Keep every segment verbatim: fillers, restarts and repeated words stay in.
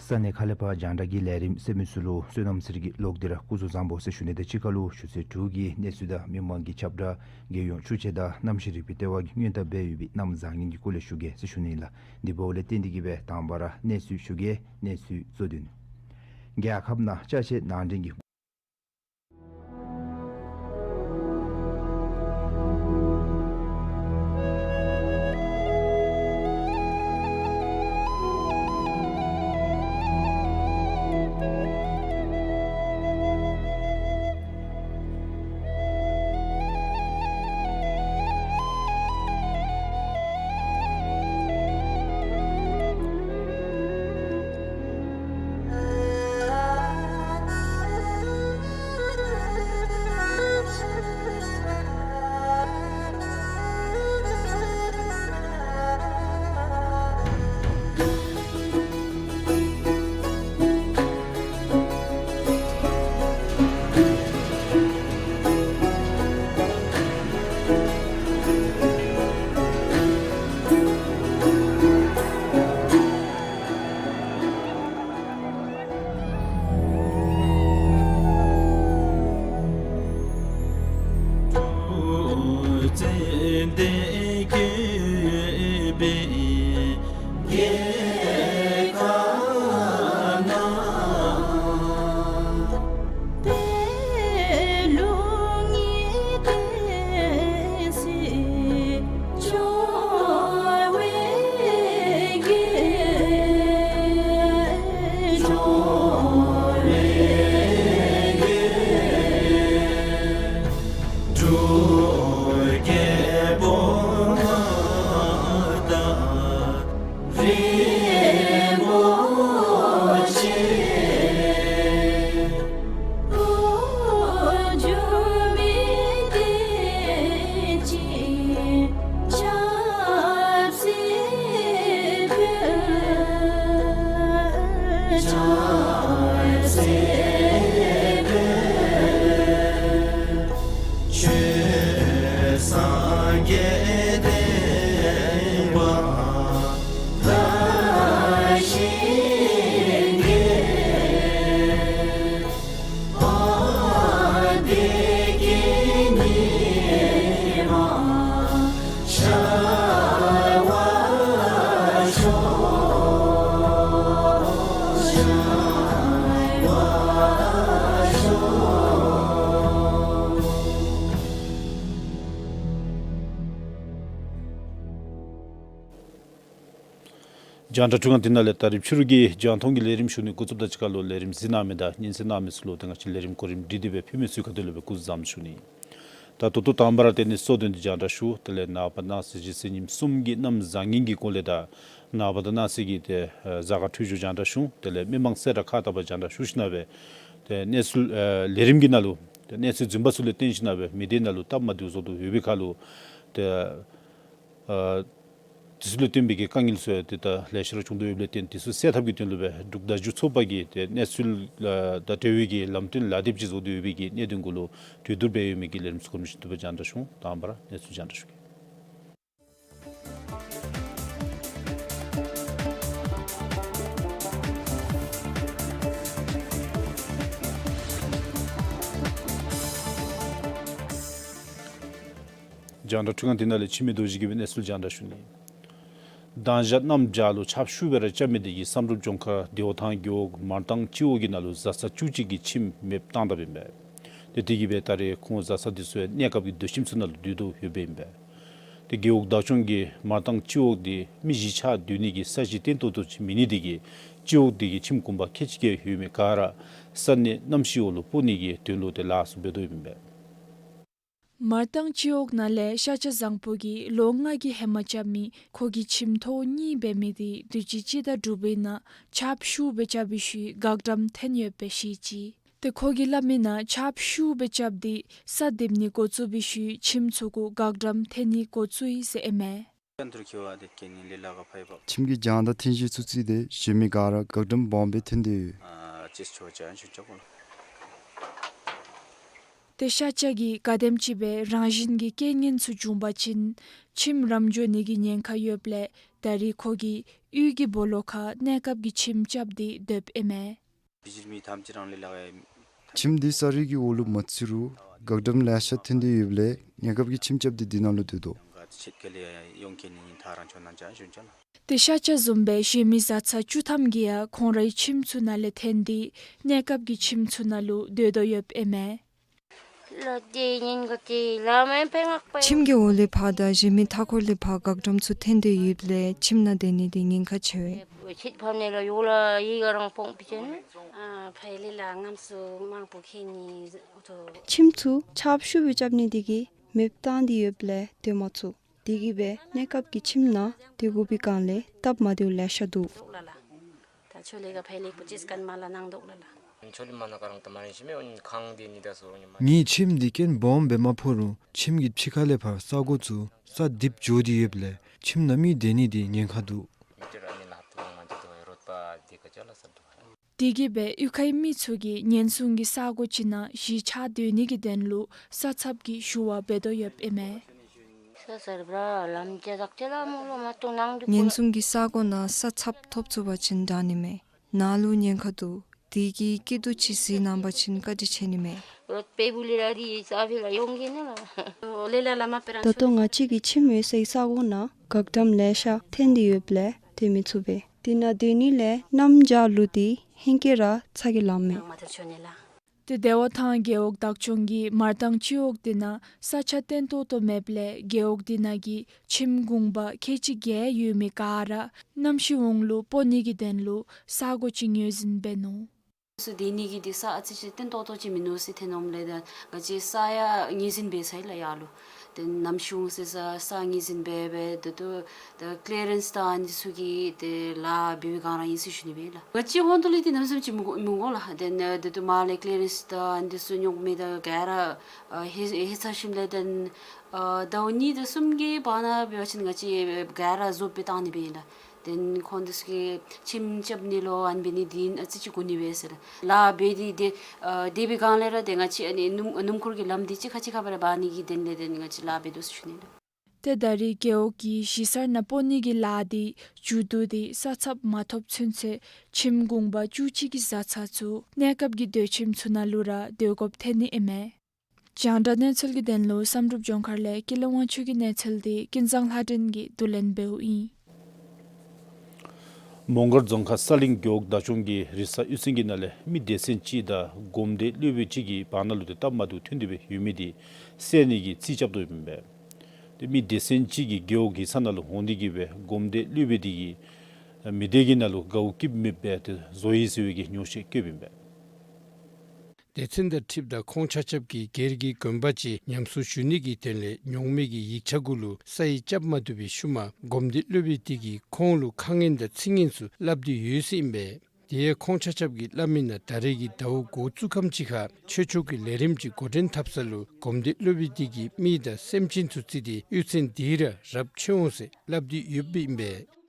ས་གནས་ཁ་ལས་ཕར་རྒྱང་བསྒྲགས་ཀྱི་ལས་རིམ་གསན་མི་ཚུ་ལུ་བསོད་ནམས་གསེར་གྱི་ལོག་སྟེ་ར་སྐུ་གཟུགས་བཟང་པོ་ཟེར་ཞུ་ནི་དང་གཅིག་ཁར་ལུ་ཆུ་ཚོད་དྲུག་གི་གནས་ཚུལ་དང་མི་མང་གི་ཁྱབ་བསྒྲགས་རྒྱལ་ཡོངས་ཆུ་ཚོད་དང་གནམ་གཤིས་རིག་པའི་ལྟེ་བ་གིས་སྔོན་བརྡ་འབད་ཡོད་པའི་གནམ་བཟང་ངན་གྱི་སྐོར་ལས་ཞུ་གེ་ཟེར་ཞུ་ནི་ལགས། དེ་འབདཝ་ལས་བརྟེན་ཏེ་གིས་སྦེ་དང་པ་ར་གནས་ཚུལ་ཞུ་གེ། གནས་ཚུལ་གཙོ་དོན། རྒྱལ་ཁབ་ནང་ཅ་ཆས་ནང་འདྲེན་གྱི་རྒྱང་བསྒྲགས་ཁྲི་སྒང་འདི་ནང་ལས་ད་རིས་ཕྱི་རུ་གི་རྒྱང་མཐོང་གི་ལས་རིམ་ཞུ་ནི་འགོ་བཙུགས་དང་གཅིག་ཁར་ལུ་ལས་རིམ་གཟིགས་གནང་མི་དང་ཉན་གསན་གནང་མི་ཚུ་ལུ་ཏེ་ང་བཅས་ལས་རིམ་གོ་རིམ་སྒྲིག་སྟེ་སྦེ་ཕུལ་མི་ཚུ་ག་དེ་ལུ་སྦེ་སྐུ་གཟུགས་བཟང་པོ་ཞུ་ནི། ད་ད་ལྟོ་དང་པ་ར་ཏེ་གནས་ཚུལ་གཙོ་དོན་འདི་རྒྱང་བསྒྲགས་ཞུ། དེ་ལས་ནངས་པ་གནངས་ཚེ་གཞེས་ཚེས་ཉིནམ་གསུམ་གྱི་གནམ་བཟང་ངན་གྱི་སྐོར་ལས་དང་ནངས་པ་དང་གནངས་ཚེ་གི་ཏེ་ཨ་གཟའ་སྐར་འཕྲོད་སྦྱོར་རྒྱང་བསྒྲགས་ཞུ། དེ་ལས་མི་མང་གསལ་བསྒྲགས་ཁག་དང་པ་རྒྱང་བསྒྲགས་ཞུ་ཞིནམ་ལས་ཏེ་གནས་ཚུལ་ཨ་ལས་རིམ་གྱི་ནང་ལུ་ཏེ་གནས་ཚུལ་རྫུན་པ་ཚུ་ལས་བརྟེན་ཞིནམ་ལས་མི་སྡེ་ནང་ལུ་སྟབས་མ་བདེཝ་བཟོ་དོ་ཡོད་པའི་ཁར་ལུ་ཏེ་ཨ་དེ་ཚུ་ལས་བརྟེན་པའི་གི་དཀའ་ངལ་ཚུ་ཡང་ཏེ་ད་ལེ་ཤ་ར་བྱུང་དོ་ཡོདཔ་ལས་བརྟེན་དེ་ཚུ་སེལ་ཐབས་ཀྱི་དོན་ལུ་སྦེ་འབྲུག་བརྡ་བརྒྱུད་ཚོགས་པ་གིས་ཏེ་གནས་ཚུལ་ཨ་དང་འབྲེལ་བའི་གི་ལམ་སྟོན་ལག་དེབ་ཅིག་བཟོ་སྟེ་ཡོད་པའི་གི་གནད་དོན་གུ་ལུ་གྲོས་བསྡུར་འབད་ཡོད་མི་གི་ལས་རིམ་ཚུ་གོ་རིམ་བཞིན་དུ་སྦེ་རྒྱང་བསྒྲགས་ཞུ། དང་པ་ར་གནས་ཚུལ་རྒྱང་བསྒྲགས་ཞུ་གེ། རྒྱང་བསྒྲགས་ཁྲི་སྒང་འདི་ནང་ལས་འཆི་མེད་རྡོ་རྗེ་གིས་སྦེ་གནས་ཚུལ་རྒྱང་བསྒྲགས་ཞུ་ནི། མདང་ཞག་གནམ་བྱཱར་ལུ་ཆརཔ་ཤུགས་སྦེ་ར་རྐྱབ་མི་དེ་གིས་བསམ་གྲུབ་ལྗོངས་མཁར་བདེ་བ་ཐང་རྒེད་འོག་མར་ཏང་སྤྱི་འོག་གི་ནང་ལུ་བཟའ་ཚང་བཅུ་གཅིག་གི་ཁྱིམ་མེདཔ་བཏང་དཔ་ཨིན་པས། ཏེ་དེ་གིས་སྦེ་ད་རེས་ཁོང་བཟའ་ཚང་དེ་ཚུ་ཡང་གནས་སྐབས་ཀྱི་སྡོད་ཁྱིམ་ཚུ་ནང་ལུ་སྡོད་དོ་ཡོདཔ་ཨིན་པས། ཏེ་རྒེད་འོག་བདག་སྐྱོང་གིས་མར་ཏང་སྤྱི་འོག་འདི་མི་བཞི་ཆ་སྡོད་ནི་གི་ས་གཞི་བརྟན་ཏོག་ཏོ་ཅིག་མེད་ནི་དེ་གིས་སྤྱི་འོག་འདི་གི་ཁྱིམ་གུང་པ་ཁལ་གཅིག་བརྒལ་ཡོད་མི་ག་ར་ས་གནས་གནམ་གཤིས་འོག་ལུ་སྤོ་ནི་གི་དོན་ལུ་ཏེ་ལཱ་ཚུ་འབད་དོ་ཡོདཔ་ཨིན་པས། མར་ཏང་སྤྱི་འོག་ནང་ལས་ཤཱཀྱ་བཟང་པོ་གིས་ལོ་ལྔ་གི་ཧེ་མ་རྐྱབ་མི་ཁོ་གི་ཁྱིམ་ཐོག་གཉིས་འབད་མི་དེ་དུས་ཅི་སྤྱི་ཟླ་དྲུག་པའི་ནང་ཆརཔ་ཤུགས་སྦེ་རྐྱབ་པའི་ཤུལ་བཀག་དམ་ཐོན་ཡོདཔ་སྦེ་བཤད་ཅི། ཏེ་ཁོ་གིས་སླབ་མིའི་ནང་ཆརཔ་ཤུགས་སྦེ་རྐྱབ་སྟེ་ས་རྡིབ་ནི་འགོ་བཙུགས་པའི་ཤུལ་ཁྱིམ་ཚུ་གུ་བཀག་དམ་ཐོན་ནི་འགོ་བཙུགས་ཡི་ཟེར་ཨིན་མས། ཁྱིམ་གྱི་རྒྱང་བསྒྲགས་ཐོན་གཞི་ཚུ་བརྩིས་ཏེ་གཞན་མི་ག་ར་བཀག་དམ་སྦོམ་སྦེ་ཐོན་ཏེ་ཡོད། ཏེ་ཤ་ཆ་གིས་ག་དེམ་ཅིག་སྦེ་རང་བཞིན་གྱི་རྐྱེན་ངན་ཚུ་བྱུང་པ་ཅིན་ཁྱིམ་རམ་འགྱོ་ནི་གི་ཉེན་ཁ་ཡོདཔ་ལས་ད་རིས་ཁོ་གིས་གཡུས་ཀྱི་སྦོ་ལོགས་ཁར་གནས་སྐབས་ཀྱི་ཁྱིམ་རྐྱབ་སྟེ་སྡོདཔ་ཨིན་མས། ཁྱིམ་འདི་ས་རུད་ཀྱི་འོག་ལུ་མ་བརྩི་རུང་བགག་འགྲམ་ལེ་ཤ་ཐོན་ཏེ་ཡོདཔ་ལས་གནས་སྐབས་ཀྱི་ཁྱིམ་རྐྱབ་སྟེ་འདི་ནང་ལུ་སྡོད་དོ། ཏེ་ཤ་ཆ་བཟུམ་སྦེ་གཞན་མི་བཟའ་ཚང་བཅུ་ཐམ་གྱིས་ཡང་ཁོང་རའི་ཁྱིམ་ཚུ་ནང་ལས་འཐོན་ཏེ་གནས་སྐབས་ཀྱི་ཁྱིམ་ཚུ་ནང་ལུ་སྡོད་དོ་ཡོདཔ་ཨིན་མས། ཁྱིམ་གྱི་འོག་ལས་ཕར་དང་གཞན་མི་མཐའ་འཁོར་ལས་ཕར་བགག་འགྲམ་ཚུ་འཐོན་ཏེ་ཡོདཔ་ལས་ཁྱིམ་ནང་སྡོད་ནི་འདི་ཉེན་ཁ་ཆེ་བས། ཁྱིམ་ཚུ་ཆརཔ་ཤུགས་སྦེ་རྐྱབ་ནི་འདི་གིས་མེདཔ་བཏང་སྟེ་ཡོདཔ་ལས་སྡོད་མ་ཚུགས། དེ་གིས་སྦེ་གནས་སྐབས་ཀྱི་ཁྱིམ་ནང་སྡོད་དགོ་པའི་སྒང་ལས་སྟབས་མ་བདེཝ་ལེ་ཤ་འདུག། ངེའི་ཁྱིམ་འདི་རྐྱེན་སྦོམ་སྦེ་མ་ཕོག་རུང་ཁྱིམ་གྱི་ཕྱི་ཁ་ལས་ཕར་ས་སྒོ་ཚུ་ས་རྡིབ་འགྱོ་སྟེ་ཡོདཔ་ལས་ཁྱིམ་ནང་མི་སྡོད་ནི་འདི་ཉེན་ཁ་འདུག། དེ་གིས་སྦེ་གཡུས་ཁའི་མི་ཚུ་གིས་ཉེན་སྲུང་གི་ས་སྒོ་ཅིག་ནང་གཞིས་ཆགས་སྡོད་ནི་གི་དོན་ལུ་ས་ཚབ་ཀྱི་ཞུ་བ་འབད་དོ་ཡོདཔ་ཨིན་མས། ཉེན་སྲུང་གི་ས་སྒོ་ནང་ས་ཚབ་ཐོབ་ཚུགས་པ་ཅིན་དྲག་ནི་མས། ནང་ལུ་ཉེན་ཁ་འདུག། དེ་གིས་སྐྱིད་སྡུག་ཅིག་གཟིགས་གནང་པ་ཅིན་བཀའ་དྲིན་ཆེ་ནི་མས། ད་ལྟོ་ང་བཅས་ཀྱི་ཁྱིམ་ཡོད་སའི་ས་སྒོ་ནང་བགག་འགྲམ་ལེ་ཤ་འཐོན་ཏེ་ཡོདཔ་ལས་སྡོད་མི་ཚུགས་པས། དེ་ནང་སྡོད་ནི་ལས་གནམ་བྱཱར་ལུ་སྟེ་ཧེང་སྐལ་ར་ཚ་གྱང་ལངམ་མས། ཏེ་བདེ་བ་ཐང་རྒེད་འོག་བདག་སྐྱོང་གིས་མར་དང་སྤྱི་འོག་དེ་ནང་ས་ཆ་བརྟན་ཏོག་ཏོ་མེདཔ་ལས་རྒེད་འོག་དེ་ནང་གི་ཁྱིམ་གུང་པ་ཁལ་གཅིག་བརྒྱད་ཡོད་མི་ག་ར་གནམ་གཤིས་འོང་ལུ་སྤོ་ནི་གི་དོན་ལུ་ས་སྒོ་ཅིག་ངོས་འཛིན་འབད་ནུག། སྡོད་ནི་གི་འདི་ས་ཨ་ཙི་ཅིག་བརྟན་ཏོག་ཏོ་ཅིག་མིན་ནུག་ཟེར་ཐོན་འོངམ་ལས་ད་ང་བཅས་ས་ཡང་ངོས་འཛིན་འབད་ཚར་ཡི་ལགས་ཡར་ལུ། ཏེ་གནམ་གཤིས་འོང་སའི་ས་ས་ངོས་འཛིན་འབད་འབད་དེ་ད་ལྟོ་ད་ཀི་ལི་ཡ་རེནསི་དང་ཨ་ནི་ཚུ་གི་ཏེ་ལཱ་འབད་བའི་སྒང་ར་ཨིན་ཟེར་ཞུ་ནི་སྦེ་ལགས། ང་བཅས་ཧོན་ཏོ་ལས་ཏེ་གནམ་མེད་ས་མེད་ཅིག་མི་དགོ་མི་དགོ་ལགས། ཏེ་ད་ལྟོ་མར་ལས་ཀི་ལི་ཡ་རེནསི་དང་ཨ་ནི་ཚུ་རྙོག་མི་དང་ག་ར་ཨ་ཧེ་ཧེ་ཚར་ཞིནམ་ལས་ཏེ་ཨ་ཟླཝ་གཉིས་དང་གསུམ་གྱི་བར་ན་འབད་བ་ཅིན་ང་བཅས་ག་ར་བཟོ་སྦེ་བཏང་ནི་སྦེ་ཨིན་ལགས། ཏེ་ཁོང་དེ་ཚུ་གིས་ཁྱིམ་རྐྱབ་ནི་ལུ་ཨ་ནི་འབད་ནི་འདི་ཨ་ཙི་ཅིག་དགོ་ནི་སྦེ་ཟེར་ལགས། ལཱ་འབད་དེ་ཏེ་ཨ་དེ་སྦེ་སྒང་ལས་ར་ཏེ་ང་བཅས་ཨ་ནི་སྣུམ་སྣུམ་འཁོར་གྱི་ལམ་འདི་གཅིག་ཁར་གཅིག་ཁར་སྦེ་ར་འབག་ནི་གི་དོན་ལས་ཏེ་ང་བཅས་ལཱ་འབད་དོ་ཟེར་ཞུ་ནི་ལགས། ཏེ་ད་རེས་རྒེད་འོག་གིས་གཞིས་གསར་ནང་སྤོ་ནི་གི་ལཱ་འདི་མཇུག་བསྡུ་སྟེ་ས་ཚབ་མ་ཐོབ་ཚུན་ཚོད་ཁྱིམ་གུང་པ་བཅུ་གཅིག་གི་བཟའ་ཚང་ཚུ་གནས་སྐབས་ཀྱི་སྡོད་ཁྱིམ་ཚུ་ནང་ལུ་ར་སྡོད་དགོཔ་ཐོན་ནི་ཨིན་མས། རྒྱང་བསྒྲགས་གནས་ཚུལ་གྱི་དོན་ལུ་བསམ་གྲུབ་ལྗོངས་མཁར་ལས་ཀུན་ལེགས་དབང་ཕྱུག་གི་གནས་ཚུལ་འདི་ཀུན་བཟང་ལྷ་སྒྲོན་གྱིས་བསྡུ་ལེན་འབདཝ་ཨིན། མོང་སྒར་རྫོང་ཁག་ས་གླིང་རྒེད་འོག་བདག་སྐྱོང་གི་རི་ས་གཡུས་ཚན་གྱི་ནང་ལས་མི་སྡེ་ཚན་གཅིག་དང་སྒོམ་སྡེ་སློབ་དཔོན་གཅིག་གི་བར་ན་ལུ་ཏེ་སྟབས་མ་བདེཝ་ཐོན་ཏེ་སྦེ་ཡོད་མི་འདི་སེལ་ནི་གི་རྩིས་རྐྱབ་དོ་ཡོདཔ་ཨིན་པས། ཏེ་མི་སྡེ་ཚན་གཅིག་གིས་རྒེད་འོག་ཡིག་ཚང་ནང་ལུ་འོང་སྟེ་གིས་སྦེ་སྒོམ་སྡེ་སློབ་དཔོན་འདི་གིས་མི་སྡེ་གི་ནང་ལུ་དགའཝ་སྐྱིདཔ་མེདཔ་སྦེ་ཏེ་བཟོ་ཡི་ཟེར་བའི་གི་ཉོགས་བཤད་བཀོདཔ་ཨིན་པས། སྡེ་ཚན་དང་འཁྲིལཝ་ད་ཁོང་ཆ་ཁྱབ་ཀྱིས་སྒེར་གྱི་དགོན་པ་ཅིག་ཉམས་གསོ་ཞུ་ནི་གི་དོན་ལས་ཉོག་མེད་ཀྱི་ཡིག་ཆ་གུ་ལུ་ས་ཡིག་རྐྱབ་མ་བཏུབ་པའི་ཤུལ་མ་སྒོམ་སྡེ་སློབ་དཔོན་དེ་གིས་ཁོང་ལུ་ཁ་ངན་དང་ཚིག་ངན་ཚུ་སླབ་སྟེ་ཡོད་ཟེར་ཨིན་པས། དེ་ཡང་ཁོང་ཆ་ཁྱབ་ཀྱིས་སླབ་མི་ནང་ད་རེས་ཀྱི་ཟླཝ་འགོ་བཙུགས་ཁམས་ཅིག་ཁར་ཆོས་ཕྱོགས་ཀྱི་ལས་རིམ་ཅིག་འགོ་འདྲེན་འཐབ་ས་ལུ་སྒོམ་སྡེ་སློབ་དཔོན་དེ་གིས་མི་དང་སེམས་ཅན་ཚུ་བརྩིས་ཏེ་གཡུས་ཚན་དེ་ར་རབ་མཆོད་འོང་ཟེར་སླབ་སྟེ་ཡོདཔ་ཨིན་པས།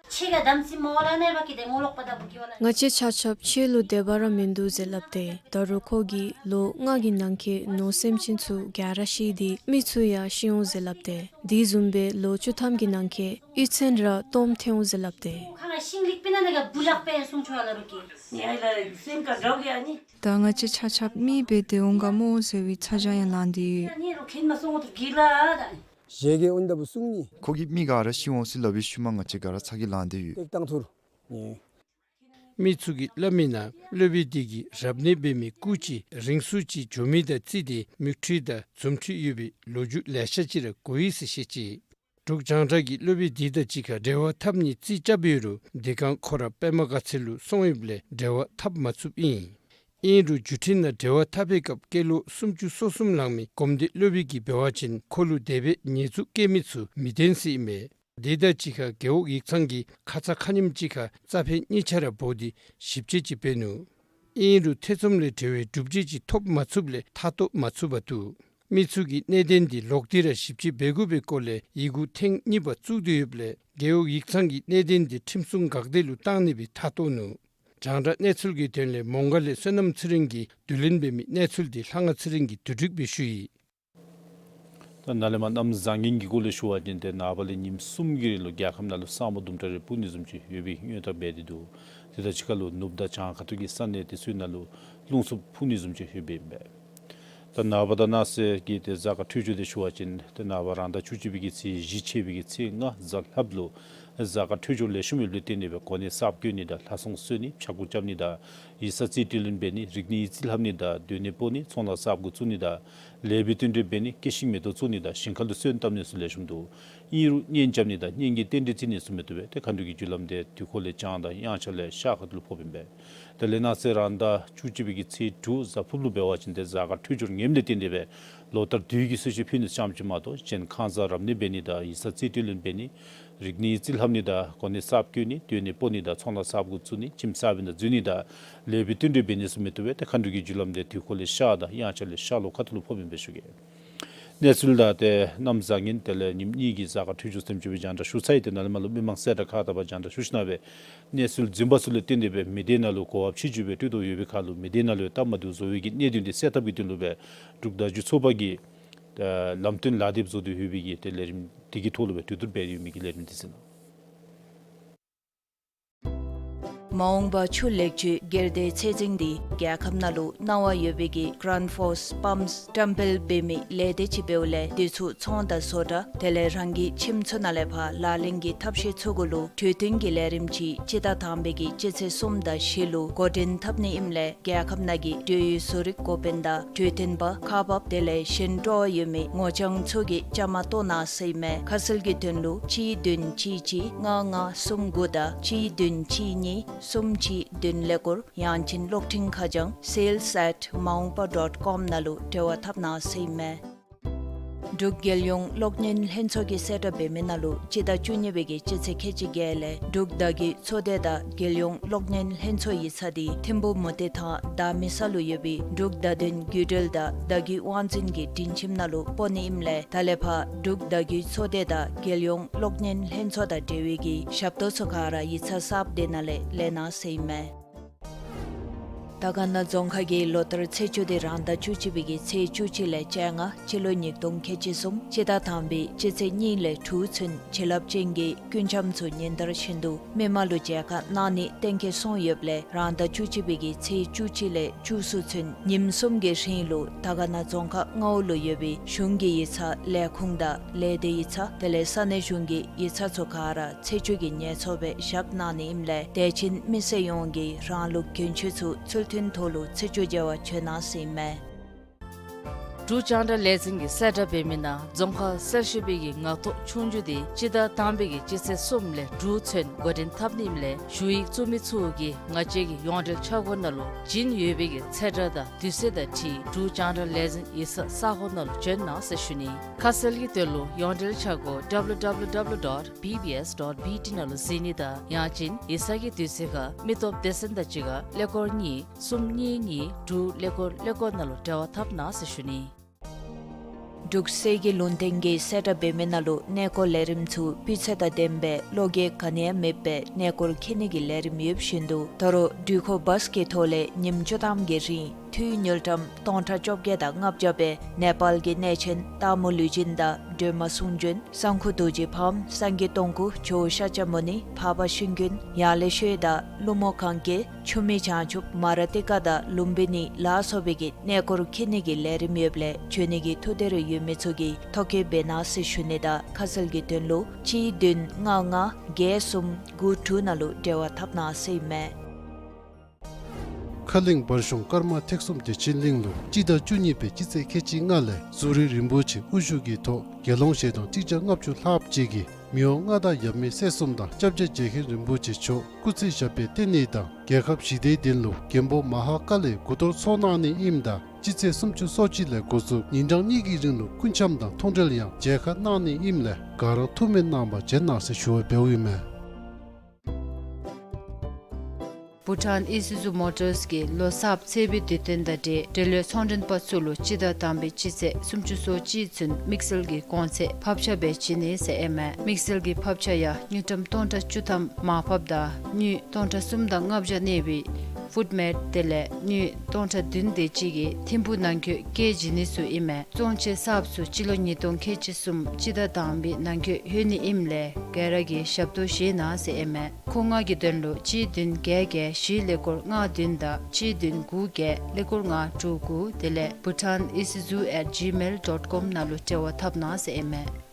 ང་བཅས་ཆ་ཁྱབ་ཆོས་ལུ་དད་པ་ར་མིན་འདུག་ཟེར་སླབ་སྟེ། ད་རུང་ཁོ་གིས་ལོ་ལྔ་གི་ནང་འཁོད་ནོར་སེམས་ཅན་ཚུ་ག་ར་བཤིག་སྟེ་མི་ཚུ་ཡང་བཤིག་འོང་ཟེར་སླབ་སྟེ། དེ་བཟུམ་སྦེ་ལོ་བཅུ་ཐམ་གྱི་ནང་འཁོད་གཡུས་ཚན་ར་སྟོངམ་ཐལ་འོང་ཟེར་སླབ་སྟེ། ད་ང་བཅས་ཆ་ཁྱབ་མི་སྦེ་སྡོད་འོང་ག་སྨོ་ཟེར་བའི་ཚ་གྱང་ཡང་ལངས་ཏེ་ཡོད། ཁོ་གིས་མི་ག་ར་བཤིག་འོང་ཟེར་སླབ་པའི་ཤུལ་མ་ང་བཅས་ག་ར་ཚ་གྱང་ལངས་ཏེ་ཡོད། མི་ཚུ་གིས་སླབ་མི་ནང་སློབ་དཔོན་དེ་གིས་རབ་གནས་འབད་མི་སྐུ་ཅིག་རིང་སུ་ཅིག་འགྱོ་མི་དང་བརྩིས་ཏེ་མིག་འཕྲུལ་དང་རྫུ་འཕྲུལ་ཡོད་པའི་ལོ་རྒྱུས་ལེ་ཤ་ཅིག་ར་གོ་ཡི་ཟེར་བཤད་ཅི། འབྲུག་རྒྱང་བསྒྲགས་ཀྱིས་སློབ་དཔོན་དེ་དང་གཅིག་ཁར་འབྲེལ་བ་འཐབ་ནིའི་རྩིས་རྐྱབ་ཡོད་རུང་དེ་སྒང་ཁོ་ར་པདྨ་དགའ་ཚལ་ལུ་སོང་ཡོདཔ་ལས་འབྲེལ་བ་འཐབ་མ་ཚུགསཔ་ཨིན། ཨིན་རུང་བརྒྱུད་འཕྲིན་ནང་འབྲེལ་བ་འཐབ་པའི་སྐབས་སྐྱེས་ལོ་སུམ་ཅུ་སོ་གསུམ་ལང་མི་སྒོམ་སྡེ་སློབ་དཔོན་གྱིས་འབད་བ་ཅིན་ཁོ་ལུ་དེ་སྦེ་ཉེས་འཛུགས་བཀལ་མི་ཚུ་མི་བདེན་ཟེར་ཨིན་མས། དེ་དང་གཅིག་ཁར་རྒེད་འོག་ཡིག་ཚང་གིས་ཁ་ཙ་ཁ་ཉིནམ་ཅིག་ཁར་རྩ་ཕན་གཉིས་ཆ་ར་འབོ་སྟེ་ཞིབ་དཔྱད་ཅིག་འབད་ནུག། ཨིན་རུང་ཐེ་ཚོམ་ལས་བྲལ་བའི་སྒྲུབ་བྱེད་ཅིག་ཐོབ་མ་ཚུགསཔ་ལས་མཐའ་སྟོངམ་མ་ཚུགས་པར་འདུག། མི་ཚུ་གིས་གནད་དོན་འདི་ལོག་སྟེ་ར་ཞིབ་དཔྱད་འབད་དགོ་པའི་སྐོར་ལས་ཡི་གུ་ཐེངས་གཉིས་པ་བཙུགས་ཏེ་ཡོདཔ་ལས་རྒེད་འོག་ཡིག་ཚང་གིས་གནད་དོན་འདི་ཁྲིམས་སྲུང་འགག་སྡེ་ལུ་བཏང་ནི་སྦེ་མཐའ་སྟོངས་ནུག། རྒྱང་བསྒྲགས་གནས་ཚུལ་གྱི་དོན་ལས་མོང་སྒར་ལས་བསོད་ནམས་ཚེ་རིང་གིས་བསྡུ་ལེན་འབད་མི་གནས་ཚུལ་འདི་ལྷ་དབང་ཚེ་རིང་གིས་བསྡུ་སྒྲིག་འབད་ཞུ་ཡི། ད་ནཱ་ལས་མར་གནམ་བཟང་ངན་གྱི་སྐོར་ལས་ཞུ་བ་ཅིན་ཏེ་ནངས་པ་ལས་ཉིནམ་གསུམ་གྱི་རིང་ལུ་རྒྱལ་ཁབ་ནང་ལུ་ས་སྨུག་དུམ་གྲ་རེ་སྤུབ་ནི་བཟུམ་ཅིག་ཡོད་པའི་སྔོན་བརྡ་འབད་དེ་འདུག། དེ་དང་གཅིག་ཁར་ལུ་ནུབ་དང་བྱང་ཁ་ཐུག་གི་ས་གནས་དེ་ཚུ་ནང་ལུ་རླུང་འཚུབ་འཕུ་ནི་བཟུམ་ཅིག་ཡོདཔ་ཨིན་པས། ད་ནངས་པ་དང་གནངས་ཚེ་གི་ཏེ་གཟའ་སྐར་འཕྲོད་སྦྱོར་དེ་ཞུ་བ་ཅིན་ཏེ་ནངས་པ་རང་ཟླ་བཅུ་གཅིག་པའི་གི་ཚེས་བཞི་ཆད་པའི་གི་ཚེས་ལྔ་གཟའ་ལྷགཔ་ལུ་གཟའ་སྐར་འཕྲོད་སྦྱོར་ལེགས་ཤོམ་ཡོདཔ་ལས་བརྟེན་ཏེ་སྦེ་གོ་གནས་གསརཔ་བཀོད་ནི་དང་ལྷ་སྲུང་གསོལ་ནི་ཕྱྭ་འགུགས་རྐྱབ་ནི་དང་ཡིག་ཚང་རྩིས་སྤྲོད་ལེན་འབད་ནི་རིག་གནས་ཡིག་རྩིས་ལྷབ་ནི་དང་སྡོད་གནས་སྤོ་ནི་ཚོང་ལཱ་གསརཔ་གུ་བཙུགས་ནི་དང་ལེགས་པའི་རྟེན་འབྲེལ་འབད་ནི་སྐྱེ་ཤིང་མེ་ཏོག་བཙུགས་ནི་དང་ཞིང་ཁ་ལུ་སོན་བཏབ་ནི་ཚུ་ལེགས་ཤོམ་འདུག། ཨིན་རུང་གཉེན་རྐྱབ་ནི་དང་གཉེན་གྱི་རྟེན་འབྲེལ་བརྩི་ནི་ཚུ་མི་བཏུབ་པས། ཏེ་མཁའ་འགྲོ་གི་རྒྱུ་ལམ་དེ་དུས་འཁོར་ལས་བྱང་དང་དབྱངས་འཆར་ལས་ཤར་ཁ་ཐུག་ལུ་ཕོགཔ་ཨིན་པས། དེ་ལས་གནངས་ཚེ་རང་ཟླ་བཅུ་གཅིག་པའི་གི་ཚེས་དྲུག་གཟའ་ཕུར་བུ་ལུ་འབད་བ་ཅིན་ཏེ་གཟའ་སྐར་འཕྲོད་སྦྱོར་ངནམ་ལས་བརྟེན་ཏེ་སྦེ་ལོ་ལྟར་དུས་ཀྱི་གསོལ་མཆོད་ཕུལ་ནི་ཙམ་ཅིག་མ་གཏོགས་གཞན་ཁང་བཟང་རབ་གནས་འབད་ནི་དང་ཡིག་ཚང་རྩིས་སྤྲོད་ལེན་འབད་ནི་རིག་གནས་ཡིག་རྩིས་ལྷབ་ནི་དང་གོ་གནས་གསརཔ་བཀོད་ནི་སྡོད་གནས་སྤོ་ནི་དང་ཚོང་ལཱ་གསརཔ་གུ་བཙུགས་ནི་ཁྱིམ་གསར་པའི་ནང་འཛུལ་ནི་དང་ལེགས་པའི་རྟེན་འབྲེལ་འབད་ནི་ཚུ་མི་བཏུབ་པས། ཏེ་མཁའ་འགྲོ་གི་རྒྱུ་ལམ་དེ་དུས་འཁོར་ལས་ཤར་དང་དབྱངས་འཆར་ལས་ཤར་ལྷོ་ཁ་ཐུག་ལུ་ཕོགཔ་ཨིན་པས་ཞུ་གེ། གནས་ཚུལ་དང་ཏེ་གནམ་བཟང་ངན་དེ་ལས་ཉིནམ་གཉིས་ཀྱི་གཟའ་སྐར་འཕྲོད་སྦྱོར་ཚུན་ཚོད་སྦེ་རྒྱང་བསྒྲགས་ཞུ་ཚར་ཡི། ཏེ་ནཱ་ལས་མར་ལུ་མི་མང་གསལ་བསྒྲགས་ཁག་དང་པ་རྒྱང་བསྒྲགས་ཞུ་ཞིནམ་སྦེ་གནས་ཚུལ་རྫུན་པ་ཚུ་ལས་བརྟེན་ཏེ་སྦེ་མི་སྡེ་ནང་ལུ་གོ་བབ་ཆེ་བཅུག་སྦེ་འཕྲོད་བསྟེན་ཡོད་པའི་ཁར་ལུ་མི་སྡེ་ནང་ལུ་སྟབས་མ་བདེཝ་བཟོ་བའི་གི་གནད་དོན་དེ་སེལ་ཐབས་ཀྱི་དོན་ལུ་སྦེ་འབྲུག་བརྡ་བརྒྱུད་ཚོགས་པ་གིས་ལམ་སྟོན་ལག་དེབ་བཟོ་སྟེ་ཡོད་པའི་གི་ཏེ་ལས་རིམ་དེ་གི་ཐོག་ལུ་སྦེ་གྲོས་བསྡུར་འབད་ཡོད་མི་གི་ལས་རིམ་དེ་ཟེར་ན། མ་འོངས་པ་ཆུ་ལེགས་བཅོས་སྒེར་སྡེའི་ཚད་འཛིན་འདི་རྒྱལ་ཁབ་ནང་ལུ་གནང་བ་ཡོད་པའི་གི་Grant Force Pumps བཀྲམ་སྤེལ་འབད་མི་ལས་སྡེ་ཅིག་འབདཝ་ལས་དུས་ཚོད་ཚོང་དང་བཟོ་གྲྭ་དེ་ལས་རང་གི་ཁྱིམ་ཚུ་ནང་ལས་ཕར་ལག་ལེན་གྱི་ཐབས་ཤེས་ཚུ་གུ་ལུ་གྲོས་བསྟུན་གྱི་ལས་རིམ་ཅིག་སྤྱི་ཟླ་དང་པའི་གི་སྤྱི་ཚེས་གསུམ་དང་བཞི་ལུ་འགོ་འདྲེན་འཐབ་ནི་ཨིནམ་ལས་རྒྱལ་ཁབ་ནང་གི་འབྲེལ་ཡོད་བཟོ་རིག་འགོ་དཔོན་དང་གྲོས་སྟོན་པ་ཁག་འབགཔ་དེ་ལས་གཞན་སྤྲོ་བ་ཡོད་མི་ངོ་རྐྱང་ཚུ་གིས་བཅའ་མར་གཏོགས་གནང་ཟེར་ཨིན་མས། ཁ་གསལ་གྱི་དོན་ལུ་གཅིག་བདུན་གཅིག་གཅིག་ལྔ་ལྔ་གསུམ་དགུ་དང་གཅིག་བདུན་གཅིག་གཉིས་གསུམ་གཅིག་བདུན་ཀླད་ཀོར་ཡང་ཅིན་གློག་འཕྲིན་ཁ་བྱང་sales at maungpa dot com ནང་ལུ་འབྲེལ་བ་འཐབ་གནང་ཟེར་ཨིན་མས། འབྲུག་རྒྱལ་ཡོངས་གློག་བརྙན་ལྷན་ཚོགས་ཀྱིས་གསལ་བསྒྲགས་འབད་མི་ནང་ལུ་སྤྱི་ཟླ་བཅུ་གཉིས་པའི་གི་སྤྱི་ཚེས་ཁལ་གཅིག་བརྒྱད་ལས་འབྲུག་བརྡ་བརྒྱུད་ཚོགས་སྡེ་དང་རྒྱལ་ཡོངས་གློག་བརྙན་ལྷན་ཚོགས་ཡིག་ཚང་འདི་ཐིམ་ཕུ་མུ་ཏིག་ཐང་བརྡ་མི་ས་ལུ་ཡོད་པའི་འབྲུག་བརྡ་དོན་བརྒྱུད་འབྲེལ་དང་བརྡ་བརྒྱུད་དབང་འཛིན་གྱི་སྒྲིང་ཁྱིམ་ནང་ལུ་སྤོ་ནི་ཨིནམ་ལས་ད་ལས་ཕར་འབྲུག་བརྡ་བརྒྱུད་ཚོགས་སྡེ་དང་རྒྱལ་ཡོངས་གློག་བརྙན་ལྷན་ཚོགས་དང་འབྲེལ་བའི་གི་ཞབས་ཏོག་ཚུ་ག་ར་ཡིག་ཚང་གསརཔ་དེ་ནང་ལས་ལེན་གནང་ཟེར་ཨིན་མས། དར་དཀར་ན་རྫོང་ཁག་གིས་ལོ་ལྟར་ཚེས་བཅུ་དེ་རང་ཟླ་བཅུ་གཅིག་པའི་གི་ཚེས་བཅུ་གཅིག་ལས་བཅོ་ལྔ་སྤྱི་ལོ་ཉིས་སྟོང་ཁལ་གཅིག་གསུམ་སྤྱི་ཟླ་དང་པའི་སྤྱི་ཚེས་གཉིས་ལས་དྲུག་ཚུན་བྱིན་རླབས་ཅན་གྱི་སྐུ་འཆམ་ཚུ་ཉིན་ལྟར་བཞིན་དུ་མི་མང་ལུ་མཇལ་ཁ་གནང་ནི་གཏན་འཁེལ་སོང་ཡོདཔ་ལས་རང་ཟླ་བཅུ་གཅིག་པའི་གི་ཚེས་བཅུ་གཅིག་ལས་བཅུ་གསུམ་ཚུན་ཉིནམ་གསུམ་གྱི་རིང་ལུ་དར་དཀར་ན་རྫོང་ཁག་མངའ་དབང་ལུ་ཡོད་པའི་གཞུང་གི་ཡིག་ཚང་ལས་ཁུངས་དང་ལས་སྡེ་ཡིག་ཚང་དེ་ལས་ས་གནས་གཞུང་གི་ཡིག་ཚང་ཚུ་ག་ར་ཚེས་བཅུ་གི་ཉལ་ཚོགས་སྦེ་བཞག་གནང་ནི་ཨིནམ་ལས་དད་ཅན་མི་སེར་ཡོངས་ཀྱིས་རང་ལུགས་གྱོན་ཆས་ཚུ་ཚུལ་མཐུན་ཐོག་ལུ་ཚེས་བཅུ་མཇལ་བར་བྱོན་གནང་ཟེར་ཨིན་མས། འབྲུག་རྒྱང་བསྒྲགས་ལས་འཛིན་གྱིས་གསལ་བསྒྲགས་འབད་མི་ནང་རྫོང་ཁག་གསར་ཞུགས་པའི་གི་ངག་ཐོག་ཆོས་རྒྱུགས་དེ་སྤྱི་ཟླ་དང་པའི་གི་སྤྱི་ཚེས་གསུམ་ལས་དྲུག་ཚུན་འགོ་འདྲེན་འཐབ་ནི་ཨིནམ་ལས་ཞུ་ཡིག་བཙུགས་མི་ཚུ་གིས་ང་བཅས་ཀྱི་ཡོངས་འབྲེལ་འཆར་སྒོ་ནང་ལུ་བྱིན་ཡོད་པའི་གི་ཚེས་གྲངས་དང་དུས་ཚོད་དང་འཁྲིལ་འབྲུག་རྒྱང་བསྒྲགས་ལས་འཛིན་ཡིག་ཚང་ས་ཁོངས་ནང་ལུ་བྱོན་གནང་ཟེར་ཞུ་ནི། ཁ་གསལ་གྱི་དོན་ལུ་ཡོངས་འབྲེལ་འཆར་སྒོ་W W W dot B B S dot B T ནང་ལུ་གཟིགས་ནི་དང་ཡང་ཅིན་ཡིག་ཚང་གི་དུས་ཚོད་ཁར་མི་སྟོབས་སྡེ་ཚན་དང་གཅིག་ཁར་ཀླད་ཀོར་གཉིས་གསུམ་གཉིས་གཉིས་དྲུག་ཀླད་ཀོར་ཀླད་ཀོར་ནང་ལུ་འབྲེལ་བ་འཐབ་གནང་ཟེར་ཞུ་ནི། འབྲུག་གསེར་གྱི་ལུང་བསྟན་གྱིས་གསལ་བསྒྲགས་འབད་མི་ནང་ལུ་གནས་སྐོར་ལས་རིམ་ཚུ་སྤུས་ཚད་དང་ལྡན་པའི་བློ་འགྱོད་ག་ནི་ཡང་མེད་པའི་གནས་སྐོར་འཁྱིད་ནི་གི་ལས་རིམ་ཡོདཔ་བཞིན་དུ་ད་རུང་འགྲུལ་འཁོར་བཱས་ཀྱི་ཐོག་ལས་ཉིནམ་བཅུ་ཐམ་གྱི་རིང་འཐུས་དངུལ་ཀྲམ་སྟོང་ཕྲག་བཅོ་བརྒྱད་དང་ལྔ་བརྒྱ་སྦེ་ནེ་པཱལ་གྱི་གནས་ཆེན་སྟག་མོ་ལུས་སྦྱིན་དང་སྒྲོལ་མ་གསུང་བྱོན་གསང་ཁུག་རྡོ་རྗེ་ཕམ་སངས་རྒྱས་སྟོང་སྐུ་ཇོ་བོ་ཤཱཀྱ་མུ་ནི་འཕགས་པ་ཤིང་ཀུན་ཡང་ལེ་ཤོད་དང་ཀླུ་མོ་གན་རྐྱལ་ཆུ་མིག་བྱང་ཆུབ་མ་ར་ཏི་ཀ་དང་ལུམ་བི་ནི་ལ་སོགས་པའི་གི་གནས་སྐོར་འཁྱིད་ནི་གི་ལས་རིམ་ཡོདཔ་ལས་བྱོན་ནི་གི་ཐུགས་འདོད་རེ་ཡོད་མི་ཚུ་གིས་ཐོ་བཀོད་འབད་གནང་ཟེར་ཞུ་ནི་དང་ཁ་གསལ་གྱི་དོན་ལུ་གཅིག་བདུན་ལྔ་ལྔ་བརྒྱད་གསུམ་དགུ་དྲུག་ནང་ལུ་འབྲེལ་བ་འཐབ་གནང་ཟེར་ཨིན་མས། ཁ་གླིང་བར་གཞུང་ཀརྨ་ཐེག་གསུམ་བདེ་ཆེན་གླིང་ལུ་སྤྱི་ཟླ་བཅུ་གཉིས་པའི་སྤྱི་ཚེས་ཁལ་གཅིག་ལྔ་ལས་ཟུར་རིན་རིན་པོ་ཆེ་དབུ་བཞུགས་ཀྱི་ཐོག་དགེ་སློང་ཞལ་གདོང་གཅིག་བརྒྱ་ལྔ་བཅུ་ལྷགཔ་ཅིག་གིས་མི་དབང་མངའ་བདག་ཡབ་མེས་སྲས་གསུམ་དང་སྐྱབས་རྗེ་རྗེ་མཁན་རིན་པོ་ཆེ་མཆོག་སྐུ་ཚེ་ཞབས་པད་བརྟན་ནི་དང་རྒྱལ་ཁབ་ཞི་བདེའི་དོན་ལུ་མགོན་པོ་མ་ཧཱ་ཀཱ་ལའི་སྐུ་གཏོར་ཚོགས་གནང་ནི་ཨིནམ་དང་སྤྱི་ཚེས་སུམ་ཅུ་སོ་གཅིག་ལས་འགོ་བཙུགས་ཉིན་གྲངས་གཉིས་ཀྱི་རིང་ལུ་སྐུ་འཆམ་དང་མཐོང་གྲོལ་ཡང་མཇལ་ཁ་གནང་ནི་ཨིནམ་ལས་ག་ར་ཐུགས་སྨོན་གནང་བར་བྱོན་གནང་ཟེར་ཞུ་བ་འབདཝ་ཨིན་མས། བྷུ་ཊཱན་ཨི་སུ་ཛུ་མོ་ཊརས་ཀྱིས་ལོ་གསརཔ་ཚེས་པའི་དུས་སྟོན་དང་འབྲེལ་འབྲེལ་ཡོད་ཚོང་མགྲོན་པ་ཚུ་ལུ་སྤྱི་ཟླ་དང་པའི་སྤྱི་ཚེས་སུམ་ཅུ་སོ་གཅིག་ཚུན་དམིགས་བསལ་གྱི་གོང་ཚད་ཕབ་ཆ་སྦེ་བྱིན་ནི་ཟེར་ཨིན་མས། དམིགས་བསལ་གྱི་ཕབ་ཆ་ཡང་དངུལ་ཀྲམ་སྟོང་ཕྲག་བཅུ་ཐམ་མར་ཕབ་དང་དངུལ་སྟོང་ཕྲག་གསུམ་དང་ལྔ་བརྒྱ་གནས་པའི་ཕུཌ་མེཊ་དེ་ལས་དངུལ་སྟོང་ཕྲག་བདུན་དེ་ཅིག་གི་ཐིམ་ཕུག་ནང་འཁོད་སྐྱེལ་བྱིན་ནི་ཚུ་ཨིན་མས། བཙོང་ཆས་གསརཔ་ཚུ་སྤྱི་ལོ་ཉིས་སྟོང་ཁལ་གཅིག་གསུམ་སྤྱི་ཟླ་དང་པའི་ནང་འཁོད་ལྷོད་ནི་ཨིནམ་ལས་ག་ར་གིས་ཞབས་ཏོག་བཞེས་གནང་ཟེར་ཨིན་མས། ཁོ་ང་གི་དོན་ལུ་གཅིག་བདུན་བརྒྱད་བརྒྱད་བཞི་ཀླད་ཀོར་ལྔ་བདུན་དང་གཅིག་བདུན་དགུ་བརྒྱད་ཀླད་ཀོར་ལྔ་དྲུག་དགུ་དེ་ལས་bhutan isuzu at gmail dot com ནང་ལུ་འབྲེལ་བ་འཐབ་གནང་ཟེར་ཨིན་མས།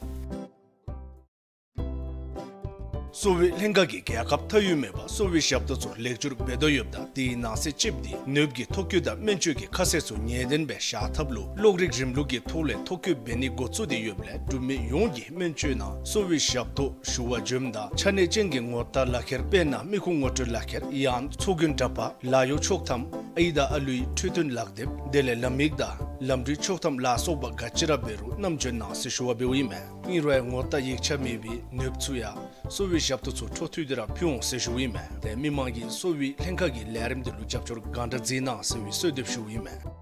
གསོ་བའི་ལྷན་ཁག་གིས་རྒྱལ་ཁབ་མཐའ་དབུས་མེད་པར་གསོ་བའི་ཞབས་ཏོག་ཚུ་ལེགས་བསྒྱུར་འབད་དོ་ཡོདཔ་ད་དེའི་ནང་གསེས་ཅིག་འདི་ནདཔ་གི་ཐོ་བཀོད་དང་སྨན་བཅོས་ཀྱི་ཁ་གསལ་ཚུ་ངེས་བདེན་སྦེ་བཞག་ཐབས་ལུ་གློག་རིག་རིམ་ལུགས་ཀྱི་ཐོག་ལས་ཐོ་བཀོད་འབད་ནི་འགོ་བཙུགས་ཏེ་ཡོདཔ་ལས་འབྲུག་མི་ཡོངས་ཀྱིས་སྨན་བཅོས་ནང་གསོ་བའི་ཞབས་ཏོག་ཞུ་བར་འབྱོནམ་ད་ཆ་གནས་ཅན་གྱི་ངོ་རྟགས་ལག་ཁྱེར་དཔེར་ན་མི་ཁུངས་ངོ་སྤྲོད་ལག་ཁྱེར་ཡང་ཚོགས་རྒྱན་འདྲ་པར་ལཱ་གཡོག་ཆོག་ཐམ་ཨའི་དང་ཨ་ལུའི་འཕྲོད་བསྟེན་ལག་དེབ་དེ་ལས་ལམ་ཡིག་དང་ལམ་འགྲུལ་ཆོག་ཐམ་ལ་སོགས་པ་ག་ཅི་ར་འབད་རུང་བསྣམས་འབྱོན་གནང་ཟེར་ཞུ་བ་འབདཝ་ཨིན་མས། ཨིན་རུང་ཡང་ངོ་རྟགས་ཡིག་ཆ་མེད་པའི་ནདཔ་ཚུ་ཡང་གསོ་བའི་ཞབས་ཏོག་ཚུ་འཕྲོ་མཐུད་དེ་ར་ཕུལ་འོང་ཟེར་ཞུཝ་ཨིན་མས། ཏེ་མི་མང་གིས་གསོ་བའི་ལྷན་ཁག་གི་ལས་རིམ་དེ་ལུ་རྒྱབ་སྐྱོར་གང་དྲག་མཛད་གནང་ཟེར་བའི་གསོལ་འདེབས་ཞུཝ་ཨིན་མས།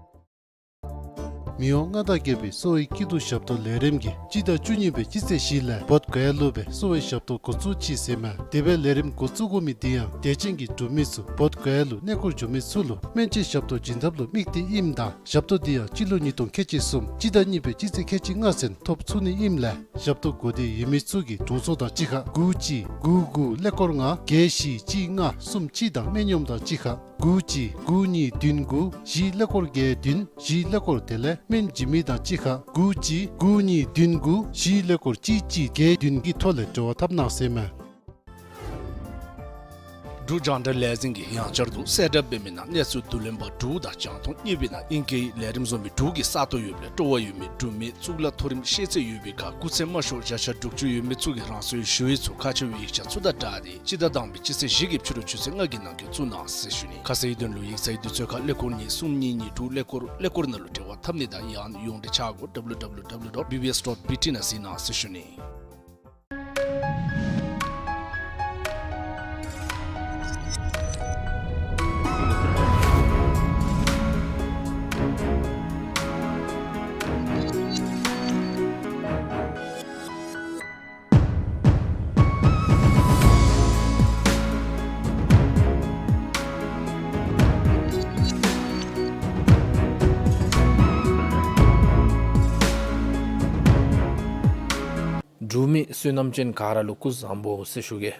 མི་དབང་མངའ་བདག་རྒྱལ་པོའི་གསོ་བའི་སྐྱིད་སྡུག་ཞབས་ཏོག་ལས་རིམ་གྱིས་སྤྱི་ཟླ་བཅུ་གཉིས་པའི་སྤྱི་ཚེས་བཞི་ལས་བོདྷ་ག་ཡ་ལུ་སྦེ་གསོ་བའི་ཞབས་ཏོག་འགོ་བཙུགས་ཅི་ཟེར་མས། དེ་སྦེ་ལས་རིམ་འགོ་བཙུགས་དགོ་མི་དེ་ཡང་དད་ཅན་གྱི་འབྲུག་མི་ཚུ་བོདྷ་ག་ཡ་ལུ་གནས་སྐོར་འགྱོ་མི་ཚུ་ལུ་སྨན་བཅོས་ཞབས་ཏོག་བྱིན་ཐབས་ལུ་དམིགས་ཏེ་ཨིནམ་ད་ཞབས་ཏོག་དེ་ཡང་སྤྱི་ལོ་ཉིས་སྟོང་ཁལ་གཅིག་གསུམ་སྤྱི་ཟླ་གཉིས་པའི་སྤྱི་ཚེས་ཁལ་གཅིག་ལྔ་ཚུན་ཐོབ་ཚུགས་ནི་ཨིནམ་ལས་ཞབས་ཏོག་དགོས་འདོད་ཡོད་མི་ཚུ་གིས་དྲུང་འཚོ་དང་གཅིག་ཁར་དགུ་གཅིག་དགུ་དགུ་ཀླད་ཀོར་ལྔ་བརྒྱད་བཞི་གཅིག་ལྔ་གསུམ་གཅིག་དང་སྨན་གཡོགམ་དང་གཅིག་ཁར་དགུ་གཅིག་དགུ་གཉིས་བདུན་དགུ་བཞི་ཀླད་ཀོར་བརྒྱད་བདུན་བཞི་ཀླད་ཀོར་དེ་ལས་སྨན་བྱིན་མི་དང་གཅིག་ཁར་དགུ་གཅིག་དགུ་གཉིས་བདུན་དགུ་བཞི་ཀླད་ཀོར་གཅིག་གཅིག་བརྒྱད་བདུན་གྱི་ཐོག་ལས་འབྲེལ་བ་འཐབ་གནང་ཟེར་མས། འབྲུག་རྒྱང་བསྒྲགས་ལས་འཛིན་གྱིས་ཡང་བསྐྱར་དུ་གསལ་བསྒྲགས་འབད་མི་ནང་གནས་ཚུལ་བསྡུ་ལེན་པ་དྲུག་དང་རྒྱང་མཐོང་གཉིས་པའི་ནང་ཨིང་སྐད་ལས་རིམ་བཟུམ་སྦེ་འབྲུག་གི་ས་སྟོང་ཡོདཔ་ལས་སྤྲོ་བ་ཡོད་མི་འབྲུག་མི་གཙུག་ལག་མཐོ་རིམ་ཤེས་ཚད་ཡོད་པའི་ཁར་སྐུགས་ཚད་དམའ་ཤོས་བརྒྱ་ཆ་དྲུག་ཅུ་ཡོད་མི་ཚུ་གིས་རང་སོའི་ཞུ་ཡིག་ཚུ་ཁག་ཆེ་བའི་ཡིག་ཆ་ཚུ་དང་སྦྲགས་ཏེ་སྤྱི་ཟླ་དང་པའི་སྤྱི་ཚེས་བཞི་གི་ཕྱི་རུ་ཆུ་ཚོད་ལྔ་གི་ནང་འཁོད་བཙུགས་གནང་ཟེར་ཞུ་ནི། ཁ་གསལ་གྱི་དོན་ལུ་ཡིག་ཚང་གི་དུས་ཚོད་ཁར་ཀླད་ཀོར་གཉིས་གསུམ་གཉིས་གཉིས་དྲུག་ཀླད་ཀོར་ཀླད་ཀོར་ནང་ལུ་འབྲེལ་བ་འཐབ་ནི་དང་ཡང་ན་ཡོངས་འབྲེལ་ཆ་སྒོ་W W W dot B B S dot B T ནང་གཟིགས་གནང་ཟེར་ཞུ་ནི། འབྲུག་མི་བསོད་ནམས་ཅན་ག་ར་ལུ་སྐུ་གཟུགས་བཟང་པོ་ཟེར་ཞུ་གེ།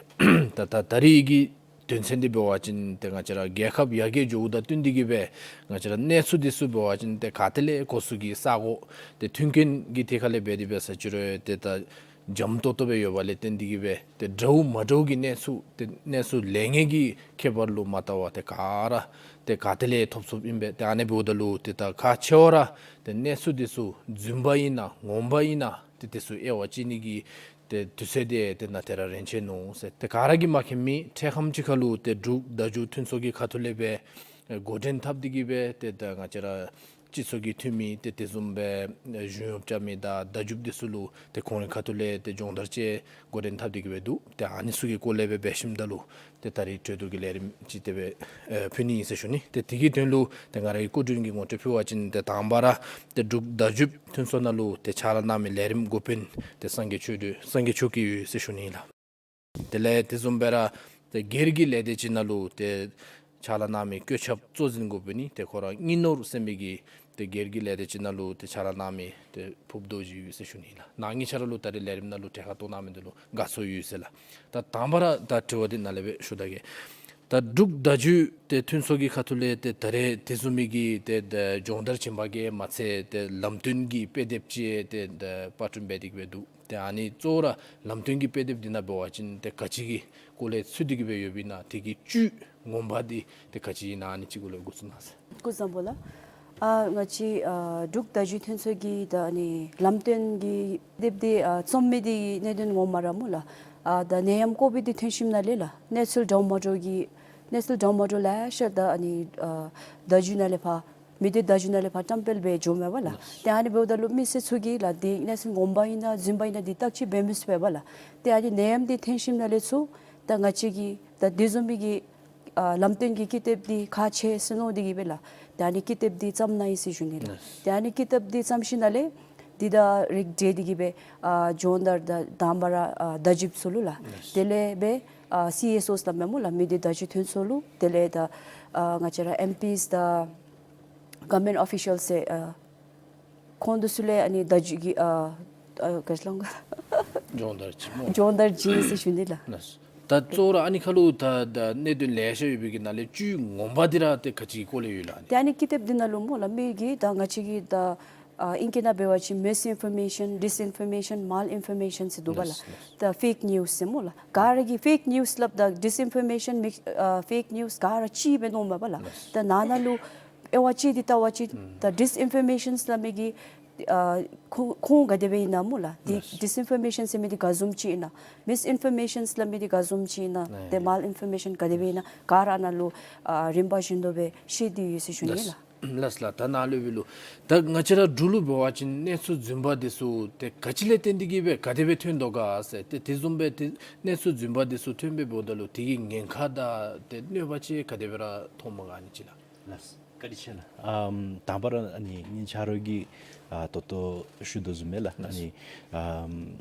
ད་ད་ད་རིས་ཀྱི་དོན་ཚན་འདི་འབད་བ་ཅིན་ཏེ་ང་བཅས་ར་རྒྱལ་ཁབ་ཡར་རྒྱས་འགྱོཝ་དང་བསྟུན་ཏེ་གིས་སྦེ་ང་བཅས་ར་གནས་ཚུལ་འདི་ཚུ་འབད་བ་ཅིན་ཏེ་ག་ཏེ་ལས་གོ་ས་གི་ས་གོ་ཏེ་མཐུན་རྐྱེན་གྱི་ཐད་ཁ་ལས་འབད་དེ་འབད་ས་ཅི་རུང་ཏེ་ད་འཇམ་ཏོག་ཏོ་སྦེ་ཡོདཔ་ལས་བརྟེན་ཏེ་གིས་སྦེ་ཏེ་འདྲཝ་མ་འདྲཝ་གི་གནས་ཚུལ་ཏེ་གནས་ཚུལ་ལེགས་ཉེས་ཀྱི་ཁྱད་པར་ལུ་མ་བལྟ་བར་ཏེ་ག་ར་ཏེ་ག་ཏེ་ལས་ཐོབ་ཚུགསཔ་ཨིན་པས། ཏེ་ཨ་ནི་འབདཝ་ད་ལུ་ཏེ་ད་ཁག་ཆེ་བ་ར་ཏེ་གནས་ཚུལ་འདི་ཚུ་རྫུན་པ་ཨིན་ན་ངོ་མ་ཨིན་ན་ཏེ་དེ་ཚུ་དབྱེ་བ་དཔྱད་ནི་གི་ཏེ་དུས་ཚོད་འདི་ཏེ་ནཱ་ཏེ་ར་རན་ཆི་ནུག་ཟེར། ཏེ་ག་ར་གིས་མ་མཁྱེན་མི་འཕྲལ་ཁམས་ཅིག་ཁར་ལུ་ཏེ་འབྲུག་བརྡ་བརྒྱུད་མཐུན་ཚོགས་ཀྱི་ཁ་ཐུག་ལས་སྦེ་འགོ་འདྲེན་འཐབ་སྟེ་གིས་སྦེ་ཏེ་ད་ང་བཅས་ར་སྤྱི་ཚོགས་ཀྱི་འཐུས་མི་ཏེ་དེ་བཟུམ་སྦེ་གཞུང་གཡོགཔ་རྐྱབ་མི་དང་བརྡ་བརྒྱུདཔ་འདི་ཚུ་ལུ་ཏེ་ཁོང་རའི་ཁ་ཐུག་ལས་ཏེ་སྦྱོང་བརྡར་ཅིག་འགོ་འདྲེན་འཐབ་སྟེ་གིས་སྦེ་འདུག། ཏེ་ཨ་ནི་ཚུ་གི་སྐོར་ལས་སྦེ་འབད་ཞིནམ་ད་ལུ་ཏེ་ད་རིས་གྲོས་བསྡུར་གྱི་ལས་རིམ་ཅིག་དེ་སྦེ་ཨེ་ཕུལ་ནི་ཨིན་ཟེར་ཞུ་ནི། ཏེ་དེ་གི་དོན་ལུ་ཏེ་ང་རའི་སྐུ་མགྲོན་གྱིས་ངོ་སྤྲོད་ཕུལ་བ་ཅིན་ཏེ་དང་པ་ར་ཏེ་འབྲུག་བརྡ་བརྒྱུད་མཐུན་ཚོགས་ནང་ལུ་ཏེ་ཕྱག་ལཱ་གནང་མི་ལས་རིམ་འགོ་དཔོན་ཏེ་སངས་རྒྱས་ཆོས་སྒྲོན་སངས་རྒྱས་ཆོས་སྐྱིད་ཡོད་ཟེར་ཞུ་ནི་ལགས། དེ་ལས་དེ་བཟུམ་སྦེ་ར་ཏེ་སྒེར་གྱི་ལས་སྡེ་ཅིག་ནང་ལུ་ཏེ་ཕྱག་ལཱ་གནང་མི་བཀོད་ཁྱབ་གཙོ་འཛིན་འགོ་དཔོན་ནི་ཏེ་ཁོ་ར་སྙི་ནོར་ཟེར་མི་གི་ཏེ་སྒེར་གྱི་ལས་སྡེ་ཅིག་ནང་ལུ་ཏེ་ཕྱག་ལཱ་གནང་མི་ཏེ་ཕུརཔ་རྡོ་རྗེ་ཡོད་ཟེར་ཞུ་ནི་ལགས། ནཱ་གཉིས་ཆ་ར་ལུ་ད་རིས་ལས་རིམ་ནང་ལུ་གྲལ་ཁར་གཏོགས་གནང་མི་འདི་ལུ་དགའ་ཚོར་ཡོད་ཟེར་ལགས། ད་དང་པ་ར་ད་དྲི་བ་འདི་ནཱ་ལས་སྦེ་ཞུ་ད་གེ། ད་འབྲུག་བརྡ་བརྒྱུད་ཏེ་མཐུན་ཚོགས་ཀྱི་ཁ་ཐུག་ལས་ཏེ་ད་རེས་དེ་བཟུམ་མའི་གི་ཏེ་ད་སྦྱོང་བརྡར་བྱིན་པ་གིས་མ་ཚད་ཏེ་ལམ་སྟོན་གྱི་དཔེ་དེབ་ཅིག་ཏེ་ད་པར་སྐྲུན་འབད་དེ་གིས་སྦེ་འདུག། ཏེ་ཨ་ནི་གཙོ་བོ་ར་ལམ་སྟོན་གྱི་དཔེ་དེབ་འདི་ནང་འབད་བ་ཅིན་ཏེ་ག་ཅི་གི་སྐོར་ལས་ཚུད་དེ་གིས་སྦེ་ཡོདཔ་ཨིན་ན་དེ་གི་བཅུད་ངོ་མ་འདི་ཏེ་ག་ཅི་ཨིན་ན་ཨ་ནི་ཅིག་གུ་ལས་འགོ་བཙུགས་གནང་ཟེར། སྐུ་གཟུགས་བཟང་པོ་ལགས། ཨ་ང་བཅས་ཨ་འབྲུག་བརྡ་བརྒྱུད་མཐུན་ཚོགས་ཀྱིས་ད་ཨ་ནི་ལམ་སྟོན་གྱི་དེབ་འདི་ཨ་རྩོམ་མི་འདི་གནད་དོན་ངོ་མ་ར་སྨོ་ལགས། ཨ་ད་ནད་ཡམས་ཀོ་བིཌ་འདི་ཐོན་ཞིནམ་ལས་ལགས་གནས་ཚུལ་འདྲཝ་མ་འདྲཝ་གི་གནས་ཚུལ་འདྲཝ་མ་འདྲཝ་ལེ་ཤ་ད་ཨ་ནི་ཨ་བརྡ་བརྒྱུད་ནང་ལས་ཕར་མི་སྡེ་བརྡ་བརྒྱུད་ནང་ལས་ཕར་བཀྲམ་སྤེལ་འབད་འགྱོཝ་མས་པ་ལགས། ཏེ་ཨ་ནི་འབདཝ་ད་ལུ་མི་སེར་ཚུ་གིས་ལགས་འདི་གནས་ཚུལ་ངོ་མ་ཨིན་ན་རྫུན་པ་ཨིན་ན་འདི་བརྟག་དཔྱད་འབད་མི་ཚུགས་པས་པ་ལགས། ཏེ་ཨ་ནི་ནད་ཡམས་འདི་ཐོན་ཞིནམ་ལས་ཚུར་ད་ང་བཅས་ཀྱིས་ད་དེ་བཟུམ་མའི་གི་ ཨ་ལམ་སྟོན་གྱི་ཀི་དེབ་འདི་ཁག་ཆེ་ཟེར་མནོ་སྟེ་གིས་སྦེ་ལགས། ཏེ་ཨ་ནི་ཀི་དེབ་འདི་བརྩམས་གནང་ཡི་ཟེར་ཞུ་ནི་ལགས། ལགས། ཏེ་ཨ་ནི་ཀི་དེབ་འདི་བརྩམས་ཞིནམ་ལས་འདི་དང་རིགས་བསྒྲེས་ཏེ་གིས་སྦེ་ཨ་སྦྱོང་བརྡར་དང་དང་པ་ར་ཨ་བརྡ་བརྒྱུདཔ་ཚུ་ལུ་ལགས། ལགས། དེ་ལས་སྦེ་ཨ་སི་ཨེསི་ཨོསི་སླབ་མས་སྨོ་ལགས། མི་སྡེ་བརྡ་བརྒྱུད་དོན་ཚན་ཚུ་ལུ། དེ་ལས་ད་ཨ་ང་བཅས་ར་ཨེམ་པིསི་དང་གོ་ཝརནམེནཊ་ཨོ་ཕི་ཤཱལསི་ཟེར་ཨ་ཁོང་འདི་ཚུ་ལས་ཨ་ནི་བརྡ་བརྒྱུད་ཀྱི་ཨ་ཨ་ག་ཅི་ལོ་སྦྱོང་བརྡར་བྱིན་སྨོ། སྦྱོང་བརྡར་བྱིན་ཟེར་ཞུ་ནི་ལགས། ལགས། ད་གཙོ་བོ་ར་ཨ་ནི་ཁར་ལུ་ད་ད་གནད་དོན་ལེ་ཤ་ཡོད་པའི་གི་ནང་ལས་བཅུད་ངོ་མ་འདི་ར་ཏེ་ག་ཅི་གི་སྐོར་ལས་ཡོད་ལགས་ཨ་ནི། ཏེ་ཨ་ནི་ཀི་དེབ་འདི་ནང་ལུ་སྨོ་ལགས་མི་གིས་ད་ང་བཅས་ཀྱི་ད་ཨ་ཨིང་སྐད་ནང་འབད་བ་ཅིན་མིསི་ཨིན་ཕོར་མེ་ཤཱན་ཌིསི་ཨིན་ཕོར་མེ་ཤཱན་མཱལ་ཨིན་ཕོར་མེ་ཤཱན་ཟེར་འདུག་པ་ལགས། ལགས། ད་ཕེཀ་ནིའུསི་ཟེར་སྨོ་ལགས། ག་ར་གིས་ཕེཀ་ནིའུསི་སླབ་ད་ཌིསི་ཨིན་ཕོར་མེ་ཤཱན་མིག་ཨ་ཕེཀ་ནིའུསི་ག་ར་གཅིག་སྦེ་མནོཝ་མས་པ་ལགས། ལགས། ད་ནང་ན་ལུ་དབྱེ་བ་ཕྱེ་སྟེ་བལྟ་བ་ཅིན་ད་ཌིསི་ཨིན་ཕོར་མེ་ཤཱན་སླབ་མི་གི་ཨ་ཁོང་ཁོང་ག་དེ་སྦེ་ཨིན་ན་སྨོ་ལགས། ཏེ་ལགས། ཌིསི་ཨིན་ཕོར་མེ་ཤཱན་ཟེར་མི་འདི་ག་བཟུམ་ཅིག་ཨིན་ན། མིསི་ཨིན་ཕོར་མེ་ཤཱན་སླབ་མི་འདི་ག་བཟུམ་ཅིག་ཨིན་ན། ལགས། ཏེ་མཱལ་ཨིན་ཕོར་མེ་ཤཱན་ག་དེ་སྦེ་ཨིན་ན་ག་ར་ནང་ལུ་ཨ་རིམ་པ་བཞིན་དུ་སྦེ་བཤད་དེ་ཡོད་ཟེར་ཞུ་ནི་ལགས། ལགས་ལགས། ད་ནཱ་ལུ་འབད་རུང་ད་ང་བཅས་ར་འབྲུག་ལུ་འབད་བ་ཅིན་གནས་ཚུལ་རྫུན་པ་འདི་ཚུ་ཏེ་ག་ཅི་ལས་བརྟེན་ཏེ་གིས་སྦེ་ག་དེ་སྦེ་ཐོན་དོ་ག་ཟེར། ཏེ་དེ་བཟུམ་སྦེ་ཏེ་གནས་ཚུལ་རྫུན་པ་འདི་ཚུ་ཐོན་སྦེ་འབདཝ་ད་ལུ་དེ་གི་ཉེན་ཁ་དང་ཏེ་གནོད་པ་ཅིག་ག་དེ་སྦེ་ར་མཐོངམ་ག་ཨ་ནི་ཅིག་ལགས། ལགས། བཀའ་དྲིན་ཆེ་ལགས། ཨམ་དང་པ་ར་ཨ་ནི་ངེའི་ཆ་རོགས་ཀྱིས་ཨ་ད་ལྟོ་ཞུ་དོ་བཟུམ་སྦེ་ལགས། ཨ་ནི་ཨམ་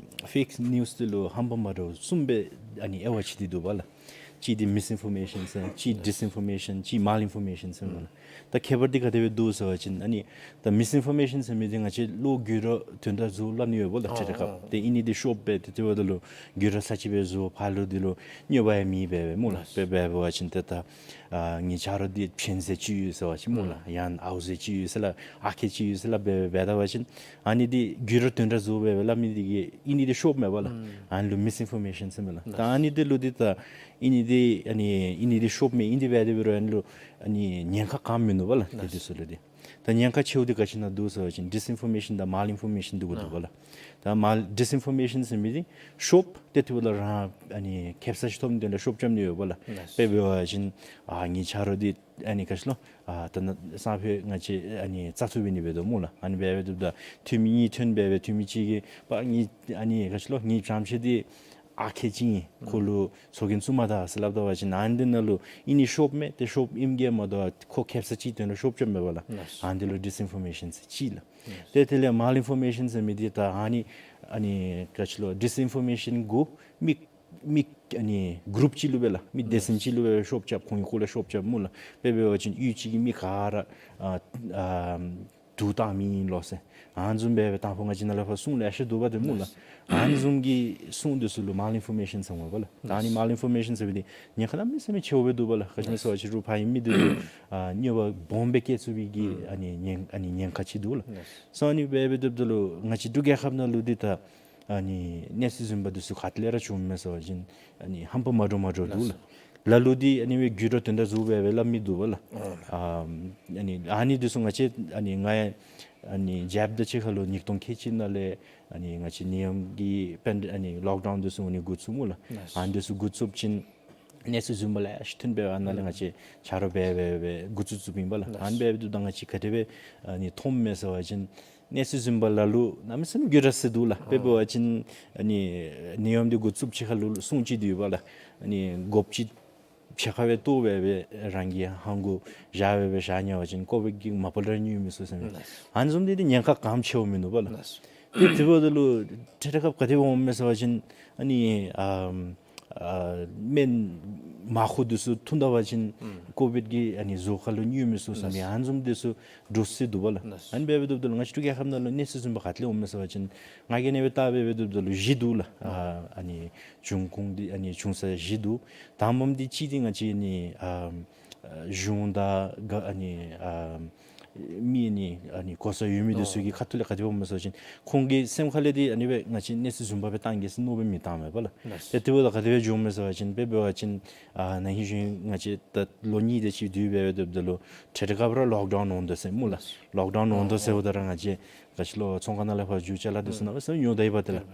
ཕེཀ་ནིའུསི་འདི་ལུ་ཧམ་པ་མ་འདྲཝ་གསུམ་སྦེ་ཨ་ནི་དབྱེ་བ་ཕྱེ་སྟེ་འདུག་པ་ལགས། གཅིག་འདི་མིསི་ཨིན་ཕོར་མེ་ཤཱན་ཟེར། གཅིག་ལགས། ཌིསི་ཨིན་ཕོར་མེ་ཤཱན། གཅིག་མཱལ་ཨིན་ཕོར་མེ་ཤཱན་ཟེར་སྨོ་ལགས། ད་ཁྱད་པར་འདི་ག་དེ་སྦེ་འདུག་ཟེར་བ་ཅིན་ཨ་ནི་ད་མིསི་ཨིན་ཕོར་མེ་ཤཱན་ཟེར་མི་འདི་ང་བཅས་བློ་འགྱུར་ར་དོན་དག་རྫུ་སླབ་ནི་ཡོད་པ་ལགས། ཨོ་ཏེ་ཨ་ནི་འདི་ཤོབ་སྦེ་ཏེ་དེ་འབདཝ་ད་ལུ་འགྱུར་ར་ས་ཅིག་སྦེ་རྫུ་ཕར་ལུ་འདི་ལུ་གནོད་པ་ཡང་མེད་པས་སྦེ་སྨོ་ལགས། ལགས། དཔེ་འབད་བ་ཅིན་ཏེ་ད་ཨ་ངེའི་ཆ་རོགས་འདི་ཕྱེན་ཟས་ཅིག་ཡོད་ཟེར་བ་ཅིན་སྨོ་ལགས། ཨ་ཡང་ཨའུ་ཟས་ཅིག་ཡོད་ཟེར་ལགས། ཨ་ཁེ་ཅིག་ཡོད་ཟེར་ལགས་སྦེ་སྦེ་ད་བ་ཅིན་ཨ་ནི་འདི་འགྱུར་ར་དོན་དག་རྫུ་སྦེ་སྦེ་སླབ་མི་འདི་གིས་ཨ་ནི་འདི་ཤོབ་མས་པ་ལགས། ཨ་ནི་ལུ་མིསི་ཨིན་ཕོར་མེ་ཤཱན་ཟེར་མས་ལགས། ད་ཨ་ནི་འདི་ལུ་འདི་ད་ཨ་ནི་འདི་ཨ་ནི་ཨ་ནི་འདི་ཤོབ་མས། ཨ་ནི་འདི་སྦེ་དེ་འབད་རུང་ཨ་ནི་ལུ་ཨ་ནི་ཉེན་ཁ་ག་མིན་ནུག་པ་ལགས། ཏེ་འདི་ཚུ་ལུ་འདི་ད་ཉེན་ཁ་ཆེཝ་འདི་ག་ཅི་ནང་འདུག་ཟེར་བ་ཅིན་ཌིསི་ཨིན་ཕོར་མེ་ཤཱན་དང་མཱལ་ཨིན་ཕོར་མེ་ཤཱན་འདི་གུ་འདུག་པ་ལགས། ད་མཱལ་ཌིསི་ཨིན་ཕོར་མེ་ཤཱན་ཟེར་མི་འདི་ཤོབ་ཏེ་དེ་འབདཝ་ད་རང་ཨ་ནི་ཁེབ་ས་ཅིག་ཐོབ་ནི་དོན་ལུ་ཤོབ་རྐྱབ་ནི་ཡོད་པ་ལགས། ལགས། དཔེ་འབད་བ་ཅིན་ཨ་ངེའི་ཆ་རོགས་འདི་ཨ་ནི་ག་ཅི་ལོ་ཨ་ད་ནཱ་སང་ཕོད་ང་བཅས་ཨ་ནི་བཙག་འཐུ་འབད་ནི་འབད་དོ་སྨོ་ལགས། ཨ་ནི་འབད་འབད་དོ་ད་འཐུས་མི་གཉིས་ཐོན་སྦེ་འབད་འཐུས་མི་གཅིག་གིས་པ་ངེའི་ཨ་ནི་ག་ཅི་ལོ་ངེའི་བྱམས་ཆེ་འདི་ཨ་ཁེ་ཅིག་ཨིན། ཁོ་ལུ་ཚོགས་རྒྱན་བཙུགས་མ་ད་ཟེར་སླབ་ད་བ་ཅིན་ཨ་ནི་འདི་ནང་ལུ་ཨ་ནི་ཤོབ་མས། ཏེ་ཤོབ་ཨིནམ་གྱིས་མ་དོ་ཁོ་ཁེབ་ས་ཅིག་དོན་ལུ་ཤོབ་རྐྱབ་མས་པ་ལགས། ལགས། ཨ་ནི་འདི་ལུ་ཌིསི་ཨིན་ཕོར་མེ་ཤཱན་ཟེར་ཅིག་ལགས། ལགས། ཏེ་དེ་ལས་མཱལ་ཨིན་ཕོར་མེ་ཤཱན་ཟེར་མི་འདི་ད་ཨ་ནི་ཨ་ནི་ག་ཅི་ལོ་ཌིསི་ཨིན་ཕོར་མེ་ཤཱན་གུ་མི་མི་ཨ་ནི་གུ་རུབ་ཅིག་ལུ་སྦེ་ལགས། མི་སྡེ་ཚན་ཅིག་ལུ་སྦེ་ཤོབ་རྐྱབ། ཁོང་གི་སྐོར་ལས་ཤོབ་རྐྱབ་སྨོ་ལགས། དཔེ་འབད་བ་ཅིན་གཡུས་ཅིག་གི་མི་ག་ར་ཨ་ཨ་དུག་བཏང་མི་ཨིན་ལོ་ཟེར། ཨ་ནི་བཟུམ་སྦེ་སྦེ་དང་ཕུ་ང་བཅས་ནཱ་ལས་ཕར་སྲུང་ལེ་ཤ་འདུག་པ་ཏེ་སྨོ་ལགས། ཨ་ནི་བཟུམ་གྱི་སྲུང་འདི་ཚུ་ལུ་མཱལ་ཨིན་ཕོར་མེ་ཤཱན་ཟེར་སྨོ་པ་ལགས། ད་ཨ་ནི་མཱལ་ཨིན་ཕོར་མེ་ཤཱན་ཟེར་བའི་འདི་ཉེན་ཁ་གནམ་མེད་ས་མེད་ཆེཝ་སྦེ་འདུག་པ་ལགས། ག་ཅི་སྨོ་ཟེར་བ་ཅིན་རུང་ཕར་ཨིན་མི་འདི་ལུ་ཨ་གནོད་པ་སྦོམ་སྦེ་བཀལ་ཚུགས་པའི་གི་ཨ་ནི་ཉེན་ཨ་ནི་ཉེན་ཁ་ཅིག་འདུག་ལགས། སོ་ཨ་ནི་སྦེ་སྦེ་འདུག་ད་ལུ་ང་བཅས་འབྲུག་རྒྱལ་ཁབ་ནང་ལུ་འདི་ད་ཨ་ནི་གནས་ཚུལ་རྫུན་པ་འདི་ཚུ་ག་ཏེ་ལས་ར་བྱུངམ་མས་ཟེར་བ་ཅིན་ཨ་ནི་ཧམ་པ་མ་འདྲཝ་མ་འདྲཝ་འདུག་ལགས། ལ་ལུ་འདི་ཨ་ནི་སྦེ་འགྱུར་ར་དོན་དག་རྫུ་སྦེ་སྦེ་སླབ་མི་འདུག་པ་ལགས། ཨ་ཨ་ནི་ཨ་ནི་འདི་ཚུ་ང་བཅས་ཨ་ནི་ང་ཡང་ཨ་ནི་རྒྱབ་དང་གཅིག་ཁར་ལུ་ཉིས་སྟོང་ཁལ་གཅིག་ནང་ལས་ཨ་ནི་ང་བཅས་ནད་ཡམས་ཀྱི་པེན་ཨ་ནི་ལོག་ཌའུན་འདི་ཚུ་ཨ་ནི་འགོ་བཙུགས་སྨོ་ལགས། ཨ་ནི་འདི་ཚུ་འགོ་བཙུགས་ཅིན་གནས་ཚུལ་རྫུན་པ་ལེ་ཤ་ཐོན་སྦེ་ཨ་ནཱ་ལས་ང་བཅས་ཆ་རོགས་སྦེ་སྦེ་སྦེ་འགོ་བཙུགས་བཙུགསཔ་ཨིན་པ་ལགས། ཨ་ནི་སྦེ་སྦེ་འདུག་ད་ང་བཅས་ག་དེ་སྦེ་ཨ་ནི་མཐོངམ་མས་ཟེར་བ་ཅིན་གནས་ཚུལ་རྫུན་པ་ལ་ལུ་གནམ་མེད་ས་མེད་འགྱུར་ར་སོ་ཡི་འདུག་ལགས། དཔེ་འབད་བ་ཅིན་ཨ་ནི་ནད་ཡམས་འདི་འགོ་བཙུགསཔ་ཅིག་ཁར་ལུ་སྲུང་ཅིག་འདི་ཡོད་པ་ལགས། ཨ་ནི་གོ་པ་ཅིག་ཕྱེད་ཀ་སྦེ་བཏོག་སྦེ་སྦེ་རང་གི་ཧང་གུ་བཞག་སྦེ་སྦེ་བཞག་ཉལ་བ་ཅིན་ཀོ་བིཌ་ཀྱི་མ་པ་ལས་ར་ཉུང་མི་ཚུགས་ཟེར་མས། ཨ་ནི་བཟུམ་འདི་འདི་ཉེན་ཁ་གནམ་མེད་ས་མེད་ཆེཝ་མིན་འདུག་པ་ལགས། ཏེ་དེ་འབདཝ་ད་ལུ་ཐད་རི་ཁབ་ག་དེ་སྦེ་འོངམ་མས་ཟེར་བ་ཅིན་ཨ་ནི་ཨ་ཨ་སྨན་མར་ཁུ་འདི་ཚུ་འཐུང་ད་བ་ཅིན་ཀོ་བིཌ་ཀྱི་ཨ་ནི་གཟུགས་ཁར་ལུ་ཉུང་མི་ཚུགས་ཟེར་མི་ཨ་ནི་བཟུམ་འདི་ཚུ་འདྲོག་སོ་ཡི་འདུག་པ་ལགས། ཨ་ནི་སྦེ་སྦེ་འདུག་ད་ལུ་ང་བཅས་འབྲུག་རྒྱལ་ཁབ་ནང་ལུ་གནས་ཚུལ་རྫུན་པ་ག་ཏེ་ལས་འོངམ་མས་ཟེར་བ་ཅིན་ང་གིས་ཨ་ནི་སྦེ་བལྟ་སྦེ་སྦེ་འདུག་ད་ལུ་བཞི་འདུག་ལགས། ཨ་ཨ་ནི་འབྱུང་ཁུངས་འདི་ཨ་ནི་བྱུང་ས་བཞི་འདུག། དང་པམ་འདི་གཅིག་འདི་ང་བཅས་ཨ་ནི་ཨ་གཞུང་དང་ག་ཨ་ནི་ཨ་མི་ཨ་ནི་ཨ་ནི་གོ་ས་ཡོད་མི་འདི་ཚུ་གི་ཁ་ཐུག་ལས་ག་དེ་སྦེ་འོངམ་མས་ཟེར་བ་ཅིན་ཁོང་གི་སེམས་ཁ་ལས་འདི་ཨ་ནི་སྦེ་ང་བཅས་གནས་ཚུལ་རྫུན་པ་སྦེ་བཏང་གེ་ཟེར་མནོ་སྦེ་མི་བཏངམ་མས་པ་ལགས། ཏེ་དེ་འབདཝ་ད་ག་དེ་སྦེ་བྱུངམ་མས་ཟེར་བ་ཅིན་དཔེ་འབད་བ་ཅིན་ཨ་ན་ཧིང་གཞེས་ནིང་ང་བཅས་ད་ལོ་གཉིས་དེ་ཅིག་དུས་སྦེ་སྦེ་སྡོདཔ་ད་ལུ་ཐད་རི་ཁབ་ར་ལོག་ཌའུན་འོང་དོ་ཟེར་སྨོ་ལགས། ལོག་ཌའུན་འོང་དོ་ཟེརཝ་ད་ར་ང་བཅས་ག་ཅི་ལོ་ཚོང་ཁང་ནང་ལས་ཕར་འགྱོ་ཅ་ལ་འདི་ཚུ་གནམ་མེད་ས་མེད་ཉོ་ད་ཡི་པ་ཏེ་ལགས།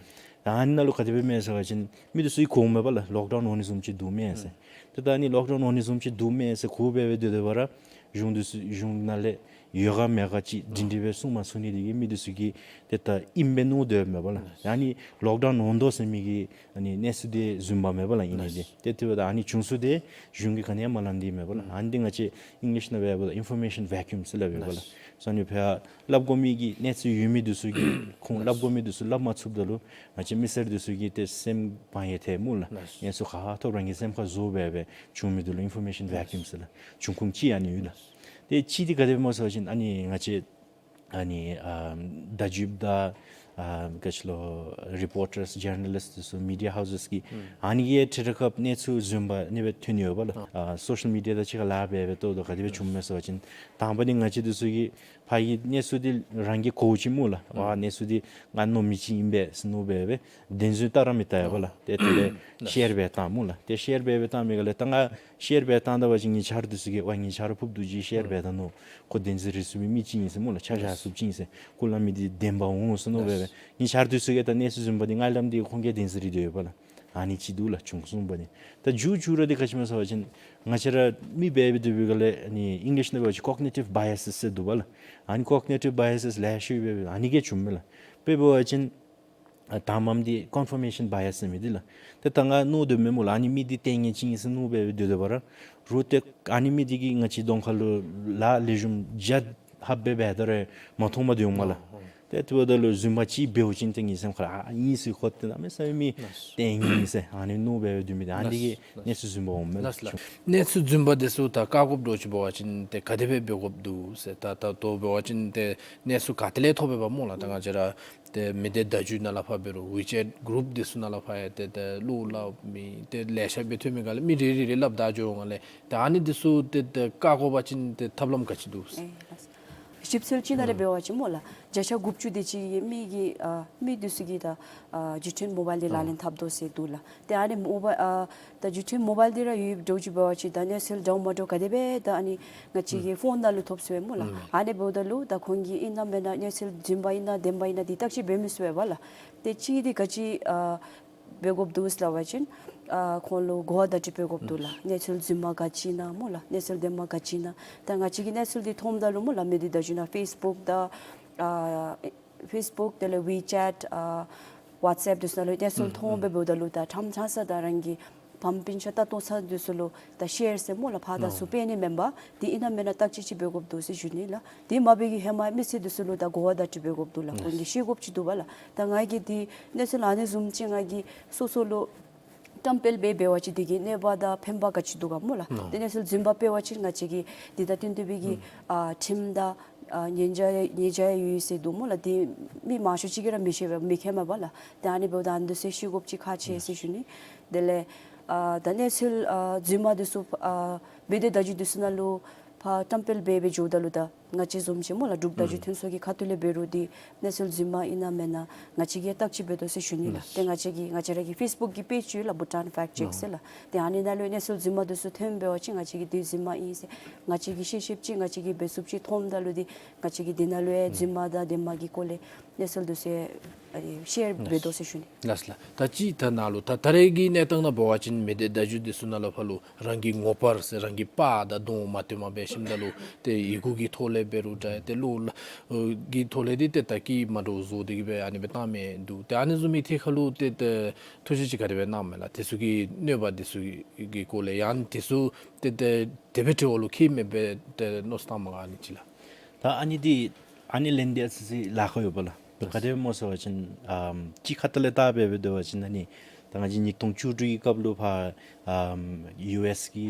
ད་ཨ་ནི་ནང་ལུ་ག་དེ་སྦེ་མས་ཟེར་བ་ཅིན་མི་འདི་ཚུ་གིས་གོཝ་མས་པ་ལགས། ལོག་ཌའུན་འོང་ནི་བཟུམ་ཅིག་འདུག་མས་ཟེར། ཏེ་ད་ཨ་ནི་ལོག་ཌའུན་འོང་ནི་བཟུམ་ཅིག་འདུག་མས་ཟེར་གོ་སྦེ་སྦེ་སྡོད་སྡོདཔ་ར་གཞུང་འདི་ཚུ་གཞུང་ནང་ལས་ ཡོད་ག་མེད་ག་ཅིག་སྒྲིང་སྒྲི་སྦེ་གསུང་མ་ཚུགས་ནི་དེ་གིས་མི་འདི་ཚུ་གིས་ཏེ་ད་ཨིནམ་སྦེ་མནོ་སྡོདཔ་མས་པ་ལགས། ཨ་ནི་ལོག་ཌའུན་འོང་དོ་ཟེར་མི་གི་ཨ་ནི་གནས་ཚུལ་འདི་བཟུམ་སྦེ་མས་པ་ལགས། ཨིན་ནི་འདི་ཏེ་དེ་འབདཝ་ད་ཨ་ནི་བྱུང་ས་འདི་གཞུང་གིས་ག་ནི་ཡང་མ་སླབ་ནི་འདི་མས་པ་ལགས། ཨ་ནི་འདི་ང་བཅས་ཨིང་ལིཤ་ནང་འབད་བ་ཅིན་ཨིན་ཕོར་མེ་ཤཱན་ཝེ་ཀིའུམ་ཟེར་སླབ་ཡོད་པ་ལགས། ཨ་ནི་ཕར་སླབ་དགོ་མི་གི་གནས་ཚུལ་ཡོད་མི་འདི་ཚུ་གིས་ཁོང་སླབ་དགོ་མི་འདི་ཚུ་སླབ་མ་ཚུགསཔ་ད་ལུ་ང་བཅས་མི་སེར་འདི་ཚུ་གིས་ཏེ་སེམས་བག་ཡངས་ཐལ་སྨོ་ལགས། གནས་ཚུལ་ག་ཐོབ་རང་གི་སེམས་ཁར་བཟོ་སྦེ་སྦེ་བྱུང་མི་འདི་ལུ་ཨིན་ཕོར་མེ་ཤཱན་ཝེ་ཀིའུམ་ཟེར་ལགས། བྱུང་ཁུངས་ཅིག་ཨ་ནི་ཡོད་ལགས། ཏེ་གཅིག་འདི་ག་དེ་སྨོ་ཟེར་བ་ཅིན་ཨ་ནི་ང་བཅས་ཨ་ནི་ཨ་བརྡ་བརྒྱུདཔ་དང་ཨ་ག་ཅི་ལོ་རི་པོར་ཊརསི་ཇར་ན་ལིསཊ་འདི་ཚུ་མི་ཌི་ཡ་ཧའུ་སེསི་གིས་ཨ་ནི་གིས་ཁྲིད་ར་སྐབས་གནས་ཚུལ་བཟུམ་སྦེ་ཨ་ནི་སྦེ་ཐོན་ཡོད་པ་ལགས། ཨ་སོ་ཤལ་མི་ཌི་ཡ་དང་གཅིག་ཁར་ལཱ་འབད་སྦེ་ཏེ་ད་ག་དེ་སྦེ་བྱུངམ་མས་ཟེར་བ་ཅིན་དང་པ་འདི་ང་བཅས་འདི་ཚུ་གིས་ཕར་གྱི་གནས་ཚུལ་འདི་རང་གིས་གོ་ཅི་སྨོ་ལགས། ཨ་གནས་ཚུལ་འདི་ང་མནོ་མི་ཅིག་ཨིན་པས་ཟེར་མནོ་སྦེ་སྦེ་བདེན་རྫུན་བལྟ་ར་མི་བལྟ་ཡོད་པ་ལགས། ཏེ་དེ་ལས་ཤེར་འབད་བཏང་སྨོ་ལགས། ཏེ་ཤེར་འབད་སྦེ་བཏང་མི་ག་ལས་ད་ང་ཤེར་འབད་བཏང་ད་པ་ཅིན་ངེའི་ཆ་རོགས་འདི་ཚུ་གིས་ཝའེ་ངེའི་ཆ་རོགས་ཕུརཔ་འདི་ཅིག་ཤེར་འབད་ད་ནུག། ཁོ་བདེན་རྫུན་རིག་ཚུགས་མི་མི་ཅིག་ཨིན་ཟེར་སྨོ་ལགས། ཆ་བཞག་ཚུགསཔ་ཅིག་ཨིན་ཟེར། ཁོ་སླབ་མི་འདི་བདེན་པ་འོང་ཟེར་མནོ་སྦེ་སྦེ་ངེའི་ཆ་རོགས་འདི་ཚུ་གིས་ད་གནས་ཚུལ་བཟུམ་སྦེ་འདི་ང་སླབ་མི་འདི་ཁོང་གིས་བདེན་རྫུན་རིག་སྡོད་ཡོད་པ་ལགས། ཨ་ནི་ཅིག་འདུག་ལགས། བྱུང་སོང་པ་འདི་ད་མཇུག་བསྡུ་ར་འདི་ག་ཅི་སྨོ་ཟེར་བ་ཅིན་ང་བཅས་ར་མི་འབད་སྦེ་སྡོད་པའི་ག་ལས་ཨ་ནི་ཨིང་ལིཤ་ནང་འབད་བ་ཅིན་ཀོག་ནི་ཊིབ་བའི་ཨེ་སེས་ཟེར་འདུག་པ་ལགས། ཨ་ནི་ཀོག་ནི་ཊིབ་བའི་ཨེ་སེས་ལེ་ཤ་ཡོད་པས། ཨ་ནི་གིས་བྱུངམ་མས་ལགས། དཔེ་འབད་བ་ཅིན་ཨ་དང་པམ་འདི་ཀོན་ཕར་མེ་ཤཱན་བའི་ཨེ་སེས་ཟེར་མི་འདི་ལགས། ཏེ་ད་ང་མནོ་སྡོདཔ་མས་སྨོ་ལགས། ཨ་ནི་མི་འདི་ལྟས་ངན་ཅིག་ཨིན་ཟེར་མནོ་སྦེ་སྦེ་སྡོད་སྡོད་པ་ར་རུང་ཏེ་ཨ་ནི་མི་འདི་གིས་ང་བཅས་གདོང་ཁ་ལུ་ལཱ་ལེགས་ཤོམ་རྒྱ་ཧབ་སྦེ་འབད་ད་རུང་མ་མཐོངམ་སྡོད་འོང་མས་ལགས། ཨོ་ཨོ། ཏེ་དེ་འབདཝ་ད་ལུ་རྫུན་མ་ཅིག་འབདཝ་ཅིན་ཏེ་ངེའི་སེམས་ཁར་ཨ་ཨིན་ཟེར་ཁོ་ཏེ་གནམ་མེད་ས་མེད་མི་ལགས་སོ། ལྟས་ངན་ཨིན་ཟེར་ཨ་ནི་མནོ་སྦེ་སྡོད་མི་འདི་ཨ་ནི་གིས་ལགས་སོ། གནས་ཚུལ་བཟུམ་སྦེ་འོངམ་མས་ལགས། ལགས་སོ་ལགས། གནས་ཚུལ་བཟུམ་སྦེ་འདི་ཚུ་ད་བཀག་དགོཔ་འདྲཝ་ཅིག་འབད་བ་ཅིན་ཏེ་ག་དེ་སྦེ་འབད་དགོཔ་འདུག་ཟེར། ད་ད་ལྟོ་འབད་བ་ཅིན་ཏེ་གནས་ཚུལ་ག་ཏེ་ལས་ཐོབ་པས་པ་སྨོ་ལགས། ད་ང་བཅས་ར་ཏེ་མི་སྡེ་བརྡ་བརྒྱུད་ནང་ལས་ཕར་འབད་རུང་ཝི་ཅེཊ་གུ་རུབ་འདི་ཚུ་ནང་ལས་ཕར་ཡང་ཏེ་ཏེ་བློ་སླབ་མི་ཏེ་ལེ་ཤ་སྦེ་ཐོན་མི་ག་ལས་མི་རེ་རེ་རེ་སླབ་ད་འགྱོ་འོང་ལས། ད་ཨ་ནི་འདི་ཚུ་ཏེ་ཏེ་བཀག་དགོ་པ་ཅིན་ཏེ་ཐབས་ལམ་ག་ཅི་འདུག་ཟེར། ཨེ་ལགས་སོ། ཞིབ་འཚོལ་ཅིག་ནང་ལས་འབད་བ་ཅིན་སྨོ་ལགས། བརྒྱ་ཆ་དགུ་བཅུ་དེ་ཅིག་གིས་མི་གིས་ཨ་མི་འདི་ཚུ་གིས་ད་ཨ་བརྒྱུད་འཕྲིན་མོ་བཱའིལ་འདི་ལག་ལེན་འཐབ་དོ་ཟེར་འདུག་ལགས། ཏེ་ཨ་ནི་མོ་བཱའིལ་ཨ་ད་བརྒྱུད་འཕྲིན་མོ་བཱའིལ་འདི་ར་ཡོདཔ་འདྲཝ་ཅིག་འབད་བ་ཅིན་ད་གནས་ཚུལ་འདྲཝ་མ་འདྲཝ་ག་དེ་སྦེ་ད་ཨ་ནི་ང་བཅས་ཀྱི་ཕོན་ནང་ལུ་ཐོབ་ཚུགས་པས་སྨོ་ལགས། ཨ་ནི་འབདཝ་ད་ལུ་ད་ཁོང་གིས་ཨིན་ན་མེན་ན་གནས་ཚུལ་རྫུན་པ་ཨིན་ན་བདེན་པ་ཨིན་ན་འདི་བརྟག་དཔྱད་འབད་མི་ཚུགས་པས་པ་ལགས། ཏེ་གཅིག་འདི་ག་ཅི་ཨ་འབད་དགོཔ་འདུག་ཟེར་སླབ་པ་ཅིན་ཨ་ཁོང་ལུ་གོ་བ་བརྡ་སྤྲོད་འབད་དགོཔ་འདུག་ལགས། གནས་ཚུལ་རྫུན་མ་ག་ཅི་ཨིན་ན་སྨོ་ལགས། གནས་ཚུལ་བདེན་པ་ག་ཅི་ཨིན་ན། ད་ང་བཅས་ཀྱིས་གནས་ཚུལ་འདི་མཐོངམ་ད་ལུ་སྨོ་ལགས་མི་སྡེ་བརྡ་བརྒྱུད་ནང་ཕེསི་བུཀ་དང་ཨ་ཕེསི་བུཀ་དེ་ལས་ཝི་ཅེཊ་ཨ་ཝཊས་ཨེཔ་འདི་ཚུ་ནང་ལུ་གནས་ཚུལ་མཐོང་སྦེ་འབདཝ་ད་ལུ་ད་ཕྲང་ཕྲང་ས་ད་རང་གི་ཕམ་སྤུན་ཆ་ལྟ་མཐོང་ས་འདི་ཚུ་ལུ་ད་ཤེར་ཟེར་སྨོ་ལགས་ཕར་དང་ཚུར་སྤེལ་ནི་མེན་པར་འདི་ཨིན་ན་མེན་ན་བརྟག་དཔྱད་ཅིག་འབད་དགོཔ་འདུག་ཟེར་ཞུ་ནི་ལགས། དེ་མ་འབད་བའི་ཧེ་མ་མི་སེར་འདི་ཚུ་ལུ་ད་གོ་བ་བརྡ་སྤྲོད་འབད་དགོཔ་འདུག་ལགས། ཁོང་གིས་ཤེས་དགོཔ་ཅིག་འདུག་པ་ལགས། ད་ང་གིས་འདི་གནས་ཚུལ་ཨ་ནི་བཟུམ་ཅིག་ང་གིས་སོ་སོ་ལུ་བཀྲམ་སྤེལ་འབད་འབད་བ་ཅིན་དེ་གི་གནོད་པ་དང་ཕན་པ་ག་ཅི་འདུག་ག་སྨོ་ལགས། ཏེ་གནས་ཚུལ་རྫུན་པ་སྤེལ་བ་ཅིན་ང་བཅས་ཀྱི་འདི་དང་བསྟུན་ཏེ་སྦེ་གི་ཨ་ཁྲིམས་དང་ཨ་ཉེས་བྱ་ཉེས་བྱ་ཡོད་ཟེར་འདུག་སྨོ་ལགས། དེ་མི་མང་ཤོས་ཅིག་གིས་ར་མི་ཤེས་པས་མི་མཁྱེནམ་པ་ལགས། ཏེ་ཨ་ནི་འབདཝ་ད་ཨ་ནི་འདི་ཚུ་ཤེས་དགོཔ་ཅིག་ཁག་ཆེ་ཟེར་ཞུ་ནི། དེ་ལས་ཨ་ད་གནས་ཚུལ་ཨ་རྫུན་མ་འདི་ཚུ་ཨ་མི་སྡེ་བརྡ་བརྒྱུད་འདི་ཚུ་ནང་ལུ་ཕར་བཀྲམ་སྤེལ་འབད་འབད་འགྱོཝ་ད་ལུ་ད་ང་བཅས་བཟུམ་ཅིག་སྨོ་ལགས་འབྲུག་བརྡ་བརྒྱུད་ཐོན་ས་གི་ཁ་ཐུག་ལས་འབད་རུང་འདི་གནས་ཚུལ་རྫུན་མ་ཨིན་ན་མེན་ན་ང་བཅས་ཀྱིས་བརྟག་དཔྱད་འབད་དོ་ཟེར་ཞུ་ནི་ལགས། ཏེ་ང་བཅས་ཀྱི་ང་བཅས་ར་གི་ཕེསི་བུཀ་གི་པེཇ་ཡོད་ལགས། བྷུ་ཊཱན་ཕེཀཊ་ཅེཀ་ཟེར་ལགས། ཏེ་ཨ་ནི་ནང་ལུ་གནས་ཚུལ་རྫུན་མ་འདི་ཚུ་ཐོན་འབད་བ་ཅིན་ང་བཅས་ཀྱིས་འདི་རྫུན་མ་ཨིན་ཟེར་ང་བཅས་ཀྱིས་ཤེས་ཤེསཔ་ཅིག་ང་བཅས་ཀྱིས་འབད་ཚུགསཔ་ཅིག་མཐོངམ་ད་ལུ་འདི་ང་བཅས་ཀྱིས་འདི་ནང་ལུ་ཡང་རྫུན་མ་དང་བདེན་མ་གི་སྐོར་ལས་གནས་ཚུལ་འདི་ཚུ་ཨ་ནི་ཤེར་འབད་དོ་ཟེར་ཞུ་ནི། ལགས་ལགས། ད་ཅི་ད་ནཱ་ལུ་ད་ད་རེས་ཀྱི་གནས་སྟངས་ནང་འབད་བ་ཅིན་མི་སྡེ་བརྡ་བརྒྱུད་འདི་ཚུ་ནང་ལུ་ཕར་ལུ་རང་གི་ངོ་པར་ཟེར་རང་གི་པར་དང་གདོང་མ་བསྟནམ་སྦེ་ཞིནམ་ད་ལུ་ཏེ་ཡི་གུ་གི་ཐོག་ལས་འབད་རུང་འདྲ་ཏེ་གློག་ལ་གི་ཐོག་ལས་འདི་ཏེ་ད་གིས་མ་འདྲཝ་བཟོ་སྟེ་གི་སྦེ་ཨ་ནི་སྦེ་བཏང་མི་འདུག། ཏེ་ཨ་ནི་བཟུམ་མའི་ཐད་ཁར་ལུ་ཏེ་ཏེ་ཐུགས་བཞེད་ཅིག་ག་དེ་སྦེ་གནངམ་མས་ལགས། དེ་ཚུ་གི་གནོད་པ་དེ་ཚུ་གི་སྐོར་ལས་ཡང་དེ་ཚུ་ཏེ་ཏེ་དེ་སྦེ་འབྲེལ་བ་ལུ་འཁྱིད་མི་འབད་ཏེ་མནོ་བསམ་བཏངམ་ག་ཨ་ནི་ཅིག་ལགས། ད་ཨ་ནི་འདི་ཨ་ནི་ལན་འདི་ཨ་ཙི་ཅིག་ལཱ་ཁག་ཡོད་པ་ལགས། ད་ག་དེ་སྦེ་སྨོ་ཟེར་བ་ཅིན་ཨམ་གཅིག་ཁ་ཐུག་ལས་བལྟ་སྦེ་སྦེ་སྡོད་པ་ཅིན་ཨ་ནི་ད་ང་བཅས་ཉིས་སྟོང་བཅུ་དྲུག་གི་སྐབས་ལུ་ཕར་ཨམ་ཡུ་ཨེསི་གི་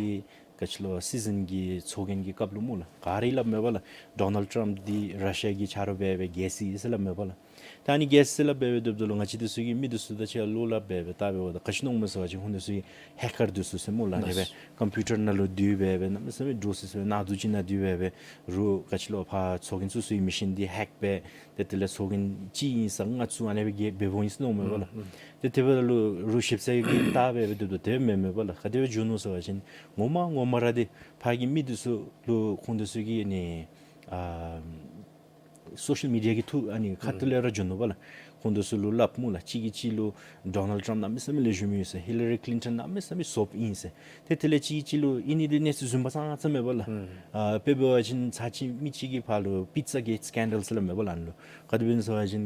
ག་ཅི་ལོ་སི་ཛིན་གྱི་ཚོགས་རྒྱན་གྱི་སྐབས་ལུ་སྨོ་ལགས། ག་ར་གིས་སླབ་མས་པ་ལགས། ཌོ་ནལཌ་ཊམཔ་འདི་ར་ཤི་ཡ་གི་ཆ་རོགས་འབད་སྦེ་རྒྱལ་སྲིད་ཟེར་སླབ་མས་པ་ལགས། ད་ཨ་ནི་རྒྱལ་སྲིད་ཟེར་སླབ་སྦེ་སྦེ་སྡོདཔ་ད་ལུ་ང་བཅས་འདི་ཚུ་གིས་མི་འདི་ཚུ་དང་གཅིག་ཁར་བློ་སླབ་སྦེ་སྦེ་བལྟ་སྦེ་འོངམ་ད་ག་ཅི་མནོཝ་མས་ཟེར་བ་ཅིན་ཁོང་འདི་ཚུ་གིས་ཧེ་ཀར་འདི་ཚུ་ཟེར་སྨོ་ལགས། ཨ་ནི་སྦེ་ཀམ་པིའུ་ཊར་ནང་ལུ་འདུས་སྦེ་སྦེ་གནམ་མེད་ས་མེད་འདྲོག་སི་སི་སྦེ་ནང་འཛུལ་ཅིག་ནང་འདུས་སྦེ་སྦེ་རུང་ག་ཅི་ལོ་ཕར་ཚོགས་རྒྱན་ཚུ་ཚུ་གི་མེ་ཤིན་འདི་ཧེཀ་འབད་ཏེ་དེ་ལས་ཚོགས་རྒྱན་གཅིག་གཉིས་གསུམ་ལྔ་དྲུག་ཨ་ནི་སྦེ་རྒྱས་འབད་འོང་ཡི་ཟེར་མནོཝ་མས་པ་ལགས། ཨུམ་ཨུམ། ཏེ་དེ་འབདཝ་ད་ལུ་རུང་ཞིབ་འཚོལ་གྱིས་བལྟ་སྦེ་སྦེ་སྡོདཔ་ད་དེ་སྦེ་མེན་མས་པ་ལགས། ག་དེ་སྦེ་འགྱོ་ནུག་ཟེར་བ་ཅིན་ངོ་མ་ངོ་མ་ར་འདི་ཕར་གྱི་མི་འདི་ཚུ་ལུ་ཁོང་འདི་ཚུ་གིས་ཨ་ནི་ཨ་སོ་ཤལ་མི་ཌི་ཡ་གི་ཐོག་ཨ་ནི་ཁ་ཐུག་ལས་ར་འགྱོ་ནུག་པ་ལགས། ཁོང་དེ་ཚུ་ལུ་སླབ་སྨོ་ལགས། གཅིག་གིས་གཅིག་ལུ་ཌོ་ནལཌ་ཊམཔ་གནམ་མེད་ས་མེད་ལེགས་ཤོམ་ཡོད་ཟེར། ཧི་ལ་རི་ཀི་ལིན་ཊོན་གནམ་མེད་ས་མེད་ཟོགཔ་ཨིན་ཟེར། ཏེ་དེ་ལས་གཅིག་གིས་གཅིག་ལུ་ཨིན་ནི་འདི་གནས་ཚུལ་རྫུན་པ་ཙང་ཙང་མེད་པ་ལགས། ཨ་དཔེ་འབད་བ་ཅིན་ཚར་གཅིག་མི་གཅིག་གིས་ཕར་ལུ་པི་ཛ་གེཊ་སི་ཀེན་ཌལ་ཟེར་སླབ་མས་པ་ལགས་ཨ་ནི་ལུ། ག་དེ་སྦེ་ཨིན་ཟེར་བ་ཅིན་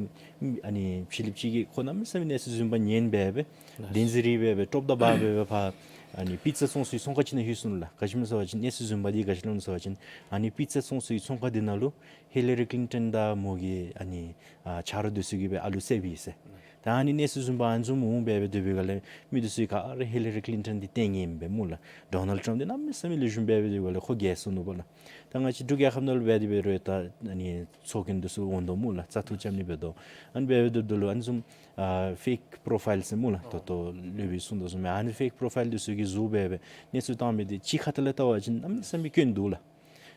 ཨ་ནི་ཕི་ལིཔ་ཅིག་གིས་ཁོ་གནམ་མེད་ས་མེད་གནས་ཚུལ་རྫུན་པ་ཉན་སྦེ་སྦེ་བདེན་རྫུན་ར་སྦེ་སྦེ་ཀྲོབ་ད་འབག་སྦེ་སྦེ་ཕར་ཨ་ནི་པི་ཛ་བཙོང་སའི་ཚོང་ཁང་ཅིག་ནང་ལྷོད་སོང་ནུག་ལགས། ག་ཅི་སྨོ་ཟེར་བ་ཅིན་གནས་ཚུལ་རྫུན་པ་འདི་ག་ཅི་སླབ་ནུག་ཟེར་བ་ཅིན་ཨ་ནི་པི་ཛ་བཙོང་སའི་ཚོང་ཁང་འདི་ནང་ལུ་ཧི་ལ་རི་ཀི་ལིན་ཊོན་དང་མོ་གི་ཨ་ནི་ཨ་ཆ་རོགས་འདི་ཚུ་གིས་སྦེ་ཨ་ལུ་བསདཔ་ཨིན་ཟེར། ད་ཨ་ནི་གནས་ཚུལ་རྫུན་པ་ཨ་ནི་བཟུམ་འོང་སྦེ་སྦེ་སྡོད་པའི་སྒང་ལས་མི་འདི་ཚུ་གིས་ག་ར་ཧི་ལ་རི་ཀི་ལིན་ཊོན་འདི་བསྟེན་ནི་ཨིན་པས་སྨོ་ལགས། ཌོ་ནལཌ་ཊམཔ་འདི་གནམ་མེད་ས་མེད་ལེགས་ཤོམ་སྦེ་སྦེ་སྡོད་པའི་སྒང་ལས་ཁོ་རྒྱལ་སོ་ནུག་པ་ལགས། ད་ང་བཅས་འབྲུག་རྒྱལ་ཁབ་ནང་ལུ་འབད་དེ་འབད་རུང་ད་ཨ་ནི་ཚོགས་རྒྱན་འདི་ཚུ་འོང་དོ་སྨོ་ལགས། བཙག་འཐུ་རྐྱབ་ནི་འབད་དོ། ཨ་ནི་འབད་སྦེ་སྡོདཔ་ད་ལུ་ཨ་ནི་བཟུམ་ཨ་ཕེཀ་པོརོ་ཕའིལ་ཟེར་སྨོ་ལགས། ད་ལྟོ་སློབ་དཔོན་གསུང་དོ་བཟུམ་སྦེ་ཨ་ནི་ཕེཀ་པོརོ་ཕའིལ་འདི་ཚུ་གིས་བཟོ་སྦེ་སྦེ་གནས་ཚུལ་བཏང་མི་འདི་གཅིག་ཁ་ཐུག་ལས་བལྟ་བ་ཅིན་གནམ་མེད་ས་མེད་སྐྱོན་འདུག་ལགས།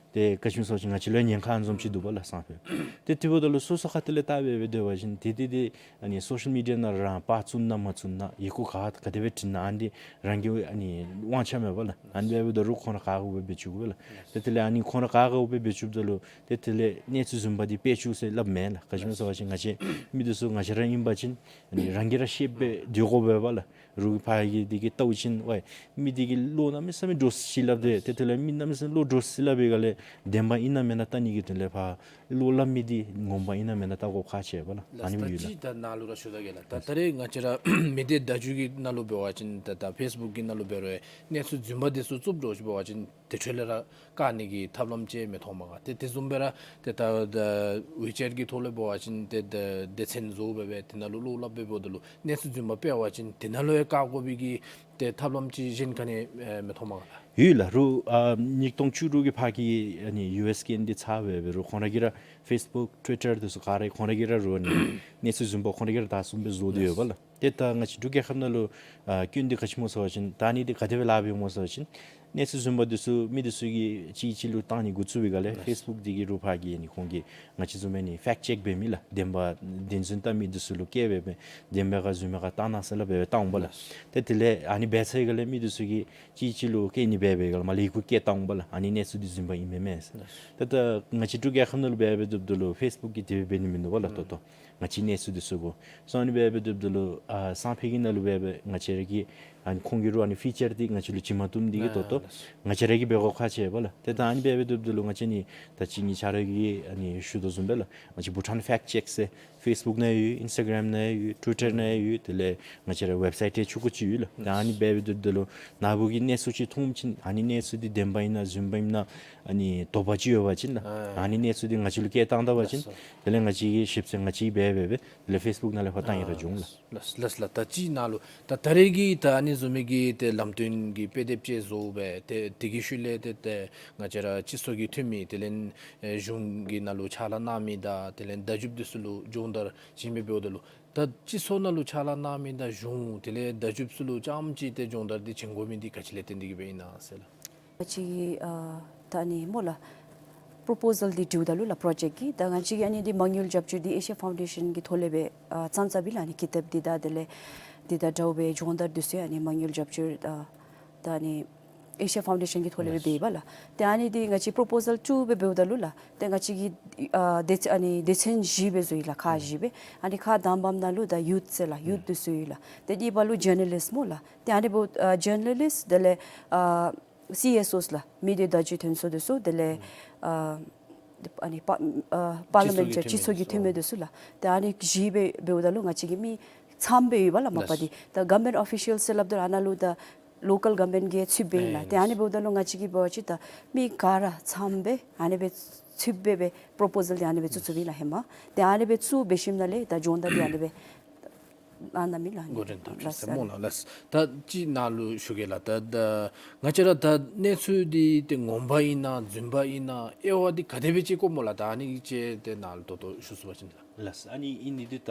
ཏེ་ག་ཅི་སྨོ་ཟེར་བ་ཅིན་ང་བཅས་ལུ་ཉེན་ཁ་ཨ་ནི་བཟུམ་ཅིག་འདུག་པ་ལགས་སང་ཕོད། ཏེ་དེ་འབདཝ་ད་ལུ་སོ་སོ་ཁ་ཐུག་ལས་བལྟ་སྦེ་སྦེ་སྡོད་པ་ཅིན་ཏེ་ཏེ་ཏེ་ཨ་ནི་སོ་ཤལ་མི་ཌི་ཡ་ནང་རང་པར་བཙུགས་ན་མ་བཙུགས་ན་ཡི་གུ་ག་ག་དེ་སྦེ་བྲིས་ན་ཨ་ནི་འདི་རང་གི་ཨ་ནི་དབང་ཆ་མས་པ་ལགས། ཨ་ནི་འབད་སྦེ་སྡོད་རུང་ཁོང་ར་ག་དགོ་སྦེ་འབད་བཅུག་པས་ལགས། ཏེ་དེ་ལས་ཨ་ནི་ཁོང་ར་ག་དགོ་སྦེ་འབད་བཅུགཔ་ད་ལུ་ཏེ་དེ་ལས་གནས་ཚུལ་རྫུན་པ་འདི་སྤེལ་བཅུག་ཟེར་སླབ་མས་ལགས། ག་ཅི་སྨོ་ཟེར་བ་ཅིན་ང་བཅས་མི་འདི་ཚུ་ང་བཅས་ར་ཨིན་པ་ཅིན་ཨ་ནི་རང་གིས་ར་ཤེས་སྦེ་སྡོད་དགོ་པས་པ་ལགས། རོགས་ཕར་གྱི་འདི་གིས་བལྟ་བ་ཅིན་ཝའི་མི་འདི་གིས་བློ་གནམ་མེད་ས་མེད་འདྲོག་སི་སླབ་སྟེ་ཏེ་དེ་ལས་མི་གནམ་མེད་ས་མེད་བློ་འདྲོག་སི་སླབ་པའི་སྒང་ལས་བདེན་པ་ཨིན་ན་མེན་ན་བལྟ་ནི་གི་དོན་ལས་ཕར་བློ་སླབ་མི་འདི་ངོ་མ་ཨིན་ན་མེན་ན་བལྟ་དགོཔ་ཁག་ཆེ་བས་ལགས། ཨ་ནི་སྦེ་ཡོད་ལགས། ད་ཅི་ད་ནཱ་ལུ་ར་ཞུ་ད་གེ་ལགས། ད་ད་རེས་ང་བཅས་ར་མི་སྡེ་བརྡ་བརྒྱུད་ཀྱི་ནང་ལུ་འབད་བ་ཅིན་ད་ད་ཕེསི་བུཀ་གི་ནང་ལུ་འབད་རུང་གནས་ཚུལ་རྫུན་པ་འདི་ཚུ་བཙུགས་འགྱོ་ཅི་འབད་བ་ཅིན་དེ་འཕྲོ་ལས་ར་བཀག་ནི་གི་ཐབས་ལམ་ཅིག་མི་མཐོང་མས་ག། ཏེ་དེ་བཟུམ་སྦེ་ར་ཏེ་ད་ད་ཝི་ཅེཊ་གི་ཐོག་ལས་འབད་བ་ཅིན་ཏེ་ད་སྡེ་ཚན་བཟོ་སྦེ་སྦེ་དེ་ནང་ལུ་བློ་སླབ་སྦེ་འབདཝ་ད་ལུ་གནས་ཚུལ་རྫུན་པ་སྤེལ་བ་ཅིན་དེ་ནང་ལུ་ཡང་བཀག་དགོ་པའི་གི་ཏེ་ཐབས་ལམ་ཅིག་གཞན་ག་ནི་ཨེ་མི་མཐོང་མས་ག་ལགས། ཡོད་ལགས། རུང་ཨ་ཉིས་སྟོང་བཅུ་དྲུག་གི་ཕར་གྱི་ཨ་ནི་ཡུ་ཨེསི་གི་འདི་ཚར་བའི་འབད་རུང་ཁོང་ར་གིས་ར་ཕེསི་བུཀ་ཊུ་ཝི་ཊར་འདི་ཚུ་ག་ར་ཁོང་ར་གིས་ར་རུང་ཨ་ནི་གནས་ཚུལ་རྫུན་པ་ཁོང་ར་གིས་ར་ད་བཟུམ་སྦེ་བཟོ་སྟེ་ཡོད་པ་ལགས། ཏེ་ད་ང་བཅས་འབྲུག་རྒྱལ་ཁབ་ནང་ལུ་ཨ་སྐྱོན་འདི་ག་ཅི་སྨོ་ཟེར་བ་ཅིན་ད་ཨ་ནི་འདི་ག་དེ་སྦེ་སླབ་ཨིན་སྨོ་ཟེར་བ་ཅིན་གནས་ཚུལ་རྫུན་པ་འདི་ཚུ་མི་འདི་ཚུ་གིས་གཅིག་གིས་གཅིག་ལུ་བཏང་ནི་འགོ་བཙུགས་པའི་སྒང་ལས་ཕེསི་བུཀ་འདི་གིས་རུང་ཕར་གྱི་ཨ་ནི་ཁོང་གིས་ང་བཅས་བཟུམ་ཨ་ནི་ཕེཀཊ་ཅེཀ་འབད་མི་ལགས། བདེན་པ་བདེན་རྫུན་བལྟ་མི་འདི་ཚུ་ལུ་བཀལ་སྦེ་སྦེ་བདེན་པས་ག་རྫུན་མས་ག་བལྟ་གནང་ཟེར་སླབ་སྦེ་བཏངམ་པ་ལགས། ཏེ་དེ་ལས་ཨ་ནི་འབད་ཚར་བའི་སྒང་ལས་མི་འདི་ཚུ་གིས་གཅིག་གཅིག་ལུ་བཀལ་ནི་འབད་བའི་སྒང་ལས་མར་ལས་ཡི་གུ་བཀལ་བཏངམ་པ་ལགས། ཨ་ནི་གནས་ཚུལ་འདི་རྫུན་པ་ཨིན་མས་མས་ཟེར། ཏེ་ད་ང་བཅས་འབྲུག་རྒྱལ་ཁབ་ནང་ལུ་འབད་སྦེ་སྡོདཔ་ད་ལུ་ཕེསི་བུཀ་གི་དེ་སྦེ་འབད་ནི་མིན་འདུག་པ་ལགས། ད་ལྟོ་ང་བཅས་གནས་ཚུལ་འདི་ཚུ་གོ་སོང་ཨ་ནི་འབད་སྦེ་སྡོདཔ་ད་ལུ་ཨ་སང་ཕོད་ཀྱི་ནང་ལུ་འབད་སྦེ་ང་བཅས་ར་གི་ཨ་ནི་ཁོང་གིས་རུང་ཨ་ནི་ཕི་ཅར་འདི་ང་བཅས་ལུ་བྱིན་མ་བཏུབ་འདི་གིས་ད་ལྟོ་ང་བཅས་ར་གིས་འབད་དགོཔ་ཁག་ཆེ་བས་ལགས། ཏེ་ད་ཨ་ནི་འབད་སྦེ་སྡོདཔ་ད་ལུ་ང་བཅས་ནི་ད་ཅི་ངེའི་ཆ་རོགས་ཀྱིས་ཨ་ནི་ཞུ་དོ་བཟུམ་སྦེ་ལགས། ང་བཅས་བྷུ་ཊཱན་ཕེཀཊ་ཅེཀ་ཟེར་ཕེསི་བུཀ་ནང་ཡོད། ཨིནསི་ཊ་གརམ་ནང་ཡོད། ཊུ་ཝི་ཊར་ནང་ཡོད། དེ་ལས་ང་བཅས་ར་ཝེབ་སའིཊ་ཆུང་ཀུ་ཅིག་ཡོད་ལགས། ད་ཨ་ནི་འབད་སྦེ་སྡོདཔ་ད་ལུ་ནཱ་བུ་གིས་གནས་ཚུལ་ཅིག་མཐོང་བ་ཅིན་ཨ་ནི་གནས་ཚུལ་འདི་བདེན་པ་ཨིན་ན་རྫུན་པ་ཨིན་ན་ཨ་ནི་དོགས་པ་ཅིག་ཡོད་པ་ཅིན་ལགས། ཨ་ནི་གནས་ཚུལ་འདི་ང་བཅས་ལུ་བཀལ་བཏང་ད་པ་ཅིན་དེ་ལས་ང་བཅས་ཀྱིས་ཞིབ་འཚོལ་ང་བཅས་འབད་སྦེ་སྦེ་དེ་ལས་ཕེསི་བུཀ་ནང་ལས་ཕར་བཏང་ཡི་ར་འགྱོ་འོང་ལགས། ལགས་ལགས་ལགས། ད་ཅི་ནཱ་ལུ་ད་ད་རེས་ཀྱི་ད་ཨ་ནི་བཟུམ་མའི་གི་ཏེ་ལམ་སྟོན་གྱི་དཔེ་དེབ་ཅིག་བཟོ་སྦེ་ཏེ་དེ་གི་ཤུལ་ལས་ཏེ་ཏེ་ང་བཅས་ར་སྤྱི་ཚོགས་ཀྱི་འཐུས་མི་དེ་ལས་ཨེ་གཞུང་གི་ནང་ལུ་ཕྱག་ལཱ་གནང་མི་དང་དེ་ལས་བརྡ་བརྒྱུདཔ་འདི་ཚུ་ལུ་སྦྱོང་བརྡར་བྱིན་མི་འབདཝ་ད་ལུ་ད་སྤྱི་ཚོགས་ནང་ལུ་ཕྱག་ལཱ་གནང་མི་དང་གཞུང་དེ་ལས་བརྡ་བརྒྱུདཔ་ཚུ་ལུ་རྐྱངམ་ཅིག་ཏེ་སྦྱོང་བརྡར་འདི་བྱིན་དགོ་མི་འདི་ག་ཅི་ལས་བརྟེན་ཏེ་གིས་སྦེ་ཨིན་ན་ཟེར་ལགས། ང་བཅས་ཀྱིས་ཨ་ད་ཨ་ནི་སྨོ་ལགས་པོརོ་པོ་ཟཱལ་འདི་བྲིཝ་ད་ལུ་ལགས་པོ་རོ་ཇེཀཊ་ཀྱི་ད་ང་བཅས་ཀྱིས་ཨ་ནི་འདི་མ་དངུལ་རྒྱབ་སྐྱོར་འདི་ཨེ་ཤི་ཡ་ཕའུན་ཌེ་ཤཱན་གྱི་ཐོག་ལས་སྦེ་ཨ་བརྩམས་བརྩམསཔ་ཨིན་ལགས། ཨ་ནི་ཀི་དེབ་འདི་དང་དེ་ལས་འདི་དང་འདྲཝ་སྦེ་སྦྱོང་བརྡར་འདི་ཚུ་ཨ་ནི་མ་དངུལ་རྒྱབ་སྐྱོར་ཨ་ད་ཨ་ནི་ཨེ་ཤི་ཡ་ཕའུན་ཌེ་ཤཱན་གྱི་ཐོག་ལས་སྦེ་འབདཝ་ལགས། ཏེ་ཨ་ནི་འདི་ང་བཅས་པོརོ་པོ་ཟཱལ་བཙུགས་སྦེ་འབདཝ་ད་ལུ་ལགས་ཏེ་ང་བཅས་ཀྱིས་ཨ་སྡེ་ཚན་ཨ་ནི་སྡེ་ཚན་བཞི་སྦེ་བཟོ་ཡི་ལགས། ཁག་བཞི་སྦེ། ཨ་ནི་ཁག་དང་པམ་ནང་ལུ་ད་ཡུཐ་ཟེར་ལགས། ཡུཐ་འདི་ཚུ་ཡོད་ལགས། ཏེ་གཉིས་པ་ལུ་ཇར་ན་ལིསཊ་སྨོ་ལགས། ཏེ་ཨ་ནི་འབདཝ་ཨ་ཇར་ན་ལིསཊ་དེ་ལས་ཨ་སི་ཨེསི་ཨོསི་ལགས། མི་སྡེ་བརྡ་བརྒྱུད་འཐེན་ས་འདི་ཚུ་དེ་ལས་ཨ་ཨ་ནི་པ་ཨ་པར་ལི་མེནཊ་སྤྱི་ཚོགས་ཀྱི་འཐུས་མི་འདི་ཚུ་ལགས། ཏེ་ཨ་ནི་བཞི་སྦེ་འབདཝ་ད་ལུ་ང་བཅས་ཀྱི་མི་ཚངམ་སྦེ་ཡོད་པ་ལགས། མ་པ་འདི་ད་གོ་ཝརན་མེནཊ་ཨོ་ཕི་ཤཱལ་ཟེར་སླབ་ད་ཨ་ནཱ་ལུ་ད་ལོ་ཀཱལ་གོ་ཝརན་མེནཊ་གི་ཚུདཔ་སྦེ་ཨིན་ལགས། ཏེ་ཨ་ནི་འབདཝ་ད་ལུ་ང་བཅས་ཀྱིས་འབད་བ་ཅིན་ད་མི་ག་ར་ཚངམ་སྦེ་ཨ་ནི་སྦེ་ཚུདཔ་སྦེ་སྦེ་པོརོ་པོ་ཟཱལ་འདི་ཨ་ནི་སྦེ་བཙུགས་བཙུགསཔ་ཨིན་ལགས་ཧེ་མ། ཏེ་ཨ་ནི་སྦེ་བཙུགས་འབད་ཞིནམ་ལས་ད་སྦྱོང་བརྡར་འདི་ཨ་ནི་སྦེ་གནང་གནངམ་ཨིན་ལགས། འགོ་འདྲེན་འཐབ་ཅི་ཟེར་སྨོ་ལགས། ལགས། ད་ཅི་ནཱ་ལུ་ཞུ་གེ་ལགས། ད་ད་ང་བཅས་ར་ད་གནས་ཚུལ་འདི་ཏེ་ངོ་མ་ཨིན་ན་རྫུན་པ་ཨིན་ན་དབྱེ་བ་འདི་ག་དེ་སྦེ་དཔྱད་དགོཔ་སྨོ་ལགས། ད་ཨ་ནི་ཅིག་ཏེ་ནཱ་ལུ་ད་ལྟོ་ཞུ་ཚུགས་པ་ཅིན་ལགས། ལགས། ཨ་ནི་ཨིན་ནི་འདི་ད་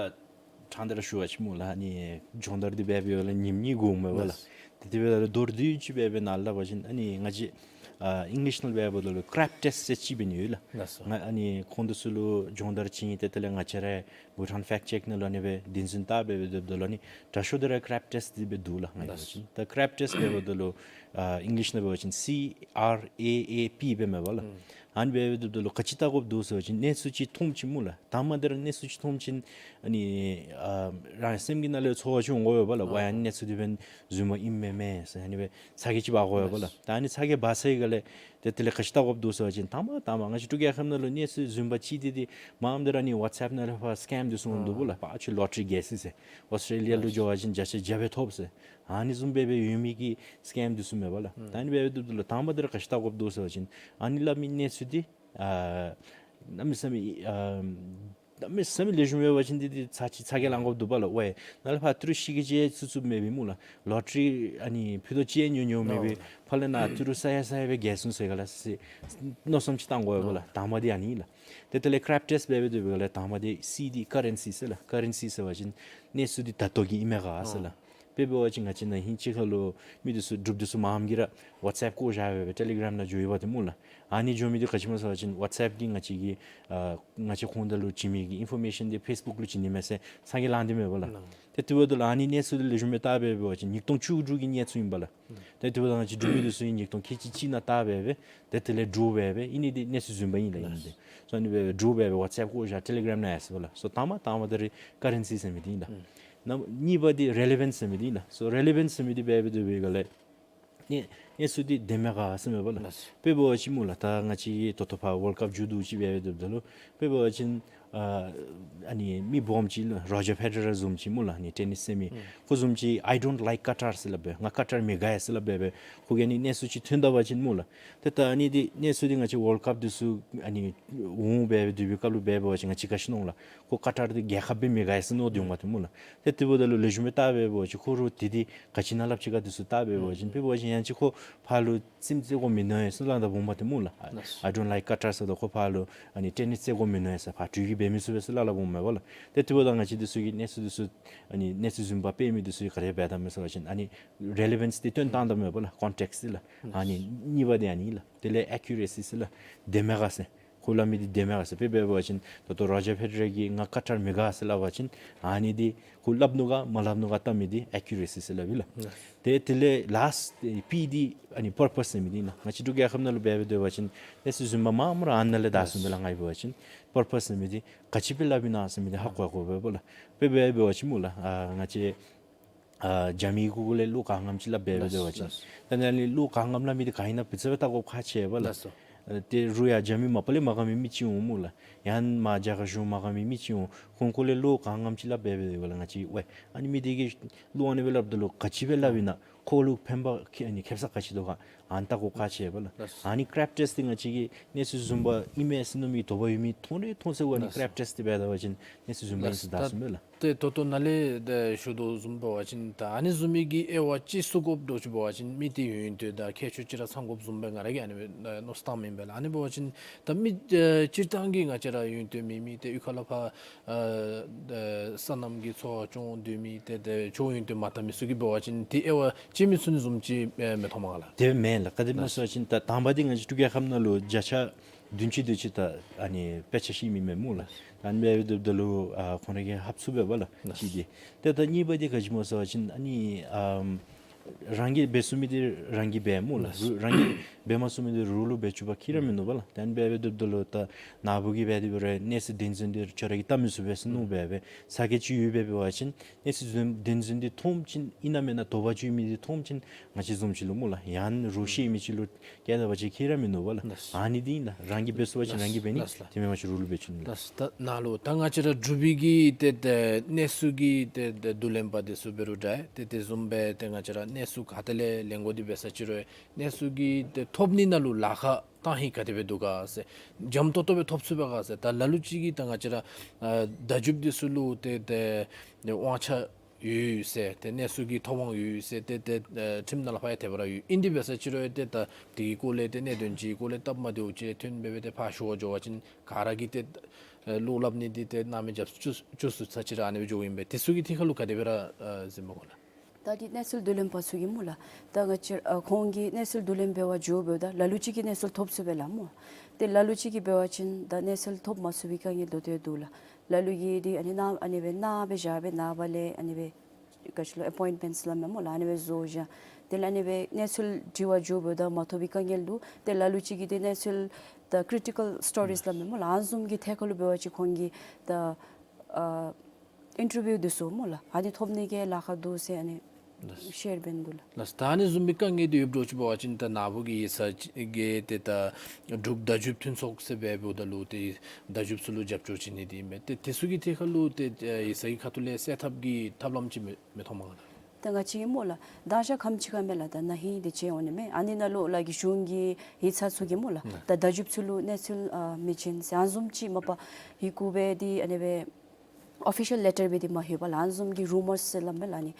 ཕྲང་སྟེ་ར་ཞུ་བ་ཅིན་སྨོ་ལགས། ཨ་ནི་སྦྱོང་བརྡར་འདི་འབད་བའི་སྒང་ལས་ཉིནམ་གཉིས་འགོརཝ་མས་པ་ལགས། ལགས། ཏེ་དེ་འབདཝ་ད་ལུ་མདོར་བསྡུས་ཅིག་སྦེ་སྦེ་ནཱ་སླབ་པ་ཅིན་ཨ་ནི་ང་བཅས་ཨ་ཨིང་ལིཤ་ནང་འབད་བ་ད་ལུ་ཀྲེབ་ཊེསཊ་ཟེར་ཅིག་འབད་ནི་ཡོད་ལགས། ལགས་སོ། ང་ཨ་ནི་ཁོང་འདི་ཚུ་ལུ་སྦྱོང་བརྡར་བྱིན་ཏེ་དེ་ལས་ང་བཅས་ར་བྷུ་ཊཱན་ཕེཀཊ་ཅེཀ་ནང་ལུ་ཨ་ནི་སྦེ་བདེན་རྫུན་བལྟ་སྦེ་སྦེ་སྡོདཔ་ད་ལུ་ཨ་ནི་དྲག་ཤོས་འདི་ར་ཀྲེབ་ཊེསཊ་འདི་སྦེ་འདུག་ལགས། ང་ལགས་སོ། ད་ཀྲེབ་ཊེསཊ་འབད་བ་ད་ལུ་ ཨ་ཨིང་ལིཤ་ནང་འབད་བ་ཅིན་སི་ཨར་ཨེ་ཨེ་པི་འབད་མས་པ་ལགས། ཨ་ནི་འབད་འབད་དོ་བ་ཅིན་ག་ཅི་བལྟ་དགོཔ་འདུག་ཟེར་བ་ཅིན་གནས་ཚུལ་ཅིག་མཐོངམ་ཅིག་སྨོ་ལགས། དང་པ་དེ་ར་གནས་ཚུལ་ཅིག་མཐོངམ་ཅིག་ཨ་ནི་ཨ་རང་སེམས་ཀྱི་ནང་ལས་ཚོར་བ་ཅིག་འོང་དགོ་པས་པ་ལགས། ཝའི་ཨ་ནི་གནས་ཚུལ་འདི་འབདན་རྫུན་མ་ཨིན་མས་མས་ཟེར་ཨ་ནི་སྦེ་ཚ་གྱང་ཅིག་འབག་དགོ་པས་པ་ལགས། ད་ཨ་ནི་ཚ་གྱང་འབག་ཚར་བའི་སྒང་ལས་ཏེ་དེ་ལས་ག་ཅི་བལྟ་དགོཔ་འདུག་ཟེར་བ་ཅིན་དང་པ་དང་པ་ང་བཅས་འབྲུག་རྒྱལ་ཁབ་ནང་ལུ་གནས་ཚུལ་རྫུན་པ་ཅིག་འདི་འདི་མངམ་དེ་ར་ཨ་ནི་ཝཊསི་ཨེཔ་ནང་ལས་ཕར་སི་ཀེམ་འདི་ཚུ་འོང་འདུག་པ་ལགས། ཕར་ཁྱོད་ལོ་ཊ་རི་རྒྱལ་སོ་ཟེར། ཨོསི་ཊེ་ལི་ཡ་ལུ་འགྱོ་བ་ཅིན་བརྒྱ་ཆ་བརྒྱ་སྦེ་ཐོབ་ཟེར། ཨ་ནི་བཟུམ་སྦེ་སྦེ་ཡོད་མི་གི་སི་ཀེམ་འདི་ཚུ་མས་པ་ལགས། ད་ཨ་ནི་འབད་འབད་དོ་བ་ཅིན་དང་པ་དེ་ར་ག་ཅི་བལྟ་དགོཔ་འདུག་ཟེར་བ་ཅིན་ཨ་ནི་སླབ་མི་གནས་ཚུལ་འདི་ཨ་གནམ་མེད་ས་མེད་ཨ་གནམ་མེད་ས་མེད་ལེགས་ཤོམ་ཡོད་པ་ཅིན་འདི་འདི་ཚ་ཅིག་ཚ་གྱང་ལང་དགོཔ་འདུག་པ་ལགས། ཝའི་ནཱ་ལས་ཕར་ཏི་རུ་ཤི་གི་ཅིག་ཚུད་ཚུདཔ་མེད་པས་སྨོ་ལགས། ལོ་ཊ་རི་ཨ་ནི་ཕུད་རྡོག་ཅིག་ཉོ་ཉོཝ་མེད་པས། ཕར་ལས་ནཱ་ཏི་རུ་ས་ཡ་ས་ཡ་སྦེ་རྒྱལ་སོང་ཟེར་ག་ལགས་ཟེར་མནོ་བསམ་ཅིག་བཏང་དགོ་པས་པ་ལགས། དང་པ་འདི་ཨ་ནི་ལགས། ཏེ་དེ་ལས་ཀྲེབ་ཊེསཊ་འབད་འབད་དོ་བའི་སྒང་ལས་དང་པ་འདི་སི་འདི་ཀ་རེན་སི་ཟེར་ལགས། ཀ་རེན་སི་ཟེར་བ་ཅིན་གནས་ཚུལ་འདི་ད་ལྟོ་གི་ཨིན་མས་ག་ཟེར་ལགས། དཔེ་འབད་བ་ཅིན་ང་བཅས་ནཱ་ཧིང་ཅིག་ཁར་ལུ་མི་འདི་ཚུ་འབྲུགཔ་འདི་ཚུ་མངམ་གིས་ར་ཝཊསི་ཨེཔ་བཀོ་བཞག་སྦེ་སྦེ་ཊེ་ལི་གརམ་ནང་འགྱོ་ཡི་པ་ཏེ་སྨོ་ལགས། ཨ་ནི་འགྱོ་མི་འདི་ག་ཅི་སྨོ་ཟེར་བ་ཅིན་ཝཊསི་ཨེཔ་གིས་ང་བཅས་ཀྱི་ཨ་ང་བཅས་ཁོང་དང་ལུ་བྱིན་མི་གི་ཨིན་ཕོར་མེ་ཤཱན་འདི་ཕེསི་བུཀ་ལུ་བྱིན་ནི་མས་ཟེར་ཚ་གྱང་ལང་སྟེ་མས་པ་ལགས། ཏེ་དེ་འབདཝ་ད་ལུ་ཨ་ནི་གནས་ཚུལ་འདི་ལེགས་ཤོམ་སྦེ་བལྟ་སྦེ་འབད་བ་ཅིན་ཉིས་སྟོང་བཅུ་དྲུག་གི་གནས་ཚུལ་ཨིན་པ་ལགས། ཏེ་དེ་འབདཝ་ད་ང་བཅས་འབྲུག་མི་འདི་ཚུ་གིས་ཉིས་སྟོང་ཁལ་གཅིག་གཅིག་ནང་བལྟ་སྦེ་སྦེ་ཏེ་དེ་ལས་འདྲོག་སྦེ་སྦེ་ཨ་ནི་འདི་གནས་ཚུལ་རྫུན་པ་ཨིན་ལགས་ཨིན་ཏེ། སོ་ཨ་ནི་སྦེ་འདྲོག་སྦེ་སྦེ་ཝཊསི་ཨེཔ་བཀོ་བཞག་ཊེ་ལི་གརམ་ནང་ཡར་སོང་པ་ལགས། སོ་དང་པ་དང་པ་འདི་ར་ཀ་རེན་སི་ཟེར་མི་འདི་ཨིན་ལགས། གནམ་གཉིས་པ་འདི་རེ་ལི་ཝེནསི་ཟེར་མི་འདི་ཨིན་ལགས། སོ་རེ་ལི་ཝེནསི་ཟེར་མི་འདི་འབད་འབད་དོ་བའི་སྒང་ལས་གནས་གནས་ཚུལ་འདི་བདེན་མས་ག་ཟེར་མས་པ་ལགས། དཔེ་འབད་བ་ཅིན་སྨོ་ལགས། ད་ང་བཅས་ཀྱི་ད་ལྟོ་ཕར་ཝཱལཌ་ཀཔ་མཇུག་བསྡུ་ཅིག་འབད་འབད་དོ་བའི་སྒང་ལུ་དཔེ་འབད་བ་ཅིན་ཨ་ཨ་ནི་མི་སྦོམ་ཅིག་ལགས་རོ་ཇར་ཕེ་ཌེ་རར་བཟུམ་ཅིག་སྨོ་ལགས། ཨ་ནི་ཊེ་ནིསི་རྩེད་མི་ཁོ་བཟུམ་ཅིག་I don't like Qatar ཟེར་སླབ་སྦེ་ང་ཀ་ཏར་མི་དགའ་ཟེར་སླབ་སྦེ་སྦེ་ཁོ་གིས་ཨ་ནི་གནས་ཚུལ་ཅིག་ཐོན་ད་པ་ཅིན་སྨོ་ལགས། ཏེ་ད་ཨ་ནི་འདི་གནས་ཚུལ་འདི་ང་བཅས་ཝཱལཌ་ཀཔ་འདི་ཚུ་ཨ་ནི་འོང་སྦེ་སྦེ་སྡོད་པའི་སྐབས་ལུ་འབད་འབད་བ་ཅིན་ང་བཅས་ག་ཅི་མནོ་ལགས། ཁོ་ཀ་ཏར་འདི་རྒྱལ་ཁབ་སྦེ་མི་དགའ་ཟེར་མནོ་སྡོད་འོང་པ་ཏེ་སྨོ་ལགས། ཏེ་དེ་འབདཝ་ད་ལུ་ལེགས་ཤོམ་སྦེ་བལྟ་སྦེ་འབད་བ་ཅིན་ཁོ་ར་འདི་འདི་ག་ཅི་ནང་སླབ་ཅི་ག་འདི་ཚུ་བལྟ་སྦེ་འབད་བ་ཅིན་དཔེ་འབད་བ་ཅིན་ཡང་ཅིན་ཁོ་ཕར་ལུ་རྩེདམོ་རྩེ་དགོ་མི་མནོ་ཡི་ཟེར་སླབ་ད་འོང་པ་ཏེ་སྨོ་ལགས། I don't like Qatar ཟེརཝ་ད་ཁོ་ཕར་ལུ་ཨ་ནི་ཊེ་ནིསི་རྩེ་དགོ་མི་མནོ་ཡི་ཟེར་ཕར་འགྲུལ་གྱི་འབད་མི་ཚུགས་པས་ཟེར་སླབ་སླབ་འོང་མས་པ་ལགས། ཏེ་དེ་འབདཝ་ད་ང་བཅས་འདི་ཚུ་གི་གནས་ཚུལ་འདི་ཚུ་ཨ་ནི་གནས་ཚུལ་རྫུན་པ་སྤེལ་མི་འདི་ཚུ་གིས་ག་དེ་སྦེ་བལྟ་མས་ཟེར་བ་ཅིན་ཨ་ནི་རེ་ལི་ཝེནསི་འདི་སྟོན་བཏང་ད་མས་པ་ལགས། ཀོན་ཊེགསི་འདི་ལགས། ཨ་ནི་གཉིས་པ་འདི་ཨ་ནི་ལགས། དེ་ལས་ཨེ་ཀུ་རེ་སི་ཟེར་ལགས། བདེན་མས་ག་ཟེར། ཁོ་སླབ་མི་འདི་བདེན་མས་ག་ཟེར། དཔེ་འབད་བ་ཅིན་ད་ལྟོ་རོ་ཇར་ཕེ་ཌེ་རར་གྱིས་ང་ཀ་ཏར་མི་དགའ་ཟེར་སླབ་པ་ཅིན་ཨ་ནི་འདི་ཁོ་སླབ་ནུག་ག་མ་སླབ་ནུག་ག་བལྟ་མི་འདི་ཨེ་ཀུ་རེ་སི་ཟེར་སླབ་ཨིན་ལགས། ཏེ་དེ་ལས་ལཱསཊ་འདི་པི་འདི་ཨ་ནི་པར་པསི་ཟེར་མི་འདི་ཨིན་ལགས། ང་བཅས་འབྲུག་རྒྱལ་ཁབ་ནང་ལུ་འབད་འབད་སྡོད་པ་ཅིན་གནས་ཚུལ་རྫུན་པ་མངམ་ར་ཨ་ནཱ་ལས་བདའ་སོང་པས་ལགས། ང་ཡང་འབད་བ་ཅིན་པར་པསི་ཟེར་མི་འདི་ག་ཅི་སྦེ་སླབ་ཨིན་ན་ཟེར་མི་འདི་ཧ་གོ་ཡང་གོ་བས་པ་ལགས། དཔེ་འབད་འབད་བ་ཅིན་སྨོ་ལགས། ཨ་ང་བཅས་ཨ་རྒྱ་མི་གུ་གུ་ལས་བློ་ག་ངམ་ཅིག་སླབ་འབད་འབད་སྡོད་པ་ཅིན་ད་ནཱ་ལས་བློ་ག་ངམ་སླབ་མི་འདི་ག་ཨིན་ན་ཕུ་ཚ་སྦེ་བལྟ་དགོཔ་ཁག་ཆེ་བས་ལགས། ཨ་ཏེ་རུང་ཡང་རྒྱ་མི་མ་པ་ལས་མ་དགའ་མི་མི་ཅིག་འོང་སྨོ་ལགས། ཡང་མ་རྒྱ་གར་གཞུང་མ་དགའ་མི་མི་ཅིག་འོང་། ཁོང་ཁོང་ལས་བློ་ག་ངམ་ཅིག་སླབ་འབད་འབད་སྡོད་པ་ལགས། ང་བཅས་ཝའི་ཨ་ནི་མི་འདི་གིས་བློ་ཨ་ནི་སྦེ་སླབ་ད་ལུ་ག་ཅི་སྦེ་སླབ་ཨིན་ན་ཁོ་ལུ་ཕན་པ་ཁེ་ཨ་ནི་ཁེབ་ས་ག་ཅི་འདུག་ག་ཨ་ནི་བལྟ་དགོཔ་ཁག་ཆེ་བས་ལགས། ཨ་ནི་ཀྲེབ་ཊེསཊ་འདི་ང་བཅས་ཀྱིས་གནས་ཚུལ་རྫུན་པ་ཨིན་མས་ཟེར་མནོ་མི་དོགས་པ་ཡོད་མི་མཐོང་རེ་མཐོང་ཚད་ཨ་ནི་ཀྲེབ་ཊེསཊ་འདི་འབད་ད་པ་ཅིན་གནས་ཚུལ་རྫུན་པ་ཨིན་ཟེར་བདའ་སོང་པས་ལགས། ཏེ་ད་ལྟོ་ནཱ་ལས་ཏེ་ཞུ་དོ་བཟུམ་འབད་བ་ཅིན་ད་ཨ་ནི་བཟུམ་མའི་གི་དབྱེ་བ་ཅིག་བཟོ་དགོཔ་འདྲཝ་ཅིག་འབད་བ་ཅིན་མི་འདི་ཡོན་ཏན་དང་ཁྱད་ཆོས་ཅིག་ར་ཚང་དགོཔ་བཟུམ་སྦེ་ང་ར་གིས་ཨ་ནི་སྦེ་མནོ་བསམ་བཏངམ་ཨིན་པས་ལགས། ཨ་ནི་འབད་བ་ཅིན་ད་མི་ཨེ་སྤྱིར་བཏང་གི་ང་བཅས་ར་ཡོན་ཏན་མེད་མི་ཏེ་གཡུས་ཁ་ལས་ཕར་ཨ་ཏེ་སོ་ནམ་གྱི་འཚོ་བ་སྐྱོང་སྡོད་མི་ཏེ་ཏེ་ཆོས་ཡོན་ཏན་མ་དར་མི་ཚུ་གིས་འབད་བ་ཅིན་འདི་དབྱེ་བ་ཕྱེ་མི་ཚུགས་ནི་བཟུམ་ཅིག་ཨེ་མི་མཐོང་མས་ག་ལགས། དེ་མེན་ལགས། ག་དེ་སྨོ་ཟེར་བ་ཅིན་ད་དང་པ་འདི་ང་བཅས་འབྲུག་རྒྱལ་ཁབ་ནང་ལུ་བརྒྱ་ཆ་བདུན་ཅུ་དེ་ཅིག་ད་ཨ་ནི་དཔེ་ཆ་ཤེས་མི་མས་སྨོ་ལགས། ད་ཨ་ནི་འབད་འབད་སྡོདཔ་ད་ལུ་ཨ་ཁོང་ར་གིས་ཧབ་ཚུགས་པས་པ་ལགས་གཅིག་འདི། ཏེ་ད་གཉིས་པ་འདི་ག་ཅི་སྨོ་ཟེར་བ་ཅིན་ཨ་ནི་ཨམ་རང་གིས་འབད་ཚུགས་མི་འདི་རང་གིས་འབད་སྨོ་ལགས། རང་གིས་འབད་མ་ཚུགས་མི་འདི་རོགས་ལུ་འབད་བཅུག་པ་ཁྱད་ར་མིན་འདུག་པ་ལགས། ད་ཨ་ནི་འབད་འབད་སྡོདཔ་ད་ལུ་ད་ནཱ་བུ་གིས་འབད་དེ་འབད་རུང་གནས་ཚུལ་བདེན་རྫུན་འདི་ཁྱོད་ར་གིས་བལྟ་མི་ཚུགས་པས་ཟེར་མནོ་འབད་འབད་ཚ་གྱང་ཅིག་ཡོད་པས། འབད་བ་ཅིན་གནས་ཚུལ་བདེན་རྫུན་འདི་མཐོངམ་ཅིག་ཨིན་ན་མེན་ན་དོགས་པ་ཅིག་ཡོད་མི་འདི་མཐོངམ་ཅིག་ང་བཅས་བཟུམ་ཅིག་ལུ་སྨོ་ལགས་ཡང་རོགས་ཤེས་མི་ཅིག་ལུ་བཀལ་ད་པ་ཅིན་ཁྱད་ར་མིན་འདུག་པ་ལགས། ཨ་ནི་འདི་ཨིན་ལགས། རང་གིས་འབད་ཚུགས་པ་ཅིན་རང་གིས་འབད་ནི། དེ་མེན་པ་ཅིན་རོགས་ལུ་འབད་བཅུག་ནི་ལགས། ད་ནཱ་ལུ་ད་ང་བཅས་ར་འབྲུག་པའི་གི་ཏེ་ཏེ་གནས་ཚུལ་གྱི་ཏེ་ཏེ་བསྡུ་ལེན་པ་འདི་ཚུ་འབད་རུང་འདྲ་ཏེ་དེ་བཟུམ་སྦེ་ཏེ་ང་བཅས་ར་གནས་ཚུལ་ག་ཏེ་ལས་ལེན་དགོ་འདི་འབད་ས་ཅིག་རུང་གནས་ཚུལ་གྱི་ཏེ་ཐོབ་ནི་ནང་ལུ་ལཱ་ཁག་གཏང་ནི་ག་དེ་སྦེ་འདུག་ག་ཟེར་འཇམ་ཏོག་ཏོ་སྦེ་ཐོབ་ཚུགས་པས་ག་ཟེར། ད་ལ་ལུ་ཅིག་གིས་ད་ང་བཅས་ར་ཨ་བརྡ་བརྒྱུདཔ་འདི་ཚུ་ལུ་ཏེ་ཏེ་དབང་ཆ་ཡོད་ཟེར་ཏེ་གནས་ཚུལ་གྱི་ཐོབ་དབང་ཡོད་ཟེར་ཏེ་ཏེ་ཨ་ཁྲིམས་ནང་ལས་ཕར་ཡང་དེ་སྦེ་ར་ཡོད། ཨིན་དེ་འབད་ས་ཅིག་རུང་ཏེ་ད་དེ་གི་སྐོར་ལས་ཏེ་གནད་དོན་ཅིག་སྐོར་ལས་སྟབས་མ་བདེཝ་ཅིག་ཐོན་འབད་འབད་ཏེ་ཕར་ཞུ་བར་འགྱོ་བ་ཅིན་ག་ར་གིས་ཏེ་ཨ་བློ་སླབ་ནི་འདི་ཏེ་སྣང་མེད་རྐྱབ་བཅུག་བཅུག་ཚུགས་ས་ཅིག་ར་ཨ་ནི་སྦེ་འགྱོཝ་ཨིན་པས། དེ་ཚུ་གི་ཐད་ཁར་ལུ་ག་དེ་སྦེ་ར་ཨ་གཟིགས་མས་གོ་ལགས། ད་འདི་གནས་ཚུལ་བསྡུ་ལེན་པ་ཚུ་གིས་སྨོ་ལགས། ད་ང་བཅས་ཨ་ཁོང་གིས་གནས་ཚུལ་བསྡུ་ལེན་འབད་བར་འགྱོཝ་ད་ལ་ལུ་ཅིག་གིས་གནས་ཚུལ་ཐོབ་ཚུགས་པས་ལགས་སྨོ། ཏེ་ལ་ལུ་ཅིག་གིས་འབད་བ་ཅིན་ད་གནས་ཚུལ་ཐོབ་མ་ཚུགས་པའི་དཀའ་ངལ་ད་ལྟོ་ཡང་འདུག་ལགས། ལ་ལུ་གིས་འདི་ཨ་ནི་ནཱ་ཨ་ནི་སྦེ་ནཱ་སྦེ་བཞག་སྦེ་ནངས་པ་ལས་ཨ་ནི་སྦེ་ག་ཅི་ལོ་ཨེ་པོའིནཊ་མེནཊ་སླབ་མས་སྨོ་ལགས། ཨ་ནི་སྦེ་བཟོ་བཞག་ དེ་ལས་ཨ་ནི་སྦེ་གནས་ཚུལ་དྲི་བར་འགྱོཝ་ད་མ་ཐོབ་པའི་དཀའ་ངལ་འདུག། ཏེ་ལ་ལུ་ཅིག་གིས་ཏེ་གནས་ཚུལ་ད་ཀི་རི་ཊི་ཀལ་སི་ཊོ་རིསི་སླབ་མས་སྨོ་ལགས། ཨ་ནི་བཟུམ་གྱི་ཐད་ཁར་ལུ་འབད་བ་ཅིན་ཁོང་གིས་ད་ཨ་ཨིན་ཊར་བིའུ་འདི་ཚུ་སྨོ་ལགས། ཨ་ནི་ཐོབ་ནི་གི་ལཱ་ཁག་འདུག་ཟེར་ཨ་ནི་ལགས། ཤེར་འབད་ནི་འདུག་ལགས། ལགས། ད་ཨ་ནི་བཟུམ་མའི་དཀའ་ངལ་འདི་ཡོདཔ་འདྲཝ་ཅིག་འབད་བ་ཅིན་ད་ནཱ་བུ་གི་ཡིག་ཚང་གི་ཏེ་ད་འབྲུག་བརྡ་བརྒྱུད་མཐུན་ཚོགས་ཟེར་སྦེ་འབདཝ་ད་ལུ་ཏེ་བརྡ་བརྒྱུདཔ་ཚུ་ལུ་རྒྱབ་སྐྱོར་བྱིན་ནི་འདི་ཨིན་པས། ཏེ་དེ་ཚུ་གི་ཐད་ཁར་ལུ་ཏེ་ཡིག་ཚང་གི་ཁ་ཐུག་ལས་སེལ་ཐབས་ཀྱི་ཐབས་ལམ་ཅིག་མི་མི་མཐོང་མས་ག་ལགས། ད་ང་བཅས་ཀྱིས་སྨོ་ལགས། ད་ཞག་ཁམས་ཅིག་ཁར་མས་ལགས། ད་ན་ཧིང་འདི་ཅིག་འོང་ནི་མས། ཨ་ནི་ནང་ལུ་ལགས་ཀྱི་གཞུང་གི་ཡིག་ཚང་ཚུ་གིས་སྨོ་ལགས། ད་བརྡ་བརྒྱུདཔ་ཚུ་ལུ་གནས་ཚུལ་ཨ་མི་བྱིན་ཟེར་ཨ་ནི་བཟུམ་ཅིག་མ་པ་ཡི་གུ་སྦེ་འདི་ཨ་ནི་སྦེ་ཨོ་ཕི་ཤལ་ལེ་ཊར་སྦེ་འདི་མ་ལྷོད་པར་ལགས། ཨ་ནི་བཟུམ་གྱི་རུ་མརསི་ཟེར་སླབ་མས་ལགས། ཨ་ནི་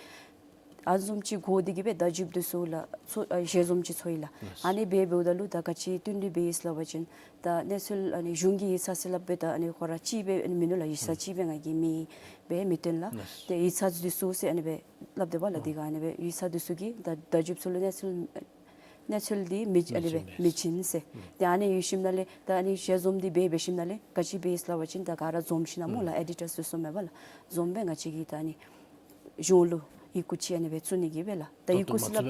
ཨ་ནི་བཟུམ་ཅིག་གོ་སྟེ་གིས་སྦེ་བརྡ་བརྒྱུདཔ་འདི་ཚུ་ལགས་ཚུ་ཨ་ཞལ་འཛོམས་ཅིག་ཚོགས་ཡི་ལགས། ལགས། ཨ་ནི་འབད་འབདཝ་ད་ལུ་ད་ག་ཅི་བསྟུན་གྲོས་འབད་ཡི་ཟེར་སླབ་པ་ཅིན་ད་གནས་ཚུལ་ཨ་ནི་གཞུང་གི་ཡིག་ཚང་ཟེར་སླབ་སྦེ་ད་ཨ་ནི་ཁོ་ར་གཅིག་སྦེ་ཨ་ནི་མིན་ནུག་ལགས། ཡིག་ཚང་གཅིག་སྦེ་ང་གིས་མེད་སྦེ་མི་སྟོན་ལགས། ལགས། ཏེ་ཡིག་ཚང་འདི་ཚུ་ཟེར་ཨ་ནི་སྦེ་སླབ་དེས་པ་ལགས། ཨོ། དེ་ག་ཨ་ནི་སྦེ་ཡིག་ཚང་འདི་ཚུ་གིས་ད་བརྡ་བརྒྱུདཔ་ཚུ་ལུ་གནས་ཚུལ་གནས་ཚུལ་འདི་མི་ཨ་ནི་སྦེ་མི་བྱིན་ཟེར། ཨུམ། ཏེ་ཨ་ནི་ཡོད་ཞིནམ་ལས་ད་ཨ་ནི་ཞལ་འཛོམས་འདི་འབད་འབད་ཞིནམ་ལས་ག་ཅི་འབད་ཡི་ཟེར་སླབ་པ་ཅིན་ད་ག་ར་འཛོམས་ཞིན་ན་སྨོ་ལགས། ཨུམ། ཨེ་ཌི་ཊརསི་འདི་ཚུ་མས་པ་ལགས། འཛོམས་སྦེ་ང་བཅས་ཀྱིས་ད་ཨ་ནི་གཞུང་ལུ་ཡི་གུ་ཅིག་ཨ་ནི་སྦེ་བཙུགས་ནི་གི་སྦེ་ལགས། ད་ཡི་གུ་ཟེར་སླབ་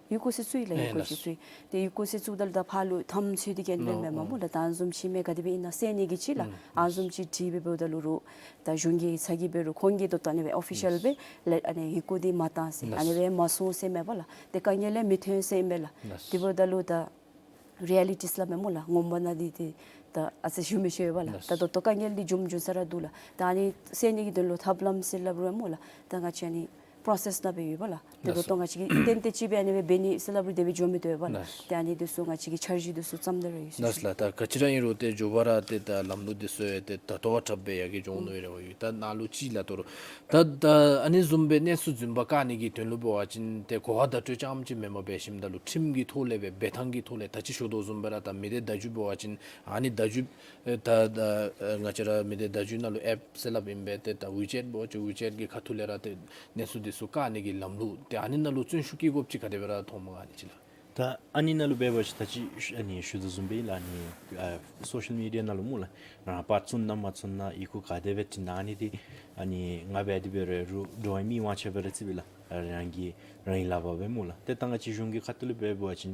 ཡི་གུ་ཟེར་བཙུགས་ཡི་ལགས། ཨེ་ཡི་གུ་ཟེར་བཙུགས་ཡི་ལགས། ཏེ་ཡི་གུ་ཟེར་བཙུགསཔ་ད་ལུ་ད་ཕར་ལུ་ཐམ་ཚུད་དེ་གི་ཨ་ནི་སྦེ་མས་སྨོ་ལགས། ད་ཨ་ནི་བཟུམ་ཅིག་མས། ག་དེ་སྦེ་ཨིན་ན་ཟེར་ནི་གི་ཅིག་ལགས། ཨ་ནི་བཟུམ་ཅིག་དྲིས་སྦེ་འབདཝ་ད་ལུ་རུང་ད་གཞུང་གི་ཡིག་ཚང་གིས་འབད་རུང་ཁོང་གིས་ད་ལྟོ་ཨ་ནི་སྦེ་ཨོ་ཕི་ཤལ་སྦེ་ལགས་ཨ་ནི་ཡི་གུ་འདི་མ་བཏང་ཟེར། ཨ་ནི་སྦེ་མ་སོང་ཟེར་མས་པ་ལགས། ཏེ་དཀའ་ངལ་ལས་མི་ཐོན་ཟེར་ཨིན་པས་ལགས། དེ་འབདཝ་ད་ལུ་ད་རི་ཡ་ལི་ཊི་ཟེར་སླབ་མས་སྨོ་ལགས། ངོ་མ་ནང་འདི་ཏེ་ད་ཨ་ཙི་ཞུ་མི་ཤེས་པས་ལགས། ད་ད་ལྟོ་དཀའ་ངལ་འདི་བྱུངམ་བྱུང་ས་ར་འདུག་ལགས། ད་ཨ་ནི་སེལ་ནི་གི་དོན་ལུ་ཐབས་ལམ་ཟེར་སླབ་རུང་སྨོ་ལགས། ད་ང་བཅས་ཨ་ནི་པྲོ་སེསི་ནང་སྦེ་ཡོད་པ་ལགས། ཏེ་ད་ལྟོ་ང་བཅས་ཀྱིས་ཏན་ཏན་ཅིག་སྦེ་ཨ་ནི་སྦེ་འབད་ནི་ཟེར་སླབ་རུང་དེ་སྦེ་འགྱོ་མི་བཏུབ་པས་ལགས། ཏེ་ཨ་ནི་འདི་ཚུ་ང་བཅས་ཀྱིས་འཆར་གཞི་འདི་ཚུ་བརྩམ་སྟེ་ར་ཡོད་ཟེར་ཞུ། ལགས་ལགས། ད་ག་ཅི་ར་ཨིན་རུང་ཏེ་མགྱོགས་པ་ར་ཏེ་ད་ལམ་ལུགས་འདི་ཚུ་ཡང་ཏེ་ད་ལྟོ་བ་དྲགཔ་སྦེ་ཡར་རྒྱས་འགྱོ་འོང་མནོ་བའི་རེ་བ་ཡོད། ད་ནཱ་ལུ་ཅིག་ལགས། ད་རུང་ད་ད་ཨ་ནི་བཟུམ་སྦེ་གནས་ཚུལ་རྫུན་པ་བཀག་ནི་གི་དོན་ལུ་འབད་བ་ཅིན་ཏེ་གོ་བ་བརྡ་སྤྲོད་རྐྱངམ་ཅིག་མེནམ་འབད་ཞིནམ་ད་ལུ་ཁྲིམས་ཀྱི་ཐོག་ལས་སྦེ་འབད་ཐངས་ཀྱི་ཐོག་ལས་ད་ཅི་ཞུ་དོ་བཟུམ་སྦེ་ར་ད་མི་སྡེ་བརྡ་བརྒྱུད་འབད་བ་ཅིན་ཨ་ནི་བརྡ་བརྒྱུད་ཨེ་ད་ད་ཨེ་ང་བཅས་ར་མི་སྡེ་བརྡ་བརྒྱུད་ནང་ལུ་ཨེཔ་ཟེར་སླབ་ཨིན་པས། ཏེ་ད་ཝི་ཅེཊ་འབད་བ་ཅིན་ཝི་ཅེཊ་གི་ཁ་ཐུག་ལས་ར་ཏེ་གནས་ཚུལ་འདི་ཚུ་བཀག་ནི་གི་ལམ་ལུགས་ཏེ་ཨ་ནི་ནང་ལུ་བརྩོན་ཤུགས་བསྐྱེད་དགོཔ་ཅིག་ག་དེ་སྦེ་ར་མཐོངམ་ག་ཨ་ནི་ཅིག་ལགས། ད་ཨ་ནི་ནང་ལུ་འབད་བ་ཅིན་ད་ཅི་ཨ་ནི་ཞུ་དོ་བཟུམ་སྦེ་ལགས་ཨ་ནི་ཨ་སོ་ཤལ་མི་ཌི་ཡ་ནང་ལུ་སྨོ་ལགས། རང་པར་བཙུགས་ན་མ་བཙུགས་ན་ཡི་གུ་ག་དེ་སྦེ་བྲིས་ན་ཨ་ནི་འདི་ཨ་ནི་ང་འབད་དེ་འབད་རུང་འགྲོ་བ་མི་དབང་ཆ་སྦེ་ར་བརྩི་བས་ལགས། རང་གི་རང་གི་ལག་པར་སྦེ་སྨོ་ལགས། ཏེ་ད་ང་བཅས་གཞུང་གི་ཁ་ཐུག་ལས་འབད་བ་ཅིན་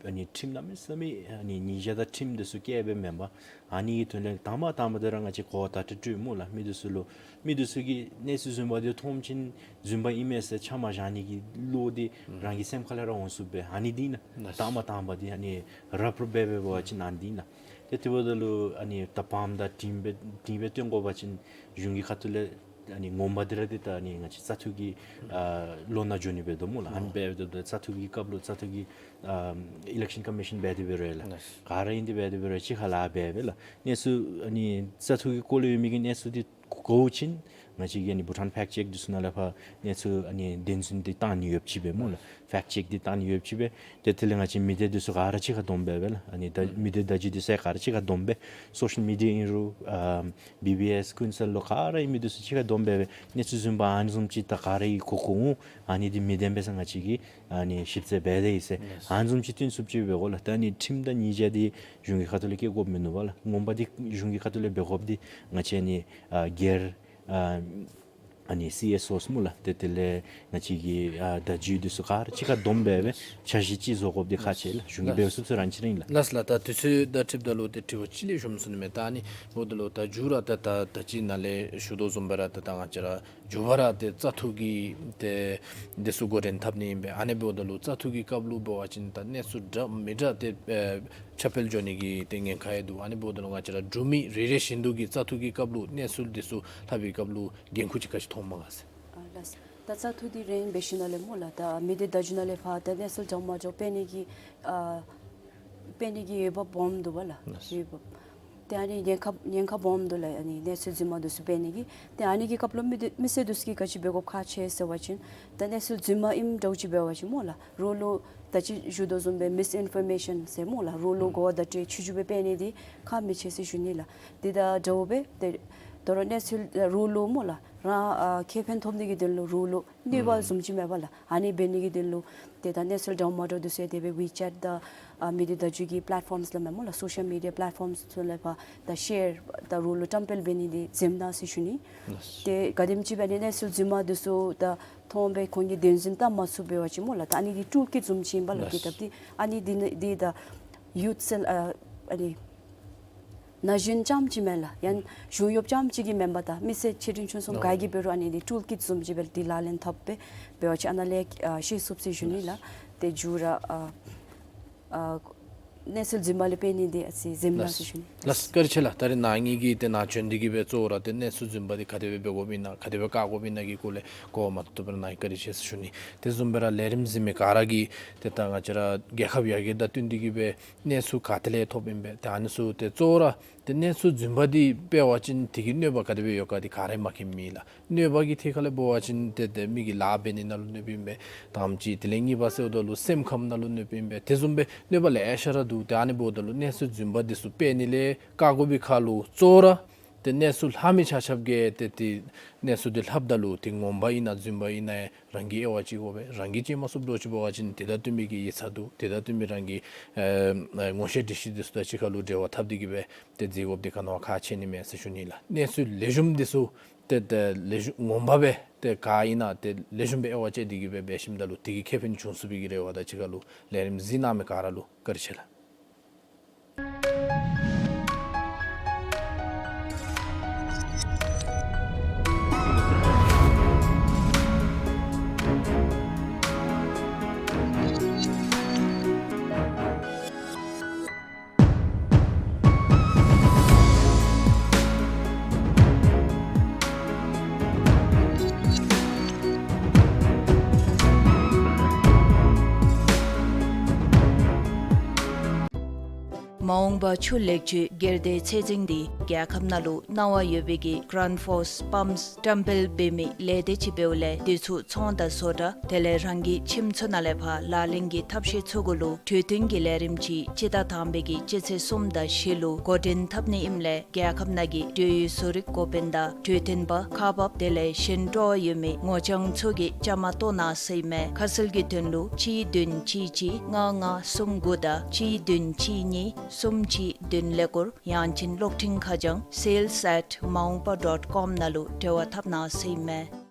ཨ་ནི་ཁྲིམས་གནམ་མེད་ས་མེད་ཨ་ནི་ཉེས་བྱ་དང་ཁྲིམས་འདི་ཚུ་བཀལ་སྦེ་མེན་པར་ཨ་ནི་གི་དོན་ལས་དང་པ་དང་པ་འདི་ར་ང་བཅས་གོ་བ་བརྡ་སྤྲོད་སྤྲོད་སྨོ་ལགས། མི་འདི་ཚུ་ལུ་མི་འདི་ཚུ་གིས་གནས་ཚུལ་རྫུན་པ་འདི་མཐོང་ཞིནམ་རྫུན་པ་ཨིན་མས་ཟེར་ཆ་མ་བཞག་ནི་གི་བློ་འདི་ཨུམ་རང་གི་སེམས་ཁ་ལས་ར་འོང་ཚུགསཔ་སྦེ་ཨ་ནི་འདི་ཨིན་ལགས། ལགས། དང་པ་དང་པ་འདི་ཨ་ནི་ར་སྤྲོད་འབད་འབད་བ་ཅིན་ཨ་ནི་འདི་ཨིན་ལགས། ཏེ་དེ་འབདཝ་ད་ལུ་ཨ་ནི་ད་བམ་དང་དྲིམ་སྦེ་དྲིམ་སྦེ་སྟོན་དགོ་པ་ཅིན་གཞུང་གི་ཁ་ཐུག་ལས་ཨ་ནི་ངོ་མ་འདི་ར་འདི་ད་ཨ་ནི་ང་བཅས་བཙག་འཐུ་གི་ཨ་ལོ་ནང་འགྱོ་ནི་འབད་དོ་སྨོ་ལགས། ཨ་ནི་འབད་འབདཝ་ད་བཙག་འཐུ་གི་སྐབས་ལུ་བཙག་འཐུ་གི་ཨ་ཨི་ལེག་ཤཱན་ཀོ་མི་ཤཱན་འབད་དེ་འབད་རུང་ལགས། ལགས། ག་ར་ཨིན་ཏེ་འབད་དེ་འབད་རུང་གཅིག་ཁར་ལཱ་འབད་འབད་ལགས། གནས་ཚུལ་ཨ་ནི་བཙག་འཐུ་གི་སྐོར་ལས་ཡོད་མི་གི་གནས་ཚུལ་འདི་གོ་ཞིནམ་ང་བཅས་ཀྱིས་ཨ་ནི་བྷུ་ཊཱན་ཕེཀཊ་ཅེཀ་འདི་ཚུ་ནང་ལས་ཕར་གནས་ཚུལ་ཨ་ནི་བདེན་རྫུན་འདི་བཏང་ནི་ཡོདཔ་ཅིག་སྦེ་སྨོ་ལགས། ཕེཀཊ་ཅེཀ་འདི་བཏང་ནི་ཡོདཔ་ཅིག་སྦེ། ཏེ་དེ་ལས་ང་བཅས་མི་སྡེ་འདི་ཚུ་ག་ར་གཅིག་ཁར་བསྡོམས་འབད་འབད་ལགས། ཨ་ནི་ད་ཨུམ་མི་སྡེ་བརྡ་བརྒྱུད་འདི་ཚུ་ཡང་ག་ར་གཅིག་ཁར་བསྡོམས་སྦེ་སོ་ཤལ་མི་ཌི་ཡ་ཨིན་རུང་ཨ་བི་བི་ཨེསི་ཀུན་གསལ་ལོ་ག་ར་ཨིན་མི་འདི་ཚུ་གཅིག་ཁར་བསྡོམས་འབད་འབད་གནས་ཚུལ་རྫུན་པ་ཨ་ནི་བཟུམ་ཅིག་ད་ག་ར་གིས་གོ་གོ་འོང་། ཨ་ནི་འདི་མི་བདེན་པས་ཟེར་ང་བཅས་ཀྱིས་ཨ་ནི་ཞིབ་རྩད་འབད་དེ་ཡི་ཟེར། ལགས། ཨ་ནི་བཟུམ་ཅིག་བསྟུན་ཚུགསཔ་ཅིག་འབད་དགོ་ལགས། ད་ཨ་ནི་ཁྲིམས་དང་ཉེས་བྱ་འདི་གཞུང་གི་ཁ་ཐུག་ལས་བཀལ་དགོཔ་མིན་ནུག་པ་ལགས། ངོ་མ་འདི་གཞུང་གི་ཁ་ཐུག་ལས་འབད་དགོཔ་འདི་ང་བཅས་ཨ་ནི་ཨ་སྒེར་ཨ་ཨ་ནི་སི་ཨེསི་ཨོ་སྨོ་ལགས། ཏེ་དེ་ལས་ང་བཅས་ཀྱི་ཨ་བརྡ་བརྒྱུད་འདི་ཚུ་ག་ར་གཅིག་ཁར་བསྡོམས་འབད་འབད་འཆར་གཞི་ཅིག་བཟོ་དགོཔ་འདི་ཁག་ཆེ་ལགས། གཞུང་གིས་འབད་ཚུགས་ཚུགས་རང་ཅིག་ར་ཨིན་ལགས། ལགས་ལགས། ད་དུས་ཚོད་དང་འཁྲིལཝ་ད་ལུ་ཏེ་དྲི་བ་གཅིག་ལས་ཞུ་མི་ཚུགས་ནི་མས། ད་ཨ་ནི་འབདཝ་ད་ལུ་ད་མཇུག་ར་ད་ད་ད་ཅི་ནཱ་ལས་ཞུ་དོ་བཟུམ་སྦེ་ར་ད་ད་ང་བཅས་ར་མཇུག་པར་ར་ཏེ་བཙག་འཐུ་གི་ཏེ་འདི་ཚུ་འགོ་འདྲེན་འཐབ་ནི་ཨིན་པས། ཨ་ནི་འབདཝ་ད་ལུ་བཙག་འཐུ་གི་སྐབས་ལུ་འབད་བ་ཅིན་ད་གནས་ཚུལ་འདྲ་མི་འདྲ་ཏེ་ཨེ་ཁྱབ་སྤེལ་འགྱོ་ནི་གི་ཏེ་ཉེན་ཁ་ཡང་འདུག། ཨ་ནི་འབདཝ་ད་ལུ་ང་བཅས་ར་འབྲུག་མི་རེ་རེ་བཞིན་དུ་གིས་བཙག་འཐུ་གི་སྐབས་ལུ་གནས་ཚུལ་འདི་ཚུ་ལྷབ་པའི་སྐབས་ལུ་འགན་ཁུར་ཅིག་ག་ཅི་མཐོངམ་ག་ཟེར། ཨ་ལགས། ད་བཙག་འཐུ་འདི་རན་འབད་ཞིནམ་ལས་སྨོ་ལགས། ད་མི་སྡེ་བརྡ་བརྒྱུད་ནང་ལས་ཕར་ད་གནས་ཚུལ་འདྲ་མ་འདྲཝ་སྤེལ་ནི་གི་ཨ་སྤེལ་ནི་གི་འོས་འབབ་སྦོམ་འདུག་པ་ལགས། ལགས། འོས་འབབ། ཏེ་ཨ་ནི་ཉེན་ཁ་ཉེན་ཁ་སྦོམ་འདུག་ལགས། ཨ་ནི་གནས་ཚུལ་རྫུན་མ་འདི་ཚུ་སྤེལ་ནི་གི། ཏེ་ཨ་ནི་གི་སྐབས་ལུ་མི་སྡེ་མི་སེར་འདི་ཚུ་གིས་ག་ཅི་འབད་དགོཔ་ཁག་ཆེ་ཟེར་བ་ཅིན་ད་གནས་ཚུལ་རྫུན་མ་ཨིནམ་འདྲཝ་ཅིག་འབད་བ་ཅིན་སྨོ་ལགས། རོགས་ལུ་ད་ཅི་ཞུ་དོ་བཟུམ་སྦེ་མིསི་ཨིན་ཕོར་མེ་ཤཱན་ཟེར་སྨོ་ལགས། རོགས་ལུ་ཨུམ་གོ་བ་བརྡ་སྤྲོད་ཆུང་ཆུང་སྦེ་སྤེལ་ནི་འདི་ཁག་མི་ཆེ་ཟེར་ཞུ་ནི་ལགས། དེ་དང་འདྲཝ་སྦེ་ཏེ་དོ་རུང་གནས་ཚུལ་རོགས་ལུ་སྨོ་ལགས། རང་ཨ་ཁེ་ཕན་ཐོབ་ནི་གི་དོན་ལུ་རོགས་ལུ་གནོད་པ་ཨུམ་བཟུམ་ཅིག་མེན་པ་ལགས། ཨ་ནི་འབད་ནི་གི་དོན་ལུ་ ཏེ་ད་གནས་ཚུལ་འདྲཝ་མ་འདྲཝ་འདི་ཚུ་ཡང་དེ་སྦེ་ཝི་ཅེཊ་དང་ཨ་མི་སྡེ་བརྡ་བརྒྱུད་ཀྱི་པེ་ལེཊ་ཕོརམསི་ལུ་མེན་སྨོ་ལགས། སོ་ཤལ་མི་ཌི་ཡ་པེ་ལེཊ་ཕོརམསི་ཚུ་ལུ་ཕར་ད་ཤེར་དང་རོལ་ལུ་བཀྲམ་སྤེལ་འབད་ནི་འདི་འཛེམ་གནང་ཟེར་ཞུ་ནི། ལགས། ཏེ་ག་དེམ་ཅིག་སྦེ་ཨ་ནི་གནས་ཚུལ་རྫུན་མ་འདི་ཚུ་ད་མཐོང་སྦེ་ཁོང་གིས་བདེན་རྫུན་བལྟ་མ་ཚུགས་པ་ཅིན་སྨོ་ལགས། ད་ཨ་ནི་འདི་ཊུལ་ཀིཊ་བཟུམ་ཅིག་ཨིན་པས་ལགས། ལགས། དེ་སྟབས་འདི་ཨ་ནི་འདི་ནི་འདི་ད་ཡུཐ་སེལ་ཨ་ཨ་ནི་ན་གཞོན་རྐྱངམ་ཅིག་མེན་ལགས། ཡང་གཞུང་གཡོགཔ་རྐྱངམ་ཅིག་གིས་མེན་པར་ད་མི་སེར་ཆེ་འབྲིང་ཆུང་གསུམ་ཨོ་ག་གིས་འབད་རུང་ཨ་ནི་འདི་ཊུལ་ཀིཊ་བཟུམ་ཅིག་སྦེ་འདི་ལག་ལེན་འཐབ་སྦེ་འབད་བ་ཅིན་ཨ་ནཱ་ལས་ཨ་ཤེས་ཚུགས་ཟེར་ཞུ་ནི་ལགས། ཏེ་མཇུག་ར་ཨ་ཨ་གནས་ཚུལ་རྫུན་མ་ལས་སྤེལ་ནི་འདི་ཨ་ཙི་འཛེམ་གནང་ཟེར་ཞུ་ནི། ལགས། བཀའ་དྲིན་ཆེ་ལགས། ད་རིས་ནཱ་ངེ་གི་ཏེ་ནཱ་བྱོན་ཏེ་གི་སྦེ་གཙོ་བོ་ར་ཏེ་གནས་ཚུལ་རྫུན་མ་འདི་ག་དེ་སྦེ་འབད་དགོཔ་ཨིན་ན་ག་དེ་སྦེ་བཀག་དགོཔ་ཨིན་ན་གི་སྐོར་ལས་གོ་བ་མ་ཐོབ་པར་ནཱ་བཀའ་དྲིན་ཆེ་ཟེར་ཞུ་ནི། དེ་བཟུམ་སྦེ་ར་ལས་རིམ་གཟིགས་མི་ག་ར་གིས་ཏེ་ད་ང་བཅས་ར་རྒྱལ་ཁབ་ཡར་རྒྱས་དང་བསྟུན་ཏེ་གི་སྦེ་གནས་ཚུལ་ག་ཏེ་ལས་ཐོབ་ཨིན་པས། ཏེ་ཨ་ནི་ཚུ་ཏེ་གཙོ་བོ་ར་ཏེ་གནས་ཚུལ་རྫུན་མ་འདི་སྤེལ་བ་ཅིན་དེ་གི་གནོད་པ་ག་དེ་སྦེ་ཡོད་ག་འདི་ག་ར་མཁྱེན་མི་ལགས། གནོད་པ་གི་ཐད་ཁ་ལས་འབད་བ་ཅིན་ཏེ་ཏེ་མི་གི་ལཱ་འབད་ནི་ནང་ལུ་གནོདཔ་ཨིན་པས། དང་པ་ཅིག་དེ་ལས་གཉིས་པ་ཟེརཝ་ད་ལུ་སེམས་ཁམས་ནང་ལུ་གནོདཔ་ཨིན་པས། དེ་བཟུམ་སྦེ་གནོད་པ་ལེ་ཤ་ར་འདུག། ཏེ་ཨ་ནི་འབདཝ་ད་ལུ་གནས་ཚུལ་རྫུན་མ་འདི་ཚུ་སྤེལ་ནི་ལས་བཀག་དགོ་པའི་ཁར་ལུ་གཙོ་བོ་ར་ཏེ་གནས་ཚུལ་ལྷག་མི་ཆ་ཁྱབ་ཀྱིས་ཏེ་ཏེ་གནས་ཚུལ་འདི་ལྷགཔ་ད་ལུ་ཏེ་ངོ་མ་ཨིན་ན་རྫུན་མ་ཨིན་ན་རང་གིས་དབྱེ་བ་དཔྱད་དགོ་པས། རང་གིས་དཔྱད་མ་ཚུགསཔ་འདྲཝ་ཅིག་འབད་བ་ཅིན་དེ་དང་བསྟུན་མི་གི་ཡིག་ཚང་འདུག། དེ་དང་བསྟུན་མི་རང་གི་ཨེ་ངོ་ཤེས་འདྲིས་ཤེས་འདི་ཚུ་དང་གཅིག་ཁར་ལུ་འབྲེལ་བ་འཐབ་སྟེ་གི་སྦེ་ཏེ་གཟིགས་དགོཔ་འདི་ག་ནི་བ་ཁག་ཆེ་ནི་མས་ཟེར་ཞུ་ནི་ལགས། གནས་ཚུལ་ལེགས་ཤོམ་འདི་ཚུ་ཏེ་ཏེ་ལེགས་ཤོམ་ངོ་མ་སྦེ་ཏེ་ག་ཨིན་ན་ཏེ་ལེགས་ཤོམ་སྦེ་དབྱེ་བ་དཔྱད་དེ་གི་སྦེ་འབད་ཞིནམ་ད་ལུ་དེ་གིས་ཁེ་ཕན་འབྱུང་ཚུགས་པའི་གི་རེ་བ་དང་གཅིག་ཁར་ལུ་ལས་རིམ་གཟིགས་གནང་མི་ག་ར་ལུ་བཀའ་དྲིན་ཆེ་ལགས། མ་འོངས་པ་ཆུ་ལེགས་བཅོས་སྒེར་སྡེའི་ཚད་འཛིན་འདི་རྒྱལ་ཁབ་ནང་ལུ་གནང་བ་ཡོད་པའི་གི་གྷ་རེནཌ་ཕོརསི་པམཔསི་བཀྲམ་སྤེལ་འབད་མི་ལས་སྡེ་ཅིག་འབདཝ་ལས་དེ་ཚུ་ཚོང་དང་བཟོ་གྲྭ་དེ་ལས་རང་གི་ཁྱིམ་ཚུ་ནང་ལས་ཕར་ལག་ལེན་གྱི་ཐབས་ཤེས་ཚུ་གུ་ལུ་གྲོས་བསྟུན་གྱི་ལས་རིམ་ཅིག་སྤྱི་ཟླ་དང་པའི་གི་སྤྱི་ཚེས་གསུམ་དང་བཞི་ལུ་འགོ་འདྲེན་འཐབ་ནི་ཨིནམ་ལས་རྒྱལ་ཁབ་ནང་གི་འབྲེལ་ཡོད་བཟོ་རིག་འགོ་དཔོན་དང་གྲོས་སྟོན་པ་ཁག་འབགཔ་དེ་ལས་གཞན་སྤྲོ་བ་ཡོད་མི་ངོ་རྐྱང་ཚུ་གིས་བཅའ་མར་གཏོགས་གནང་ཟེར་ཨིན་མས། ཁ་གསལ་གྱི་དོན་ལུ་གཅིག་བདུན་གཅིག་གཅིག་ལྔ་ལྔ་གསུམ་དགུ་དང་གཅིག་བདུན་གཅིག་གཉིས་གསུམ་གཅིག་བདུན་ཀླད་ཀོར་ཡང་ཅིན་གློག་འཕྲིན་ཁ་བྱང་sales at maungpa dot com ནང་ལུ་འབྲེལ་བ་འཐབ་གནང་ཟེར་ཨིན་མས།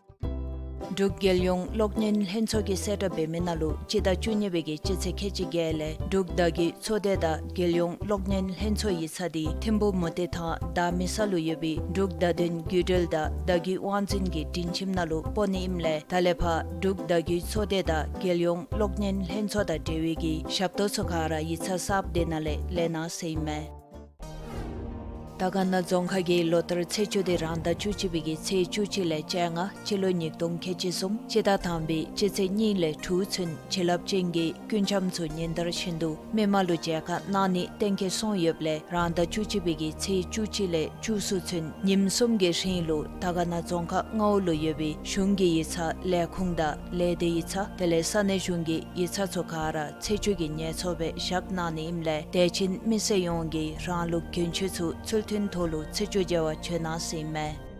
འབྲུག་རྒྱལ་ཡོངས་གློག་བརྙན་ལྷན་ཚོགས་ཀྱི་གསལ་བསྒྲགས་འབད་མི་ནང་ལུ་སྤྱི་ཟླ་བཅུ་གཉིས་པའི་གི་སྤྱི་ཚེས་ཁལ་གཅིག་བརྒྱད་ལས་འབྲུག་བརྡ་བརྒྱུད་ཚོགས་སྡེ་དང་རྒྱལ་ཡོངས་གློག་བརྙན་ལྷན་ཚོགས་ཡིག་ཚང་འདི་ཐིམ་ཕུ་མུ་ཏིག་ཐང་མདའ་མི་ས་ལུ་ཡོད་པའི་འབྲུག་བརྡ་དོན་བརྒྱུད་འབྲེལ་དང་བརྡ་བརྒྱུད་དབང་འཛིན་གྱི་སྒྲིང་ཁྱིམ་ནང་ལུ་སྤོ་ནི་ཨིནམ་ལས་ད་ལས་ཕར་འབྲུག་བརྡ་བརྒྱུད་ཚོགས་སྡེ་དང་རྒྱལ་ཡོངས་གློག་བརྙན་ལྷན་ཚོགས་དང་འབྲེལ་བའི་གི་ཞབས་ཏོག་ཚུ་ག་ར་ཡིག་ཚང་གསརཔ་འདི་ནང་ལས་ལེན་གནང་ཟེར་ཨིན་མས། དར་དཀར་ན་རྫོང་ཁག་གི་ལོ་ལྟར་ཚེས་བཅུ་འདི་རང་ཟླ་བཅུ་གཅིག་པའི་གི་ཚེས་བཅུ་གཅིག་ལས་བཅོ་ལྔ་སྤྱི་ལོ་ཉིས་སྟོང་ཁལ་གཅིག་གསུམ་སྤྱི་ཟླ་དང་པའི་སྤྱི་ཚེས་གཉིས་ལས་དྲུག་ཚུན་བྱིན་རླབས་ཅན་གྱི་ཀུན་འཆམ་ཚུ་ཉིན་ལྟར་བཞིན་དུ་མི་མང་ལུ་མཇལ་ཁ་གནང་ནི་གཏན་འཁེལ་སོང་ཡོདཔ་ལས་རང་ཟླ་བཅུ་གཅིག་པའི་གི་ཚེས་བཅུ་གཅིག་ལས་བཅུ་གསུམ་ཚུན་ཉིནམ་གསུམ་གྱི་རིང་ལུ་དར་དཀར་ན་རྫོང་ཁག་ལྔ་པོ་ལུ་ཡོད་པའི་གཞུང་གི་ཡིག་ཚང་ལས་ཁུངས་དང་ལས་སྡེ་ཡིག་ཚང་དེ་ལས་ས་གནས་གཞུང་གི་ཡིག་ཚང་ཚུ་ག་ར་ཚེས་བཅུ་གི་ཉལ་ཚོགས་སྦེ་བཞག་གནང་ནི་ཨིནམ་ལས་དད་ཅན་མི་སེར་ཡོངས་ཀྱིས་རང་ལུགས་གྱོན་ཆས་ཚུ་ཚུལ་མཐུན་ཐོག་ལུ་ཚེས་བཅུ་མཇལ་བར་བྱོན་གནང་ཟེར་ཨིན་མས།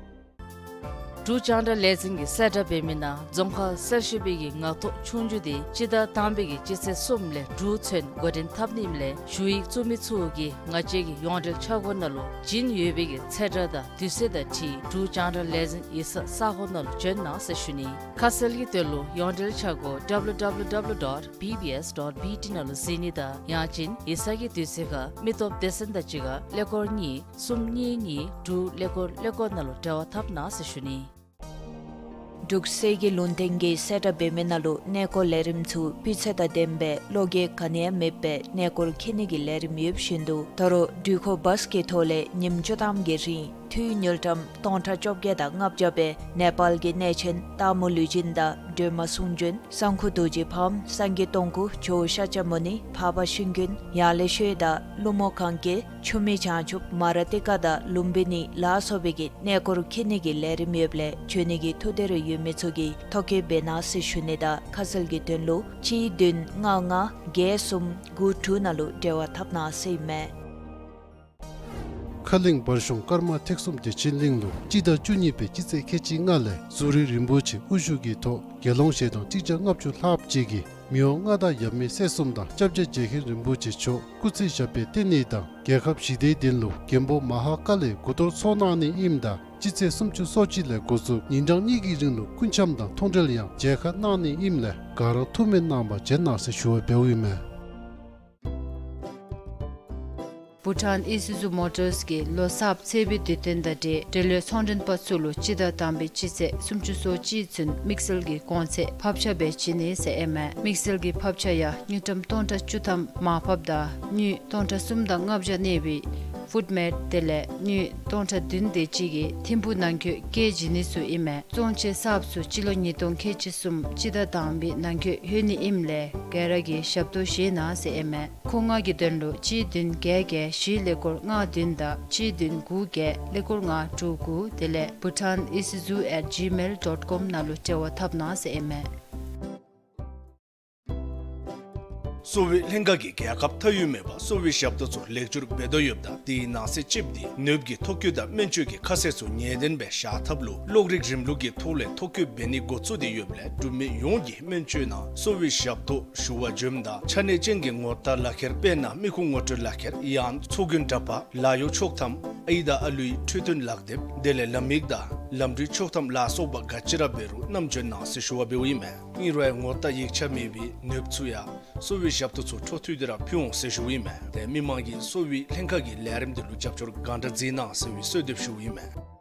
འབྲུག་རྒྱང་བསྒྲགས་ལས་འཛིན་གྱི་གསལ་བསྒྲགས་འབད་མི་ནང་རྫོང་ཁག་གསར་ཞུགས་པའི་གི་ངག་ཐོག་ཆོས་རྒྱུགས་འདི་སྤྱི་ཟླ་དང་པའི་གི་སྤྱི་ཚེས་གསུམ་ལས་དྲུག་ཚུན་འགོ་འདྲེན་འཐབ་ནི་ཨིནམ་ལས་ཞུ་ཡིག་བཙུགས་མི་ཚུ་གིས་ང་བཅས་ཀྱི་ཡོངས་འབྲེལ་འཆར་སྒོ་ནང་ལུ་བྱིན་ཡོད་པའི་གི་ཚེས་གྲངས་དང་དུས་ཚོད་དང་འཁྲིལ་འབྲུག་རྒྱང་བསྒྲགས་ལས་འཛིན་ཡིག་ཚང་ས་གོ་ནང་ལུ་བྱོན་གནང་ཟེར་ཞུ་ནི། ཁ་གསལ་གྱི་དོན་ལུ་ཡོངས་འབྲེལ་འཆར་སྒོ་www dot bbs dot bt ནང་ལུ་གཟིགས་ནི་དང་ཡང་ཅིན་ཡིག་ཚང་གི་དུས་ཚོད་ཁར་མི་སྟོབས་སྡེ་ཚན་དང་གཅིག་ཁར་ཀླད་ཀོར་གཉིས་གསུམ་གཉིས་གཉིས་དྲུག་ཀླད་ཀོར་ཀླད་ཀོར་ནང་ལུ་འབྲེལ་བ་འཐབ་གནང་ཟེར་ཞུ་ནི། འབྲུག་གསེར་གྱི་ལུང་བསྟན་གྱི་གསལ་བསྒྲགས་འབད་མི་ནང་ལུ་གནས་སྐོར་ལས་རིམ་ཚུ་སྤུས་ཚད་དང་ལྡནམ་སྦེ་བློ་འགྱོད་ག་ནི་ཡང་མེདཔ་སྦེ་གནས་སྐོར་འཁྱིད་ནི་གི་ལས་རིམ་ཡོདཔ་བཞིན་དུ་ད་རུང་འགྲུལ་འཁོར་བཱསི་གི་ཐོག་ལས་ཉིནམ་བཅུ་ཐམ་གྱི་རིང་འཐུས་དངུལ་ཀྲམ་སྟོང་ཕྲག་བཅོ་བརྒྱད་དང་ལྔ་བརྒྱ་སྦེ་ནེ་པཱལ་གྱི་གནས་ཆེན་སྟག་མོ་ལུས་སྦྱིན་དང་སྒྲོལ་མ་གསུང་བྱོན་གསང་ཁུ་རྡོ་རྗེ་ཕག་མོ་སངས་རྒྱས་སྟོང་སྐུ་ཇོ་བོ་ཤཱཀྱ་མུ་ནི་འཕགས་པ་ཤིང་ཀུན་ཡང་ལེ་ཤོད་དང་ཀླུ་མོ་གན་རྐྱལ་ཆུ་མིག་བྱང་ཆུབ་མ་ར་ཏི་ཀ་དང་ལུམ་བི་ནི་ལ་སོགས་པའི་གི་གནས་སྐོར་འཁྱིད་ནི་གི་ལས་རིམ་ཡོདཔ་ལས་བྱོན་ནི་གི་ཐུགས་འདོད་རེ་ཡོད་མི་ཚུ་གིས་ཐོ་བཀོད་འབད་གནང་ཟེར་ཞུ་ནི་དང་ཁ་གསལ་གྱི་དོན་ལུ་གཅིག་བདུན་ལྔ་ལྔ་བརྒྱད་གསུམ་དགུ་དྲུག་ནང་ལུ་འབྲེལ་བ་འཐབ་གནང་ཟེར་ཨིན་མས། ཁ་གླིང་བར་གཞུང་ཀརྨ་ཐེག་གསུམ་བདེ་ཆེན་གླིང་ལུ་སྤྱི་ཟླ་བཅུ་གཉིས་པའི་སྤྱི་ཚེས་ཁལ་གཅིག་ལྔ་ལས་ཟུར་རིས་རིན་པོ་ཆེ་དབུ་བཞུགས་ཀྱི་ཐོག་དགེ་སློང་ཞལ་གདོང་གཅིག་བརྒྱ་ལྔ་བཅུ་ལྷགཔ་ཅིག་གིས་ མི་དབང་མངའ་བདག་ཡབ་མེས་སྲས་གསུམ་དང་སྐྱབས་རྗེ་རྗེ་མཁན་རིན་པོ་ཆེ་མཆོག་སྐུ་ཚེ་ཞབས་པད་བརྟན་ནི་དང་རྒྱལ་ཁབ་ཞི་བདེའི་དོན་ལུ་མགོན་པོ་མ་ཧཱ་ཀཱ་ལའི་སྐུ་གཏོར་ཚོགས་གནང་ནི་ཨིནམ་ད་སྤྱི་ཚེས་སུམ་ཅུ་སོ་གཅིག་ལས་འགོ་བཙུགས་ཉིན་གྲངས་གཉིས་ཀྱི་རིང་ལུ་སྐུ་འཆམ་དང་མཐོང་གྲོལ་ཡང་མཇལ་ཁ་གནང་ནི་ཨིནམ་ལས་ག་ར་ཐུགས་སྨོན་གནང་བར་བྱོན་གནང་ཟེར་ཞུ་བ་འབདཝ་ཨིན་མས། བྷུ་ཊཱན་ཨི་སུ་ཛུ་མོ་ཊརས་ཀྱིས་ལོ་གསརཔ་ཚེས་པའི་དུས་སྟོན་དང་འབྲེལ་འབྲེལ་ཡོད་ཚོང་མགྲོན་པ་ཚུ་ལུ་སྤྱི་ཟླ་དང་པའི་སྤྱི་ཚེས་སུམ་ཅུ་སོ་གཅིག་ཚུན་དམིགས་བསལ་གྱི་གོང་ཚད་ཕབ་ཆ་སྦེ་བྱིན་ནི་ཟེར་ཨིན་མས། དམིགས་བསལ་གྱི་ཕབ་ཆ་ཡང་དངུལ་ཀྲམ་སྟོང་ཕྲག་བཅུ་ཐམ་མར་ཕབ་དང་དངུལ་སྟོང་ཕྲག་གསུམ་དང་ལྔ་བརྒྱ་གནས་པའི་ཕུཌ་མེཊ་དེ་ལས་དངུལ་སྟོང་ཕྲག་བདུན་དེ་ཅིག་གི་ཐིམ་ཕུག་ནང་འཁོད་བཀལ་བྱིན་ནི་ཚུ་ཨིན་མས། བཙོང་ཆས་གསརཔ་ཚུ་སྤྱི་ལོ་ཉིས་སྟོང་ཁལ་གཅིག་གསུམ་སྤྱི་ཟླ་དང་པའི་ནང་འཁོད་ལྷོད་ནི་ཨིནམ་ལས་ག་ར་གིས་ཞབས་ཏོག་བཞེས་གནང་ཟེར་ཨིན་མས། ཁོང་ལྔ་གི་དོན་ལུ་གཅིག་བདུན་བརྒྱད་བརྒྱད་བཞི་ཀླད་ཀོར་ལྔ་བདུན་དང་གཅིག་བདུན་དགུ་བརྒྱད་ཀླད་ཀོར་ལྔ་དྲུག་དགུ་དེ་ལས་bhutan isuzu at gmail dot com ནང་ལུ་འབྲེལ་བ་འཐབ་གནང་ཟེར་ཨིན་མས། གསོ་བའི་ལྷན་ཁག་གིས་རྒྱལ་ཁབ་མཐའ་དབུས་མེད་པར་གསོ་བའི་ཞབས་ཏོག་ཚུ་ལེགས་བཅོས་འབད་དོ་ཡོདཔ་ད་དེའི་ནང་གསེས་ཅིག་འདི་ནདཔ་གི་ཐོ་བཀོད་དང་སྨན་བཅོས་ཀྱི་ཁ་གསལ་ཚུ་ངེས་བདེན་སྦེ་བཞག་ཐབས་ལུ་གློག་རིག་རིམ་ལུགས་ཀྱི་ཐོག་ལས་ཐོ་བཀོད་འབད་ནི་འགོ་བཙུགས་ཏེ་ཡོདཔ་ལས་འབྲུག་མི་ཡོངས་ཀྱིས་སྨན་བཅོས་ནང་གསོ་བའི་ཞབས་ཏོག་ཞུ་བར་འབྱོནམ་ད་ཆ་གནས་ཅན་གྱི་ངོ་རྟགས་ལག་ཁྱེར་དཔེར་ན་མི་ཁུངས་ངོ་སྤྲོད་ལག་ཁྱེར་ཡང་ཚོགས་རྒྱན་འདྲ་པར་ལཱ་གཡོག་ཆོག་ཐམ་ཨའི་དང་ཨ་ལུའི་འཕྲོད་བསྟེན་ལག་དེབ་དེ་ལས་ལམ་ཡིག་དང་ལམ་འགྲུལ་ཆོག་ཐམ་ལ་སོགས་པ་ག་ཅི་ར་འབད་རུང་བསྣམས་འབྱོན་གནང་ཟེར་ཞུ་བ་འབདཝ་ཨིན་མས། ཨིན་རུང་ཡང་ངོ་རྟགས་ཡིག་ཆ་མེད་པའི་ནདཔ་ཚུ་ཡང་གསོ་བའི་ཞབས་ཏོག་ཚུ་འཕྲོ་མཐུད་དེ་ར་ཕུལ་འོང་ཟེར་ཞུཝ་ཨིན་མས། ཏེ་མི་མང་གིས་གསོ་བའི་ལྷན་ཁག་གི་ལས་རིམ་འདི་ལུ་རྒྱབ་སྐྱོར་གང་དྲག་མཛད་གནང་ཟེར་བའི་གསོལ་འདེབས་ཞུཝ་ཨིན་མས།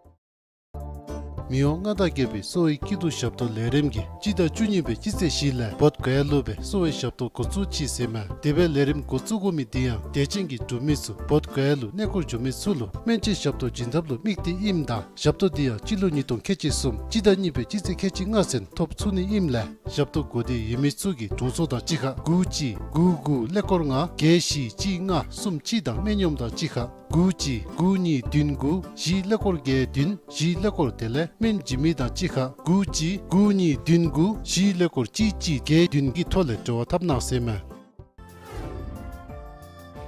མི་དབང་མངའ་བདག་རྒྱལ་པོའི་གསོ་བའི་སྐྱིད་སྡུག་ཞབས་ཏོག་ལས་རིམ་གྱིས་སྤྱི་ཟླ་བཅུ་གཉིས་པའི་སྤྱི་ཚེས་བཞི་ལས་བོདྷ་ག་ཡ་ལུ་སྦེ་གསོ་བའི་ཞབས་ཏོག་འགོ་བཙུགས་ཅི་ཟེར་མས། དེ་སྦེ་ལས་རིམ་འགོ་བཙུགས་དགོ་མི་འདི་ཡང་དད་ཅན་གྱི་འབྲུག་མི་ཚུ་བོདྷ་ག་ཡ་ལུ་གནས་སྐོར་འགྱོ་མི་ཚུ་ལུ་སྨན་བཅོས་ཞབས་ཏོག་བྱིན་ཐབས་ལུ་དམིགས་ཏེ་ཨིནམ་ད་ཞབས་ཏོག་འདི་ཡང་སྤྱི་ལོ་ཉིས་སྟོང་ཁལ་གཅིག་གསུམ་སྤྱི་ཟླ་གཉིས་པའི་སྤྱི་ཚེས་ཁལ་གཅིག་ལྔ་ཚུན་ཐོབ་ཚུགས་ནི་ཨིནམ་ལས་ཞབས་ཏོག་དགོས་འདོད་ཡོད་མི་ཚུ་གིས་དྲུང་འཚོ་དང་གཅིག་ཁར་དགུ་གཅིག་དགུ་དགུ་ཀླད་ཀོར་ལྔ་བརྒྱད་བཞི་གཅིག་ལྔ་གསུམ་གཅིག་དང་སྨན་གཡོགམ་དང་གཅིག་ཁར་དགུ་གཅིག་དགུ་གཉིས་བདུན་དགུ་བཞི་ཀླད་ཀོར་བརྒྱད་བདུན་བཞི་ཀླད་ཀོར་དེ་ལས་སྨན་བྱིན་མི་དང་གཅིག་ཁར་དགུ་གཅིག་དགུ་གཉིས་བདུན་དགུ་བཞི་ཀླད་ཀོར་གཅིག་གཅིག་བརྒྱད་བདུན་གྱི་ཐོག་ལས་འབྲེལ་བ་འཐབ་གནང་ཟེར་མས།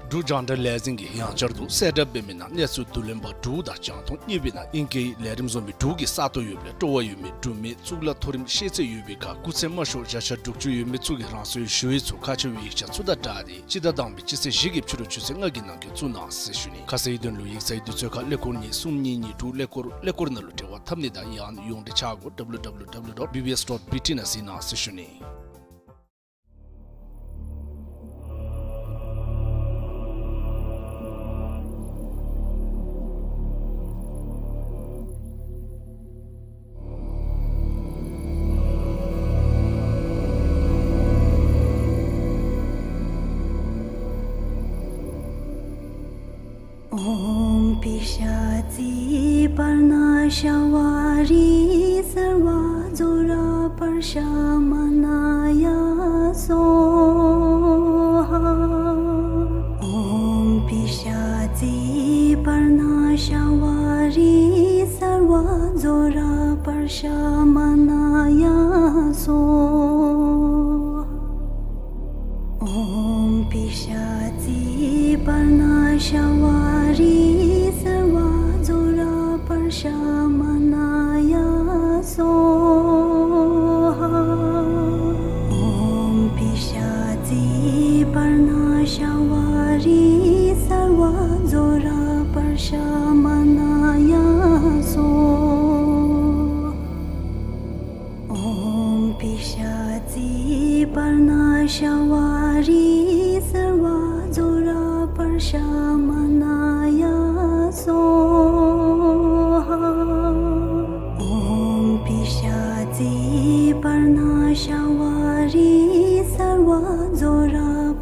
འབྲུག་རྒྱང་བསྒྲགས་ལས་འཛིན་གྱིས་ཡང་བསྐྱར་དུ་གསལ་བསྒྲགས་འབད་མི་ནང་གནས་ཚུལ་བསྡུ་ལེན་པ་འབྲུག་དང་རྒྱང་མཐོང་གཉིས་པའི་ནང་ཨིང་སྐད་ལས་རིམ་བཟོ་མི་འབྲུག་གི་ས་སྟོང་ཡོདཔ་ལས་སྤྲོ་བ་ཡོད་མི་འབྲུག་མི་གཙུག་ལག་མཐོ་རིམ་ཤེས་ཚད་ཡོད་པའི་ཁར་སྐུགས་ཚད་དམའ་ཤོས་བརྒྱ་ཆ་དྲུག་ཅུ་ཡོད་མི་ཚུ་གིས་རང་སོའི་ཞུ་ཡིག་ཚུ་ཁག་ཆེ་བའི་ཡིག་ཆ་ཚུ་དང་སྦྲགས་ཏེ་སྤྱི་ཟླ་དང་པའི་སྤྱི་ཚེས་བཞི་གི་ཕྱི་རུ་ཆུ་ཚོད་ལྔ་གི་ནང་འཁོད་བཙུགས་གནང་ཟེར་ཞུ་ནི། ཁ་གསལ་ཡི་དོན་ལུ་ཡིག་ཚང་གི་དུས་ཚོད་ཁར་ཀླད་ཀོར་གཉིས་གསུམ་གཉིས་གཉིས་དྲུག་ཀླད་ཀོར་ཀླད་ཀོར་ནང་ལུ་འབྲེལ་བ་འཐབ་ནི་དང་ཡང་ཡོངས་འབྲེལ་ཆ་སྒོ་W W W dot B B S dot B T ནང་གཟིགས་གནང་ཟེར་ཞུ་ནི། ཨོཾ་པི་ཤ་ཙི་པརྞ་ཤ་བ་རི་སརྦ་ཛྭ་ར་པྲ་ཤ་མ་ན་ཡ་སྭཱ་ཧཱ། ཨོཾ་པི་ཤ་ཙི་པརྞ་ཤ་བ་རི་སརྦ་ཛྭ་ར་པྲ་ཤ་མ་ན་ཡ་སྭཱ་ཧཱ། ཨོཾ་པི་ཤ་ཙི་པརྞ་ཤ་བ་རི་སརྦ་ཛྭ་ར་པྲ་ཤ་མ་ན་ཡ་སྭཱ་ཧཱ། ཨོཾ་པི་ཤ་ཙི་པརྞ་ཤ་བ་རི་སརྦ་ཛྭ་ར་པྲ་ཤ་མ་ན་ཡ་སྭཱ་ཧཱ། ཨོཾ་པི་ཤ་ཙི་པརྞ་ཤ་བ་རི་སརྦ་ཛྭ་ར་པྲ་ཤ་མ་ན་ཡ་སྭཱ་ཧཱ། ཨོཾ་པི་ཤ་ཙི་པརྞ་ཤ་བ་རི་སརྦ་ཛྭ་ར་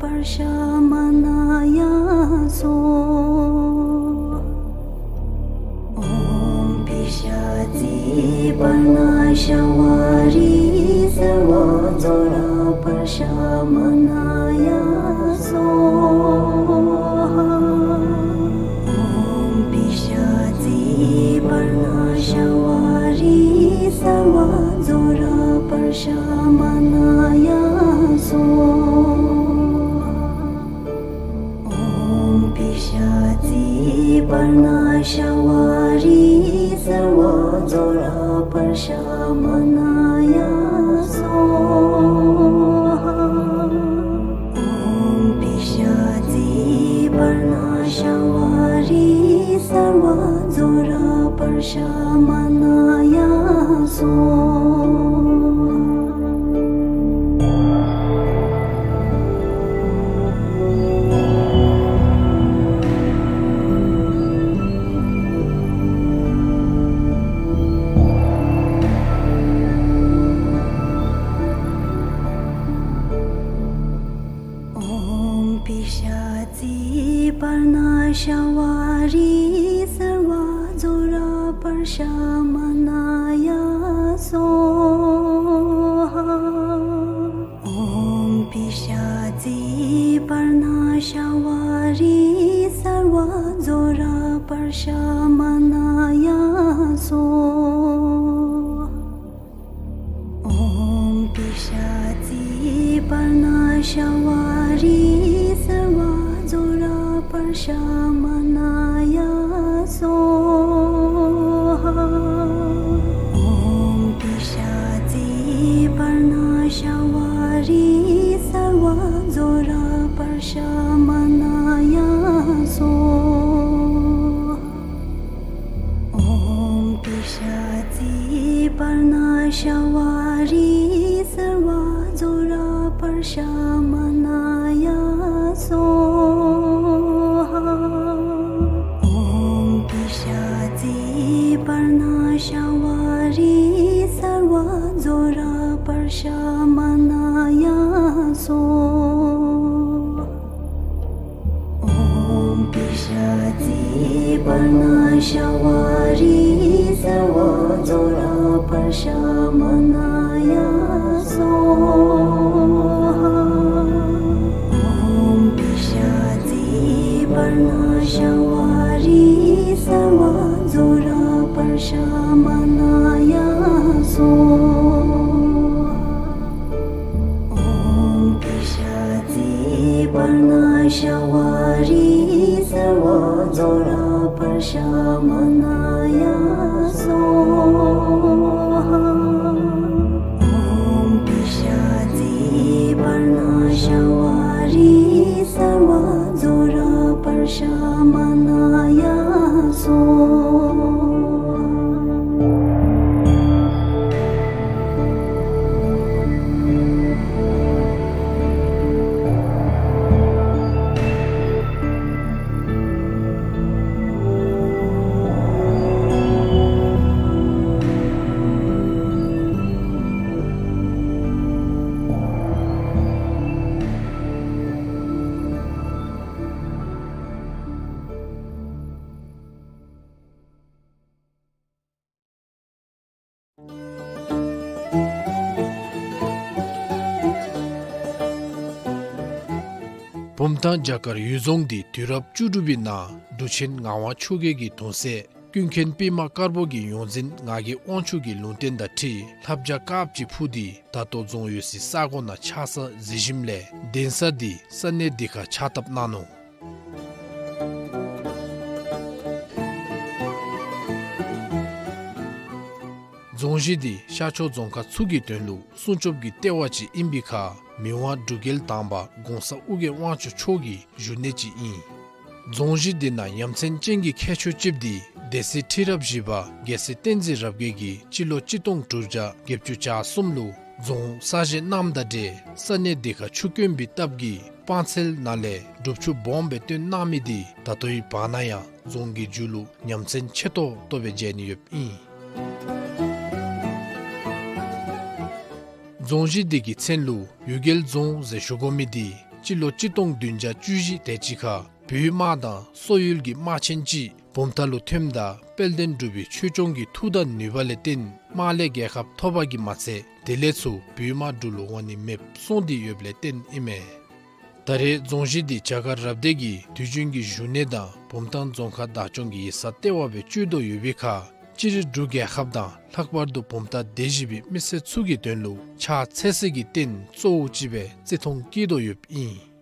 པྲ་ཤ་མ་ན་ཡ་སྭཱ་ཧཱ། ཨོཾ་པི་ཤ་ཙི་པརྞ་ཤ་བ་རི་སརྦ་ཛྭ་ར་པྲ་ཤ་མ་ན་ཡ་སྭཱ་ཧཱ། ཨོཾ་པི་ཤ་ཙི་པརྞ་ཤ་བ་རི་སརྦ་ཛྭ་ར་པྲ་ཤ་མ་ན་ཡ་སྭཱ་ཧཱ། ཨོཾ་པི་ཤ་ཙི་པརྞ་ཤ་བ་རི་སརྦ་ཛྭ་ར་པྲ་ཤ་མ་ན་ཡ་སྭཱ་ཧཱ། པར་ན་ཤ་བ་རི་སརྦ་ཛོ་ར་པར་ཤ་མ་ན་ཡ་སྭཱ་ཧཱ། ཨོཾ་པི་ཤ་ཙི་པར་ན་ཤ་བ་རི་སརྦ་ཛོ་ར་པར་ཤ་མ་ན་ཡ་སྭཱ་ཧཱ། ཨོཾ་པི་ཤ་ཙི་པར་ན་ཤ་བ་རི་སརྦ་ཛོ་ར་པར་ཤ་མ་ན་ཡ་སྭཱ་ཧཱ། ཨོཾ་པི་ཤ་ཙི་པར་ན་ཤ་བ་རི་སརྦ་ཛོ་ར་པར་ཤ་མ་ན་ཡ་སྭཱ་ཧཱ། ཨོཾ་པི་ཤ་ཙི་པར་ན་ཤ་བ་རི་སརྦ་ཛོ་ར་པར་ཤ་མ་ན་ཡ་སྭཱ་ཧཱ། ཨོཾ་པི་ཤ་ཙི་པར་ན་ཤ་བ་རི་སརྦ་ཛོ་ར་པར་ཤ་མ་ན་ཡ་སྭཱ་ཧཱ། ཨོཾ་པི་ཤ་ཙི་པར་ན་ཤ་བ་རི་སརྦ་ཛོ་ར་པར་ཤ་མ་ན་ཡ་སྭཱ་ཧཱ། ཨོཾ་པི་ཤ་ཙི་པར་ན་ཤ་བ་རི་སརྦ་ཛོ་ར་པར་ཤ་མ་ན་ཡ་སྭཱ་ཧཱ། ཨོཾ་པི་ཤ་ཙི་པར་ན་ཤ་བ་རི་སརྦ་ཛོ་ར་པར་ཤ་མ་ན་ཡ་སྭཱ་ཧཱ། ཨོཾ་པི་ཤ་ཙི་པར་ན་ཤ་བ་རི་སརྦ་ཛོ་ར་པར་ཤ་མ་ན་ཡ་སྭཱ་ཧཱ། ཨོཾ་པི་ཤ་ཙི་པར་ན་ཤ་བ་རི་སརྦ་ཛོ་ར་པར་ཤ་མ་ན་ཡ་སྭཱ་ཧཱ། བུམ་ཐང་བྱ་དཀར་ཡུལ་རྫོང་འདི་དུས་རབས་བཅུ་དྲུག་པའི་ནང་འབྲུག་ཆེན་ངག་དབང་ཆོས་རྒྱལ་གྱི་གདུང་སྲས་ཀུན་མཁྱེན་པདྨ་དཀར་པོ་གི་ཡོངས་འཛིན་ངག་གི་དབང་ཕྱུག་གི་ལུང་བསྟན་དང་འཁྲིལ་ལྷ་བྱ་དཀརཔོ་ཅིག་འཕུར་ཏེ་ད་ལྟོ་རྫོང་ཡོད་སའི་ས་གོ་ནང་ཆགས་ས་གཟིགས་ཞིནམ་ལས་གདན་ས་འདི་ས་གནས་འདི་ཁར་ཕྱག་བཏབ་གནང་ནུག། རྫོང་གཞི་འདི་ཤར་ཕྱོགས་རྫོང་ཁག་ཚུ་གི་དོན་ལུ་སྲུང་སྐྱོབ་ཀྱི་ལྟེ་བ་ཅིག་ཨིན་པའི་ཁར་མི་དབང་འབྲུག་རྒྱལ་དང་པ་གོང་ས་ཨོ་རྒྱན་དབང་ཕྱུག་མཆོག་གི་བཞུགས་གནས་ཅིག་ཨིན། རྫོང་གཞི་འདི་ནང་ཡ་མཚན་ཅན་གྱི་ཁྱད་ཆོས་ཅིག་འདི་སྡེ་སྲིད་ཁྲི་རབས་བཞི་པ་རྒྱལ་སྲས་བསྟན་འཛིན་རབ་རྒྱས་ཀྱིས་སྤྱི་ལོ་གཅིག་སྟོང་དྲུག་བརྒྱ་བརྒྱད་ཅུ་གྱ་གསུམ་ལུ་རྫོང་གསར་བཞེངས་གནངམ་དང་འབྲེལ་ས་གནས་འདི་ཁར་ཆུ་དཀོན་པའི་སྟབས་ཀྱིས་སྤང་ཚལ་ནང་ལས་སྒྲུབ་ཆུ་སྦོམ་སྦེ་བཏོན་གནང་མི་འདི་ད་ལྟོའི་བར་ན་ཡང་རྫོང་གི་མཇུག་ལུ་ཡ་མཚན་ཆེ་ཏོག་ཏོ་སྦེ་མཇལ་ནི་ཡོདཔ་ཨིན། རྫོང་གཞི་འདི་གི་མཚན་ལུ་གཡུལ་རྒྱལ་རྫོང་ཟེར་ཞུ་དགོ་མི་འདི་སྤྱི་ལོ་གཅིག་སྟོང་བདུན་བརྒྱ་བཅུ་བཞི་དེ་ཅིག་ཁར་བོད་དམག་དང་སོག་ཡུལ་གྱི་དམག་ཆེན་ཅིག་བུམ་ཐང་ལུ་ཐོནམ་ད་དཔལ་ལྡན་འབྲུག་པའི་ཆོས་སྐྱོང་གི་མཐུ་དང་ནུས་པ་ལས་བརྟེན་དམག་ལས་རྒྱལ་ཁ་ཐོབ་པ་གིས་མ་ཚད་དེ་ལས་ཚུར་བོད་དམག་འབྲུག་ལུ་འོང་ནི་མེདཔ་སོང་སྟེ་ཡོདཔ་ལས་བརྟེན་ཨིན་མས། ད་རེས་རྫོང་གཞི་འདི་བྱ་དཀར་རབ་སྡེ་གི་དུས་རྒྱུན་གྱི་བཞུགས་གནས་དང་བུམ་ཐང་རྫོང་ཁག་བདག་སྐྱོང་གི་ཡིག་ཚང་ལྟེ་བ་སྦེ་སྤྱོད་དོ་ཡོད་པའི་ཁར་སྤྱིར་འབྲུག་རྒྱལ་ཁབ་དང་ལྷག་པར་དུ་བུམ་ཐང་སྡེ་བཞི་པའི་མི་སེར་ཚུ་གི་དོན་ལུ་ཕྱག་འཚལ་སྲིད་ཀྱི་རྟེན་གཙོ་བོ་ཅིག་སྦེ་བརྩི་མཐོང་བསྐྱེད་དོ་ཡོདཔ་ཨིན།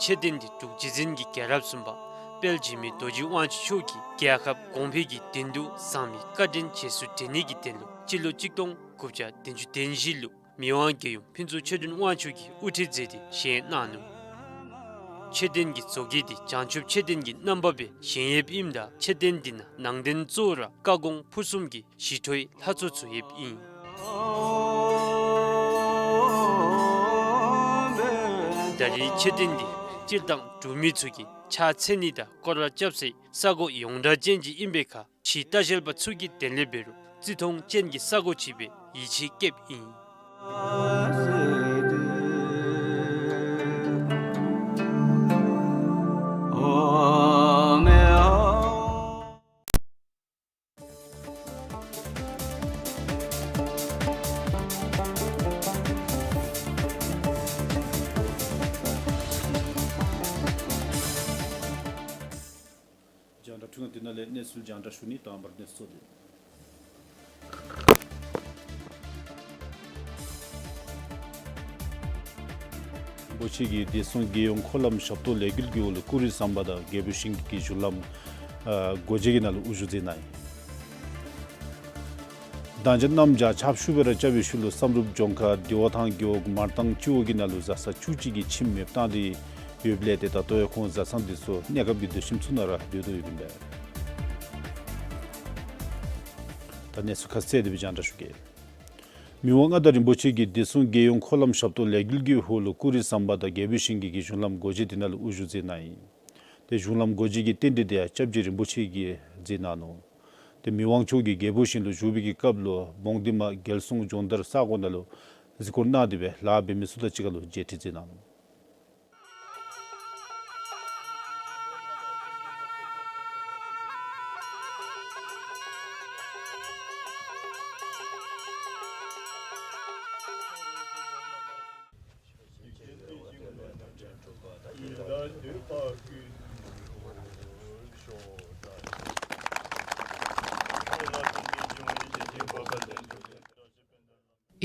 མཆོད་རྟེན་འདི་འབྲུག་རྗེ་བཙུན་གྱི་རྒྱལ་རབས་གསུམ་པ་དཔལ་འཇིགས་མེད་རྡོ་རྗེ་དབང་ཕྱུག་མཆོག་གིས་རྒྱལ་ཁབ་གོང་འཕེལ་གྱི་དོན་དུ་བཟང་མི་བཀའ་དྲིན་རྗེས་སུ་དྲན་ནི་གི་དོན་ལུ་སྤྱི་ལོ་གཅིག་སྟོང་དགུ་བརྒྱ་བདུན་ཅུ་དོན་བཞི་ལུ་མི་དབང་རྒྱལ་ཡུམ་ཕུན་ཚོགས་ཆོས་སྒྲོན་དབང་ཕྱུག་གིས་དབུ་ཁྲིད་མཛད་དེ་བཞེངས་གནང་ནུག། མཆོད་རྟེན་གྱི་བཟོ་བཀོད་འདི་བྱང་ཆུབ་མཆོད་རྟེན་གྱི་རྣམ་པ་སྦེ་བཞེངས་ཡོདཔ་ཨིནམ་ད་མཆོད་རྟེན་འདི་ནང་ནང་རྟེན་གཙོ་བོ་ར་བཀའ་དགོངས་ཕུར་གསུམ་གྱི་ཞི་ཁྲོའི་ལྷ་ཚོགས་ཚུ་ཡོདཔ་ཨིན། ད་རེས་མཆོད་རྟེན་འདི་སྤྱིར་བཏང་འབྲུག་མི་ཚུ་གིས་ཕྱག་འཚལ་ནི་དང་སྐོར་ར་རྐྱབ་སའི་ས་གོ་ཡོངས་གྲགས་ཅན་ཅིག་ཨིན་པའི་ཁར་ཕྱིའི་ལྟ་བཤལ་པ་ཚུ་གིས་དེ་ལས་འབད་རུང་བརྩི་མཐོང་ཅན་གྱི་ས་གོ་ཅིག་སྦེ་ཡིད་ཆེས་བསྐྱེདཔ་ཨིན། རྒྱང་བསྒྲགས་འཕྲུལ་ཁང་འདི་ནང་ལས་གནས་ཚུལ་རྒྱང་བསྒྲགས་ཞུ་ནི། དང་པ་ར་གནས་ཚུལ་གཙོ་དོན། རིན་པོ་ཆེ་གིས་བདེ་སྲུང་རྒྱལ་ཡོངས་འཁོར་ལམ་ཞབས་ཏོག་ལས་འགུལ་གྱི་འོག་ལུ་ཀུ་རི་ཟམ་པ་དང་རྒྱལ་པོའི་ཞིང་གི་གཞུང་ལམ་ཨ་སྒོ་འབྱེད་ཀྱི་ནང་ལུ་དབུ་བཞུགས་མཛད་གནང་ཡི། གདངས་ཅན་གནམ་བྱཱར་ཆརཔ་ཤུགས་སྦེ་ར་རྐྱབ་པའི་ཤུལ་ལུ་བསམ་གྲུབ་ལྗོངས་མཁར་བདེ་བ་ཐང་རྒེད་འོག་མར་ཐང་སྤྱི་འོག་གི་ནང་ལུ་བཟའ་ཚང་བཅུ་གཅིག་གི་ཁྱིམ་མེདཔ་བཏང་སྟེ་ཡོདཔ་ལས་ཏེ་ད་ལྟོ་ཡང་ཁོང་བཟའ་ཚང་འདི་ཚུ་གནས་སྐབས་ཀྱི་སྡོད་ཁྱིམ་ཚུ་ནང་ར་སྡོད་དོ་ཡོདཔ་ཨིན་པས། ད་གནས་ཚུལ་ཁ་གསལ་དེ་སྦེ་རྒྱང་བསྒྲགས་ཞུ་གེ། མི་དབང་མངའ་བདག་རིན་པོ་ཆེ་གིས་བདེ་སྲུང་རྒྱལ་ཡོངས་འཁོར་ལམ་ཞབས་ཏོག་ལས་འགུལ་གྱི་འོག་ལུ་ཀུ་རི་ཟམ་པ་དང་རྒྱལ་པོའི་ཞིང་གི་གཞུང་ལམ་སྒོ་འབྱེད་འདི་ནང་ལུ་དབུ་བཞུགས་མཛད་གནང་ཡི། ཏེ་གཞུང་ལམ་སྒོ་འབྱེད་ཀྱི་རྟེན་འབྲེལ་འདི་ཡང་སྐྱབས་རྗེ་རིན་པོ་ཆེ་གིས་མཛད་གནང་ནུག། ཏེ་མི་དབང་མཆོག་གིས་རྒྱལ་པོའི་ཞིང་ལུ་བཞུགས་པའི་གི་སྐབས་ལུ་བོང་ཏི་མ་རྒྱལ་སྲུང་སྦྱོང་བརྡར་ས་གོ་ནང་ལུ་གཟིགས་སྐོར་གནང་སྟེ་སྦེ་ལཱ་འབད་མི་ཚུ་དང་གཅིག་ཁར་ལུ་མཇལ་འཕྲད་མཛད་གནང་ནུག།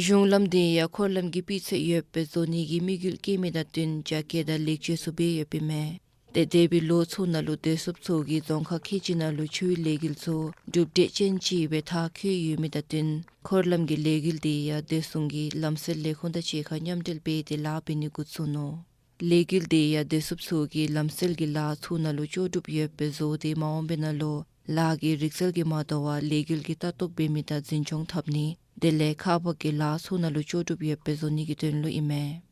གཞུང་ལམ་འདི་ཡང་འཁོར་ལམ་གྱི་སྤུས་ཚད་ཡོདཔ་སྦེ་བཟོ་ནི་གི་དམིགས་ཡུལ་བསྐྱེད་མི་དང་བསྟུན་རྒྱ་སྐྱེད་དང་ལེགས་བཅོས་ཚུ་འབད་ཡོདཔ་ཨིན་མས། ཏེ་འདས་པའི་ལོ་ཚུ་ནང་ལུ་བདེ་སྲུངཔ་ཚུ་གིས་རྫོང་ཁག་ཁལ་གཅིག་ནང་ལུ་ཆུའི་ལས་འགུལ་ཚུ་གྲུབ་འབྲས་ཅན་ཅིག་སྦེ་མཐར་འཁྱོལ་ཡོད་མི་དང་བསྟུན་འཁོར་ལམ་གྱི་ལས་འགུལ་འདི་ཡང་བདེ་སྲུང་གི་ལམ་སེལ་ལས་ཁུངས་དང་གཅིག་ཁར་མཉམ་འབྲེལ་འབད་དེ་ལཱ་འབད་ནི་འགོ་བཙུགས་ནུག། ལས་འགུལ་འདི་ཡང་བདེ་སྲུངཔ་ཚུ་གིས་ལམ་སེལ་གྱི་ལཱ་ཚུ་ནང་ལུ་ལྕོགས་གྲུབ་ཡོདཔ་སྦེ་བཟོ་སྟེ་མ་འོངས་པའི་ནང་ལུ་ལཱ་གི་རིག་རྩལ་གྱིས་མ་དོ་བར་ལས་འགུལ་གྱི་ལྟ་རྟོག་འབད་མི་དང་འཛིན་སྐྱོང་འཐབ་ནི་དེ་ལས་ཁག་འབག་གི་ལཱ་ཚུ་ནང་ལུ་ལྕོགས་གྲུབ་ཡོདཔ་སྦེ་བཟོ་ནི་གི་དོན་ལུ་ཨིན་མས།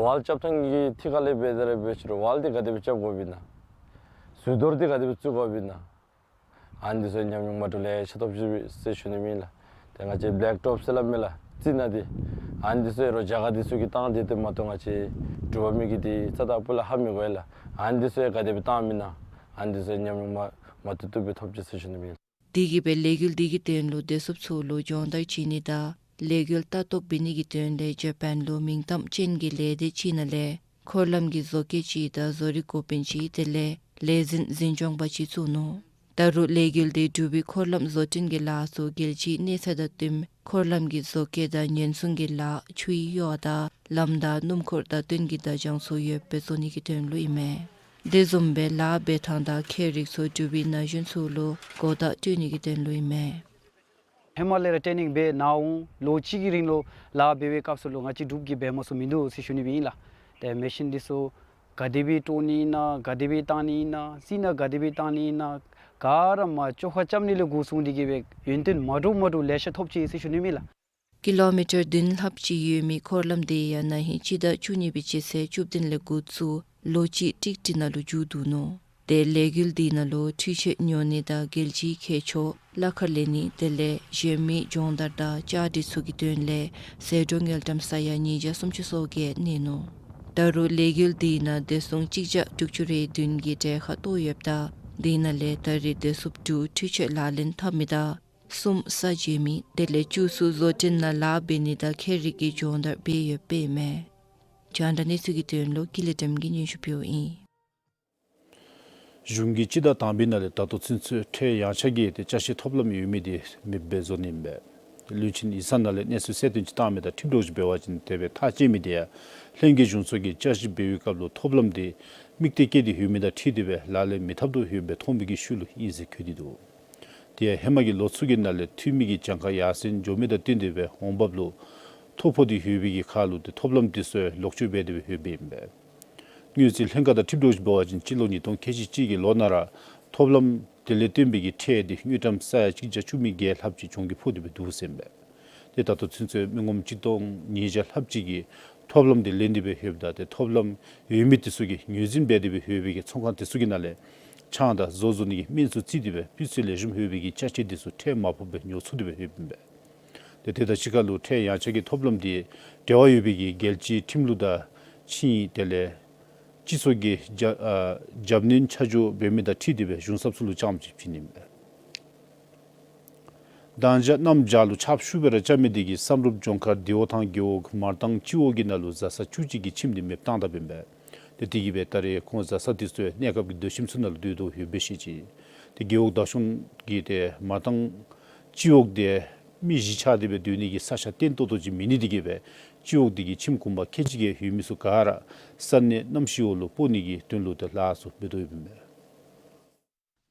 ཝཱལ་རྐྱབ་ཐངས་ཀྱི་ཐད་ཁར་ལས་འབད་དེ་ར་འབད་ཞུ་རུང་ཝཱལ་འདི་ག་དེ་སྦེ་རྐྱབ་དགོཔ་ཨིན་ན། ཟུར་དོར་འདི་ག་དེ་སྦེ་བཙུགས་དགོཔ་ཨིན་ན། ཨ་ནི་འདི་ཚུ་ཉམས་མྱོང་མ་འདྲཝ་ལེ་ཤ་ཐོབ་ཅི་ཟེར་ཞུ་ནི་ཨིན་ལགས། ཏེ་ང་བཅས་བླེག་ཊོབ་ཟེར་སླབ་མས་ལགས། རྩི་ནག་འདི། ཨ་ནི་འདི་ཚུ་ཡང་རོགས་རྒྱ་གར་འདི་ཚུ་གིས་བཏང་སྟེ་ཏེ་མ་གཏོགས་ང་བཅས་འབྲུག་པ་མི་གིས་འདི་རྩ་དང་སྤུ་ལས་ཧ་མི་གོ་ཡི་ལགས། ཨ་ནི་འདི་ཚུ་ཡང་ག་དེ་སྦེ་བཏངམ་ཨིན་ན། ཨ་ནི་འདི་ཚུ་ཡང་ཉམས་མྱོང་མ་མ་ཏོག་ཏོ་སྦེ་ཐོབ་ཅི་ཟེར་ཞུ་ནི་ཨིན། དེ་གིས་སྦེ་ལས་འགུལ་འདི་གི་དོན་ལུ་བདེ་སྲུངཔ་ཚུ་ལུ་སྦྱོང་བརྡར་བྱིན་ནི་དང་ལས་འགུལ་ལྟ་རྟོག་འབད་ནི་གི་དོན་ལས་ཇ་པཱན་ལུ་མིང་གཏམ་ཅན་གྱི་ལས་སྡེ་ཅིག་ནང་ལས་འཁོར་ལམ་གྱི་བཟོ་བཀོད་ཅིག་དང་བཟོ་རིག་འགོ་དཔོན་ཅིག་དེ་ལས་ལས་འཛིན་འཛིན་སྐྱོང་པ་ཅིག་བཙུགས་ནུག། ད་རུང་ལས་འགུལ་འདི་འབྲུག་པའི་འཁོར་ལམ་བཟོ་སྐྲུན་གྱི་ལཱ་ཚུ་རྒྱལ་སྤྱིའི་གནས་ཚད་དང་བསྟུན་འཁོར་ལམ་གྱི་བཟོ་བཀོད་དང་ཉེན་སྲུང་གི་ལཱ་ཆུའི་གཡོག་དང་ལམ་དང་སྣུམ་འཁོར་དང་བསྟུན་གྱི་བརྡ་བྱང་ཚུ་ཡོདཔ་སྦེ་བཟོ་ནི་གི་དོན་ལུ་ཨིན་མས། དེ་བཟུམ་སྦེ་ལཱ་འབད་ཐངས་དང་ཁྱད་རིག་ཚུ་འབྲུག་པའི་ན་གཞོན་ཚུ་ལུ་གོ་བརྡ་སྤྲོད་ནི་གི་དོན་ལུ་ཨིན་མས། ཧེ་མ་ལས་ར་ཊེ་ནིང་འབད་གནང་འོང་། ལོ་གཅིག་གི་རིང་ལུ་ལཱ་འབད་བའི་སྐབས་སུ་ལུ་ང་བཅས་འབྲུག་གིས་འབད་མ་ཚུགས་མིན་འདུག་ཟེར་ཞུ་ནི་སྦེ་ཨིན་ལགས། ཏེ་མེ་ཤིན་འདི་ཚུ་ག་དེ་སྦེ་དཀྲོག་ནི་ཨིན་ན་ག་དེ་སྦེ་བཏང་ནི་ཨིན་ན་རྩི་ནག་ག་དེ་སྦེ་བཏང་ནི་ཨིན་ན་ག་ར་མ་བཅོ་ཁ་རྐྱབ་ནི་ལས་འགོ་བཟུང་སྟེ་གི་སྦེ་ཡོན་ཏན་མ་འདྲཝ་མ་འདྲཝ་ལེ་ཤ་ཐོབ་ཅི་ཟེར་ཞུ་ནི་ཨིན་ལགས། ཀི་ལོ་མི་ཊར་བདུན་ལྷགཔ་ཅིག་ཡོད་མི་འཁོར་ལམ་འདི་ཡང་ན་ཧིང་སྤྱི་ཟླ་བཅུ་གཉིས་པའི་སྤྱི་ཚེས་བཅུ་བདུན་ལས་འགོ་བཙུགས་ལོ་གཅིག་ཀྲིག་ཀྲི་ནང་ལུ་མཇུག་བསྡུ་ནུག། ཏེ་ལས་འགུལ་འདི་ནང་ལུ་འཕྲུལ་ཆས་ཉོ་ནི་དང་རྒྱལ་སྤྱིའི་ཁྱད་ཆོས་གླ་ཁར་ལེན་ནི་དེ་ལས་གཞན་མི་སྦྱོང་བརྡར་དང་བཅའ་སྒྲིག་ཚུ་གི་དོན་ལས་ཟད་འགྲོ་དངུལ་ཀྲམ་ས་ཡ་ཉིས་བརྒྱ་སུམ་ཅུ་སོ་བརྒྱད་གནས་ནུག། ད་རུང་ལས་འགུལ་འདི་ནང་བདེ་སྲུང་གཅིག་བརྒྱ་དྲུག་ཅུ་རེ་བདུན་གྱི་གྲལ་ཁར་གཏོགས་ཡོདཔ་ད་དེ་ནང་ལས་ད་རེས་བདེ་སྲུངཔ་དྲུག་འཕྲུལ་ཆས་ལག་ལེན་འཐབ་མི་དང་གསུམ་ས་འཇལ་མི་དེ་ལས་བཅུ་ཚུ་བཟོ་སྐྲུན་ནང་ལཱ་འབད་ནི་དང་ཁྱད་རིག་གི་སྦྱོང་བརྡར་འབད་ཡོདཔ་ཨིན་མས། རྒྱང་བསྒྲགས་གནས་ཚུལ་གྱི་དོན་ལུ་ཀུན་ལེགས་སྒྲོལམ་གིས་སྙན་ཞུ་ཕུལཝ་ཨིན། གཞུང་གིས་སྤྱི་ཟླ་དང་པའི་ནང་ལས་ད་ལྟོ་ཚུན་ཚོད་ཁྲལ་ཡངས་ཆག་གི་ཏེ་ཅ་ཆས་ཐོབ་ལམ་ཡོད་མི་འདི་མེདཔ་སྦེ་བཟོ་ནི་ཨིན་པས། བློན་ཆེན་ཡིག་ཚང་ནང་ལས་གནས་ཚུལ་གསལ་སྟོན་ཅིག་བཏང་མི་དང་འཁྲིལ་དོ་ཅིག་འབད་བ་ཅིན་དེ་སྦེ་ཐག་བཅད་མི་དེ་ཡང་ལྷན་རྒྱས་གཞུང་ཚོགས་ཀྱིས་བསྐྱར་ཞིབ་འབད་བའི་སྐབས་ལུ་ཐོབ་ལམ་དེ་དམིགས་གཏད་བསྐྱེད་དེ་ཡོད་མི་དང་འཁྲིལ་ཏེ་སྦེ་ལག་ལེན་མི་འཐབ་དོ་ཡོདཔ་སྦེ་མཐོང་བའི་གི་ཤུལ་ལུ་ཨིན་ཟེར་བཀོད་དེ་འདུག། དེ་ཡང་ཧེ་མ་གི་ལོ་ཚུ་གི་ནང་ལས་འཐུས་མི་གི་གྱངས་ཁ་ཡར་སེང་འགྱོ་མི་དང་བསྟུན་ཏེ་སྦེ་འོང་འབབ་ལུ་ཐོ་ཕོག་སྟེ་ཡོད་པའི་གི་ཁར་ལུ་དེ་ཐོབ་ལམ་དེ་ཚུ་ལོག་སྤྱོད་འབད་དེ་སྦེ་ཡོདཔ་ཨིན་པས། དངུལ་རྩིས་ལྷན་ཁག་དང་འཁྲིལ་དོ་ཅིག་འབད་བ་ཅིན་སྤྱི་ལོ་ཉིས་སྟོང་ཁལ་གཅིག་གཅིག་གི་ལོ་ནང་ར་ཐོབ་ལམ་དེ་ལས་བཏོན་པའི་གི་ཁྲལ་དེ་དངུལ་ཀྲམ་ས་ཡ་གཅིག་བརྒྱ་བཅུ་མེད་བརྒྱད་ལྷགཔ་ཅིག་གྱོང་གུད་ཕོག་སྟེ་སྦེ་འདུག་ཟེར་ཨིན་པས། དེ་ད་ལྟོ་ཚུན་ཚོད་མི་ངོམ་གཅིག་སྟོང་ཉིས་བརྒྱ་ལྷགཔ་ཅིག་གིས་ཐོབ་ལམ་དེ་ལེན་ཏེ་སྦེ་ཡོདཔ་ད་དེ་ཐོབ་ལམ་ཡོད་མི་དེ་ཚུ་གིས་ངོས་འཛིན་འབད་དེ་སྦེ་ཡོད་པའི་གི་ཚོང་ཁང་དེ་ཚུ་གི་ནང་ལས་ཆང་དང་བཟོ་བཟོ་ནི་གི་སྨན་ཚུ་བརྩིས་ཏེ་སྦེ་སྤུས་ཚད་ལེགས་ཤོམ་ཡོད་པའི་གི་ཅ་ཆས་དེ་ཚུ་ཁྲལ་མ་ཕོག་པར་ཉོ་ཚུགས་ཏེ་སྦེ་ཡོདཔ་ཨིན་པས། དེ་དེ་དང་གཅིག་ཁར་ལུ་ཁྲལ་ཡངས་ཆག་གི་ཐོབ་ལམ་དེ་འབྲེལ་བ་ཡོད་པའི་གི་རྒྱལ་སྤྱིའི་ཁྲིམས་ལུགས་དང་ཆིངས་ཡིག་དེ་ལས་སྤྱི་ཚོགས་ཀྱི་རྒྱབ་ཨ་རྒྱབ་སྣོན་ཆ་འཇོག་འབད་མི་དང་འཁྲིལ་ཏེ་སྦེ་གཞུང་ཚབ་ཚུ་ལུ་རྐྱངམ་ཅིག་བྱིན་ནི་ཨིན་པས། དང་ཅ་གནམ་བྱཱར་ལུ་ཆརཔ་ཤུགས་སྦེ་ར་རྐྱབ་མི་དེ་གིས་བསམ་གྲུབ་ལྗོངས་མཁར་དེའུ་ཐང་རྒེད་འོག་མར་ཐང་སྤྱི་འོག་གི་ནང་ལུ་བཟའ་ཚང་བཅུ་གཅིག་གི་ཁྱིམ་དེ་མེདཔ་བཏང་དཔ་ཨིན་པས། དེ་དེ་གིས་སྦེ་ད་རེས་ཁོང་བཟའ་ཚང་དེ་ཚུ་གནས་སྐབས་ཀྱི་སྡོད་ཁྱིམ་ཚུ་ནང་ལུ་སྡོད་དོ་ཡོདཔ་སྦེ་བཤད་ཅི། དེ་རྒེད་འོག་བདག་སྐྱོང་གིས་དེ་མར་ཐང་སྤྱི་འོག་དེ་མི་བཞི་ཆགས་ཏེ་སྦེ་སྡོད་ནི་གི་ས་ཆ་བརྟན་ཏོག་ཏོ་ཅིག་མེད་ནི་དེ་གིས་སྦེ་སྤྱི་འོག་དེ་གི་ཁྱིམ་གུང་པ་ཁལ་གཅིག་གི་ཡོད་མི་ཚུ་ག་ར་ས་གནས་གནམ་གཤིས་འོག་ལུ་སྤོ་ནི་གི་དོན་ལུ་དེ་ལཱ་ཚུ་འབད་དོ་ཡོདཔ་ཨིན་པས།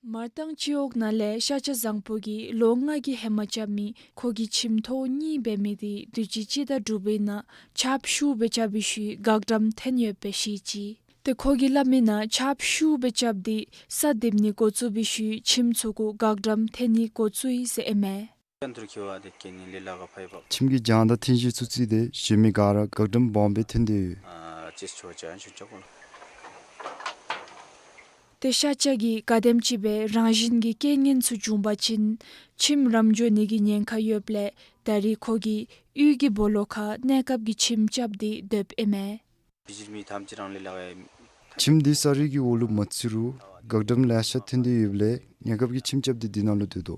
མར་ཐང་སྤྱི་འོག་ནང་ལས་ཤ་ཆ་བཟང་པོ་གིས་ལོ་ལྔ་གི་ཧེ་མ་རྐྱབ་མི་ཁོ་གི་ཁྱིམ་ཐོག་གཉིས་འབད་མི་དེ་དུས་ཅི་སྤྱི་ཟླ་དྲུག་པའི་ནང་ཆརཔ་ཤུགས་སྦེ་རྐྱབ་པའི་ཤུལ་འགག་འགྲམ་འཐེན་ཡོདཔ་སྦེ་བཤད་ཅི། དེ་ཁོ་གིས་སླབ་མིའི་ནང་ཆརཔ་ཤུགས་སྦེ་རྐྱབ་སྟེ་ས་རྡིབ་ནི་འགོ་བཙུགས་པའི་ཤུལ་ཁྱིམ་ཚུ་གུ་འགག་འགྲམ་འཐེན་ནི་འགོ་བཙུགས་ཡི་ཟེར་ཨིན་མས། ཁྱིམ་གྱི་གྱང་དང་ཐེན་གཞི་ཚུ་བརྩིས་ཏེ་གཞན་མི་ག་ར་འགག་འགྲམ་སྦོམ་སྦེ་འཐེན་ཏེ་ཡོད། དེ་ཤ་ཆ་གིས་ག་དེམ་ཅིག་སྦེ་རང་བཞིན་གྱི་རྐྱེན་ངན་ཚུ་བྱུང་པ་ཅིན་ཁྱིམ་རམ་འགྱོ་ནི་གི་ཉེན་ཁ་ཡོདཔ་ལས་ད་རེས་ཁོ་གིས་གཡུས་ཀྱི་སྦོ་ལོགས་ཁར་གནས་སྐབས་ཀྱི་ཁྱིམ་རྐྱབ་སྟེ་སྡོདཔ་ཨིན་མས། ཁྱིམ་དེ་ས་རུད་ཀྱི་འོག་ལུ་མ་བརྩིས་རུང་འགག་འགྲམ་ལེ་ཤ་འཐེན་ཏེ་ཡོདཔ་ལས་གནས་སྐབས་ཀྱི་ཁྱིམ་རྐྱབ་སྟེ་དེ་ནང་ལུ་སྡོད་དོ།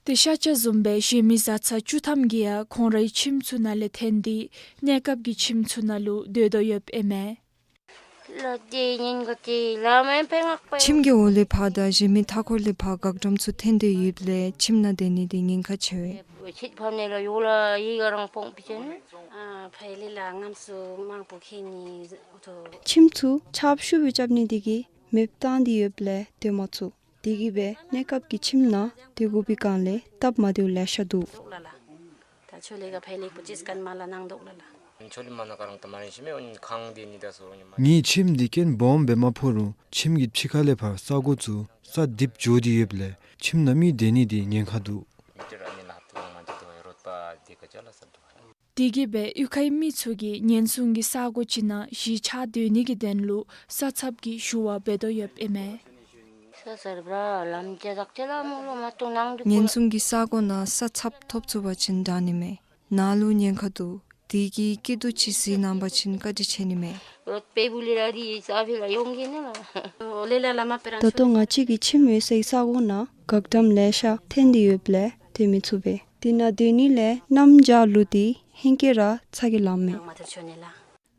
དེ་ཤ་ཆ་བཟུམ་སྦེ་གཞན་མི་བཟའ་ཚང་བཅུ་ཐམ་གྱིས་ཡང་ཁོང་རའི་ཁྱིམ་ཚུ་ནང་ལས་འཐེན་ཏེ་གནས་སྐབས་ཀྱི་ཁྱིམ་ཚུ་ནང་ལུ་སྡོད་དོ་ཡོདཔ་ཨིན་མས། ཁྱིམ་གྱི་འོག་ལས་ཕར་དང་གཞན་མི་མཐའ་འཁོར་ལས་ཕར་འགག་འགྲམ་ཚུ་འཐེན་ཏེ་ཡོདཔ་ལས་ཁྱིམ་ནང་སྡོད་ནི་དེ་ཉེན་ཁ་ཆེ་བས། ཁྱིམ་ཚུ་ཆརཔ་ཤུགས་སྦེ་རྐྱབ་ནི་དེ་གིས་མེདཔ་བཏང་སྟེ་ཡོདཔ་ལས་སྡོད་མ་ཚུགས། དེ་གིས་སྦེ་གནས་སྐབས་ཀྱི་ཁྱིམ་ནང་སྡོད་དགོ་པའི་སྒང་ལས་སྟབས་མ་བདེཝ་ལེ་ཤ་འདུག། ངེའི་ཁྱིམ་འདི་རྐྱེན་སྦོམ་སྦེ་མ་ཕོག་རུང་ཁྱིམ་གྱི་ཕྱི་ཁ་ལས་ཕར་ས་སྒོ་ཚུ་ས་རྡིབ་འགྱོ་སྟེ་ཡོདཔ་ལས་ཁྱིམ་ནང་མི་སྡོད་ནི་དེ་ཉེན་ཁ་འདུག། དེ་གིས་སྦེ་གཡུས་ཁའི་མི་ཚུ་གིས་ཉེན་སྲུང་གི་ས་སྒོ་ཅིག་ནང་གཞིས་ཆགས་སྡོད་ནི་གི་དོན་ལུ་ས་ཚབ་ཀྱི་ཞུ་བ་འབད་དོ་ཡོདཔ་ཨིན་མས། ཉེན་སྲུང་གི་ས་སྒོ་ནང་ས་ཚབ་ཐོབ་ཚུགས་པ་ཅིན་དྲག་ནི་མས། ནཱ་ལུ་ཉེན་ཁ་འདུག། དེ་གི་སྐྱིད་སྡུག་ཅིག་གཟིགས་གནང་པ་ཅིན་བཀའ་དྲིན་ཆེ་ནི་མས། ད་ལྟོ་ང་བཅས་ཀྱི་ཁྱིམ་ཡོད་སའི་ས་སྒོ་ནང་འགག་འགྲམ་ལེ་ཤ་འཐེན་ཏེ་ཡོདཔ་ལས་སྡོད་མི་ཚུགས་པས། དེ་ནང་སྡོད་ནི་ལས་གནམ་བྱཱར་ལུ་དེ་ཧེང་སྐལ་ར་ཚ་གྱང་ལངམ་མས།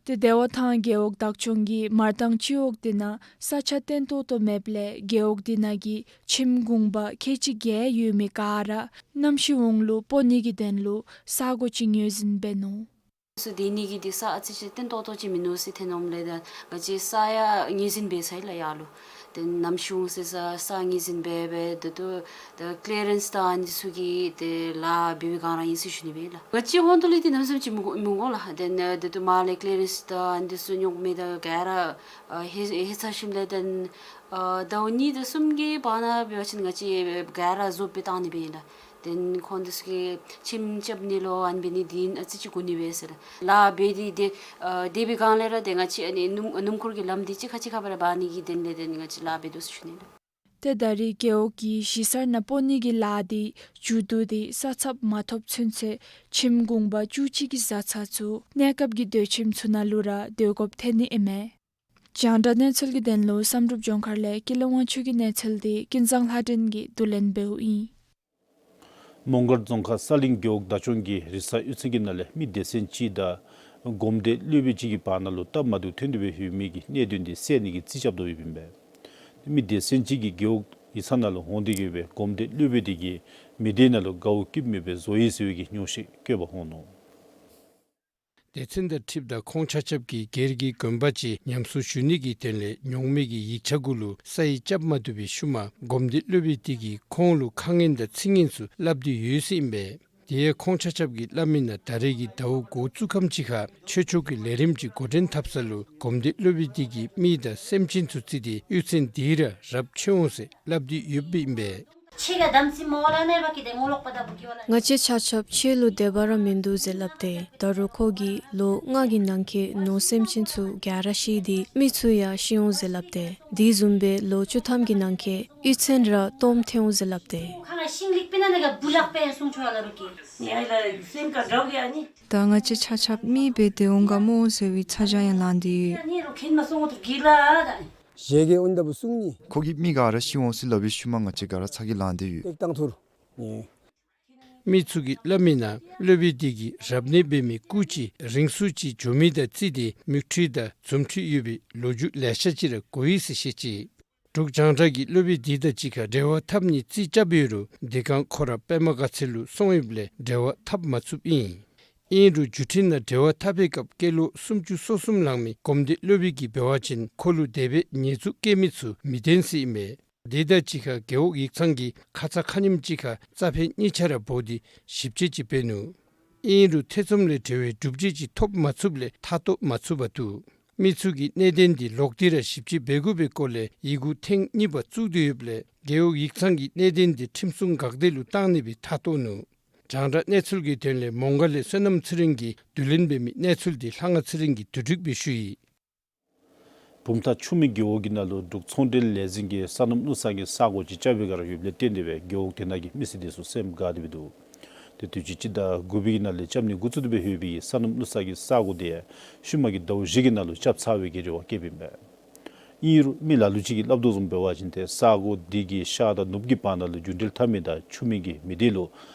དེ་དེ་བ་ཐང་རྒེད་འོག་བདག་སྐྱོང་གིས་མར་ཐང་སྤྱི་འོག་དེ་ནང་ས་ཆ་བརྟན་ཏོག་ཏོ་མེདཔ་ལས་རྒེད་འོག་དེ་ནང་གི་ཁྱིམ་གུང་པ་ཁལ་གཅིག་བརྒྱད་ཡོད་མི་ག་ར་གནམ་གཤིས་འོང་ལུ་སྤོ་ནི་གི་དོན་ལུ་ས་སྒོ་ཅིག་ངོས་འཛིན་འབད་ནུག། སྡོད་ནི་གི་དེ་ས་ཨ་ཙི་ཅིག་བརྟན་ཏོག་ཏོ་ཅིག་མིན་ནུག་ཟེར་ཐོན་འོངམ་ལས་ད་ང་བཅས་ས་ཡང་ངོས་འཛིན་འབད་ཚར་ཡི་ལགས་ཡར་ལུ། དེ་གནམ་གཤིས་འོང་སའི་ས་ས་ངོས་འཛིན་འབད་འབད་དེ་ད་ལྟོ་ད་ཀི་ལི་ཡ་རེནསི་དང་ཨ་ནི་ཚུ་གི་དེ་ལཱ་འབད་བའི་སྒང་ར་ཨིན་ཟེར་ཞུ་ནི་སྦེ་ལགས། ང་བཅས་ཧོང་ཏོ་ལས་དེ་གནམ་མེད་ས་མེད་ཅིག་མི་དགོ་མི་དགོ་ལགས། དེ་ནང་དེ་ད་ལྟོ་མར་ལས་ཀི་ལི་ཡ་རེནསི་དང་ཨ་ནི་ཚུ་རྙོག་མི་དང་ག་ར་ཨ་ཧེ་ཧེ་ཚར་ཞིནམ་ལས་དེ་ཨ་ཟླཝ་གཉིས་དང་གསུམ་གྱི་བར་ན་འབད་བ་ཅིན་ང་བཅས་ག་ར་བཟོ་སྦེ་བཏང་ནི་སྦེ་ཨིན་ལགས། དེ་ཁོང་དེ་ཚུ་གིས་ཁྱིམ་རྐྱབ་ནི་ལུ་ཨ་ནི་འབད་ནི་དེ་ཨ་ཙི་ཅིག་དགོ་ནི་སྦེ་ཟེར་ལགས། ལཱ་འབད་དེ་དེ་ཨ་དེ་འབད་བའི་སྒང་ལས་ར་དེ་ང་བཅས་ཨ་ནི་སྣུམ་སྣུམ་འཁོར་གྱི་ལམ་དེ་གཅིག་ཁ་གཅིག་ཁར་སྦེ་ར་འབག་ནི་གི་དོན་ལས་དེ་ང་བཅས་ལཱ་འབད་དོ་ཟེར་ཞུ་ནི་ལགས། ཏེ་ད་རེས་རྒེད་འོག་གིས་གཞིས་གསར་ནང་སྤོ་ནི་གི་ལཱ་དེ་མཇུག་བསྡུ་སྟེ་ས་ཚབ་མ་ཐོབ་ཚུན་ཚོད་ཁྱིམ་གུང་པ་བཅུ་གཅིག་གི་བཟའ་ཚང་ཚུ་གནས་སྐབས་ཀྱི་སྡོད་ཁྱིམ་ཚུ་ནང་ལུ་ར་སྡོད་དགོཔ་ཐོན་ནི་ཨིན་མས། རྒྱང་བསྒྲགས་གནས་ཚུལ་གྱི་དོན་ལུ་བསམ་གྲུབ་ལྗོངས་མཁར་ལས་ཀུན་ལེགས་དབང་ཕྱུག་གི་གནས་ཚུལ་དེ་ཀུན་བཟང་ལྷ་སྒྲོན་གྱིས་བསྡུ་ལེན་འབདཝ་ཨིན། མོང་སྒར་རྫོང་ཁག་ས་གླིང་རྒེད་འོག་བདག་སྐྱོང་གིས་རེས་གཟའ་གཡུས་ཚན་གྱི་ནང་ལས་མི་སྡེ་ཚན་གཅིག་དང་སྒོམ་སྡེ་སློབ་དཔོན་གཅིག་གི་བར་ན་ལུ་སྟབས་མ་བདེཝ་ཐོན་ཏེ་སྦེ་ཡོད་མི་གི་གནད་དོན་དེ་སེལ་ནི་གི་རྩིས་རྐྱབ་དོ་ཡོདཔ་ཨིན་པས། མི་སྡེ་ཚན་གཅིག་གིས་རྒེད་འོག་ ཡིག་ཚང་ནང་ལུ་འོང་སྟེ་ཡོད་པའི་སྒོམ་སྡེ་སློབ་དཔོན་དེ་གིས་མི་སྡེ་ནང་ལུ་དགའཝ་སྐྱིདཔ་མེད་པའི་བཟོ་ཡི་ཟེར་བའི་གི་ཉོགས་བཤད་བཀོད་པ་འོང་ནུག། སྡེ་ཚན་དང་འཁྲིལཝ་ད་ཁོང་ཆ་ཁྱབ་ཀྱིས་སྒེར་གྱི་དགོན་པ་ཅིག་ཉམས་གསོ་ཞུ་ནི་གི་དོན་ལས་ཉོག་མེད་ཀྱི་ཡིག་ཆ་གུ་ལུ་ས་ཡིག་རྐྱབ་མ་བཏུབ་པའི་ཤུལ་མ་སྒོམ་སྡེ་སློབ་དཔོན་དེ་གིས་ཁོང་ལུ་ཁ་ངན་དང་ཚིག་ངན་ཚུ་སླབ་སྟེ་ཡོད་ཟེར་ཨིན་པས། དེ་ཡང་ཁོང་ཆ་ཁྱབ་ཀྱིས་སླབ་མི་ནང་ད་རེས་ཀྱི་ཟླཝ་འགོ་བཙུགས་ཁམས་ཅིག་ཁར་ཆོས་ཕྱོགས་ཀྱི་ལས་རིམ་ཅིག་འགོ་འདྲེན་འཐབ་ས་ལུ་སྒོམ་སྡེ་སློབ་དཔོན་དེ་གིས་མི་དང་སེམས་ཅན་ཚུ་བརྩིས་ཏེ་གཡུས་ཚན་དེ་ར་རབ་ཆད་འོང་ཟེར་སླབ་སྟེ་ཡོདཔ་ཨིན་པས། ང་བཅས་ཆ་ཁྱབ་ཆོས་ལུ་དད་པ་ར་མིན་འདུག་ཟེར་སླབ་སྟེ། ད་རུང་ཁོ་གིས་ལོ་ལྔ་གི་ནང་འཁོད་ནོར་སེམས་ཅན་ཚུ་ག་ར་ཤི་སྟེ་མི་ཚུ་ཡང་ཤི་འོང་ཟེར་སླབ་སྟེ། དེ་བཟུམ་སྦེ་ལོ་བཅུ་ཐམ་གྱི་ནང་འཁོད་གཡུས་ཚན་ར་སྟོངམ་ཐལ་འོང་ཟེར་སླབ་སྟེ། ད་ང་བཅས་ཆ་ཁྱབ་མི་སྦེ་སྡོད་འོང་ག་སྨོ་ཟེར་བའི་ཚ་གྱང་ཡང་ལངས་ཏེ་ཡོད། ཁོ་གིས་མི་ག་ར་ཤི་འོང་ཟེར་སླབ་པའི་ཤུལ་མ་ང་བཅས་ག་ར་ཚ་གྱང་ལངས་ཏེ་ཡོད། མི་ཚུ་གིས་སླབ་མི་ནང་སློབ་དཔོན་དེ་གིས་རབ་གནས་འབད་མི་སྐུ་ཅིག་རིང་སུ་ཅིག་འགྱོ་མི་དང་བརྩིས་ཏེ་མིག་འཕྲུལ་དང་རྫུ་འཕྲུལ་ཡོད་པའི་ལོ་རྒྱུས་ལེ་ཤ་ཅིག་ར་གོ་ཡི་ཟེར་བཤད་ཅི། འབྲུག་རྒྱང་བསྒྲགས་ཀྱིས་སློབ་དཔོན་དེ་དང་གཅིག་ཁར་འབྲེལ་བ་འཐབ་ནིའི་རྩིས་རྐྱབ་ཡོད་རུང་དེ་སྒང་ཁོ་ར་པདྨ་དགའ་ཚལ་ལུ་སོང་ཡོདཔ་ལས་འབྲེལ་བ་འཐབ་མ་ཚུགསཔ་ཨིན། ཨིན་རུང་བརྒྱུད་འཕྲིན་ནང་འབྲེལ་བ་འཐབ་པའི་སྐབས་སྐྱེས་ལོ་སུམ་ཅུ་སོ་གསུམ་ལང་མི་སྒོམ་སྡེ་སློབ་དཔོན་གྱིས་འབད་བ་ཅིན་ཁོ་ལུ་དེ་སྦེ་ཉེས་འཛུགས་བཀལ་མི་ཚུ་མི་བདེན་ཟེར་ཨིན་པས། དེ་དང་གཅིག་ཁར་རྒེད་འོག་ཡིག་ཚང་གིས་ཁ་ཙ་ཁ་ཉིནམ་ཅིག་ཁར་རྩ་ཕན་གཉིས་ཆ་ར་འབོ་སྟེ་ཞིབ་དཔྱད་ཅིག་འབད་ནུག། ཨིན་རུང་ཐེ་ཚོམ་ལས་བྲལ་བའི་སྒྲུབ་བྱེད་ཅིག་ཐོབ་མ་ཚུགསཔ་ལས་མཐའ་སྟོངམ་མ་ཚུགས་པར་འདུག། མི་ཚུ་གིས་གནད་དོན་དེ་ལོག་སྟེ་ར་ཞིབ་དཔྱད་འབད་དགོ་པའི་སྐོར་ལས་ཡི་གུ་ཐེངས་གཉིས་པ་བཙུགས་ཏེ་ཡོདཔ་ལས་རྒེད་འོག་ཡིག་ཚང་གིས་གནད་དོན་དེ་ཁྲིམས་སྲུང་འགག་སྡེ་ལུ་བཏང་ནི་སྦེ་མཐའ་སྟོངས་ནུག། རྒྱང་བསྒྲགས་གནས་ཚུལ་གྱི་དོན་ལས་མོང་སྒར་ལས་བསོད་ནམས་ཚེ་རིང་གིས་བསྡུ་ལེན་འབད་མི་གནས་ཚུལ་དེ་ལྷ་དབང་ཚེ་རིང་གིས་བསྡུ་སྒྲིག་འབད་ཞུ་ཡི། བུམ་ཐང་ཆུ་སྨད་རྒེད་འོག་གི་ནང་ལུ་འབྲུག་ཚོང་འབྲེལ་ལས་འཛིན་གྱི་སོ་ནམ་བླུག་ས་གི་ས་གོ་ཅིག་རྐྱབ་པའི་བསྒང་ར་ཡོདཔ་ལས་བརྟེན་ཏེ་སྦེ་རྒེད་འོག་དེ་ནང་གི་མི་སེར་དེ་ཚུ་སེམས་དགའ་སྟེ་སྦེ་འདུག། ཏེ་དུས་ཅི་སྤྱི་ཟླ་དགུ་པའི་ནང་ལས་རྐྱབ་ནི་འགོ་བཙུགས་ཏེ་སྦེ་ཡོད་པའི་སོ་ནམ་བླུག་ས་གི་ས་གོ་དེ་ཤུལ་མ་གི་ཟླཝ་བཞི་གི་ནང་ལུ་རྐྱབ་ཚར་བའི་གི་རེ་བ་བསྐྱེདཔ་ཨིན་པས། ཨིན་རུང་མི་ལ་ལུ་ཅིག་གིས་སླབ་དོ་བཟུམ་འབད་བ་ཅིན་ཏེ་ས་གོ་དེ་གིས་ཤར་དང་ནུབ་ཀྱི་བར་ན་ལུ་རྒྱུན་འགྲུལ་འཐབ་མི་དང་ཆུ་སྨད་ཀྱི་མི་སྡེ་ལུ་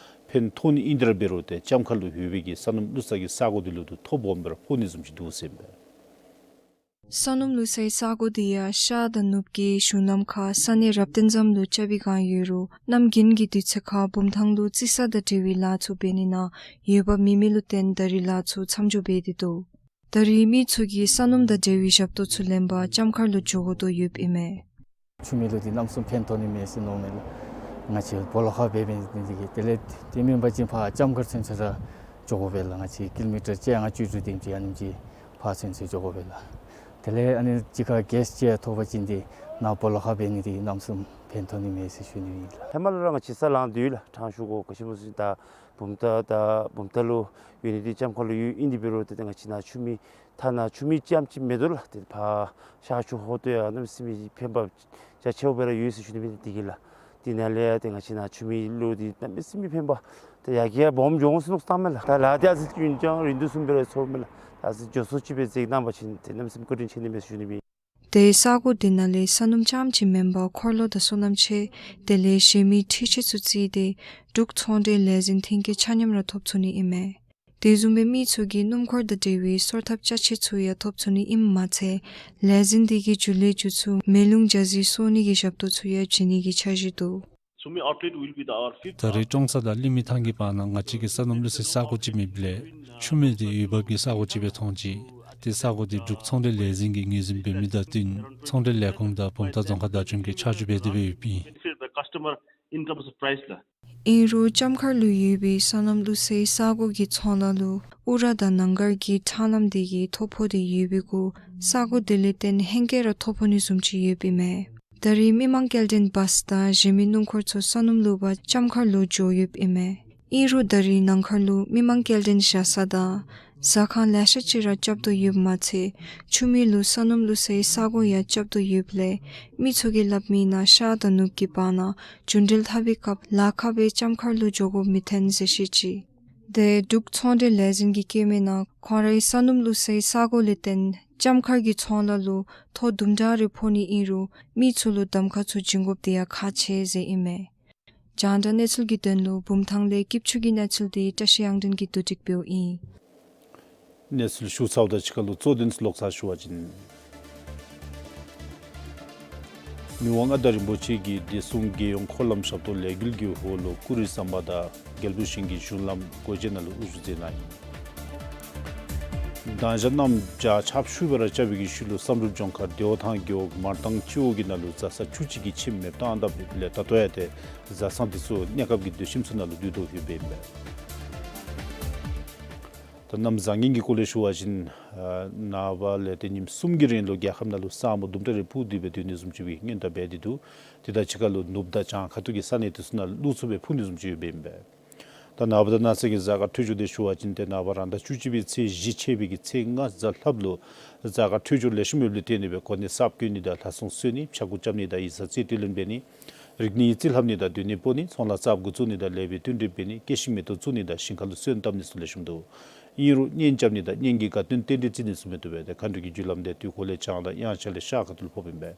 ཕན་ཐོགས་ནི་ཨིན་ཏེ་ར་འབད་རུང་ཏེ་ལྕམ་མཁར་ལུ་ཡོད་པའི་གི་སོ་ནམ་བླུག་ས་གི་ས་གོ་དེ་ལུ་ཏེ་ཐོ་ཕོགཔ་སྦེ་ར་ཕོག་ནི་བཟུམ་ཅིག་འདུག་ཟེར་ཨིན་པས། སོ་ནམ་བླུག་སའི་ས་གོ་དེ་ཡང་ཤར་དང་ནུབ་ཀྱི་གཞུང་ལམ་ཁར་ས་གནས་རབ་བརྟན་ཟམ་ལུ་རྐྱབ་པའི་བསྒང་ཡོད་རུང་གནམ་དགུན་གྱི་དུས་ཚོད་ཁར་བུམ་ཐང་ལུ་རྩི་ས་དང་འབྲེལ་བའི་ལཱ་ཚུ་འབད་ནི་ནང་འོས་འབབ་མེད་མི་ལུ་བརྟེན་ད་རེས་ལཱ་ཚུ་མཚམས་འཇོག་འབད་དེ་འདུག། ད་རེས་མི་ཚུ་གིས་སོ་ནམ་དང་འབྲེལ་བའི་ཞབས་ཏོག་ཚུ་ལེན་པར་ལྕམ་མཁར་ལུ་འགྱོ་དགོ་དོ་ཡོདཔ་ཨིན་མས། ཆུ་སྨད་ལུ་འདི་གནམ་མེད་ས་མེད་ཕན་ཐོགས་ནི་མས་ཟེར་མནོཝ་མས་ལགས། ང་བཅས་སྦོ་ལོགས་ཁར་འབད་འབད་ནི་འདི་གིས་དེ་ལས་དེ་མེན་པ་ཅིན་ཕར་ལྕམ་མཁར་ཚུན་ཚོད་ར་འགྱོ་དགོ་པས་ལགས། ང་བཅས་ཀི་ལོ་མི་ཊར་བཅོ་ལྔ་བཅུ་དྲུག་དེམ་ཅིག་ཨ་ནེམ་ཅིག་ཕར་ཚུན་ཚོད་འགྱོ་དགོ་པས་ལགས། དེ་ལས་ཨ་ནི་གཅིག་ཁར་གེསི་ཅིག་ཡང་ཐོབ་པ་ཅིན་འདི་ནཱ་སྦོ་ལོགས་ཁར་འབད་ནི་འདི་གནམ་མེད་ས་མེད་ཕན་ཐོགས་ནི་མས་ཟེར་ཞུ་ནི་ཨིན་ལགས། ཧེ་མ་ལས་ར་ང་བཅས་ས་ལང་སྟེ་ཡོད་ལགས། དྲང་ཞུ་དགོ། ག་ཅི་སྨོ་ཟེར་ད་བུམ་ཐང་ད་བུམ་ཐང་ལུ་ཡོད་ནི་འདི་ལྕམ་མཁར་ལུ་ཡོད། ཨིན་དེ་འབད་རུང་ཏེ་ང་བཅས་ནཱ་ཆུ་སྨད་ཐ་ན་ཆུ་སྨད་རྐྱངམ་ཅིག་མེད་དོ་ལགས། ཏེ་ཕར་ཤར་ཕྱོགས་ཧོར་སྟོད་ཡང་གནམ་མེད་ས་མེད་ཕན་པ་རྒྱ་ཆེཝ་སྦེ་ར་ཡོད་ཟེར་ཞུ་ནི་མས། དེ་གིས་ལགས་དེ་ནང་ལས་ཡང་ཏེ་ང་བཅས་ནཱ་ཆུ་སྨད་ལུ་འདི་གནམ་མེད་ས་མེད་ཕན་པ་ཏེ་ཡར་རྒྱས་སྦོམ་འགྱོ་འོང་ཟེར་མནོ་བསམ་བཏངམ་མས་ལགས། ད་ལཱ་འདི་ཨ་ཙི་རྒྱུན་བསྐྱངས་རིང་དུས་སུ་འབད་རུང་ཚརཝ་མས་ལགས། ད་ཨ་ཙི་མགྱོགས་སུ་ཅིག་སྦེ་མཛད་གནང་བ་ཅིན་ཏེ་གནམ་མེད་ས་མེད་བཀའ་དྲིན་ཆེ་ནི་མས་ཟེར་ཞུ་ནི་མས། ཏེ་ས་གོ་དེ་ནང་ལས་སོ་ནམ་རྐྱངམ་ཅིག་མེན་པར་འཁོར་ལོ་དང་སོ་ནམ་ཆས་དེ་ལས་གཞན་མི་འཕྲུལ་ཆས་ཚུ་བརྩིས་ཏེ་འབྲུག་ཚོང་འབྲེལ་ལས་འཛིན་ཐོན་སྐྱེད་ཆ་མཉམ་ར་ཐོབ་ཚུགས་ནི་ཨིན་མས། དེ་བཟུམ་སྦེ་མི་ཚུ་གིས་སྣུམ་འཁོར་དང་འབྲེལ་བའི་སོར་ཐབས་ཅ་ཆས་ཚུ་ཡང་ཐོབ་ཚུགས་ནི་ཨིནམ་མ་ཚད་ལས་འཛིན་དེ་གིས་འཇུ་ལེ་འཇུ་ཚུགས་མེ་རླུང་འཇའ་ཟེར་གསོ་ནི་གི་ཞབས་ཏོག་ཚུ་ཡང་བྱིན་ནི་གི་འཆར་གཞི་འདུག། Chumui outlet will be the our fifth ད་རེས་ཀྲོང་གསར་དང་གླིང་མི་ཐང་གི་བར་ན་ང་བཅས་ཀྱི་སོ་ནམ་བླུག་སའི་ས་གོ་ཅིག་མེདཔ་ལས་ཆུ་སྨད་འདི་འོས་འབབ་ཀྱི་ས་གོ་ཅིག་སྦེ་མཐོང་ཅི། ཏེ་ས་གོ་འདི་འབྲུག་ཚོང་འབྲེལ་ལས་འཛིན་གྱིས་ངོས་འཛིན་འབད་མི་དང་བསྟུན་ཚོང་འབྲེལ་ལས་ཁུངས་དང་བུམ་ཐང་རྫོང་ཁག་བདག་སྐྱོང་གིས་ཆ་འཇོག་འབད་དེ་སྦེ་ཡོདཔ་ཨིན། This is the customer in terms of price ལགས། ཨིན་རུང་ལྕམ་མཁར་ལུ་ཡོད་པའི་སོ་ནམ་བླུག་སའི་ས་གོ་གི་ཚོང་ལཱ་ལུ་ཨུ་ར་དང་ནང་སྒར་གྱི་ཁྲང་ལམ་དེ་གིས་ཐོ་ཕོག་སྟེ་ཡོད་པའི་གུ་ས་གོ་དེ་ལས་བརྟེན་ཧེང་སྐལ་ར་ཐོ་ཕོག་ནི་བཟུམ་ཅིག་ཡོདཔ་ཨིན་མས། ད་རེས་མི་མང་སྐྱེལ་འདྲེན་བཱསི་དང་གཞན་མི་སྣུམ་འཁོར་ཚུ་སོ་ནམ་བླུག་པར་ལྕམ་མཁར་ལུ་འགྱོ་ཡོདཔ་ཨིན་མས། ཨིན་རུང་ད་རེས་ནང་མཁར་ལུ་མི་མང་སྐྱེལ་འདྲེན་བཞག་ས་དང་ཟ་ཁང་ལེ་ཤ་ཅིག་ར་རྐྱབ་དོ་ཡོདཔ་མ་ཚད་ཆུ་སྨད་ལུ་སོ་ནམ་བླུག་སའི་ས་གོ་ཡང་རྐྱབ་དོ་ཡོདཔ་ལས་མི་ཚུ་གིས་སླབ་མི་ནང་ཤར་དང་ནུབ་ཀྱི་བར་ན་རྒྱུན་འགྲུལ་འཐབ་པའི་སྐབས་ལཱ་ཁག་སྦེ་ལྕམ་མཁར་ལུ་འགྱོ་དགོཔ་མི་ཐོན་ཟེར་བཤད་ཅི། དེ་འབྲུག་ཚོང་འབྲེལ་ལས་འཛིན་གྱིས་བཀོད་མི་ནང་ཁོང་རའི་སོ་ནམ་བླུག་སའི་ས་གོ་ལས་བརྟེན་ལྕམ་མཁར་གྱི་ཚོང་ལཱ་ལུ་ཐོ་དུམ་གྲ་རེ་ཕོག་ནི་ཨིན་རུང་མི་ཚུ་ལུ་གདམ་ཁ་ཚུ་བྱིན་དགོཔ་དེ་ཡང་ཁག་ཆེ་ཟེར་ཨིན་མས། རྒྱང་བསྒྲགས་གནས་ཚུལ་གྱི་དོན་ལུ་བུམ་ཐང་ལས་སྐྱིད་ཆུ་གི་གནས་ཚུལ་དེ་བཀྲ་ཤིས་དབྱངས་སྒྲོན་གྱིས་བསྡུ་སྒྲིག་འབདཝ་ཨིན། གནས་ཚུལ་ཞུ་ཚརཝ་དང་གཅིག་ཁར་ལུ་གཙོ་དོན་ཚུ་ལོག་ཚར་ཞུ་བ་ཅིན། མི་དབང་མངའ་བདག་རིན་པོ་ཆེ་གིས་བདེ་སྲུང་རྒྱལ་ཡོངས་འཁོར་ལམ་ཞབས་ཏོག་ལས་འགུལ་གྱི་འོག་ལུ་ཀུ་རི་ཟམ་པ་དང་རྒྱལ་པོ་ཞིང་གི་གཞུང་ལམ་སྒོ་འབྱེད་ནང་ལུ་དབུ་བཞུགས་མཛད་གནང་ཡི། དང་ཞག་གནམ་བྱཱར་ཆརཔ་ཤུགས་སྦེ་ར་རྐྱབ་པའི་གི་ཤུལ་ལུ་བསམ་གྲུབ་ལྗོངས་མཁར་བདེ་བ་ཐང་རྒེད་འོག་མར་ཐང་སྤྱི་འོག་གི་ནང་ལུ་བཟའ་ཚང་བཅུ་གཅིག་གི་ཁྱིམ་མེདཔ་བཏང་དཔ་ལས་ད་ལྟོ་ཡང་ཏེ་བཟའ་ཚང་འདི་ཚུ་གནས་སྐབས་ཀྱི་སྡོད་ཁྱིམ་ཚུ་ནང་ལུ་འདུས་དོ་ཡོདཔ་ཨིན་པས། ད་གནམ་བཟང་ངན་གྱི་སྐོར་ལས་ཞུ་བ་ཅིན་ནངས་པ་ལས་ཏེ་ཉིནམ་གསུམ་གྱི་རིང་ལུ་རྒྱལ་ཁབ་ནང་ལུ་ས་སྨུག་དུམ་གྲ་རེ་སྤུབས་ཏེ་སྦེ་སྡོད་ནི་བཟུམ་ཅིག་སྦེ་སྔོན་བརྡ་འབད་དེ་འདུག། དེ་དང་གཅིག་ཁར་ལུ་ནུབ་དང་བྱང་ཁ་ཐུག་གི་ས་གནས་དེ་ཚུ་ནང་ལུ་རླུང་འཚུབ་སྦེ་འཕུ་ནི་བཟུམ་ཅིག་ཡོདཔ་ཨིན་པས། ད་ནངས་པ་དང་གནངས་ཚེ་གི་གཟའ་སྐར་འཕྲོད་སྦྱོར་འདི་ཞུ་བ་ཅིན་ཏེ་ནངས་པ་རང་ཟླ་བཅུ་གཅིག་པའི་ཚེས་བཞི་ཆད་པའི་གི་ཚེས་ལྔ་གཟའ་ལྷགཔ་ལུ་གཟའ་སྐར་འཕྲོད་སྦྱོར་ལེགས་ཤོམ་ཡོདཔ་ལས་བརྟེན་ཏེ་སྦེ་གོ་གནས་གསརཔ་བསྐོ་ནི་དང་ལྷ་སྲུང་གསོལ་ནི་ཕྱྭ་འགུགས་རྐྱབ་ནི་དང་ཡིག་ཚང་རྩིས་སྤྲོད་ལེན་འབད་ནི་རིག་གནས་ཡིག་རྩིས་ལྷབ་ནི་དང་སྡོད་གནས་སྤོ་ནི་ཚོང་ལཱ་གསརཔ་འགོ་བཙུགས་ནི་དང་ལེགས་པའི་བསྟུན་གྲོས་འབད་ནི་སྐྱེད་ཤིང་མེ་ཏོག་བཙུགས་ནི་དང་ཞིང་ཁ་ལུ་སོན་བཏབ་ནི་ཚུ་ལེགས་ཤོམ་འདུག། ཨིན་རུང་གཉེན་རྐྱབ་ནི་དང་གཉེན་གྱི་དགའ་སྟོན་རྟེན་འབྲེལ་བརྩི་ནི་ཚུ་མི་བཏུབ་པས། ཏེ་མཁའ་འགྲོ་གི་རྒྱུ་ལམ་འདི་དུས་འཁོར་ལས་བྱང་དང་དབྱངས་འཆར་ལས་ཤར་ཁ་ཐུག་ལུ་ཕོགཔ་ཨིན་པས།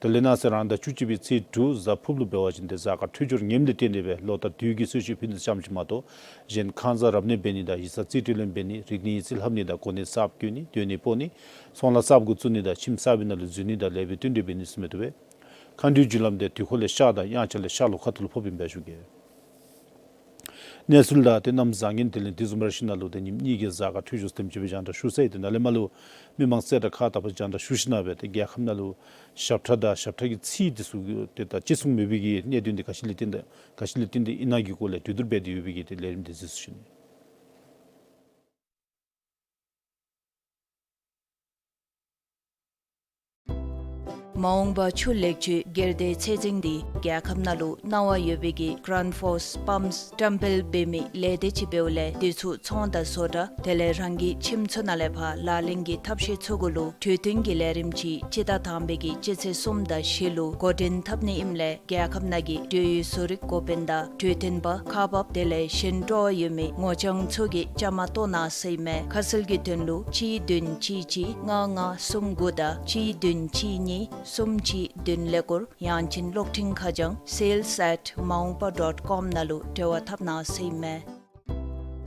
དེ་ལས་གནངས་ཚེ་རང་ཟླ་བཅུ་གཅིག་པའི་ཚེས་དྲུག་གཟའ་ཕུརཔ་ལུ་འབད་བ་ཅིན་ཏེ་གཟའ་སྐར་འཕྲོད་སྦྱོར་ངནམ་ལས་བརྟེན་ཏེ་སྦེ་ལོ་ཟླ་དུས་ཀྱི་གསོལ་མཆོད་ཕུལ་ནི་ཙམ་ཅིག་མ་གཏོགས་གཞན་ཁང་བཟང་རབ་གནས་འབད་ནི་དང་ཡིག་ཚང་རྩིས་སྤྲོད་ལེན་འབད་ནི་རིག་གནས་ཡིག་རྩིས་ལྷབ་ནི་དང་གོ་གནས་གསརཔ་བསྐོ་ནི་སྡོད་གནས་སྤོ་ནི་ཚོང་ལཱ་གསརཔ་འགོ་བཙུགས་ནི་དང་ཁྱིམ་གསར་པའི་ནང་ལུ་འཛུལ་ནི་དང་ལེགས་པའི་བསྟུན་གྲོས་འབད་ནི་ཚུ་མི་བཏུབ་པས། མཁའ་འགྲོའི་རྒྱུ་ལམ་འདི་དུས་འཁོར་ལས་ཤར་དང་དབྱངས་འཆར་ལས་ཤར་ལྷོ་ཁ་ཐུག་ལུ་ཕོགཔ་ཨིན་པས་ཞུ་གེ། གནས་ཚུལ་དང་ཏེ་གནམ་བཟང་ངན་དེ་ལས་དེ་བཟུམ་ར་ཞིནམ་ལས་ཏེ་ཉིནམ་གཉིས་ཀྱི་གཟའ་སྐར་འཕྲོད་སྦྱོར་དེམ་ཅིག་སྦེ་རྒྱང་བསྒྲགས་ཞུ་ཚར་ཡི། ཏེ་ནཱ་ལས་མར་ལུ་མི་མང་གསལ་བསྒྲགས་ཁག་དག་པ་རྒྱང་བསྒྲགས་ཞུ་ཞིནམ་ལས་ཏེ་རྒྱལ་ཁབ་ནང་ལུ་ཞབས་ཁྲ་དང་ཞབས་ཁྲ་གི་ཚིག་དེ་ཚུ་ཏེ་ད་གཅིག་མཚུངས་མེད་པའི་གི་གནད་དོན་འདི་ག་ཅི་ལས་བརྟེན་ཏེ་ག་ཅི་ལས་བརྟེན་ཏེ་ཨིན་ན་གི་སྐོར་ལས་གྲོས་བསྡུར་འབད་དེ་ཡོད་པའི་གི་ཏེ་ལས་རིམ་འདི་གཟིགས་སུ་ཞུ་ནི། མ་འོངས་པ་ཆུ་ལེགས་བཅོས་སྒེར་སྡེ་ཚད་འཛིན་འདི་རྒྱལ་ཁབ་ནང་ལུ་གནང་བ་ཡོད་པའི་གི་Grundfos Pumps བཀྲམ་སྤེལ་འབད་མི་ལས་སྡེ་ཅིག་འབདཝ་ལས་དེ་ཚུ་ཚོང་དང་བཟོ་གྲྭ་དེ་ལས་རང་གི་ཁྱིམ་ཚུ་ནང་ལས་ཕར་ལག་ལེན་གྱི་ཐབས་ཤེས་ཚུ་གུ་ལུ་གྲོས་བསྟུན་གྱི་ལས་རིམ་ཅིག་སྤྱི་ཟླ་དང་པའི་གི་སྤྱི་ཚེས་གསུམ་དང་བཞི་ལུ་འགོ་འདྲེན་འཐབ་ནི་ཨིནམ་ལས་རྒྱལ་ཁབ་ནང་གི་འབྲེལ་ཡོད་བཟོ་རིག་འགོ་དཔོན་དང་གྲོས་སྟོན་པ་ཁག་འབགཔ་དེ་ལས་གཞན་སྤྲོ་བ་ཡོད་མི་ངོ་རྐྱང་ཚུ་གིས་བཅའ་མར་གཏོགས་གནང་ཟེར་ཨིན་མས། ཁ་གསལ་གྱི་དོན་ལུ་གཅིག་བདུན་གཅིག་གཅིག་ལྔ་ལྔ་གསུམ་དགུ་དང་གཅིག་བདུན་གཅིག་གཉིས་གསུམ་གཅིག་བདུན་ཀླད་ཀོར་ཡང་ཅིན་གློག་འཕྲིན་ཁ་བྱང་sales at maungpa dot com ནང་ལུ་འབྲེལ་བ་འཐབ་གནང་ཟེར་ཨིན་མས།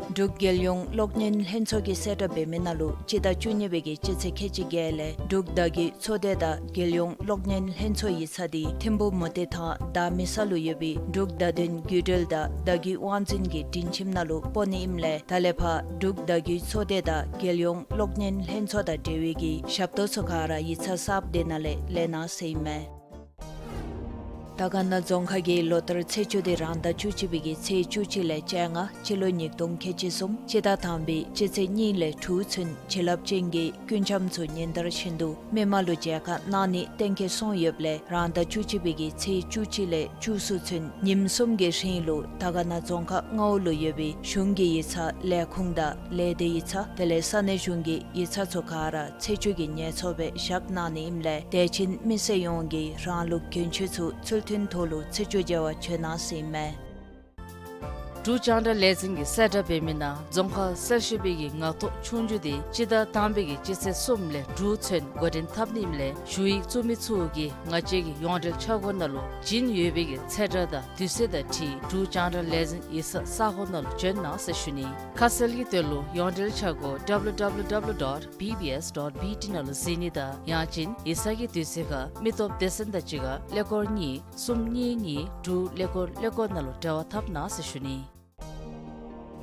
འབྲུག་རྒྱལ་ཡོངས་གློག་བརྙན་ལྷན་ཚོགས་ཀྱིས་གསལ་བསྒྲགས་འབད་མི་ནང་ལུ་སྤྱི་ཟླ་བཅུ་གཉིས་པའི་གི་སྤྱི་ཚེས་ཁལ་གཅིག་བརྒྱད་ལས་འབྲུག་བརྡ་བརྒྱུད་ཚོགས་སྡེ་དང་རྒྱལ་ཡོངས་གློག་བརྙན་ལྷན་ཚོགས་ཡིག་ཚང་འདི་ཐིམ་ཕུ་མུ་ཏིག་ཐང་མདའ་མི་ས་ལུ་ཡོད་པའི་འབྲུག་བརྡ་དོན་བརྒྱུད་འབྲེལ་དང་བརྡ་བརྒྱུད་དབང་འཛིན་གྱི་སྒྲིང་ཁྱིམ་ནང་ལུ་སྤོ་ནི་ཨིནམ་ལས་ད་ལས་ཕར་འབྲུག་བརྡ་བརྒྱུད་ཚོགས་སྡེ་དང་རྒྱལ་ཡོངས་གློག་བརྙན་ལྷན་ཚོགས་དང་འབྲེལ་བའི་གི་ཞབས་ཏོག་ཚུ་ག་ར་ཡིག་ཚང་གསརཔ་འདི་ནང་ལས་ལེན་གནང་ཟེར་ཨིན་མས། དར་དཀར་ན་རྫོང་ཁག་གི་ལོ་ལྟར་ཚེས་བཅུ་འདི་རང་ཟླ་བཅུ་གཅིག་པའི་གི་ཚེས་བཅུ་གཅིག་ལས་བཅོ་ལྔ་སྤྱི་ལོ་ཉིས་སྟོང་ཁལ་གཅིག་གསུམ་སྤྱི་ཟླ་དང་པའི་སྤྱི་ཚེས་གཉིས་ལས་དྲུག་ཚུན་བྱིན་རླབས་ཅན་གྱི་ཀུན་འཆམ་ཚུ་ཉིན་ལྟར་བཞིན་དུ་མི་མང་ལུ་མཇལ་ཁ་གནང་ནི་གཏན་འཁེལ་སོང་ཡོདཔ་ལས་རང་ཟླ་བཅུ་གཅིག་པའི་གི་ཚེས་བཅུ་གཅིག་ལས་བཅུ་གསུམ་ཚུན་ཉིནམ་གསུམ་གྱི་རིང་ལུ་དར་དཀར་ན་རྫོང་ཁག་ལྔ་པ་ལུ་ཡོད་པའི་གཞུང་གི་ཡིག་ཚང་ལས་ཁུངས་དང་ལས་སྡེ་ཡིག་ཚང་དེ་ལས་ས་གནས་གཞུང་གི་ཡིག་ཚང་ཚུ་ག་ར་ཚེས་བཅུ་གི་ཉལ་ཚོགས་སྦེ་བཞག་གནང་ནི་ཨིནམ་ལས་དད་ཅན་མི་སེར་ཡོངས་ཀྱིས་རང་ལུགས་གྱོན་ཆས་ཚུ་ཚུལ་མཐུན་ཐོག་ལུ་ཚེས་བཅུ་མཇལ་བར་བྱོན་གནང་ཟེར་ཨིན་མས། འབྲུག་རྒྱང་བསྒྲགས་ལས་འཛིན་གྱིས་གསལ་བསྒྲགས་འབད་མི་ནང་རྫོང་ཁག་གསར་ཞུགས་པའི་གི་ངག་ཐོག་ཆོས་རྒྱུགས་འདི་སྤྱི་ཟླ་དང་པའི་གི་སྤྱི་ཚེས་གསུམ་ལས་དྲུག་ཚུན་འགོ་འདྲེན་འཐབ་ནི་ཨིནམ་ལས་ཞུ་ཡིག་བཙུགས་མི་ཚུ་གིས་ང་བཅས་ཀྱི་ཡོངས་འབྲེལ་འཆར་སྒོ་ནང་ལུ་བྱིན་ཡོད་པའི་གི་ཚེས་གྲངས་དང་དུས་ཚོད་དང་འཁྲིལ་འབྲུག་རྒྱང་བསྒྲགས་ལས་འཛིན་ཡིག་ཚང་ས་སྒོ་ནང་ལུ་བྱོན་གནང་ཟེར་ཞུ་ནི། ཁ་གསལ་གྱི་དོན་ལུ་ཡོངས་འབྲེལ་འཆར་སྒོ་W W W dot B B S dot B T ནང་ལུ་གཟིགས་ནི་དང་ཡང་ཅིན་ཡིག་ཚང་གི་དུས་ཚོད་ཁར་མི་སྟོབས་སྡེ་ཚན་དང་གཅིག་ཁར་ཀླད་ཀོར་གཉིས་གསུམ་གཉིས་གཉིས་དྲུག་ཀླད་ཀོར་ཀླད་ཀོར་ནང་ལུ་འབྲེལ་བ་འཐབ་གནང་ཟེར་ཞུ་ནི།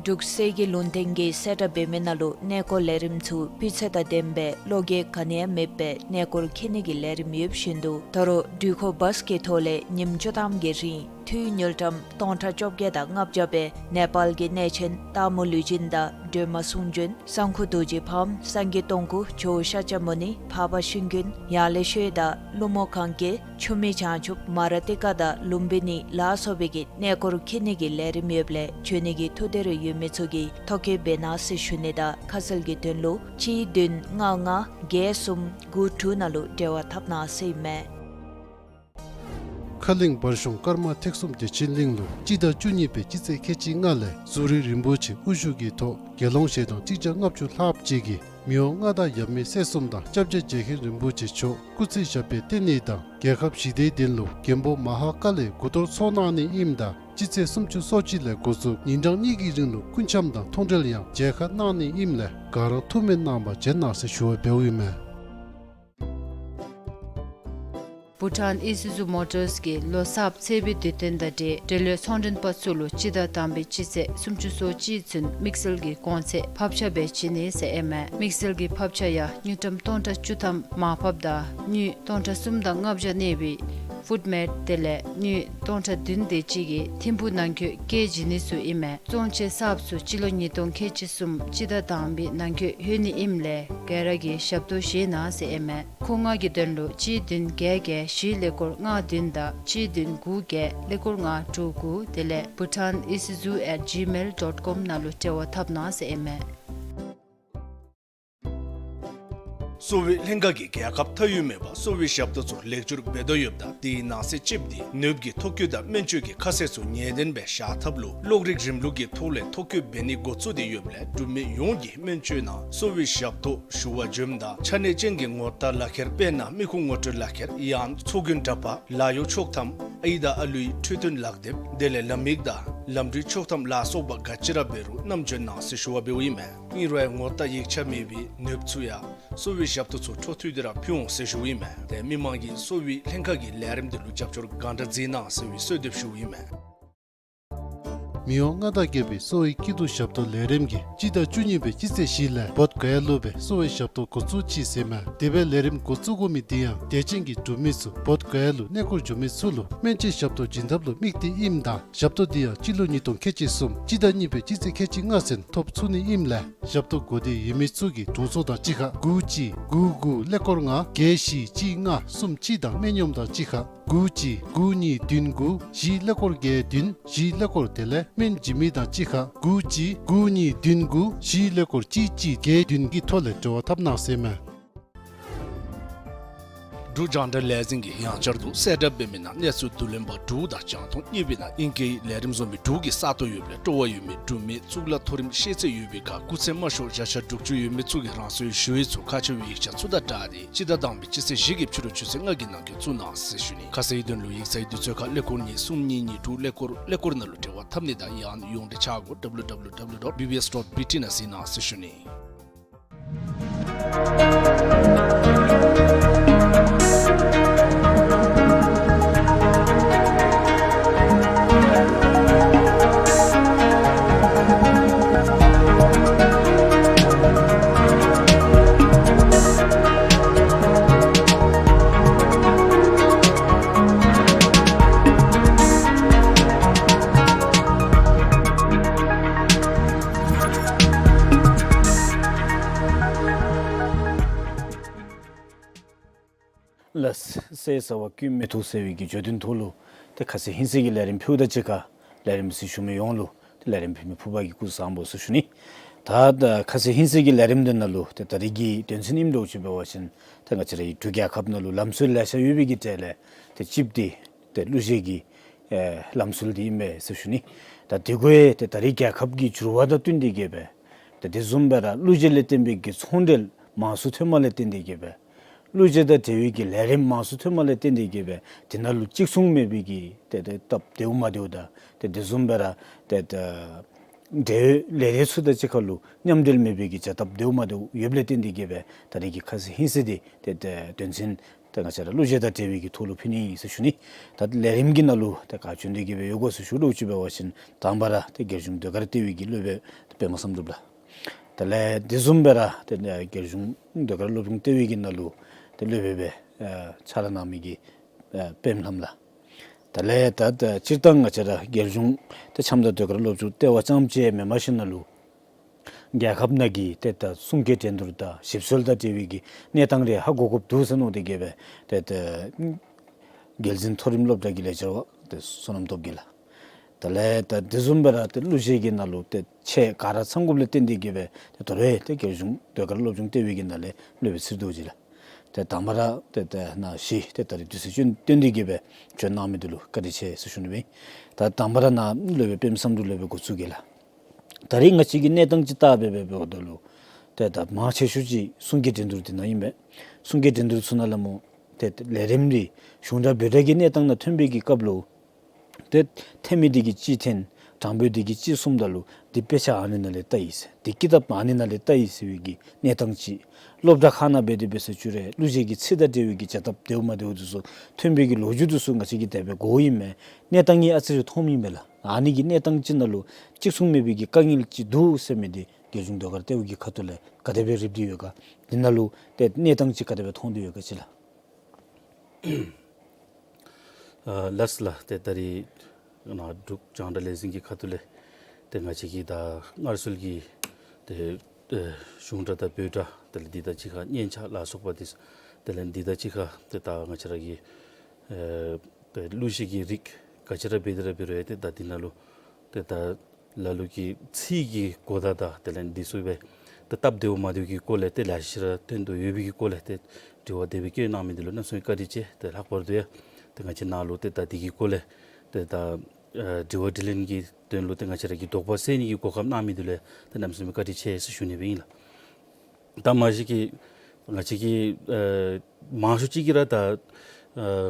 འབྲུག་གསེར་གྱི་ལུང་བསྟན་གྱིས་གསལ་བསྒྲགས་འབད་མི་ནང་ལུ་གནས་སྐོར་ལས་རིམ་ཚུ་སྤུས་ཚད་དང་ལྡནམ་སྦེ་བློ་འགྱོད་ག་ནི་ཡང་མེདཔ་སྦེ་གནས་སྐོར་འཁྱིད་ནི་གི་ལས་རིམ་ཡོདཔ་བཞིན་དུ་ད་རུང་འགྲུལ་འཁོར་བཱས་ཀྱི་ཐོག་ལས་ཉིནམ་བཅུ་ཐམ་གྱི་རིང་འཐུས་དངུལ་ཀྲམ་སྟོང་ཕྲག་བཅོ་བརྒྱད་དང་ལྔ་བརྒྱ་སྦེ་ནེ་པཱལ་གྱི་གནས་ཆེན་སྟག་མོ་ལུས་སྦྱིན་དང་སྒྲོལ་མ་གསུང་བྱོན་གསང་ཁུ་རྡོ་རྗེ་ཕམ་སངས་རྒྱས་སྟོང་སྐུ་ཇོ་བོ་ཤཱཀྱ་མུ་ནི་འཕགས་པ་ཤིང་ཀུན་ཡང་ལེ་ཤོད་དང་ཀླུ་མོ་གན་རྐྱལ་ཆུ་མིག་བྱང་ཆུབ་མ་ར་ཏི་ཀ་དང་ལུམ་བི་ནི་ལ་སོགས་པའི་གི་གནས་སྐོར་འཁྱིད་ནི་གི་ལས་རིམ་ཡོདཔ་ལས་བྱོན་ནི་གི་ཐུགས་འདོད་རེ་ཡོད་མི་ཚུ་གིས་ཐོ་བཀོད་འབད་གནང་ཟེར་ཞུ་ནི་དང་ཁ་གསལ་གྱི་དོན་ལུ་གཅིག་བདུན་ལྔ་ལྔ་བརྒྱད་གསུམ་དགུ་དྲུག་ནང་ལུ་འབྲེལ་བ་འཐབ་གནང་ཟེར་ཨིན་མས། ཁ་གླིང་བར་གཞུང་ཀརྨ་ཐེག་གསུམ་བདེ་ཆེན་གླིང་ལུ་སྤྱི་ཟླ་བཅུ་གཉིས་པའི་སྤྱི་ཚེས་ཁལ་གཅིག་ལྔ་ལས་ཟུར་རིས་རིན་པོ་ཆེ་དབུ་བཞུགས་ཀྱི་ཐོག་དགེ་སློང་ཞལ་གདོང་གཅིག་བརྒྱ་ལྔ་བཅུ་ལྷགཔ་ཅིག་གིས་མི་དབང་མངའ་བདག་ཡབ་མེས་སྲས་གསུམ་དང་སྐྱབས་རྗེ་རྗེ་མཁན་རིན་པོ་ཆེ་མཆོག་སྐུ་ཚེ་ཞབས་པད་བརྟན་ནི་དང་རྒྱལ་ཁབ་ཞི་བདེའི་དོན་ལུ་མགོན་པོ་མ་ཧཱ་ཀཱ་ལའི་སྐུ་གཏོར་ཚོགས་གནང་ནི་ཨིནམ་ད་སྤྱི་ཚེས་སུམ་ཅུ་སོ་གཅིག་ལས་འགོ་བཙུགས་ཉིན་གྲངས་གཉིས་ཀྱི་རིང་ལུ་སྐུ་འཆམ་དང་མཐོང་གྲོལ་ཡང་མཇལ་ཁ་གནང་ནི་ཨིནམ་ལས་ག་ར་ཐུགས་སྨོན་གནང་བར་བྱོན་གནང་ཟེར་ཞུ་བ་འབདཝ་ཨིན་མས། བྷུ་ཊཱན་ཨི་སུ་ཛུ་མོ་ཊརས་ཀྱིས་ལོ་གསརཔ་ཚེས་པའི་དུས་སྟོན་དང་འབྲེལ་འབྲེལ་ཡོད་ཚོང་མགྲོན་པ་ཚུ་ལུ་སྤྱི་ཟླ་དང་པའི་སྤྱི་ཚེས་སུམ་ཅུ་སོ་གཅིག་ཚུན་དམིགས་བསལ་གྱི་གོང་ཚད་ཕབ་ཆ་སྦེ་བྱིན་ནི་ཟེར་ཨིན་མས། དམིགས་བསལ་གྱི་ཕབ་ཆ་ཡང་དངུལ་ཀྲམ་སྟོང་ཕྲག་བཅུ་ཐམ་མར་ཕབ་དང་དངུལ་སྟོང་ཕྲག་གསུམ་དང་ལྔ་བརྒྱ་གནས་པའི་ཕུཌ་མེཊ་དེ་ལས་དངུལ་སྟོང་ཕྲག་བདུན་དེ་ཅིག་གིས་ཐིམ་ཕུག་ནང་འཁོད་སྐྱེལ་བྱིན་ནི་ཚུ་ཨིན་མས། བཙོང་ཆས་གསརཔ་ཚུ་སྤྱི་ལོ་ཉིས་སྟོང་ཁལ་གཅིག་གསུམ་སྤྱི་ཟླ་དང་པའི་ནང་འཁོད་ལྷོད་ནི་ཨིནམ་ལས་ག་ར་གིས་ཞབས་ཏོག་བཞེས་གནང་ཟེར་ཨིན་མས། ཁོང་ལྔ་གི་དོན་ལུ་གཅིག་བདུན་བརྒྱད་བརྒྱད་བཞི་ཀླད་ཀོར་ལྔ་བདུན་དང་གཅིག་བདུན་དགུ་བརྒྱད་ཀླད་ཀོར་ལྔ་དྲུག་དགུ་དེ་ལས་bhutan isuzu at gmail dot com ནང་ལུ་འབྲེལ་བ་འཐབ་གནང་ཟེར་ཨིན་མས། གསོ་བའི་ལྷན་ཁག་གིས་རྒྱལ་ཁབ་མཐའ་དབུས་མེད་པར་གསོ་བའི་ཞབས་ཏོག་ཚུ་ལེགས་བཅོས་འབད་དོ་ཡོདཔ་ད་དེའི་ནང་གསེས་ཅིབ་འདི་ནདཔ་གི་ཐོ་བཀོད་དང་སྨན་བཅོས་ཀྱི་ཁ་གསལ་ཚུ་ངེས་བདེན་སྦེ་བཞག་ཐབས་ལུ་གློག་རིག་རིམ་ལུགས་ཀྱི་ཐོག་ལས་ཐོ་བཀོད་འབད་ནི་འགོ་བཙུགས་ཏེ་ཡོདཔ་ལས་འབྲུག་མི་ཡོངས་ཀྱིས་སྨན་བཅོས་ནང་གསོ་བའི་ཞབས་ཏོག་ཞུ་བར་འབྱོནམ་ད་ཆ་གནས་ཅན་གྱི་ངོ་རྟགས་ལག་ཁྱེར་དཔེར་ན་མི་ཁུངས་ངོ་སྤྲོད་ལག་ཁྱེར་ཡང་ཚོགས་རྒྱན་འདྲ་པར་ལཱ་གཡོག་ཆོག་ཐམ་ཨའི་དང་ཨ་ལུའི་འཕྲོད་བསྟེན་ལག་དེབ་དེ་ལས་ལམ་ཡིག་དང་ལམ་འགྲུལ་ཆོག་ཐམ་ལ་སོགས་པ་ག་ཅི་ར་འབད་རུང་བསྣམས་འབྱོན་གནང་ཟེར་ཞུ་བ་འབདཝ་ཨིན་མས། ཨིན་རུང་ངོ་རྟགས་ཡིག་ཆ་མེད་པའི་ནདཔ་ཚུ་ཡང་གསོ་བའི་ཞབས་ཏོག་ཚུ་འཕྲོ་མཐུད་དེ་ར་ཕུལ་འོང་ཟེར་ཞུཝ་ཨིན་མས། ཏེ་མི་མང་གིས་གསོ་བའི་ལྷན་ཁག་གི་ལས་རིམ་དེ་ལུ་རྒྱབ་སྐྱོར་གང་དྲག་མཛད་གནང་ཟེར་བའི་གསོལ་འདེབས་ཞུཝ་ཨིན་མས། མི་དབང་མངའ་བདག་རྒྱལ་པོའི་གསོ་བའི་སྐྱིད་སྡུག་ཞབས་ཏོག་ལས་རིམ་གྱིས་སྤྱི་ཟླ་བཅུ་གཉིས་པའི་སྤྱི་ཚེས་བཞི་ལས་བོདྷ་ག་ཡ་ལུ་སྦེ་གསོ་བའི་ཞབས་ཏོག་འགོ་བཙུགས་ཅི་ཟེར་མས། དེ་སྦེ་ལས་རིམ་འགོ་བཙུགས་དགོ་མི་དེ་ཡང་དད་ཅན་གྱི་འབྲུག་མི་ཚུ་བོདྷ་ག་ཡ་ལུ་གནས་སྐོར་འགྱོ་མི་ཚུ་ལུ་སྨན་བཅོས་ཞབས་ཏོག་བྱིན་ཐབས་ལུ་དམིགས་ཏེ་ཨིནམ་ད་ཞབས་ཏོག་དེ་ཡང་སྤྱི་ལོ་ཉིས་སྟོང་ཁལ་གཅིག་གསུམ་སྤྱི་ཟླ་གཉིས་པའི་སྤྱི་ཚེས་ཁལ་གཅིག་ལྔ་ཚུན་ཐོབ་ཚུགས་ནི་ཨིནམ་ལས་ཞབས་ཏོག་དགོས་འདོད་ཡོད་མི་ཚུ་གིས་དྲུང་འཚོ་དང་གཅིག་ཁར་དགུ་གཅིག་དགུ་དགུ་ཀླད་ཀོར་ལྔ་བརྒྱད་བཞི་གཅིག་ལྔ་གསུམ་གཅིག་དང་སྨན་གཡོགམ་དང་གཅིག་ཁར་དགུ་གཅིག་དགུ་གཉིས་བདུན་དགུ་བཞི་ཀླད་ཀོར་བརྒྱད་བདུན་བཞི་ཀླད་ཀོར་དེ་ལས་སྨན་བྱིན་མི་དང་གཅིག་ཁར་དགུ་གཅིག་དགུ་གཉིས་བདུན་དགུ་བཞི་ཀླད་ཀོར་གཅིག་གཅིག་བརྒྱད་བདུན་གྱི་ཐོག་ལས་འབྲེལ་བ་འཐབ་གནང་ཟེར་མས། འབྲུག་རྒྱང་བསྒྲགས་ལས་འཛིན་གྱིས་ཡང་བསྐྱར་དུ་གསལ་བསྒྲགས་འབད་མི་ནང་གནས་ཚུལ་བསྡུ་ལེན་པ་འབྲུག་དང་རྒྱང་མཐོང་གཉིས་པའི་ནང་དབྱིན་སྐད་ལས་རིམ་བཟོ་མི་འབྲུག་གི་ས་སྟོང་ཡོདཔ་ལས་སྤྲོ་བ་ཡོད་མི་འབྲུག་མི་གཙུག་ལག་མཐོ་རིམ་ཤེས་ཚད་ཡོད་པའི་ཁར་སྐུགས་ཚད་དམའ་ཤོས་བརྒྱ་ཆ་དྲུག་ཅུ་ཡོད་མི་ཚུ་གིས་རང་སོའི་ཞུ་ཡིག་ཚུ་ཁག་ཆེ་བའི་ཡིག་ཆ་ཚུ་དང་སྦྲགས་ཏེ་སྤྱི་ཟླ་དང་པའི་སྤྱི་ཚེས་བཞི་གི་ཕྱི་རུ་ཆུ་ཚོད་ལྔ་གི་ནང་འཁོད་བཙུགས་གནང་ཟེར་ཞུ་ནི། ཁ་གསལ་གྱི་དོན་ལུ་ཡིག་ཚང་གི་དུས་ཚོད་ཁར་ཀླད་ཀོར་གཉིས་གསུམ་གཉིས་གཉིས་དྲུག་ཀླད་ཀོར་ཀླད་ཀོར་ནང་ལུ་འབྲེལ་བ་འཐབ་ནི་དང་ཡང་ཡོངས་འབྲེལ་ཆ་སྒོ་W W W dot B B S dot B T ནང་གཟིགས་གནང་ཟེར་ཞུ་ནི། ལགས། གསེར་ཟ་བ་ཀུན་མི་ཐུབ་ཟེར་བའི་གི་བརྗོད་དོན་ཐོག་ལུ་ཏེ་ཁ་གསལ་ཧིང་སངས་ཀྱི་ལས་རིམ་ཕུལཝ་ད་གཅིག་ཁར་ལས་རིམ་གཟིགས་ཞུ་མི་ཡོངས་ལུ་ཏེ་ལས་རིམ་ཕུལ་མི་ཕུར་པ་གིས་སྐུ་གཟུགས་བཟང་པོ་ཟེར་ཞུ་ནི། ད་ད་ཁ་གསལ་ཧིང་སངས་ཀྱི་ལས་རིམ་འདི་ནང་ལུ་ཏེ་ད་རིས་ཀྱི་དོན་ཚན་ཨིནམ་འདྲཝ་ཅིག་འབད་བ་ཅིན་ཏེ་ང་བཅས་རའི་འབྲུག་རྒྱལ་ཁབ་ནང་ལུ་ལམ་སྲོལ་ལེ་ཤ་ཡོད་པའི་གི་གྲས་ལས་ཏེ་གཅིགཔོ་འདི་ཏེ་གླུ་གཞས་ཀྱི་ཨེ་ལམ་སྲོལ་འདི་ཨིན་པས་ཟེར་ཞུ་ནི། ད་འདི་གུ་ཡང་ཏེ་ད་རིས་རྒྱལ་ཁབ་ཀྱི་འགྱུར་བ་དང་བསྟུན་ཏེ་གིས་སྦེ་ཏེ་དེ་བཟུམ་སྦེ་ར་གླུ་གཞས་ལས་བརྟེན་པའི་གི་ཚོང་འབྲེལ་མང་སུ་ཐོནམ་ལས་བརྟེན་ཏེ་གིས་སྦེ་གླུ་གཞས་དང་འབྲེལ་བའི་གི་ལས་རིམ་མང་སུ་ཐོནམ་ལས་བརྟེན་ཏེ་གིས་སྦེ་དེ་ནང་ལུ་གཅིག་མཚུངས་མེད་པའི་གི་ཏེ་ཏེ་སྟབས་བདེཝ་མ་བདེཝ་དང་ཏེ་དེ་བཟུམ་སྦེ་ར་ཏེ་ཏེ་འབྲེལ་ཡོད་ལས་སྡེ་ཚུ་དང་གཅིག་ཁར་ལུ་མཉམ་འབྲེལ་མེད་པའི་གི་བྱ་སྟབས་བདེཝ་མ་བདེཝ་ཡོདཔ་ལས་བརྟེན་ཏེ་གིས་སྦེ་ད་རིས་ཀྱི་ཁ་གསལ་ཧིང་སངས་འདི་ཏེ་ཏེ་དོན་ཚན་ཏེ་ང་བཅས་ར་གླུ་གཞས་དང་འབྲེལ་བའི་གི་ཐོག་ལུ་ཕུལ་ནི་ཨིན་ཟེར་ཞུ་ནི། ད་ལས་རིམ་གྱི་ནང་ལུ་ཏེ་ག་བྱོན་ཏེ་གིས་སྦེ་ཡོད་ག་ཟེར་ཞུ་དོ་ཅིག་འབད་བ་ཅིན་དང་པ་ར་ཏེ་རྒྱལ་གཞུང་ཟློས་གར་ལྟེ་བའི་གི་སློབ་དཔོན་ཏེ་པདྨ་བསམ་གྲུབ་ལགས། དེ་ལས་དེ་བཟུམ་སྦེ་ར་ཏེ་རྒྱལ་གཞུང་ཟློས་གར་སློབ་སྦྱོང་ལྟེ་བའི་གི་ནང་ལུ་ཏེ་སློབ་དཔོན་སྦེ་ཨེ་ཕྱག་ལཱ་གནང་མི་གི་ཨེ་པདྨ་ལྷམོ་ལགས། དེ་ལས་ད་ད་སྤྱིར་བཏང་ང་བཅས་ར་རྒྱལ་གཞུང་ཏེ་ཆམ་དང་ཟློས་གར་སློབ་སྦྱོང་ལྟེ་བ་རྐྱངམ་ཅིག་མེན་པར་ཞིནམ་ལས་རྒྱལ་ཁབ་ནང་གི་ཏེ་ད་གསུང་སྐད་འགྲན་བསྡུར་དང་ཞིབ་འཚོལ་དང་འབྲེལ་བའི་གི་གནས་སྟངས་རེ་ཧ་གོ་དགོཔ་འདུག་ཟེར་མནོ་སྟེ་གིས་སྦེ་ཏེ་ད་རྒྱལ་འཛིན་མཐོ་རིམ་སློབ་གྲྭ་གི་ལས་བྱེད་པ་ཏེ་བསོད་ནམས་སྟོབས་རྒྱས་ལགས། དེ་ལས་ད་དེ་བཟུམ་སྦེ་ར་ཏེ་གླུ་གཞས་ཀྱི་ནང་ལུ་ཏེ་ཆེད་ག་ར་ཚང་དགོཔ་ལས་བརྟེན་ཏེ་གིས་སྦེ་ཏེ་དོ་རུང་ཏེ་རྒྱལ་གཞུང་ཟློས་གར་སློབ་སྦྱོང་ལྟེ་བའི་གི་ནང་ལས་སློབ་དཔོན་ཚེ་རིང་རྡོ་རྗེ་ལགས། ཏེ་དང་པ་ར་ཏེ་ཏེ་ནཱ་བཞི་ཏེ་ད་རིས་དུས་ཚོད་བཏོན་ཏེ་གིས་སྦེ་བྱོན་གནང་མི་འདི་ལུ་བཀའ་དྲིན་ཆེ་ཟེར་ཞུ་ནི་ཨིན། ད་དང་པ་ར་ནཱ་སློབ་དཔོན་པདྨ་བསམ་གྲུབ་སློབ་དཔོན་འགོ་བཙུགས་གེ་ལགས། ད་རིས་ང་བཅས་ཀྱི་གནས་སྟངས་ཅིག་བལྟ་སྦེ་འབདཝ་ད་ལུ་ཏེ་ད་མང་ཆེ་ཤོས་ཅིག་གསུང་སྐད་འགྲན་བསྡུར་འདི་ནང་ཨིན་པས། གསུང་སྐད་འགྲན་བསྡུར་ཚུ་ནང་ལས་སྨོ་ཏེ་ལས་རིམ་འདི་གཞུང་དང་འབོད་སྒྲ་གི་གནས་སྟངས་ནང་ཐོན་པའི་གི་སྐབས་ལུ་ཏེ་འཐེན་མི་འདི་གིས་གཅིག་འཐེན། དྲང་དཔོན་འདི་གིས་ཅིག་གསུངམ་ད་ལུ་འདི་དཔེ་ཆ་ཨ་ནི་ནང་ལས་བལྟ་ཡི་ཟེར། འདི་ཀི་དེབ་ཨ་ནི་ནང་ལས་བལྟ་ཡི་ཟེར་བའི་གི་གནས་སྟངས་ཅིག། སློབ་གྲྭ་ཁག་ནང་འབད་དེ་འབད་ས་ཅིག་རུང་གླུ་གཞས་ཀྱི་ཚིག་དང་འབྲེལ་བའི་གི་བྱ་ཐབས་བདེཝ་མ་བདེཝ་འདི་ཚུ་ཐོན་པའི་གི་ལོ་རྒྱུས་འདི་ཚུ་ང་བཅས་ཀྱིས་དེ་སྦེ་གོཝ་ཨིན་མས། གནས་སྟངས་ཨ་ཙི་རེ་མཐོངམ་ཨིན་པས་ལགས། ཨ་ནི་གི་གནས་སྟངས་ཅིག་ནང་ལུ་གཅིག་མཚུངས་མེད་པའི་གི་དཀའ་ངལ་ཅིག་འདུག་ཟེར་མི་འདི་རྒྱལ་གཞུང་ཟློས་གར་ལྟེ་བ་གི་ཁ་ཐུག་ལས་ག་དེ་སྦེ་རིག་སྟེ་ཡོད་ག། འདི་ནང་ལུ་ཏེ་གནས་སྟངས་ཅིག་ག་དེ་སྦེ་མཐོང་སྟེ་ཡོད་ག་ཅིག་ལགས། ཨ་ལགས་ལགས། ཏེ་ད་རིས་ནཱ་འབྲུག་རྒྱང་བསྒྲགས་ལས་འཛིན་གྱི་ཁ་ཐུག་ལས་ཏེ་ང་བཅས་ཀྱིས་ད་སྔར་སྲོལ་གྱི་ཏེ་ཨེ་གཞུང་སྒྲ་དང་བོད་སྒྲ་དེ་ལས་འདི་དང་གཅིག་ཁར་སྙན་ཆ་ལ་སོགས་པ་འདི་དེ་ལས་འདི་དང་གཅིག་ཁར་ཏེ་ད་ང་བཅས་ར་གི་ཨེ་ཏེ་གླུ་གཞས་ཀྱི་རིགས་ག་ཅི་ར་འབད་དེ་ར་འབད་རུང་ཡང་ཏེ་ད་འདི་ནང་ལུ་ཏེ་ད་ལ་ལུ་གི་ཚིག་གི་གོ་བརྡ་དང་དེ་ལས་འདི་ཚུ་སྦེ་ཏེ་སྟབས་བདེཝ་མ་བདེཝ་གི་སྐོར་ལས་ཏེ་ལེ་ཤ་ར་ཐོན་དོ་ཡོད་པའི་གི་སྐོར་ལས་ཏེ་དྲི་བ་དེ་སྦེ་བཀོད་གནང་མི་འདི་ལུ་གནམ་མེད་ས་མེད་བཀའ་དྲིན་ཆེ། ཏེ་ལྷག་པར་དུ་ཡང་ཏེ་ང་བཅས་ནཱ་ལུ་ཏེ་ད་འདི་གི་སྐོར་ལས་ཏེ་ད་ཨ་དྲི་བ་དྲིས་ལན་གྱི་དོན་ལུ་ཏེ་ང་བཅས་ར་གི་དོགས་པ་སེལ་ནི་གི་གོ་སྐབས་གནང་མི་འདི་ལུ་ཡང་ཏེ་གནམ་མེད་ས་མེད་བཀའ་དྲིན་ཆེ་ཟེར་ཞུ་ནི་སྦེ་ཨིན་ལགས། ད་མ་གཞི་གི་ང་བཅས་ཀྱི་ཨེ་མང་ཤོས་ཅིག་གིས་ར་ད་ཨེ་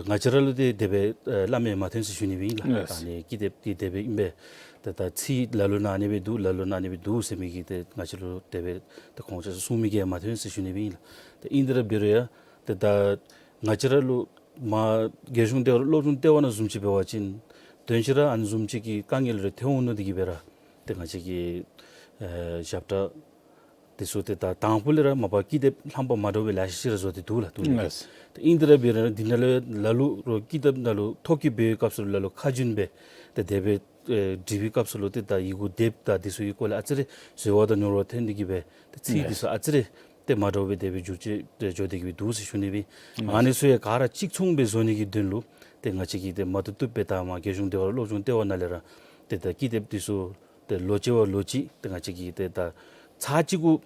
ང་བཅས་ར་ལུ་ཏེ་དེ་སྦེ་ཨེ་སླབ་མི་མ་ཐོན་ཟེར་ཞུ་ནི་སྦེ་ཨིན་ལགས། ལགས། ད་ཨ་ནི་ཀི་དེབ་འདི་དེ་སྦེ་ཨིན་པས། ད་ད་ཚིག་ལ་ལུ་ནང་ཨ་ནི་སྦེ་འདུག་ལ་ལུ་ནང་ཨ་ནི་སྦེ་འདུག་ཟེར་མི་གི་ཏེ་ང་བཅས་ལུ་དེ་སྦེ་ཏེ་ཁོང་ཆ་ཁྱབ་གསུང་མི་གིས་མ་ཐོན་ཟེར་ཞུ་ནི་སྦེ་ཨིན་ལགས། ཏེ་ཨིན་དེ་ར་འབད་རུང་ཡང་ཏེ་ད་ང་བཅས་ར་ལུ་མ་རྒྱལ་གཞུང་ལྟེ་བ་སློབ་སྦྱོང་ལྟེ་བ་ནང་བཟུམ་ཅིག་འབད་བ་ཅིན་དོན་ཅིག་ར་ཨ་ནི་བཟུམ་ཅིག་གི་དཀའ་ངལ་རེ་ཐོན་འོང་མནོ་སྟེ་གིས་སྦེ་ར་ཏེ་ང་བཅས་ཀྱི་ཨེ་ཞབས་ཁྲ་འདི་ཚུ་ཏེ་ད་དང་ཕུ་ལས་ར་མ་པ་ཀི་དེབ་རྣམ་པ་མ་འདྲཝ་སྦེ་ལེ་ཤ་ཅིག་ར་བཟོ་སྟེ་འདུག་ལགས། འདུག་ལགས། ལགས། ཏེ་ཨིན་དེ་ར་འབད་རུང་འདི་ནང་ལུ་ལ་ལུ་རོགས་ཀི་དེབ་ནང་ལུ་ཐོ་བཀོད་འབད་བའི་སྐབས་སུ་ལ་ལུ་ཁ་རྒྱུན་སྦེ་ཏེ་དེ་སྦེ་ཨེ་འབྲི་བའི་སྐབས་སུ་ལུ་ཏེ་ད་ཡི་གུ་དེབ་དང་འདི་ཚུ་གི་སྐོར་ལས་ཨ་ཙི་རེ་འཛོལ་བ་དང་ཉོར་བ་ཐོན་ཏེ་གིས་སྦེ་ཏེ་ཚིག་འདི་ཚུ་ཨ་ཙི་རེ་ཏེ་མ་འདྲཝ་སྦེ་དེ་སྦེ་འགྱུར་བཅོས་ཏེ་འགྱོ་སྟེ་གིས་སྦེ་འདུག་ཟེར་ཞུ་ནི་སྦེ། ཨ་ནི་ཚུ་ཡང་ག་ར་གཅིག་མཚུངས་སྦེ་བཟོ་ནི་གི་དོན་ལུ་ཏེ་ང་བཅས་ཀྱིས་ཏེ་མ་བཏུབ་བཏུབ་སྦེ་ད་མ་རྒྱལ་གཞུང་ལྟེ་བ་སློབ་སྦྱོང་ལྟེ་བ་ནང་ལས་ར་ཏེ་ད་ཀི་དེབ་འདི་ཚུ་ཏེ་ལོ་གཅིག་བ་ལོ་གཅིག་ཏེ་ང་བཅས་ཀྱིས་ཏེ་ད་ཚར་གཅིག་གུ་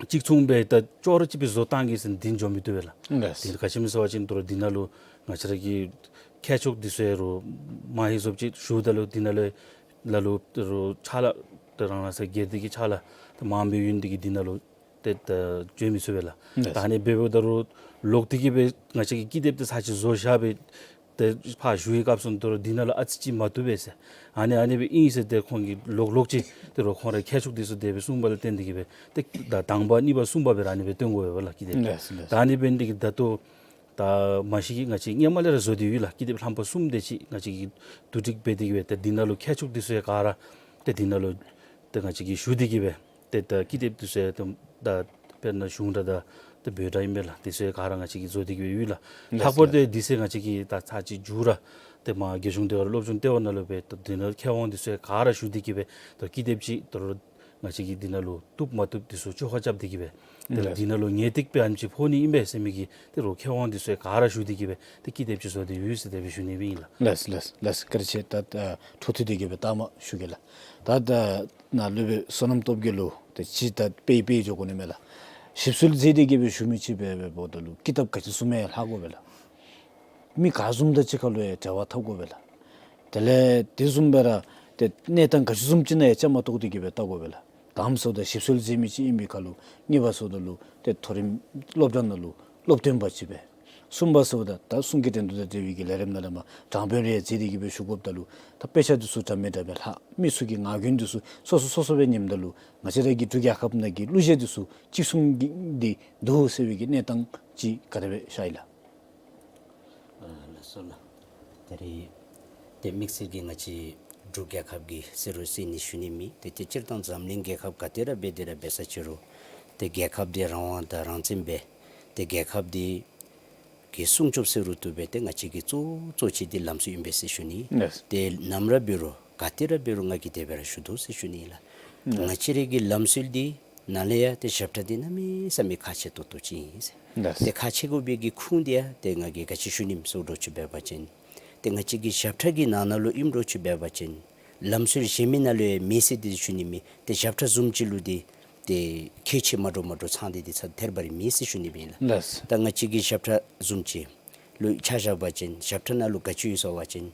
གཅིག་མཚུངས་སྦེ་ད་ཅོག་ར་གཅིག་སྦེ་བཟོ་བཏང་གེ་ཟེར་འདི་འགྱོ་མི་བཏུབ་པས་ལགས། ལགས། འདི་ག་ཅི་སྨོ་ཟེར་བ་ཅིན་དོ་རུང་འདི་ནང་ལུ་ང་བཅས་ར་གི་མཁས་མཆོག་འདི་ཚུ་ཡང་རོགས་མ་ཧེ་བཟོཔ་ཅིག་ཞུཝ་ད་ལུ་འདི་ནང་ལུ་ལ་ལུ་རོགས་ཕྱག་ལཱ་ཏེ་རང་རང་སོ་སོ་སྒེར་སྡེ་གི་ཕྱག་ལཱ་ཏེ་མངམ་སྦེ་ཡོད་ནི་འདི་གིས་འདི་ནང་ལུ་ཏེ་ད་བྱོན་མི་ཚུགས་པས་ལགས། ལགས། ད་ཨ་ནི་འབདཝ་ད་རོགས་ལོག་སྟེ་གིས་སྦེ་ང་བཅས་ཀྱིས་ཀི་དེབ་འདི་ཚར་གཅིག་བཟོ་བཞག་སྦེ་ཏེ་ཕར་ཞུ་བའི་སྐབས་སུ་དོ་རུང་འདི་ནང་ལུ་ཨ་ཙི་ཅིག་མ་བཏུབ་པས་ཟེར། ཨ་ནི་ཨ་ནི་སྦེ་ཨིན་ཟེར་ཏེ་ཁོང་གིས་ལོག་ལོག་ཅིག་ཏེ་རོགས་ཁོང་རའི་མཁས་མཆོག་འདི་ཚུ་དེ་སྦེ་གསུངས་པ་ལུ་བརྟེན་ཏེ་གིས་སྦེ་ཏེ་ད་དང་པ་གཉིས་པ་གསུམ་པ་སྦེ་ར་ཨ་ནི་སྦེ་སྟོན་དགོ་པས་ལགས་ཀི་དེབ། ལགས་ལགས། ད་ཨ་ནི་འབད་ནི་འདི་གིས་ད་ལྟོ་ད་མ་གཞི་གིས་ང་བཅས་སྔོན་མ་ལས་ར་བཟོ་སྟེ་ཡོད་ལགས། ཀི་དེབ་རྣམ་པ་གསུམ་དེ་ཅིག་ང་བཅས་ཀྱིས་བསྡུ་སྒྲིག་འབད་དེ་གིས་སྦེ་ཏེ་འདི་ནང་ལུ་མཁས་མཆོག་འདི་ཚུ་ཡང་ག་ར་ཏེ་འདི་ནང་ལུ་ཏེ་ང་བཅས་ཀྱིས་ཞུ་སྟེ་གིས་སྦེ་ཏེ་ད་ཀི་དེབ་འདི་ཚུ་ཡང་ཏེ་ད་དཔེར་ན་གཞུང་སྒྲ་དང་ཏེ་བོད་སྒྲ་ཨིན་པས་ལགས། འདི་ཚུ་ཡང་ག་ར་ང་བཅས་ཀྱིས་བཟོ་སྟེ་གིས་སྦེ་ཡོད་ལགས། ལགས་ལྷག་པར་ལགས། དུ་འདི་ཚུ་ང་བཅས་ཀྱིས་ད་ཚར་གཅིག་མཇུག་ར་ཏེ་མ་རྒྱལ་གཞུང་ལྟེ་བ་སློབ་སྦྱོང་ལྟེ་བ་ནང་ལུ་སྦེ་ད་འདི་ནང་མཁས་དབང་འདི་ཚུ་ཡང་ག་ར་ཞུ་སྟེ་གིས་སྦེ་ད་ཀི་དེབ་ཅིག་ད་རུང་ང་བཅས་ཀྱིས་འདི་ནང་ལུ་བཏུབ་མ་བཏུབ་འདི་ཚུ་བཅོ་ཁ་རྐྱབ་སྟེ་གིས་སྦེ་ཏེ་ལགས། འདི་ནང་ལུ་ངེས་ཏིག་སྦེ་ཨ་ནེམ་ཅིག་ཕོག་ནི་ཨིན་པས་ཟེར་མི་གི་ཏེ་རོགས་མཁས་དབང་འདི་ཚུ་ཡང་ག་ར་ཞུ་སྟེ་གིས་སྦེ་ཏེ་ཀི་དེབ་ཅིག་བཟོ་སྟེ་ཡོད་ཟེར་དེ་སྦེ་ཞུ་ནི་སྦེ་ཨིན་ལགས། ལགས་ལགས་ལགས། བཀའ་དྲིན་ཆེ། ད་ད་འཕྲོ་མཐུད་དེ་གིས་སྦེ་ལྟ་མ་ཞུ་གེ་ལགས། ད་ད་ནཱ་སློབ་དཔོན་བསོད་ནམས་སྟོབས་རྒྱས་ལུ་ཏེ་ཅིག་ད་དཔེ་དཔེ་འགྱོ་དགོ་ནི་མས་ལགས། ཞིབ་འཚོལ་མཛད་དེ་གིས་སྦེ་ཞུ་མི་ཅིག་སྦེ་འབདཝ་ད་ལུ་ཀི་དེབ་ག་ཅི་བཟུམ་ཡང་ལྷག་དགོ་པས་ལགས། མི་ག་བཟུམ་དང་གཅིག་ཁར་ལུ་ཡང་འབྲེལ་བ་འཐབ་དགོ་པས་ལགས། དེ་ལས་དེ་བཟུམ་སྦེ་ར་ཏེ་གནས་སྟངས་ག་ཅི་བཟུམ་ཅིག་ནང་ཡང་བཅའ་མར་གཏོགས་ཏེ་གིས་སྦེ་བལྟ་དགོ་པས་ལགས། དང་པ་ཟེརཝ་ད་ཞིབ་འཚོལ་མཛད་མི་ཅིག་ཨིན་པའི་ཁར་ལུ་གཉིས་པ་ཟེརཝ་ད་ལུ་ཏེ་མཐོ་རིམ་སློབ་གྲྭ་ནང་ལུ་སློབ་སྟོན་པ་ཅིག་སྦེ། གསུམ་པ་ཟེརཝ་ད་ད་གསུང་གི་འགྲན་བསྡུར་དང་འབྲེལ་བའི་གི་ལས་རིམ་ནང་ལས་མར་དྲང་དཔོན་རེ་མཛད་དེ་གིས་སྦེ་ཞུ་དགོཔ་ད་ལུ་ད་དཔེ་ཆ་འདི་ཚུ་འདྲ་མིན་འདྲ་སྦེ་ལྷག། མི་ཚུ་གི་ངག་རྒྱུན་འདི་ཚུ་སོ་སོ་སོ་སོ་སྦེ་ཉནམ་ད་ལུ་ང་བཅས་ར་གི་འབྲུག་རྒྱལ་ཁབ་ནང་གི་གླུ་གཞས་འདི་ཚུ་གཅིག་མཚུངས་ཀྱི་འདི་འདུག་ཟེར་བའི་གི་གནས་སྟངས་ཅིག་ག་དེ་སྦེ་ཤར་ཡི་ལགས། ཨ་ལགས་སོ་ལགས། ད་རིས་ཏེ་དམིགས་བསལ་གྱིས་ང་བཅས་འབྲུག་རྒྱལ་ཁབ་ཀྱི་ཟེར་རུང་ཟེར་ནི་ཞུ་ནི་མེད། ཏེ་ཏེ་སྤྱིར་བཏང་འཛམ་གླིང་རྒྱལ་ཁབ་ག་ཏེ་ར་འབད་དེ་ར་འབད་ས་ཅིག་རུང་ཏེ་རྒྱལ་ཁབ་འདི་རང་དབང་དང་རང་བཙན་སྦེ་ཏེ་རྒྱལ་ཁབ་འདི་གི་སྲུང་སྐྱོབ་ཟེར་རུང་བཏུབ་པས། ཏེ་ང་བཅས་ཀྱི་གཙོ་གཙོ་ཅིག་འདི་ལམ་སྲོལ་ཨིན་པས་ཟེར་ཞུ་ནི། ལགས། ཏེ་ནམ་ར་འབད་རུང་ག་ཏེ་ར་འབད་རུང་ང་གིས་དེ་སྦེ་ར་ཞུ་དོ་ཟེར་ཞུ་ནི་ལགས། ལགས། ང་བཅས་ར་གི་ལམ་སྲོལ་འདི་ནཱ་ལས་ཡང་ཏེ་ཞབས་ཁྲ་འདི་གནམ་མེད་ས་མེད་ཁག་ཆེ་ཏོག་ཏོ་ཅིག་ཨིན་ཟེར། ལགས། ཏེ་ཁག་ཆེ་དགོ་པའི་གི་ཁུངས་འདི་ཡང་ཏེ་ང་གིས་ག་ཅི་ཞུ་ནི་ཟེར་འདྲཝ་ཅིག་འབད་བ་ཅིན་ཏེ་ང་བཅས་ཀྱི་ཞབས་ཁྲ་གི་ནང་ན་ལུ་ཨིནམ་འདྲཝ་ཅིག་འབད་བ་ཅིན་ལམ་སྲོལ་གཞན་མི་ནང་ལུ་ཡང་མེད་ཟེར་ཏེ་ཞུ་ནི་མེད། ཏེ་ཞབས་ཁྲ་བཟུམ་ཅིག་ལུ་འདི་ཏེ་ཁྱད་ཆོས་མ་འདྲཝ་མ་འདྲཝ་ཚང་སྟེ་འདི་ཚར་ཐལ་བ་ར་མེད་ཟེར་ཞུ་ནི་སྦེ་ཨིན་ལགས། ལགས། ད་ང་བཅས་ཀྱི་ཞབས་ཁྲ་བཟུམ་ཅིག་ལུ་ཆ་བཞག་པ་ཅིན་ཞབས་ཁྲ་ནང་ལུ་ག་ཅི་ཡོད་ཟེར་བ་ཅིན་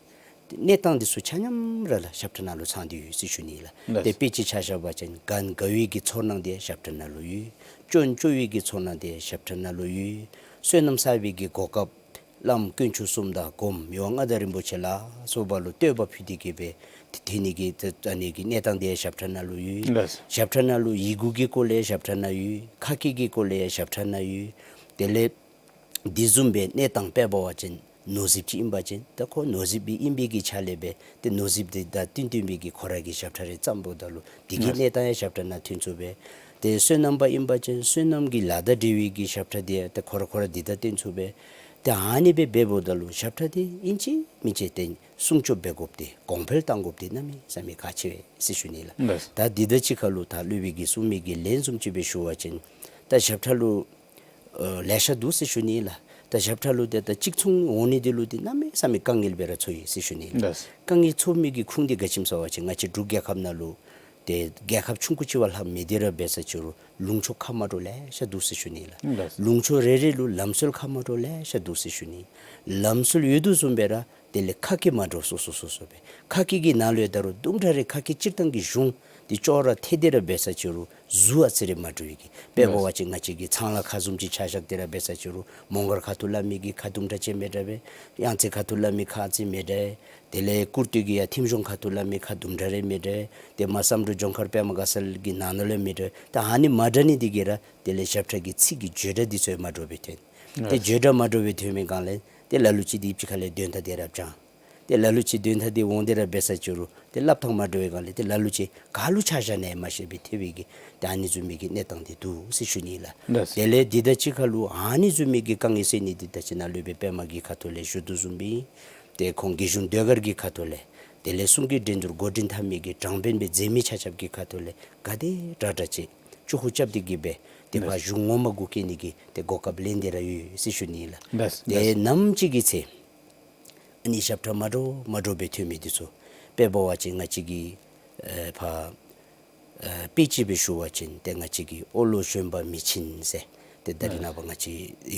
ཏེ་གནས་སྟངས་འདི་ཚུ་ཆ་མཉམ་ར་ལགས་ཞབས་ཁྲ་ནང་ལུ་ཚང་སྟེ་ཡོད་ཟེར་ཞུ་ནི་ལགས། ལགས། ཏེ་དཔེ་ཅིག་ཆ་བཞག་པ་ཅིན་གན་དགའ་བའི་གི་ཚོར་སྣང་འདི་ཞབས་ཁྲ་ནང་ལུ་ཡོད། སྐྱོན་སྐྱོ་བའི་གི་ཚོར་སྣང་འདི་ཞབས་ཁྲ་ནང་ལུ་ཡོད། བསོད་ནམས་བསགས་པའི་གི་གོ་སྐབས་ བླམ་དཀོན་མཆོག་གསུམ་དང་སྒོམ་ཡོ་མངའ་བདག་རིན་པོ་ཆེ་ལ་སོགས་པ་ལུ་བསྟོད་པ་ཕུལ་ཏེ་གི་སྦེ་ཏེ་ཐོན་ནི་གི་ཏེ་ཨ་ནི་གི་གནས་སྟངས་འདི་ཡང་ཞབས་ཁྲ་ནང་ལུ་ཡོད། ལགས། ཞབས་ཁྲ་ནང་ལུ་ཡི་གུ་གི་སྐོར་ལས་ཞབས་ཁྲ་ནང་ཡོད། ཁ་སྐད་ཀྱི་སྐོར་ལས་ཡང་ཞབས་ཁྲ་ནང་ཡོད། དེ་ལས་དེ་བཟུམ་སྦེ་གནས་སྟངས་དཔེ་འབད་བ་ཅིན་ནོར་རྫིཔ་ཅིག་ཨིན་པ་ཅིན་ད་ཁོ་ནོར་རྫིཔ་སྦེ་ཨིན་པའི་གི་ཆ་ལས་སྦེ་ཏེ་ནོར་རྫིཔ་དེ་དང་བསྟུན་བསྟུན་པའི་གི་ཁོ་ར་གི་ཞབས་ཁྲ་རེ་བརྩམ་འབདཝ་ད་ལུ་དེ་གི་ལགས། གནས་སྟངས་ཡང་ཞབས་ཁྲ་ནང་ཐོན་ཚུགས་པས། ཏེ་བསོད་ནམས་པ་ཨིན་པ་ཅིན་བསོད་ནམས་ཀྱི་ལཱ་དང་འབྲེལ་བའི་གི་ཞབས་ཁྲ་དེ་ཡང་ཏེ་ཁོ་ར་ཁོ་ར་དེ་དང་བསྟུན་ཚུགས་པས། ཏེ་ཨ་ནི་སྦེ་འབདཝ་ད་ལུ་ཞབས་ཁྲ་དེ་ཨིན་ཅི་མིན་ཅི་ཏེ་སྲུང་སྐྱོབ་འབད་དགོཔ་དེ་གོང་འཕེལ་གཏང་དགོཔ་དེ་གནམ་མེད་ས་མེད་གལ་ཆེ་བས་ཟེར་ཞུ་ནི་ལགས། ལགས། ད་དེ་དང་གཅིག་ཁར་ལུ་ད་སློབ་དཔོན་གྱིས་གསུངས་མི་གི་ལན་བཟུམ་ཅིག་སྦེ་ཞུ་བ་ཅིན་ད་ཞབས་ཁྲ་ལུ་ཨ་ལེ་ཤ་འདུག་ཟེར་ཞུ་ནི་ལགས། ད་ཞབས་ཁྲ་ལུ་ཏེ་ད་གཅིག་མཚུངས་འོང་ནི་དེ་ལུ་ཏེ་གནམ་མེད་ས་མེད་དཀའ་ངལ་སྦེ་ར་ཚོར་ཡི་ཟེར་ཞུ་ནི་ལགས། ལགས། དཀའ་ངལ་ཚོར་མི་གི་ཁུངས་དེ་ག་ཅི་སྨོ་ཟེར་བ་ཅིན་ང་བཅས་འབྲུག་རྒྱལ་ཁབ་ནང་ལུ་ཏེ་རྒྱལ་ཁབ་ཆུང་ཀུ་ཅིག་བ་ལྷག་མི་དེ་ར་འབད་ས་ཅིག་རུང་ལུང་ཕྱོགས་ཁ་མ་འདྲཝ་ལེ་ཤ་འདུག་ཟེར་ཞུ་ནི་ལགས། ལགས། ལུང་ཕྱོགས་རེ་རེ་ལུ་ལམ་སྲོལ་ཁ་མ་འདྲཝ་ལེ་ཤ་འདུག་ཟེར་ཞུ་ནི། ལམ་སྲོལ་ཡོད་དོ་བཟུམ་སྦེ་ར་དེ་ལས་ཁ་སྐད་མ་འདྲཝ་སོ་སོ་སོ་སོ་སྦེ། ཁ་སྐད་ཀྱི་ནང་ལུ་ཡང་ད་རུང་དུམ་གྲ་རེ་ཁ་སྐད་སྤྱིར་བཏང་གི་གཞུང་དེ་ཅོག་ར་འཐད་དེ་ར་འབད་ས་ཅིག་རུང་གཟུགས་ཨ་ཙི་རེ་མ་འདྲཝ་ཡོད་གི། དཔེ་འབད་བ་ཅིན་ང་བཅས་ཀྱི་ཚང་ལ་ཁ་བཟུམ་ཅིག་ཆ་བཞག་སྟེ་ར་འབད་ས་ཅིག་རུང་མོང་སྒར་ཁ་ཐུག་སླབ་མི་གི་ཁ་དུམ་གྲ་ཅིག་མི་འདྲ་བས། གཡང་རྩེ་ཁ་ཐུག་སླབ་མི་ཁ་ཨ་ཙི་མི་འདྲ། དེ་ལས་ཀུར་སྟོད་ཀྱི་ཡར་ཐིམ་གཞོང་ཁ་ཐུག་སླབ་མི་ཁ་དུམ་གྲ་རེ་མི་འདྲ། ཏེ་མར་བསམ་གྲུབ་ལྗོངས་མཁར་པདྨ་དགའ་ཚལ་གྱི་ནང་ན་ལུ་མི་འདྲ། ད་ཨ་ནི་མ་འདྲ་ནི་དེ་གིས་ར་དེ་ལས་ཞབས་ཁྲ་གི་ཚིག་གི་བརྗོད་སྒྲ་འདི་ཚུ་ཡང་མ་འདྲཝ་སྦེ་ཐོན། ཏེ་ལགས། བརྗོད་སྒྲ་མ་འདྲཝ་སྦེ་ཐོན་མི་སྒང་ལས་ཏེ་ལ་ལུ་ཅིག་དེ་ཕྱི་ཁ་ལས་དོན་དག་དེ་ར་བྱང་། ཏེ་ལ་ལུ་ཅིག་དོན་དག་དེ་འོང་སྟེ་ར་འབད་ས་ཅིག་རུང་ཏེ་སླབ་ཐངས་མ་འདྲཝ་སྒང་ལས་ཏེ་ལ་ལུ་ཅིག་ག་ལུ་ཆ་བཞག་ནི་ཡང་མ་ཤེས་པའི་ཐལ་བའི་གི་ཏེ་ཨ་ནི་བཟུམ་མའི་གི་གནས་སྟངས་དེ་འདུག་ཟེར་ཞུ་ནི་ལགས། ལགས། དེ་ལས་དེ་དང་གཅིག་ཁར་ལུ་ཨ་ནི་བཟུམ་མའི་གི་དཀའ་ངལ་སེལ་ནི་དེ་ད་ཅི་ནཱ་སློབ་དཔོན་པདྨ་གི་ཁ་ཐུག་ལས་ཞུ་དོ་བཟུམ་སྦེ་ཏེ་ཁོང་རྒྱལ་གཞུང་ཟློས་གར་གྱི་ཁ་ཐུག་ལས་དེ་ལས་གསུང་གི་འགྲན་བསྡུར་འགོ་འདྲེན་འཐབ་མི་གི་དྲང་དཔོན་སྦེ་མཛད་མི་ཆ་ཁྱབ་ཀྱི་ཁ་ཐུག་ལས་ག་དེ་དྲག་དྲག་ཅིག་ཅོག་ཁུ་རྐྱབ་སྟེ་གི་སྦེ་ཏེ་ཕར་ལགས། གཞུང་ངོ་མ་གུ་བསྐྱལ་ནི་གི་ཏེ་གོ་སྐབས་ལེན་ཏེ་ར་ཡོད་ཟེར་ཞུ་ནི་ལགས། ལགས། ཏེ་ལགས། ནམ་ཅིག་གི་ཚེ་ཨ་ནི་ཞབས་ཁྲ་མ་འདྲཝ་མ་འདྲཝ་སྦེ་ཐོན་མི་འདི་ཚུ་དཔེ་འབད་བ་ཅིན་ང་བཅས་ཀྱི་ཨེ་ཕར་ཨེ་དཔེ་ཅིག་སྦེ་ཞུ་བ་ཅིན་ཏེ་ང་བཅས་ཀྱི་ཨོ་ལོ་བཞོན་པ་མི་ཆེན་ཟེར་ཏེ་ད་རེས་ནངས་པ་ང་བཅས་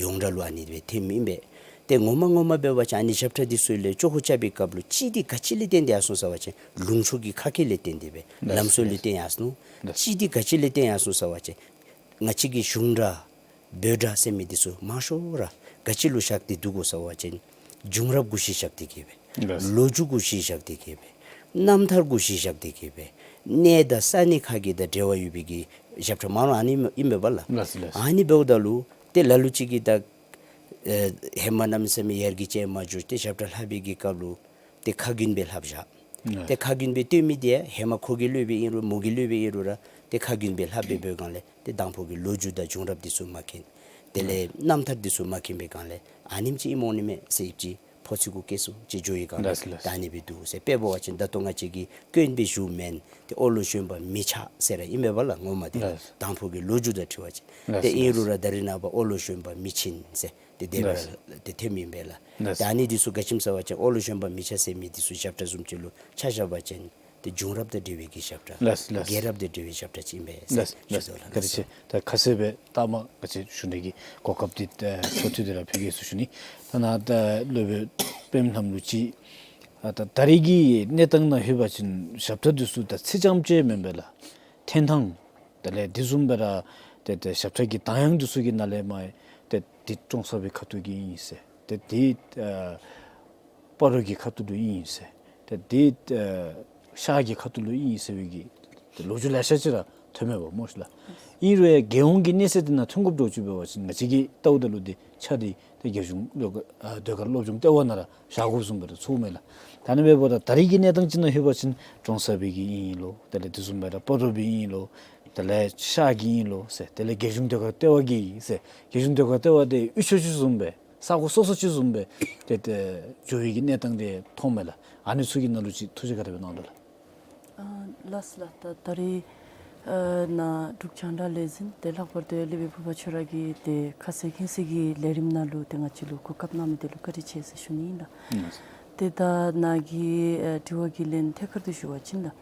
ཡོངས་གྲགས་ལུ་ཨ་ནི་སྦེ་ཐོནམ་ཨིན་པས། ཏེ་ངོ་མ་ངོ་མ་འབད་བ་ཅིན་ཨ་ནི་ཞབས་ཁྲ་འདི་ཚུ་ལས་ཅོག་ཁུ་རྐྱབ་པའི་སྐབས་ལུ་གཅིག་འདི་ག་ཅི་ལས་བརྟེན་ཏེ་ཡར་སོང་ཟེར་བ་ཅིན་ལུང་ཕྱོགས་ཀྱི་ཁ་སྐད་ལས་བརྟེན་ཏེ་སྦེ་ལགས། ལམ་སྲོལ་ལས་བརྟེན་ཡར་སོང་། ལགས། གཅིག་འདི་ག་ཅི་ལས་བརྟེན་ཡར་སོང་ཟེར་བ་ཅིན་ང་བཅས་ཀྱི་གཞུང་སྒྲ་འབོད་སྒྲ་ཟེར་མི་འདི་ཚུ་མང་ཤོས་ར་ག་ཅི་ལུ་བཞག་སྟེ་འདུག་གོ་ཟེར་བ་ཅིན་བྱུང་རབས་གུ་གཞི་བཞག་སྟེ་གི་སྦེ། ལགས། ལོ་རྒྱུས་གུ་གཞི་བཞག་སྟེ་གི་སྦེ། རྣམ་ཐར་གུ་གཞི་བཞག་སྟེ་གི་སྦེ། གནས་དང་ས་གནས་ཁ་གི་དང་འབྲེལ་བ་ཡོད་པའི་གི་ཞབས་ཁྲ་མང་རུང་ཨ་ནི་ཨིན་མས་པ་ལགས། ལགས་ལགས། ཨ་ནི་འབདཝ་ད་ལུ་ཏེ་ལ་ལུ་ཅིག་གིས་ད་ཨེ་ཧེ་མ་གནམ་མེད་ས་མེད་ཡར་རྒྱས་ཅིག་མ་འགྱོ་སྟེ་ཞབས་ཁྲ་ལྷག་པའི་གི་སྐབས་ལུ་ཏེ་ཁ་རྒྱུན་སྦེ་ལྷགཔ་བཞག། ལགས། ཏེ་ཁ་རྒྱུན་སྦེ་སྟོན་མི་དེ་ཧེ་མ་ཁོ་གིས་སླབ་པའི་ཨིན་རུང་མོ་གིས་སླབ་པའི་ཨིན་རུང་ར་ཏེ་ཁ་རྒྱུན་སྦེ་ལྷག་སྦེ་འབད་བའི་སྒང་ལས་ཏེ་དང་ཕུ་གི་ལོ་རྒྱུས་དང་བྱུང་རབས་འདི་ཚུ་མ་མཁྱེན། དེ་ལས་ལགས། རྣམ་ཐར་འདི་ཚུ་མ་མཁྱེན་པའི་སྒང་ལས་ཨ་ནེམ་ཅིག་ཨིནམ་འོང་ནི་མས་ཟེར་ཨིན་ཅི་ཕོ་ཚོད་གུ་སྐྱེལ་སུ་ཅིག་འགྱོ་བའི་སྒང་ལས་ལགས་ལགས། ད་ཨ་ནི་སྦེ་འདུག་ཟེར། དཔེ་འབད་བ་ཅིན་ད་ལྟོ་ང་བཅས་ཀྱིས་སྐྱོན་སྦེ་ཞུཝ་མེན། ཏེ་ཨོ་ལོ་བཞོན་པ་མི་ཆག་ཟེར་ར་ཨིན་མས་པ་ལགས། ངོ་མ་དེ་ལགས། དང་ཕུ་གི་ལོ་རྒྱུས་དང་འཁྲིལ་བ་ཅིན། ལགས་ཏེ་ཨིན་ལགས། རུང་ར་ད་རེས་ནངས་པ་ཨོ་ལོ་བཞོན་པ་མི་ཆེན་ཟེར་ཏེ་དེ་སྦེ་ལགས། ཏེ་ཐོནམ་ཨིན་པས་ལགས། ལགས། ད་ཨ་ནི་འདི་ཚུ་ག་ཅི་སྨོ་ཟེར་བ་ཅིན་ཨོ་ལོ་བཞོན་པ་མི་ཆག་ཟེར་མི་འདི་ཚུ་ཞབས་ཁྲ་བཟུམ་ཅིག་ལུ་ཆ་བཞག་པ་ཅིན་ཏེ་བྱུང་རབས་དང་འབྲེལ་བའི་གི་ཞབས་ཁྲ། ལགས་ལགས། རྒྱལ་རབས་དང་འབྲེལ་བའི་ཞབས་ཁྲ་ཅིག་ཨིན་པས་ཟེར། ལགས་ཞུ་ལགས། དོ་ལགས། བཀའ་དྲིན་ཆེ། ད་ཁ་གསལ་སྦེ་ད་མ་ག་ཅི་ཞུ་ནི་གི་གོ་སྐབས་འདི་ཨེ་ཐོབ་སྟེ་ར་ཕུལ་གེ་ཟེར་ཞུ་ནི། ད་ནཱ་ད་སློབ་དཔོན་པདྨ་ལྷམོ་ལུ་ཅིག་ཨ་ད་ད་རེས་ཀྱི་གནས་སྟངས་ནང་ལྷོད་པ་ཅིན་ཞབས་ཁྲ་འདི་ཚུ་ད་ཚིག་རྐྱངམ་ཅིག་མེན་པས་ལགས། འཐེན་ཐངས་དེ་ལས་དེ་བཟུམ་སྦེ་ར་ཏེ་ཏེ་ཞབས་ཁྲ་གི་གདངས་དབྱངས་འདི་ཚུ་གི་ནང་ལས་མར་ཏེ་འདི་ཀྲོང་གསར་པའི་ཁ་ཐུག་གི་ཨིན་ཟེར། ཏེ་འདི་ཨ་སྤ་རོ་གི་ཁ་ཐུག་ལུ་ཨིན་ཟེར། ཏེ་འདི་ཨ་ཤར་གྱི་ཁ་ཐུག་ལུ་ཨིན་ཟེར་བའི་གི་ཏེ་ལོ་རྒྱུས་ལེ་ཤ་ཅིག་ར་ཐོན་མས་པ་སྨོ་ཤི་ལགས། ཨིན་རུང་ཡང་རྒྱལ་ཡོངས་ཀྱི་གནས་ཚད་འདི་ནང་ཐོན་དགོཔ་འདྲཝ་ཅིག་འབད་བ་ཅིན་ང་བཅས་ཀྱིས་བལྟཝ་ད་ལུ་འདི་ཆ་འདི་ཏེ་རྒྱལ་གཞུང་ཟློས་གར་ཨ་ཟློས་གར་སློབ་སྦྱོང་ལྟེ་བ་ནང་ར་བཞག་དགོཔ་བཟུམ་སྦེ་ར་ཚོརཝ་མས་ལགས། ད་ཨ་ནི་འབདཝ་ད་ད་རེས་ཀྱི་གནས་སྟངས་ཅིག་ནང་ལྷོད་པ་ཅིན་ཀྲོང་གསར་པའི་གི་ཨིན་ལོ། དེ་ལས་དེ་བཟུམ་སྦེ་ར་སྤ་རོ་པའི་ཨིན་ལོ། དེ་ལས་ཤར་གྱི་ཨིན་ལོ་ཟེར། དེ་ལས་རྒྱལ་གཞུང་ཟློས་གར་ལྟེ་བ་གི་ཨིན་ཟེར། རྒྱལ་གཞུང་ཟློས་གར་ལྟེ་བ་དེ་དབུས་ཆོས་ཅན་བཟུམ་སྦེ་ས་གོ་སོ་སོ་ཅིག་བཟུམ་སྦེ་ཏེ་ཏེ་འགྱོ་བའི་གི་གནས་སྟངས་དེ་མཐོངམ་མས་ལགས། ཨ་ནི་ཚུ་གི་ནང་ལུ་ཅིག་ཐུགས་རྗེ་ག་དེ་སྦེ་གནང་དོ་ལགས། ཨ་ལགས་ལགས། ད་ད་རེས་ཨ་ནཱ་འབྲུག་རྒྱང་བསྒྲགས་ལས་འཛིན་དེ་ལྷག་པར་དུ་སློབ་དཔོན་ཕུར་པ་ཁྱོད་ར་གིས་ཏེ་ཁ་གསལ་མཁྱེན་གསལ་གྱི་ལས་རིམ་ནང་ལུ་ཏེ་ང་བཅས་ལུ་གོ་སྐབས་གནང་མི་དེ་ལུ་བཀའ་དྲིན་ཆེ་ཟེར་ཞུ་ནི་ཨིན་ལགས། ཨ་ཏེ་ད་ནཱ་གི་ཨ་དྲི་བ་གི་ལན་ཐད་ཀར་དུ་ཞུ་བ་ཅིན་ལགས།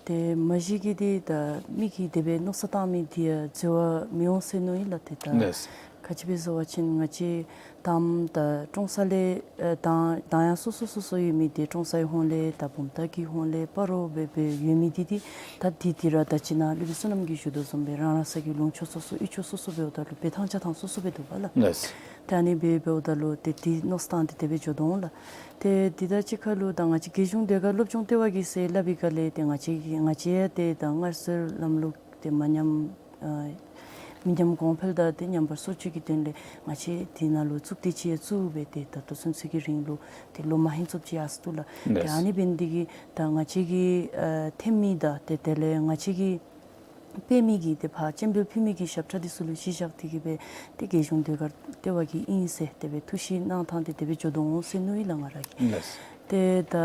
ཏེ་མ་གཞི་གི་འདི་ད་མི་གིས་དེ་སྦེ་མནོ་བསམ་བཏང་མི་འདི་ཡང་འཛོལ་བ་མི་འོང་ཟེར་མནོཝ་ཨིན་ལགས། ཏེ་ད་ལགས། ག་ ག་ཅི་སྦེ་ཟེར་བ་ཅིན་ང་བཅས་དང་པ་ད་ཀྲོང་གསར་ལས་ཨེ་དང་དང་ཡང་སོ་སོ་སོ་སོ་ཡོད་མི་འདི་ཀྲོང་གསར་གྱི་ཧོངས་ལས་ད་བུམ་ཐང་གི་ཧོངས་ལས་སྤ་རོ་སྦེ་སྦེ་ཡོད་མི་འདི་འདི་ད་འདི་འདི་ར་ད་ཅི་ནཱ་སློབ་དཔོན་བསོད་ནམས་ཀྱིས་ཞུ་དོ་བཟུམ་སྦེ་རང་རང་ས་གི་ལུང་ཕྱོགས་སོ་སོ་གཡུས་ཕྱོགས་སོ་སོ་འབདཝ་ད་ལུ་འབད་ཐངས་བཅའ་ཐངས་སོ་སོ་སྦེ་འདུག་པ་ལགས། ལགས། ཏེ་ཨ་ནི་སྦེ་འབདཝ་ད་ལུ་ཏེ་འདི་མནོ་སྟངས་འདི་དེ་སྦེ་འགྱོ་དོ་འོང་ལགས། ཏེ་འདི་དང་གཅིག་ཁར་ལུ་ད་ང་བཅས་རྒྱལ་གཞུང་ཟློས་གར་སློབ་སྦྱོང་ལྟེ་བ་གིས་ཟེར་སླབ་པའི་སྒང་ལས་ཏེ་ང་བཅས་ཀྱིས་ང་བཅས་ཡང་ཏེ་ད་སྔར་སྲོལ་ལམ་ལུགས་ཏེ་མ་ཉམས་ཨ་མི་ཉམས་གོང་འཕེལ་དང་ཏེ་ཉམས་པར་སོར་ཆུད་ཀྱི་དོན་ལས་ང་བཅས་འདི་ནང་ལུ་གཙུག་སྡེ་ཅིག་ཡང་བཙུགས་སྦེ་ཏེ་ད་ལྟོ་ཚུན་ཚོད་ཀྱི་རིང་ལུ་ཏེ་ལོ་མ་ཧིང་ཙམ་ཅིག་ཡར་སོ་ནུག་ལགས། ཏེ་ལགས། ཨ་ནི་འབད་ནི་འདི་གིས་ད་ང་བཅས་ཀྱི་ཨ་ཐོན་མི་དང་ཏེ་དེ་ལས་ང་བཅས་ཀྱི་དཔེ་མི་གི་ཏེ་ཕར་སྤྱན་འབུལ་ཕུལ་མི་གི་ཞབས་ཁྲ་འདི་ཚུ་ལུ་གཞི་བཞག་སྟེ་གིས་སྦེ་ཏེ་རྒྱལ་གཞུང་ཟློས་གར་ལྟེ་བ་གིས་ཨིན་ཟེར་དེ་སྦེ་ཐུགས་བཞེད་གནང་ཐངས་འདི་དེ་སྦེ་འགྱོ་དོ་འོང་ཟེར་མནོ་ཡི་ལགས་ང་ར་གིས། ལགས། ཏེ་ད་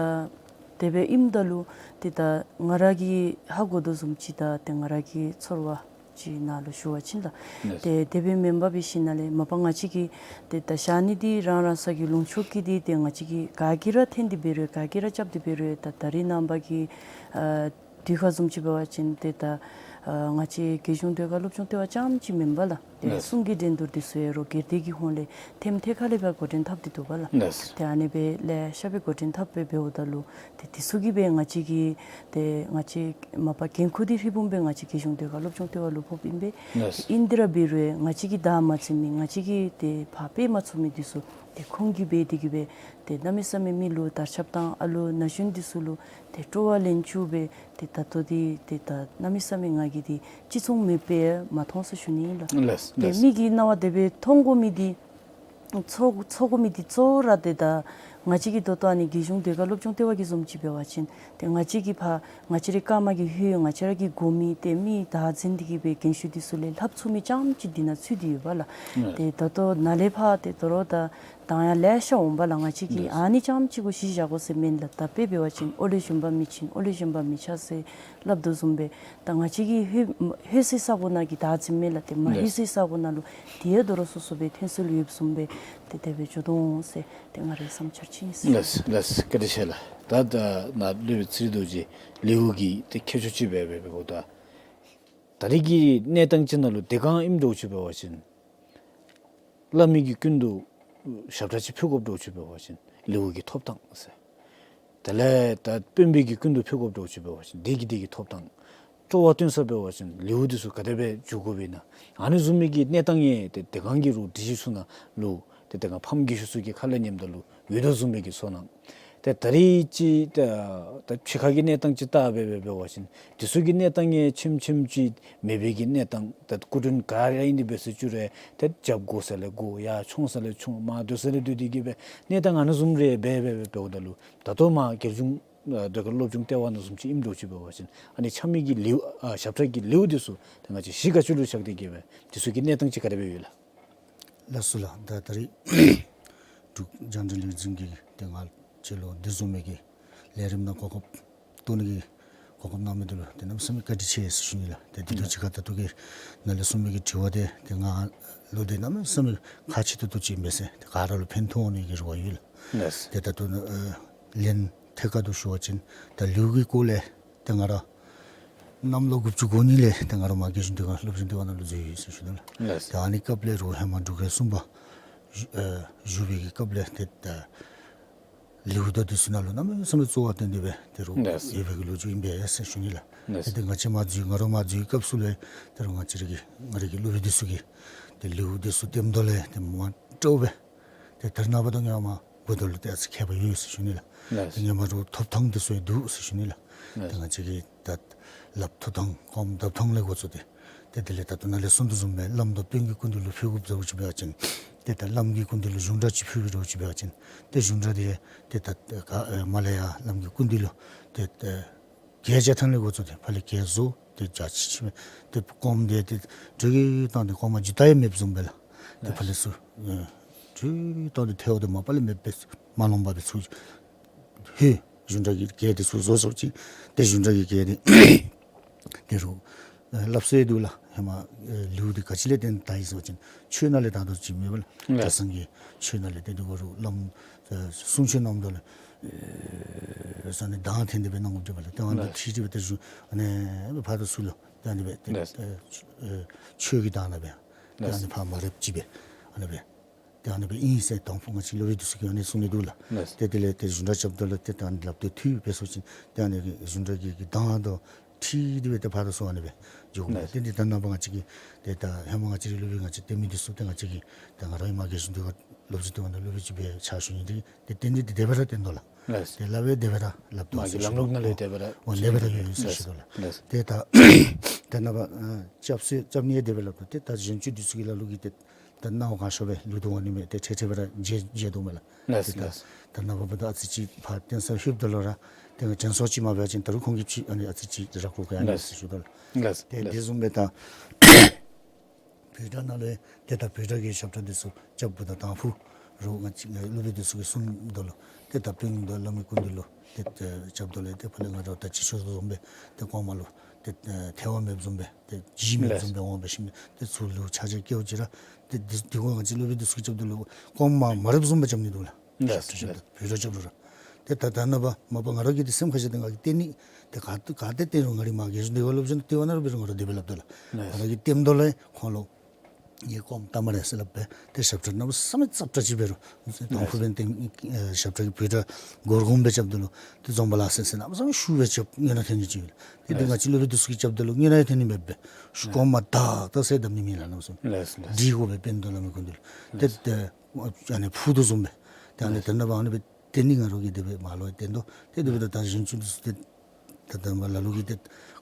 དེ་སྦེ་ཨིནམ་ད་ལུ་ཏེ་ད་ང་ར་གིས་ཧ་གོ་དོ་བཟུམ་ཅིག་དང་ཏེ་ང་ར་གི་ཚོར་བ་ཅིག་ནང་ལུ་ཞུ་བ་ཅིན་ལགས། ལགས། ཏེ་དེ་སྦེ་མེན་པར་འབད་ཞིནམ་ལས་མ་པ་ང་བཅས་ཀྱིས་ཏེ་ད་ཞག་ནི་འདི་རང་རང་ས་གི་ལུང་ཕྱོགས་ཀྱི་འདི་ཏེ་ང་བཅས་ཀྱིས་ག་གིས་ར་འཐེན་ཏེ་འབད་རུང་ག་གིས་ར་རྐྱབ་སྟེ་འབད་རུང་ད་ད་རེས་ནངས་པ་གི་ཨ་དུས་ཁར་བཟུམ་ཅིག་འབད་བ་ཅིན་ཏེ་ད་ཨ་ང་བཅས་རྒྱལ་གཞུང་ཟློས་གར་སློབ་སྦྱོང་ལྟེ་བ་རྐྱངམ་ཅིག་མེན་པ་ལགས། ཏེ་ལགས། གསུང་གི་འགྲན་བསྡུར་འདི་ཚུ་ཡང་རོགས་སྒེར་སྡེ་གི་ཧོངས་ལས་ཐེམ་ཐེ་ཁ་ལས་སྦེ་འགོ་འདྲེན་འཐབ་སྟེ་འདུག་པ་ལགས། ལགས། ཏེ་ཨ་ནི་སྦེ་ལེ་ཤ་སྦེ་འགོ་འདྲེན་འཐབ་སྦེ་འབདཝ་ད་ལུ་ཏེ་འདི་ཚུ་གིས་སྦེ་ང་བཅས་ཀྱི་ཏེ་ང་བཅས་མ་པ་འགན་ཁུར་འདི་ཧྲིལ་བུམ་སྦེ་ང་བཅས་རྒྱལ་གཞུང་ཟློས་གར་སློབ་སྦྱོང་ལྟེ་བ་ལུ་ཕོགཔ་ཨིན་པས། ལགས། ཏེ་ཨིན་ཏེ་ར་འབད་རུང་ང་བཅས་ཀྱིས་བདའ་མ་ཚུགས་མི་ང་བཅས་ཀྱིས་ཏེ་ཕར་སྤེལ་མ་ཚུགས་མི་འདི་ཚུ་ཏེ་ཁོང་གིས་འབད་དེ་གིས་སྦེ་ཏེ་གནམ་མེད་ས་མེད་མི་ལུ་དར་ཁྱབ་དང་ཨ་ལོ་ན་གཞོན་འདི་ཚུ་ལུ་ཏེ་སྤྲོ་བ་ལེན་བཅུག་སྦེ་ཏེ་ད་ལྟོ་འདི་ཏེ་ད་གནམ་མེད་ས་མེད་ང་གིས་འདི་ཅི་ཚུགས་མེད་པར་མ་མཐོང་ཟེར་ཞུ་ནི་ཨིན་ལགས། ལགས། ཏེ་ལགས། མི་གི་རྣ་བ་དེ་སྦེ་མཐོང་དགོ་མི་འདི་ཚོར་ཚོར་དགོ་མི་འདི་གཙོ་བོ་ར་ཏེ་ད་ང་བཅས་ཀྱིས་ད་ལྟོ་ཨ་ནི་རྒྱལ་གཞུང་ཟློས་གར་སློབ་སྦྱོང་ལྟེ་བ་གི་བཟུམ་ཅིག་འབད་བ་ཅིན་ཏེ་ང་བཅས་ཀྱིས་ཕར་ང་བཅས་རའི་ཀརྨ་གི་ཧོད་ང་བཅས་ར་གིས་དགོ་མི་ཏེ་མི་བདག་འཛིན་འདི་གིས་སྦེ་རྒན་ཤོས་འདི་ཚུ་ལས་ལྷབ་ཚུགས་མི་རྐྱངམ་ཅིག་འདི་ནང་ཚུད་དེ་ཡོད་པ་ལགས། ལགས། ཏེ་ད་ལྟོ་ནཱ་ལས་ཕར་ཏེ་དོ་རུང་ད་དང་ཡང་ལེ་ཤ་འོང་པ་ལགས། ང་བཅས་ཀྱིས་ལགས། ཨ་ནི་རྐྱངམ་ཅིག་གུ་གཞི་བཞག་དགོ་ཟེར་མེན་ལགས། ད་དཔེ་འབད་བ་ཅིན་ཨོ་ལེ་གཞོན་པ་མི་ཆེན་ཨོ་ལེ་གཞོན་པ་མི་ཆག་ཟེར་སླབ་དོ་བཟུམ་སྦེ་ད་ང་བཅས་ཀྱིས་ལྷོད་ལྷོད་སའི་ས་གོ་ནང་གི་བདག་འཛིན་མེན་ལགས། ཏེ་མ་ལགས། ལྷོད་སའི་ས་གོ་ནང་ལུ་དེ་ཡང་དོ་རུང་སོ་སོ་སྦེ་ཐོན་སྲོལ་ཡོདཔ་བཟུམ་སྦེ་ཏེ་དེ་སྦེ་འགྱོ་དོ་འོང་ཟེར་ཏེ་ང་རའི་བསམ་འཆར་ཅིག་ཨིན་ཟེར། ལགས་ལགས། བཀའ་དྲིན་ཆེ་ལགས། ད་ད་ནཱ་སློབ་དཔོན་ཚེ་རིང་རྡོ་རྗེ་ལེའུ་གི་ཏེ་ཁྱད་ཆོས་ཅིག་སྦེ་སྦེ་འབདཝ་ད་ད་རེས་ཀྱི་གནས་སྟངས་ཅིག་ནང་ལུ་དེ་སྒང་ཨིནམ་འདྲཝ་ཅིག་འབད་བ་ཅིན་བླ་མའི་གི་སྐུ་མདུན་ཞབས་ཁྲ་ཅིག་ཕུལ་དགོཔ་འདྲཝ་ཅིག་འབད་བ་ཅིན་ལེའུ་གི་ཐོབ་ཐངས་ཟེར། དེ་ལས་ད་དཔོན་པོའི་གི་སྐུ་མདུན་ཕུལ་དགོཔ་འདྲཝ་ཅིག་འབད་བ་ཅིན་དེ་གི་དེ་གི་ཐོབ་ཐངས། སྤྲོ་བ་སྟོན་ས་འབད་བ་ཅིན་ལེའུ་འདི་ཚུ་ག་དེ་སྦེ་མཇུག་བསྒྲིལཝ་ཨིན་ན། ཨ་ནི་བཟུམ་མའི་གི་གནས་སྟངས་ཡང་ཏེ་དེ་སྒང་གི་རོགས་སྒྲིག་གཞི་ཚུ་ནང་ལུ་ཏེ་དེ་སྒང་ཕམ་རྒས་ཤོས་ཚུ་གི་ཁ་ལས་ཉནམ་ད་ལུ་ཡོད་དོ་བཟུམ་མའི་གི་ཚོར་སྣང་། ཏེ་ད་རེས་ཅིག་ད་ད་ཕྱི་ཁ་གི་གནས་སྟངས་ཅིག་བལྟ་སྦེ་སྦེ་འབད་བ་ཅིན་འདི་ཚུ་གི་གནས་སྟངས་ཡང་ཆེམ་ཆེམ་ཅིག་མེད་པའི་གི་གནས་སྟངས། ད་སྐུ་མགྲོན་ག་ར་ཨིན་དེ་སྦེ་ཟེར་བཅུག་རུང་ཏེ་རྒྱབ་དགོ་ས་ལས་དགོ་ཡར་མཆོང་ས་ལས་མཆོང་མར་སྡོད་ས་ལས་སྡོད་དེ་གིས་སྦེ་གནས་སྟངས་ཨ་ནི་བཟུམ་རེ་སྦེ་སྦེ་སྦེ་འབདཝ་ད་ལུ་ད་ལྟོ་མར་རྒྱལ་གཞུང་ཨ་ཟློས་གར་སློབ་སྦྱོང་ལྟེ་བ་ནང་བཟུམ་ཅིག་ཨིནམ་འདྲཝ་ཅིག་འབད་བ་ཅིན་ཨ་ནི་ཆ་མེད་ཀྱི་ལེའུ་ཨ་ཞབས་ཁྲ་གི་ལེའུ་འདི་ཚུ་ཏེ་ང་བཅས་གཞི་ག་ཅི་ལུ་བཞག་སྟེ་གིས་སྦེ་འདི་ཚུ་གི་གནས་སྟངས་ཅིག་ག་དེ་སྦེ་ཡོད་ལགས། ལགས་སོ་ལགས། ད་ད་རེས་འབྲུག་རྒྱང་བསྒྲགས་ལས་འཛིན་གྱིས་ཏེ་ང་བཅས་ལུ་འདི་བཟུམ་མའི་གི་ལས་རིམ་ནང་གོ་སྐབས་བཏོན་ནི་གི་གོ་སྐབས་གནང་མི་འདི་ལུ་ཏེ་གནམ་མེད་ས་མེད་བཀའ་དྲིན་ཆེ་ཟེར་ཞུ་ནི་ལགས། ཏེ་དེ་དང་གཅིག་ཁར་ད་ལྟོ་གི་ནཱ་ལས་གསུངས་མི་གི་དྲི་བ་འདི་ཏེ་ང་ལུ་ཏེ་གནམ་མེད་ས་མེད་ཁག་ཆེ་ཏོག་ཏོ་ཅིག་ཨིན་པས་ཟེར། ཏེ་ག་ར་ལུ་ཕན་ཐོགས་ནི་གི་རེ་བ་ཡོད་ལགས། ལགས། ཏེ་ད་ལྟོ་ནཱ་ཨེ་ལན་ཐད་ཀར་དུ་ཞུ་བ་ཅིན་ད་ལེའུ་གི་སྐོར་ལས་ཏེ་ང་ར་གནམ་ལོ་དགུ་བཅུ་གོ་གཉིས་ལས་ཏེ་ང་ར་མར་རྒྱལ་གཞུང་ཟློས་གར་སློབ་སྦྱོང་ལྟེ་བ་ནང་ལུ་འཛུལ་ཡི་ཟེར་ཞུ་ནི་ལགས། ལགས། ཏེ་ཨ་ནི་སྐབས་ལས་རོགས་ཧེ་མ་འབྲུག་རྒྱལ་གསུམ་པ་བཞུགས་ཨེ་བཞུགས་པའི་གི་སྐབས་ལས་ཏེ་ད་ལེའུ་དང་འདི་ཚུ་ནང་ལུ་གནམ་མེད་ས་མེད་གཙོ་བོར་བཏོན་ཏེ་སྦེ་ཏེ་རོགས་ལགས། ཡོད་པའི་གི་ལོ་རྒྱུས་ཨིན་པས་ཟེར་ཞུ་ནི་ལགས། ལགས། ཏེ་ང་བཅས་མར་འཛུལ་ང་ར་མར་འཛུལ་བའི་སྐབས་སུ་ལས་ཏེ་རོགས་ང་བཅས་ར་གི་ང་རའི་གི་སློབ་དཔོན་འདི་ཚུ་གིས་ཏེ་ལེའུ་འདི་ཚུ་བཏོནམ་ད་ལས་ཏེ་མ་སྤྲོ་བས། ཏེ་ད་རེས་ནངས་པ་དང་ཧེ་མ་གུ་དོ་ལུ་ཏེ་ཨ་ཙི་ཁྱད་པར་ཡོད་ཟེར་ཞུ་ནི་ལགས། ལགས། ཏེ་ཧེ་མ་རོགས་ཐོབ་ཐངས་འདི་ཚུ་ཡང་འདུག་ཟེར་ཞུ་ནི་ལགས། ལགས། ཏེ་ང་བཅས་ཀྱི་ད་ལགཔ་འཐུ་ཐངས་སྐོམ་བརྡབ་ཐངས་ལས་འགོ་བཙུགས་ཏེ་ཏེ་དེ་ལས་ད་ལྟོ་ནཱ་ལས་གསུངས་དོ་བཟུམ་སྦེ་བླམ་དང་དཔོན་གྱི་སྐུ་མདུན་ལུ་ཕུལ་དགོཔ་འདྲཝ་ཅིག་འབད་བ་ཅིན་ཏེ་ད་བླམ་གྱི་སྐུ་མདུན་ལུ་གཞུང་སྒྲ་ཅིག་ཕུལ་དགོཔ་འདྲཝ་ཅིག་འབད་བ་ཅིན་ཏེ་གཞུང་སྒྲ་འདི་ཏེ་ད་ཨེ་མར་ལས་ཡར་བླམ་གྱི་སྐུ་མདུན་ལུ་ཏེ་ཏེ་གད་རྒྱག་ཐངས་ལས་འགོ་བཙུགས་ཏེ་ཕར་ལས་གད་བཟོ་ཏེ་རྒྱ་ཆེ་ཆེ་སྦེ་ཏེ་སྐོམ་དེ་ཏེ་དྲོད་ཀྱིས་བཏང་སྟེ་སྐོམ་མ་འཇུ་ད་ཡང་མེདཔ་བཟུམ་སྦེ་ལགས། ཏེ་ཕར་ལས་ཚུར་ཨེ་དྲོད་བཏང་སྟེ་ཐལཝ་དེ་མ་པ་ལས་མེདཔ་སྦེ་མ་ལོངམ་སྦེ་ཚུར་ལྷོད། གཞུང་སྒྲ་གི་གད་དེ་ཚུར་བཟོ་བཟོཝ་ཅིག་ཏེ་གཞུང་སྒྲ་གི་གད་དེ་ཏེ་རོགས་ཨེ་སླབ་སྲོལ་འདུག་ལགས། ཧེ་མ་ཨེ་ལེའུ་འདི་ག་ཅི་ལས་བརྟེན་དར་ཡི་ཟེར་བ་ཅིན་ཆོས་ནང་ལས་དར་དོ་ཅིག་མེན་པ་ལགས། ལགས། གྲྭ་ཚང་གི་ཆོས་ནང་ལས་ཏེ་འདི་གུ་རོགས་བླམ་ཨེ་གསུང་ཆོས་གནངམ་ད་ལུ་ཨེ་ས་ནི་གདངས་འཐེན་ཏེ་སྦེ་གནང་དགོཔ་འདྲཝ་ལགས། ཏེ་ཨ་ནི་ལགས། ཁྲིད་དེ་སྦེ་ཏེ་གཞུང་ཨ་ནི་ཕར་དང་ཚུར་ལུ་ཏེ་ཨ་ནི་སྦེ་ཏེ་ལགས། ཨེ་ཆོས་ཀྱི་གདངས་ནང་སྦེ་ཏེ་ཨ་ནི་ལགས། ཕར་མ་རེགཔ་ཅིག་སྦེ་ ཨ་ནི་སྦེ་ཏེ་ཨ་ནི་སྦེ་ཨིན་ཟེར་དང་ཕུ་ང་བཅས་སློབ་དཔོན་འདི་ཚུ་གིས་ཨ་ནི་གསུངས་ནི་འདུག་ལགས། ལགས། ཏེ་དེ་ལས་ཏེ་གཞུང་སྒྲ་རྐྱབ་ད་ལུ་ཏེ་ད་ཨ་ནི་ལགཔ་ཏེ་འཐུ་སྦེ་སོང་ཅི། ཏེ་ཨ་ནི་གཞུང་སྒྲ་གི་གི་གདངས་དང་འཁྲིལ་ཏེ་སྦེ་ཏེ་ཕར་དང་ཚུར་ཨ་ནི་སྦེ་འགྱོ་དགོ་ལགས། ཏེ་འདི་ད་ནངས་པ་ང་བཅས་ཀྱིས་ཏེ་ད་ཧེ་མ་ང་བཅས་རའི་སློབ་དཔོན་ང་བཅས་བསྟེན་མི་འདི་ཚུ་ཏེ་ང་བཅས་ཀྱིས་ད་ང་ར་ཨིན་མ་རྒྱལ་གཞུང་སྡེ་ཁག་སློབ་སྤྱི་ལྟེ་བ་ནང་སློབ་དཔོན་ཅིག་སྦེ་ཕྱག་ཞུ་ནི་འདི་ཏེ་བསྟེན་ནི་འདི་དེ་སྦེ་ར་བསྟེན་དོ་ལགས། ལགས། ཏེ་སླབ་སྦེ་དེ་སྦེ་ར་སླབ་དོ་མ་གི་ཟེར་ཞུ་ལམ་ལུགས་ནང་ལུ་དོ། དེ་སྦེ་ར་འོ་དེ་སྦེ་ར་ཡོད་ཟེར་ཞུ་དོ་ལགས། ལགས། ཏེ་ད་ད་ནངས་པ་ཨ་རྐྱབ་སྲོལ་རྐྱབ་ནི་ཡང་དེ་སྦེ་སླབ་དོ། ཏེ་ད་གཞན་ཅིག་འདི་ཚུ་གི་ལ་ལུ་གིས་ཏེ་ད་ནང་གང་ཤོ་སྦེ་ལུས་དོ་འོང་ནི་མས། ཏེ་ཁྲེ་ཁྲེ་སྦེ་ར་མཇལ་མཇལ་དོ་མས་ལགས། ལགས། ཏེ་ད་ལགས། ད་ནངས་པ་འབདཝ་ད་ཨ་ཙི་ཅིག་ཕར་བསྟེན་ས་ལྷོདཔ་ད་ལུ་ར་ཏེ་དྲན་གསོ་ཅིག་མ་འབད་བ་ཅིན་ད་རུང་ཁོང་གིས་ཅིག་ཨ་ནི་ཨ་ཙི་ཅིག་ར་བཀོག་ག་ཨ་ནི་ལགས། ཟེར་ཞུ་དོ་ལགས། ལགས། ཏེ་ལགས། དེ་བཟུམ་སྦེ་ད་བོད་སྒྲ་ནང་ལས་ཏེ་ད་བོད་སྒྲ་གི་ཞབས་ཁྲ་འདི་ཚུ་རྐྱབ་འབདཝ་ད་དང་ཕུ་རོགས་ང་བཅས་སློབ་དཔོན་འདི་ཚུ་གིས་གསུངམ་ད་ལུ་ཏེ་ད་སྤུན་དང་བླ་མའི་སྐུ་མདུན་ལུ་ཏེ་ད་རྐྱབ་ད་ལུ་ཏེ་ཕར་ལས་ང་བཅས་ད་ཅི་ཞུ་དོ་བཟུམ་སྦེ་ཏེ་གོང་མ་ལུ་ཏེ་ཐལ་བ་མེདཔ་བཟུམ་སྦེ་ཏེ་ལྗིད་མེདཔ་བཟུམ་སྦེ་འོང་འབད་ཞིནམ་ཏེ་ཚུར་ལུ་ཕྱག་རྒྱ་བཀལཝ་ཅིག་ར་ཏེ་འདི་འདི་གུ་ང་བཅས་སློབ་དཔོན་འདི་ཚུ་གིས་རྐྱབ་ད་ལུ་གོང་མ་མ་རེགཔ་བཟུམ་སྦེ་རྐྱབ་ནི་འདུག་ལགས། ལགས། ཞབས་ཁྲ་རྐྱབ་ད་བོད་སྒྲ་རྐྱབ་རུང་ར། ཏེ་ད་ད་ནངས་པ་མ་པ་ང་ར་གིས་ཏེ་སེམས་ཁར་བཞག་སྟེ་ང་གིས་བསྟེན་ནི་ཏེ་ག་ག་ཏེ་བསྟེན་རུང་ང་རའི་མ་རྒྱལ་གཞུང་སྡེ་ཁག་སློབ་སྦྱོང་སྡེ་བ་ནང་རུང་འབད་རུང་ང་ར་དེ་སྦེ་སླབ་དོ་ལགས། ལགས། ང་ར་གིས་བསྟནམ་ད་ལུ་ཁོང་ལུ་ངེའི་གོང་མ་ད་མ་རེག་ཟེར་སླབ་སྦེ་ཏེ་ཞབས་ཁྲ་གནམ་མེད་ས་མེད་ཙབ་ཙབ་ཅིག་འབད་རུང་དང་ཕུ་འབདན་ཏེ་ཨེ་ཞབས་ཁྲ་གི་བོད་སྒྲ་སྒོར་གོངམ་སྦེ་རྐྱབ་ད་ལུ་ཏེ་འཛོམས་པ་ལགས་ཟེར་ཟེར་གནམ་མེད་ས་མེད་ཤུགས་སྦེ་རྐྱབ་སྔོན་ནང་འཐོན་ནི་ཅིག་ཡོད་ལགས། ཏེ་འདི་ང་བཅས་སློབ་དཔོན་འདི་ཚུ་གིས་རྐྱབ་ད་ལུ་སྔོན་ནང་འཐོན་ནི་མེདཔ་སྦེ་ཤུགས་གོང་མ་དག་དག་ཟེར་བསྡམ་ནི་མེད་ལགས། གནམ་མེད་ས་མེད་ལགས། འདི་གུ་སྦེ་བསྟེན་དོ་བླ་མའི་སྐུ་མདུན་ལུ་ཏེ་ལགས། ཏེ་ཨ་ནི་ཕུག་དོ་བཟུམ་སྦེ་ཏེ་ཨ་ནི་ལགས། ད་ནངས་པ་ཨ་ནི་སྦེ་བསྟེན་ནི་ང་ར་གིས་དེ་སྦེ་མ་ལུ་བསྟེན་དོ། ཏེ་དེ་སྦེ་ད་ད་གཞན་ཅིག་འདི་ཚུ་ཏེ་ད་ད་མ་ལ་ལུ་གིས་ཏེ་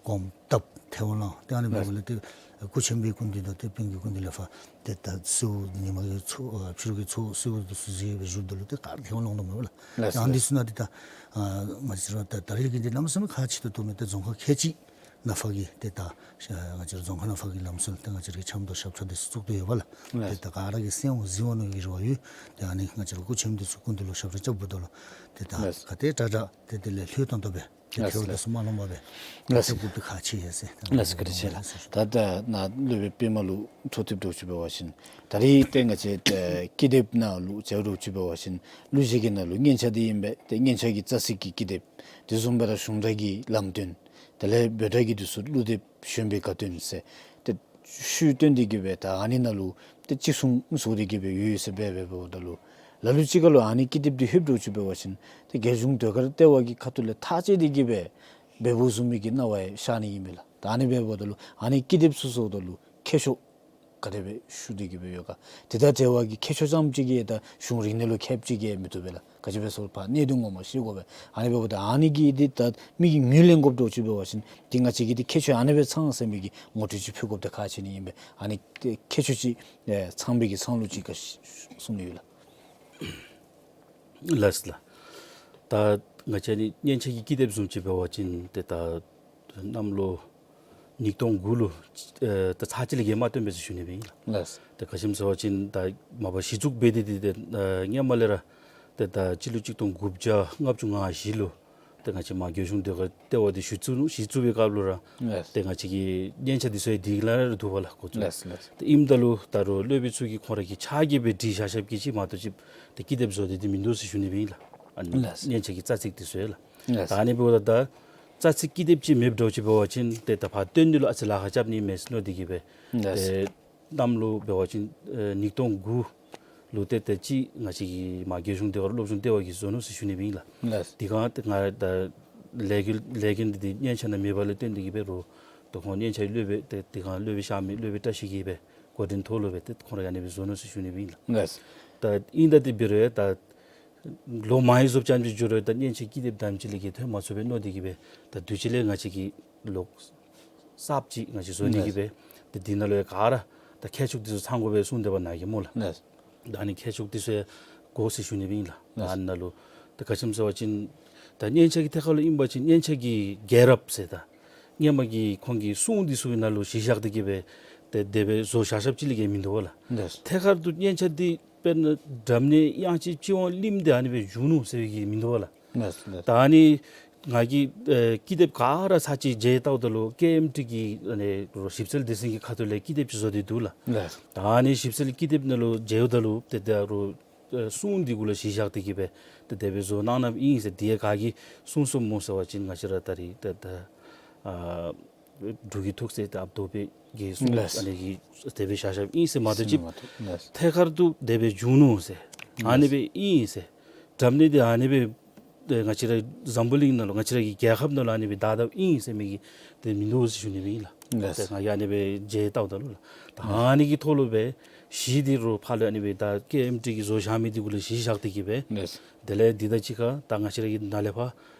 གོངམ་བཏབ་ཐལ་བ་བླངས། ཏེ་ཨ་ནི་འབདཝ་ལས་ཏེ་སྐུ་ཆེན་པོའི་སྐུ་མདུན་དང་ཏེ་སྤུན་གྱི་སྐུ་མདུན་ལས་ཕར་ཏེ་ད་གསོལཝ་ཉི་མ་གི་ཚོགས་ཨ་ཕྱི་རུ་གི་ཚོགས་གསོལཝ་འདི་ཚུ་མཛད་སྦེ་བཞུགསཔ་ད་ལུ་ཏེ་ག་ར་ཐལ་བ་བླངས་དོ་མས་ལགས། ལགས། ཏེ་ཨ་ནི་འདི་ཚུ་ནང་འདི་ད་ཨ་ང་བཅས་ར་ད་ད་རེས་ཀྱི་འདི་གནམ་མེད་ས་མེད་ཁག་ཆེ་ཏོག་ཏོ་མས། ཏེ་རྫོང་ཁག་ཁལ་གཅིག་ནང་ཕར་གྱི་ཏེ་ད་ཨ་ང་བཅས་ར་རྫོང་ཁག་ནང་ཕར་གྱི་ལམ་སྲོལ་ཏེ་ང་བཅས་ར་གི་འཆམ་དོ་ཞབས་ཁྲ་འདི་ཚུ་བཙུགས་ཏེ་ཡོད་པས་ལགས། ཏེ་ལགས། ད་ག་ར་གིས་གསན་འོང་གཟིགས་འོང་ནི་གི་རེ་བ་ཡོད། ཏེ་ཨ་ནི་ང་བཅས་ར་སྐུ་ཆེན་འདི་ཚུ་སྐུ་མདུན་ལུ་ཞབས་ཁྲ་རྐྱབ་འབདཝ་ད་ལུ་ཏེ་ད་ལགས། ག་ཏེ་དྲག་དྲག་ཏེ་དེ་ལས་ལྷོད་ཏོང་ཏོ་སྦེ་ཏེ་ལགས། ཐལ་བ་འདི་ཚུ་མ་ལོངས་པར་སྦེ་ཏེ་ལགས། ཐལ་བ་འདི་ཁག་ཆེ་ཡོད་ཟེར། ལགས། བཀའ་དྲིན་ཆེ་ལགས། ད་ད་ནཱ་སློབ་དཔོན་པདྨ་ལུ་འཕྲོ་མཐུད་འདྲཝ་ཅིག་འབད་བ་ཅིན་ད་རེས་ཏེ་ང་བཅས་ཏེ་ཀི་དེབ་ནང་ལུ་མཇལ་འདྲཝ་ཅིག་འབད་བ་ཅིན་གླུ་གཞས་ཀྱི་ནང་ལུ་སྙན་ཆ་འདི་ཨིན་པས། ཏེ་སྙན་ཆ་གི་རྩ་ཚིག་གི་ཀི་དེབ་དེ་བཟུམ་སྦེ་ར་གཞུང་སྒྲ་གི་ལམ་སྟོན་དེ་ལས་བོད་སྒྲ་གི་འདི་ཚུ་གླུ་དེབ་གཞོན་པའི་དགའ་སྟོན་ཟེར་ཏེ་ཤུལ་བཏོན་ཏེ་གི་སྦེ་ད་ཨ་ནི་ནང་ལུ་ཏེ་ཅིག་གསུངས་གསུངས་ཏེ་གི་སྦེ་ཡོད་ཡོད་ཟེར་སྦེ་འབདཝ་ད་ལུ་ལ་ལུ་ཅིག་ཁར་ལུ་ཨ་ནི་ཀི་དེབ་འདི་ལྷོདཔ་འདྲཝ་ཅིག་འབད་བ་ཅིན་ཏེ་རྒྱལ་གཞུང་ཟློས་གར་ལྟེ་བ་གི་ཁ་ཐུག་ལས་ཐག་བཅད་དེ་གི་སྦེ་འབདཝ་བཟུམ་མའི་གི་སྣང་བ་ཤར་ནི་ཨིན་པས་ལགས། ད་ཨ་ནི་སྦེ་འབདཝ་ད་ལུ་ཨ་ནི་ཀི་དེབ་ཚུ་བཟོཝ་ད་ལུ་མཁས་མཆོག་ག་དེ་སྦེ་ཞུ་སྟེ་གི་སྦེ་ཡོད་ག། དེ་དང་འབྲེལ་བ་གི་མཁས་མཆོག་ཙམ་ཅིག་གིས་ད་གཞུང་རིག་གནས་ལུ་མཁསཔ་ཅིག་གིས་མི་བཏུབ་པས་ལགས། ག་ཅི་སྦེ་ཟེར་བ་ཕར་གནད་དོན་ངོ་མ་ཤེས་དགོ་པས། ཨ་ནི་འབདཝ་ད་ཨ་ནི་གི་འདི་ད་མི་གིས་ངོས་ལེན་དགོཔ་འདྲཝ་ཅིག་འབད་བ་ཅིན་ཏེ་ང་བཅས་ཀྱིས་ཏེ་མཁས་མཆོག་ཨ་ནི་སྦེ་ཚང་ཟེར་མི་གི་ངོ་སྤྲོད་ཅིག་ཕུལ་དགོཔ་དེ་ཁག་ཆེ་ནི་ཨིན་པས། ཨ་ནི་ཏེ་མཁས་མཆོག་ཅིག་ཨེ་ཚང་པའི་གི་ཚང་ལུགས་ཅིག་ག་གསུང་ནི་ཡོད་ལགས། ལགས་ལགས། ད་ང་བཅས་ནི་སྙན་ཆ་གི་ཀི་དེབ་བཟུམ་ཅིག་འབད་བ་ཅིན་ཏེ་ད་གནམ་ལོ་ཉིས་སྟོང་དགུ་ལུ་ཨེ་ད་ཚར་གཅིག་ལས་བརྒལ་མ་བཏོན་པས་ཟེར་ཞུ་ནི་སྦེ་ཨིན་ལགས། ལགས། ད་ག་ཅི་སྨོ་ཟེར་བ་ཅིན་ད་མ་པ་གཞི་བཙུགས་འབད་དེ་འདི་ཏེ་ཨེ་སྔོན་མ་ལས་ར་ཏེ་ད་སྤྱི་ལོ་གཅིག་སྟོང་དགུ་བརྒྱ་ལྔ་བཅུ་ང་བཞི་ལུ་ཏེ་ང་བཅས་མར་རྒྱལ་གཞུང་ཟློས་གར་ལྟེ་བ་འདི་གཞི་བཙུགས་གཞི་བཙུགས་པའི་སྐབས་ལུ་ར་ལགས། ཏེ་ང་བཅས་ཀྱི་སྙན་ཆ་འདི་ཚུ་ཡང་འདི་ལས་ར་འདུག་པ་ལགས་འགོ་བཙུགས། ལགས་ལགས། ཏེ་ཨིནམ་ད་ལུ་ད་རུང་སློབ་དཔོན་ཚུ་གིས་ཁོང་ར་གི་ཕྱག་གིས་སྦེ་བྲིས་བཞག་བཞགཔ་གི་ཅིག་མ་གཏོགས་ཅིག་ཏེ་ཀི་དེབ་བཟོ་སྟེ་འདི་མིན་འདུག་ཟེར་ཞུ་ནི་སྦེ་ཨིན་ལགས། ཨ་ནི་ལགས། སྙན་ཆ་གི་རྩ་ཚིག་འདི་ཚུ་ཡང་ལགས། ལགས། ད་ཨ་ནི་འབདཝ་ད་ད་རྩ་ཚིག་ཀི་དེབ་ཅིག་མེདཔ་འདྲཝ་ཅིག་འབད་བ་ཅིན་ཏེ་ད་ཕར་བཏོན་ནི་ལུ་ཨ་ཙི་ལཱ་ཁག་རྐྱབ་ནི་མས་ཟེར་མནོ་སྟེ་གི་སྦེ། ལགས། ཏེ་གནམ་ལོ་འབད་བ་ཅིན་ཨེ་ཉིས་སྟོང་དགུ་ལུ་ཏེ་ཏེ་ཅིག་ང་བཅས་ཀྱི་མར་རྒྱལ་གཞུང་ཟློས་གར་སློབ་སྦྱོང་ལྟེ་བ་གིས་བཟོ་ནུག་ཟེར་ཞུ་ནི་སྦེ་ཨིན་ལགས། ལགས། དེ་སྒང་ཏེ་ང་ད་ལས་འགུལ་ལས་འགུལ་འདི་ཏེ་སྙན་ཆ་ནང་མེད་པ་ལས་བརྟེན་ཏེ་གི་སྦེ་རོགས་ཏེ་ཁོང་སྙན་ཆ་གི་སློབ་དཔོན་ཏེ་དེ་སྒང་སློབ་དཔོན་གཤགས་མི་སློབ་དཔོན་བཀྲ་ཤིས་ཀྱིས་སྦེ་འགོ་འདྲེན་ཐོག་ལུ་སྦེ་ཏེ་ཁོང་ར་ཨ་ནི་སྦེ་བཟོ་ནུག་ཟེར་ཞུ་ནི་སྦེ་ཨིན་ལགས། ལགས། ད་ཨིན་ད་དེ་འབད་རུང་ད་ལོ་མང་རབས་ཙམ་ཅིག་འགྱོ་རུང་ད་སྙན་ཆ་ཀི་དེབ་དེམ་ཅིག་ལས་བརྒལ་ཐོན་མ་ཚུགས་པས་མནོ་སྟེ་གི་སྦེ་ད་དུས་ཅི་ལས་ང་བཅས་ཀྱིས་ལོག་གསརཔ་ཅིག་ང་བཅས་བཟོ་ནི་གི་སྦེ་ཏེ་འདི་ནང་ལུ་ཡང་ག་ར་ད་མཁས་མཆོག་འདི་ཚུ་ཚང་དགོ་པས་གསུངས་ཏེ་འབད་ནི་གི་སྨོ་ལགས། ལགས། ད་ཨ་ནི་མཁས་མཆོག་འདི་ཚུ་ཡང་དགོ་ཟེར་ཞུ་ནི་སྦེ་ཨིན་ལགས། ད་ཨ་ནི་ནང་ལུ་ད་ག་ཅི་སྨོ་ཟེར་བ་ཅིན་ད་སྙན་ཆ་གི་ཐད་ཁར་ལུ་ཨིན་པ་ཅིན་སྙན་ཆ་གི་རྒྱལ་རབས་ཟེར་ད་སྔོན་མ་གི་ཁོང་གི་སྲུང་འདི་ཚུ་གི་ནང་ལུ་གཞི་བཞག་སྟེ་གི་སྦེ་ཏེ་དེ་སྦེ་བཟོ་བཞག་བཞགཔ་ཅིག་ལས་བརྒལ་མིན་འདུག་པ་ལགས། ལགས། ཐད་ཀར་དུ་སྙན་ཆ་འདི་དཔེར་ན་སྒྲ་སྙན་དབྱངས་ཅན་སྤྱི་དབང་གླིང་འདི་ཨ་ནི་སྦེ་བྱུང་ནུག་ཟེར་བའི་གི་མིན་འདུག་པ་ལགས། ལགས་ལགས། ད་ཨ་ནི་ང་གིས་ཨེ་ཀི་དེབ་ག་ར་ཚར་གཅིག་མཇལ་བལྟཝ་ད་ལུ་ཀེ་ཨེམ་ཊི་གི་ཨ་ནི་རོགས་ཞིབ་འཚོལ་སྡེ་ཚན་གྱི་ཁ་ཐུག་ལས་ཀི་དེབ་ཅིག་བཟོ་སྟེ་འདུག་ལགས། ལགས། ད་ཨ་ནི་ཞིབ་འཚོལ་ཀི་དེབ་ནང་ལུ་མཇལཝ་ད་ལུ་ཏེ་ད་རོགས་ཨེ་སྲུང་འདི་གུ་ལུ་གཞི་བཞག་སྟེ་གི་སྦེ་ཏེ་དེ་སྦེ་བཟོ་གནང་གནངམ་ཨིན་ཟེར་དེ་ཡང་ག་གིས་གསུངས་གསུངསམ་སྨོ་ཟེར་བ་ཅིན་ང་བཅས་ར་ད་རེས་ཏེ་ད་ཨ་ འབྲུག་གི་ཐུགས་སྲས་ཏེ་ཨཔ་རྡོ་པེ་གིས་གསུངས། ལགས། ཨ་ནི་གིས་དེ་སྦེ་བཞག་བཞགཔ་ཨིན་ཟེར་མ་གཏོགས་ཅིག་ཐད་ཀར་དུ་དེ་སྦེ་བྱུང་ནུག་ཟེར། ཨ་ནི་སྦེ་ཨིན་ཟེར། དྲ་མིག་འདི་ཨ་ནི་སྦེ་ཏེ་ང་བཅས་ར་འཛམ་བུ་གླིང་ནང་ལུ་ང་བཅས་ར་གི་རྒྱལ་ཁབ་ནང་ལུ་ཨ་ནི་སྦེ་བདའ་བདའཝ་ཨིན་ཟེར་མི་གི་ཏེ་མིན་འདུག་ཟེར་ཞུ་ནི་སྦེ་ཨིན་ལགས། ལགས། ཏེ་ང་གིས་ཨ་ནི་སྦེ་མཇལ་བལྟཝ་ད་ལུ་ལགས། ད་ཨ་ནི་གི་ཐོག་ལུ་སྦེ་གཞི་འདི་རུ་ཕར་ལུ་ཨ་ནི་སྦེ་ད་ཀེ་ཨེམ་ཊི་གིས་བཟོ་བཞག་མི་འདི་གུ་ལུ་གཞི་བཞག་སྟེ་གི་སྦེ། ལགས། དེ་ལས་འདི་དང་གཅིག་ཁར་ད་ང་བཅས་ར་གི་ནཱ་ལས་ཕར་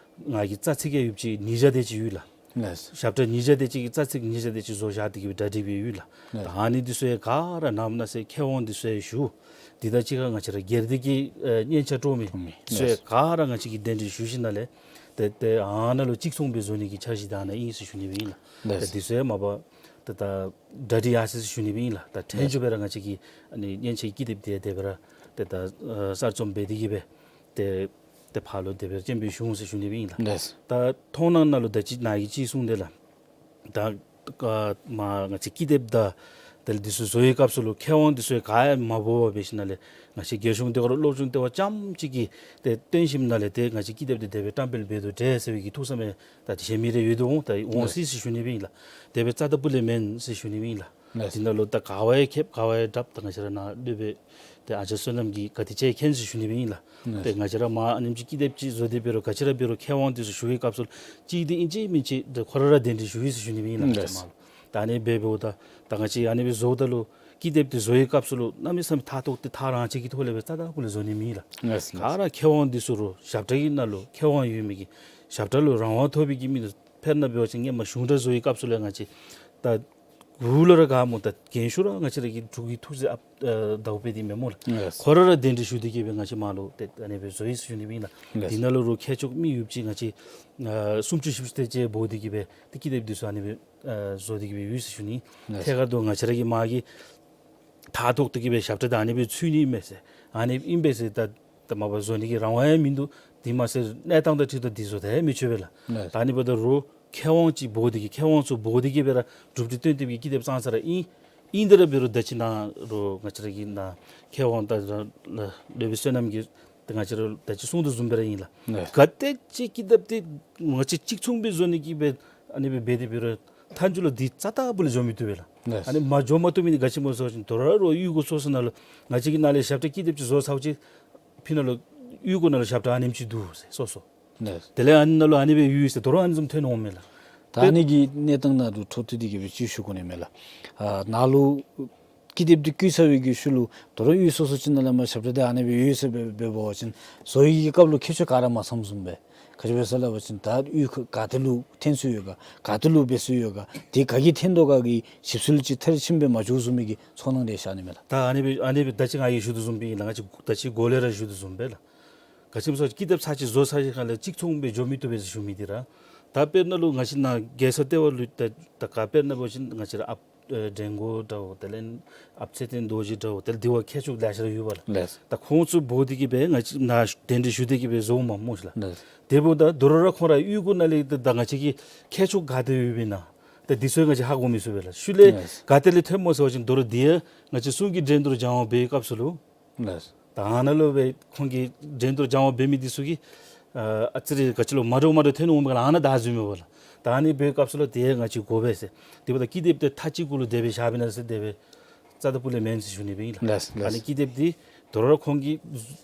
ང་གི་རྩ་ཚིག་ཡང་ཡོདཔ་ཅིག་ཉིས་བརྒྱ་དེ་ཅིག་ཡོད་ལགས། ལགས། ཞབས་ཁྲ་ཉིས་བརྒྱ་དེ་ཅིག་གི་རྩ་ཚིག་ཉིས་བརྒྱ་དེ་ཅིག་བཟོ་བཞག་སྟེ་གི་སྦེ་གྲ་སྒྲིག་སྦེ་ཡོད་ལགས། ལགས། ད་ཨ་ནི་འདི་ཚུ་ཡང་ག་ར་ནམ་ན་ཟེར་མཁས་དབང་འདི་ཚུ་ཡང་ཞུ། འདི་དང་གཅིག་ཁར་ང་བཅས་ར་སྒེར་སྡེ་གི་ཨེ་སྙན་ཆ་དཀྲོག་མི་ཨུམ་ཚུ་ཡང་ལགས། ག་ར་ང་བཅས་ཀྱིས་གདན་འདྲེན་ཞུ་ཞིནམ་ལས་ཏེ་ཏེ་ཨ་ནཱ་ལུ་གཅིག་མཚུངས་སྦེ་བཟོ་ནི་གི་འཆར་གཞི་ད་ནཱ་ཨིན་ཟེར་ཞུ་ནི་སྦེ་ཨིན་ལགས། ལགས། ཏེ་འདི་ཚུ་ཡང་མ་པ་ཏེ་ད་གྲ་སྒྲིག་ཡར་སོ་ཡི་ཟེར་ཞུ་ནི་སྦེ་ཨིན་ལགས། ད་ཐེངས་མཇུག་སྦེ་ར་ང་བཅས་ཀྱིས་ཨ་ནི་སྙན་ཆའི་ཀི་དེབ་འདི་དེ་སྦེ་ར་ཏེ་ད་ཨ་གསར་རྩོམ་འབད་དེ་གི་སྦེ་ཏེ་ཏེ་ཕར་ལུ་དེ་སྦེ་སྤྱན་འབུལ་ཞུ་འོང་ཟེར་ཞུ་ནི་སྦེ་ཨིན་ལགས། ལགས། ད་མཐོང་སྣང་ནང་ལུ་ད་ཅི་ནཱ་གིས་ཅིག་གསུངས་དེ་ལགས། ད་ཨ་མ་ང་བཅས་ཀི་དེབ་དང་དེ་ལས་འདི་ཚུ་བཟོ་བའི་སྐབས་སུ་ལུ་མཁས་དབང་འདི་ཚུ་ག་ཡང་མ་འབོ་བར་འབད་ཞིནམ་ལས་ང་བཅས་རྒྱལ་གཞུང་ལྟེ་བ་སློབ་སྦྱོང་ལྟེ་བ་རྐྱངམ་གཅིག་གིས་ཏེ་བཏོན་ཞིནམ་ལས་ཏེ་ང་བཅས་ཀི་དེབ་འདི་དེ་སྦེ་བཀྲམ་སྤེལ་འབད་དོ་འདྲས་ཟེར་བའི་གི་ཐུགས་བསམ་ཡང་ད་ཏེ་གཞན་མི་རེ་ཡོད་དོ་འོང་། ད་འོང་སྲིད་ཟེར་ཞུ་ནི་སྦེ་ཨིན་ལགས། དེ་སྦེ་རྩ་དང་སྤུ་ལས་མེན་ཟེར་ཞུ་ནི་སྦེ་ཨིན་ལགས། ལགས། འདི་ནང་ལུ་ད་ག་བ་ཡང་ཁེབ་ག་བ་ཡང་དྲགཔ་ད་ང་བཅས་ར་ནཱ་སློབ་དཔོན་ཏེ་ཨ་ཅར་བསོད་ནམས་ཀྱིས་ག་དེ་ཅིག་མཁྱེན་ཟེར་ཞུ་ནི་སྦེ་ཨིན་ལགས། ལགས། ཏེ་ང་བཅས་ར་མར་ཨ་ནེམ་ཅིག་ཀི་དེབ་ཅིག་བཟོ་སྟེ་འབད་རུང་ག་ཅི་ར་འབད་རུང་མཁས་དབང་འདི་ཚུ་ཞུ་བའི་སྐབས་སུ་ལུ་གཅིག་འདི་ཨིན་ཅི་མིན་ཅི་ཏེ་ཁོ་ར་ར་གདན་འདྲེན་ཞུ་ཡི་ཟེར་ཞུ་ནི་སྦེ་ཨིན་ལགས། ལགས། ད་ཨ་ནི་སྦེ་འབདཝ་ད་ད་ང་བཅས་ཨ་ནི་སྦེ་བཟོཝ་ད་ལུ་ཀི་དེབ་འདི་བཟོ་བའི་སྐབས་སུ་ལུ་གནམ་མེད་ས་མེད་ཐགས་ཐོགས་ཏེ་ཐག་རང་བཅད་ཀྱི་ཐོག་ལས་སྦེ་རྩ་དང་སྤུ་ལས་བཟོ་ནི་མེན་ལགས། ལགས། ལགས། ག་ར་མཁས་དབང་འདི་ཚུ་རུང་ཞབས་ཁྲ་གི་ནང་ལུ་མཁས་དབང་ཡོད་མི་གི་ཞབས་ཁྲ་ལུ་རང་དབང་ཐོབ་པའི་གི་མི་འདི་དཔེར་ན་འབད་བ་ཅིན་སྔོན་མ་གཞུང་སྒྲ་བཟོ་བའི་སྐབས་སུ་ལས་ང་བཅས་ད་གུ་ལུ་ར་ག་སྨོ་ད་རྒན་ཤོས་ར་ང་བཅས་ར་གི་འབྲུག་གི་ཐུགས་སྲས་ཨཔ་ཨ་ཟླཝ་དཔལ་འདི་མེན་སྨོ་ལགས། ལགས། ཁོ་ར་ར་གདན་འདྲེན་ཞུ་སྟེ་གི་སྦེ་ང་བཅས་མར་ལུ་ཏེ་ཨ་ནི་སྦེ་བཟོ་ཡི་ཟེར་ཞུ་ནི་སྦེ་ཨིན་ལགས། ལགས། འདི་ནང་ལུ་རུང་མཁས་མཆོག་མི་ཡོདཔ་ཅིག་ང་བཅས་ཨ་སུམ་ཅུ་བཞི་བཅུ་དེ་ཅིག་འབོ་སྟེ་གི་སྦེ་ཏེ་ཀི་དེབ་འདི་ཚུ་ཨ་ནི་སྦེ་ཨ་བཟོ་སྟེ་གི་སྦེ་ཡོད་ཟེར་ཞུ་ནི། ལགས། ཐད་ཀར་དུ་ང་བཅས་ར་གི་མར་གྱི་ཐགས་ཐོགས་ཏེ་གི་སྦེ་ཞབས་ཁྲ་ད་ཨ་ནི་སྦེ་ཚུད་ནི་མས་ཟེར་ཨ་ནི་ཨིན་པས་ཟེར་ད་ད་མ་པ་བཟོ་ནི་གི་རང་དབང་ཡང་མིན་འདུག། དེ་མ་ཚད་གནས་སྟངས་དང་འཁྲིལ་ཏེ་འདི་བཟོ་ད་ཡང་མི་ཆོག་པས་ལགས། ལགས། ད་ཨ་ནི་འབདཝ་ད་རུང་མཁས་དབང་ཅིག་འབོ་སྟེ་གི་མཁས་དབང་ཚུ་འབོ་སྟེ་གི་སྦེ་ར་གྲུབ་འབྲས་བཏོན་ཏེ་གི་ཀི་དེབ་བརྩམས་ས་ར་ཨིན། ཨིན་དེ་ར་འབད་རུང་ད་ཅི་ནཱ་རུང་ང་བཅས་ར་གི་ནཱ་མཁས་དབང་ད་ར་སློབ་དཔོན་བསོད་ནམས་ཀྱིས་ད་ང་བཅས་ར་ད་ཅི་གསུངས་དོ་བཟུམ་སྦེ་ར་ཨིན་ལགས། ལགས། ག་དེ་ཅིག་ཀི་དེབ་འདི་ང་བཅས་གཅིག་མཚུངས་སྦེ་བཟོ་ནི་གི་སྦེ་ཨ་ནི་སྦེ་འབད་དེ་འབད་རུང་མཐའ་མཇུག་ལུ་འདི་རྩ་དང་སྤུ་ལས་འགྱོ་མི་བཏུབ་པས་ལགས། ལགས། ཨ་ནི་མ་འགྱོ་མ་བཏུབ་མི་འདི་ག་ཅི་སྨོ་ཟེར་བ་ཅིན་དོ་རུང་གཡུས་སྒོ་སོ་སོ་ནང་ལུ་ང་བཅས་ཀྱིས་ནཱ་ལས་ཞབས་ཁྲ་ཀི་དེབ་ཅིག་བཟོ་ཚརཝ་ཅིག་ཕི་ནཱ་ལུ་གཡུས་སྒོ་ནང་ལུ་ཞབས་ཁྲ་ཨ་ནེམ་ཅིག་འདུག་ཟེར་སོ་སོ། ལགས། དེ་ལས་ཨ་ནི་ནང་ལུ་ཨ་ནི་སྦེ་ཡོད་ཟེར་དོ་རུང་ཨ་ནི་བཟུམ་ཐོན་འོང་མས་ལགས། ད་ཨ་ནི་གི་གནས་སྟངས་ནང་ལུ་འཕྲོ་མཐུད་དེ་གི་སྦེ་ཅིག་ཞུ་དགོ་ནི་མས་ལགས། ཨ་ནཱ་ལུ་ཀི་དེབ་འདི་བརྐུས་ཚར་བའི་གི་ཤུལ་ལུ་དོ་རུང་གཡུས་སོ་སོ་ཅིག་ནང་ལས་མར་ཞབས་ཁྲ་འདི་ཨ་ནི་སྦེ་ཡོད་ཟེར་སྦེ་འབད་བ་ཅིན་བཟོ་བའི་གི་སྐབས་ལུ་མཁས་མཆོག་ག་ར་མ་ཚངམ་བཟུམ་སྦེ་ག་ཅི་སྦེ་ཟེར་སླབ་པ་ཅིན་ད་གཡུས་ཁ་ག་ཏེ་ལུ་འཐོན་སྲོལ་ཡོད་ག་ག་ཏེ་ལུ་འབད་སྲོལ་ཡོད་ག་དེ་ག་གིས་འཐོན་དོ་ག་གི་ཞིབ་འཚོལ་ཅིག་མཐར་ཕྱིནམ་སྦེ་མ་འགྱོ་བཟུམ་མའི་གི་ཚོར་སྣང་དེ་ཤར་ནི་མས་ལགས། ད་ཨ་ནི་སྦེ་ཨ་ནི་སྦེ་ད་ཅི་ང་གིས་ཞུ་དོ་བཟུམ་སྦེ་ཨིན་ལགས། ང་བཅས་ད་ཅི་འགོ་ལས་ར་ཞུ་དོ་བཟུམ་སྦེ་ལགས། ག་ཅི་སྨོ་ཟེར་བ་ཅིན་ཀི་དེབ་ཚར་ཅིག་བཟོ་ཚར་ཞིནམ་ལས་གཅིག་མཚུངས་སྦེ་འགྱོ་མི་བཏུབ་པས་ཟེར་ཞུ་མི་འདི་ར། ད་དཔེར་ན་ལུ་ང་བཅས་ནཱ་རྒྱལ་ས་ལྟེ་བ་ལུ་ད་ད་ག་དཔེར་ན་འབད་བ་ཅིན་ང་བཅས་ར་ཨཔ་ཨེ་འགྲན་སྒོ་འདྲཝ་དེ་ལས་ཨཔ་ཚེ་བརྟན་རྡོ་རྗེ་འདྲཝ་དེ་ལས་འདི་བ་མཁས་མཆོག་ལེ་ཤ་ར་ཡོད་པས་ལགས། ལགས། ད་ཁོང་ཚུ་འབོ་སྟེ་གི་སྦེ་ང་བཅས་ནཱ་གདན་འདྲེན་ཞུ་སྟེ་གི་སྦེ་བཟོཝ་མས་སྨོ་ཤིག་ལགས། ལགས། དེ་འབདཝ་ད་དོ་རུང་ར་ཁོང་ར་གཡུས་སྒོ་ནང་ལས་ད་ད་ང་བཅས་ཀྱི་མཁས་མཆོག་ག་ཏེ་ཡོདཔ་ཨིན་ན་ད་འདི་ཚུ་ང་བཅས་ཧ་གོ་མི་ཚུགས་པས་ལགས། ཤུལ་ལས་ལགས། ག་ཏེ་ལས་ཐོནམ་སྨོ་ཟེར་བ་ཅིན་དོ་རུང་འདི་ཡང་ང་བཅས་གསུང་གི་འགྲན་བསྡུར་སྦྱང་བ་འབད་བའི་སྐབས་སུ་ལུ། ལགས། ད་ཨ་ནཱ་ལུ་སྦེ་ཁོང་གི་འགྲན་བསྡུར་སྦྱང་བ་འབད་མི་འདི་ཚུ་གིས་ཨ་ཨ་ཙི་རེ་ག་ཅི་ལོ་མ་འདྲཝ་མ་འདྲཝ་ཐོན་འོང་པས་ལགས། ཨ་ནཱ་བདའ་འཛུལ་མི་འོང་པས་ལགས། ད་ཨ་ནི་འབད་བའི་སྐབས་སུ་ལུ་དེ་ང་བཅས་དགོ་པས་ཟེར། དེ་འབདཝ་ད་ཀི་དེབ་འདི་ཐག་གཅིག་གུ་ལུ་དེ་སྦེ་བཞག་པས་ན་ཟེར་དེ་སྦེ་རྩ་དང་སྤུ་ལས་མེན་ཟེར་ཞུ་ནི་སྦེ་ཨིན་ལགས། ལགས། ཨ་ནི་ཀི་དེབ་འདི་དོ་རུང་ཁོང་གིས་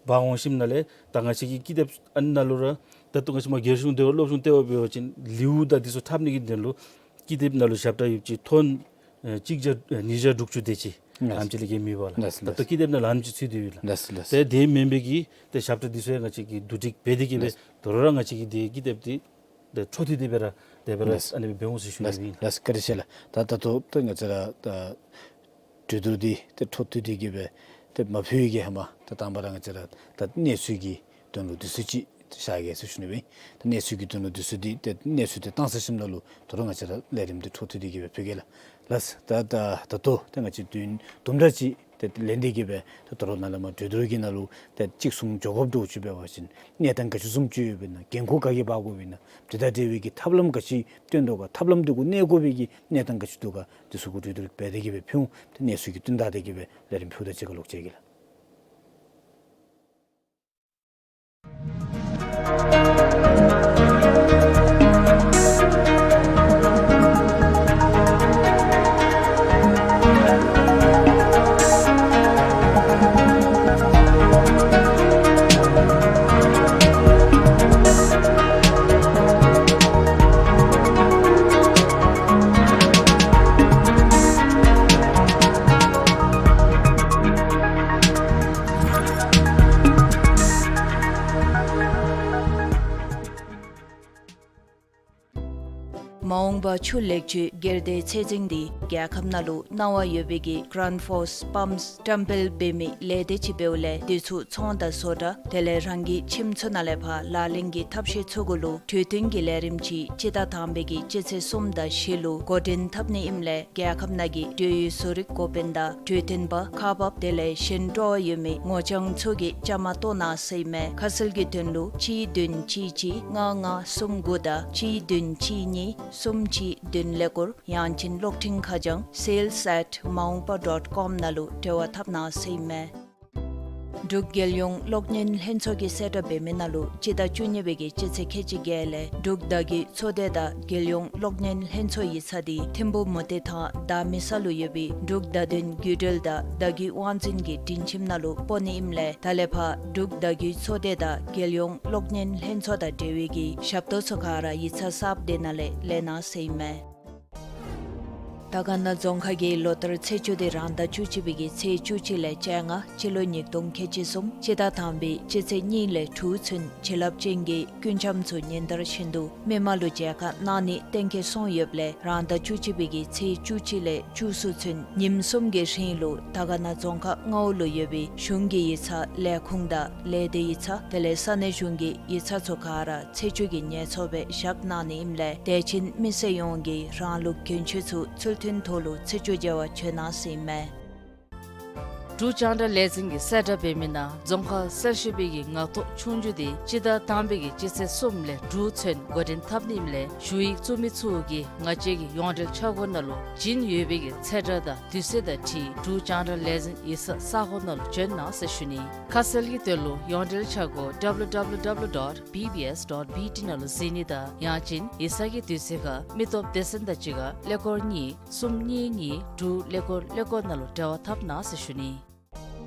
འབག་འོང་ཞིནམ་ལས་ད་ང་བཅས་ཀྱི་ཀི་དེབ་ཨ་ནཱ་ལུ་ར་ད་ལྟོ་ང་བཅས་མར་རྒྱལ་གཞུང་ལྟེ་བ་སློབ་སྦྱོང་ལྟེ་བ་འབད་བ་ཅིན་ལེའུ་དང་འདི་ཚུ་འཁྲབ་ནི་གི་དོན་ལུ་ཀི་དེབ་ནང་ལུ་ཞབས་ཁྲ་ཡོདཔ་ཅིག་ཐོན་ཨེ་གཅིག་བརྒྱ་ཨེ་ཉིས་བརྒྱ་དྲུག་ཅུ་དེ་ཅིག་ལགས། ཨ་ནེམ་ཅིག་ལས་བརྒལ་མེད་པས་ལགས། ལགས། ད་ལྟོ་ལགས། ཀི་དེབ་ནང་ལུ་ཨ་ནེམ་ཅིག་ཚུད་དེ་ཡོད་ལགས། ལགས། ལགས། ཏེ་དེ་མེན་པའི་གི་ཏེ་ཞབས་ཁྲ་འདི་ཚུ་ཡང་ང་བཅས་ཀྱིས་བསྡུ་སྒྲིག་འབད་དེ་གི་སྦེ་ལགས། དོ་རུང་ར་ང་བཅས་ཀྱིས་དེ་ཀི་དེབ་འདི་ཏེ་འཕྲོ་མཐུད་དེ་སྦེ་ར་དེ་སྦེ་ར་ལགས། ཨ་ནི་སྦེ་འབད་འོང་ཟེར་ཞུ་ནི་ལགས། སྦེ་ཨིན། ལགས། བཀའ་དྲིན་ཆེ་ལགས། ད་ད་ལྟོ་ཏེ་ང་བཅས་ར་ད་གྲོས་བསྡུར་འདི་ཏེ་འཕྲོ་མཐུད་དེ་གི་སྦེ་ཏེ་མ་ཕུལ་བའི་གི་ཧེ་མ་ད་དང་པ་ར་ང་བཅས་ར་ད་གནས་ཚུལ་གྱི་དོན་ལུ་དུས་ཚོད་ཅིག་བཞག་གེ་ཟེར་ཞུ་ནི་སྦེ་ཨིན། ད་གནས་ཚུལ་གྱི་དོན་ལུ་དུས་ཚོད་འདི་ཏེ་གནས་ཚུལ་འདི་བཏང་ཚར་ཞིནམ་ལས་ལུ་དོ་རུང་ང་བཅས་ར་ལས་རིམ་འདི་འཕྲོ་མཐུད་དེ་གི་སྦེ་ཕུལ་གེ་ལགས། ལགས། ད་ད་ད་ལྟོ་ཏེ་ང་བཅས་དུས་ཡུན་དུམ་གྲ་ཅིག་ཏེ་ལེན་ཏེ་གི་སྦེ་ད་དོ་རུང་ནཱ་ལས་མར་གྲོས་བསྡུར་གྱི་ནང་ལུ་ཏེ་གཅིག་མཚུངས་འགྱོ་དགོཔ་འདྲཝ་ཅིག་འབད་བ་ཅིན་གནས་སྟངས་ག་ཅི་བཟུམ་ཅིག་ཡོདཔ་ཨིན་ན། འགན་ཁུར་ག་གིས་འབག་དགོཔ་ཨིན་ན། དེ་དང་འབྲེལ་བའི་གི་ཐབས་ལམ་ག་ཅི་བཏོན་དོ་ག། ཐབས་ལམ་འདི་གུ་གནས་དགོ་པའི་གི་གནས་སྟངས་ག་ཅི་འདུག་ག། འདི་ཚུ་གུ་གྲོས་བསྡུར་འབད་དེ་གི་སྦེ་ཕུལ་འོང་། ཏེ་གནས་ཚུལ་གྱི་བསྟུན་ད་དེ་གི་སྦེ་ལས་རིམ་ཕུལཝ་ད་གཅིག་ཁར་ལོག་མཇལ་གེ་ལགས། མ་འོངས་པ་ཆུ་ལེགས་བཅོས་སྒེར་སྡེའི་ཚད་འཛིན་འདི་རྒྱལ་ཁབ་ནང་ལུ་གནང་བ་ཡོད་པའི་གི་གྷ་རེནཌ་ཕོརསི་པམཔསི་བཀྲམ་སྤེལ་འབད་མི་ལས་སྡེ་ཅིག་འབདཝ་ལས་དུས་ཚོད་ཚོང་དང་བཟོ་གྲྭ་དེ་ལས་རང་གི་ཁྱིམ་ཚུ་ནང་ལས་ཕར་ལག་ལེན་གྱི་ཐབས་ཤེས་ཚུ་གུ་ལུ་གྲོས་བསྟུན་གྱི་ལས་རིམ་ཅིག་སྤྱི་ཟླ་དང་པའི་གི་སྤྱི་ཚེས་གསུམ་དང་བཞི་ལུ་འགོ་འདྲེན་འཐབ་ནི་ཨིནམ་ལས་རྒྱལ་ཁབ་ནང་གི་འབྲེལ་ཡོད་བཟོ་རིག་འགོ་དཔོན་དང་གྲོས་བསྟུན་པ་ཁག་འབགཔ་དེ་ལས་གཞན་སྤྲོ་བ་ཡོད་མི་ངོ་རྐྱང་ཚུ་གིས་བཅའ་མར་གཏོགས་གནང་ཟེར་ཨིན་མས། ཁ་གསལ་གྱི་དོན་ལུ་གཅིག་བདུན་གཅིག་གཅིག་ལྔ་ལྔ་གསུམ་དགུ་དང་གཅིག་བདུན་གཅིག་གཉིས་གསུམ་གཅིག་བདུན་ཀླད་ཀོར། ཡང་ཅིན་གློག་འཕྲིན་ཁ་བྱང་sales at maungpa dot com ནང་ལུ་འབྲེལ་བ་འཐབ་གནང་ཟེར་ཨིན་མས། འབྲུག་རྒྱལ་ཡོངས་གློག་བརྙན་ལྷན་ཚོགས་ཀྱི་གསལ་བསྒྲགས་འབད་མི་ནང་ལུ་སྤྱི་ཟླ་བཅུ་གཉིས་པའི་གི་སྤྱི་ཚེས་ཁལ་གཅིག་བརྒྱད་ལས་འབྲུག་བརྡ་བརྒྱུད་ཚོགས་སྡེ་དང་རྒྱལ་ཡོངས་གློག་བརྙན་ལྷན་ཚོགས་ཡིག་ཚང་འདི་ཐིམ་ཕུག་མུ་ཏིག་ཐང་བདག་མེད་ས་ལུ་ཡོད་པའི་འབྲུག་བརྡ་དོན་བརྒྱུད་འབྲེལ་དང་བརྡ་བརྒྱུད་དབང་འཛིན་གྱི་སྒྲིང་ཁྱིམ་ནང་ལུ་སྤོ་ནི་ཨིནམ་ལས་ད་ལས་ཕར་འབྲུག་བརྡ་བརྒྱུད་ཚོགས་སྡེ་དང་རྒྱལ་ཡོངས་གློག་བརྙན་ལྷན་ཚོགས་དང་འབྲེལ་བའི་གི་ཞབས་ཏོག་ཚུ་ག་ར་ཡིག་ཚང་གསརཔ་དེ་ནང་ལས་ལེན་གནང་ཟེར་ཨིན་མས། དར་དཀར་ན་རྫོང་ཁག་གི་ལོ་ལྟར་ཚེས་བཅུ་དེ་རང་ཟླ་བཅུ་གཅིག་པའི་གི་ཚེས་བཅུ་གཅིག་ལས་བཅོ་ལྔ་སྤྱི་ལོ་ཉིས་སྟོང་ཁལ་གཅིག་གསུམ་སྤྱི་ཟླ་དང་པའི་སྤྱི་ཚེས་གཉིས་ལས་དྲུག་ཚུན་བྱིན་རླབས་ཅན་གྱི་སྐུ་འཆམ་ཚུ་ཉིན་ལྟར་བཞིན་དུ་མི་མང་ལུ་མཇལ་ཁ་གནང་ནི་གཏན་འཁེལ་སོང་ཡོདཔ་ལས་རང་ཟླ་བཅུ་གཅིག་པའི་གི་ཚེས་བཅུ་གཅིག་ལས་བཅུ་གསུམ་ཚུན་ཉིནམ་གསུམ་གྱི་རིང་ལུ་དར་དཀར་ན་རྫོང་ཁག་མངའ་དབང་ལུ་ཡོད་པའི་གཞུང་གི་ཡིག་ཚང་ལས་ཁུངས་དང་ལས་སྡེ་ཡིག་ཚང་དེ་ལས་ས་གནས་གཞུང་གི་ཡིག་ཚང་ཚུ་ག་ར་ཚེས་བཅུ་གི་ཉལ་ཚོགས་སྦེ་བཞག་གནང་ནི་ཨིནམ་ལས་དད་ཅན་མི་སེར་ཡོངས་ཀྱིས་རང་ལུགས་གྱོན་ཆས་ཚུ་ཚུལ་མཐུན་ཐོག་ལུ་ཚེས་བཅུ་མཇལ་བར་བྱོན་གནང་ཟེར་ཨིན་མས། འབྲུག་རྒྱང་བསྒྲགས་ལས་འཛིན་གྱི་གསལ་བསྒྲགས་འབད་མི་ནང་རྫོང་ཁག་གསར་ཞུགས་པའི་གི་ངག་ཐོག་ཆོས་རྒྱུགས་དེ་སྤྱི་ཟླ་དང་པའི་གི་སྤྱི་ཚེས་གསུམ་ལས་དྲུག་ཚུན་འགོ་འདྲེན་འཐབ་ནི་ཨིནམ་ལས་ཞུ་ཡིག་བཙུགས་མི་ཚུ་གིས་ང་བཅས་ཀྱི་ཡོངས་འབྲེལ་ཆ་སྒོ་ནང་ལུ་བྱིན་ཡོད་པའི་གི་ཚེས་གྲངས་དང་དུས་ཚོད་དང་འཁྲིལ་འབྲུག་རྒྱང་བསྒྲགས་ལས་འཛིན་ཡིག་ཚང་གསར་ཤོག་ནང་ལུ་བྱོན་གནང་ཟེར་ཞུ་ནི། ཁ་གསལ་གྱི་དོན་ལུ་ཡོངས་འབྲེལ་ཆ་སྒོ་W W W dot B B S dot B T ནང་ལུ་གཟིགས་ནི་དང་ཡང་ཅིན་ཡིག་ཚང་གི་དུས་ཚོད་ཁར་མི་སྟོབས་སྡེ་ཚན་དང་གཅིག་ཁར་ཀླད་ཀོར་གཉིས་གསུམ་གཉིས་གཉིས་དྲུག་ཀླད་ཀོར་ཀླད་ཀོར་ནང་ལུ་འབྲེལ་བ་འཐབ་གནང་ཟེར་ཞུ་ནི།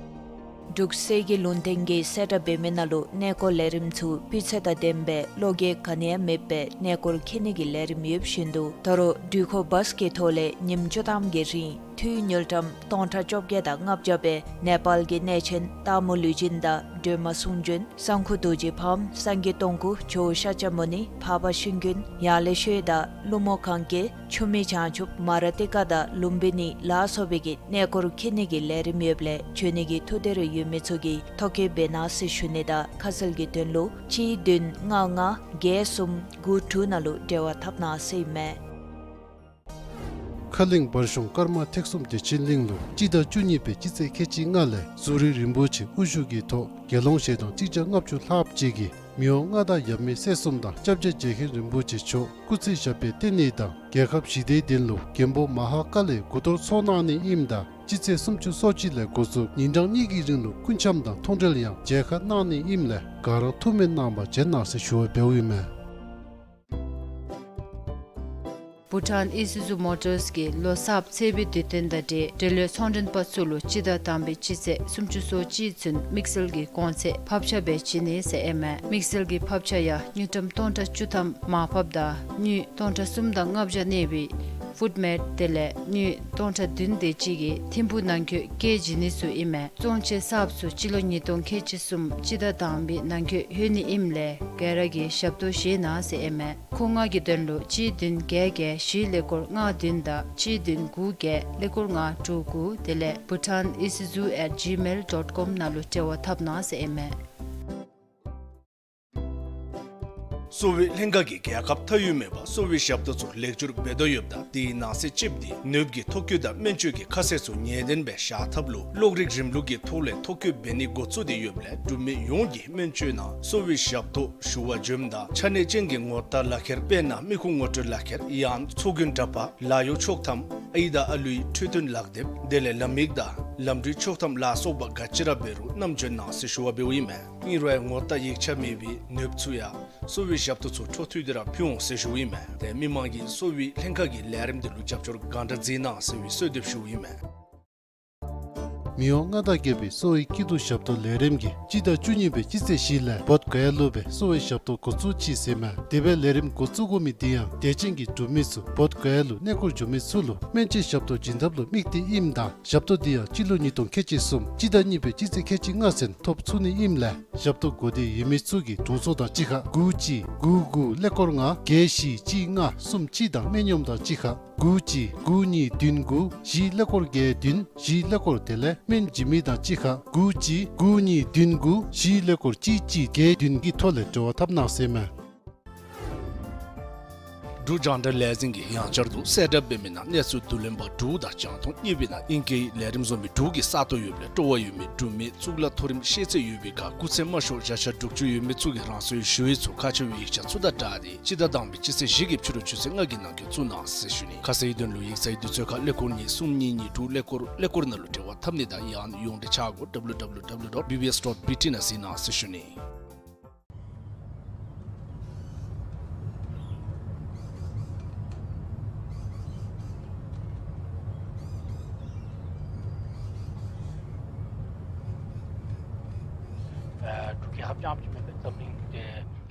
འབྲུག་གསེར་གྱི་ལུང་བསྟན་གྱི་གསལ་བསྒྲགས་འབད་མི་ནང་ལུ་གནས་སྐོར་ལས་རིམ་ཚུ་སྤུས་ཚད་དང་ལྡནམ་སྦེ་བློ་འགྱོད་ག་ནི་ཡང་མེདཔ་སྦེ་གནས་སྐོར་འཁྱིད་ནི་གི་ལས་རིམ་ཡོདཔ་བཞིན་དུ་ད་རུང་འགྲུལ་འཁོར་བཱསི་གི་ཐོག་ལས་ཉིནམ་བཅུ་ཐམ་གྱི་རིང་འཐུས་དངུལ་ཀྲམ་སྟོང་ཕྲག་བཅོ་བརྒྱད་དང་ལྔ་བརྒྱ་སྦེ་ནེ་པཱལ་གྱི་གནས་ཆེན་སྟག་མོ་ལུས་སྦྱིན་དང་སྒྲོལ་མ་གསུང་བྱོན་གསང་ཁུག་རྡོ་རྗེ་ཕམ་སངས་རྒྱས་སྟོང་སྐུ་ཇོ་བོ་ཤཱཀྱ་མུ་ནི་འཕགས་པ་ཤིང་ཀུན་ཡང་ལེ་ཤོད་དང་ཀླུ་མོ་གན་རྐྱལ་ཆུ་མིག་བྱང་ཆུབ་མ་ར་ཏི་ཀ་དང་ལུམ་བི་ནི་ལ་སོགས་པའི་གི་གནས་སྐོར་འཁྱིད་ནི་གི་ལས་རིམ་ཡོདཔ་ལས་བྱོན་ནི་གི་ཐུགས་འདོད་རེ་ཡོད་མི་ཚུ་གིས་ཐོ་བཀོད་འབད་གནང་ཟེར་ཞུ་ནི་དང་ཁ་གསལ་གྱི་དོན་ལུ་གཅིག་བདུན་ལྔ་ལྔ་བརྒྱད་གསུམ་དགུ་དྲུག་ནང་ལུ་འབྲེལ་བ་འཐབ་གནང་ཟེར་ཨིན་མས། ཁ་གླིང་བར་གཞུང་ཀརྨ་ཐེག་གསུམ་བདེ་ཆེན་གླིང་ལུ་སྤྱི་ཟླ་བཅུ་གཉིས་པའི་སྤྱི་ཚེས་ཁལ་གཅིག་ལྔ་ལས་ཟུར་རིན་པོ་ཆེ་དབུ་བཞུགས་ཀྱི་ཐོག་དགེ་སློང་ཞལ་གདོང་གཅིག་བརྒྱ་ལྔ་བཅུ་ལྷགཔ་ཅིག་གིས་མི་དབང་མངའ་བདག་ཡབ་མེས་སྲས་གསུམ་དང་སྐྱབས་རྗེ་རྗེ་མཁན་རིན་པོ་ཆེ་མཆོག་སྐུ་ཚེ་ཞབས་པད་བརྟན་ནི་དང་རྒྱལ་ཁབ་ཞི་བདེའི་དོན་ལུ་མགོན་པོ་མ་ཧཱ་ཀཱ་ལའི་སྐུ་གཏོར་ཚོགས་གནང་ནི་ཨིནམ་ད་སྤྱི་ཚེས་སུམ་ཅུ་སོ་གཅིག་ལས་འགོ་བཙུགས་ཉིན་གྲངས་གཉིས་ཀྱི་རིང་ལུ་སྐུ་འཆམ་དང་མཐོང་གྲོལ་ཡང་མཇལ་ཁ་གནང་ནི་ཨིནམ་ལས་ག་ར་ཐུགས་སྨོན་གནང་བར་བྱོན་གནང་ཟེར་ཞུ་བ་འབདཝ་ཨིན་མས། བྷུ་ཊཱན་ཨི་སུ་ཛུ་མོ་ཊརསི་གིས་ལོ་གསརཔ་ཚེས་པའི་དུས་སྟོན་དང་འབྲེལ་འབྲེལ་ཡོད་ཚོང་མགྲོན་པ་ཚུ་ལུ་སྤྱི་ཟླ་དང་པའི་སྤྱི་ཚེས་སུམ་ཅུ་སོ་གཅིག་ཚུན་དམིགས་བསལ་གྱི་གོང་ཚད་ཕབ་ཆ་སྦེ་བྱིན་ནི་ཟེར་ཨིན་མས། དམིགས་བསལ་གྱི་ཕབ་ཆ་ཡང་དངུལ་ཀྲམ་སྟོང་ཕྲག་བཅུ་ཐམ་མར་ཕབ་དང་དངུལ་སྟོང་ཕྲག་གསུམ་དང་ལྔ་བརྒྱ་གནས་པའི་ཕུཌ་མེཌ་དེ་ལས་དངུལ་སྟོང་ཕྲག་བདུན་དེ་ཅིག་གིས་ཐིམ་ཕུག་ནང་འཁོད་སྐྱེལ་བྱིན་ནི་ཚུ་ཨིན་མས། བཙོང་ཆས་གསརཔ་ཚུ་སྤྱི་ལོ་ཉིས་སྟོང་ཁལ་གཅིག་གསུམ་སྤྱི་ཟླ་དང་པའི་ནང་འཁོད་ལྷོད་ནི་ཨིནམ་ལས་ག་ར་གིས་ཞབས་ཏོག་བཞེས་གནང་ཟེར་ཨིན་མས། མཁོ་མངགས་ཀྱི་དོན་ལུ་གཅིག་བདུན་བརྒྱད་བརྒྱད་བཞི་ཀླད་ཀོར་ལྔ་བདུན་དང་གཅིག་བདུན་དགུ་བརྒྱད་ཀླད་ཀོར་ལྔ་དྲུག་དགུ་དེ་ལས་bhutan isuzu at gmail dot com ནང་ལུ་འབྲེལ་བ་འཐབ་གནང་ཟེར་ཨིན་མས། གསོ་བའི་ལྷན་ཁག་གིས་རྒྱལ་ཁབ་མཐའ་དབུས་མེད་པར་གསོ་བའི་ཞབས་ཏོག་ཚུ་ལེགས་བཅོས་འབད་དོ་ཡོདཔ་ད་དེའི་ནང་གསེས་གཅིགཔོ་དེ་ནདཔ་གི་ཐོ་བཀོད་དང་སྨན་བཅོས་ཀྱི་ཁ་གསལ་ཚུ་ངེས་བདེན་སྦེ་བཞག་ཐབས་ལུ་གློག་རིག་རིམ་ལུགས་ཀྱི་ཐོག་ལས་ཐོ་བཀོད་འབད་ནི་འགོ་བཙུགས་ཏེ་ཡོདཔ་ལས་འབྲུག་མི་ཡོངས་ཀྱིས་སྨན་བཅོས་ནང་གསོ་བའི་ཞབས་ཏོག་ཞུ་བར་འབྱོནམ་ད་ཆ་གནས་ཅན་གྱི་ངོ་རྟགས་ལག་ཁྱེར་དཔེར་ན་མི་ཁུངས་ངོ་སྤྲོད་ལག་ཁྱེར་ཡང་ཚོགས་རྒྱན་འདྲ་པར་ལཱ་གཡོག་ཆོག་ཐམ་ཨའི་དང་ཨ་ལུའི་འཕྲོད་བསྟེན་ལག་དེབ་དེ་ལས་ལམ་ཡིག་དང་ལམ་འགྲུལ་ཆོག་ཐམ་ལ་སོགས་པ་ག་ཅི་ར་འབད་རུང་བསྣམས་འབྱོན་གནང་ཟེར་ཞུ་བ་འབདཝ་ཨིན་མས། ཨིན་རུང་ངོ་རྟགས་ཡིག་ཆ་མེད་པའི་ནདཔ་ཚུ་ཡང་གསོ་བའི་ཞབས་ཏོག་ཚུ་འཕྲོ་མཐུད་དེ་ར་ཕུལ་འོང་ཟེར་ཞུཝ་ཨིན་མས། ཏེ་མི་མང་གིས་གསོ་བའི་ལྷན་ཁག་གི་ལས་རིམ་དེ་ལུ་རྒྱབ་སྐྱོར་གང་དྲག་མཛད་གནང་ཟེར་བའི་གསོལ་འདེབས་ཞུཝ་ཨིན་མས། མི་དབང་མངའ་བདག་རྒྱལ་པོའི་གསོ་བའི་སྐྱིད་སྡུག་ཞབས་ཏོག་ལས་རིམ་གྱིས་སྤྱི་ཟླ་བཅུ་གཉིས་པའི་སྤྱི་ཚེས་བཞི་ལས་བོདྷ་ག་ཡ་ལུ་སྦེ་གསོ་བའི་ཞབས་ཏོག་འགོ་བཙུགས་ཅི་ཟེར་མས། དེ་སྦེ་ལས་རིམ་འགོ་བཙུགས་དགོ་མི་དེ་ཡང་དད་ཅན་གྱི་འབྲུག་མི་ཚུ་བོདྷ་ག་ཡ་ལུ་གནས་སྐོར་འགྱོ་མི་ཚུ་ལུ་སྨན་བཅོས་ཞབས་ཏོག་བྱིན་ཐབས་ལུ་དམིགས་ཏེ་ཨིནམ་ད་ཞབས་ཏོག་དེ་ཡང་སྤྱི་ལོ་ཉིས་སྟོང་ཁལ་གཅིག་གསུམ་སྤྱི་ཟླ་གཉིས་པའི་སྤྱི་ཚེས་ཁལ་གཅིག་ལྔ་ཚུན་ཐོབ་ཚུགས་ནི་ཨིནམ་ལས་ཞབས་ཏོག་དགོས་འདོད་ཡོད་མི་ཚུ་གིས་དྲུང་འཚོ་དང་གཅིག་ཁར་དགུ་གཅིག་དགུ་དགུ་ཀླད་ཀོར་ལྔ་བརྒྱད་བཞི་གཅིག་ལྔ་གསུམ་གཅིག་དང་སྨན་གཡོགམ་དང་གཅིག་ཁར་དགུ་གཅིག་དགུ་གཉིས་བདུན་དགུ་བཞི་ཀླད་ཀོར་བརྒྱད་བདུན་བཞི་ཀླད་ཀོར། དེ་ལས་སྨན་བྱིན་མི་དང་གཅིག་ཁར་དགུ་གཅིག་དགུ་གཉིས་བདུན་དགུ་བཞི་ཀླད་ཀོར་གཅིག་གཅིག་བརྒྱད་བདུན་གྱི་ཐོག་ལས་འབྲེལ་བ་འཐབ་གནང་ཟེར་མས། འབྲུག་རྒྱང་བསྒྲགས་ལས་འཛིན་གྱིས་ཡང་བསྐྱར་དུ་གསལ་བསྒྲགས་འབད་མི་ནང་གནས་ཚུལ་བསྡུ་ལེན་པ་འབྲུག་དང་རྒྱང་མཐོང་གཉིས་པའི་ནང་ཨིང་སྐད་ལས་རིམ་བཟོ་མི་འབྲུག་གི་ས་སྟོང་ཡོདཔ་ལས་སྤྲོ་བ་ཡོད་མི་འབྲུག་མི་གཙུག་ལག་མཐོ་རིམ་ཤེས་ཚད་ཡོད་པའི་ཁར་སྐུགས་ཚད་དམའ་ཤོས་བརྒྱ་ཆ་དྲུག་ཅུ་ཡོད་མི་ཚུ་གིས་རང་སོའི་ཞུ་ཡིག་ཚུ་ཁ་ཕྱེ་བའི་ཡིག་ཆ་ཚུ་དང་སྦྲགས་ཏེ་སྤྱི་ཟླ་དང་པའི་སྤྱི་ཚེས་བཞི་གི་ཕྱི་རུ་ཆུ་ཚོད་ལྔ་གི་ནང་འཁོད་བཙུགས་གནང་ཟེར་ཞུ་ནི། ཁ་གསལ་ཡིག་དོན་ལུ་ཡིག་ཚང་གི་དུས་ཚོད་ཁར་ཀླད་ཀོར་གཉིས་གསུམ་གཉིས་གཉིས་དྲུག་ཀླད་ཀོར་ཀླད་ཀོར་ནང་ལུ་འབྲེལ་བ་འཐབ་ནི་དང་ཡང་ན་ཡོངས་འབྲེལ་ཆ་སྒོ་W W W dot B B S dot B T ནང་གཟིགས་གནང་ཟེར་ཞུ་ནི།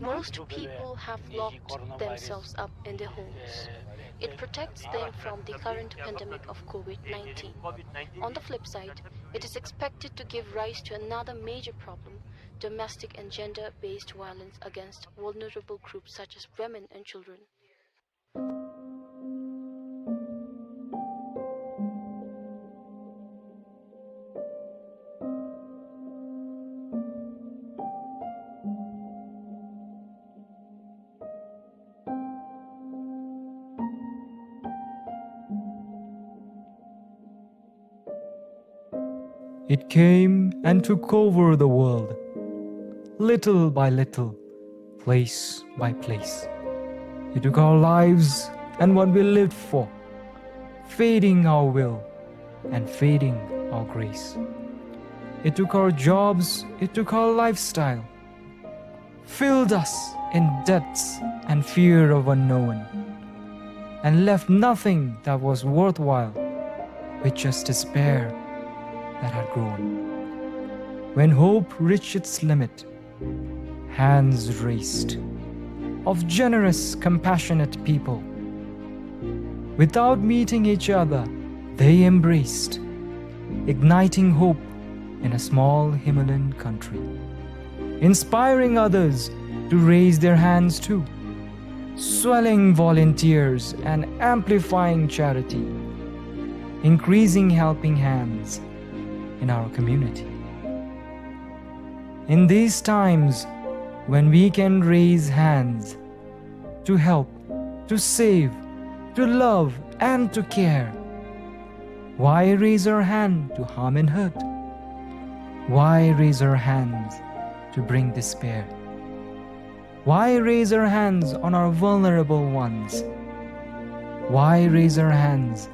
Most people have locked themselves up in their homes. It protects them from the current pandemic of COVID nineteen. On the flip side, it is expected to give rise to another major problem, domestic and gender-based violence against vulnerable groups such as women and children. It came and took over the world, little by little, place by place. It took our lives and what we lived for, fading our will and fading our grace. It took our jobs, it took our lifestyle, filled us in debts and fear of unknown, and left nothing that was worthwhile, with just despair that had grown. When hope reached its limit, hands raised of generous, compassionate people. Without meeting each other, they embraced, igniting hope in a small Himalayan country, inspiring others to raise their hands too, swelling volunteers and amplifying charity, increasing helping hands in our community. In these times when we can raise hands to help, to save, to love, and to care, why raise our hand to harm and hurt? Why raise our hands to bring despair? Why raise our hands on our vulnerable ones? Why raise our hands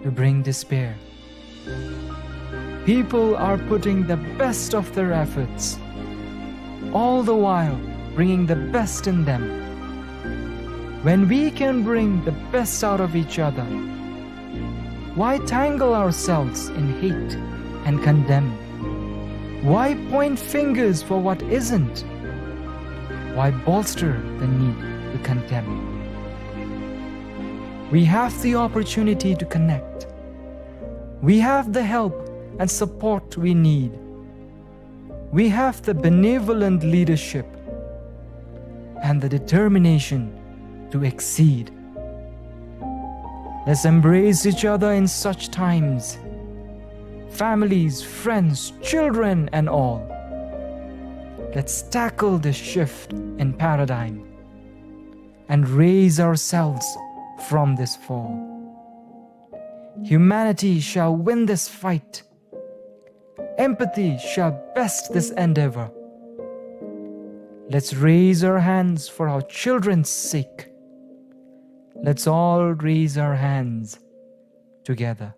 to bring despair? People are putting the best of their efforts, all the while bringing the best in them. When we can bring the best out of each other, why tangle ourselves in hate and condemn? Why point fingers for what isn't? Why bolster the need to condemn? We have the opportunity to connect. We have the help and support we need. We have the benevolent leadership and the determination to exceed. Let's embrace each other in such times. Families, friends, children, and all. Let's tackle this shift in paradigm and raise ourselves from this fall. Humanity shall win this fight. Empathy shall best this endeavor. Let's raise our hands for our children's sake. Let's all raise our hands together.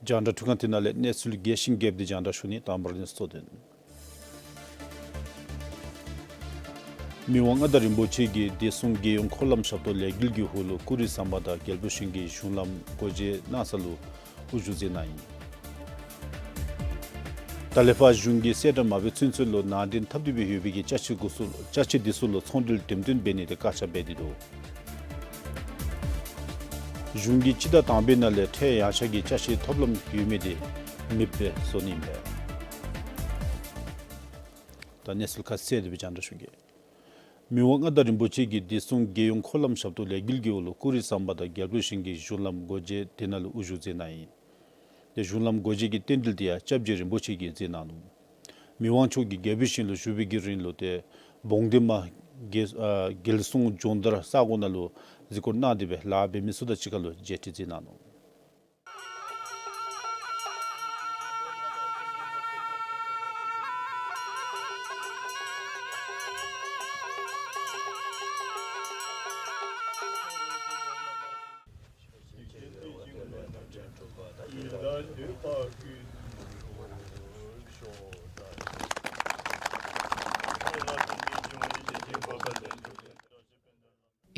རྒྱང་བསྒྲགས་འཕྲུལ་ཁང་འདི་ནང་ལས་གནས་ཚུལ་རྒྱས་ཤིང་རྒྱསཔ་འདི་རྒྱང་བསྒྲགས་ཞུ་ནི། དང་པ་ར་གནས་ཚུལ་གཙོ་དོན། མི་དབང་མངའ་བདག་རིན་པོ་ཆེ་གིས་བདེ་སྲུང་རྒྱལ་ཡོངས་འཁོར་ལམ་ཞབས་ཏོག་ལས་འགུལ་གྱི་འོག་ལུ་ཀུ་རི་ཟམ་པ་དང་རྒྱལ་པོ་ཞིང་གི་གཞུང་ལམ་སྒོ་འབྱེད་གནང་ས་ལུ་དབུ་བཞུགས་མཛད་གནང་ཡི། ད་ལས་ཕར་གཞུང་གིས་གསལ་བསྒྲགས་མ་འབད་ཚུན་ཚོད་ལུ་ནང་འདྲེན་འཐབ་སྟེ་སྦེ་ཡོད་པའི་གི་ཅ་ཆས་འགོ་ཚུགས་ཅ་ཆས་འདི་ཚུ་ལུ་ཚོང་འབྲེལ་འགྲེམས་སྟོན་འབད་ནི་དེ་བཀག་ཆ་འབད་དེ་འདུག། གཞུང་གིས་སྤྱི་ཟླ་དང་པའི་ནང་ལས་ཁྲལ་ཡངས་ཆག་གི་ཅ་ཆས་ཐོབ་ལམ་ཡོད་མི་དེ་མེདཔ་སྦེ་བཟོ་ནི་ཨིན་པས། ད་གནས་ཚུལ་ཁ་གསལ་དེ་སྦེ་རྒྱང་བསྒྲགས་ཞུ་གེ། མི་དབང་མངའ་བདག་རིན་པོ་ཆེ་གིས་བདེ་སྲུང་རྒྱལ་ཡོངས་འཁོར་ལམ་ཞབས་ཏོག་ལས་འགུལ་གྱི་འོག་ལུ་ཀུ་རི་ཟམ་པ་དང་རྒྱལ་པོ་ཞིང་གི་གཞུང་ལམ་སྒོ་འབྱེད་དེ་ནང་ལུ་དབུ་བཞུགས་མཛད་གནང་ཡི། དེ་གཞུང་ལམ་སྒོ་འབྱེད་ཀྱི་རྟེན་འབྲེལ་དེ་ཡང་སྐྱབས་རྗེ་རིན་པོ་ཆེ་གིས་མཛད་གནང་ནུག། མི་དབང་མཆོག་གིས་རྒྱལ་པོ་ཞིང་ལུ་བཞུགས་པའི་གི་རིང་ལུ་ཏེ་བོང་སྡེ་མ་རྒྱལ་ཨ་རྒྱལ་སྲུང་སྦྱོང་བརྡར་ས་གོ་ནང་ལུ་གཟིགས་སྐོར་གནང་སྟེ་སྦེ་ལཱ་འབད་མི་ཚུ་དང་གཅིག་ཁར་ལུ་མཇལ་འཕྲད་མཛད་གནང་ནུག།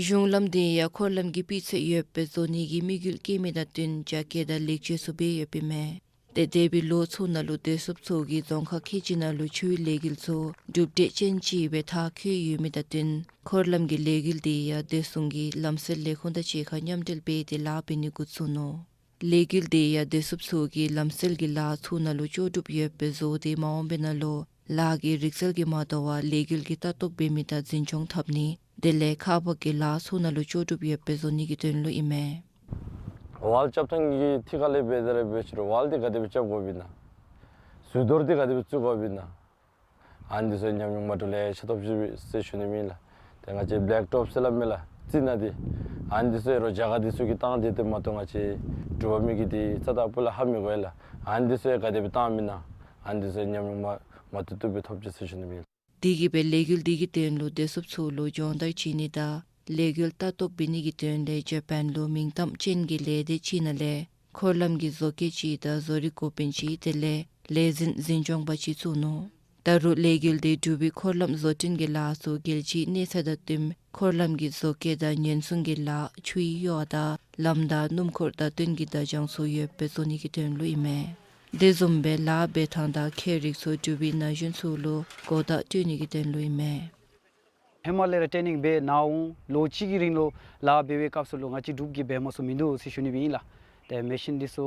གཞུང་ལམ་དེ་ཡང་འཁོར་ལམ་གྱི་སྤུས་ཚད་ཡོདཔ་སྦེ་བཟོ་ནི་གི་དམིགས་ཡུལ་བསྐྱེད་མི་དང་བསྟུན་རྒྱ་སྐྱེད་དང་ལེགས་བཅོས་ཚུ་འབད་ཡོདཔ་ཨིན་མས། ཏེ་འདས་པའི་ལོ་ཚུ་ནང་ལུ་བདེ་སྲུངཔ་ཚུ་གིས་རྫོང་ཁག་ཁལ་གཅིག་ནང་ལུ་ཆུའི་ལས་འགུལ་ཚུ་གྲུབ་འབྲས་ཅན་ཅིག་སྦེ་མཐར་འཁྱོལ་ཡོད་མི་དང་བསྟུན་འཁོར་ལམ་གྱི་ལས་འགུལ་དེ་ཡང་བདེ་སྲུང་གི་ལམ་སེལ་ལས་ཁུངས་དང་གཅིག་ཁར་མཉམ་འབྲེལ་འབད་དེ་ལཱ་འབད་ནི་འགོ་བཙུགས་ནུག། ལས་འགུལ་དེ་ཡང་བདེ་སྲུངཔ་ཚུ་གིས་ལམ་སེལ་གྱི་ལཱ་ཚུ་ནང་ལུ་ལྕོགས་གྲུབ་ཡོདཔ་སྦེ་བཟོ་སྟེ་མ་འོངས་པའི་ནང་ལུ་ལཱ་གི་རིག་རྩལ་གྱིས་མ་དོ་བར་ལས་འགུལ་གྱི་ལྟ་རྟོག་འབད་མི་དང་འཛིན་སྐྱོང་འཐབ་ནི་དེ་ལས་ཁག་འབག་གི་ལཱ་ཚུ་ནང་ལུ་ལྕོགས་གྲུབ་ཡོདཔ་སྦེ་བཟོ་ནི་གི་དོན་ལུ་ཨིན་མས། ཝཱལ་རྐྱབ་ཐངས་ཀྱི་ཐད་ཁར་ལས་འབད་དེ་ར་འབད་ཞུ་རུང་ཝཱལ་འདི་ག་དེ་སྦེ་རྐྱབ་དགོཔ་ཨིན་ན། ཟུར་དོར་འདི་ག་དེ་སྦེ་བཙུགས་དགོཔ་ཨིན་ན། ཨ་ནི་འདི་ཚུ་ཉམས་མྱོང་མ་འདྲཝ་ལེ་ཤ་ཐོབ་ཅི་ཟེར་ཞུ་ནི་ཨིན་ལགས། ཏེ་ང་བཅས་བླེག་ཊོབ་ཟེར་སླབ་མས་ལགས། རྩི་ནག་འདི། ཨ་ནི་འདི་ཚུ་ཡང་རོགས་རྒྱ་གར་འདི་ཚུ་གིས་བཏང་སྟེ་ཏེ་མ་གཏོགས་ང་བཅས་འབྲུག་པ་མི་གིས་འདི་རྩ་དང་སྤུ་ལས་ཧ་མི་གོ་ཡི་ལགས། ཨ་ནི་འདི་ཚུ་ཡང་ག་དེ་སྦེ་བཏངམ་ཨིན་ན། ཨ་ནི་འདི་ཚུ་ཡང་ཉམས་མྱོང་མ་མ་ཏོག་ཏོ་སྦེ་ཐོབ་ཅི་ཟེར་ཞུ་ནི་ཨིན་ལགས། དེ་གིས་སྦེ་ལས་འགུལ་དེ་གི་དོན་ལུ་བདེ་སྲུངཔ་ཚུ་ལུ་སྦྱོང་བརྡར་བྱིན་ནི་དང་ལས་འགུལ་ལྟ་རྟོག་འབད་ནི་གི་དོན་ལས་ཇ་པཱན་ལུ་མིང་གཏམ་ཅན་གྱི་ལས་སྡེ་ཅིག་ནང་ལས་འཁོར་ལམ་གྱི་བཟོ་བཀོད་ཅིག་དང་བཟོ་རིག་འགོ་དཔོན་ཅིག་དེ་ལས་ལས་འཛིན་འཛིན་སྐྱོང་པ་ཅིག་བཙུགས་ནུག། ད་རུང་ལས་འགུལ་དེ་འབྲུག་པའི་འཁོར་ལམ་བཟོ་སྐྲུན་གྱི་ལཱ་ཚུ་རྒྱལ་སྤྱིའི་གནས་ཚད་དང་བསྟུན་འཁོར་ལམ་གྱི་བཟོ་བཀོད་དང་ཉེན་སྲུང་གི་ལཱ་ཆུའི་གཡུར་བ་དང་ལམ་དང་སྣུམ་འཁོར་དང་བསྟུན་གྱི་བརྡ་བྱང་ཚུ་ཡོདཔ་སྦེ་བཟོ་ནི་གི་དོན་ལུ་ཨིན་མས། དེ་བཟུམ་སྦེ་ལཱ་འབད་ཐངས་དང་ཁྱད་རིག་ཚུ་འབྲུག་པའི་ན་གཞོན་ཚུ་ལུ་གོ་བརྡ་སྤྲོད་ནི་གི་དོན་ལུ་ཨིན་མས། ཧེ་མ་ལས་ར་ཊེ་ནིང་འབད་གནང་འོང་། ལོ་གཅིག་གི་རིང་ལུ་ལཱ་འབད་བའི་སྐབས་སུ་ལུ་ང་བཅས་འབྲུག་གིས་འབད་མ་ཚུགས་མིན་འདུག་ཟེར་ཞུ་ནི་སྦེ་ཨིན་ལགས། ཏེ་མེ་ཤིན་འདི་ཚུ་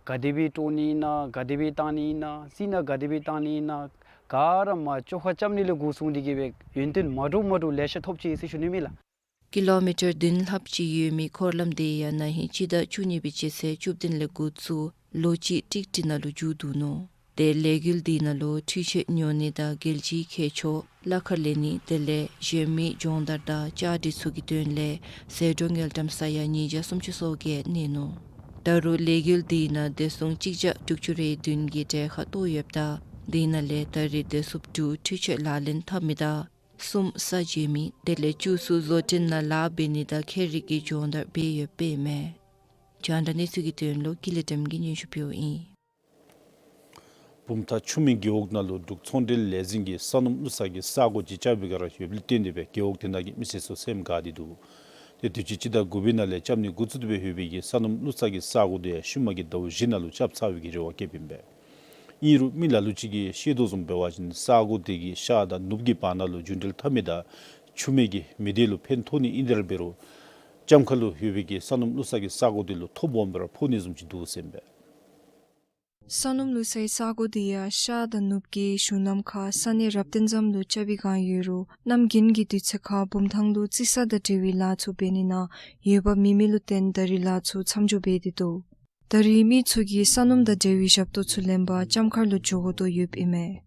ག་དེ་སྦེ་དཀྲོག་ནི་ཨིན་ན་ག་དེ་སྦེ་བཏང་ནི་ཨིན་ན་རྩི་ནག་ག་དེ་སྦེ་བཏང་ནི་ཨིན་ན་ག་ར་མ་ཅོག་ཁར་རྐྱབ་ནི་ལས་འགོ་བཟུང་སྟེ་གིས་སྦེ་ཡོན་ཏན་མ་འདྲཝ་མ་འདྲཝ་ལེ་ཤ་ཐོབ་ཅི་ཟེར་ཞུ་ནི་ཨིན་ལགས། ཀི་ལོ་མི་ཊར་བདུན་ལྷགཔ་ཅིག་ཡོད་མི་འཁོར་ལམ་དེ་ཡང་ན་ཧིང་སྤྱི་ཟླ་བཅུ་གཉིས་པའི་སྤྱི་ཚེས་བཅུ་བདུན་ལས་འགོ་བཙུགས་ལོ་གཅིག་ཀྲིག་ཀྲི་ནང་ལུ་མཇུག་བསྡུ་ནུག། ཏེ་ལས་འགུལ་དེ་ནང་ལུ་འཕྲུལ་ཆས་ཉོ་ནི་དང་རྒྱལ་སྤྱིའི་ཁྱད་ཆོས་གླ་ཁར་ལེན་ནི་དེ་ལས་གཞན་མི་སྦྱོང་བརྡར་དང་བཅའ་སྒྲིག་ཚུ་གི་དོན་ལས་ཟད་འགྲོ་དངུལ་ཀྲམ་ས་ཡ་ཉིས་བརྒྱ་སུམ་ཅུ་སོ་བརྒྱད་གནས་ནུག། ད་རུང་ལས་འགུལ་དེ་ནང་བདེ་སྲུང་གཅིག་བརྒྱ་དྲུག་ཅུ་རེ་བདུན་གྱི་གྲལ་ཁར་གཏོགས་ཡོདཔ་ད་དེ་ནང་ལས་ད་རེས་བདེ་སྲུངཔ་དྲུག་འཕྲུལ་ཆས་ལག་ལེན་འཐབ་མི་དང་གསུམ་ས་འཇལ་མི་དེ་ལས་བཅུ་ཚུ་བཟོ་སྐྲུན་ནང་ལཱ་འབད་ནི་དང་ཁྱད་རིག་གི་སྦྱོང་བརྡར་འབད་ཡོདཔ་ཨིན་མས། རྒྱང་བསྒྲགས་གནས་ཚུལ་གྱི་དོན་ལུ་ཀུན་ལེགས་བདེམ་གིས་སྙན་ཞུ་ཕུལཝ་ཨིན། བུམ་ཐང་ཆུ་སྨད་རྒེད་འོག་ནང་ལུ་འབྲུག་ཚོང་འབྲེལ་ལས་འཛིན་གྱིས་ས་སྣུམ་བླུག་ས་གི་ས་གོ་ཅིག་རྐྱབ་པའི་སྒང་ར་ཡོདཔ་ལས་བརྟེན་ཏེ་སྦེ་རྒེད་འོག་དེ་ནང་གི་མི་སེར་ཚུ་སེམས་དགའ་སྟེ་འདུག། ཏེ་དུས་ཅི་སྤྱི་ཟླ་དགུ་པའི་ནང་ལས་རྐྱབ་ནི་འགོ་བཙུགས་ཏེ་སྦེ་ཡོད་པའི་གི་ས་སྣུམ་བླུག་ས་གི་ས་གོ་དེ་ཤུལ་མ་གི་ཟླཝ་བཞི་ནང་ལུ་རྐྱབ་ཚར་བའི་གི་རེ་བ་བསྐྱེདཔ་ཨིན་པས། ཨིན་རུང་མི་ལ་ལུ་ཅིག་གིས་བཤད་དོ་བཟུམ་འབད་བ་ཅིན་ས་གོ་དེ་གིས་ཤར་དང་ནུབ་ཀྱི་བར་ན་ལུ་རྒྱུན་འགྲུལ་འཐབ་མི་དང་ཆུ་སྨད་ཀྱི་མི་སྡེ་ལུ་ཕན་ཐོགས་ནི་ཨིན་དེ་ར་འབད་རུང་ལྕམ་མཁར་ལུ་ཡོད་པའི་གི་ས་སྣུམ་བླུག་ས་གི་ས་གོ་དེ་ལུ་ཐོ་སྦོམ་སྦེ་ར་ཕོག་ནི་བཟུམ་ཅིག་འདུག་ཟེར་ཨིན་པས། ས་སྣུམ་བླུག་སའི་ས་གོ་དེ་ཡང་ཤར་དང་ནུབ་ཀྱི་གཞུང་ལམ་ཁར་ས་གནས་རབ་བརྟན་ཙམ་ལུ་རྐྱབ་པའི་བསྒང་ཡོད་རུང་གནམ་དགུན་གྱི་དུས་ཚོད་ཁར་བུམ་ཐང་ལུ་རྩི་ས་དང་འབྲེལ་བའི་ལཱ་ཚུ་འབད་ནི་ནང་འོས་འབབ་མེད་མི་ལུ་བརྟེན་ད་རེས་ལཱ་ཚུ་མཚམས་འཇོག་འབད་དེ་འདུག། ད་རེས་མི་ཚུ་གིས་ས་སྣུམ་དང་འབྲེལ་བའི་ཞབས་ཏོག་ཚུ་ལེན་པར་ལྕམ་མཁར་ལུ་འགྱོ་དགོ་དོ་ཡོདཔ་ཨིན་མས།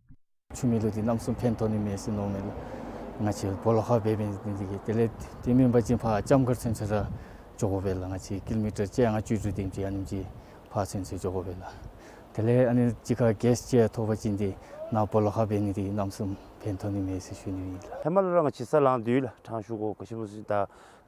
ཆུ་སྨད་ལུ་འདི་གནམ་མེད་ས་མེད་ཕན་ཐོགས་ནི་མས་ཟེར་མནོཝ་མས་ལགས། ང་བཅས་སྦོ་ལོགས་ཁར་འབད་འབད་ནི་འདི་གིས། དེ་ལས་དེ་མེན་པ་ཅིན་ཕར་ལྕམ་མཁར་ཚུན་ཚོད་ར་འགྱོ་དགོ་པས་ལགས། ང་བཅས་ཀི་ལོ་མི་ཊར་བཅོ་ལྔ་བཅུ་དྲུག་དེམ་ཅིག་ཨ་ནེམ་ཅིག་ཕར་ཚུན་ཚོད་འགྱོ་དགོ་པས་ལགས། དེ་ལས་ཨ་ནི་གཅིག་ཁར་གེསི་ཅིག་ཡང་ཐོབ་པ་ཅིན་ཏེ་ནཱ་སྦོ་ལོགས་ཁར་འབད་ནི་འདི་གནམ་མེད་ས་མེད་ཕན་ཐོགས་ནི་མས་ཟེར་ཞུ་ནི་ཨིན་ལགས། ཧེ་མ་ལས་ར་ང་བཅས་ས་ལང་སྟེ་ཡོད་ལགས། ཕྲང་ཤུ་གོ་ག་ཅི་སྨོ་ཟེར་ད་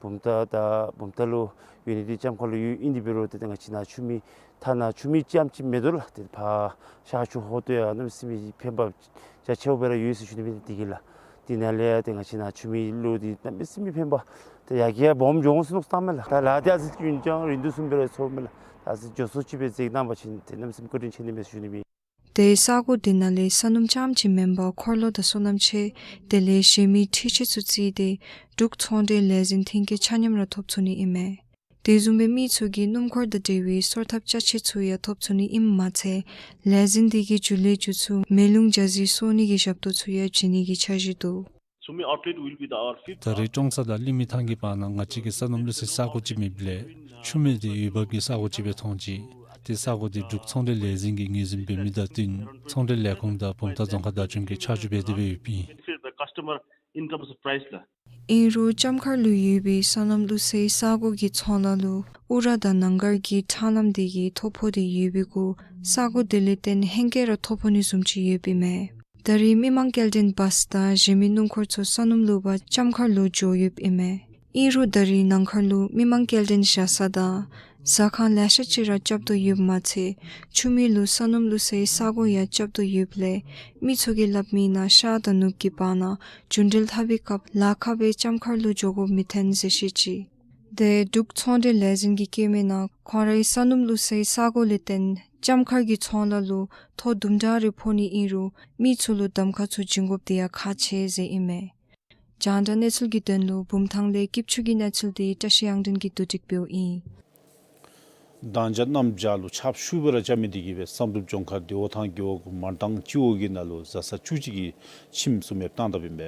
བུམ་ཐང་ད་བུམ་ཐང་ལུ་ཡོད་ནི་འདི་ལྕམ་མཁར་ལུ་ཡོད། ཨིན་དེ་འབད་རུང་ཏེ་ད་ང་བཅས་ནཱ་ཆུ་མིག་ཐ་ན་ཆུ་མིག་རྐྱངམ་ཅིག་མིན་འདུག་ལགས། ཏེ་ཕར་ཤར་ཕྱོགས་ཧོ་ཏོ་ཡང་གནམ་མེད་ས་མེད་ཕན་པ་རྒྱ་ཆེཝ་སྦེ་ར་ཡོད་ཟེར་ཞུ་ནི་མས། དེ་གིས་ལགས། དེ་ནང་ལས་ཡང་ཏེ་ང་བཅས་ནཱ་ཆུ་མིག་ལུ་འདི་གནམ་མེད་ས་མེད་ཕན་པ། ཏེ་ཡར་རྒྱས་སྦོམ་འགྱོ་འོང་ཟེར་མནོ་བསམ་བཏངམ་མས་ལགས། ད་ལཱ་འདི་ཨ་ཙི་ཅིག་ཡུན་ཅང་རིང་དུས་བཟུམ་སྦེ་ར་ཚོརཝ་མས་ལགས། ད་ཨ་ཙི་མགྱོགས་སུ་ཅིག་སྦེ་མཛད་གནང་པ་ཅིན་ཏེ་གནམ་མེད་ས་མེད་བཀའ་དྲིན་ཆེ་ནི་མས་ཟེར་ཞུ་ནི་མས། ཏེ་ས་གོ་འདི་ནང་ལས་ས་སྣུམ་རྐྱངམ་ཅིག་མེན་པར་འཁོར་ལོ་དང་སོ་ནམ་ཆས་དེ་ལས་གཞན་མི་འཕྲུལ་ཆས་ཚུ་བརྩིས་ཏེ་འབྲུག་ཚོང་འབྲེལ་ལས་འཛིན་ཐོན་སྐྱེད་ཆ་མཉམ་ར་ཐོབ་ཚུགས་ནི་ཨིན་མས། དེ་བཟུམ་སྦེ་མི་ཚུ་གིས་སྣུམ་འཁོར་དང་འབྲེལ་བའི་སོར་ཐབས་ཅ་ཆས་ཚུ་ཡང་ཐོབ་ཚུགས་ནི་ཨིནམ་མ་ཚད་ལས་འཛིན་འདི་གིས་འཇུ་ལེ་འཇུ་ཚུགས་མེ་རླུང་འཇའ་ཟེར་གསོ་ནི་གི་ཞབས་ཏོག་ཚུ་ཡང་བྱིན་ནི་གི་འཆར་གཞི་འདུག། Chumui outlet will be the our fifth ད་རེས་ཀྲོང་གསར་དང་ལི་མི་ཐང་གི་བར་ན་ང་བཅས་ཀྱི་ས་སྣུམ་བླུགས་སའི་ས་གོ་ཅིག་མེདཔ་ལས་ཆུ་མིག་འདི་འོས་འབབ་ཀྱི་ས་གོ་ཅིག་སྦེ་མཐོང་ཅི། ཏེ་ས་གོ་འདི་འབྲུག་ཚོང་འབྲེལ་ལས་འཛིན་གྱིས་ངོས་འཛིན་འབད་མི་དང་བསྟུན་ཚོང་འབྲེལ་ལས་ཁུངས་དང་བུམ་ཐང་རྫོང་ཁག་བདག་སྐྱོང་གིས་ཆ་འཇོག་འབད་དེ་སྦེ་ཡོདཔ་ཨིན། Benefit the customer in terms of price ལགས། ཨིན་རུང་ལྕམ་མཁར་ལུ་ཡོད་པའི་ས་སྣུམ་བླུགས་སའི་ས་གོ་གི་ཚོང་ལཱ་ལུ་ཨུ་ར་དང་ནང་སྒར་གྱི་ཁྲང་ལམ་འདི་གིས་ཐོ་ཕོག་སྟེ་ཡོད་པའི་གུ་ས་གོ་དེ་ལས་བརྟེན་ཧེང་སྐལ་ར་ཐོ་ཕོག་ནི་བཟུམ་ཅིག་ཡོདཔ་ཨིན་མས། ད་རེས་མི་མང་སྐྱེལ་འདྲེན་བཱསི་དང་གཞན་མི་སྣུམ་འཁོར་ཚུ་ས་སྣུམ་བླུག་པར་ལྕམ་མཁར་ལུ་འགྱོ་ཡོདཔ་ཨིན་མས། ཨིན་རུང་ད་རེས་ནང་སྒར་ལུ་མི་མང་སྐྱེལ་འདྲེན་བཞག་ས་དང་ཟ་ཁང་ལེ་ཤ་ཅིག་ར་རྐྱབ་དོ་ཡོདཔ་མ་ཚད་ཆུ་མིག་ལུ་ས་སྣུམ་བླུགས་སའི་ས་གོ་ཡང་རྐྱབ་དོ་ཡོདཔ་ལས་མི་ཚུ་གིས་སླབ་མི་ནང་ཤར་དང་ནུབ་ཀྱི་བར་ན་རྒྱུན་འགྲུལ་འཐབ་པའི་སྐབས་ལཱ་ཁག་སྦེ་ལྕམ་མཁར་ལུ་འགྱོ་དགོཔ་མི་ཐོན་ཟེར་བཤད་ཅི། ཏེ་འབྲུག་ཚོང་འབྲེལ་ལས་འཛིན་གྱིས་བཀོད་མི་ནང་ཁོང་རའི་ས་སྣུམ་བླུགས་སའི་ས་གོ་ལས་བརྟེན་ལྕམ་མཁར་གྱི་ཚོང་ལཱ་ལུ་ཐོ་དུམ་གྲ་རེ་ཕོག་ནི་ཨིན་རུང་མི་ཚུ་ལུ་གདམ་ཁ་ཚུ་བྱིན་དགོཔ་དེ་ཡང་ཁག་ཆེ་ཟེར་ཨིན་མས། རྒྱང་བསྒྲགས་གནས་ཚུལ་གྱི་དོན་ལུ་བུམ་ཐང་ལས་སྐྱིད་ཆུ་གི་གནས་ཚུལ་འདི་བཀྲ་ཤིས་དབྱངས་སྒྲོན་གྱིས་བསྡུ་སྒྲིག་འབདཝ་ཨིན། མདང་དགོང་གནམ་བྱཱར་ལུ་ཆརཔ་ཤུགས་སྦེ་ར་རྐྱབ་མི་དེ་གིས་སྦེ་བསམ་གྲུབ་ལྗོངས་མཁར་བདེ་བ་ཐང་རྒེད་འོག་མར་ཐང་སྤྱི་འོག་གི་ནང་ལུ་བཟའ་ཚང་བཅུ་གཅིག་གི་ཁྱིམ་ཚུ་མེདཔ་བཏང་དཔ་ཨིན་པས།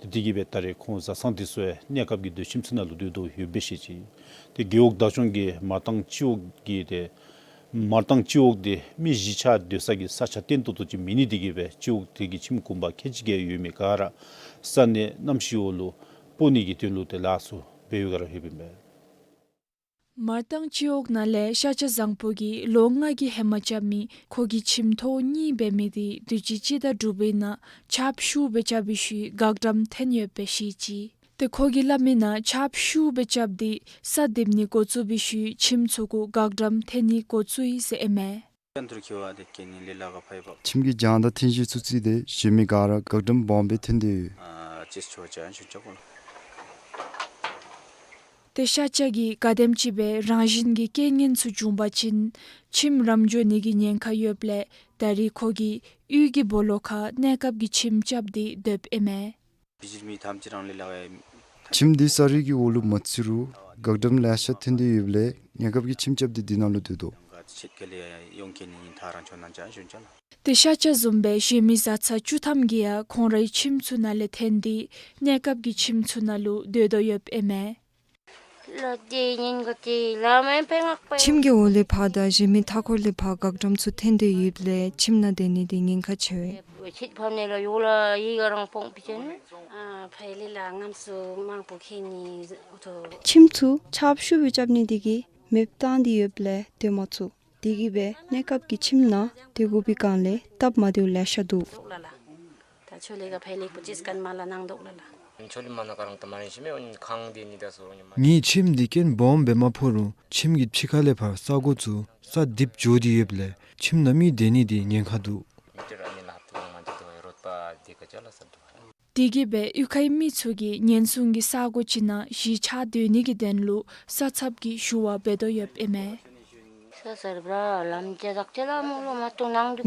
དེ་དེ་གིས་སྦེ་ད་རེས་ཁོང་བཟའ་ཚང་དེ་ཚུ་ཡང་གནས་སྐབས་ཀྱི་སྡོད་ཁྱིམ་ཚུ་ནང་ལུ་སྡོད་དོ་ཡོདཔ་སྦེ་བཤད་ཅི། ཏེ་རྒེད་འོག་བདག་སྐྱོང་གིས་མར་ཐང་སྤྱི་འོག་གི་ཏེ་མར་ཐང་སྤྱི་འོག་འདི་མི་བཞི་ཆ་སྡོད་ས་གི་ས་ཆ་བརྟན་ཏོག་ཏོ་ཅིག་མེད་ནི་དེ་གིས་སྦེ་སྤྱི་འོག་དེ་གི་ཁྱིམ་གུང་པ་ཁལ་གཅིག་བརྒལ་ཡོད་མི་ག་ར་ས་གནས་གནམ་གཤིས་འོག་ལུ་སྤོ་ནི་གི་དོན་ལུ་ཏེ་ལཱ་ཚུ་འབད་བའི་སྒང་ར་ཡོདཔ་ཨིན་པས། མར་ཐང་སྤྱི་འོག་ནང་ལས་ཤ་ཆ་བཟང་པོ་གིས་ལོ་ལྔ་གི་ཧེ་མ་རྐྱབ་མི་ཁོ་གི་ཁྱིམ་ཐོག་གཉིས་འབད་མི་དེ་དུས་ཅི་སྤྱི་ཟླ་དྲུག་པའི་ནང་ཆརཔ་ཤུགས་སྦེ་རྐྱབ་པའི་ཤུལ་འགག་འགྲམ་ཐོན་ཡོདཔ་སྦེ་བཤད་ཅི། ཏེ་ཁོ་གིས་སླབ་མི་ནང་ཆརཔ་ཤུགས་སྦེ་རྐྱབ་སྟེ་ས་རྡིབ་ནི་འགོ་བཙུགས་པའི་ཤུལ་ཁྱིམ་ཚུ་གུ་འགག་འགྲམ་ཐོན་ནི་འགོ་བཙུགས་ཡི་ཟེར་ཨིན་མས། ཁྱིམ་གྱི་རྒྱང་དང་མཐུན་རྐྱེན་ཚུ་བརྩིས་ཏེ་གཞན་མི་ག་ར་འགག་འགྲམ་སྦོམ་སྦེ་ཐོན་ཏེ་ཡོད། ཏེ་ཤ་ཆ་གིས་ག་དེམ་ཅིག་སྦེ་རང་བཞིན་གྱི་རྐྱེན་ངན་ཚུ་བྱུང་པ་ཅིན་ཁྱིམ་རམ་འགྱོ་ནི་གི་ཉེན་ཁ་ཡོདཔ་ལས་ད་རེས་ཁོ་གིས་གཡུས་ཀྱི་སྦོ་ལོགས་ཁར་གནས་སྐབས་ཀྱི་ཁྱིམ་རྐྱབ་སྟེ་སྡོདཔ་ཨིན་མས། ཁྱིམ་འདི་ས་རི་གི་འོག་ལུ་མ་བརྩི་རུང་འགག་འགྲམ་ལེ་ཤ་ཐོན་ཏེ་ཡོདཔ་ལས་གནས་སྐབས་ཀྱི་ཁྱིམ་རྐྱབ་སྟེ་འདི་ནང་ལུ་སྡོད་དོ། ཏེ་ཤ་ཆ་བཟུམ་སྦེ་གཞན་མི་བཟའ་ཚང་བཅུ་ཐམ་གྱིས་ཡང་ཁོང་རའི་ཁྱིམ་ཚུ་ནང་ལས་ཐོན་ཏེ་གནས་སྐབས་ཀྱི་ཁྱིམ་ཚུ་ནང་ལུ་སྡོད་དོ་ཡོདཔ་ཨིན་མས། ཁྱིམ་གྱི་འོག་ལས་ཕར་དང་གཞན་མི་མཐའ་འཁོར་ལས་ཕར་འགག་འགྲམ་ཚུ་ཐོན་ཏེ་ཡོདཔ་ལས་ཁྱིམ་ནང་སྡོད་ནི་འདི་ཉེན་ཁ་ཆེ་བས། ཁྱིམ་ཚུ་ཆརཔ་ཤུགས་སྦེ་རྐྱབ་ནི་དེ་གིས་མེདཔ་བཏང་སྟེ་ཡོདཔ་ལས་སྡོད་མ་ཚུགས། དེ་གིས་སྦེ་གནས་སྐབས་ཀྱི་ཁྱིམ་ནང་སྡོད་དགོ་པའི་སྒང་ལས་སྟབས་མ་བདེཝ་ལེ་ཤ་འདུག། ངེའི་ཁྱིམ་འདི་རྐྱེན་སྦོམ་སྦེ་མ་ཕོག་རུང་ཁྱིམ་གྱི་ཕྱི་ཁ་ལས་ཕར་ས་གོ་ཚུ་ས་རྡིབ་འགྱོ་སྟེ་ཡོདཔ་ལས་ཁྱིམ་ནང་མི་སྡོད་ནི་འདི་ཉེན་ཁ་འདུག། དེ་གིས་སྦེ་གཡུས་ཁའི་མི་ཚུ་གིས་ཉེན་སྲུང་གི་ས་གོ་ཅིག་ནང་གཞིས་ཆགས་སྡོད་ནི་གི་དོན་ལུ་ས་ཚབ་ཀྱི་ཞུ་བ་འབད་དོ་ཡོདཔ་ཨིན་མས།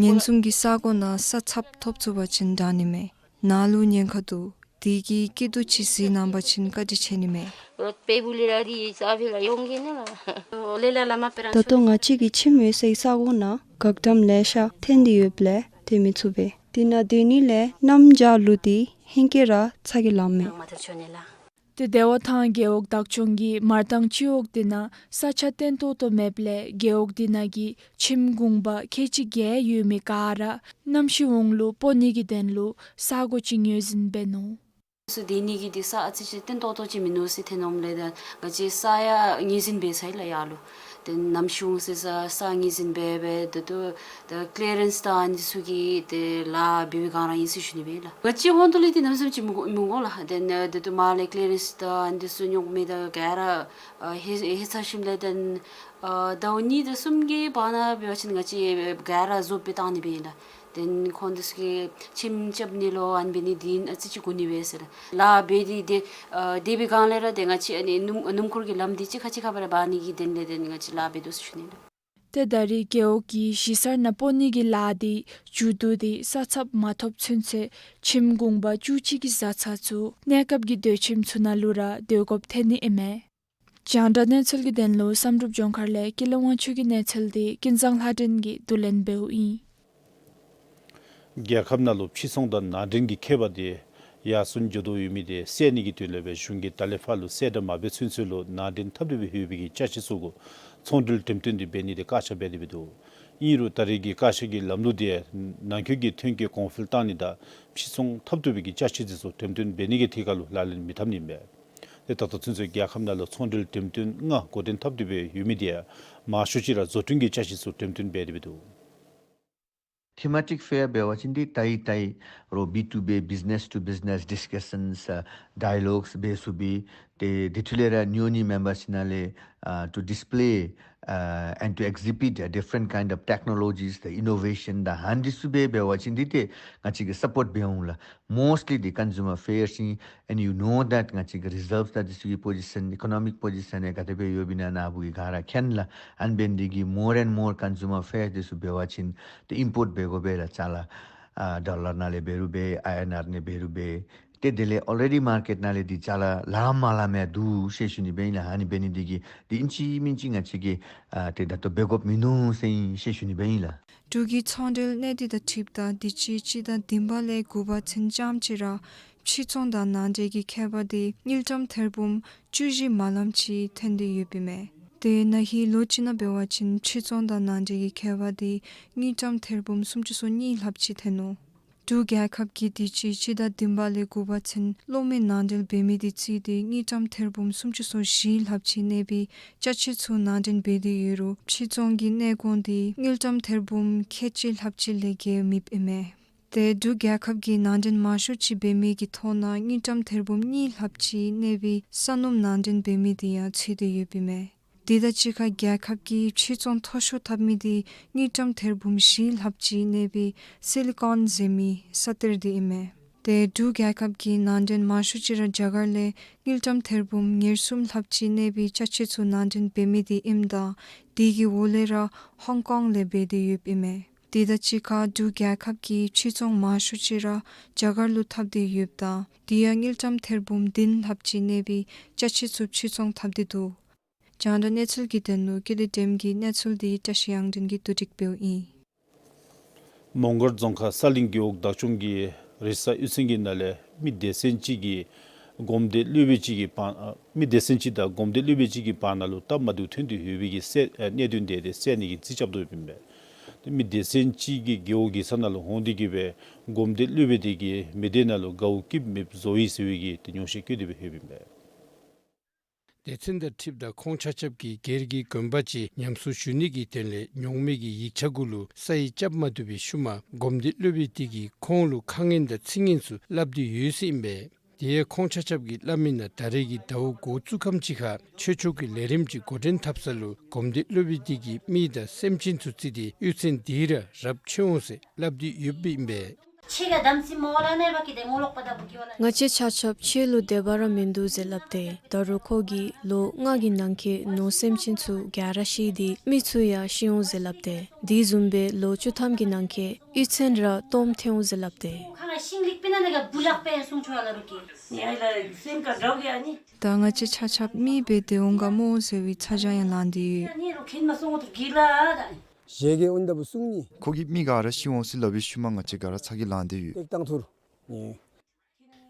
ཉེན་སྲུང་གི་ས་གོ་ནང་ས་ཚབ་ཐོབ་ཚུགས་པ་ཅིན་དྲག་ནི་མས། ནཱ་ལུ་ཉེན་ཁ་འདུག། དེ་གིས་སྐྱིད་སྡུག་ཅིག་གཟིགས་གནང་པ་ཅིན་བཀའ་དྲིན་ཆེ་ནི་མས། ད་ལྟོ་ང་བཅས་ཀྱི་ཁྱིམ་ཡོད་སའི་ས་གོ་ནང་འགག་འགྲམ་ལེ་ཤ་ཐོན་ཏེ་ཡོདཔ་ལས་སྡོད་མི་ཚུགས་པས། དེ་ནང་སྡོད་ནི་ལས་གནམ་བྱཱར་ལུ་འདི་ཧེང་སྐལ་ར་ཚ་གྱང་ལངམ་མས། ཏེ་བདེ་བ་ཐང་རྒེད་འོག་བདག་སྐྱོང་གིས་མར་ཐང་སྤྱི་འོག་འདི་ནང་ས་ཆ་བརྟན་ཏོག་ཏོ་མེདཔ་ལས་རྒེད་འོག་འདི་ནང་གི་ཁྱིམ་གུང་པ་ཁལ་གཅིག་བརྒལ་ཡོད་མི་ག་ར་གནམ་གཤིས་འོག་ལུ་སྤོ་ནི་གི་དོན་ལུ་ས་གོ་ཅིག་ངོས་འཛིན་འབད་ནུག། སྡོད་ནི་གི་འདི་ས་ཨ་ཙི་ཅིག་བརྟན་ཏོག་ཏོ་ཅིག་མིན་ནུག་ཟེར་ཐོན་འོངམ་ལས་ད་ང་བཅས་ས་ཡང་ངོས་འཛིན་འབད་ཚར་ཡི་ལགས་ཡར་ལུ། ཏེ་གནམ་གཤིས་འོང་ས་ས་ས་ངོས་འཛིན་འབད་འབད་ཏེ་ཏེ་ཀི་ལི་ཡ་རེནསི་དང་ཨ་ནི་ཚུ་གི་ཏེ་ལཱ་འབད་བའི་སྒང་ར་ཨིན་ཟེར་ཞུ་ནི་སྦེ་ལགས། ང་བཅས་ཧོང་ཏོ་ལས་འདི་གནམ་མེད་ས་མེད་ཅིག་མི་དགོ་མི་དགོ་ལགས། ཏེ་ནཱ་ཏེ་ཏེ་མར་ལས་ཀི་ལི་ཡ་རེནསི་དང་ཨ་ནི་ཚུ་རྙོག་མེད་དང་ག་ར་ཨ་ཧེ་ཧེ་ཚར་ཞིནམ་ལས་ཏེ་ཨ་ཟླཝ་གཉིས་དང་གསུམ་གྱི་བར་ན་འབད་བ་ཅིན་ང་བཅས་ག་ར་བཟོ་སྦེ་བཏང་ནི་སྦེ་ཨིན་ལགས། ཏེ་ཁོང་འདི་ཚུ་གིས་ཁྱིམ་རྐྱབ་ནི་ལོ་ཨ་ནི་འབད་ནི་འདི་ཨ་ཙི་ཅིག་འགོར་ནི་སྦེ་ཟེར་ལགས། ལཱ་འབད་དེ་ཏེ་ཨ་དེ་སྦེ་སྒང་ལས་ར་ཏེ་ང་བཅས་ཨ་ནི་སྣུམ་སྣུམ་འཁོར་གྱི་ལམ་འདི་གཅིག་ཁར་གཅིག་ཁར་སྦེ་ར་འབག་ནི་གི་དོན་ལས་ཏེ་ང་བཅས་ལཱ་འབད་དོ་ཟེར་ཞུ་ནི་ལགས། ཏེ་ད་རེས་རྒེད་འོག་གིས་གཞིས་གསར་ནང་སྤོ་ནི་གི་ལཱ་འདི་མཇུག་བསྡུ་སྟེ་ས་ཚབ་མ་ཐོབ་ཚུན་ཚོད་ཁྱིམ་གུང་པ་བཅུ་གཅིག་གི་བཟའ་ཚང་ཚུ་གནས་སྐབས་ཀྱི་སྡོད་ཁྱིམ་ཚུ་ནང་ལུ་ར་སྡོད་དགོཔ་ཐོན་ནི་ཨིན་མས། རྒྱང་བསྒྲགས་གནས་ཚུལ་གྱི་དོན་ལུ་བསམ་གྲུབ་ལྗོངས་མཁར་ལས་ཀུན་ལེགས་དབང་ཕྱུག་གི་གནས་ཚུལ་འདི་ཀུན་བཟང་ལྷ་སྒྲོན་གྱིས་བསྡུ་ལེན་འབདཝ་ཨིན། རྒྱལ་ཁབ་ནང་ལུ་ཕྱིར་ཚོང་དང་ནང་འདྲེན་གྱི་ཁྱད་པར་འདི་ཡར་སེང་འགྱོ་དོ་ཡོད་མི་འདི་སེལ་ནི་གི་དོན་ལས་སྦེ་གཞུང་གིས་ད་ལས་ཕར་ལུ་གསལ་བསྒྲགས་མ་འབད་ཚུན་ཚོད་ལུ་ནང་འདྲེན་འཐབ་སྟེ་སྦེ་ཡོད་པའི་གི་ཅ་ཆས་ཚུ་གུ་ཚོང་འབྲེལ་འགྲེམས་སྟོན་འདི་འབད་ནི་འདི་བཀག་ཆ་འབད་དེ་སྦེ་འདུག། ཨིན་རུང་ད་རེས་ཀྱི་བཀག་ཆ་གི་ལམ་ལུགས་འདི་ནང་འཁོད་ཀྱི་ཐོན་སྐྱེད་གོང་འཕེལ་བཏང་ནི་དང་ཕྱིར་ཚོང་འཐབ་བཏུབ་པའི་གི་ཅ་ཆས་འདི་ཚུ་འགྲེམས་སྟོན་འབད་ནི་གི་ཐད་ཁར་ལུ་ལག་ལེན་མི་འཐབ་ནི་མས། ཏེ་ད་ལྟོ་ཚུན་ཚོད་རྒྱལ་ཁབ་ནང་ལུ་ཚོང་འབྲེལ་འགྲེམས་སྟོན་ལྔ་འགོ་འདྲེན་འཐབ་སྟེ་སྦེ་ཡོད་མི་འདི་ཡང་མང་ཤོས་ཅིག་ར་བཟོ་སྐྲུན་གྱི་ཅ་ཆས་ཚུ་འགྲེམས་སྟོན་འབད་དེ་སྦེ་འདུག། Thematic fair འབད་བ་ཅིན་འདི་ཏའི་ཏའི་རོགས་B to B, business to business discussions, uh, dialogues འབད་ཚུགས་པས། ཏེ་འདི་འཕྲོ་ལས་ར་ཉོ་ནི་མེམ་བར་ཚུ་ནང་ལས་uh, to display uh, and to exhibit uh, different kind of technologies, the innovation དང་ཨ་ནི་ཚུ་སྦེ་འབད་བ་ཅིན་འདི་ཏེ་ང་བཅས་ཀྱིས་སཔོརཊ་འབད་འོང་ལགས། Mostly the consumer fairs ཨིན། And you know that ང་བཅས་ཀྱི་རི་ཛརབ་དང་འདི་ཚུ་གི་པོ་ཟི་ཤཱན་ཨི་ཀོ་ནོ་མིག་པོ་ཟི་ཤཱན་ཡང་ག་དེ་སྦེ་ཡོདཔ་ཨིན་ན་ནཱ་བུ་གིས་ག་ར་མཁྱེན་ལགས། ཨ་ནི་འབད་ནི་འདི་གིས་more and more consumer fairs འདི་ཚུ་འབད་བ་ཅིན་ཏེ་ཨིམ་པོརཊ་འབད་དགོ་པས་ལགས། ཅ་ལ་ཨ་ཌོ་ལར་ནང་ལས་འབད་རུང་འབད་ཨའི་ཨེན་ཨར་ནང་འབད་རུང་འབད། ཏེ་དེ་ལས་ཨོ་ལེ་ཌི་མར་ཀེཊ་ནང་ལས་འདི་ཅ་ལ་ལངམ་མ་ལངམ་ཡང་འདུག་ཟེར་ཞུ་ནི་སྦེ་ཨིན་ལགས། ཨ་ནི་འབད་ནི་འདི་གིས་འདི་ཨིན་ཅི་མིན་ཅི་ང་བཅས་ཀྱིས་ཨ་ཏེ་ད་ལྟོ་འབད་དགོཔ་མིན་ནུག་ཟེར་ཨིན་ཟེར་ཞུ་ནི་སྦེ་ཨིན་ལགས། འབྲུག་གི་ཚོང་འབྲེལ་གནས་སྡུད་དང་འཁྲིལཝ་ད་དུས་ཅི་སྤྱི་ཟླ་བདུན་པ་ལས་དགུ་པ་ཚུན་ཙམ་ཅིག་ར་ཕྱིར་ཚོང་དང་ནང་འདྲེན་གྱི་ཁྱད་པར་འདི་དངུལ་ཀྲམ་ཐེར་འབུམ་བཅུ་བཞི་མ་ལངམ་ཅིག་ཐོན་ཏེ་ཡོདཔ་ཨིན་མས། ཏེ་ན་ཧིང་ལོ་གཅིག་ནང་འབད་བ་ཅིན་ཕྱིར་ཚོང་དང་ནང་འདྲེན་གྱི་ཁྱད་པར་འདི་དངུལ་ཀྲམ་ཐེར་འབུམ་སུམ་ཅུ་སོ་གཉིས་ལྷགཔ་ཅིག་ཐོན་ནུག། འབྲུག་རྒྱལ་ཁབ་ཀྱིས་དུས་ཅི་སྤྱི་ཟླ་བདུན་པ་ལས་དགུ་པ་ཚུན་གློག་མེ་ནང་འདྲེན་འབད་མི་འདི་བརྩིས་ཏེ་དངུལ་ཀྲམ་ཐེར་འབུམ་སུམ་ཅུ་སོ་བཞི་ལྷགཔ་ཅིག་གནས་པའི་ཅ་ཆས་ཚུ་ནང་འདྲེན་འབད་དེ་ཡོད་རུང་ཕྱིར་ཚོང་གི་གནས་སྐོར་འདི་དངུལ་ཀྲམ་ཐེར་འབུམ་ཁལ་གཅིག་ལྷགཔ་ཅིག་ལས་བརྒལ་མེདཔ་ཨིན་མས། ཏེ་འབྲུག་རྒྱལ་ཁབ་ཀྱིས་ནང་འདྲེན་མང་ཤོས་ཅིག་འབད་མི་གི་ཐོག་ནང་དངུལ་ཀྲམ་ཐེར་འབུམ་གཉིས་ལྷགཔ་ཅིག་གནས་པའི་ས་སྣུམ་ནང་འདྲེན་འབད་མི་འདི་ཡང་ཚུད་དེ་ཡོདཔ་ཨིན་མས། དེ་དང་གཅིག་ཁར་རྒྱལ་ཁབ་ཀྱིས་ཕྱིར་ཚོང་མཐོ་ཤོས་འཐབ་མི་འདི་དངུལ་ཀྲམ་ཐེར་འབུམ་བཞི་ལྷགཔ་ཅིག་གནས་པའི་སི་ལི་ཀོན་ཟེར་མི་ས་གཏེར་འདི་ཨིན་མས། ཏེ་འབྲུག་རྒྱལ་ཁབ་ཀྱིས་ནང་འདྲེན་མང་ཤོས་ཅིག་ར་རྒྱ་གར་ལས་དངུལ་ཀྲམ་ཐེར་འབུམ་ཉེར་གསུམ་ལྷགཔ་ཅིག་གནས་པའི་ཅ་ཆས་ཚུ་ནང་འདྲེན་འབད་མི་འདི་ཨིནམ་ད་དེ་གི་འོག་ལས་ར་ཧོང་ཀོང་ལས་འབད་དེ་ཡོདཔ་ཨིན་མས། དེ་དང་གཅིག་ཁར་འབྲུག་རྒྱལ་ཁབ་ཀྱིས་ཕྱིར་ཚོང་མང་ཤོས་ཅིག་ར་རྒྱ་གར་ལུ་འཐབ་སྟེ་ཡོདཔ་ད་དེ་ཡང་དངུལ་ཀྲམ་ཐེར་འབུམ་བདུན་ལྷགཔ་ཅིག་གནས་པའི་ཅ་ཆས་ཚུ་ཕྱིར་ཚོང་འཐབ་སྟེ་འདུག། རྒྱང་བསྒྲགས་གནས་ཚུལ་གྱི་དོན་ལུ་ཀེ་ལི་ཌེམ་གྱི་གནས་ཚུལ་འདི་བཀྲ་ཤིས་དབྱངས་སྒྲོན་གྱིས་བསྡུ་སྒྲིག་འབདཝ་ཨིན། མོང་སྒར་རྫོང་ཁག་ས་གླིང་རྒེད་འོག་བདག་སྐྱོང་གི་རེ་ས་གཡུས་ཚན་གྱི་ནང་ལས་མི་སྡེ་ཚན་གཅིག་གིས་གོམས་འདྲིས་སློབ་དཔོན་གཅིག་གི་བར་ཨ་མི་སྡེ་ཚན་གཅིག་དང་གོམས་འདྲིས་སློབ་དཔོན་གཅིག་གི་བར་ན་ལུ་སྟབས་མ་བདེཝ་ཐོན་ཏེ་ཡོད་པའི་གི་སེལ་ཨ་གནད་དོན་དེ་ཏེ་སེལ་ནི་གི་རྩིས་རྐྱབ་དོ་ཡོདཔ་ཨིན་པས། ཏེ་མི་སྡེ་ཚན་གཅིག་གིས་རྒེད་འོག་གི་ས་ནང་ལུ་འོང་སྟེ་གི་སྦེ་གོམས་འདྲིས་སློབ་དཔོན་དེ་གིས་མི་སྡེ་ནང་ལུ་དགའཝ་སྐྱིདཔ་མེདཔ་བཟོ་ཡི་ཟེར་བའི་གི་ཏེ་ཉུང་ཤས་བཀོད་དེ་སྦེ་ཡོདཔ་ཨིན་པས། སྡེ་ཚན་དང་འཁྲིལཝ་ད་ཁོང་ཆ་ཁྱབ་ཀྱིས་སྒེར་གྱི་དགོན་པ་ཅིག་ཉམས་གསོ་ཞུ་ནི་གི་དོན་ལས་ཉོག་མེད་ཀྱི་ཡིག་ཆ་གུ་ལུ་ས་ཡིག་རྐྱབ་མ་བཏུབ་པའི་ཤུལ་མ་གོམས་འདྲིས་སློབ་དཔོན་དེ་གིས་ཁོང་ལུ་ཁ་ངན་དང་ཚིག་ངན་ཚུ་སླབ་སྟེ་ཡོད་ཟེར་ཨིན་པས། དེ་ཡང་ཁོང་ཆ་ཁྱབ་ཀྱིས་སླབ་མི་ནང་ད་རེས་ཀྱི་ཟླཝ་འགོ་བཙུགས་ཁམས་ཅིག་ཁར་ཆོས་ཕྱོགས་ཀྱི་ལས་རིམ་ཅིག་འགོ་འདྲེན་འཐབ་ས་ལུ་གོམས་འདྲིས་སློབ་དཔོན་དེ་གིས་མི་དང་སེམས་ཅན་ཚུ་བརྩིས་ཏེ་གཡུས་ཚན་དེ་ར་རབ་ཆད་འོང་ཟེར་སླབ་སྟེ་ཡོདཔ་ཨིན་པས། ང་བཅས་ཆ་ཁྱབ་ཆོས་ལུ་དད་པ་ར་མིན་འདུག་ཟེར་སླབ་སྟེ། ད་རུང་ཁོ་གིས་ལོ་ལྔ་གི་ནང་འཁོད་ནོར་སེམས་ཅན་ཚུ་ག་ར་ཤི་སྟེ་མི་ཚུ་ཡང་ཤི་འོང་ཟེར་སླབ་སྟེ། དེ་བཟུམ་སྦེ་ལོ་བཅུ་ཐམ་གྱི་ནང་འཁོད་གཡུས་ཚན་ར་སྟོངམ་ཐལ་འོང་ཟེར་སླབ་སྟེ། ད་ང་བཅས་ཆ་ཁྱབ་མི་སྦེ་སྡོད་འོང་ག་སྨོ་ཟེར་བའི་ཚ་གྱང་ཡང་ལངས་ཏེ་ཡོད། ཁོ་གིས་མི་ག་ར་ཤི་འོང་ཟེར་སླབ་པའི་ཤུལ་མ་ང་བཅས་ག་ར་ཚ་གྱང་ལངས་ཏེ་ཡོད།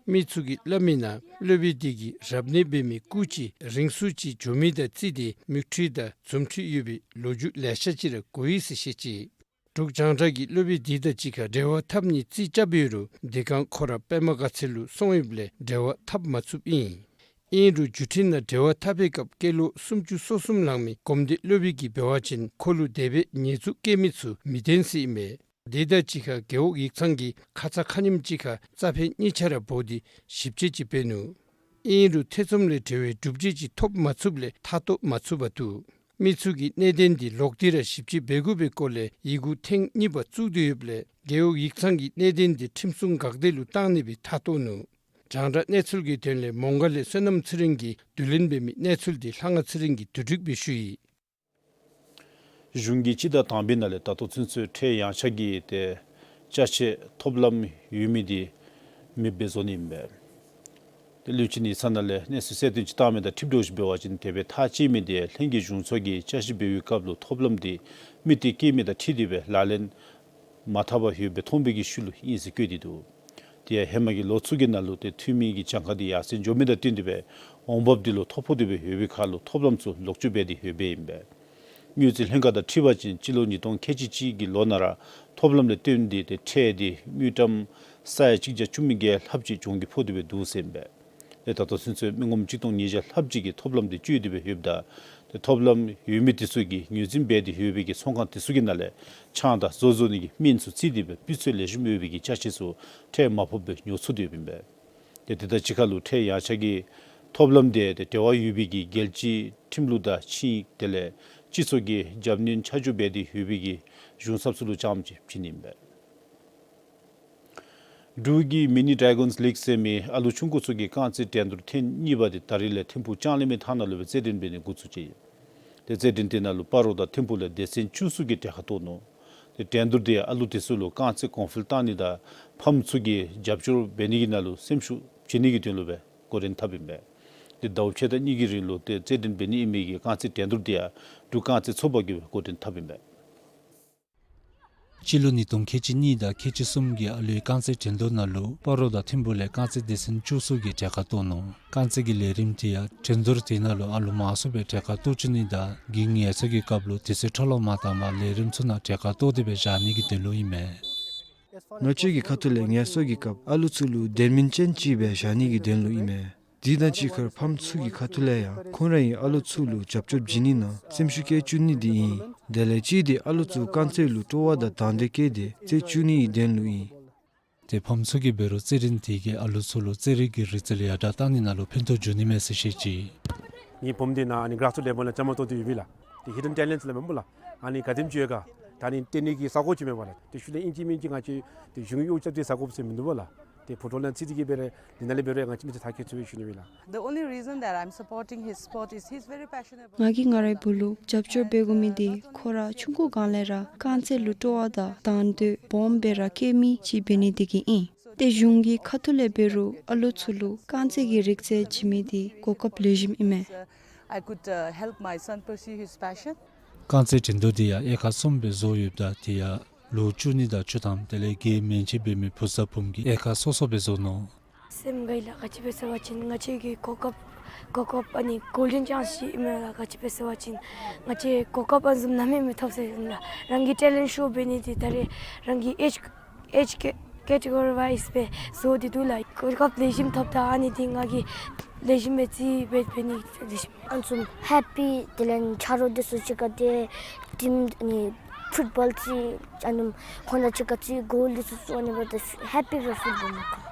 མི་ཚུ་གིས་སླབ་མི་ནང་སློབ་དཔོན་དེ་གིས་རབ་གནས་འབད་མི་སྐུ་ཅིག་རིང་སུ་ཅིག་འགྱོ་མི་དང་བརྩིས་ཏེ་མིག་འཕྲུལ་དང་རྫུ་འཕྲུལ་ཡོད་པའི་ལོ་རྒྱུས་ལེ་ཤ་ཅིག་ར་གོ་ཡི་ཟེར་བཤད་ཅི། འབྲུག་རྒྱང་བསྒྲགས་ཀྱིས་སློབ་དཔོན་དེ་དང་གཅིག་ཁར་འབྲེལ་བ་འཐབ་ནིའི་རྩིས་རྐྱབ་ཡོད་རུང་དེ་སྒང་ཁོ་ར་པདྨ་དགའ་ཚལ་ལུ་སོང་ཡོདཔ་ལས་འབྲེལ་བ་འཐབ་མ་ཚུགསཔ་ཨིན། ཨིན་རུང་བརྒྱུད་འཕྲིན་ནང་འབྲེལ་བ་འཐབ་པའི་སྐབས་སྐྱེས་ལོ་སུམ་ཅུ་སོ་གསུམ་ལང་མི་གོམས་འདྲིས་སློབ་དཔོན་གྱིས་འབད་བ་ཅིན་ཁོ་ལུ་དེ་སྦེ་ཉེས་འཛུགས་བཀལ་མི་ཚུ་མི་བདེན་ཟེར་ཨིན་མས། དེ་དང་གཅིག་ཁར་རྒེད་འོག་ཡིག་ཚང་གིས་ཁ་ཙ་ཁ་ཉིནམ་ཅིག་ཁར་རྩ་ཕན་གཉིས་ཆ་ར་འབོ་སྟེ་ཞིབ་དཔྱད་ཅིག་འབད་ནུག། ཨིན་རུང་ཐེ་ཚོམ་ལས་བྲལ་བའི་སྒྲུབ་བྱེད་ཅིག་ཐོབ་མ་ཚུགསཔ་ལས་མཐའ་སྟོངས་མ་ཚུགས་པར་འདུག། མི་ཚུ་གིས་གནད་དོན་འདི་ལོག་སྟེ་ར་ཞིབ་དཔྱད་འབད་དགོ་པའི་སྐོར་ལས་ཡི་གུ་ཐེངས་གཉིས་པ་བཙུགས་ཏེ་ཡོདཔ་ལས་རྒེད་འོག་ཡིག་ཚང་གིས་གནད་དོན་འདི་ཁྲིམས་སྲུང་འགག་སྡེ་ལུ་བཏང་ནི་སྦེ་མཐའ་སྟོངས་ནུག། རྒྱང་བསྒྲགས་གནས་ཚུལ་གྱི་དོན་ལས་མོང་སྒར་ལས་བསོད་ནམས་ཚེ་རིང་གིས་བསྡུ་ལེན་འབད་མི་གནས་ཚུལ་འདི་ལྷ་དབང་ཚེ་རིང་གིས་བསྡུ་སྒྲིག་འབད་ཞུ་ཡི། གཞུང་གི་སྤྱི་ཟླ་དང་པའི་ནང་ལས་ད་ལྟོ་ཚུན་ཚོད་ཁྲལ་ཡངས་ཆག་གི་ཏེ་ཅ་ཆས་ཐོབ་ལམ་ཡོད་མི་འདི་མེདཔ་བཟོ་ནི་ཨིན་པས། ཏེ་བློན་ཆེན་ཡིག་ཚང་ནང་ལས་གནས་ཚུལ་གསལ་སྟོན་ཅིག་བཏང་མི་དང་འཁྲིལ་དོ་ཅིག་འབད་བ་ཅིན་དེ་སྦེ་ཐག་བཅད་མི་འདི་ལྷན་རྒྱས་གཞུང་ཚོགས་ཀྱིས་ཅ་ཆས་འབད་བའི་སྐབས་ལུ་ཐོབ་ལམ་འདི་མི་སྟེར་སྐྱེལ་མི་དང་འཁྲིལ་ཏེ་སྦེ་ལག་ལེན་མ་འཐབ་པར་ཡོདཔ་སྦེ་མཐོང་བའི་གི་ཤུལ་ལུ་ཨིན་ཟེར་བཀོད་དེ་འདུག། དེ་ཡང་ཧེ་མ་གི་ལོ་ཚུ་གི་ནང་ལུ་ཏེ་འཐུས་མི་གི་གྱངས་ཁ་འདི་ཡར་སེང་འགྱོ་མི་དང་བསྟུན་ཏེ་སྦེ་འོང་འབབ་འདི་ལུ་ཐོ་ཕོག་སྟེ་སྦེ་ཡོད་པའི་ཁར་ལུ་ཐོབ་ལམ་ཚུ་ལོག་སྤྱོད་འབད་དེ་ཡོདཔ་ཨིན་པས། དངུལ་རྩིས་ལྷན་ཁག་དང་འཁྲིལ་བ་ཅིན་སྤྱི་ལོ་ཉིས་སྟོང་ཁལ་གཅིག་གཅིག་གི་ལོ་ནང་ར་ཐོབ་ལམ་ལས་བརྟེན་ཏེ་ཏེ་ཁྲལ་འདི་དངུལ་ཀྲམ་ས་ཡ་གཅིག་བརྒྱ་བཅུ་མེད་བརྒྱད་ལྷགཔ་ཅིག་གྱོང་གུད་ཕོག་སྟེ་སྦེ་འདུག་ཟེར་ཨིན་པས། ཏེ་ད་ལྟོ་ཚུན་ཚོད་མི་ངོམ་གཅིག་སྟོང་ཉིས་བརྒྱ་ལྷགཔ་ཅིག་གིས་ཐོབ་ལམ་འདི་སྤྱོད་དེ་སྦེ་ཡོདཔ་ད་ཏེ་ཐོབ་ལམ་ཡོད་མི་འདི་ཚུ་གིས་ངོས་འཛིན་འབད་དེ་ཡོད་པའི་གི་ཚོང་ཁང་འདི་ཚུ་གི་ནང་ལས་ཆང་དང་བཙོང་བཟོ་ནི་གི་སྨན་ཚུ་བརྩིས་ཏེ་སྦེ་སྤུས་ཚད་ལེགས་ཤོམ་ཡོད་པའི་གི་ཅ་ཆས་ཚུ་ཁྲལ་མ་ཕོགཔ་སྦེ་ཉོ་ཚུགས་ཏེ་ཡོདཔ་ཨིན་པས། ཏེ་དེ་དང་གཅིག་ཁར་ལུ་ཁྲལ་ཡངས་ཆག་གི་ཐོབ་ལམ་འདི་ཏེ་འབྲེལ་བ་ཡོད་པའི་གི་རྒྱལ་སྤྱིའི་ཁྲིམས་ལུགས་དང་ཆིངས་ཡིག་དེ་ལས་སྤྱི་ཚོགས་ཀྱི་རྒྱབ་སྣོན་ཆ་འཇོག་འབད་དེ་ཡོད་པའི་གི་གཞུང་ཚབ་ཚུ་ལུ་རྐྱངམ་ཅིག་བྱིན་ནི་ཨིན་པས། འབྲུག་གི་མི་ནི་ཌྲེ་གཱོནསི་ལིག་ཟེར་མི་ཨ་ལུ་ཆུང་ཀུ་ཚུ་གི་རྐང་རྩེད་འགྲན་བསྡུར་ཐེངས་གཉིས་པ་འདི་ད་རིས་ལས་ཐིམ་ཕུག་ལྕང་གླིང་མའི་ཐང་ནང་ལུ་སྦེ་རྩེད་འགྲན་འབད་ནི་འགོ་བཙུགས་ཅི། ཏེ་རྩེད་འགྲན་དེ་ནང་ལུ་སྤ་རོ་དང་ཐིམ་ཕུག་ལས་སྡེ་ཚན་བཅུ་གསུམ་གྱིས་གྲལ་ཁར་གཏོགས་ནུག། ཏེ་འགྲན་བསྡུར་འདི་ཨ་ལུ་དེ་ཚུ་ལུ་རྐང་རྩེད་གོང་འཕེལ་བཏང་ནི་དང་ཕམ་ཚུ་གིས་རྒྱབ་སྐྱོར་འབད་ནི་གི་ནང་ལུ་སེམས་ཤུགས་བྱིན་ནི་གི་དོན་ལུ་སྦེ་འགོ་འདྲེན་འཐབ་ཨིན་པས། ཏེ་ཟླཝ་ཕྱེད་དང་གཉིས་ཀྱི་རིང་ལུ་ཏེ་རྩེད་འགྲན་འབད་ནི་ཨིན་མི་གི་རྐང་རྩེད་འགྲན་བསྡུར་འདི་ཡང་འབྲུག་རྐང་རྩེད་ཚོགས་པ་གིས་འགོ་འདྲེན་འཐབ་ཨིན་པས། སྤྱི་ལོ་ཉིས་སྟོང་ཁལ་གཅིག་གཉིས་དང་ཁལ་གཅིག་གསུམ་གྱི་ཨ་ལུའི་རྐང་རྩེད་འགྲན་བསྡུར་ནང་ལུ་སྤ་རོ་དང་ཐིམ་ཕུག་ལས་རྐང་རྩེད་སྡེ་ཚན་བཅུ་གསུམ་གྱིས་གྲལ་ཁར་གཏོགས་ནུག། རྐང་རྩེད་ཀྱི་ལས་རིམ་དེ་ཡང་འགྲན་བསྡུར་དེ་ནང་ལུ་ཨ་ལུ་མང་སུ་སྦེ་གྲལ་ཁར་གཏོགས་བཅུག་ནི་དང་གི་ངལ་གསོ་གི་སྐབས་ལུ་དུས་ཚོད་འཕྲོ་བརླག་མ་བཏང་པར་ལས་རིམ་ཚུ་ནང་གྲལ་ཁར་གཏོགས་ཏེ་སྦེ་བཞག་ནི་གི་དོན་ལུ་ཨིན་མས། ང་བཅས་ཀྱི་ཁ་ཐུག་ལས་ངལ་གསོ་གི་སྐབས་ཨ་ལུ་ཚུ་ལུ་དེ་མིན་ཅན་ཅིག་སྦེ་བཞག་ནི་གི་དོན་ལུ་ཨིན་མས། དེ་དང་གཅིག་ཁར་ཕམ་ཚུ་གི་ཁ་ཐུག་ལས་ཡང་ཁོང་ར་ཨིན་ཨ་ལུ་ཚུ་ལུ་རྒྱབ་སྐྱོར་བྱིན་ནི་ནང་སེམས་ཤུགས་བསྐྱེད་བཅུག་ནི་འདི་ཨིན། དེ་ལས་གཅིག་འདི་ཨ་ལུ་ཚུ་རྐང་རྩེད་ལུ་སྤྲོ་བ་དང་དང་འདོད་བསྐྱེད་དེ་རྩེད་བཅུག་ནི་གི་དོན་ལུ་ཨིན། ཏེ་ཕམ་ཚུ་གིས་འབད་རུང་རྩེད་འགྲན་དེ་གིས་ཨ་ལུ་ཚུ་ལུ་རྩེད་རིགས་ཀྱི་རིག་རྩལ་ཡར་དྲག་གཏང་ནི་ནང་ལུ་ཕན་ཐོགས་འབྱུང་ནི་མས་ཟེར་བཤད་ཅི། ངེའི་བུམོ་འདི་ནཱ་ཨ་ནི་གཱརཱས་རུཊ་ལེ་བཱལ་ལུ་བཅའ་མར་གཏོགས་ཏེ་ཡོད་པས་ལགས། ཏེ་ཧིཌ་ཌེན་ཊེ་ལེནཊསི་ལགས་མེན་པ་ལགས། ཨ་ནི་ག་དེམ་ཅིག་ཡོད་ག། ད་ཨ་ནི་སྟོན་ནི་གི་ས་གོ་ཅིག་མེད་པ་ལགས། ཏེ་ཤུལ་ལས་ཨིན་ཅི་མིན་ཅི་ང་བཅས་ཏེ་གཞུང་གཡོག་རྐྱབ་སྟེ་ས་གོ་ཟེར་མིན་འདུག་པ་ལགས། ཏེ་ཕོ་བྲང་ནང་རྩེད་དེ་གི་འབད་རུང་འདི་ནང་ལས་འབད་རུང་ང་བཅས་མི་ཚུ་ཐབས་མཁས་ཚུགས་པས་ཞུ་ནི་ཨིན་ལགས། The only reason that I'm supporting his sport is he's very passionate about ང་གིས་ང་རའི་བུ་ལུ་རྒྱབ་སྐྱོར་འབད་དགོ་མི་འདི་ཁོ་ར་ཆུང་ཀུ་སྒང་ལས་ར་རྐང་རྩེད་ལུ་སྤྲོ་བ་དང་དང་འདོད་སྦོམ་སྦེ་ར་བསྐྱེད་མི་ཅིག་འབད་ནི་དེ་གིས་ཨིན། ཏེ་གཞུང་གི་ཁ་ཐུག་ལས་འབད་རུང་ཨ་ལུ་ཚུ་ལུ་རྐང་རྩེད་ཀྱི་རིག་རྩལ་བྱིན་མི་འདི་གོ་སྐབས་ལེགས་ཤོམ་ཨིན་མས། I could, uh, help my son pursue his passion. རྐང་རྩེད་འགྲན་བསྡུར་འདི་ཡང་དབྱེ་ཁག་གསུམ་སྦེ་བཟོ་ཡོདཔ་ད་དེ་ཡང་ལོ་བཅུ་གཉིས་དང་བཅུ་ཐམ་དེ་ལས་དགེ་མན་ཆད་འབད་མི་བུ་ཚ་བུམོ་གི་དབྱེ་ཁག་སོ་སོ་སྦེ་བཟོ་ནུག། སེམས་དགའ་ཡི་ལགས། ག་ཅི་སྦེ་ཟེར་བ་ཅིན་ང་བཅས་ཀྱི་གོ་སྐབས་གོ་སྐབས་ཨ་ནི་གོལ་ཌེན་ཅཱནསི་ཅིག་ཨིན་མས་ལགས། ག་ཅི་སྦེ་ཟེར་བ་ཅིན་ང་བཅས་གོ་སྐབས་ཨ་ནི་བཟུམ་ནམ་ཡང་མི་ཐོབ་ཟེར་ཨིན་ལགས། རང་གི་ཊེ་ལེནཊ་ཤོ་འབད་ནི་འདི་ད་རེས་རང་གི་ཨེཇ་ཨེཇ་ཀེ་ཀེ་ཊི་གོ་རི་ཝའིསི་སྦེ་བཟོ་སྟེ་འདུག་ལགས། གོ་སྐབས་ལེགས་ཤོམ་ཐོབ་ད་ཨ་ནི་འདི་ང་གིས་ལེགས་ཤོམ་སྦེ་རྩེད་འབད་འབད་ནི་ལེགས་ཤོམ། ཨ་ནི་བཟུམ་ཧེ་པི་དེ་ལས་ཆ་རོགས་འདི་ཚུ་གཅིག་ཁར་ཏེ་ཊིམ་ཨ་ནི་ཕུཊ་བཱོལ་རྩེད་ཨ་ནི་ཁོང་དང་གཅིག་ཁར་རྩེད་གོལ་འདི་ཚུ་བཙུགས་ཨ་ནི་འབདཝ་ད་ཧེ་པི་ར་ཕིལ་འབད་མས་ལགས།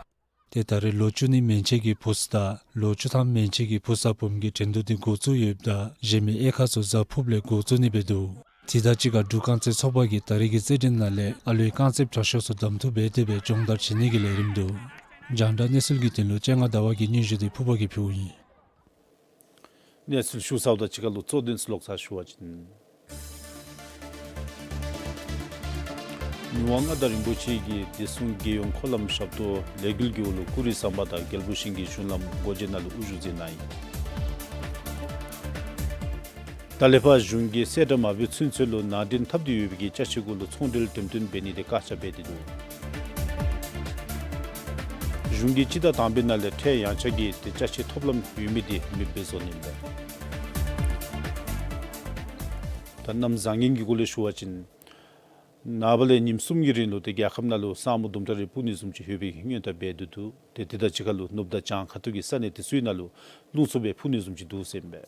ཏེ་ད་རེས་ལོ་བཅུ་གཉིས་མན་ཆད་ཀྱི་བུཚ་དང་ལོ་བཅུ་ཐམ་མན་ཆད་ཀྱི་བུ་ཚ་བུམོ་གི་འགྲན་བསྡུར་འདི་འགོ་བཙུགས་ཡོདཔ་ད་གཞན་མི་དབྱེ་ཁག་ཚུ་གཟའ་ཕུརཔ་ལས་འགོ་བཙུགས་ནི་སྦེ་འདུག། དེ་དང་གཅིག་ཁར་འབྲུག་རྐང་རྩེད་ཚོགས་པ་གིས་ད་རེས་ཀྱི་རྩེད་འགྲན་ནང་ལས་ཨ་ལུའི་རྐང་རྩེད་དྲག་ཤོས་ཚུ་གདམ་འཐུ་འབད་དེ་སྦེ་སྦྱོང་བརྡར་བྱིན་ནི་གི་ལས་རིམ་འདུག། རྒྱང་བསྒྲགས་གནས་ཚུལ་གྱི་དོན་ལུ་སྤྱན་སྔ་ཟླ་བ་གི་སྙན་ཞུ་འདི་ཕུར་པ་གིས་ཕུལཝ་ཨིན། གནས་ཚུལ་ཞུ་ཚརཝ་དང་གཅིག་ཁར་ལུ་གཙོ་དོན་ཚུ་ལོག་ཚར་ཞུ་བ་ཅིན། མི་དབང་མངའ་བདག་རིན་པོ་ཆེ་གིས་བདེ་སྲུང་རྒྱལ་ཡོངས་འཁོར་ལམ་ཞབས་ཏོག་ལས་འགུལ་གྱི་འོག་ལུ་ཀུ་རི་ཟམ་པ་དང་རྒྱལ་པོ་ཤིང་གི་གཞུང་ལམ་སྒོ་འབྱེད་ནང་ལུ་དབུ་བཞུགས་མཛད་གནང་ཡི། ད་ལས་ཕར་གཞུང་གིས་གསལ་བསྒྲགས་མ་འབད་ཚུན་ཚོད་ལུ་ནང་འདྲེན་འཐབ་སྟེ་ཡོད་པའི་གི་ཅ་ཆས་གུ་ལུ་ཚོང་འབྲེལ་འགྲེམས་སྟོན་འབད་ནི་དེ་བཀག་ཆ་འབད་དེ་འདུག། གཞུང་གིས་སྤྱི་ཟླ་དང་པའི་ནང་ལས་ཁྲལ་ཡངས་ཆག་གི་དེ་ཅ་ཆས་ཐོབ་ལམ་ཡོད་མི་དེ་མེདཔ་བཟོ་ནི་ཨིན་པས། ད་གནམ་བཟང་ངན་གྱི་སྐོར་ལས་ཞུ་བ་ཅིན། ནངས་པ་ལས་ཉིནམ་གསུམ་གྱི་རིང་ལུ་ཏེ་རྒྱལ་ཁབ་ནང་ལུ་ས་སྨུག་དུམ་གྲ་རེ་སྤུབ་ནི་བཟུམ་ཅིག་ཡོད་པའི་སྔོན་བརྡ་འབད་དེ་འདུག། ཏེ་དེ་དང་གཅིག་ཁར་ལུ་ནུབ་དང་བྱང་ཁ་ཐུག་གི་ས་གནས་དེ་ཚུ་ནང་ལུ་རླུང་འཚུབ་སྦེ་འཕུ་ནི་བཟུམ་ཅིག་འདུག་ཟེར་ཨིན་པས།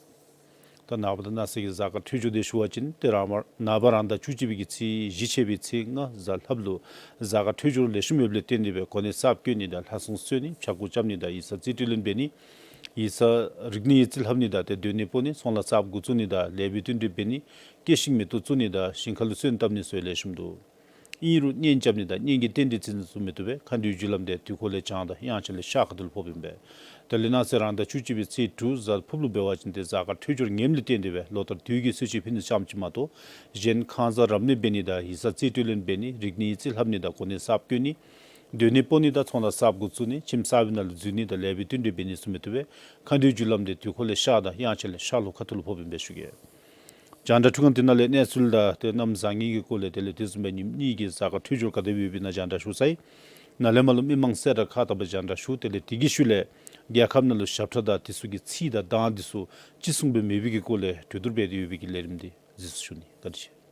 ད་ནངས་པ་དང་གནངས་ཚེ་གི་གཟའ་སྐར་འཕྲོད་སྦྱོར་དེ་ཞུ་བ་ཅིན་ཏེ་རང་མ་ནངས་པ་རང་ཟླ་བཅུ་གཅིག་པའི་གི་ཚེས་བཞི་ཆད་པའི་ཚེས་ལྔ་གཟའ་ལྷགཔ་ལུ་གཟའ་སྐར་འཕྲོད་སྦྱོར་ལེགས་ཤོམ་ཡོདཔ་ལས་བརྟེན་ཏེ་སྦེ་གོ་གནས་གསརཔ་བསྐོ་ནི་དང་ལྷ་སྲུང་གསོལ་ནི་ཕྱྭ་འགུགས་རྐྱབ་ནི་དང་ཡིག་ཚང་རྩིས་སྤྲོད་ལེན་འབད་ནི། ཡིག་ཚང་རིག་གནས་ཡིག་རྩིས་ལྷབ་ནི་དང་ཏེ་སྡོད་གནས་སྤོ་ནི་ཚོང་ལཱ་གསརཔ་འགོ་བཙུགས་ནི་དང་ལེགས་པའི་བསྟུན་གྲོས་འབད་ནི་སྐྱེད་ཤིང་མེ་ཏོག་བཙུགས་ནི་དང་ཞིང་ཁ་ལུ་སོན་བཏབ་ནི་སོགས་ལེགས་ཤོམ་འདུག། ཨིན་རུང་གཉེན་རྐྱབ་ནི་དང་གཉེན་གྱི་རྟེན་འབྲེལ་བརྩི་ནི་ཚུ་མི་བཏུབ་པས། མཁའ་འགྲོའི་རྒྱུ་ལམ་དེ་དུས་འཁོར་ལས་བྱང་དང་དབྱངས་འཆར་ལས་ཤར་ཁ་ཐུག་ལུ་ཕོགཔ་ཨིན་པས། དེ་ལས་གནངས་ཚེ་རང་ཟླ་བཅུ་གཅིག་པའི་ཚེས་དྲུག་གཟའ་ཕུརཔ་ལུ་འབད་བ་ཅིན་ཏེ་གཟའ་སྐར་འཕྲོད་སྦྱོར་ངནམ་ལས་བརྟེན་ཏེ་སྦེ་ལོ་ལྟར་དུས་ཀྱི་གསོལ་མཆོད་ཕུལ་ནི་ཙམ་ཅིག་མ་གཏོགས་གཞན་ཁང་བཟང་རབ་གནས་འབད་ནི་དང་ཡིག་ཚང་རྩིས་སྤྲོད་ལེན་འབད་ནི་རིག་གནས་ཡིག་རྩིས་ལྷབ་ནི་དང་གོ་གནས་གསརཔ་བསྐོ་ནི་སྡོད་གནས་སྤོ་ནི་དང་ཚོང་ལཱ་གསརཔ་འགོ་བཙུགས་ནི་ཁྱིམ་གསར་པའི་ནང་ལུ་འཛུལ་ནི་དང་ལེགས་པའི་བསྟུན་གྲོས་འབད་ནི་ཚུ་མི་བཏུབ་པས། མཁའ་འགྲོའི་རྒྱུ་ལམ་དེ་དུས་འཁོར་ལས་ཤར་དང་དབྱངས་འཆར་ལས་ཤར་ལྷོ་ཁ་ཐུག་ལུ་ཕོགཔ་ཨིན་པས་ཞུ་གེ། རྒྱང་བསྒྲགས་འཕྲུལ་ཁང་འདི་ནང་ལས་གནས་ཚུལ་དང་ཏེ་གནམ་བཟང་ངན་གྱི་སྐོར་ལས་དེ་ལས་དེ་བཟུམ་སྦེ་ཉིནམ་གཉིས་ཀྱི་གཟའ་སྐར་འཕྲོད་སྦྱོར་ག་དེ་སྦེ་ཡོདཔ་ཨིན་ན་རྒྱང་བསྒྲགས་ཞུ་ཚར་ཡི། ནཱ་ལས་མར་ལུ་མི་མང་གསལ་བསྒྲགས་ཁག་དག་པ་རྒྱང་བསྒྲགས་ཞུ། དེ་ལས་དེ་གི་ཤུལ་ལས་རྒྱལ་ཁབ་ནང་ལུ་ཞབས་ཁྲ་དང་དེ་ཚུ་གི་ཚིག་དང་གདངས་དེ་ཚུ་ཅི་གསུངས་སྦེ་མེད་པའི་གི་སྐོར་ལས་གྲོས་བསྡུར་འབད་དེ་ཡོད་པའི་གི་ལས་རིམ་འདི་གཟིགས་སུ་ཞུ་ནི། བཀའ་དྲིན་ཆེ།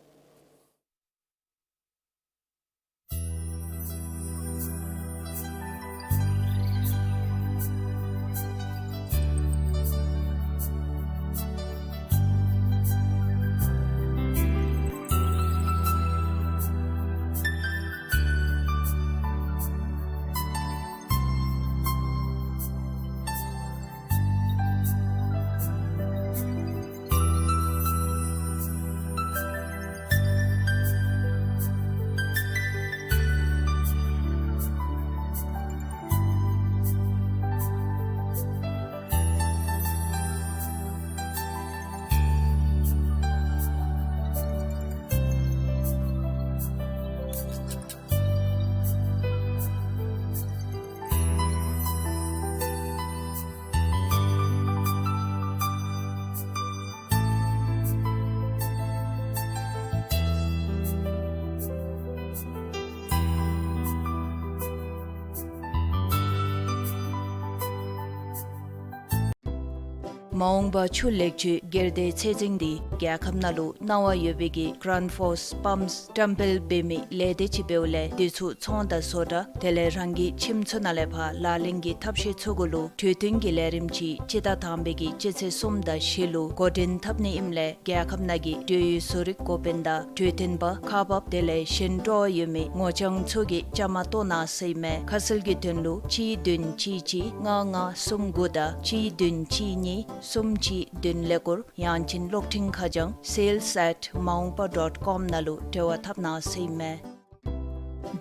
མ་འོངས་པ་ཆུ་ལེགས་བཅོས་སྒེར་སྡེ་ཚད་འཛིན་འདི་རྒྱལ་ཁབ་ནང་ལུ་གནང་བ་ཡོད་པའི་གི་Groundforce Pumps བཀྲམ་སྤེལ་འབད་མི་ལས་སྡེ་ཅིག་འབདཝ་ལས་དེ་ཚུ་ཚོང་དང་བཟོ་གྲྭ་དེ་ལས་རང་གི་ཁྱིམ་ཚུ་ནང་ལས་ཕར་ལག་ལེན་གྱི་ཐབས་ཤེས་ཚུ་གུ་ལུ་གྲོས་བསྟུན་གྱི་ལས་རིམ་ཅིག་སྤྱི་ཟླ་དང་པའི་གི་སྤྱི་ཚེས་གསུམ་དང་བཞི་ལུ་འགོ་འདྲེན་འཐབ་ནི་ཨིནམ་ལས་རྒྱལ་ཁབ་ནང་གི་འབྲེལ་ཡོད་བཟོ་རིག་འགོ་དཔོན་དང་གྲོས་སྟོན་པ་ཁག་འབགཔ་དེ་ལས་གཞན་སྤྲོ་བ་ཡོད་མི་ངོ་རྐྱང་ཚུ་གིས་བཅའ་མར་གཏོགས་གནང་ཟེར་ཨིན་མས། ཁ་གསལ་གྱི་དོན་ལུ་གཅིག་བདུན་གཅིག་གཅིག་ལྔ་ལྔ་གསུམ་དགུ་དང་གཅིག་བདུན་གཅིག་གཉིས་གསུམ་གཅིག་བདུན་ཀླད་ཀོར་ཡང་ཅིན་གློག་འཕྲིན་ཁ་བྱང་sales at maungpa dot com ནང་ལུ་འབྲེལ་བ་འཐབ་གནང་ཟེར་ཨིན་མས།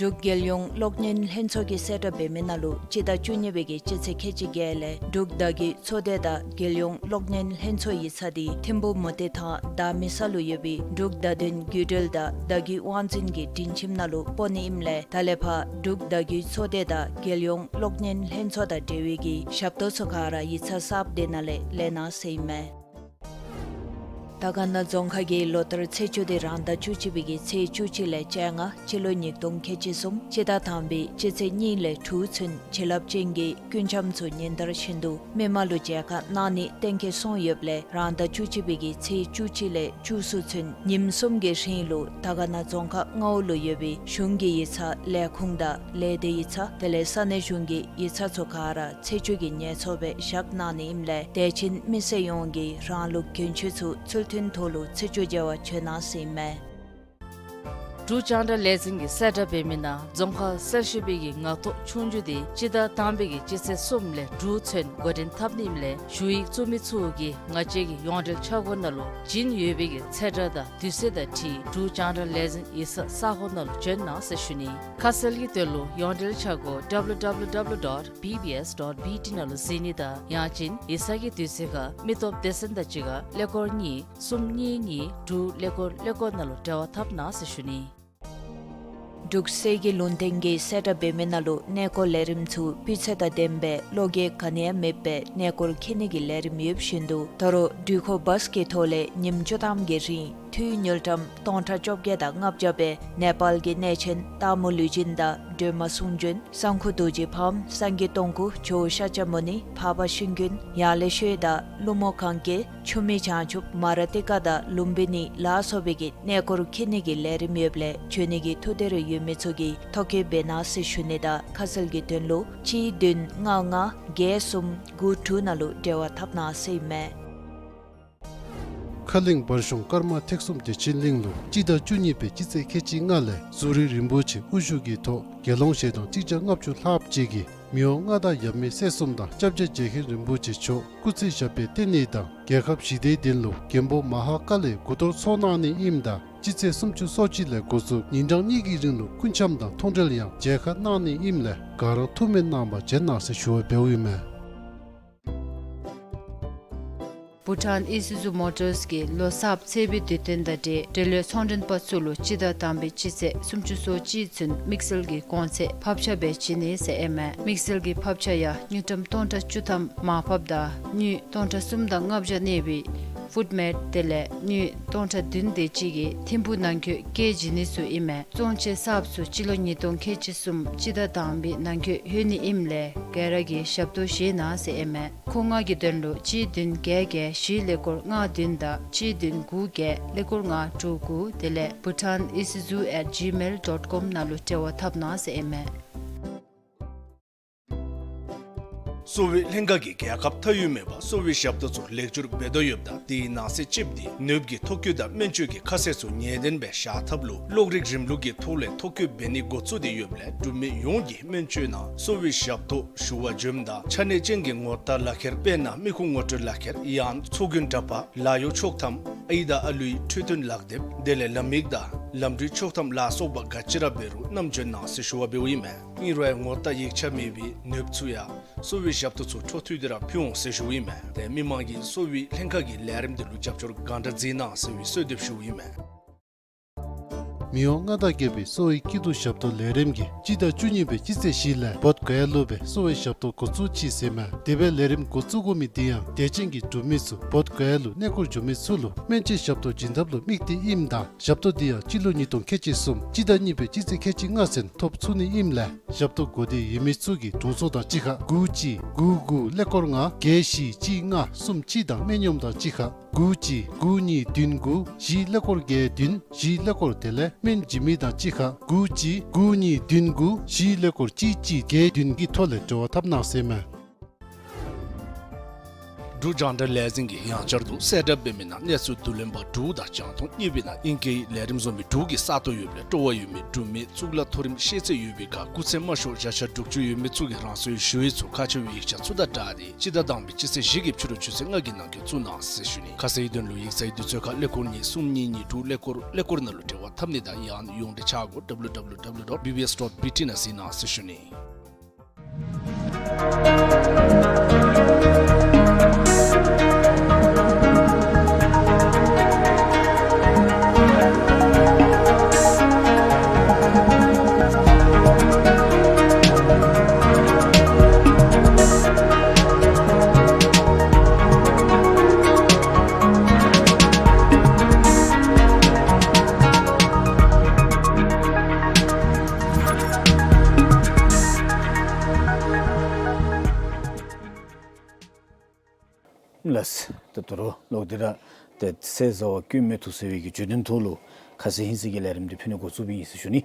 འབྲུག་རྒྱལ་ཡོངས་གློག་བརྙན་ལྷན་ཚོགས་ཀྱིས་གསལ་བསྒྲགས་འབད་མི་ནང་ལུ་སྤྱི་ཟླ་བཅུ་གཉིས་པའི་གི་སྤྱི་ཚེས་ཁལ་གཅིག་བརྒྱད་ལས་འབྲུག་བརྡ་བརྒྱུད་ཚོགས་སྡེ་དང་རྒྱལ་ཡོངས་གློག་བརྙན་ལྷན་ཚོགས་ཡིག་ཚང་འདི་ཐིམ་ཕུ་མུ་ཏིག་ཐང་མདའ་མི་ས་ལུ་ཡོད་པའི་འབྲུག་བརྡ་དོན་བརྒྱུད་འབྲེལ་དང་བརྡ་བརྒྱུད་དབང་འཛིན་གྱི་སྒྲིང་ཁྱིམ་ནང་ལུ་སྤོ་ནི་ཨིནམ་ལས་ད་ལས་ཕར་འབྲུག་བརྡ་བརྒྱུད་ཚོགས་སྡེ་དང་རྒྱལ་ཡོངས་གློག་བརྙན་ལྷན་ཚོགས་དང་འབྲེལ་བའི་གི་ཞབས་ཏོག་ཚུ་ག་ར་ཡིག་ཚང་གསརཔ་འདི་ནང་ལས་ལེན་གནང་ཟེར་ཨིན་མས། དར་དཀར་ན་རྫོང་ཁག་གི་ལོ་ལྟར་ཚེས་བཅུ་དེ་རང་ཟླ་བཅུ་གཅིག་པའི་གི་ཚེས་བཅུ་གཅིག་ལས་བཅོ་ལྔ་སྤྱི་ལོ་ཉིས་སྟོང་ཁལ་གཅིག་གསུམ་སྤྱི་ཟླ་དང་པའི་སྤྱི་ཚེས་གཉིས་ལས་དྲུག་ཚུན་བྱིན་རླབས་ཅན་གྱི་ཀུན་འཆམ་ཚུ་ཉིན་ལྟར་བཞིན་དུ་མི་མང་ལུ་མཇལ་ཁ་གནང་ནི་གཏན་འཁེལ་སོང་ཡོདཔ་ལས་རང་ཟླ་བཅུ་གཅིག་པའི་གི་ཚེས་བཅུ་གཅིག་ལས་བཅུ་གསུམ་ཚུན་ཉིནམ་གསུམ་གྱི་རིང་ལུ་དར་དཀར་ན་རྫོང་ཁག་ལྔ་པ་ལུ་ཡོད་པའི་གཞུང་གི་ཡིག་ཚང་ལས་ཁུངས་དང་ལས་སྡེ་ཡིག་ཚང་དེ་ལས་ས་གནས་གཞུང་གི་ཡིག་ཚང་ཚུ་ག་ར་ཚེས་བཅུ་གི་ཉལ་ཚོགས་སྦེ་བཞག་གནང་ནི་ཨིནམ་ལས་དད་ཅན་མི་སེར་ཡོངས་ཀྱིས་རང་ལུགས་གྱོན་ཆས་ཚུ་ཚུལ་མཐུན་ཐོག་ལུ་ཚེས་བཅུ་མཇལ་བར་བྱོན་གནང་ཟེར་ཨིན་མས། འབྲུག་རྒྱང་བསྒྲགས་ལས་འཛིན་གྱིས་གསལ་བསྒྲགས་འབད་མི་ནང་རྫོང་ཁག་གསར་ཞུགས་པའི་གི་ངག་ཐོག་ཆོས་རྒྱུགས་དེ་སྤྱི་ཟླ་དང་པའི་གི་སྤྱི་ཚེས་གསུམ་ལས་དྲུག་ཚུན་འགོ་འདྲེན་འཐབ་ནི་ཨིནམ་ལས་ཞུ་ཡིག་བཙུགས་མི་ཚུ་གིས་ང་བཅས་ཀྱི་ཡོངས་འབྲེལ་ཆ་སྒོ་ནང་ལུ་བྱིན་ཡོད་པའི་གི་ཚེས་གྲངས་དང་དུས་ཚོད་དང་འཁྲིལ་འབྲུག་རྒྱང་བསྒྲགས་ལས་འཛིན་ཡིག་ཚང་ས་སྒོ་ནང་ལུ་བྱོན་གནང་ཟེར་ཞུ་ནི། ཁ་གསལ་གྱི་དོན་ལུ་ཡོངས་འབྲེལ་ཆ་སྒོ་W W W dot B B S dot B T ནང་ལུ་གཟིགས་ནི་དང་ཡང་ཅིན་ཡིག་ཚང་གི་དུས་ཚོད་ཁར་མི་སྟོབས་སྡེ་ཚན་དང་གཅིག་ཁར་ཀླད་ཀོར་གཉིས་གསུམ་གཉིས་གཉིས་དྲུག་ཀླད་ཀོར་ཀླད་ཀོར་ནང་ལུ་འབྲེལ་བ་འཐབ་གནང་ཟེར་ཞུ་ནི། འབྲུག་གསེར་གྱི་ལུང་བསྟན་གྱིས་གསལ་བསྒྲགས་འབད་མི་ནང་ལུ་གནས་སྐོར་ལས་རིམ་ཚུ་སྤུས་ཚད་དང་ལྡནམ་སྦེ་བློ་འགྱོད་ག་ནི་ཡང་མེདཔ་སྦེ་གནས་སྐོར་འཁྱིད་ནི་གི་ལས་རིམ་ཡོདཔ་བཞིན་དུ་ད་རུང་འགྲུལ་འཁོར་བཱས་ཀྱི་ཐོག་ལས་ཉིནམ་བཅུ་ཐམ་གྱི་རིང་ འཐུས་དངུལ་ཀྲམ་སྟོང་ཕྲག་བཅོ་བརྒྱད་དང་ལྔ་བརྒྱ་སྦེ་ནེ་པཱལ་གྱི་གནས་ཆེན་སྟག་མོ་ལུས་སྦྱིན་དང་སྒྲོལ་མ་གསུང་བྱོན་གསང་ཁུ་རྡོ་རྗེ་ཕགམ་སངས་རྒྱས་སྟོང་སྐུ་ཇོ་བོ་ཤཱཀྱ་མུ་ནི་འཕགས་པ་ཤིང་ཀུན་ཡང་ལེ་ཤོད་དང་ཀླུ་མོ་གན་རྐྱལ་ཆུ་མིག་བྱང་ཆུབ་མ་ར་ཏི་ཀ་དང་ལུམ་བི་ནི་ལ་སོགས་པའི་གི་གནས་སྐོར་འཁྱིད་ནི་གི་ལས་རིམ་ཡོདཔ་ལས་འབྱོན་ནི་གི་ཐུགས་འདོད་རེ་ཡོད་མི་ཚུ་གིས་ཐོ་བཀོད་འབད་གནང་ཟེར་ཞུ་ནི་དང་ཁ་གསལ་གྱི་དོན་ལུ་གཅིག་བདུན་ལྔ་ལྔ་བརྒྱད་གསུམ་དགུ་དྲུག་ནང་ལུ་འབྲེལ་བ་འཐབ་གནང་ཟེར་ཨིན་མས། ཁ་གླིང་བར་གཞུང་ཀརྨ་ཐེག་གསུམ་བདེ་ཆེན་གླིང་ལུ་སྤྱི་ཟླ་བཅུ་གཉིས་པའི་སྤྱི་ཚེས་ཁལ་གཅིག་ལྔ་ལས་ཟུ་རི་རིན་པོ་ཆེ་དབུ་བཞུགས་ཀྱི་ཐོག་དགེ་སློང་ཞལ་གདོང་གཅིག་བརྒྱ་ལྔ་བཅུ་ལྷགཔ་ཅིག་གིས་མི་དབང་མངའ་བདག་ཡབ་མེས་སྲས་གསུམ་དང་སྐྱབས་རྗེ་རྗེ་མཁན་རིན་པོ་ཆེ་མཆོག་སྐུ་ཚེ་ཞབས་པད་བརྟན་ནི་དང་རྒྱལ་ཁབ་ཞི་བདེའི་དོན་ལུ་མགོན་པོ་མ་ཧཱ་ཀཱ་ལའི་སྐུ་གཏོར་ཚོགས་གནང་ནི་ཨིནམ་ད་སྤྱི་ཚེས་སུམ་ཅུ་སོ་གཅིག་ལས་འགོ་བཙུགས་ཉིན་གྲངས་གཉིས་ཀྱི་རིང་ལུ་སྐུ་འཆམ་དང་མཐོང་གྲོལ་ཡང་མཇལ་ཁ་གནང་ནི་ཨིནམ་ལས་ག་ར་ཐུགས་སྨོན་གནང་བར་བྱོན་གནང་ཟེར་ཞུ་བ་འབདཝ་ཨིན་མས། བྷུ་ཊཱན་ཨི་སུ་ཛུ་མོ་ཊརས་ཀྱིས་ལོ་གསརཔ་ཚེས་པའི་དུས་སྟོན་དང་འབྲེལ་འབྲེལ་ཡོད་ཚོང་མགྲོན་པ་ཚུ་ལུ་སྤྱི་ཟླ་དང་པའི་སྤྱི་ཚེས་སུམ་ཅུ་སོ་གཅིག་ཚུན་དམིགས་བསལ་གྱི་གོང་ཚད་ཕབ་ཆ་སྦེ་བྱིན་ནི་ཟེར་ཨིན་མས། དམིགས་བསལ་གྱི་ཕབ་ཆ་ཡང་དངུལ་ཀྲམ་སྟོང་ཕྲག་བཅུ་ཐམ་མར་ཕབ་དང་དངུལ་སྟོང་ཕྲག་གསུམ་དང་ལྔ་བརྒྱ་གནས་པའི་ཕུཌ་མེཌ་དེ་ལས་དངུལ་སྟོང་ཕྲག་བདུན་དེ་ཅིག་གིས་ཐིམ་ཕུག་ནང་འཁོད་སྐྱེལ་བྱིན་ནི་ཚུ་ཨིན་མས། བཙོང་ཆས་གསརཔ་ཚུ་སྤྱི་ལོ་ཉིས་སྟོང་ཁལ་གཅིག་གསུམ་སྤྱི་ཟླ་དང་པའི་ནང་འཁོད་ལྷོད་ནི་ཨིནམ་ལས་ག་ར་གིས་ཞབས་ཏོག་བཞེས་གནང་ཟེར་ཨིན་མས། ཁོ་ང་གི་དོན་ལུ་གཅིག་བདུན་བརྒྱད་བརྒྱད་བཞི་ཀླད་ཀོར་ལྔ་བདུན་དང་གཅིག་བདུན་དགུ་བརྒྱད་ཀླད་ཀོར་ལྔ་དྲུག་དགུ་དེ་ལས་bhutan isuzu at gmail dot com ནང་ལུ་འབྲེལ་བ་འཐབ་གནང་ཟེར་ཨིན་མས། གསོ་བའི་ལྷན་ཁག་གིས་རྒྱལ་ཁབ་མཐའ་དབུས་མེད་པར་གསོ་བའི་ཞབས་ཏོག་ཚུ་ལེགས་བསྒྱུར་འབད་དོ་ཡོདཔ་ད་དེའི་ནང་གསེས་གཅིགཔོ་འདི་ནདཔ་གི་ཐོ་བཀོད་དང་སྨན་བཅོས་ཀྱི་ཁ་གསལ་ཚུ་ངེས་བདེན་སྦེ་བཞག་ཐབས་ལུ་གློག་རིག་རིམ་ལུགས་ཀྱི་ཐོག་ལས་ཐོ་བཀོད་འབད་ནི་འགོ་བཙུགས་ཏེ་ཡོདཔ་ལས་འབྲུག་མི་ཡོངས་ཀྱིས་སྨན་བཅོས་ནང་གསོ་བའི་ཞབས་ཏོག་ཞུ་བར་འབྱོནམ་ད་ཆ་གནས་ཅན་གྱི་ངོ་རྟགས་ལག་ཁྱེར་དཔེར་ན་མི་ཁུངས་ངོ་སྤྲོད་ལག་ཁྱེར་ཡང་ཚོགས་རྒྱུན་འདྲ་པར་ལཱ་གཡོག་ཆོག་ཐམ་ཨའི་དང་ཨ་ལུའི་འཕྲོད་བསྟེན་ལག་དེབ་དེ་ལས་ལམ་ཡིག་དང་ལམ་འགྲུལ་ཆོག་ཐམ་ལ་སོགས་པ་ག་ཅི་ར་འབད་རུང་བསྣམས་འབྱོན་གནང་ཟེར་ཞུ་བ་འབདཝ་ཨིན་མས། ཨིན་རུང་ཡང་ངོ་རྟགས་ཡིག་ཆ་མེད་པའི་ནདཔ་ཚུ་ཡང་གསོ་བའི་ཞབས་ཏོག་ཚུ་འཕྲོ་མཐུད་དེ་ར་ཕུལ་འོང་ཟེར་ཞུཝ་ཨིན་མས། ཏེ་མི་མང་གིས་གསོ་བའི་ལྷན་ཁག་གི་ལས་རིམ་འདི་ལུ་རྒྱབ་སྐྱོར་གང་དྲག་མཛད་གནང་ཟེར་བའི་གསོལ་འདེབས་ཞུཝ་ཨིན་མས། མི་དབང་མངའ་བདག་རྒྱལ་པོའི་གསོ་བའི་སྐྱིད་སྡུག་ཞབས་ཏོག་ལས་རིམ་གྱིས་སྤྱི་ཟླ་བཅུ་གཉིས་པའི་སྤྱི་ཚེས་བཞི་ལས་བོདྷ་ག་ཡ་ལུ་སྦེ་གསོ་བའི་ཞབས་ཏོག་འགོ་བཙུགས་ཅི་ཟེར་མས། དེ་སྦེ་ལས་རིམ་འགོ་བཙུགས་དགོ་མི་འདི་ཡང་དད་ཅན་གྱི་འབྲུག་མི་ཚུ་བོདྷ་ག་ཡ་ལུ་གནས་སྐོར་འགྱོ་མི་ཚུ་ལུ་སྨན་བཅོས་ཞབས་ཏོག་བྱིན་ཐབས་ལུ་དམིགས་ཏེ་ཨིནམ་ད་ཞབས་ཏོག་འདི་ཡང་སྤྱི་ལོ་ཉིས་སྟོང་ཁལ་གཅིག་གསུམ་སྤྱི་ཟླ་གཉིས་པའི་སྤྱི་ཚེས་ཁལ་གཅིག་ལྔ་ཚུན་ཐོབ་ཚུགས་ནི་ཨིནམ་ལས་ཞབས་ཏོག་དགོ་འདོད་ཡོད་མི་ཚུ་གིས་དྲུང་འཚོ་དང་གཅིག་ཁར་དགུ་གཅིག་དགུ་དགུ་ཀླད་ཀོར་ལྔ་བརྒྱད་བཞི་གཅིག་ལྔ་གསུམ་གཅིག་དང་སྨན་གཡོགམ་དང་གཅིག་ཁར་དགུ་གཅིག་དགུ་གཉིས་བདུན་དགུ་བཞི་ཀླད་ཀོར་བརྒྱད་བདུན་བཞི་ཀླད་ཀོར་དེ་ལས་སྨན་བྱིན་མི་དང་གཅིག་ཁར་དགུ་གཅིག་དགུ་གཉིས་བདུན་དགུ་བཞི་ཀླད་ཀོར་གཅིག་གཅིག་བརྒྱད་བདུན་གྱི་ཐོག་ལས་འབྲེལ་བ་འཐབ་གནང་ཟེར་མས། འབྲུག་རྒྱང་བསྒྲགས་ལས་འཛིན་གྱིས་ཡང་བསྐྱར་དུ་གསལ་བསྒྲགས་འབད་མི་ནང་གནས་ཚུལ་བསྡུ་ལེན་པ་དྲུག་དང་རྒྱང་མཐོང་གཉིས་པའི་ནང་ཨིང་སྐད་ལས་རིམ་བཟུམ་མའི་དྲུག་གི་ས་སྟོང་ཡོདཔ་ལས་སྤྲོ་བ་ཡོད་མི་འབྲུག་མི་གཙུག་ལག་མཐོ་རིམ་ཤེས་ཚད་ཡོད་པའི་ཁར་སྐུགས་ཚད་དམའ་ཤོས་བརྒྱ་ཆ་དྲུག་ཅུ་ཡོད་མི་ཚུ་གིས་རང་སོའི་ཞུ་ཡིག་ཚུ་ཁ་ཕྱེ་བའི་ཡིག་ཆ་ཚུ་དང་སྦྲགས་ཏེ་སྤྱི་ཟླ་དང་པའི་སྤྱི་ཚེས་བཞི་གི་ཕྱི་རུ་ཆུ་ཚོད་ལྔ་གི་ནང་འཁོད་བཙུགས་གནང་ཟེར་ཞུ་ནི། ཁ་གསལ་གྱི་དོན་ལུ་ཡིག་ཚང་གི་དུས་ཚོད་ཁར་ཀླད་ཀོར་གཉིས་གསུམ་གཉིས་གཉིས་དྲུག་ཀླད་ཀོར་ཀླད་ཀོར་ནང་ལུ་འབྲེལ་བ་འཐབ་ནི་དང་ཡང་ཡོངས་འབྲེལ་ཆ་སྒོ་W W W dot B B S dot B T ནང་གཟིགས་གནང་ཟེར་ཞུ་ནི། ལགས། ད་ད་རུང་ལོག་སྟེ་ར་ཏེ་ཟས་ཟ་བ་སྐྱོན་མེད་དུ་ཟེར་བའི་གི་བརྗོད་དོན་ཐོག་ལུ་ཁ་གསལ་ཧིང་སངས་ཀྱི་ལས་རིམ་འདི་ཕུལ་ནི་འགོ་བཙུགས་པའི་ཨིན་ཟེར་ཞུ་ནི།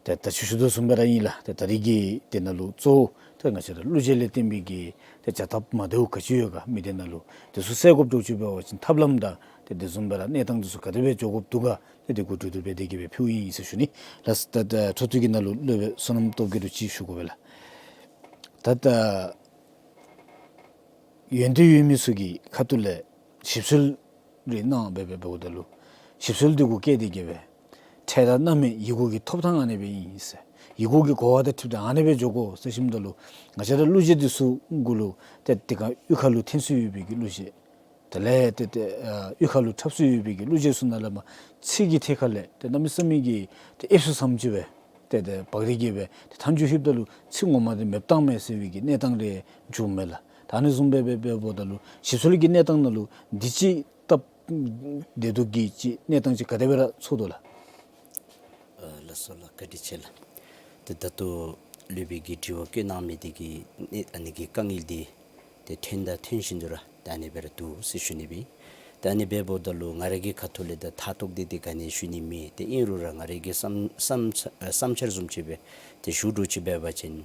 ཏེ་ད་ཅི་ཞུ་དོ་བཟུམ་སྦེ་ར་ཨིན་ལགས། ཏེ་ད་རིས་ཀྱི་དེ་ནང་ལུ་གཙོ་བོ་ཏེ་ང་བཅས་ར་གླུ་གཞས་ལས་བརྟེན་པའི་གི་ཏེ་བྱ་ཐབས་མ་བདེཝ་ག་ཅི་ཡོད་ག་མི་སྡེ་ནང་ལུ་དེ་ཚུ་སེལ་དགོཔ་འདྲཝ་ཅིག་འབད་བ་ཅིན་ཐབས་ལམ་དང་ཏེ་དེ་བཟུམ་སྦེ་ར་གནས་སྟངས་དེ་ཚུ་ག་དེ་སྦེ་འགྱོ་དགོཔ་འདུག་ག་ཏེ་དེ་གུ་གྲོས་བསྡུར་འབད་དེ་གི་སྦེ་ཕུལཝ་ཨིན་ཟེར་ཞུ་ནི། ལགས། ད་ད་འཕྲོ་མཐུད་ཀྱི་ནང་ལུ་སློབ་དཔོན་བསོད་ནམས་སྟོབས་རྒྱས་ལུ་ཅིག་ཞུ་དགོ་པས་ལགས། ད་ད་ཡོན་ཏན་ཡོད་མི་ཚུ་གི་ཁ་ཐུག་ལས་ཞིབ་འཚོལ་རེ་གནང་སྦེ་འབད་འབདཝ་ད་ལུ་ཞིབ་འཚོལ་འདི་གུ་བཀལ་ཏེ་གི་སྦེ་འཕྲལ་དང་གནམ་མེད་ཡི་གུ་གི་ཐོབ་ཐང་ཨ་ནི་སྦེ་ཨིན་ཟེར། ཡི་གུ་གི་གོ་བ་དང་འཁྲིལ་ཏེ་ཨ་ནི་སྦེ་འགྱོ་དགོ་ཟེར་ཞུཝ་ད་ལུ་ང་བཅས་ར་གླུ་གཞས་འདི་ཚུ་གུ་ལུ་ཏེ་དེ་ཁར་གཡུས་ཁ་ལུ་འཐེན་སྲོལ་ཡོད་པའི་གི་གླུ་གཞས། དེ་ལས་ཏེ་ཏེ་ཨ་གཡུས་ཁ་ལུ་འཁྲབ་སྲོལ་ཡོད་པའི་གི་གླུ་གཞས་ཚུ་ནང་ལས་མར་ཚིག་གི་ཐད་ཁ་ལས་ཏེ་གནམ་མེད་ས་མེད་ཀྱི་ཏེ་ཨེབ་སུ་ཙམ་ཅིག་སྦེ་ཏེ་ཏེ་འབག་སྟེ་གི་སྦེ་ཏེ་མཐའ་མཇུག་ལྷོདཔ་ད་ལུ་ཚིག་ངོ་མ་འདི་མེདཔ་བཏང་མས་ཟེར་བའི་གི་གནས་སྟངས་རེ་འབྱུངམ་མས་ལགས། ད་ཨ་ནི་བཟུམ་སྦེ་འབད་འབདཝ་ད་ལུ་ཞིབ་འཚོལ་གྱི་གནས་སྟངས་ནང་ལུ་འདི་ཅིག་སྟབས་ བདེ་སྡུག་གི་ཅིག་གནས་སྟངས་ཅིག་ག་དེ་སྦེ་ར་ཚོར་དོ་ལགས། ཨ་ལགས་སོ་ལགས། བཀའ་དྲིན་ཆེ་ལགས། ཏེ་ད་ལྟོ་སློབ་དཔོན་གྱིས་དྲི་བ་བཀོད་གནང་མི་དེ་གི་ཨ་ནི་གི་དཀའ་ངལ་འདི་ཏེ་ཐོན་དང་ཐོན་བཞིན་དུ་ར་ད་ཨ་ནི་སྦེ་ར་འདུག་ཟེར་ཞུ་ནི་སྦེ། ད་ཨ་ནི་སྦེ་འབདཝ་ད་ལུ་ང་ར་གི་ཁ་ཐུག་ལས་ད་ཐག་ཐོག་དེ་དེ་ག་ནི་ཞུ་ནི་མེད། ཏེ་ཨིན་རུང་ར་ང་ར་གི་བསམ་བསམ་བསམ་འཆར་བཟུམ་ཅིག་སྦེ་ཏེ་ཞུ་འགྱོ་ཅི་འབད་བ་ཅིན་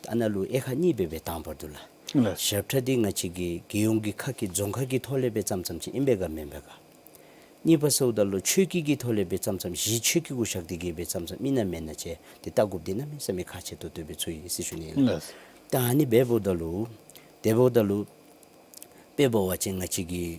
ད་ཨ་ནཱ་ལུ་དབྱེ་ཁག་གཉིས་སྦེ་སྦེ་བཏང་བར་འདུག་ལགས། ལགས། ཞབས་ཁྲ་འདི་ང་བཅས་ཀྱི་རྒྱལ་ཡོངས་ཀྱི་ཁག་གི་རྫོང་ཁག་གི་ཐོག་ལས་སྦེ་བརྩམས་བརྩམསམ་ཅིག་ཨིན་པས་ག་མེན་པས་ག། གཉིས་པ་ཟེརཝ་ད་ལུ་ཆོས་བརྒྱུད་ཀྱི་ཐོག་ལས་སྦེ་བརྩམས་བརྩམསམ་གཞི་ཆོས་བརྒྱུད་གུ་བཞག་སྟེ་གི་སྦེ་བརྩམས་བརྩམསམ་ཨིན་ན་མེན་ན་ཅིག་ཏེ་བལྟ་དགོཔ་འདི་གནམ་མེད་ས་མེད་ཁག་ཆེ་ཏོག་ཏོ་སྦེ་ཚོར་ཡི་ཟེར་ཞུ་ནི་ལགས། ལགས། ད་ཨ་ནི་སྦེ་འབདཝ་ད་ལུ་དེ་འབདཝ་ད་ལུ་དཔེ་འབད་བ་ཅིན་ང་བཅས་ཀྱི་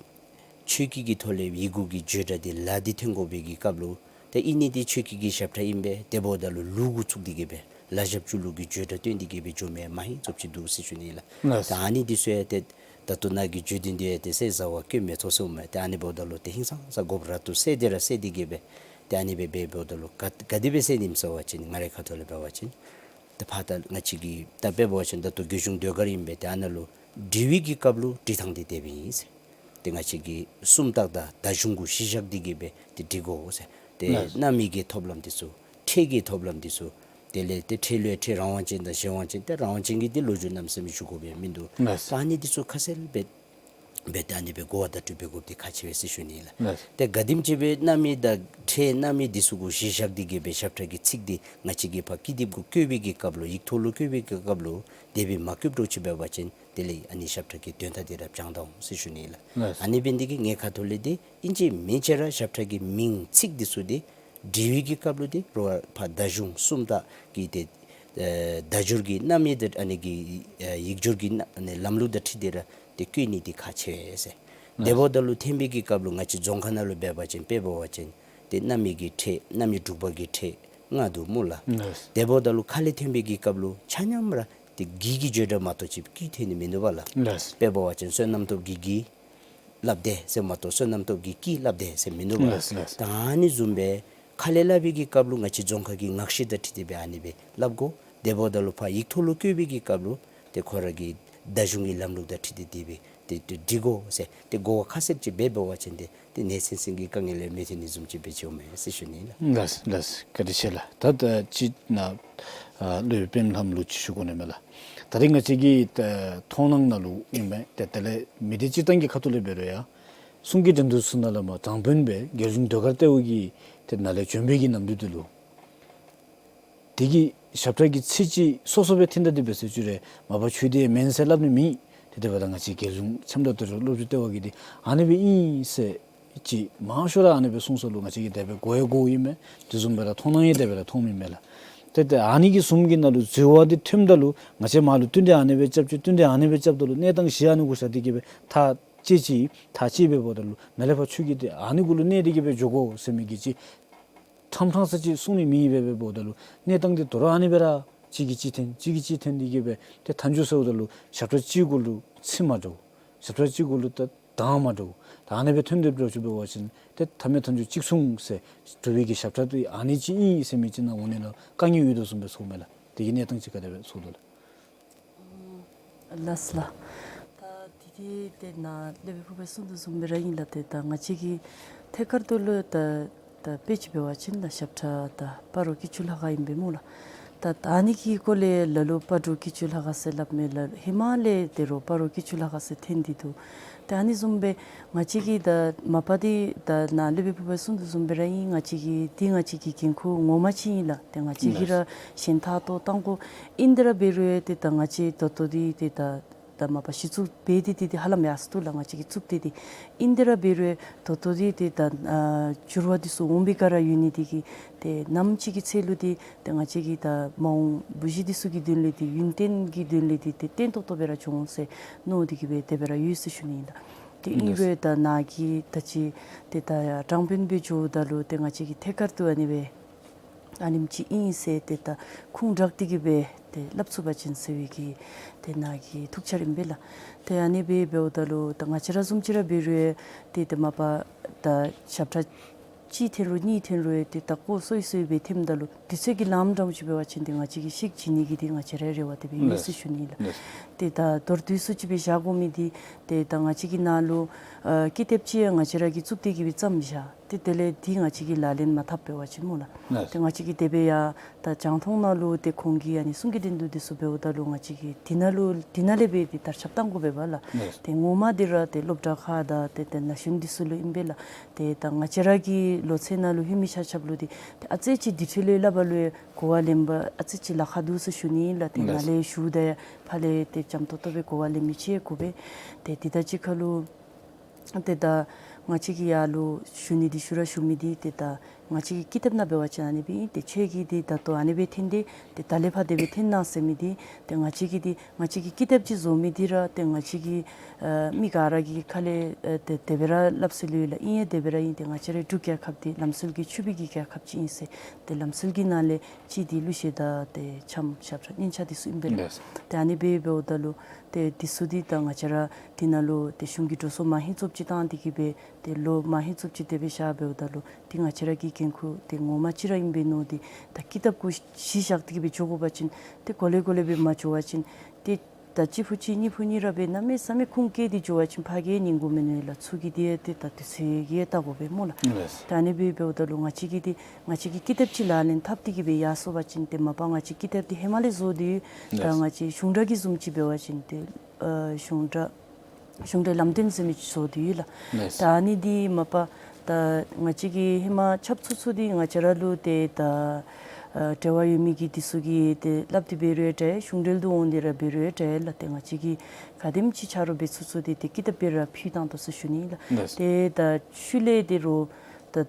ཆོས་བརྒྱུད་ཀྱི་ཐོག་ལས་ཡི་གུ་གི་བརྗོད་སྒྲ་འདི་ལ་འདི་ཐོན་དགོ་པའི་གི་སྐབས་ལུ་ཏེ་ཨིན་ནི་འདི་ཆོས་བརྒྱུད་ཀྱི་ཞབས་ཁྲ་ཨིན་པས། དེ་འབདཝ་ད་ལུ་ལུགས་གུ་ཚུགས་ཏེ་གི་སྦེ་ལ་ཞབས་ཀྱུ་ལུགས་ཀྱི་བརྗོད་སྒྲ་བཏོན་ཏེ་གི་སྦེ་བརྗོད་མི་མ་ཧིང་ཚུགསཔ་ཅིག་འདུག་ཟེར་ཞུ་ནི་ལགས། ལགས། ད་ཨ་ནི་འདི་ཚུ་ཡང་ཏེ་ད་ལྟོ་ནཱ་གི་བརྗོད་དོན་འདི་ཡང་ཏེ་ཟེར་བཟའ་བ་བཀོད་མི་ཚུགས་ཟེརཝ་མས། ཏེ་ཨ་ནི་འབདཝ་ད་ལུ་ཏེ་ཧིང་སངས་ས་དགོཔ་ར་འདུག། གསལ་ཏེ་ར་གསལ་ཏེ་གི་སྦེ་ཏེ་ཨ་ནི་སྦེ་འབད་འབདཝ་ད་ལུ་ག་ག་དེ་སྦེ་གསལ་ནི་ཨིནམ་ཟེར་བ་ཅིན་ང་རའི་ཁ་ཐུག་ལས་འབད་བ་ཅིན་ད་ཕར་ད་ང་བཅས་ཀྱི་ད་དཔེ་འབད་བ་ཅིན་ད་ལྟོ་རྒྱལ་གཞུང་ཟློས་གར་ཨིན་པས། ཏེ་ཨ་ནཱ་ལུ་འབྲི་བའི་གི་སྐབས་ལུ་འབྲི་ཐངས་འདི་དེ་སྦེ་ཨིན་ཟེར། ཏེ་ང་བཅས་ཀྱི་སུམ་རྟགས་དང་བརྡ་གཞུང་གུ་གཞི་བཞག་སྟེ་གི་སྦེ་ཏེ་འབྲི་དགོ་ཟེར། ཏེ་ལགས། རྣམ་དབྱེ་གི་ཐོབ་ལམ་འདི་ཚུ་ཕྲད་ཀྱི་ཐོབ་ལམ་འདི་ཚུ་དེ་ལས་ཏེ་ཕྲད་ལུ་ཡང་ཕྲད་རང་དབང་ཅན་དང་གཞན་དབང་ཅན། ཏེ་རང་དབང་ཅན་གྱི་འདི་ལོ་རྒྱུས་གནམ་མེད་ས་མེད་ཞུ་དགོཔ་ཡང་མིན་འདུག། ལགས། ད་ཨ་ནི་འདི་ཚུ་ཁ་གསལ་སྦེ་སྦེ་ད་ཨ་ནི་སྦེ་གོ་བ་བརྡ་སྤྲོད་འབད་དགོཔ་འདི་ཁག་ཆེ་བས་ཟེར་ཞུ་ནི་ལགས། ལགས། ཏེ་ག་དེམ་ཅིག་སྦེ་རྣམ་དབྱེ་དང་ཕྲད་རྣམ་དབྱེ་འདི་ཚུ་གུ་གཞི་བཞག་སྟེ་གི་སྦེ་ཞབས་ཁྲ་གི་ཚིག་འདི་ང་བཅས་ཀྱིས་ཕར་ཀི་དེབ་གུ་བཀོད་པའི་གི་སྐབས་ལུ་ཡིག་ཐོག་ལུ་བཀོད་པའི་གི་སྐབས་ལུ་དེ་སྦེ་མ་བཀོདཔ་འདྲཝ་ཅིག་འབད་བ་ཅིན་དེ་ལས་ཨ་ནི་ཞབས་ཁྲ་གི་དོན་དག་འདི་ར་བྱང་ད་འོང་ཟེར་ཞུ་ནི་ལགས། ལགས། ཨ་ནི་འབད་ནི་འདི་གིས་ངེའི་ཁ་ཐུག་ལས་འདི་ཨིན་ཅི་མིན་ཅི་ར་ཞབས་ཁྲ་གི་མིང་ཚིག་འདི་ཚུ་འདི་འབྲི་བའི་གི་སྐབས་ལུ་འདི་རོགས་ཕར་བརྡ་གཞུང་སུམ་རྟགས་ཀྱི་ཏེ་ཨེ་བརྡ་སྦྱོར་གྱི་རྣམ་དབྱེ་དང་ཨ་ནི་གི་ཨེ་ཡིག་སྦྱོར་གྱི་རྣམ་ཨ་ནི་ལམ་ལུགས་དང་འཁྲིལ་ཏེ་ར་ཏེ་བཀོད་ནི་འདི་ཁག་ཆེ་བས་ཟེར། ལགས། དེ་འབདཝ་ད་ལུ་འཐེན་པའི་གི་སྐབས་ལུ་ང་བཅས་རྫོང་ཁ་ནང་ལུ་འབད་བ་ཅིན་དཔེ་འབད་བ་ཅིན་ཏེ་རྣམ་དབྱེ་གི་ཕྲད་རྣམ་དབྱེ་དྲུག་པ་གི་ཕྲད་ལྔ་འདུག་སྨོ་ལགས། ལགས། དེ་འབདཝ་ད་ལུ་ཁ་ལས་འཐེན་པའི་གི་སྐབས་ལུ་ཆ་མཉམ་ར་ཏེ་གི་གི་བརྗོད་སྒྲ་མ་གཏོགས་ཅིག་གི་འཐེན་ནི་མིན་འདུག་པ་ལགས། ལགས། དཔེ་འབད་བ་ཅིན་བསོད་ནམས་སྟོབས་ཀྱིས་གི་སླབ་དེས་ཟེར་མ་གཏོགས་བསོད་ནམས་སྟོབས་ཀྱིས་ཀྱི་སླབ་དེས་ཟེར་མིན་འདུག་པ། ལགས་ལགས། ད་ཨ་ནི་བཟུམ་སྦེ་ཁ་ལས་སླབ་པའི་གི་སྐབས་ལུ་ང་བཅས་རྫོང་ཁ་གི་ངག་བཤད་དང་འཁྲིལ་ཏེ་སྦེ་ཨ་ནི་སྦེ་སླབ་དགོ། དེ་འབདཝ་ད་ལུ་ཕར་ཡིག་ཐོག་ལུ་བཀོད་པའི་གི་སྐབས་ལུ་ཏེ་ཁོ་ར་གི་བརྡ་གཞུང་གི་ལམ་ལུགས་དང་འཁྲིལ་ཏེ་དེ་སྦེ་ཏེ་ཏེ་འབྲི་དགོ་ཟེར་ཏེ་གོ་བ་ཁ་གསལ་ཅིག་སྦེ་འབད་བ་ཅིན་ཏེ་ཏེ་ནད་སེལ་སེལ་གྱི་དཀའ་ངལ་ཡང་མི་ཐོན་ནི་བཟུམ་ཅིག་སྦེ་འགྱོཝ་མས་ཟེར་ཞུ་ནི་ལགས། ལགས་ལགས། བཀའ་དྲིན་ཆེ་ལགས། ད་ད་ཅི་ན་ཨ་སློབ་དཔོན་པདྨ་ལྷ་མོ་ལུ་ཅིག་ཞུ་དགོ་ནི་མས་ལགས། ད་རེས་ང་བཅས་ཀྱི་ད་མཐོང་སྣང་ནང་ལུ་ཨིན་མས། ཏེ་དེ་ལས་མི་སྡེ་སྤྱིར་བཏང་གི་ཁ་ཐུག་ལས་འབད་རུང་ཡང་གསུང་གི་འགྲན་བསྡུར་ཚུ་ནང་ལས་མར་དྲང་དཔོན་སྦེ་རྒྱལ་གཞུང་ཟློས་གར་ལྟེ་བ་གི་ཏེ་ནང་ལས་བྱོན་པའི་གི་ནམ་དུས་འདི་ལུ་དེ་གི་ཞབས་ཁྲ་གི་ཚིག་ཅིག་སོ་སོ་སྦེ་འཐེན་ད་དེ་སྦེ་ཟེར་ཅི་རུང་མ་པ་ཁྱོད་འདི་མེན་ཟེར་སླབ་ནི་མེད། ཏེ་དེ་འབདཝ་ད་ང་བཅས་རྒྱལ་གཞུང་ཁྱིམ་བདག་ལྟེ་བ་སློབ་སྦྱོང་ལྟེ་བ་གིས་འདི་ཨ་ནི་སྦེ་ཨིན་ཟེར་ཅིག་མང་ཤོས་ར་ཨ་ནི་སྦེ་གསུངས་ས་ལུ་ང་བཅས་ཀྱིས་དེ་སྦེ་གོ་ཡང་གོཝ་ཨིན་མས། དེ་བཟུམ་སྦེ་ར་མཐོང་སྣང་ཡང་དེ་སྦེ་ར་མཐོངམ་ཨིན་མས་ལགས། ཏེ་ཏེ་ཨ་ནི་གི་གསུང་གི་ནང་ལུ་འཛོལ་བ་འདི་ཐོནམ་ད་ལུ་ང་བཅས་མར་ལུ་བསྟུན་ཏེ་ཨ་ནི་སྦེ་རྐྱབ་ཅི་བསྟུན་ཏེ་ཨ་ནི་སྦེ་རྐྱབ་ད་ལུ་གནས་སྟངས་གཞི་ཨ་ནི་གུ་བཞག་སྟེ་གི་སྦེ་ཐག་བཅད་ཅི། ཐག་བཅད་སྦེ་འབདཝ་ད་ལུ་ནཱ་ལས་ཕར་ཁྱོད་ཀྱིས་ཏེ་ཨ་ནི་གུ་ལུ་གནས་ཏེ་གི་སྦེ་འགྱོ་དགོ་ཟེར་མི་གི་ཅིག་ཁྲམ་ཁྲང་ས་ཅིག་གསུང་ནི་མེད་པས། སྦེ་འབདཝ་ད་ལུ་གནས་སྟངས་འདི་དོ་རུང་ཨ་ནི་སྦེ་ར་གཅིག་གིས་གཅིག་འཐེན་གཅིག་གིས་གཅིག་འཐེན་ཏེ་གི་སྦེ་ཏེ་མཐའ་མཇུག་ཟེརཝ་ད་ལུ་ཞབས་ཁྲ་གཅིག་གུ་ལུ་ཚིག་མ་འདྲཝ་ཞབས་ཁྲ་གཅིག་གུ་ལུ་ད་གདངས་མ་འདྲཝ་ད་ཨ་ནི་སྦེ་ཐོན་ཏེ་འགྱོ་ཅི་འབད་བ་ཅིན་ཏེ་མཐའ་མའི་མཐའ་མཇུག་གཅིག་མཚུངས་ཟེར་འབྲུག་པའི་གི་ཞབས་ཁྲ་འདི་ཨ་ནི་ཅིག་ཨིན་ཟེར་མི་ཅིག་ནང་འོང་ནི་ལུ་དཀའ་ངལ་ཡོད་དོ་བཟུམ་སྦེ་ཚོརཝ་མས་ལགས། དེ་གི་གནས་སྟངས་ཅིག་ག་དེ་སྦེ་ཚོར་དོ་ལགས། ལགས་ལགས། ད་དེ་དེ་ཏེ་ནཱ་སློབ་དཔོན་ཕུར་པས་གསུངས་དོ་བཟུམ་སྦེ་ར་ཨིན་ལགས། ཏེ་ད་ང་བཅས་ཀྱི་ཐད་ཀར་དུ་ལུ་ད་ད་དཔེ་ཅིག་འབད་བ་ཅིན་ད་ཞབས་ཁྲ་ད་སྤ་རོ་སྐྱིད་ཆུ་ལྷ་ཁང་ཨིན་པས་སྨོ་ལགས། ད་ད་ཨ་ནི་གི་སྐོར་ལས་ལ་ལུ་སྤ་རོ་སྐྱིད་ཆུ་ལྷ་ཁང་ཟེར་སླབ་མས་ལགས། ཧེ་མ་ལས་ད་རུང་སྤ་རོ་སྐྱིད་ཆུ་ལྷ་ཁང་ཟེར་འཐེན་ཏེ་འདུག། ཏེ་ཨ་ནི་བཟུམ་སྦེ་ང་བཅས་ཀྱི་ད་མ་པ་འདི་ད་ནཱ་སློབ་དཔོན་ཕུར་པས་གསུངས་དོ་བཟུམ་སྦེ་ར་ཨིན། ང་བཅས་ཀྱི་འདི་ང་བཅས་ཀྱི་འགན་ཁུར་ངོ་མ་ཅིག་ཨིན་ལགས། ཏེ་ང་བཅས་ཀྱིས་ར་གཞན་ཐག་ཐོག་བཏང་དགོ། ཨིན་ཏེ་ར་འབད་རུང་ཏེ་ད་ང་བཅས་ད་ལྟོ་འདི་ཏེ་ད་ད་མ་པ་གཞི་བཙུགས་འབད་དེ་འདི་ཏེ་ཧ་ལམ་ཡར་སོ་ནུག་ལགས། ང་བཅས་ཀྱིས་བཙུགས་ཏེ་འདི་ཨིན་ཏེ་ར་འབད་རུང་ད་ལྟོ་འདི་ཏེ་ད་ཨ་འགྱུར་བ་འདི་ཚུ་འོང་པའི་སྒང་ར་ཡོད་ནི་འདི་གིས་ཏེ་ནམ་ཅིག་གི་ཚེ་ལུ་འདི་ཏེ་ང་བཅས་ཀྱི་ད་མ་འོངས་བུ་གཞི་འདི་ཚུ་གི་དོན་ལས་འདི་ཡུན་བརྟན་གྱི་དོན་ལས་འདི་ཏེ་བརྟན་ཏོག་ཏོ་སྦེ་ར་འགྱོ་འོང་ཟེར་མནོ་སྟེ་གི་སྦེ་དེ་སྦེ་ར་ཡོད་ཟེར་ཞུ་ནི་ཨིན་ལགས། ཏེ་ཨིན་རུང་ད་ནཱ་གི་ད་ཅི་ཏེ་ད་དྲང་དཔོན་སྦེ་འགྱོཝ་ད་ལུ་ཏེ་ང་བཅས་ཀྱི་ཐད་ཀར་དུ་ཨ་ནི་སྦེ་ཨ་ནེམ་ཅིག་ཨིན་ཟེར་ཏེ་ད་ཁུངས་དྲངས་ཏེ་གི་སྦེ་ཏེ་སླབ་ཚུགས་པ་ཅིན་ཟེར་བའི་གི་ཏེ་ནཱ་གི་ཐུགས་འཆར་ཨིན་པས་ལགས། ཏེ་ཨ་ནི་སྦེ་འབདཝ་ད་ལུ་ད་ང་བཅས་ར་བཟུམ་ཅིག་ར་འབད་རུང་ཏེ་ཏེ་མ་པ་ད་ཞབས་ཁྲ་ གཅིག་འཐེན་རུང་གཉིས་འཐེན་རུང་ཡང་ཏེ་ད་སྐོར་སོ་སོ་སྦེ་འཐེནམ་ད་ལུ་དུས་ཚོད་ཀྱི་ལངམ་འདྲཝ་ཅིག་འབད་བ་ཅིན་ཏེ་ང་བཅས་ཀྱིས་ཤིག་བྱིན་ནི་གི་འདི་ང་བཅས་རའི་རེ་བ་དེ་སྦེ་ཨིན་ཟེར་ཞུ་ནི་ལགས། ཏེ་ད་མདོར་བསྡུས་སུ་ཅིག་སྦེ་བཞག་དགོ་མི་འདི་ཏེ་ད་ང་བཅས་ཀྱི་ནང་ལུ་ཨ་ཀི་དེབ་ཅིག་ཡང་ང་བཅས་ར་གིས་བཙུགས་ཏེ་གི་སྦེ་བརྩམས་བཞག། ཏེ་དེ་ལས་འདི་ང་བཅས་ཀྱིས་ལག་ལེན་མ་འཐབ་འབད་བ་ཅིན་སྨོ་ལགས། ཏེ་ང་བཅས་ཀྱིས་དེ་སྦེ་ཡང་ད་རྒྱང་མཐོང་ནང་ལུ་ཏེ་ཁོང་གི་ཨ་ནི་གསུང་གི་དོན་དུ་འདི་ཚུ་འབདཝ་ད་ལུ་ང་བཅས་ཀྱིས་འདི་ནང་ལུ་འདི་ནང་ལས་སྦེ་ཏེ་དར་ཁྱབ་བཏང་དགོ་པས་ལགས། ཏེ་ངོ་མ་འདི་ར་ཏེ་སློབ་གྲྭ་ཁག་དང་ཏེ་ཏེ་ན་གཞོན་འདི་ཚུ་ལུ་ཨིན་པས་ལགས། ཏེ་ད་ང་བཅས་ར་གི་ལོ་ཚད་ནང་ལུ་ལྷོད་མི་ཆ་ཁྱབ་ལུ་འདི་ཏེ་ཨ་ཙི་ཅིག་འདི་འཕྲོ་ལས་སླབ་པ་ལུ་ཡང་གོ་བ་ལེན་པ་ཨ་ཙི་ཅིག་ལཱ་ཁག་འདུག་ཟེར་ཞུ་ནི་ལགས། ཏེ་ནཱ་ལས་ཞུཝ་ད་ཡང་ཕར་ལས་ཏེ་འཇམ་ཏོང་ཏོ་སྦེ་གོ་བ་ལེན་མི་ཅིག་ཡང་དགོ་པས། ཏེ་འདི་དང་གཅིག་ཁར་ལུ་ཏེ་ད་ང་བཅས་ཀྱིས་ཡར་ལུ་ཞུ་ནི་འདི་ཞུ་ར་ཞུ་མི་འདི་ཏེ་ད་ང་བཅས་ཀྱི་ཀི་དེབ་ནང་འབད་བ་ཅིན་ཨ་ནི་སྦེ་ཨིན། ཏེ་ཁྱོད་ཀྱིས་འདི་ད་ལྟོ་ཨ་ནི་སྦེ་འཐེན་ཏེ་ཏེ་ད་ལས་ཕར་དེ་སྦེ་འཐེན་གནང་ཟེར་མི་འདི་ཏེ་ང་བཅས་ཀྱིས་འདི་ང་བཅས་ཀྱི་ཀི་དེབ་ཅིག་བཟོ་མི་འདི་ར་ཏེ་ང་བཅས་ཀྱི་ཨ་མི་ག་ར་གི་ཁ་ལས་ཨ་ཏེ་དེ་སྦེ་ར་སླབ་སྲོལ་ཡོད་ལགས། ཨིན་ཡང་དེ་སྦེ་ར་ཨིན། ཏེ་ང་བཅས་རའི་འབྲུག་རྒྱལ་ཁབ་འདི་ལམ་སྲོལ་གྱི་ཕྱུག་པའི་གི་རྒྱལ་ཁབ་ཅིག་ཨིན་ཟེར། ཏེ་ལམ་སྲོལ་གྱི་ནང་ལས་གཅིག་འདི་གླུ་གཞས་དང་ཏེ་འཆམ་ཞབས་ཁྲ་སྙན་ཆ་འདི་ཚུ་ཨིན་པས་ལགས། ཏེ་ཨ་ནི་སྦེ་འབདཝ་ད་ལུ་ཏེ་འདི་ཚུ་འདི་ད་ང་བཅས་ར་འདི་ནང་ལུ་ཏེ་གཞུང་གི་འགྲོ་སོང་མ་ཧེང་ཙོགས་ཅིག་བཏང་སྟེ་གི་སྦེ་ཏེ་ལོ་མ་ཧེང་ཙོགས་ཅིག་དེ་སྦེ་བཞག་འབདཝ་ད་ལུ་ཏེ་ང་བཅས་ར་གི་འགན་ཁུར་འདི་ངོ་མ་ཅིག་ར་ཨིན་པས་མནོ་སྟེ་ད་ཀི་དེབ་གུ་གཞི་བཞག་སྟེ་གི་སྦེ་འགྱོ་དགོ་པ་ཅིན་ཏེ་གོ་ལེ་གོ་ལེ་སྦེ་མ་འགྱོ་བ་ཅིན་ཏེ་ད་གཅིག་ཕུ་གཅིག་གཉིས་ཕུ་གཉིས་ར་སྦེ་གནམ་མེད་ས་མེད་ཁུངས་བཀལ་ཏེ་འགྱོ་བ་ཅིན་ཕར་གིས་ཉན་དགོ་མི་ནི་ལགས། ཚུར་གྱི་འདི་ཡང་ཏེ་ད་དུས་ཚོད་ཀྱིས་ཡང་བལྟ་དགོ་པས་སྨོ་ལགས། ཏེ་ཨ་ནི་སྦེ་འབདཝ་ད་ལུ་ང་བཅས་ཀྱིས་འདི་ང་བཅས་ཀྱིས་ཀི་དེབ་ཅིག་ལག་ལེན་འཐབ་སྟེ་གི་སྦེ་ཡར་སོང་པ་ཅིན་ཏེ་མ་པ་ང་བཅས་ཀི་དེབ་འདི་ཧེ་མ་ལས་བཟོ་སྟེ་ཡོད། ད་ང་བཅས་གཞུང་སྒྲ་གི་བཟུམ་ཅིག་འབད་བ་ཅིན་ཏེ་ཨ་གཞུང་སྒྲ་གཞུང་འབྲེལ་ལམ་སྟོན་ཟེར་མི་ཅིག་བཟོ་སྟེ་ཡོད་ལགས། ད་ཨ་ནི་འདི་མ་པ་ད་ང་བཅས་ཀྱིས་ཧེ་མ་ཁྱབ་ཚུགས་ཚུགས་འདི་ང་བཅས་ར་ལུ་ཏེ་ད་ཨ་འབྲེལ་བ་ཡོད་མི་གི་འདི་ཚུ་གིས་ཏེ་སླབ་སྟེ་འབད་རུང་ཡང་འདྲ་གཞུང་འབྲེལ་དུ་འོང་སྟེ་ར་འབད་རུང་ཡང་འདྲ་ལགས། ཏེ་ང་བཅས་ཀྱིས་ག་དེམ་ཅིག་ཆ་རོགས་འབད་ཚུགས་ཚུགས་འདི་ཏེ་ཀི་དེབ་སྦེ་ར་ཕུལ་བཏང་དོ་ཟེར་ཞུ་ནི་ལགས། ཏེ་ད་ཤུལ་ལས་ཏེ་རོགས་ད་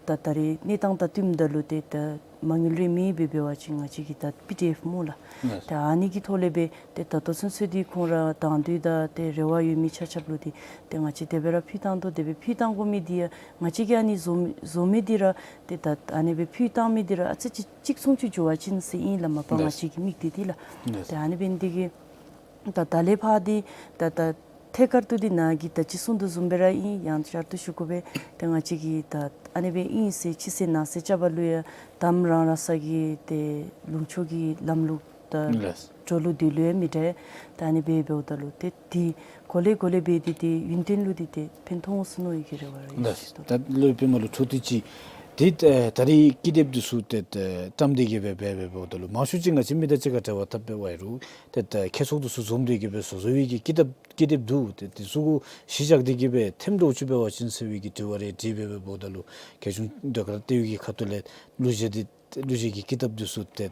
ད་ད་རེས་གནས་སྟངས་དང་བསྟུནམ་ད་ལུ་ཏེ་ད་མ་དངུལ་རེ་མེད་པས། འབད་བ་ཅིན་ང་བཅས་ཀྱིས་ད་པི་ཌི་ཨེཕ་སྨོ་ལགས། ཏེ་ཨ་ནི་གི་ཐོག་ལས་སྦེ་ཏེ་ད་ལྟོ་ཚུན་ཚོད་འདི་ཁོང་ར་དང་འདོད་དང་ཏེ་རེ་བ་ཡོད་མི་ཆ་ཁྱབ་ལུ་འདི་ཏེ་ང་བཅས་དེ་སྦེ་ར་ཕུལ་བཏང་དོ། དེ་སྦེ་ཕུལ་བཏང་དགོ་མི་འདི་ཡང་ང་བཅས་ཀྱིས་ཨ་ནི་བཟོ་བཟོ་མི་འདི་ར་ཏེ་ད་ཨ་ནི་སྦེ་ཕུལ་བཏང་མི་འདི་ར་ཨ་ཙི་ཅིག་གཅིག་མཚུངས་ཅིག་འགྱོ་བ་ཅིན་ཟེར་ཨིན་ལགས། མ་པ་ང་བཅས་ཀྱི་དམིགས་གཏད་འདི་ལགས། ཏེ་ཨ་ནི་འབད་ནི་འདི་གིས་ད་ད་ལས་ཕར་འདི་ད་ད་ཐད་ཀར་དུ་འདི་ནཱ་གིས་ད་ཅི་གསུངས་དོ་བཟུམ་སྦེ་ར་ཨིན། ཡང་བསྐྱར་དུ་ཞུ་དགོ་པས། ཏེ་ང་བཅས་ཀྱིས་ད་ཨ་ནི་སྦེ་ཨིན་ཟེར་ཕྱི་གསལ་ནང་གསལ་རྐྱབ་པ་ལུ་ཡང་དམ་རང་རང་ས་གི་ཏེ་ལུང་ཕྱོགས་ཀྱི་ལམ་ལུགས་དང་འགྲོ་ལུགས་འདི་ལུ་ཡང་མི་འདྲ། ད་ཨ་ནི་སྦེ་འབདཝ་ད་ལུ་ཏེ་འདི་གོ་ལེ་གོ་ལེ་སྦེ་འདི་ཏེ་ཡུན་བརྟན་ལུ་འདི་ཏེ་ཕན་ཐོགས་འོང་ཟེར་མནོ་ཡི་གི་རེ་བ་ར་ཡོད་ཟེར་ཞུ་དོ། ད་ལོ་པདྨ་ལུ་འཕྲོ་མཐུད་ཅིག་ཏེ་ད་རེས་ཀི་དེབ་འདི་ཚུ་ཏེ་ད་བཀྲམ་སྟེ་གི་སྦེ་འབད་འབདཝ་ད་ལུ་མང་ཤོས་ཅིག་ང་བཅས་མི་དང་གཅིག་ཁར་འབྲེལ་བ་འཐབ་འབད་བ་ཡོད་རུང་ཏེ་ད་ཁྱད་ཚོགས་འདི་ཚུ་འཛོམས་ཏེ་གི་སྦེ་བཟོ་བཟོ་བའི་གི་ཀི་དེབ་ཀི་དེབ་འདུག། ཏེ་འདི་ཚུ་གུ་གཞི་བཞག་སྟེ་གི་སྦེ་འཐེནམ་འདྲཝ་ཅིག་འབད་བ་ཅིན་ཟེར་བའི་གི་དྲི་བ་རེ་དྲིས་འབད་འབདཝ་ད་ལུ་རྒྱལ་གཞུང་ཟློས་གར་ལྟེ་བའི་གི་ཁ་ཐུག་ལས་གླུ་གཞས་འདི་གླུ་གཞས་ཀྱི་ཀི་དེབ་འདི་ཚུ་ཏེ་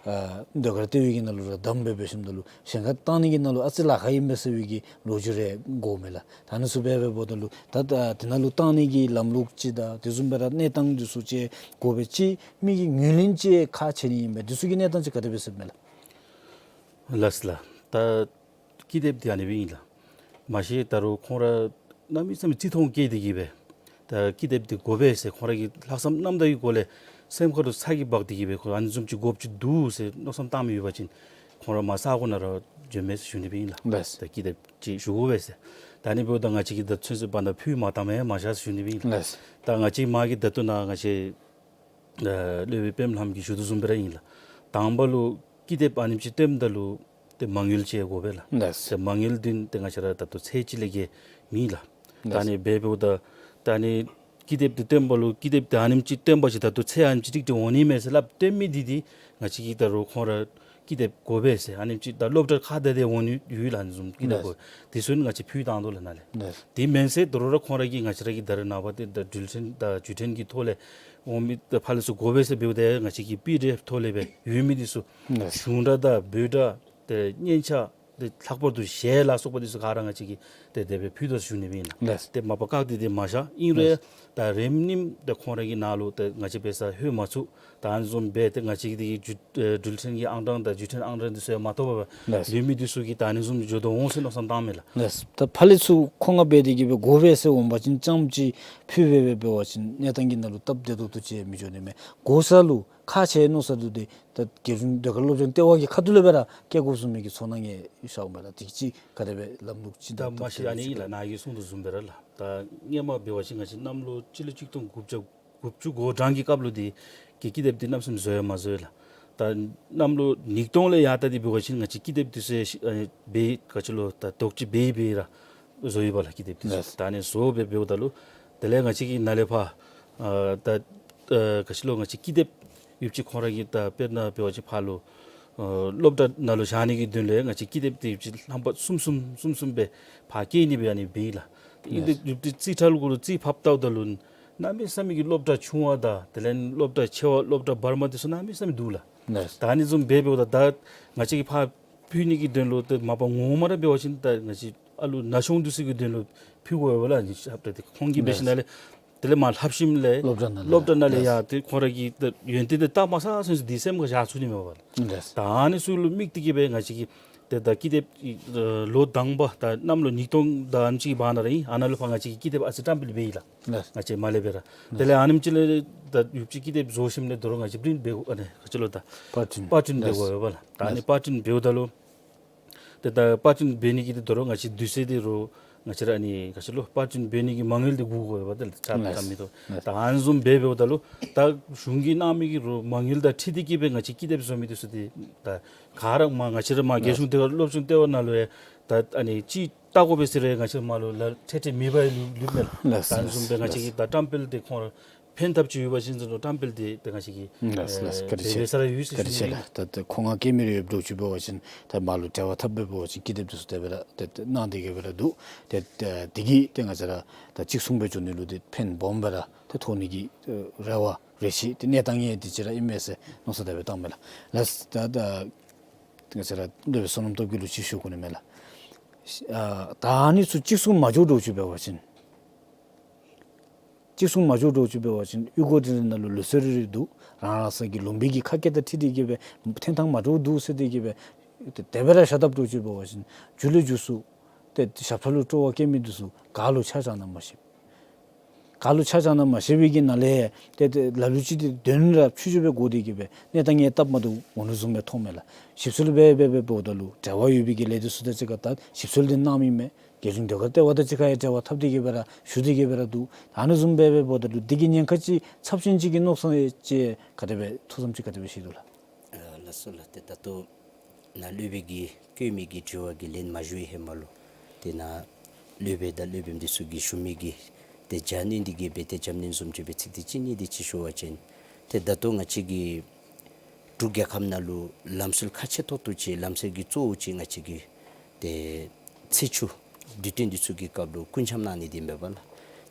ཨ་ཟློས་གར་ལྟེ་བའི་གི་ནང་ལུ་ར་བདམས་སྦེ་འབད་ཞིནམ་ད་ལུ་གཞན་ཁར་བཏང་ནི་གི་ནང་ལུ་ཨ་ཙི་ལཱ་ཁག་ཨིན་པས་ཟེར་བའི་གི་ལོ་རྒྱུས་རེ་གོཝ་མས་ལགས། ད་ཨ་ནི་ཚུ་འབད་འབདཝ་ད་ལུ་ད་ད་དེ་ནང་ལུ་བཏང་ནི་གི་ལམ་ལུགས་ཅིག་དང་དེ་བཟུམ་སྦེ་ར་གནས་སྟངས་འདི་ཚུ་ཅིག་དགོ་པས། ཅིག་མི་གིས་ངོས་ལེན་ཅིག་ཁག་ཆེ་ནི་ཨིན་པས། འདི་ཚུ་གི་གནས་སྟངས་ཅིག་ག་དེ་སྦེ་ཟེར་མས་ལགས། ལགས་སོ་ལགས། ད་ཀི་དེབ་འདི་ཨ་ནི་སྦེ་ཨིན་ལགས། མ་གཞི་ད་རུང་ཁོང་ར་གནམ་མེད་ས་མེད་བརྩི་མཐོང་བསྐྱེད་དེ་གི་སྦེ་ད་ཀི་དེབ་འདི་དགོ་པས་ཟེར་ཁོང་ར་གི་ལྷག་བསམ་རྣམ་དག་གི་སྒོ་ལས་སེམས་ཁ་ལུ་ཚ་གྱང་འབག་སྟེ་གི་སྦེ་ཁོང་ཨ་ནི་བཟུམ་ཅིག་དགོཔ་ཅིག་འདུག་ཟེར་མནོ་བསམ་བཏང་མི་ཡོད་པ་ཅིན་ཁོང་ར་མར་ས་གོ་ནང་ར་འབྱོན་མས་ཟེར་ཞུ་ནི་སྦེ་ཨིན་ལགས། ལགས། ད་ཀི་དེབ་ཅིག་ཞུ་དགོ་པས་ཟེར། ད་ཨ་ནི་འབདཝ་ད་ང་བཅས་ཀྱིས་ད་ཚུན་ཚོད་བར་ན་ཕུལ་མ་བཏངམ་ཡང་མ་བཞག་ཟེར་ཞུ་ནི་སྦེ་ཨིན་ལགས། ལགས། ད་ང་བཅས་མ་གི་ད་ལྟོ་ནཱ་ང་བཅས་ཨ་སློབ་དཔོན་པདྨ་ལྷམ་གྱིས་ཞུ་དོ་བཟུམ་སྦེ་ར་ཨིན་ལགས། དང་པ་ལུ་ཀི་དེབ་ཨ་ནེམ་ཅིག་བཏོནམ་ད་ལུ་ཏེ་མ་དངུལ་ཅིག་དགོ་པས་ལགས། ལགས། ཏེ་མ་དངུལ་འདི་ཏེ་ང་བཅས་ར་ད་ལྟོ་ཚད་ཅིག་ལས་བརྒལ་མེད་ལགས། ད་ཨ་ནི་འབདཝ་ད་ད་ཨ་ནི་ཀི་དེབ་འདི་བཏོནམ་ད་ལུ་ཀི་དེབ་འདི་ཨ་ནེམ་ཅིག་བཏོན་པ་ཅིན་ད་ལྟོ་ཚད་ཨ་ནེམ་ཅིག་ཏིག་ཏིག་འོང་ནི་མས་ཟེར་སླབ་བཏོན་མི་འདི་འདི་ང་བཅས་ཀྱིས་ད་རུང་ཁོང་ར་ཀི་དེབ་དགོ་པས་ཟེར་ཨ་ནེམ་ཅིག་ད་སློབ་གྲྭ་ཁག་དེ་དེ་འོང་ནི་ཡོད་ལགས། ཨ་ནི་བཟུམ་ཀི་དེབ་དགོ། དེ་ཚུ་ནི་ང་བཅས་ཕུལ་བཏང་དོ་ལགས་ནཱ་ལས། དེ་མེན་ཟེར་དོ་རུང་ར་ཁོང་ར་གིས་ང་བཅས་ར་གི་ད་རེས་ནངས་པ་ཏེ་ད་འགྲུལ་འཕྲིན་དང་བརྒྱུད་འཕྲིན་གྱི་ཐོག་ལས་འོང་མི་ད་ཕར་ལས་ཚུར་དགོ་པས་ཟེར་འབདཝ་ད་ང་བཅས་ཀྱི་པི་ཌི་ཨེཕ་ཐོག་ལས་སྦེ་ཡོད་མི་འདི་ཚུ་གཞུང་སྒྲ་དང་འབོད་སྒྲ་ཏེ་སྙན་ཆ་ཏེ་ལྷག་པར་དུ་གཞས་ལ་སོགས་པ་འདི་ཚུ་ག་ར་ང་བཅས་ཀྱིས་ཏེ་དེ་སྦེ་ཕུལ་དོ་ཟེར་ཞུ་ནི་སྦེ་ཨིན་ལགས། ཏེ་མ་པ་བཀག་སྟེ་ཏེ་མ་བཞག། ཨིན་རུང་ད་རིམ་བསྒྲིམས་ཏེ་ཁོང་ར་གི་ནང་ལུ་ཏེ་ང་བཅས་འབད་སར་ལྷོད་མ་ཚུགས། ད་ཨ་ནི་བཟུམ་སྦེ་ཏེ་ང་བཅས་ཀྱི་འགྲུལ་འཕྲིན་གྱི་ཨང་གྲངས་དང་བརྒྱུད་འཕྲིན་ཨང་གྲངས་འདི་ཚུ་ཡང་མ་ཐོབ་པར་ལུས་མི་འདི་ཚུ་གིས་ད་ཨ་ནི་བཟུམ་འགྱོ་དོ་འོང་ཟེར་མནོ་བསམ་བཏངམ་མས་ལགས། ལགས། ད་ཕར་ལས་ཚུར་མཁོ་མངགས་འབད་དེ་གི་སྦེ་དགོ་པས་ཟེར་འོང་པ་ཅིན་རྐྱངམ་ཅིག་ཕུལ་སྦེ་འབད་བ་ཅིན་གནས་སྟངས་ཀྱི་ནང་ལུ་སྟབས་བདེ་ཏོག་ཏོ་ཅིག་མི་འགྱོ་ནི་མས། དགོ་ས་ལུ་ཁག་ཆེ་མནོ་ས་ལུ་ཏེ་ད་རྒྱལ་གཞུང་ཟློས་གར་སློབ་སྦྱོང་ལྟེ་བ་གི་ཁ་ཐུག་ལས་སྦེ་ར་བསྐྱལ་དགོ་ཟེར་མི་གི་ཚོར་སྣང་ཡང་ཤརཝ་མས་ལགས། དེ་ཅིག་ག་དེ་སྦེ་ལམ་ལུགས་ཅིག་ད་ད་མ་གཞི་ཨ་ནི་ཨིན་ལགས། ནཱ་གིས་གསུངས་དོ་བཟུམ་སྦེ་ར་ལགས། ད་སྔོན་མ་འབད་བ་ཅིན་ང་བཅས་གནམ་ལོ་སྤྱི་ལོ་གཅིག་སྟོང་དགུ་བརྒྱ་ དགུ་བཅུ་གོ་གྲངས་ཀྱི་སྐབས་ལུ་འདི་གི་ཀི་དེབ་འདི་གནམ་མེད་ས་མེད་བཟོ་ཡང་མ་བཟོ་ཡི་ལགས། ད་གནམ་ལོ་ཉིས་སྟོང་ལས་ཡར་ད་འདི་འབད་བ་ཅིན་ང་བཅས་ཀི་དེབ་འདི་ཚུ་ཡང་ཨ་ནི་འབད་ག་ཅི་ལོ་ད་རྡོག་ཅིག་འབད་འབད་ར་བཟོ་ཡི་བ་ལགས་ཀི་དེབ་འདི་ཚུ། ལགས། ད་ཨ་ནི་བཟོ་འབད་འབདཝ་ད་ལུ་དེ་ལས་ང་བཅས་ཀྱི་ནཱ་ལས་ཕར་ཨ་ད་ཨ་ག་ཅི་ལོ་ང་བཅས་ཀི་དེབ་ཡོདཔ་ཅིག་ཁོང་ར་གིས་ད་དཔེར་ན་འབད་བ་ཅིན་ཕར་ལུ་ཨ་སློབ་གྲྭ་ནང་ལུ་བཞག་ནི་གི་དོན་ལས་ང་བཅས་ཀི་དེབ་འདི་ཡོདཔ་ཅིག་རྣམ་པ་གསུམ་གསུམ་གསུམ་གསུམ་སྦེ་ཕར་བསྐྱལ་ནི་སྦེ་ཨ་ནི་འབད་ཡི་ལགས། ཨིན་ཏེ་ལགས། ཡོདཔ་འདི་རྩིས་ཁྲ་ལུ་གུ་ལུ་རྩིས་ཕབ་བལྟཝ་ད་ལུ་གནམ་མེད་ས་མེད་ཀྱི་སློབ་གྲྭ་ཆུང་བ་དང་དེ་ལས་སློབ་གྲྭ་ཆེ་བ་སློབ་གྲྭ་བར་མ་འདི་ཚུ་གནམ་མེད་ས་མེད་འདུག་ལགས། ལགས། ད་ཨ་ནི་བཟུམ་འབད་འབདཝ་ད་ད་ང་བཅས་ཀྱིས་ཕར་ཕུལ་ནི་གི་དོན་ལུ་ཏེ་མ་པ་ངོ་མ་ར་འབད་བ་ཅིན་ད་ང་བཅས་ཨ་ལུ་ན་གཞོན་འདི་ཚུ་གི་དོན་ལུ་ཕུལ་དགོ་པས་ལགས། ཨ་ནི་ཞབས་ཁྲ་འདི་ཁོང་གིས་འབད་ཞིནམ་ལས་དེ་ལས་མར་ལྷབ་ཞིནམ་ལས་སློབ་གྲྭ་ནང་ལས་སློབ་གྲྭ་ནང་ལས་ཡང་ཏེ་ཁོང་ར་གིས་ཏེ་ཡོན་ཏན་འདི་བལྟ་མ་ཚར་ཚུན་ཚོད་འདི་སེམས་ཁར་བཞག་ཚུགས་ནི་མས་པ་ལགས། ལགས། ད་ཨ་ནི་ཚུ་ལུ་དམིགས་ཏེ་གིས་སྦེ་ང་བཅས་ཀྱིས་ཏེ་ད་ཀི་དེབ་ཨ་ལོ་དང་པ་ད་གནམ་ལོ་ཉིས་སྟོང་དང་ཨ་ནེམ་ཅིག་གི་བར་ན་ར་ཨིན། ཨ་ནཱ་ལུ་ཕར་ང་བཅས་ཀྱིས་ཀི་དེབ་ཨ་ཙི་བཀྲམ་སྤེལ་འབད་ཡི་ལགས། ལགས། ང་བཅས་མར་ལས་སྦེ་ར། ལགས། དེ་ལས་ཨ་ནེམ་ཅིག་ལས་ད་ཡོདཔ་ཅིག་ཀི་དེབ་བཟོ་ཞིནམ་ལས་དོ་རུང་ང་བཅས་པིརིནཊ་འབད་དགོ་ཨ་ནི་ག་ཅི་ལོ་ད་པར་པར་པར་པརིནཊ་འབད་དགོ་པས་ལགས། ད་ཨ་ནི་ལགས། པར་པརིནཊ་འབདཝ་ད་ལུ་ཏེ་ད་པར་པརིནཊ་འབད་ནི་གི་ཏེ་དོ་རུང་ང་བཅས་དུས་ཚོད་འདི་རུང་ང་བཅས་ར་ཨ་ནི་ག་ཅི་ལོ་པར་པརིནཊ་འབད་ནི་གི་མ་དངུལ་འདི་དགོ་དགོ་པས་ཏེ་ཆ་ལགས། ད་མི་དོ། ལགས། ད་ཨ་ནི་བཟུམ་འབད་འབདཝ་ད་ལུ་ད་གཞུང་གིས་གནང་མི་གི་རུང་མ་དངུལ་དང་འཁྲིལ་ཏེ་གིས་སྦེ་ང་བཅས་ཀི་དེབ་བཟོ་མི་འདི་ཚུ་འདི་ད་ག་ར་མར་ང་བཅས་ར་མར་རྒྱལ་གཞུང་ལྟེ་བ་སློབ་སྦྱོང་ལྟེ་བ་ནང་ལུ་ཡང་ད་ཨ་ནི་ཅིག་བལྟ་དགོ་པས་ཟེར་རུང་ང་བཅས་མར་ལུ་ལཱ་འཕྲལ་འཕྲལ་མེད་པར་ལུས་ལུས་མས་ལགས། ལགས། ད་ཨ་ནི་བཟུམ་སྦེ་ང་བཅས་ཀྱིས་ད་བཀྲམ་སྤེལ་འདི་ཁོང་ར་ཕན་ཐབས་ཅིག་ཡོད་པ་ཅིན་ཟེར་རུང་བཀྲམ་སྤེལ་འདི་ཏེ་ང་བཅས་ཀྱིས་ལགས་ལགས། ཨེ་བཀའ་དྲིན་ཆེ། འབད་ས་ར་ཡོད་ཟེར་བཀའ་དྲིན་ཆེ་ཞུ་ནི། ལགས། ད་ད་མཁོ་མངགས་བཀལ་མི་རེ་ཡོདཔ་འདྲཝ་ཅིག་འབད་བ་ཅིན་ད་མར་ལུ་འབྲེལ་བ་འཐབ་སྦེ་འབད་བ་ཅིན་ཀི་དེབ་འདི་ཚུ་དེ་སྦེ་ར་ཏེ་ཏེ་གནང་སྟེ་གིས་སྦེ་ར་འདུག། ཏེ་ཏེ་དེ་གིས་ཏེ་ང་བཅས་ར་ད་གཅིག་མཚུངས་སྦེ་འགྱོ་ནི་ལུ་ཏེ་ཕན་སྦོམ་སྦེ་ར་ཏེ་ཐོགས་ནི་གི་ཨེ་རེ་བ་རེ་ཆེ་ཏེ་གནས་སྟངས་ཡང་དེ་ཅིག་ར་ཨིན་མས་ཟེར་མནོ་བསམ་དེ་སྦེ་བཏངམ་མས་ལགས། ལགས། ད་ད་ང་བཅས་ར་སློབ་དཔོན་བསོད་ནམས་སྟོབས་རྒྱས་ལུ་ཅིག་ཞུ་དགོ་ནི་མས་ལགས། ཨ་ད་ཨ་ནི་ཚུ་གཅིག་མཚུངས་མ་འགྱོ་འདྲཝ་ཅིག་འབད་བ་ཅིན་གཅིག་མཚུངས་མ་འགྱོ་འདྲཝ་ཅིག་འབད་བ་ཅིན་གཡུས་སྒོ་དེ་ནང་ལུ་ལུགས་སྲོལ་རེ་རེ་འདུག། རང་རང་སོའི་གི་ལུང་པའི་གི་ཁ་སྐད་དང་འཁྲིལ་ཏེ་གིས་སྦེ་ཐོན་ཐངས་མ་འདྲཝ་འདུག་ཟེར་ཏེ་གིས་སྦེ་དེ་སྦེ་ར་བཞག་དཔ་འདྲཝ་ཅིག་འབད་བ་ཅིན་མཇུག་ལས་མཇུག་སུ་ཏེ་ཞབས་ཁྲ་ལུ་སྤྲོ་བ་བསྐྱེད་མི་འདི་ཚུ་ག་ལུ་ཆ་བཞག་ན་མ་ཤེས། ག་ལུ་ཆ་བཞག་ན་མ་ཤེས་པའི་གི་ནང་ལས་ཏེ་ཏེ་ལ་ལུ་ཅིག་ཏེ་དོན་ར་ཕྱུག་ཅིག་སྦེ་གོ་སྟེ་གིས་སྦེ་གནས་སྟངས་ཡང་སྟབས་མ་བདེཝ་འོང་ནི་བཟུམ་སྦེ་མཐོངམ་མས་ལགས། ཞིབ་འཚོལ་འབད་འབད་འབད་འབདཝ་ད་ལུ་འབྲེལ་བ་ཡོད་པའི་གི་ལས་སྡེ་ཚུ་དང་གཅིག་ཁར་ད་ཞིབ་འཚོལ་འདི་གནངམ་ཨིན་མས། རྒྱལ་གཞུང་ཟློས་གར་ལྟེ་བ་དང་གཅིག་ཁར་ཡང་འབྲེལ་བ་འཐབ་སྟེ་གིས་སྦེ་ར་ཞུ་སྟེ་གིས་སྦེ་ར་འདུག། ཨ་ནི་བཟུམ་སྦེ་འབད་འབདཝ་ད་ལུ་འདི་གི་ཉེན་ཁ་ཅིག་ཚབས་ཆེན་ཅིག་གི་མནོ་བསམ་ཅིག་ག་དེ་སྦེ་ཐུགས་བསམ་ཅིག་ག་དེ་སྦེ་བཞེས་དོ་ལགས། ཨ་ལགས་སོ་ལགས། ཏེ་ད་ལྟོ་ནཱ་སློབ་དཔོན་གྱིས་བཀོད་མི་གི་དྲི་བ་གི་ལན་མ་ཞུ་བའི་ཧེ་མ་ལུ་ཏེ་ནཱ་སློབ་དཔོན་དང་སློབ་དཔོནམ་འདི་ཚུ་གིས་ཞུ་མི་གི་ཏེ་རྒྱབ་སྣོན་འདི་གིས་སྦེ་ཏེ་རྒྱབ་སྣོན་བཟུམ་ཅིག་སྦེ་ཚིག་འདི་གཅིག་གཉིས་འདི་ཅིག་ཞུ་བ་ཅིན་ཏེ་ད་ལྟོ་ང་བཅས་ཀྱི་འབྲུག་རྒྱལ་ཁབ་ནང་ལུ་ལམ་སྲོལ་ཁག་ཆེ་ཏོག་ཏོ་ཅིག་ལམ་སྲོལ་གྱི་གཙོ་བོ་ཅིག་ང་བཅས་ཀྱི་ཏེ་ཚེས་བཅུ་དུས་སྟོན་འདི་ཚུ་གི་སྐབས་ལུ་སྐུ་འཆམ་གནང་ནི་འདི་ཨིན་པས་ལགས།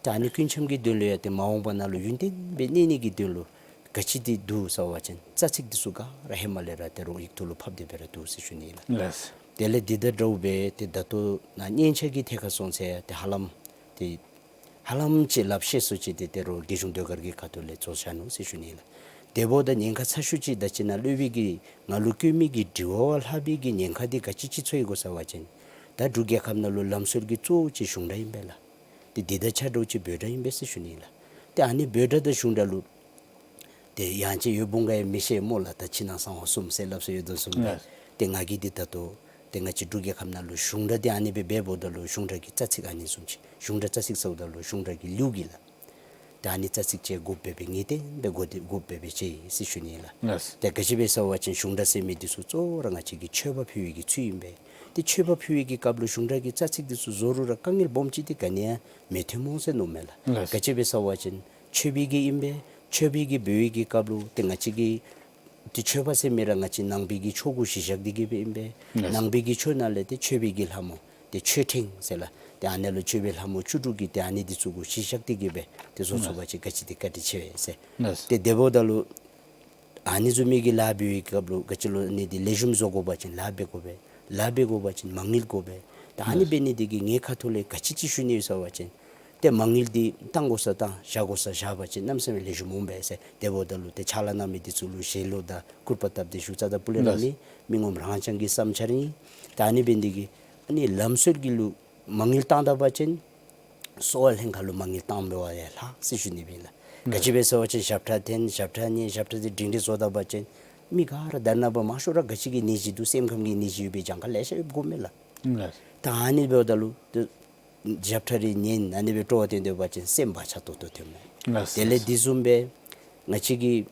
ཏེ་ཨ་ནི་སྐུ་འཆམ་གྱི་དོན་ལུ་ཡང་ཏེ་མ་འོངས་པ་ནང་ལུ་ཡུན་བརྟན་སྦེ་གནས་ནི་གི་དོན་ལུ་ག་ཅི་འདི་འདུག་ཟེར་བ་ཅིན་རྩ་ཚིག་འདི་ཚུ་ག་ར་ཧེ་མ་ལས་ར་ཏེ་རོགས་ཡིག་ཐོག་ལུ་ཕབ་སྟེ་སྦེ་ར་འདུག་ཟེར་ཞུ་ནི་ལགས། ལགས། དེ་ལས་འདི་དང་འདྲཝ་སྦེ་ཏེ་ད་ལྟོ་ནཱ་སྙན་ཆ་གི་ཐད་ཁར་སོང་ཚེ་ཏེ་ཧ་ལམ་ཏེ་ཧ་ལམ་ཅིག་ལགཔ་ཤེས་སུ་ཅིག་ཏེ་ཏེ་རོགས་རྒྱལ་གཞུང་ཟློས་གར་གྱི་ཁ་ཐུག་ལས་བཟོ་བཞག་ནུག་ཟེར་ཞུ་ནི་ལགས། དེ་འབདཝ་ད་ཉེན་ཁ་ཚ་ཤོས་ཅིག་ད་ཅི་ནཱ་སློབ་དཔོན་གྱིས་ང་ལུ་བཀོད་མི་གི་དྲི་བ་བ་ལྷག་པའི་གི་ཉེན་ཁ་འདི་ག་ཅི་ཅིག་ཚོར་ཡི་གོ་ཟེར་བ་ཅིན་ད་འབྲུག་རྒྱལ་ཁབ་ནང་ལུ་ལམ་སྲོལ་གྱི་གཙོ་བོ་ཅིག་གཞུང་སྒྲ་ཨིན་པས་ལགས། ཏེ་འདི་དང་ཆ་འདྲཝ་ཅིག་འབོད་སྒྲ་ཨིན་པས་ཟེར་ཞུ་ནི་ལགས། ཏེ་ཨ་ནི་འབོད་སྒྲ་དང་གཞུང་སྒྲ་ལུ་ཏེ་ཡང་ཅིན་ཡོད་འབུང་ག་ཡང་མི་ཤེས་སྨོ་ལགས། ད་ཕྱི་ནང་གསང་བ་གསུམ་ཟེར་སླབ་སྲོལ་ཡོད་དོ་བཟུམ་སྦེ། ལགས། ཏེ་ང་གིས་འདི་ད་ལྟོ་ཏེ་ང་བཅས་འབྲུག་རྒྱལ་ཁབ་ནང་ལུ་གཞུང་སྒྲ་འདི་ཨ་ནི་སྦེ་འབདཝ་ད་ལུ་གཞུང་སྒྲ་གི་རྩ་ཚིག་ཨ་ནི་བཟུམ་ཅིག་གཞུང་སྒྲ་རྩ་ཚིག་ཟེརཝ་ད་ལུ་གཞུང་སྒྲ་གི་ལེའུ་གི་ལགས། ཏེ་ཨ་ནི་རྩ་ཚིག་ཅིག་དགོཔ་སྦེ་ངེས་གཏན་སྦེ་དགོ་སྟེ་དགོཔ་སྦེ་ཅིག་ཨིན་ཟེར་ཞུ་ནི་ལགས། ལགས། ཏེ་ག་ཅི་སྦེ་ཟེར་བ་ཅིན་གཞུང་སྒྲ་ཟེར་མི་འདི་ཚུ་གཙོ་བོ་ར་ང་བཅས་ཀྱི་མཆོད་པ་ཕུལ་བའི་གི་ཚུལ་ཨིན་པས། ཏེ་མཆོད་པ་ཕུལ་བའི་གི་སྐབས་ལུ་གཞུང་སྒྲ་གི་རྩ་ཚིག་འདི་ཚུ་བཟོ་རུང་ར་དཀའ་ངལ་སྦོམ་ཅིག་འདི་ག་ནི་ཡང་མི་ཐོན་སྨོ་ཟེར་མནོཝ་མས་ལགས། ལགས། ག་ཅི་སྦེ་ཟེར་བ་ཅིན་མཆོད་པའི་གི་ཨིན་པས། མཆོད་པའི་གི་འབོལ་བའི་གི་སྐབས་ལུ་ཏེ་ང་བཅས་ཀྱི་ཏེ་མཆོད་པ་ཟེར་མི་ར་ང་བཅས་ནང་པའི་གི་ཆོས་གུ་གཞི་བཞག་སྟེ་གིས་སྦེ་ཨིན་པས། ལགས། ནང་པའི་གི་ཆོས་ནང་ལས་ཏེ་མཆོད་པའི་གི་ལྷ་མོ་ཏེ་མཆོད་ཕྲེང་ཟེར་ལགས། ཏེ་ཨ་ནི་ལུ་མཆོད་པའི་ལྷ་མོ་བཅུ་དྲུག་གི་ཏེ་ཨ་ནི་འདི་ཚུ་གུ་གཞི་བཞག་སྟེ་གིས་སྦེ་ཏེ་བཟོ་ཚུགས་པ་ཅིན་ག་ཅི་འདི་བཀའ་དྲིན་ཆེ་བས་ཟེར། ལགས། ཏེ་དེ་འབདཝ་ད་ལུ་ཨ་ནི་བཟུམ་མའི་གི་ལཱ་འབད་བའི་སྐབས་ལུ་ག་ཅི་ལོ་ཨ་ནི་འདི་ལེགས་ཤོམ་བཟོ་དགོ་པ་ཅིན་ལཱ་འབད་དགོ་པས། ལཱ་འབད་དགོ་པ་ཅིན་མ་དངུལ་དགོ་པས། ད་ཨ་ནི་འབད་ནི་འདི་གིས་ངེའི་ཁ་ཐུག་ལས་ག་ཅི་ཅིག་ཞུ་ནི་ཡོད་ཟེར་བ་ཅིན་ཏེ་མ་དངུལ་འདི་བཏང་དགོ་ས་བཏང་བཞག་དགོ་ས་བཞག་པ་ཅིན་གནམ་མེད་ས་མེད་ལེགས་ཤོམ་འོང་པས་ཟེར། དེ་འབདཝ་ད་ལུ་ཏེ་ཕྱག་ལཱ་གནང་མི་འདི་ཚུ་ལུ་ཞལ་ལོ་དང་སྐུར་པ་བཏབ་སྟེ་ཞུ་རྩ་དང་སྤུ་ལས་ར་མེད། མི་ངོམ་རང་རྐྱང་གི་བསམ་འཆར་ཨིན། ད་ཨ་ནི་འབད་ནི་འདི་གིས་ཨ་ནི་ལམ་སྲོལ་གྱི་ལུ་མ་དངུལ་བཏང་ད་པ་ཅིན་གསོ་བ་ལྷན་ཁག་ལུ་མ་དངུལ་བཏང་མི་བ་ཡང་ལྷག་ཟེར་ཞུ་ནི་སྦེ་ཨིན་ལགས། ག་ཅི་སྦེ་ཟེར་བ་ཅིན་ཞབས་ཁྲ་འཐེན་ཞབས་ཁྲ་ཉན་ཞབས་ཁྲ་འདི་སྒྲིང་སྒྲིང་བཟོ་ད་པ་ཅིན་མི་ག་ར་ད་རེས་ནངས་པ་མང་ཤོས་ར་ག་ཅི་གི་ནད་གཞི་འདུག། སེམས་ཁམས་ཀྱི་ནད་གཞི་ཡོད་པའི་གྱངས་ཁ་ལེ་ཤ་ཡོདཔ་གོཝ་མས་ལགས། ད་ཨ་ནི་འབདཝ་ད་ལུ་ཏེ་ཞབས་ཁྲ་རེ་ཉན་ཨ་ནི་སྦེ་སྤྲོ་བ་བཏོན་སྡོད་པ་ཅིན་སེམས་བག་ཆགས་ཏོག་ཏོ་ཐོནམ་མས། ལགས། དེ་ལས་དེ་བཟུམ་སྦེ་ང་བཅས་ཀྱི་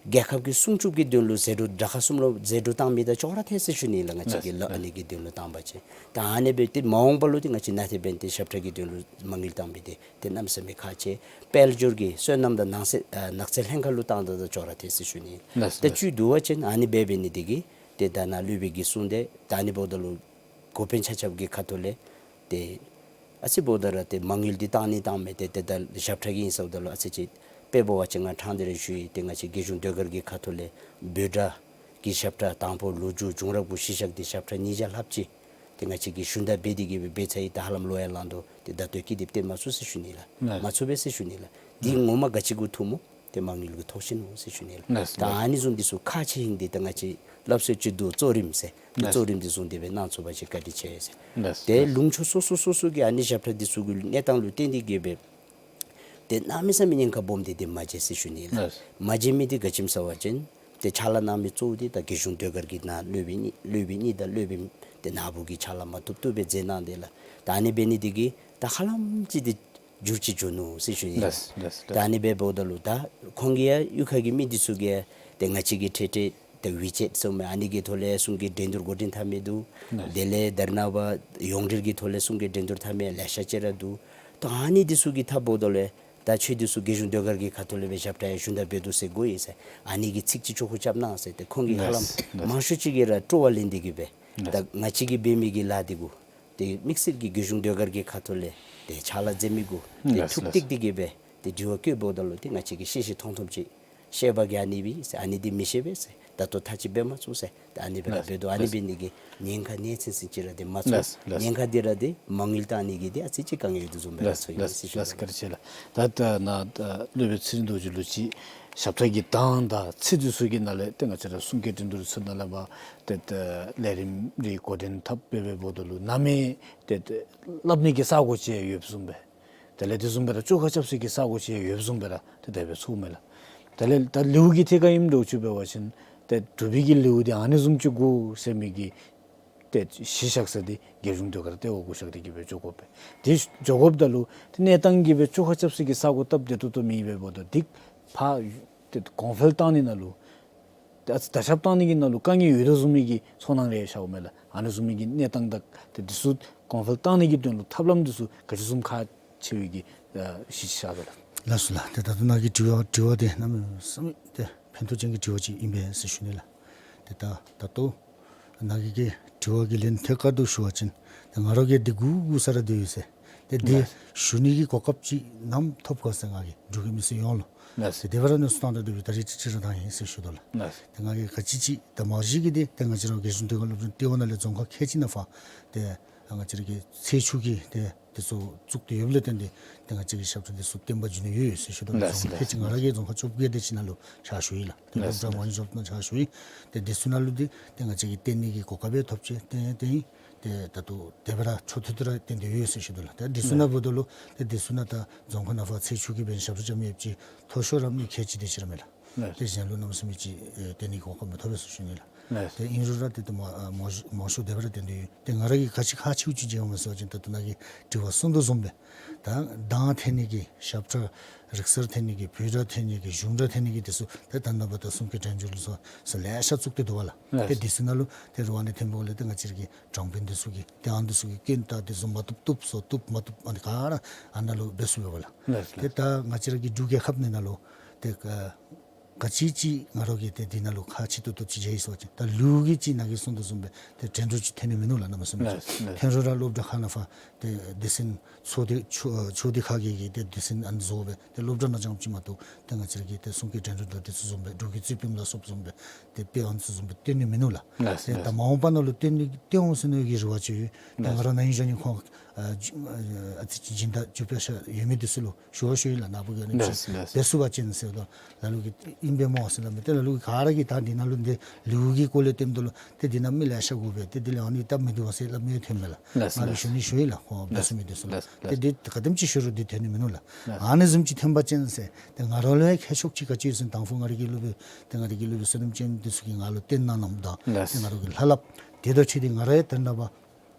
རྒྱལ་ཁབ་ཀྱི་སྲུང་སྐྱོབ་ཀྱི་དོན་ལུ་ཟད་འགྲོ་དྲག་ཁག་གསུམ་ལུ་ཟད་འགྲོ་བཏང་མི་དང་ཅོག་ར་འཐད་ཟེར་ཞུ་ནི་ལགས། ང་བཅས་ཀྱི་ལགས་ལགས། ཨ་ནི་གི་དོན་ལུ་བཏང་པ་ཅིན་ད་ཨ་ནི་སྦེ་ཏེ་མ་འོངས་པ་ལུ་ཏེ་ང་བཅས་ནཱ་དེ་འབདན་ཏེ་ཞབས་ཁྲ་གི་དོན་ལུ་མ་དངུལ་བཏང་མི་དེ་ཏེ་གནམ་མེད་ས་མེད་ཁག་ཆེ། དཔལ་འབྱོར་གྱི་སོ་ནམ་དང་ནགས་ཚལ་ཨ་ནགས་ཚལ་ལྷན་ཁག་ལུ་བཏང་ད་ད་ཅོག་ར་འཐད་ཟེར་ཞུ་ནི། ལགས་ལགས། ཏེ་བཅུད་བསྡུ་བ་ཅིན་ཨ་ནི་སྦེ་འབད་ནི་དེ་གིས་ཏེ་ད་ནཱ་སློབ་དཔོན་གྱིས་གསུངས་ཏེ་ད་ཨ་ནི་འབདཝ་ད་ལུ་འགོ་དཔོན་ཆ་ཁྱབ་ཀྱི་ཁ་ཐུག་ལས་ཏེ་ཨ་ཙི་འབདཝ་ད་ར་ཏེ་མ་དངུལ་འདི་བཏང་ནི་བཏང་མི་དེ་ཏེ་ད་ཞབས་ཁྲ་གི་ཨིན་ཟེརཝ་ད་ལུ་ཨ་ཙི་ཅིག་དཔེ་འབད་བ་ཅིན་ང་ཕྲང་སྟེ་ར་ཞུ་ཡི། ཏེ་ང་བཅས་རྒྱལ་གཞུང་ཟློས་གར་གྱི་ཁ་ཐུག་ལས་འབོད་སྒྲ་གི་ཞབས་ཁྲ་དང་པོ་ལོ་རྒྱུས་བྱུང་རབས་གུ་གཞི་བཞག་སྟེ་ཞབས་ཁྲ་ཉིས་བརྒྱ་ལྷགཔ་ཅིག་ཏེ་ང་བཅས་ཀྱིས་ཞུན་དག་འབད་དེ་གིས་སྦེ་འབད་ཚར་ཡི། ད་ཧ་ལམ་ལོ་ཡང་ལང་དོ། ཏེ་ད་ལྟོ་ཀི་དེབ་སྟོན་མ་ཚུགས་ཟེར་ཞུ་ནི་ལགས། ལགས། མ་ཚུགས་པས་ཟེར་ཞུ་ནི་ལགས། འདི་ངོ་མ་ག་ཅི་གུ་ཐུག་སྨོ། ཏེ་མ་དངུལ་གྱི་ཐོག་ཆེན་ནུག་ཟེར་ཞུ་ནི་ལགས། ལགས་ལགས། ད་ཨ་ནི་བཟུམ་འདི་ཚུ་ཁག་ཆེ་ཨིན། ཏེ་ད་ང་བཅས་སླབ་སྲོལ་ཅིག་འདུག། གཙོ་རིམ་ཟེར། ཏེ་ལགས། གཙོ་རིམ་འདི་བཟུང་སྟེ་སྦེ་གནང་ཚུགས་པ་ཅིན་བཀའ་དྲིན་ཆེ་ཟེར། ལགས་ཏེ་ལགས། ལུང་ཕྱོགས་སོ་སོ་སོ་སོ་གི་ཨ་ནི་ཞབས་ཁྲ་འདི་ཚུ་གི་གནས་སྟངས་ལུ་བརྟེན་ཏེ་གིས་སྦེ་ཏེ་གནམ་མེད་ས་མེད་ཉེན་ཁ་སྦོམ་སྟེ་ཏེ་མ་མཇལ་ཟེར་ཞུ་ནི་ལགས། ལགས། མ་མཇལ་མི་འདི་ག་ཅི་སྨོ་ཟེར་བ་ཅིན་ཏེ་ཕྱག་ལཱ་གནང་མི་གཙོ་བོ་འདི་ད་རྒྱལ་གཞུང་ཟློས་གར་གྱི་ནང་སློབ་དཔོན་གཉིས་སློབ་དཔོན་གཉིས་དང་སློབ་དཔོན་ཏེ་ནཱ་བུ་གིས་ཕྱག་ལཱ་མ་བཏུབ་བཏུབ་སྦེ་མཛད་གནང་སྟེ་ལགས། ད་ཨ་ནི་འབད་ནི་འདི་གིས་ད་ཧ་ལམ་ཅིག་ཏེ་འགྱུར་ཅིག་འགྱུར་ནུག་ཟེར་ཞུ་ནི་ལགས། ལགས་ལགས། ད་ཨ་ནི་སྦེ་འབདཝ་ད་ལུ་ད་ཁོང་གི་ཡང་གཡུས་ཁ་གི་མི་འདི་ཚུ་གིས་ཏེ་ང་བཅས་ཀྱི་འཕྲལ་འཕྲལ་ཏེ་ཝི་ཅེཊ་ཟེར་མི་ཨ་ནི་གི་ཐོག་ལས་གསུང་སྐད་འགྲན་བསྡུར་འགོ་འདྲེན་འཐབ་མི་འདུག། ལགས། དེ་ལས་དར་ནག་པ་ཡོངས་འབྲེལ་གྱི་ཐོག་ལས་གསུང་སྐད་འགྲན་བསྡུར་འཐབ་མི་ལེ་ཤ་ཅིག་ར་འདུག། ད་ཨ་ནི་འདི་ཚུ་གི་འཐབ་འབདཝ་ད་ལུ་ད་ཁྱོད་འདི་ཚུ་རྒྱལ་གཞུང་ཟློས་གར་གྱི་ཁ་ཐུག་ལས་སྦེ་ཞབས་ཁྲ་ཡང་ཞུན་དག་འབད་དོ་ཟེར་གོ་ཡི་ཟེར། ཨ་ནི་གི་ཚིག་ཅིག་ཆོ་ག་རྐྱབ་གནང་ཟེར། ཏེ་ཁོང་གིས་ཧ་ལམ་ལགས་ལགས། མང་ཤོས་ཅིག་གིས་ར་སྤྲོ་བ་ལེན་ཏེ་གིས་སྦེ་ད་ལགས། ང་བཅས་ཀྱིས་འབད་མི་གི་ལཱ་འདི་གུ་ཏེ་དམིགས་བསལ་གྱི་རྒྱལ་གཞུང་ཟློས་གར་གྱི་ཁ་ཐུག་ལས་ཏེ་ཕྱག་ལཱ་མཛད་མི་གུ་ཏེ་ལགས་ཐུགས་ལགས། གཏད་དེ་གིས་སྦེ་ཏེ་དྲི་བ་བཀོད་འབདཝ་ད་ལུ་ཏེ་ང་བཅས་ཀྱིས་ཤེས་ཤེས་མཐོང་མཐོངམ་ཅིག་བཤད་པ་གིས་ཨ་ནི་སྦེ་ཟེར། ཨ་ནི་འདི་མི་ཤེས་པས་ཟེར། ད་ལྟོ་ཐག་ཅིག་འབད་མ་ཚུགས་ཟེར། ད་ཨ་ནི་སྦེ་ར་ལགས་འབད་དོ། ཨ་ནི་ལགས། འབད་ནི་གིས་ཉེན་ཁ་ནེ་ཚན་ཚན་ཅིག་ར་འདི་མ་ཚུགས། ལགས་ལགས། ཉེན་ཁ་འདི་ར་འདི་མ་དངུལ་བཏང་ནི་གི་འདི་ཨ་ཙི་ཅིག་དཀའ་ངལ་ཡོད་དོ་བཟུམ་སྦེ་ར་ལགས་ཚོར་ཡི་ལགས་ཟེར་ཞུ་ལགས། ནི་བཀའ་དྲིན་ཆེ་ལགས། ད་ད་ནཱ་ད་སློབ་དཔོན་ཚེ་རིང་རྡོ་རྗེ་ལུ་ཅིག་ཞབས་ཁྲ་གི་གདངས་དང་ཚིག་འདི་ཚུ་གི་ནང་ལས་ཏེ་ང་བཅས་ར་གསུང་སྐད་འགྲན་བསྡུར་ཚུ་ནང་ལས་འབད་ཏེ་ད་ལས་རིམ་རེ་འགོ་འདྲེན་འཐབ་སྦེ་འབདཝ་ད་ལུ་ནམ་ཡང་ཏེ་ཏེ་སླབ་ནི་གི་ས་གོ་ཅིག་ཡོདཔ་བཟུམ་སྦེ། དེ་ལས་དེ་བཟུམ་སྦེ་ར་བཅོ་ཁ་རྐྱབ་ས་གི་ས་གོ་ཅིག་ཡོདཔ་བཟུམ་སྦེ་ར་ཏེ་དེ་སྦེ་ཚོརཝ་མས་ལགས། དེ་ལས་ད་ལེའུ་གི་ཐད་ཁར་ཨིནམ་འདྲཝ་ཅིག་འབད་བ་ཅིན་ཏེ་འབྲུག་པའི་གི་ལེའུ་འདི་ཨ་ནི་བཟུམ་ཅིག་དགོ་ཟེར་མི་གི་ཏེ་གཞི་བཞག་ས་འདི་རྒྱལ་གཞུང་ཟློས་གར་ལྟེ་བ་གུ་བཞག་སྟེ་གིས་སྦེ་འགྱོ་དགོ་པས། དེ་འགྱོ་དགོཔ་ད་ལུ་ཏེ་གནས་སྟངས་ཀྱིས་སྦེ་བཅོ་ཁ་རྐྱབ་ས་གི་ས་གོ་སྟབས་བདེ་ཏོག་ཏོ་མེད་པས་འབདཝ་ད་འདི་ཕར་ཏེ་གོང་འཕེལ་བཏང་ནི་ནང་ལུ་ད་ད་ཞབས་བཏང་ནི་གི་ནང་ལུ་དཀའ་ངལ་ཡོད་དོ་བཟུམ་མའི་གི་ཚོར་སྣང་རེ་ཤརཝ་མས་ལགས། ཨ་ནི་བཟུམ་མའི་གི་གནས་སྟངས་དང་ཏེ་འདི་ཚུ་གོང་འཕེལ་བཏང་ནི་གི་དོན་ལུ་ཐབས་ལམ་འདི་ཚུ་ག་ཅི་བཟུམ་ཁག་ཆེ་བའི་གི་ཨ་གཞི་ཤར་དོ་ལགས། ལགས་སོ་ལགས། ཏེ་ད་ལྟོ་ནཱ་གི་དྲི་བ་དྲི་བ་འདི་གནམ་མེད་ས་མེད་ཏེ་ཕན་ཐོགས་ཅན་གྱི་དྲི་བ་ཅིག་ཨིན་པས་ཟེར་ཞུ་ནི་ལགས། ཏེ་ད་ད་ལྟོ་ནཱ་གི་གི་དྲི་བ་གི་ལན་ཐད་ཀར་དུ་ཞུ་བ་ཅིན་ཏེ་ང་ར་གིས་འདི་དགོ་དགོ་ས་ར་འདི་ཡོད་ཟེར། ཏེ་འདི་ལགས། ཞུ་ནི་གི་གོ་སྐབས་ཅིག་ནམ་ཐོབ་ག་ཟེར་ང་གིས་འབྲུག་གི་མི་སེར་ཡོངས་ལུ་ལགས། ཏེ་དེ་སྦེ་ར་གནས་ཚུལ་བཏང་ད་འདི་སྦེ་ད་རིས་ཅིག་ཅིག་ར་བཏང་ཡི་ཟེར་ཞུ་དོ་ལགས། ལགས། ཏེ་ང་གིས་ག་ཅི་ཅིག་ད་མ་གཞི་གི་འདི་ཏེ་ང་བཅས་ར་རྒྱལ་གཞུང་ཟློས་གར་སློབ་སྦྱོང་ལྟེ་བ་ནང་ལས་རྫོང་ཁག་ཁལ་གཅིག་ནང་ཕར་ཏེ་ང་བཅས་ར་གི་ཚེས་བཅུ་གི་ཏེ་དེ་ཚུ་བཙུགས་ཏེ་ཡོདཔ་ལས་བརྟེན་ཏེ་ཏེ་ང་བཅས་ཀྱི་ཞབས་ཁྲ་དེ་ཚུ་བསྟན་པ་འགྱུར་ནི་ཡོད་ཡོད་ཟེར་ཞུ་དོ་ལགས། ལགས་རྫོང་ཁག་ཁལ་གཅིག་ལགས། ང་ར་གིས་རྫོང་ཁག་བཅོ་བརྒྱད་དེ་ཅིག་ནང་ལུ་ཕྱག་ཞུ་ཡི་ལགས། ཏེ་ལགས་སློབ་གྲྭ་ལགས། མང་ཤོས་ནང་ཕྱག་ཞུ་ཡི། ཏེ་དེ་ཚུ་ནང་ལུ་འདི་ཏེ་ང་བཅས་ཀྱིས་བསྟན་ནི་གི་གོ་སྐབས་སྦེ་ཐོབ་ཅི། ཏེ་ཏེ་ཏེ་ད་ལྟོ་དེ་སྦེ་ར་འཕྲོ་མཐུད་དེ་ར་བསྟན་ཏེ་ཡོད་ཟེར་ཞུ་དོ་ལགས། ཏེ་དེ་ཚུ་ནང་ལགས། འབདཝ་ད་ལུ་ཏེ་དེ་ཚུ་ནང་ད་རྫོང་ཁག་ནང་ཕར་ཚེས་བཅུ་གི་འབདན་ཞབས་བྲོ་རྐྱབ་མི་ཡོདཔ་ཅིག་མཐོ་ཤོས་ར་མི་ཁལ་གཅིག་དེ་ཅིག་ར་མས་ལགས། ལགས། ཏེ་གཞན་ལུ་གནམ་མེད་ས་མེད་ཅིག་ཨེ་བསྟན་ནི་གི་གོ་སྐབས་མི་ཐོབ་པས་ཟེར་ཞུ་ནི་ལགས། ལགས། ཏེ་ཨིན་རུང་ར་ཏེ་ཏེ་མ་ཨ་མང་ཤོས་མང་ཤོས་དེ་སྦེ་ར་བསྟན་ཏེ་ཡོད། ཏེ་ང་ར་གིས་ག་ཅི་ཁག་ཆེཝ་ཅིག་མཇལཝ་མས་ཟེར་བ་ཅིན་ད་ལྟོ་ནཱ་གིས་དྲི་བ་གསུངས་དོ་བཟུམ་སྦེ་ད་གདངས་འཐེན་ནི་གི་ཞབས་ཁྲ་རིག་གསར་འཐེན་ནི་གི་བོད་སྒྲ་འཐེན་ནི་གི་གཞུང་སྒྲ་འཐེན་ནི་གི་དེ་ཚུ་ཏེ་ད་ནངས་པ་ད་གསུང་སྐད་འགྲན་བསྡུར་ལུ་སོགས་ལེ་ཤ་བཙུགས་ཏེ་འདུག་པ་ལགས། ལགས། ཏེ་དེ་ཚུ་ནང་ལུ་ཏེ་རུ་ཨ་ནི་ཐེམ་པོ་ལས་ཏེ་ང་བཅས་ར་གི་དྲང་དཔོན་དེ་ཚུ་གིས་ཏེ་ཨ་ནི་དེ་ཚུ་གི་སྐྱོན་ད་དེ་ཚུ་མ་བཏུབ་བཏུབ་སོ་བཏུབ་མ་བཏུབ་ཨ་ནི་ག་ར་ཨ་ནཱ་ལུ་འབད་ཚུགས་པས་ལགས། ལགས་ལགས། ཏེ་ད་ང་བཅས་ར་གི་འབྲུག་རྒྱལ་ཁབ་ནང་ལུ་ཏེ་ག་ག་ཅི་ཅིག་ང་ར་གིས་ཏེ་འདི་ནང་ལུ་ཁག་ཆེ་ཏོག་ཏོ་ཅིག་མཇལ་ཡི་ཟེར་བ་ཅིན་ད་ལེའུ་གི་ཅིག་ནཱ་གིས་གསུངས་དོ་བཟུམ་སྦེ་ཏེ་འགྲན་བསྡུར་ཅིག་འཐོན་ནི་མིན་ནུག་ལགས། གནམ་མེད་ས་མེད་ཅིག་ལགས་ལགས། འཐོན་རུང་ར་སློབ་གྲྭ་ཁག་ནང་ཕར་ཏེ་སྡེ་ཚན་ཚོགས་སྡེ་ཚོགས་ཚོགས་སྡེ་ཁག་གི་གི་ཏེ་སྡེ་ཚན་ཨ་ནི་བཟོ་སྦེ་ཏེ་སློབ་གྲྭ་ནང་རྐྱངམ་ཅིག་མ་གཏོགས་ཏེ་ང་བཅས་ར་གི་ཏེ་གསུང་སྐད་འགྲན་བསྡུར་དེ་ཚུ་བཟུམ་སྦེ་འབྲུག་གི་རྩོད་དཔོན་ལ་སོགསཔ་བཟུམ་སྦེ་ཏེ་དཔེ་ཨ་ནི་ཚུ་བཟུམ་སྦེ་བསྟན་ནི་མིན་ནུག་ལགས། ལགས་ཏེ་ལགས། ད་མ་འོངས་པ་ནང་ལུ་བསྟན་ནི་བསྟན་འོང་ཟེར་ནི་གི་རེ་བ་ཅིག་ཡོད། ད་ལགས། ང་ར་ན་ཧིང་གཞེས་ནིང་ཁོང་ཨ་ཨ་ཙི་ཅིག་སྦྱིན་བདག་རྒྱུ་སྤེལ་ཤ་ཡོད་མི་དེ་ཚུ་ལུ་ཞུ་བ་ཞུ་ཡི་ལགས། ནཱ་བུ་གི་ཨ་ནི་ལགས་ལགས། འབད་ཚུགས་པ་ཅིན་ཟེར་ད་ལ་ལུ་གིས་ཨིན་པས་སྨོ་ཟེར་སླབ་མས། ཏེ་ལ་ལུ་གིས་ག་ར་གིས་ད་འདི་ནང་ལུ་འདི་ལེའུ་གི་སྐོར་ལས་སྟོནམ་ད་ལུ་ཏེ་འདི་ནང་མི་ལེ་ཤ་དགོ་པས། ཏེ་འདི་ལས་ཨ་ནི་སྟབས་མི་བདེ་བ་ཟེར་སླབ་མི་ཐོནམ་མས་ལགས། ལགས་ང་གིས་ལགས། ཞུ་ནི་ཞུ་ཡི་ལགས། ཁོང་འབད་ཚུགས་མི་དེ་ཚུ་ལགས། ལགས་ཏེ་ལགས། འདི་ག་དེམ་ཅིག་ཞུ་རུང་འདི་ཐོན་ནི་མིན་ནུག་ལགས། ལགས། ཨ་ནི་བཟུམ་ཅིག་ཐོན་པ་ཅིན་ཟེར་ཏེ་ང་ར་ལུ་ཡང་ཁྱད་ཤོས་ཅིག་ག་ཅི་ཡོད་ཟེར་དང་ཕུ་ང་ར་གི་སློབ་དཔོན་ཏེ་ང་ར་གི་སློབ་དཔོན་བསོད་ནམས་ཅན་དེ་ཚུ་གིས་ང་ལུ་སྟོན་གནངམ་དང་ལགས། ཏེ་ང་ར་གི་ལྷ་སླབ་དེ་དང་ཕྱད་དེ་ང་ར་ཡང་ད་ནངས་པ་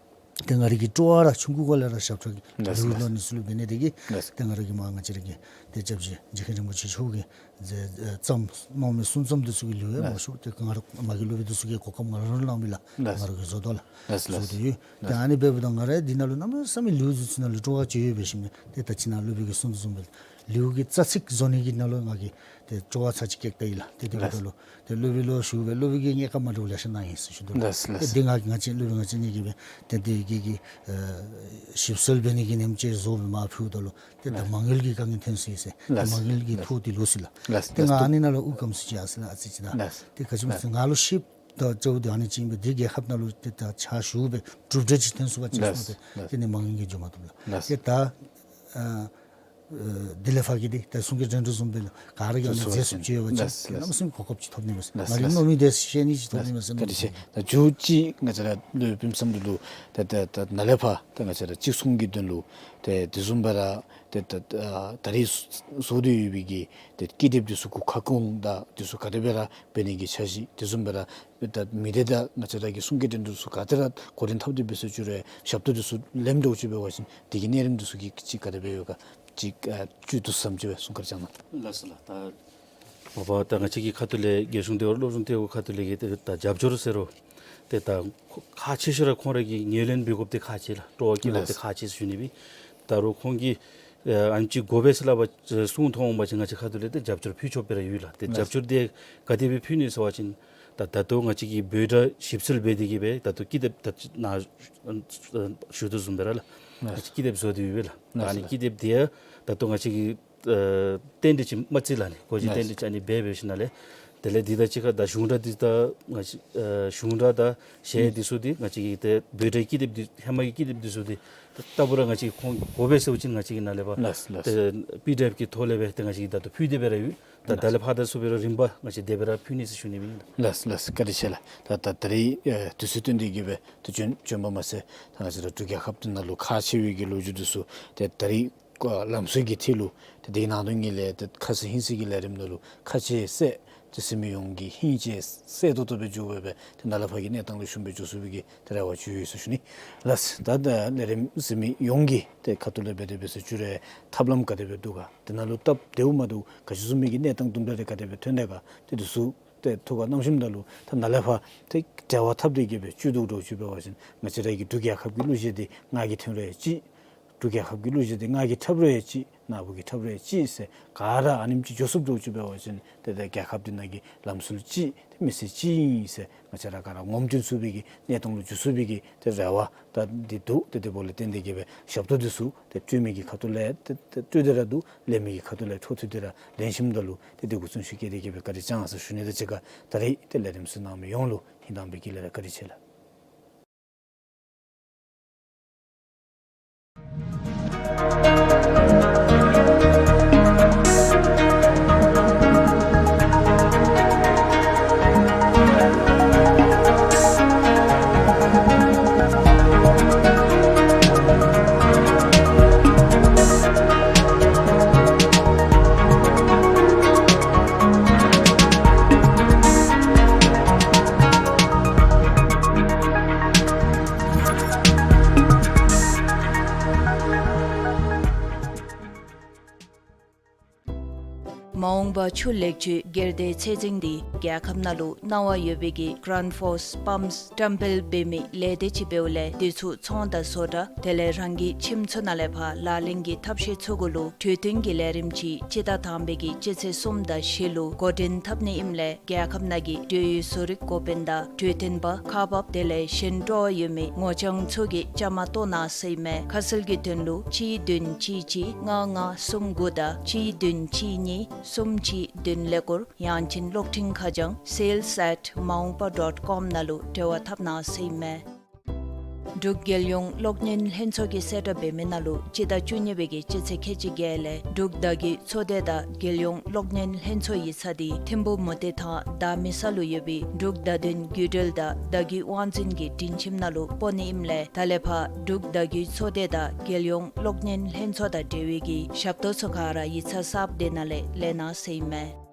ཏེ་ང་རའི་གི་སྤྲོ་བ་ར་ཆུང་ཀུ་གུ་ལས་ར་ཞབས་ཁྲ་གི་ལེའུ་ལོ་ནི་ཚུ་ལུ་འབད་ནི་དེ་གིས་ཏེ་ང་རའི་གི་མ་ང་བཅས་རའི་གི་ཏེ་སྐྱབས་རྗེ་རྗེ་མཁན་རིན་པོ་ཆེ་མཆོག་གི་ཏེ་ཨེ་རྩོམ་གནང་མི་གསུང་རྩོམ་འདི་ཚུ་གི་ལེའུ་ཡང་མང་ཤོས་ཏེ་ང་ར་མ་གི་སློབ་དཔོན་འདི་ཚུ་གིས་གོ་སྐབས་ང་ར་ལུ་གནང་མི་ལགས། ང་ར་གིས་བཟོ་དོ་ལགས། བཟོ་དོ་ཡོད། ཏེ་ཨ་ནི་འབདཝ་ད་ང་ར་འདི་ནང་ལུ་གནམ་མེད་ས་མེད་ལེའུ་འདི་ཚུ་ནང་ལུ་སྤྲོ་བ་ཅིག་ཡོད་པའི་ཞིནམ་ལས་ཏེ་ད་ཅི་ནཱ་སློབ་དཔོན་གྱིས་གསུང་དོ་བཟུམ་སྦེ་ལེའུ་གི་རྩ་ཚིག་བཟོ་ནི་གི་ནང་ལུ་ང་གིས་ཏེ་སྤྲོ་བ་ཚར་ཅིག་བསྐྱེད་ད་ཡི་ལགས། ཏེ་དེ་འབདཝ་ད་ལུ་ཏེ་སློབ་དཔོན་ལུ་ཞུ་སྦེ་སློབ་དཔོན་གྱིས་གནས་སྐབས་མ་འདྲཝ་ལེ་ཤ་གནང་ཡི་ཟེར་ཞུ་དོ། ཏེ་འདི་ང་གིས་ང་བཅས་སློབ་དཔོན་ང་བཅས་གཉིས་ཀྱིས་སྦེ་ཏེ་འདི་གི་གི་ཨེ་ཞིབ་འཚོལ་འབད་ནི་གི་ཉིནམ་ཅིག་བཟོ་སྦེ་མར་ཕུལཝ་ད་ལུ་ཏེ་ད་མ་དངུལ་གྱི་དཀའ་ངལ་ཐོན་སོ་ཡི་ཟེར། ཏེ་མ་དངུལ་གྱི་ཐོག་འདི་ལོག་སོ་ཡི་ལགས། ཏེ་ང་ཨ་ནི་ནང་ལུ་དབུ་སྐམ་སོ་ཅི་ཨ་ཟེར་ཨ་ཙི་ཅིག་ད་ཏེ་ག་ཅི་སྨོ་ཟེར་ང་ལུ་ཤེསཔ་ད་ཅིག་འདི་ཨ་ནི་ཅིག་ཨིན་པས། འདི་རྒྱལ་ཁབ་ནང་ལུ་ཏེ་ད་ཕྱག་ཞུ་སྦེ་གྲུབ་འབྲས་ཅིག་ཐོན་ཚུགས་པ་ཅིན་ཟེར་ཏེ་ཏེ་ནི་མ་དངུལ་གྱིས་འགྱོ་མ་བཏུབ་ལགས། ཏེ་ད་ཨ་ཨེ་དེ་ལས་ཕར་གྱི་འདི་ད་གསུང་སྐད་འགྲན་བསྡུར་བཟུམ་སྦེ་ལགས་ག་ར་གིས་ཨ་ནི་མཛད་ཚུགསཔ་ཅིག་ཡོད་པ་ཅིན་ཏེ་གནམ་མེད་ས་མེད་གོ་སྐབས་ཅིག་ཐོབ་ནི་མས་ཟེར། ང་རའི་མནོ་མི་དེ་ཤེས་ནི་ཅིག་ཐོབ་ནི་མས་ཟེར། བཀའ་དྲིན་ཆེ། ད་མཇུག་ཅིག་ང་བཅས་ར་སློབ་དཔོན་བསམ་གྲུབ་ལུ་ད་ད་ད་ནཱ་ལས་ཕར་ད་ང་བཅས་ར་གཅིག་མཚུངས་ཀྱི་དོན་ལུ་ཏེ་དེ་བཟུམ་སྦེ་ར་ཏེ་ད་ད་ད་རིས་བཟོ་སྟེ་ཡོད་པའི་གི་ཏེ་ཀི་དེབ་འདི་ཚུ་གུ་ཁ་སྐོང་དང་འདི་ཚུ་ག་དེ་སྦེ་ར་འབད་ནི་གི་འཆར་གཞི་དེ་བཟུམ་སྦེ་ར་ད་མི་སྡེ་དང་ང་བཅས་ར་གི་གསུང་སྐད་འགྲན་བསྡུར་ཚུ་ག་དེ་ར་འགོ་འདྲེན་འཐབ་སྟེ་འབད་ས་ཅིག་རུང་ཞབས་ཏོག་འདི་ཚུ་ལེནམ་འདྲཝ་ཅིག་འབད་བ་ཅིན་དེ་གི་གནས་རིམ་འདི་ཚུ་གི་ཅིག་ག་དེ་སྦེ་ཡོད་ག་ཅིག་ཨ་བཅུད་བསྡུ་ཙམ་ཅིག་སྦེ་གསུང་བཀའ་བཅར་གནང་། ལགས་སོ་ལགས། ད་མ་པ་ད་ང་བཅས་ཀྱི་ཁ་ཐུག་ལས་རྒྱལ་གཞུང་བདེ་བར་སློབ་སྦྱོང་ལྟེ་བའི་ཁ་ཐུག་ལས་ཀྱི་ཏེ་ད་རྒྱབ་སྐྱོར་ཟེར་རུང་ཏེ་ད་ཁག་ཆེ་ཤོས་ར་ཁོང་ར་གིས་ངོས་ལེན་འབད་དགོཔ་འདི་ཁག་ཆེ་ལགས། སྤྲོ་བ་བསྐྱེད་དགོཔ་འདི་ཁག་ཆེ་ཟེར་ཞུ་ནི་སྦེ། ད་རུང་ཁོང་གིས་ཨ་ཨ་ནི་ཅིག་དགོ་པས་ཟེར་སླབ་པ་གསུངས་ཐོན་འོང་པ་ཅིན་ང་བཅས་ཁ་ཐུག་ལས་ཏེ་རྒྱབ་སྐྱོར་ཕུལ་ཆོགཔ་སྦེ་ར་ཡོད་ལགས། ཏེ་རྒྱབ་སྐྱོར་འདི་ག་དེ་སྦེ་ཕུལ་ནི་ཟེར་བ་ཅིན་ད་ད་ལྟོ་ང་བཅས་ཀྱིས་འབོད་སྒྲ་ཞིབ་འཚོལ་འབད་དེ་གིས་སྦེ་ད་ལྟོ་ཀི་དེབ་ད་ཅི་ནཱ་ཞུ་དོ་བཟུམ་སྦེ་ར་ལགས། ང་བཅས་ཀི་དེབ་བཟོ་སྟེ་ཡོད་པས་ལགས། ཨ་ནི་ཀི་དེབ་འདི་ཡང་ད་ལྟོ་ང་བཅས་ཀྱིས་ཨ་རྟེན་འབྲེལ་ཅིག་མ་བརྩི་ལགས་ནི། གོ་རྒྱུ་རྟེན་འབྲེལ་ཅིག་ཨ་ནི་འབད་འབད་ཞིནམ་ལས་དེ་ལས་འདི་དང་གཅིག་ཁར་ད་གཞུང་སྒྲ་འདི་ད་ང་བཅས་ཨ་གཞུང་སྒྲ་དང་གཞས་འདི་ཚུ་འདི་ང་བཅས་ཀྱི་ཏེ་འབོད་སྒྲའི་ཀི་དེབ་འདི་ཧེ་མ་གི་ཀི་དེབ་འདི་ཚུ་འདི་ད་ལྟ་བུ་ར་ང་བཅས་ཁོང་དགོ་པས་ཟེར་བ་ཅིན་ང་བཅས་ཀྱིས་ནཱ་ལས་ཕར་ཏེ་པི་ཌི་ཨེཕ་གི་ཐོག་ལས་སྦེ་ཏེ་ང་བཅས་ཀྱིས་ད་ལྟོ་ཕུལ་ཏེ་སྦེ་ར་ཡོད། ད་ད་ལས་ཕར་ད་ཚུ་སྦེ་ར་རིམ་པ་ང་བཅས་དེ་སྦེ་ར་ཕུལ་ནི་ཟེར་ཞུ་ནི་ཨིན། ལགས་ལགས། བཀའ་དྲིན་ཆེ་ལགས། ད་ད་ད་རིས་ཨེ་དུས་ཚོད་བཏོན་ཏེ་གིས་སྦེ་ཏེ་བྱོན་བྱོནམ་མ་ཚད་ད་ང་བཅས་ར་འབྲུག་རྒྱལ་ཁབ་འདི་ནང་ལུ་ཁག་ཆེ་བའི་གི་ལོ་རྒྱུས་འདི་ཚུ་ཏེ་ད་རིས་ལམ་སྲོལ་གྱི་ཐད་ལུ་ཏེ་དེ་ནང་དོན་གྱི་ལས་ཏེ་ཁ་ཚིག་ཧིང་ཚིག་གི་ལས་རིམ་ནང་ལུ་ཁ་ཆེ་སེ་ཏེ་གཟིགས་མི་ཡོངས་ཀྱི་ཧིང་ཆེ་སེ་ཏོག་ཏོ་སྦེ་འགྱོ་སྦེ་སྦེ་ཏེ་ནཱ་ལས་ཕར་གྱི་གནས་སྟངས་ལུ་ཞུམ་སྦེ་འགྱོ་ཚུགས་པའི་གི་ཏེ་རེ་བ་ཅིག་ཡོད་ཟེར་ཞུ་ནི། ལགས། ད་ད་ལས་རིམ་གཟིགས་མི་ཡོངས་ཀྱི་ཏེ་ཁ་ཐུག་ལས་འབད་དེ་འབད་ས་ཅིག་རུང་ཐབས་ལམ་ག་དེ་སྦེ་འདུག་ག། དེ་ནང་ལུ་སྟབས་བདེཝ་མ་བདེཝ་ག་ཅི་བཟུམ་མའི་གི་གནས་སྟངས་དུམ་གྲ་རེ་ག་དེ་སྦེ་ཐོན་དེས་ག། ཏེ་འདི་ཚུ་ཏེ་ཐུགས་ཁར་བསྣམས་ཞིནམ་ད་ལུ་ད་ནཱ་ལས་ཕར་ཏེ་འབྲེལ་བ་འཐབ་སྟེ་གིས་སྦེ་བཅུད་བསྡུ་འདྲཝ་ཅིག་འབད་བ་ཅིན་ང་བཅས་ར་གི་འབྲུག་རྒྱལ་ཁབ་ཀྱི་གླུ་གཞས་འདི་ང་གིས་འཐེན་རུང་ཡང་ཅིག། འབྲུག་རྒྱལ་ཁབ་ཀྱི་གླུ་གཞས་འདི་ང་གིས་འཁྲབ་རུང་ཡང་ཅིག། ནཱ་བུ་གིས་འཁྲབ་རུང་ཡང་ཅིག་ཟེར་ག་ར་ཨ་ནེམ་ཅིག་འགྱོ་ཚུགསཔ་འདྲཝ་ཅིག་འབད་བ་ཅིན་ཏེ་ཏེ་རྒྱལ་ཁབ་འདི་ནང་གི་ལམ་སྲོལ་ཅིག་ཏེ་མི་ཚེ་ཅིག་ཨིན་ཟེར་ང་བཅས་ར་ག་ར་ངོམ་སྟོན་ཚུགས་པའི་གི་གནས་སྟངས་ལུ་འགྱོ་ཚུགས་པའི་གི་ཏེ་རེ་བ་ད་འདི་འདུག། ཏེ་དེ་འབདཝ་ལས་བརྟེན་ཏེ་གིས་སྦེ་ཞབས་ཏོག་འདི་ཚུ་ཏེ་སྤྲོད་མི་གི་ཁ་ཐུག་ལས་ཏེ་ཏེ་སྤྲོད་དེ་ར་འདུག། ལེན་མི་གི་ཁ་ཐུག་ལས་འཕྲོ་མཐུད་དེ་ར་ལེན་ཞིནམ་ད་ལུ་ཏེ་དེ་གུ་བརྩོན་ཤུགས་བསྐྱེད་དེ་གིས་སྦེ་བཀའ་དྲིན་བསྐྱང་ཟེར་ཞུ་ནི་དང་གཅིག་ཁར་ད་རིས་ཏེ་ལས་རིམ་གཟིགས་གནང་མི་ཡོངས་ལུ་ཧིང་དྭངས་པའི་དཀྱིལ་ལས་ར་བཀའ་དྲིན་ཆེ་ལགས། མ་འོངས་པ་ཆུ་ལེགས་བཅོས་སྒེར་སྡེ་ཚད་འཛིན་འདི་རྒྱལ་ཁབ་ནང་ལུ་གནང་བ་ཡོད་པའི་གི་གྲཱན་ཕོརསི་པམཔསི་བཀྲམ་སྤེལ་འབད་མི་ལས་སྡེ་ཅིག་འབདཝ་ལས་འདི་ཚུ་ཚོང་དང་བཟོ་གྲྭ་དེ་ལས་རང་གི་ཁྱིམ་ཚུ་ནང་ལས་ཕར་ལག་ལེན་གྱི་ཐབས་ཤེས་ཚུ་གུ་ལུ་གྲོས་བསྟུན་གྱི་ལས་རིམ་ཅིག་སྤྱི་ཟླ་དང་པའི་གི་སྤྱི་ཚེས་གསུམ་དང་བཞི་ལུ་འགོ་འདྲེན་འཐབ་ནི་ཨིནམ་ལས་རྒྱལ་ཁབ་ནང་གི་འབྲེལ་ཡོད་བཟོ་རིག་འགོ་དཔོན་དང་གྲོས་སྟོན་པ་ཁག་འབགཔ་དེ་ལས་གཞན་སྤྲོ་བ་ཡོད་མི་ངོ་རྐྱང་ཚུ་གིས་བཅའ་མར་གཏོགས་གནང་ཟེར་ཨིན་མས། ཁ་གསལ་གྱི་དོན་ལུ་གཅིག་བདུན་གཅིག་གཅིག་ལྔ་ལྔ་གསུམ་དགུ་དང་གཅིག་བདུན་གཅིག་གཉིས་གསུམ་གཅིག་བདུན་ཀླད་ཀོར་ཡང་ཅིན་གློག་འཕྲིན་ཁ་བྱང་sales at maungpa dot com ནང་ལུ་འབྲེལ་བ་འཐབ་གནང་ཟེར་ཨིན་མས། འབྲུག་རྒྱལ་ཡོངས་གློག་བརྙན་ལྷན་ཚོགས་ཀྱིས་གསལ་བསྒྲགས་འབད་མི་ནང་ལུ་སྤྱི་ཟླ་བཅུ་གཉིས་པའི་གི་སྤྱི་ཚེས་ཁལ་གཅིག་བརྒྱད་ལས་འབྲུག་བརྡ་བརྒྱུད་ཚོགས་སྡེ་དང་རྒྱལ་ཡོངས་གློག་བརྙན་ལྷན་ཚོགས་ཡིག་ཚང་འདི་ཐིམ་ཕུག་མུ་སྟེགས་ཐང་བདག་མེད་ས་ལུ་ཡོད་པའི་འབྲུག་བརྡ་དོན་བརྒྱུད་འབྲེལ་དང་བརྡ་བརྒྱུད་དབང་འཛིན་གྱི་སྒྲིང་ཁྱིམ་ནང་ལུ་སྤོ་ནི་ཨིནམ་ལས་ད་ལས་ཕར་འབྲུག་བརྡ་བརྒྱུད་ཚོགས་སྡེ་དང་རྒྱལ་ཡོངས་གློག་བརྙན་ལྷན་ཚོགས་དང་འབྲེལ་བའི་གི་ཞབས་ཏོག་ཚུ་ག་ར་ཡིག་ཚང་གསརཔ་འདི་ནང་ལས་ལེན་གནང་ཟེར་ཨིན་མས།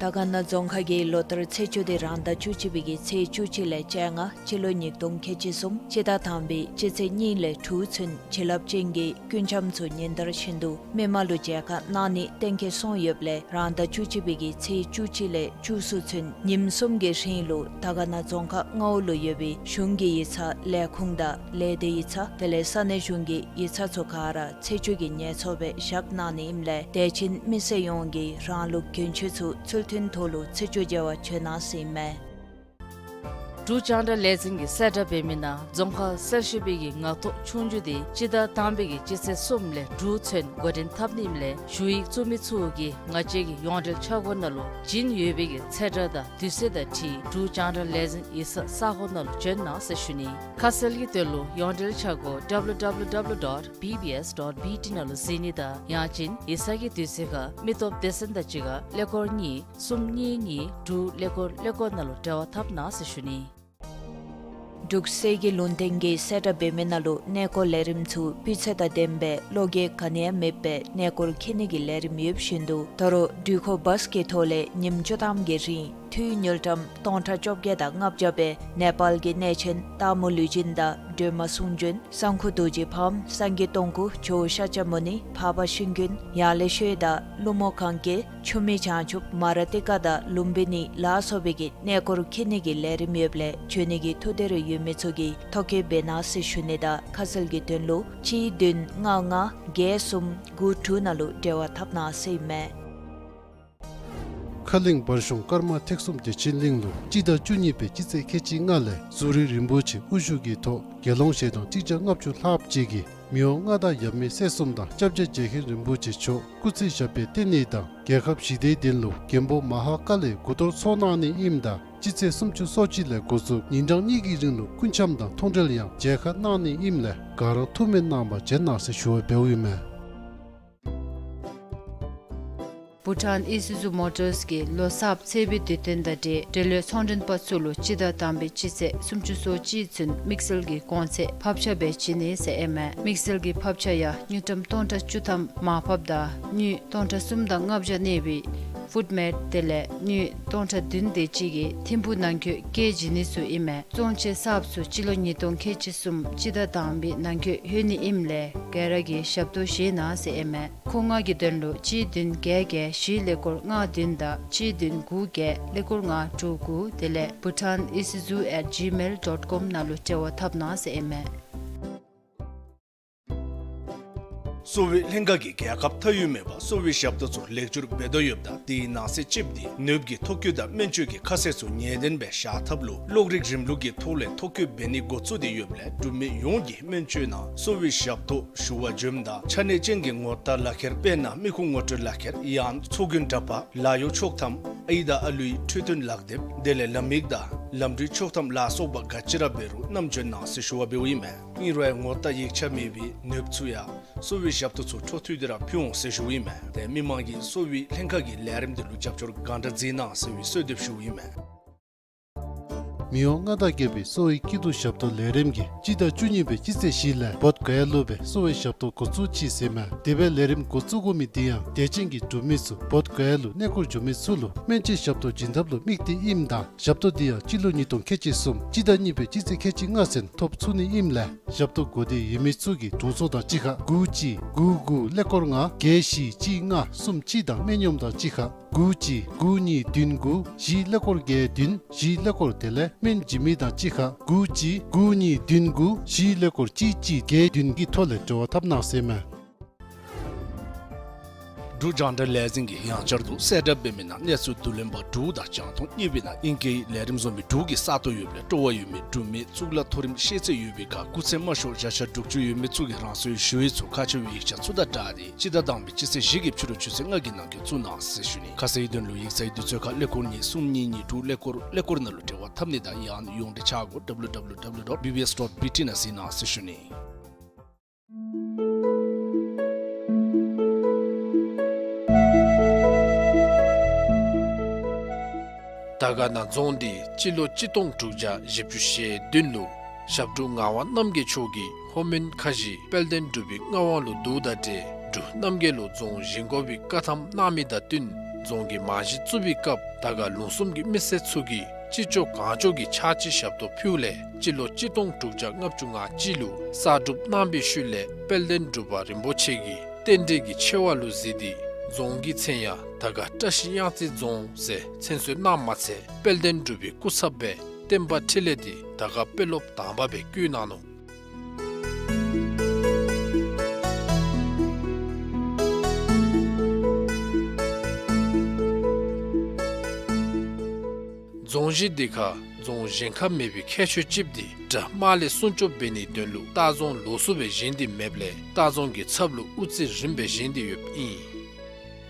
དར་དཀར་ན་རྫོང་ཁག་གིས་ལོ་ལྟར་ཚེས་བཅུ་དེ་རང་ཟླ་བཅུ་གཅིག་པའི་གི་ཚེས་བཅུ་གཅིག་ལས་བཅོ་ལྔ་སྤྱི་ལོ་ཉིས་སྟོང་ཁལ་གཅིག་གསུམ་སྤྱི་ཟླ་དང་པའི་སྤྱི་ཚེས་གཉིས་ལས་དྲུག་ཚུན་བྱིན་རླབས་ཅན་གྱི་ཀུན་འཆམ་ཚུ་ཉིན་ལྟར་བཞིན་དུ་མི་མང་ལུ་མཇལ་ཁ་གནང་ནི་གཏན་འཁེལ་སོང་ཡོདཔ་ལས་རང་ཟླ་བཅུ་གཅིག་པའི་གི་ཚེས་བཅུ་གཅིག་ལས་བཅུ་གསུམ་ཚུན་ཉིནམ་གསུམ་གྱི་རིང་ལུ་དར་དཀར་ན་རྫོང་ཁག་ལྔ་པ་ལུ་ཡོད་པའི་གཞུང་གི་ཡིག་ཚང་ལས་ཁུངས་དང་ལས་སྡེ་ཡིག་ཚང་དེ་ལས་ས་གནས་གཞུང་གི་ཡིག་ཚང་ཚུ་ག་ར་ཚེས་བཅུ་གི་ཉལ་ཚོགས་སྦེ་བཞག་གནང་ནི་ཨིནམ་ལས་དད་ཅན་མི་སེར་ཡོངས་ཀྱིས་རང་ལུགས་གྱོན་ཆས་ཚུ་ཚུལ་མཐུན་ཐོག་ལུ་ཚེས་བཅུ་མཇལ་བར་བྱོན་གནང་ཟེར་ཨིན་མས། འབྲུག་རྒྱང་བསྒྲགས་ལས་འཛིན་གྱིས་གསལ་བསྒྲགས་འབད་མི་ནང་རྫོང་ཁག་གསར་ཞུགས་པའི་གི་ངག་ཐོག་ཆོས་རྒྱུགས་དེ་སྤྱི་ཟླ་དང་པའི་གི་སྤྱི་ཚེས་གསུམ་ལས་དྲུག་ཚུན་འགོ་འདྲེན་འཐབ་ནི་ཨིནམ་ལས་ཞུ་ཡིག་བཙུགས་མི་ཚུ་གིས་ང་བཅས་ཀྱི་ཡོངས་འབྲེལ་ཆ་སྒོ་ནང་ལུ་བྱིན་ཡོད་པའི་གི་ཚེས་གྲངས་དང་དུས་ཚོད་དང་འཁྲིལ་འབྲུག་རྒྱང་བསྒྲགས་ལས་འཛིན་ཡིག་ཚང་ས་ཁོངས་ནང་ལུ་བྱོན་གནང་ཟེར་ཞུ་ནི། ཁ་གསལ་གྱི་དོན་ལུ་ཡོངས་འབྲེལ་ཆ་སྒོ་W W W dot B B S dot B T ནང་ལུ་གཟིགས་ནི་དང་ཡང་ཅིན་ཡིག་ཚང་གི་དུས་ཚོད་ཁར་མི་སྟོབས་སྡེ་ཚན་དང་གཅིག་ཁར་ཀླད་ཀོར་གཉིས་གསུམ་གཉིས་གཉིས་དྲུག་ཀླད་ཀོར་ཀླད་ཀོར་ནང་ལུ་འབྲེལ་བ་འཐབ་གནང་ཟེར་ཞུ་ནི། འབྲུག་གསེར་གྱི་ལུང་བསྟན་གྱིས་གསལ་བསྒྲགས་འབད་མི་ནང་ལུ་གནས་སྐོར་ལས་རིམ་ཚུ་སྤུས་ཚད་དང་ལྡནམ་སྦེ་བློ་འགྱོད་ག་ནི་ཡང་མེདཔ་སྦེ་གནས་སྐོར་འཁྱིད་ནི་གི་ལས་རིམ་ཡོདཔ་བཞིན་དུ་ད་རུང་འགྲུལ་འཁོར་བཱས་ཀྱི་ཐོག་ལས་ཉིནམ་བཅུ་ཐམ་གྱི་རིང་འཐུས་དངུལ་ཀྲམ་སྟོང་ཕྲག་བཅོ་བརྒྱད་དང་ལྔ་བརྒྱ་སྦེ་ནེ་པཱལ་གྱི་གནས་ཆེན་སྟག་མོ་ལུས་སྦྱིན་དང་སྒྲོལ་མ་གསུང་བྱོན་སཾ་ཁུ་རྡོ་རྗེ་ཕམ་སངས་རྒྱས་སྟོང་སྐུ་ཇོ་བོ་ཤཱཀྱ་མུ་ནི་འཕགས་པ་ཤིང་ཀུན་ཡང་ལེ་ཤོད་དང་ཀླུ་མོ་གན་རྐྱལ་ཆུ་མིག་བྱང་ཆུབ་མ་ར་ཏི་ཀ་དང་ལུམ་བི་ནི་ལ་སོགས་པའི་གི་གནས་སྐོར་འཁྱིད་ནི་གི་ལས་རིམ་ཡོདཔ་ལས་བྱོན་ནི་གི་ཐུགས་འདོད་རེ་ཡོད་མི་ཚུ་གིས་ཐོ་བཀོད་འབད་གནང་ཟེར་ཞུ་ནི་དང་ཁ་གསལ་གྱི་དོན་ལུ་གཅིག་བདུན་ལྔ་ལྔ་བརྒྱད་གསུམ་དགུ་དྲུག་ནང་ལུ་འབྲེལ་བ་འཐབ་གནང་ཟེར་ཨིན་མས། ཁ་གླིང་བར་གཞུང་ཀརྨ་ཐེག་གསུམ་བདེ་ཆེན་གླིང་ལུ་སྤྱི་ཟླ་བཅུ་གཉིས་པའི་སྤྱི་ཚེས་ཁལ་གཅིག་ལྔ་ལས་ཟུར་རིས་རིན་པོ་ཆེ་དབུ་བཞུགས་ཀྱི་ཐོག་དགེ་སློང་ཞལ་གདོང་ཁྲི་བརྒྱ་ལྔ་བཅུ་ལྷགཔ་ཅིག་གིས་མི་དབང་མངའ་བདག་ཡབ་མེས་སྲས་གསུམ་དང་སྐྱབས་རྗེ་རྗེ་མཁན་རིན་པོ་ཆེ་མཆོག་སྐུ་ཚེ་ཞབས་པད་བརྟན་ནི་དང་རྒྱལ་ཁབ་ཞི་བདེའི་དོན་ལུ་མགོན་པོ་མ་ཧཱ་ཀཱ་ལའི་དགུ་གཏོར་ཚོགས་གནང་ནི་ཨིནམ་ད་སྤྱི་ཚེས་སུམ་ཅུ་སོ་གཅིག་ལས་འགོ་བཙུགས་ཉིན་གྲངས་གཉིས་ཀྱི་རིང་ལུ་སྐུ་འཆམ་དང་མཐོང་གྲོལ་ཡང་མཇལ་ཁ་གནང་ནི་ཨིནམ་ལས་ག་ར་ཐུགས་སྨོན་གནང་བར་བྱོན་གནང་ཟེར་ཞུ་བ་འབདཝ་ཨིན་མས། བྷུ་ཊཱན་ཨི་སུ་ཛུ་མོ་ཊརས་ཀྱིས་ལོ་གསརཔ་ཚེས་པའི་དུས་སྟོན་དང་འབྲེལ་འབྲེལ་ཡོད་ཚོང་མགྲོན་པ་ཚུ་ལུ་སྤྱི་ཟླ་དང་པའི་སྤྱི་ཚེས་སུམ་ཅུ་སོ་གཅིག་ཚུན་དམིགས་བསལ་གྱི་གོང་ཚད་ཕབ་ཆ་སྦེ་བྱིན་ནི་ཟེར་ཨིན་མས། དམིགས་བསལ་གྱི་ཕབ་ཆ་ཡང་དངུལ་ཀྲམ་སྟོང་ཕྲག་བཅུ་ཐམ་མར་ཕབ་དང་དངུལ་སྟོང་ཕྲག་གསུམ་དང་ལྔ་བརྒྱ་གནས་པའི་ཕུཌ་མེཊ་དེ་ལས་དངུལ་སྟོང་ཕྲག་བདུན་དེ་ཅིག་གིས་ཐིམ་ཕུག་ནང་འཁོད་བསྐྱལ་བྱིན་ནི་ཚུ་ཨིན་མས། བཙོང་ཆས་གསརཔ་ཚུ་སྤྱི་ལོ་ཉིས་སྟོང་ཁལ་གཅིག་གསུམ་སྤྱི་ཟླ་དང་པའི་ནང་འཁོད་ལྷོད་ནི་ཨིནམ་ལས་ག་ར་གིས་ཞབས་ཏོག་བཞེས་གནང་ཟེར་ཨིན་མས། མཁོ་མངགས་ཀྱི་དོན་ལུ་གཅིག་བདུན་བརྒྱད་བརྒྱད་བཞི་ཀླད་ཀོར་ལྔ་བདུན་དང་གཅིག་བདུན་དགུ་བརྒྱད་ཀླད་ཀོར་ལྔ་དྲུག་དགུ་དེ་ལས་bhutan isuzu at gmail dot com ནང་ལུ་འབྲེལ་བ་འཐབ་གནང་ཟེར་ཨིན་མས། གསོ་བའི་ལྷན་ཁག་གིས་རྒྱལ་ཁབ་མཐའ་དབུས་མེད་པར་གསོ་བའི་ཞབས་ཏོག་ཚུ་ལེགས་བསྒྱུར་འབད་དོ་ཡོདཔ་ད་དེའི་ནང་གསེས་ཅིག་དེ་ནོར་བུ་གི་ཐོ་བཀོད་དང་སྨན་བཅོས་ཀྱི་ཁ་གསལ་ཚུ་ངེས་གཏན་སྦེ་བཞག་ཐབས་ལུ་གློག་རིག་རིམ་ལུགས་ཀྱི་ཐོག་ལས་ཐོ་བཀོད་འབད་ནི་འགོ་བཙུགས་ཏེ་ཡོདཔ་ལས་འབྲུག་མི་ཡོངས་ཀྱིས་སྨན་བཅོས་ནང་གསོ་བའི་ཞབས་ཏོག་ཞུ་བར་འབྱོནམ་ད་ཆ་གནས་ཅན་གྱི་ངོ་རྟགས་ལག་ཁྱེར་དཔེར་ན་མི་ཁུངས་ངོ་སྤྲོད་ལག་ཁྱེར་ཡང་ཚོགས་རྒྱུན་འདྲ་པར་ལཱ་གཡོག་ཆོག་ཐམ་ཨའི་དང་ཨ་ལུའི་འཕྲོད་བསྟེན་ལག་དེབ་དེ་ལས་ལམ་ཡིག་དང་ལམ་འགྲུལ་ཆོག་ཐམ་ལ་སོགས་པ་ག་ཅི་ར་འབད་རུང་བསྣམས་འབྱོན་གནང་ཟེར་ཞུ་བ་འབདཝ་ཨིན་མས། ཨིན་རུང་ངོ་རྟགས་ཡིག་ཆ་མེད་པའི་ནོར་བུ་ཚུ་ཡང་གསོ་བའི་ཞབས་ཏོག་ཚུ་འཕྲོ་མཐུད་དེ་ར་ཕུལ་འོང་ཟེར་ཞུཝ་ཨིན་མས། ཏེ་མི་མང་གིས་གསོ་བའི་ལྷན་ཁག་གི་ལས་རིམ་དེ་ལུ་རྒྱབ་སྐྱོར་གང་དྲག་མཛད་གནང་ཟེར་བའི་གསོལ་འདེབས་ཞུཝ་ཨིན་མས། མི་དབང་མངའ་བདག་རྒྱལ་པོའི་གསོ་བའི་སྐྱིད་སྡུག་ཞབས་ཏོག་ལས་རིམ་གྱིས་སྤྱི་ཟླ་བཅུ་གཉིས་པའི་སྤྱི་ཚེས་བཞི་ལས་བོདྷ་ག་ཡ་ལུ་སྦེ་གསོ་བའི་ཞབས་ཏོག་འགོ་བཙུགས་ཅི་ཟེར་མས། དེ་སྦེ་ལས་རིམ་འགོ་བཙུགས་དགོ་མི་དེ་ཡང་དད་ཅན་གྱི་འབྲུག་མི་ཚུ་བོདྷ་ག་ཡ་ལུ་གནས་སྐོར་འགྱོ་མི་ཚུ་ལུ་སྨན་བཅོས་ཞབས་ཏོག་བྱིན་ཐབས་ལུ་དམིགས་ཏེ་ཨིནམ་ད་ཞབས་ཏོག་དེ་ཡང་སྤྱི་ལོ་ཉིས་སྟོང་ཁལ་གཅིག་གསུམ་སྤྱི་ཟླ་གཉིས་པའི་སྤྱི་ཚེས་ཁལ་གཅིག་ལྔ་ཚུན་ཐོབ་ཚུགས་ནི་ཨིནམ་ལས་ཞབས་ཏོག་དགོས་འདོད་ཡོད་མི་ཚུ་གིས་དྲུང་འཚོ་དང་གཅིག་ཁར་དགུ་གཅིག་དགུ་དགུ་ཀླད་ཀོར་ལྔ་བརྒྱད་བཞི་གཅིག་ལྔ་གསུམ་གཅིག་དང་སྨན་གཡོགམ་དང་གཅིག་ཁར་དགུ་གཅིག་དགུ་གཉིས་བདུན་དགུ་བཞི་ཀླད་ཀོར་བརྒྱད་བདུན་བཞི་ཀླད་ཀོར་དེ་ལས་སྨན་བྱིན་མི་དང་གཅིག་ཁར་དགུ་གཅིག་དགུ་གཉིས་བདུན་དགུ་བཞི་ཀླད་ཀོར་གཅིག་གཅིག་བརྒྱད་བདུན་གྱི་ཐོག་ལས་འབྲེལ་བ་འཐབ་གནང་ཟེར་མས། འབྲུག་རྒྱང་བསྒྲགས་ལས་འཛིན་གྱིས་ཡང་བསྐྱར་དུ་གསལ་བསྒྲགས་འབད་མི་ནང་གནས་ཚུལ་བསྡུ་ལེན་པ་དྲུག་དང་རྒྱང་མཐོང་གཉིས་པའི་ནང་ཨིང་སྐད་ལས་རིམ་བཟོ་མི་དྲུག་གི་ས་སྟོང་ཡོདཔ་ལས་སྤྲོ་བ་ཡོད་མི་འབྲུག་མི་གཙུག་ལག་མཐོ་རིམ་ཤེས་ཚད་ཡོད་པའི་ཁར་སྐུགས་ཚད་དམའ་ཤོས་བརྒྱ་ཆ་དྲུག་ཅུ་ཡོད་མི་ཚུ་གིས་རང་སོའི་ཞུ་ཡིག་ཚུ་ཁ་ཕྱེ་བའི་ཡིག་ཆ་ཚུ་དང་སྦྲགས་ཏེ་སྤྱི་ཟླ་དང་པའི་སྤྱི་ཚེས་བཞི་གི་ཕྱི་རུ་ཆུ་ཚོད་ལྔ་གི་ནང་འཁོད་བཙུགས་གནང་ཟེར་ཞུ་ནི། ཁ་གསལ་གྱི་དོན་ལུ་ཡིག་ཚང་དུས་ཚོད་ཁར་ཀླད་ཀོར་གཉིས་གསུམ་གཉིས་གཉིས་དྲུག་ཀླད་ཀོར་ཀླད་ཀོར་ནང་ལུ་འབྲེལ་བ་འཐབ་ནི་དང་ཡང་ཡོངས་འབྲེལ་ཆ་སྒོ་W W W dot B B S dot B T ནང་གཟིགས་གནང་ཟེར་ཞུ་ནི། དར་དཀར་ན་རྫོང་འདི་སྤྱི་ལོ་གཅིག་སྟོང་དྲུག་བརྒྱ་བཞི་བཅུ་ཞེ་བདུན་ལུ་ཞབས་དྲུང་ངག་དབང་རྣམ་རྒྱལ་མཆོག་གིས་ལྷོ་མོན་ཁ་བཞི་དཔལ་ལྡན་འབྲུག་པའི་མངའ་དབང་ལུ་བསྡུཝ་དང་འབྲེལ་འབྲུག་རྣམ་རྒྱལ་ལུ་རྫོང་བཞེངས་དགོ་པའི་བཀའ་ཐམ་གནང་མི་དང་བསྟུན་ རྫོང་གི་རྨང་གཞི་བཙུགས་པའི་སྐབས་དར་དཀར་ལུང་གསུམ་གྱི་མི་སེར་ཚུ་གིས་ཅི་ལྕོགས་གང་ལྕོགས་ཀྱི་ཕྱག་ཕྱི་ཞབས་ཏོག་ཕུལཝ་ལས་སྤྱི་ལོ་གཅིག་སྟོང་དྲུག་བརྒྱ་ལྔ་བཅུ་ང་གཅིག་ལུ་གསར་སྒྲུབ་གནང་པའི་ཤུལ་ལས་དཔལ་ལྡན་འབྲུག་པ་རིན་པོ་ཆེ་གིས་རྟེན་འབྲེལ་གྱི་ཆེ་བ་ལུ་གཟིགས་ཏེ་རྫོང་གི་མཚན་ཡང་དར་དཀར་བཀྲ་ཤིས་གཡང་རྩེ་རྫོང་ཟེར་མཚན་གསོལ་གནངམ་མ་ཚད་དཔལ་ལྡན་འབྲུག་པའི་སྐུ་ཚབ་སྦེ་བསྟན་པ་འཕྲིན་ལས་འདི་དར་དཀར་དཔོན་སློབ་དང་པ་སྦེ་བསྐོ་གནང་ནུག། རྫོང་གཞི་འདི་ཁར་རྫོང་གཞན་ཁར་མེད་པའི་ཁྱད་ཆོས་ཅིག་འདི་དགྲ་དམག་ལས་སྲུང་སྐྱོབ་འབད་ནིའི་དོན་ལུ་ལྟ་རྫོང་ལོགས་སུ་སྦེ་བཞེངས་ཏེ་མེདཔ་ལས་ལྟ་རྫོང་གི་ཚབ་ལུ་དབུ་རྩེ་རིངམ་སྦེ་བཞེངས་ཏེ་ཡོདཔ་ཨིན།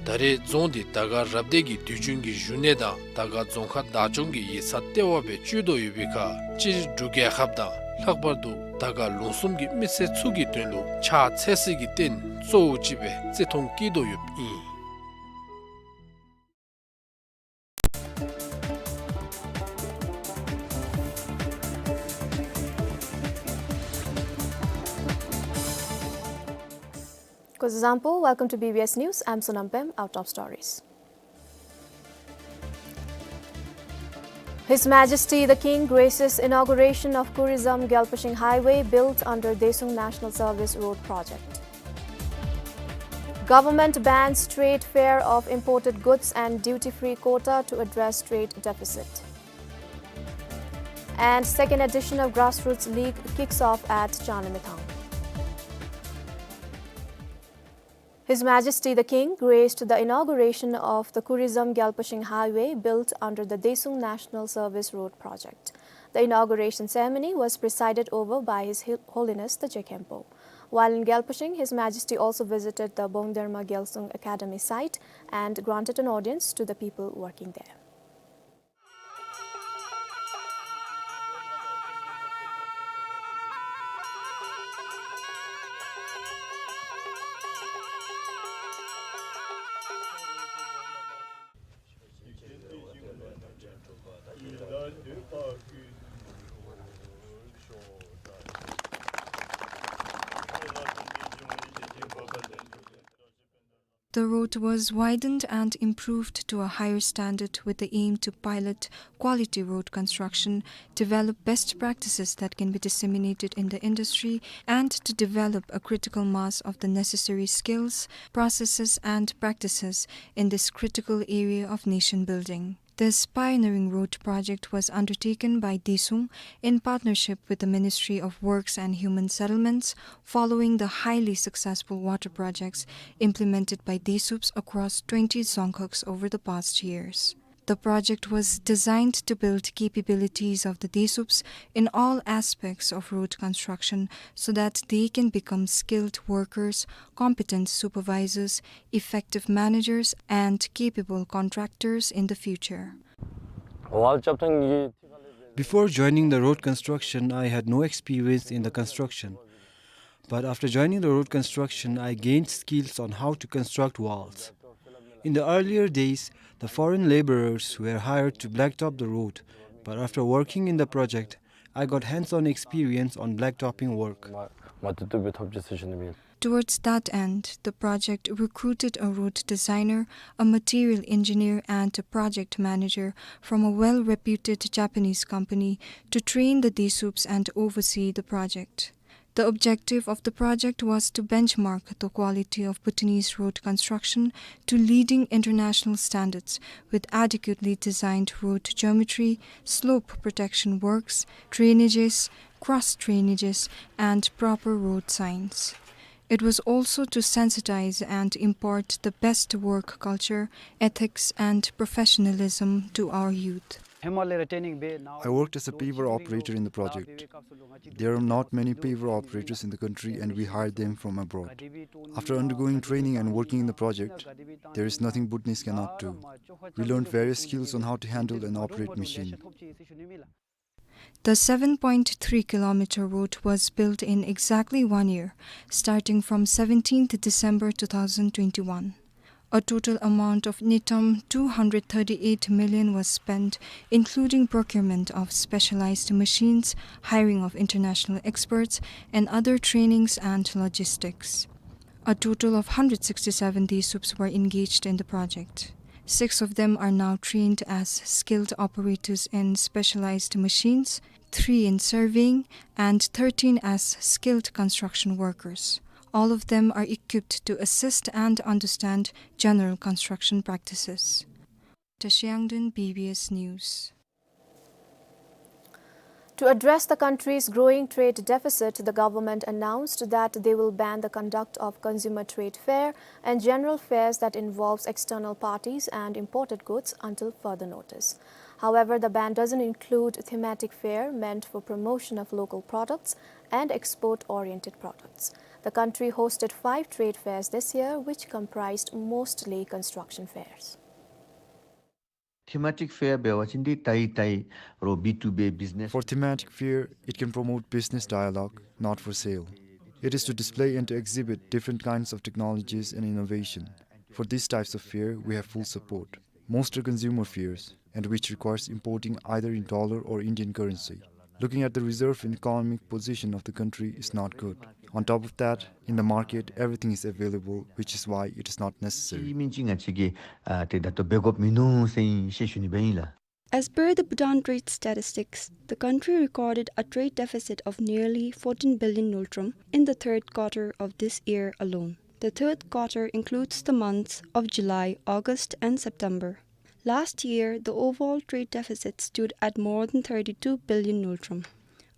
ད་རེས་རྫོང་འདི་དར་དཀར་རབ་སྡེ་གི་དུས་རྒྱུན་གྱི་བཞུགས་གནས་དང་དར་དཀར་རྫོང་ཁག་བདག་སྐྱོང་གི་ཡིག་ཚང་ལྟེ་བ་སྦེ་སྤྱོད་དོ་ཡོད་པའི་ཁར་སྤྱིར་འབྲུག་རྒྱལ་ཁབ་དང་ལྷག་པར་དུ་དར་དཀར་ལུང་གསུམ་གྱི་མི་སེར་ཚུ་གི་དོན་ལུ་ཕྱག་འཚལ་སའི་རྟེན་གཙོ་བོ་ཅིག་སྦེ་བརྩི་མཐོང་བསྐྱེད་དོ་ཡོདཔ་ཨིན། Kuzuzangpo, welcome to B B S News. I'm Sonam Pem. Our top stories. His Majesty the King graces inauguration of Kurizam Gyalpashing Highway built under Desung National Service Road Project. Government bans trade fair of imported goods and duty-free quota to address trade deficit. And second edition of Grassroots League kicks off at Chanamethang. His Majesty the King graced the inauguration of the Kurizam Gyalpashing Highway built under the Desung National Service Road Project. The inauguration ceremony was presided over by His Hil-, Holiness the Jekhempo. While in Gyalpashing, His Majesty also visited the Bongderma Gyalsung Academy site and granted an audience to the people working there. The road was widened and improved to a higher standard with the aim to pilot quality road construction, develop best practices that can be disseminated in the industry, and to develop a critical mass of the necessary skills, processes, and practices in this critical area of nation building. This pioneering road project was undertaken by Desung in partnership with the Ministry of Works and Human Settlements, following the highly successful water projects implemented by Desuups across twenty dzongkhags over the past years. The project was designed to build capabilities of the Desuups in all aspects of road construction so that they can become skilled workers, competent supervisors, effective managers, and capable contractors in the future. Before joining the road construction, I had no experience in the construction. But after joining the road construction, I gained skills on how to construct walls. In the earlier days, the foreign laborers were hired to blacktop the road, but after working in the project, I got hands-on experience on blacktopping work. Towards that end, the project recruited a road designer, a material engineer, and a project manager from a well-reputed Japanese company to train the Desuups and oversee the project. The objective of the project was to benchmark the quality of Bhutanese road construction to leading international standards with adequately designed road geometry, slope protection works, drainages, cross drainages, and proper road signs. It was also to sensitize and impart the best work culture, ethics, and professionalism to our youth. I worked as a paver operator in the project. There are not many paver operators in the country, and we hired them from abroad. After undergoing training and working in the project, there is nothing Bhutanese cannot do. We learned various skills on how to handle and operate machine. The seven point three kilometer road was built in exactly one year, starting from seventeenth December two thousand twenty-one. A total amount of ngultrum two hundred thirty-eight million was spent, including procurement of specialized machines, hiring of international experts, and other trainings and logistics. A total of hundred sixty-seven Desuups were engaged in the project. Six of them are now trained as skilled operators in specialized machines, three in surveying, and thirteen as skilled construction workers. All of them are equipped to assist and understand general construction practices. Tashiangdun, B B S News. To address the country's growing trade deficit, the government announced that they will ban the conduct of consumer trade fair and general fairs that involves external parties and imported goods until further notice. However, the ban doesn't include thematic fair meant for promotion of local products and export-oriented products. The country hosted five trade fairs this year, which comprised mostly construction fairs. Thematic fair འབད་བ་ཅིན་འདི་ཏའི་ཏའི་རོགས་B two B business. For thematic fair, it can promote business dialogue, not for sale. It is to display and to exhibit different kinds of technologies and innovation. For these types of fair, we have full support. Most are consumer fairs, and which requires importing either in dollar or Indian currency. Looking at the reserve and economic position of the country is not good. On top of that, in the market, everything is available, which is why it is not necessary. ཨིན་ཅི་ང་བཅས་ཀྱིས་ཨ་ཏེ་ད་ལྟོ་འབད་དགོཔ་མིན་ནུག་ཟེར་ཞུ་ནི་སྦེ་ཨིན་ལགས། As per the Bhutan Trade Statistics, the country recorded a trade deficit of nearly fourteen billion ngultrum in the third quarter of this year alone. The third quarter includes the months of July, August, and September. Last year, the overall trade deficit stood at more than thirty-two billion ngultrum.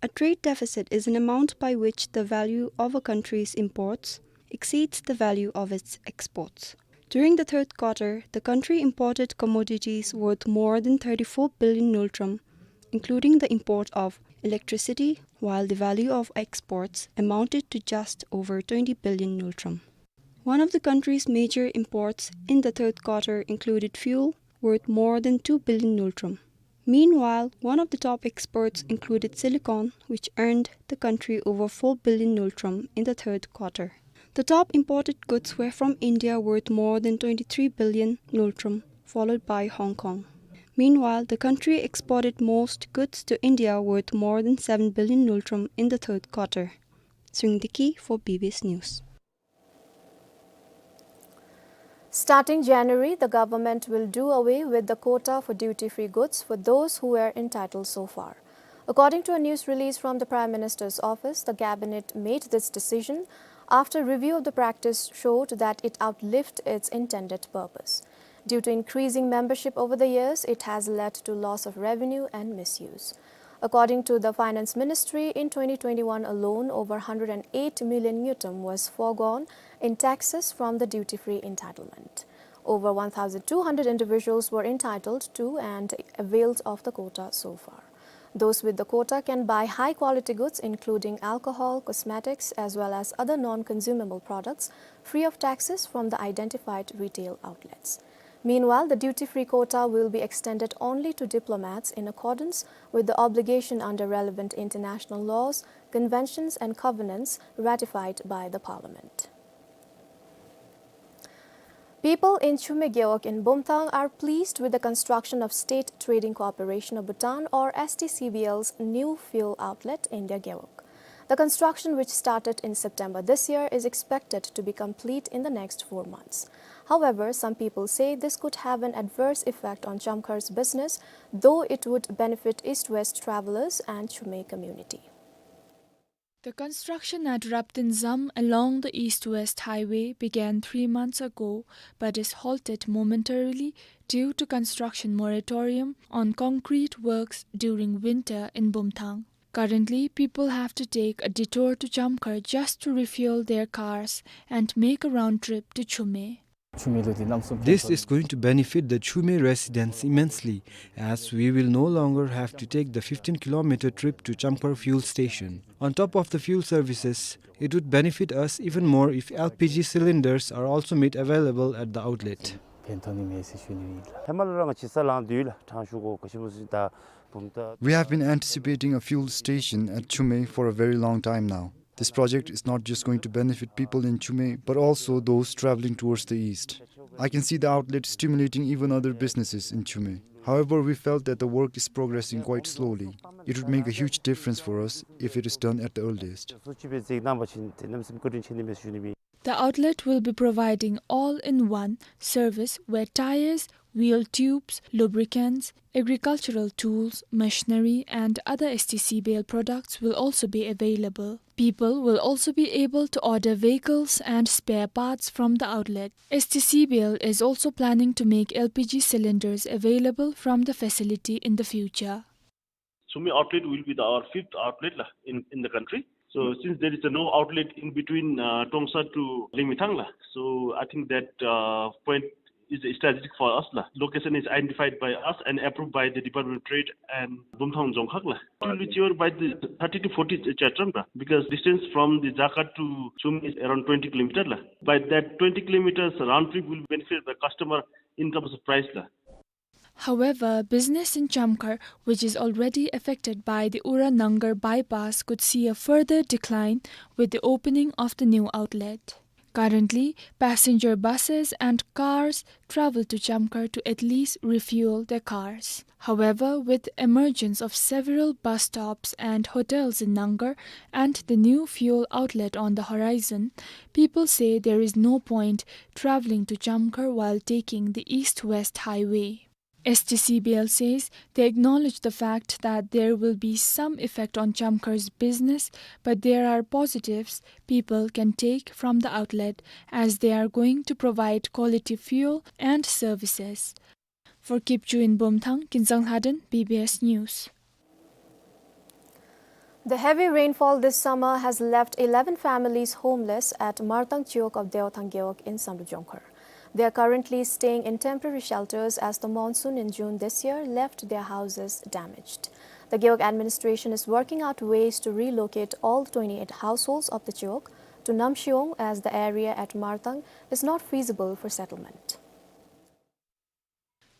A trade deficit is an amount by which the value of a country's imports exceeds the value of its exports. During the third quarter, the country imported commodities worth more than thirty-four billion ngultrum, including the import of electricity, while the value of exports amounted to just over twenty billion ngultrum. One of the country's major imports in the third quarter included fuel worth more than two billion ngultrum. Meanwhile, one of the top exports included silicon, which earned the country over four billion ngultrum in the third quarter. The top imported goods were from India, worth more than twenty-three billion ngultrum, followed by Hong Kong. Meanwhile, the country exported most goods to India, worth more than seven billion ngultrum in the third quarter. Sungdiki for B B S News. Starting January, the government will do away with the quota for duty-free goods for those who were entitled so far. According to a news release from the Prime Minister's office, the cabinet made this decision after review of the practice showed that it outlived its intended purpose. Due to increasing membership over the years, it has led to loss of revenue and misuse. According to the Finance Ministry, in twenty twenty-one alone, over hundred and eight million ngultrum was foregone in taxes from the duty-free entitlement. Over one thousand two hundred individuals were entitled to and availed of the quota so far. Those with the quota can buy high-quality goods, including alcohol, cosmetics, as well as other non-consumable products, free of taxes from the identified retail outlets. Meanwhile, the duty-free quota will be extended only to diplomats in accordance with the obligation under relevant international laws, conventions and covenants ratified by the Parliament. People in Chumey Gewog in Bumthang are pleased with the construction of State Trading Corporation of Bhutan, or S T C B L's, new fuel outlet in their gewog. The construction, which started in September this year, is expected to be complete in the next four months. However, some people say this could have an adverse effect on Chamkhar's business, though it would benefit east-west travelers and Chumey community. The construction at Raptinzam along the east-west highway began three months ago, but is halted momentarily due to construction moratorium on concrete works during winter in Bumthang. Currently, people have to take a detour to Chamkhar just to refuel their cars and make a round trip to Chumey. This is going to benefit the Chumey residents immensely, as we will no longer have to take the fifteen kilometer trip to Chamkhar fuel station. On top of the fuel services, it would benefit us even more if L P G cylinders are also made available at the outlet. We have been anticipating a fuel station at Chumey for a very long time now. This project is not just going to benefit people in Chumey, but also those traveling towards the east. I can see the outlet stimulating even other businesses in Chumey. However, we felt that the work is progressing quite slowly. It would make a huge difference for us if it is done at the earliest. The outlet will be providing all-in-one service where tires, Wheel tubes, lubricants, agricultural tools, machinery, and other S T C Bale products will also be available. People will also be able to order vehicles and spare parts from the outlet. S T C Bale is also planning to make L P G cylinders available from the facility in the future. Chumi outlet will be the, our fifth outlet la in, in the country. So since there is a no outlet in between, uh, Trongsa to Lingmithang la, so I think that, uh, point is strategic for us la. Location is identified by us and approved by the Department of Trade and Bumthang Dzongkhag la. It will be cheaper by the thirty to forty kyatram la, because distance from the Jagat to Chumi is around twenty kilometer la. By that twenty kilometers round trip will benefit the customer in terms of price la. However, business in Chamkhar, which is already affected by the Ura Nangar bypass, could see a further decline with the opening of the new outlet. Currently, passenger buses and cars travel to Chamkhar to at least refuel their cars. However, with emergence of several bus stops and hotels in Nangar and the new fuel outlet on the horizon, people say there is no point traveling to Chamkhar while taking the east-west highway. S T C Bale says they acknowledge the fact that there will be some effect on Chamkhar's business, but there are positives people can take from the outlet, as they are going to provide quality fuel and services. For Kipchun Bumthang, Kinzang Lhaden, B B S News. The heavy rainfall this summer has left eleven families homeless at Martang Chiwog of Deothang Gewog in Samdrup Jongkhar. They are currently staying in temporary shelters as the monsoon in June this year left their houses damaged. The Gewog administration is working out ways to relocate all twenty-eight households of the Chiwog to Namshiwong, as the area at Martang is not feasible for settlement.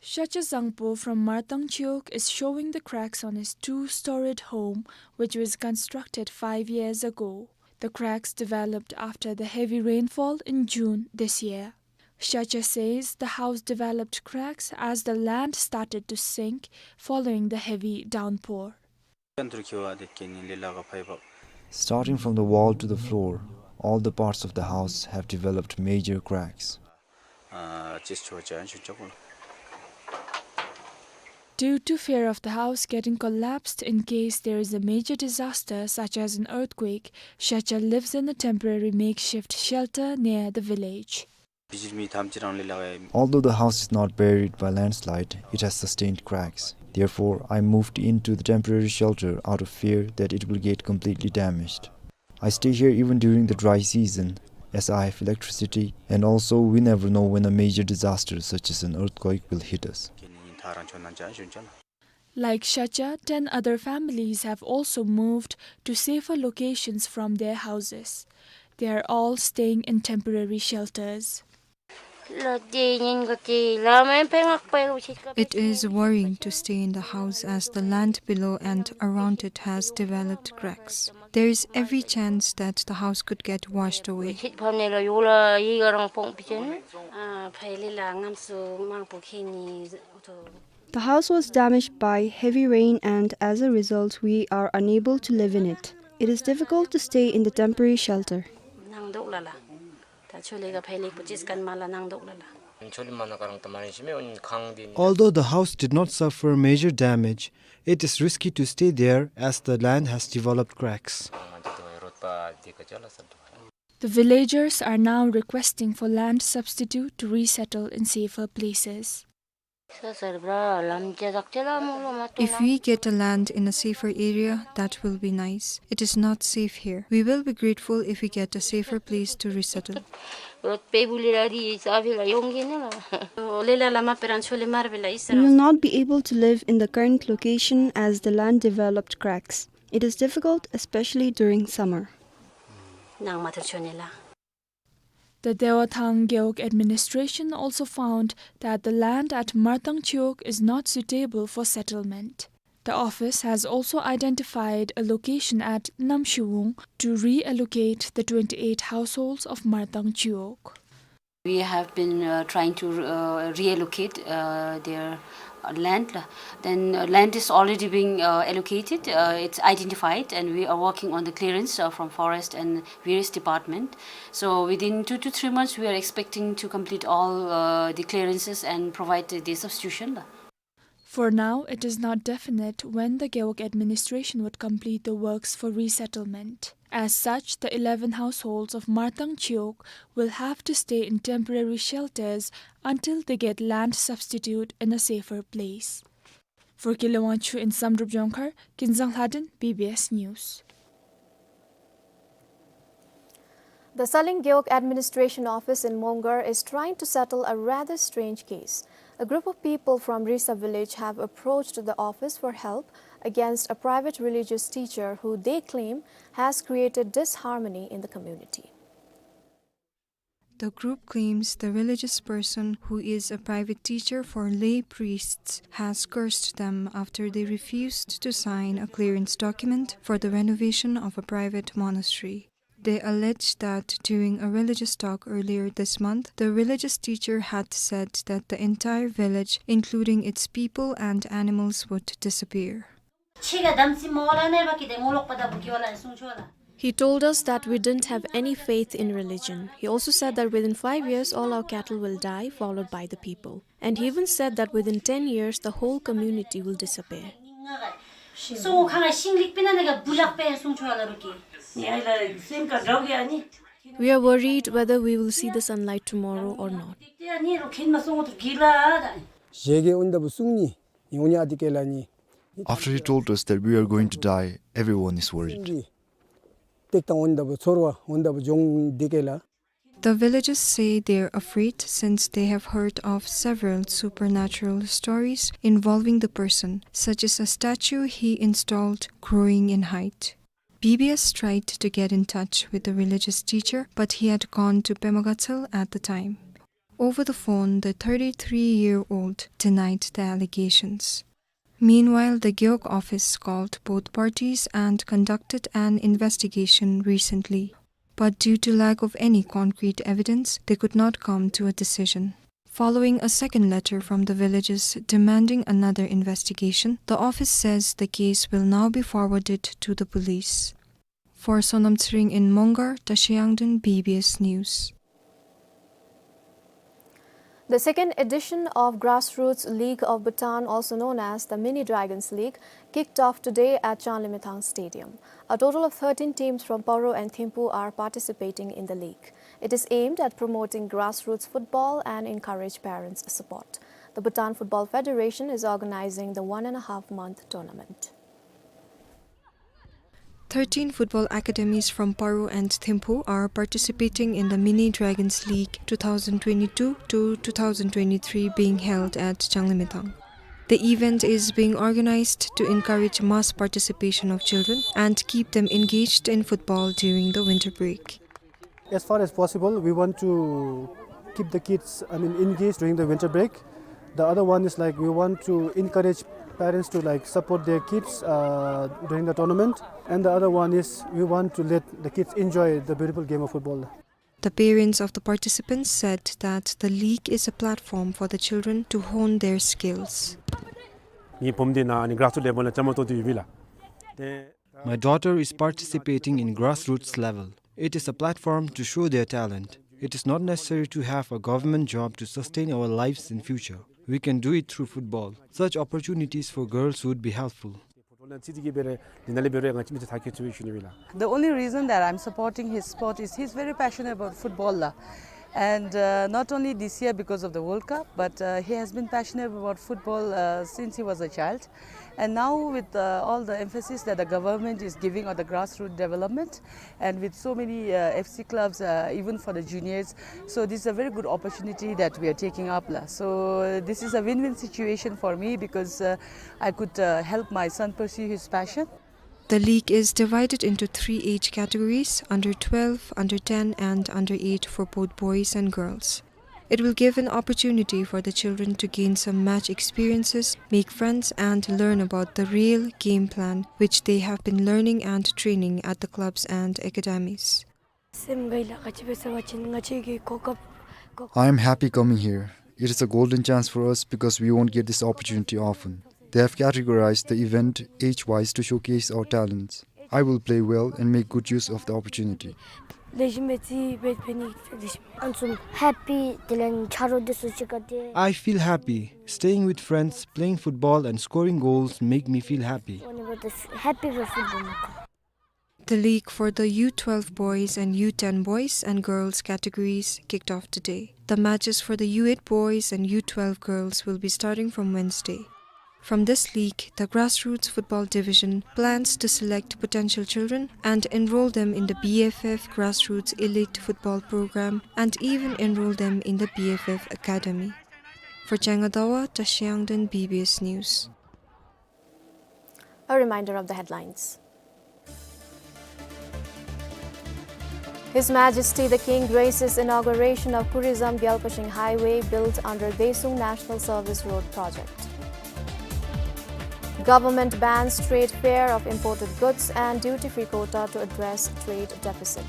Shacha Zangpo from Martang Chiwog is showing the cracks on his two-storied home, which was constructed five years ago. The cracks developed after the heavy rainfall in June this year. Shacha says the house developed cracks as the land started to sink following the heavy downpour. Starting from the wall to the floor, all the parts of the house have developed major cracks. Due to fear of the house getting collapsed in case there is a major disaster such as an earthquake, Shacha lives in a temporary makeshift shelter near the village. Although the house is not buried by landslide, it has sustained cracks. Therefore, I moved into the temporary shelter out of fear that it will get completely damaged. I stay here even during the dry season, as I have electricity, and also we never know when a major disaster such as an earthquake will hit us. Like Shacha, ten other families have also moved to safer locations from their houses. They are all staying in temporary shelters. It is worrying to stay in the house as the land below and around it has developed cracks. There is every chance that the house could get washed away. The house was damaged by heavy rain, and as a result, we are unable to live in it. It is difficult to stay in the temporary shelter. Although the house did not suffer major damage, it is risky to stay there as the land has developed cracks. The villagers are now requesting for land substitute to resettle in safer places. If we get a land in a safer area, that will be nice. It is not safe here. We will be grateful if we get a safer place to resettle. We will not be able to live in the current location as the land developed cracks. It is difficult, especially during summer. The Deothang Gewog administration also found that the land at Martang Chiwog is not suitable for settlement. The office has also identified a location at Namshiwung to reallocate the twenty-eight households of Martang Chiwog. We have been, uh, trying to, uh, reallocate, uh, their, Land, uh, then, uh, land is already being, uh, allocated, uh, it's identified, and we are working on the clearance, uh, from forest and various department. So within two to three months, we are expecting to complete all, uh, the clearances and provide the, the substitution. For now, it is not definite when the Gewog administration would complete the works for resettlement. As such, the eleven households of Martang Chiwog will have to stay in temporary shelters until they get land substitute in a safer place. For Kile Wangchuk in Samdrup Jongkhar, Kinzang Lhadon, B B S News. The Saling Gewog Administration Office in Mongar is trying to settle a rather strange case. A group of people from Risa village have approached the office for help against a private religious teacher who they claim has created disharmony in the community. The group claims the religious person, who is a private teacher for lay priests, has cursed them after they refused to sign a clearance document for the renovation of a private monastery. They allege that during a religious talk earlier this month, the religious teacher had said that the entire village, including its people and animals, would disappear. ཁྱེད་ཀྱིས་དམ་ཚིག་མ་འོང་ལ་ནས་བ་ཀི་དེ་ངོ་ལོག་པ་ད་བུ་ཀི་བ་ལ་གསུང་ཆོག་ལ། He told us that we didn't have any faith in religion. He also said that within five years, all our cattle will die, followed by the people. And he even said that within ten years, the whole community will disappear. གསུང་ཁ་ང་ཤིང་ལིག་པི་ན་ནི་ག་བུ་ལག་པའི་གསུང་ཆོག་ལ་རུ་ཀི། ནི་ཨ་ལ་སེམས་ཀ་འདྲོག་གི་ཨ་ནི། We are worried whether we will see the sunlight tomorrow or not. ཨ་ནི་རུ་ཁེན་མ་སོང་དུ་གི་ལ་ཨ་ད། ཞེ་གི་འོན་ད་བུ་གསུང་ནི། ཡོང་ཉ་ཨ་དི་ཀེ་ལ་ནི། After he told us that we are going to die, everyone is worried. ཏེག་ཏང་འོན་ད་བུ་ཚོར་བ་འོན་ད་བུ་ཇོང་དི་ཀེ་ལ། The villagers say they're afraid since they have heard of several supernatural stories involving the person, such as a statue he installed growing in height. B B S tried to get in touch with the religious teacher, but he had gone to Pemagatsal at the time. Over the phone, the thirty-three-year-old denied the allegations. Meanwhile, the Gewog office called both parties and conducted an investigation recently. But due to lack of any concrete evidence, they could not come to a decision. Following a second letter from the villagers demanding another investigation, the office says the case will now be forwarded to the police. For Sonam Tshering in Mongar, Tashi Yangden, B B S News. The second edition of Grassroots League of Bhutan, also known as the Mini Dragons League, kicked off today at Changlimithang Stadium. A total of thirteen teams from Paro and Thimphu are participating in the league. It is aimed at promoting grassroots football and encourage parents' support. The Bhutan Football Federation is organizing the one and a half month tournament. Thirteen football academies from Paro and Thimphu are participating in the Mini Dragons League two thousand twenty-two to two thousand twenty-three being held at Changlimithang. The event is being organized to encourage mass participation of children and keep them engaged in football during the winter break. As far as possible, we want to keep the kids, I mean, engaged during the winter break. The other one is, like, we want to encourage parents to, like, support their kids, uh, during the tournament. And the other one is we want to let the kids enjoy the beautiful game of football. The parents of the participants said that the league is a platform for the children to hone their skills. ངེའི་བུམོ་འདི་ནཱ་ཨ་ནི་grassroot level ལུ་བཅའ་མར་གཏོགས་ཏེ་ཡོད་པས་ལགས། ཏེ། My daughter is participating in grassroots level. It is a platform to show their talent. It is not necessary to have a government job to sustain our lives in future. We can do it through football. Such opportunities for girls would be helpful. The only reason that I'm supporting his sport is he's very passionate about football, la. And, uh, not only this year because of the World Cup, but, uh, he has been passionate about football, uh, since he was a child. And now with, uh, all the emphasis that the government is giving on the grassroots development, and with so many, uh, F C clubs, uh, even for the juniors, so this is a very good opportunity that we are taking up, la. So this is a win-win situation for me because, uh, I could, uh, help my son pursue his passion. The league is divided into three age categories, under twelve, under ten, and under eight for both boys and girls. It will give an opportunity for the children to gain some match experiences, make friends, and learn about the real game plan, which they have been learning and training at the clubs and academies. I am happy coming here. It is a golden chance for us because we won't get this opportunity often. They have categorized the event age-wise to showcase our talents. I will play well and make good use of the opportunity. ལེགས་ཤོམ་སྦེ་རྩིས་འབད་ནི་ལེགས་ཤོམ། ཨ་ནི་བཟུམ་ཧེ་པི་དེ་ལས་ཆ་རོགས་འདི་ཚུ་གཅིག་ཁར་ཏེ། I feel happy. Staying with friends, playing football and scoring goals make me feel happy. ཧེ་པི་སྦེ་ཕུཊ་བོལ་མ་ཁ། The league for the U twelve boys and U ten boys and girls categories kicked off today. The matches for the U eight boys and U twelve girls will be starting from Wednesday. From this league, the Grassroots Football Division plans to select potential children and enroll them in the B F F Grassroots Elite Football Program and even enroll them in the B F F Academy. For Changadawa, Tashiangden, B B S News. A reminder of the headlines. His Majesty the King graces inauguration of Kurizam Gyalpashing Highway built under Desung National Service Road Project. Government bans trade fare of imported goods and duty-free quota to address trade deficit.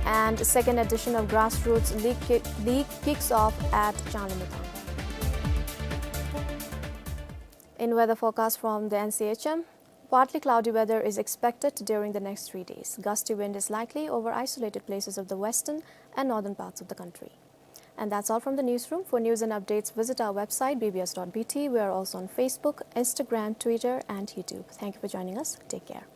And second edition of Grassroots League, ki- League kicks off at Changlimutang. In weather forecast from the N C H M, partly cloudy weather is expected during the next three days. Gusty wind is likely over isolated places of the western and northern parts of the country. And that's all from the newsroom. For news and updates, visit our website B B S dot B T. We are also on Facebook, Instagram, Twitter, and YouTube. Thank you for joining us. Take care.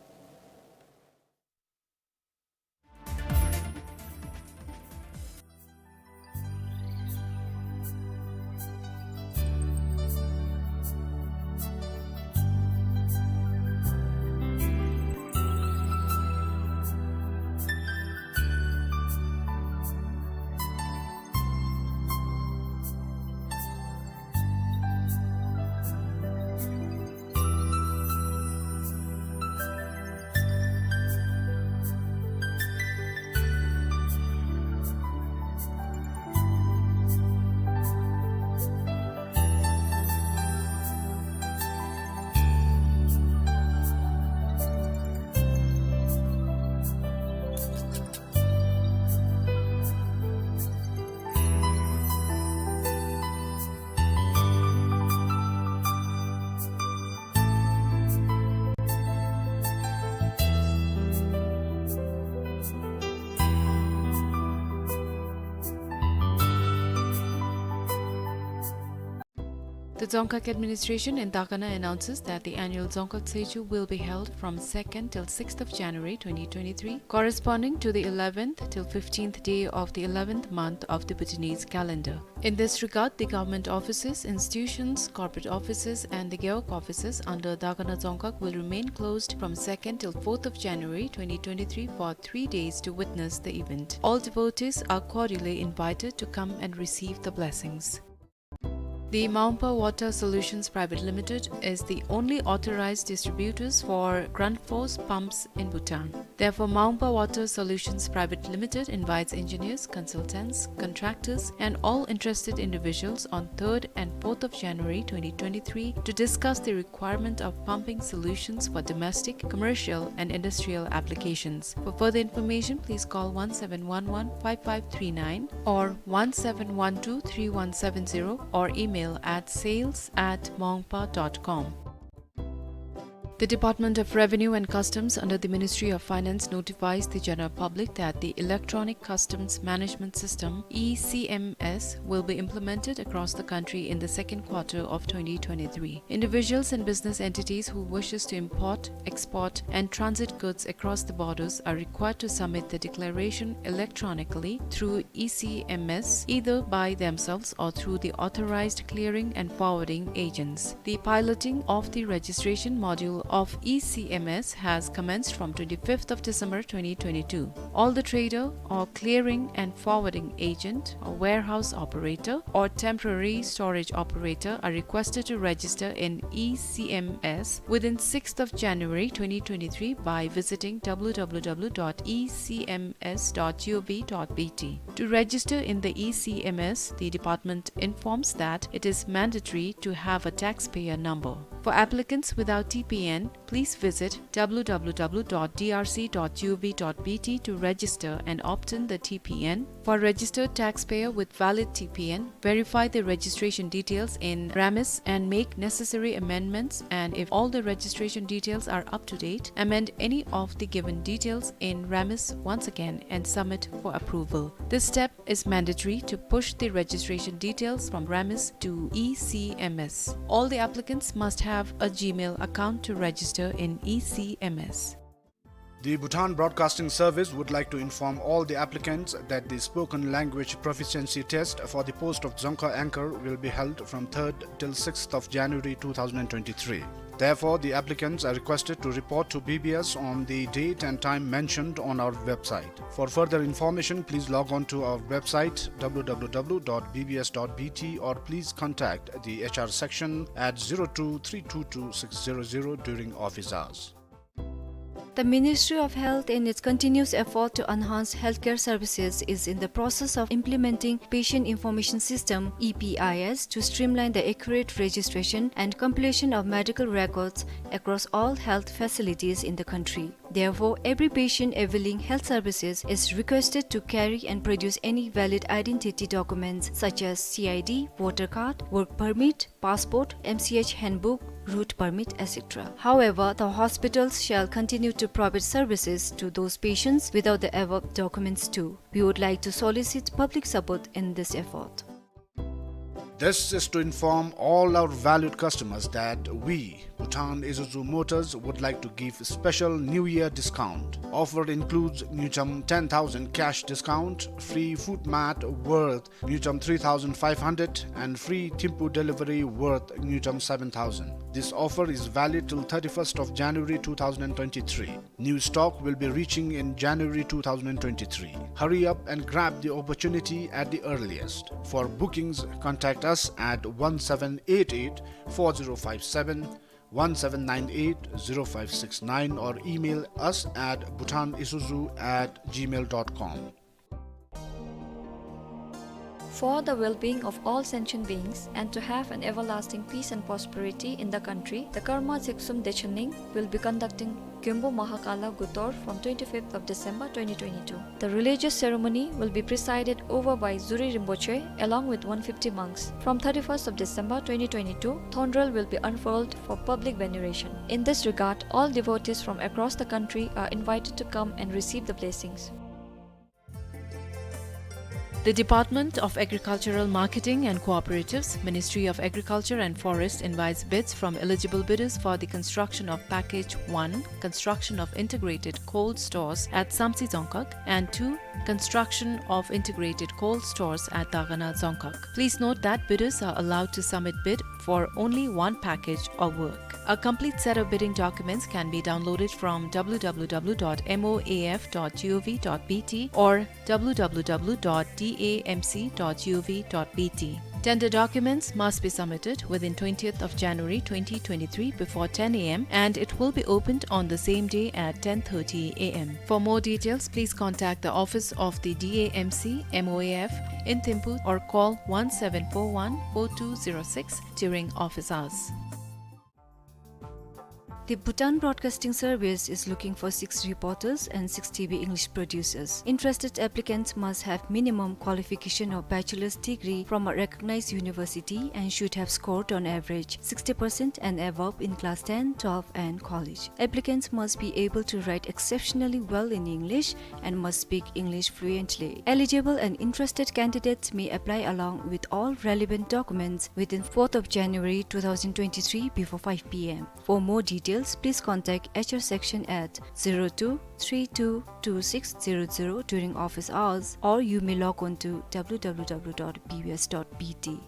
The Dzongkhag Administration in Dagana announces that the annual Dzongkhag Tshechu will be held from second till sixth of January twenty twenty-three, corresponding to the eleventh till fifteenth day of the eleventh month of the Bhutanese calendar. In this regard, the government offices, institutions, corporate offices, and the gewog offices under Dagana Dzongkhag will remain closed from second till fourth of January twenty twenty-three for three days to witness the event. All devotees are cordially invited to come and receive the blessings. The Maungpa Water Solutions Private Limited is the only authorized distributors for Grundfos pumps in Bhutan. Therefore, Maungpa Water Solutions Private Limited invites engineers, consultants, contractors, and all interested individuals on third and fourth of January twenty twenty-three to discuss the requirement of pumping solutions for domestic, commercial, and industrial applications. For further information, please call one seven one one five five three nine or one seven one two three one seven zero or email at sales at maungpa dot com. The Department of Revenue and Customs under the Ministry of Finance notifies the general public that the Electronic Customs Management System, E C M S, will be implemented across the country in the second quarter of twenty twenty-three. Individuals and business entities who wishes to import, export, and transit goods across the borders are required to submit the declaration electronically through E C M S, either by themselves or through the authorized clearing and forwarding agents. The piloting of the registration module of E C M S has commenced from twenty-fifth of December twenty twenty-two. All the trader or clearing and forwarding agent or warehouse operator or temporary storage operator are requested to register in E C M S within sixth of January twenty twenty-three by visiting W W W dot E C M S dot G O V dot B T. To register in the E C M S, the department informs that it is mandatory to have a taxpayer number. For applicants without T P N, please visit W W W dot D R C dot G O V dot B T to register and obtain the T P N. For registered taxpayer with valid T P N, verify the registration details in RAMIS and make necessary amendments, and if all the registration details are up to date, amend any of the given details in RAMIS once again and submit for approval. This step is mandatory to push the registration details from RAMIS to E C M S. All the applicants must have a Gmail account to register in E C M S. The Bhutan Broadcasting Service would like to inform all the applicants that the spoken language proficiency test for the post of Dzongkha anchor will be held from third till sixth of January two thousand twenty-three. Therefore, the applicants are requested to report to B B S on the date and time mentioned on our website. For further information, please log on to our website, W W W dot B B S dot B T, or please contact the H R section at zero two three two two six zero zero during office hours. The Ministry of Health, in its continuous effort to enhance healthcare services, is in the process of implementing Patient Information System, E P I S, to streamline the accurate registration and compilation of medical records across all health facilities in the country. Therefore, every patient availing health services is requested to carry and produce any valid identity documents such as C I D, voter card, work permit, passport, M C H handbook, route permit, et cetera. However, the hospitals shall continue to provide services to those patients without the above documents too. We would like to solicit public support in this effort. This is to inform all our valued customers that we, Bhutan Isuzu Motors, would like to give special New Year discount. Offer includes ngyucham ten thousand cash discount, free foot mat worth ngyucham three thousand five hundred, and free Thimphu delivery worth ngyucham seven thousand. This offer is valid till thirty-first of January two thousand twenty-three. New stock will be reaching in January two thousand twenty-three. Hurry up and grab the opportunity at the earliest. For bookings, contact us at one seven eight eight four zero five seven, one seven nine eight zero five six nine, or email us at bhutanisuzu at gmail dot com. For the well-being of all sentient beings and to have an everlasting peace and prosperity in the country, the Karma Tseksum Dechen Ling will be conducting Gyönpo Mahakala Gutor from twenty-fifth of December twenty twenty-two. The religious ceremony will be presided over by Zuri Rinpoche along with one fifty monks. From thirty-first of December twenty twenty-two, Thondrel will be unfurled for public veneration. In this regard, all devotees from across the country are invited to come and receive the blessings. The Department of Agricultural Marketing and Cooperatives, Ministry of Agriculture and Forest invites bids from eligible bidders for the construction of Package one, construction of integrated cold stores at Samtse Dzongkhag, and two, construction of integrated cold stores at Dagana Dzongkhag. Please note that bidders are allowed to submit bid for only one package or work. A complete set of bidding documents can be downloaded from W W W dot M O A F dot G O V dot B T or W W W dot D A M C dot G O V dot B T. Tender documents must be submitted within twentieth of January twenty twenty-three before ten A M and it will be opened on the same day at ten thirty A M. For more details, please contact the office of the D A M C M O A F in Thimphu or call one seven four one four two zero six during office hours. The Bhutan Broadcasting Service is looking for six reporters and six T V English producers. Interested applicants must have minimum qualification of bachelor's degree from a recognized university and should have scored on average sixty percent and above in class ten, twelve and college. Applicants must be able to write exceptionally well in English and must speak English fluently. Eligible and interested candidates may apply along with all relevant documents within fourth of January two thousand twenty-three before five P M. For more details, please contact H R section at zero two three two two six zero zero during office hours, or you may log on to W W W dot B B S dot B T.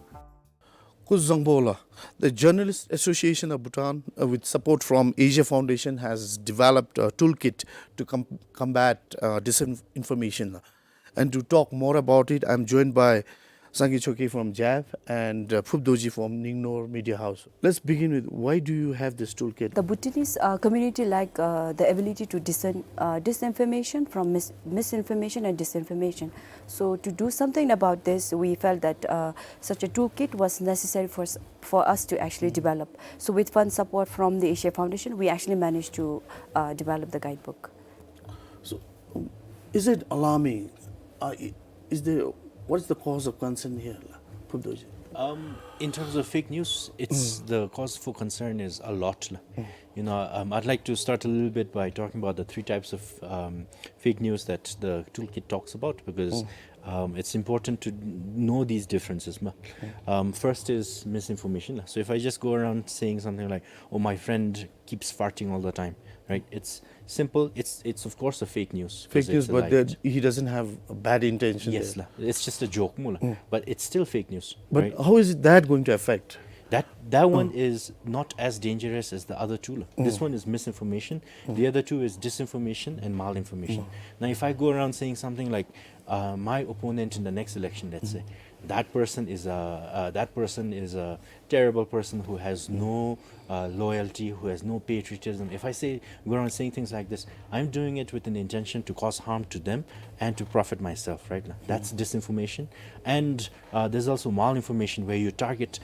Kuzuzangpo la, the Journalist Association of Bhutan, uh, with support from Asia Foundation, has developed a toolkit to com-, combat, uh, disinformation. And to talk more about it, I'm joined by Sangay Choekyi from JAF and uh, Phup Dorji from Ningnor Media House. Let's begin with, why do you have this toolkit? The Bhutanese uh, community lack uh, the ability to discern uh, disinformation from mis- misinformation and disinformation. So to do something about this, we felt that uh, such a toolkit was necessary for, s- for us to actually develop. So with fund support from the Asia Foundation, we actually managed to uh, develop the guidebook. So, is it alarming? Uh, i- is there, what is the cause of concern here, la, Phup Dorji? Um, in terms of fake news, it's the cause for concern is a lot. La. You know, um, I'd like to start a little bit by talking about the three types of um, fake news that the toolkit talks about, because um, it's important to know these differences. Ma. Um, first is misinformation. La. So if I just go around saying something like, "Oh, my friend keeps farting all the time," right? It's simple. It's it's of course a fake news. 'Cause Fake news, it's a but lie. That he doesn't have a bad intention Yes, there. La. It's just a joke, mu, la. But it's still fake news. But Right? How is it that going to affect? That that one is not as dangerous as the other two. La. This one is misinformation. The other two is disinformation and malinformation. Now, if I go around saying something like, uh, "My opponent in the next election," let's say, "that person is a uh, that person is a terrible person who has no uh, loyalty, who has no patriotism." If I say, go around saying things like this, I'm doing it with an intention to cause harm to them and to profit myself, right? La. That's disinformation. And uh, there's also malinformation, where you target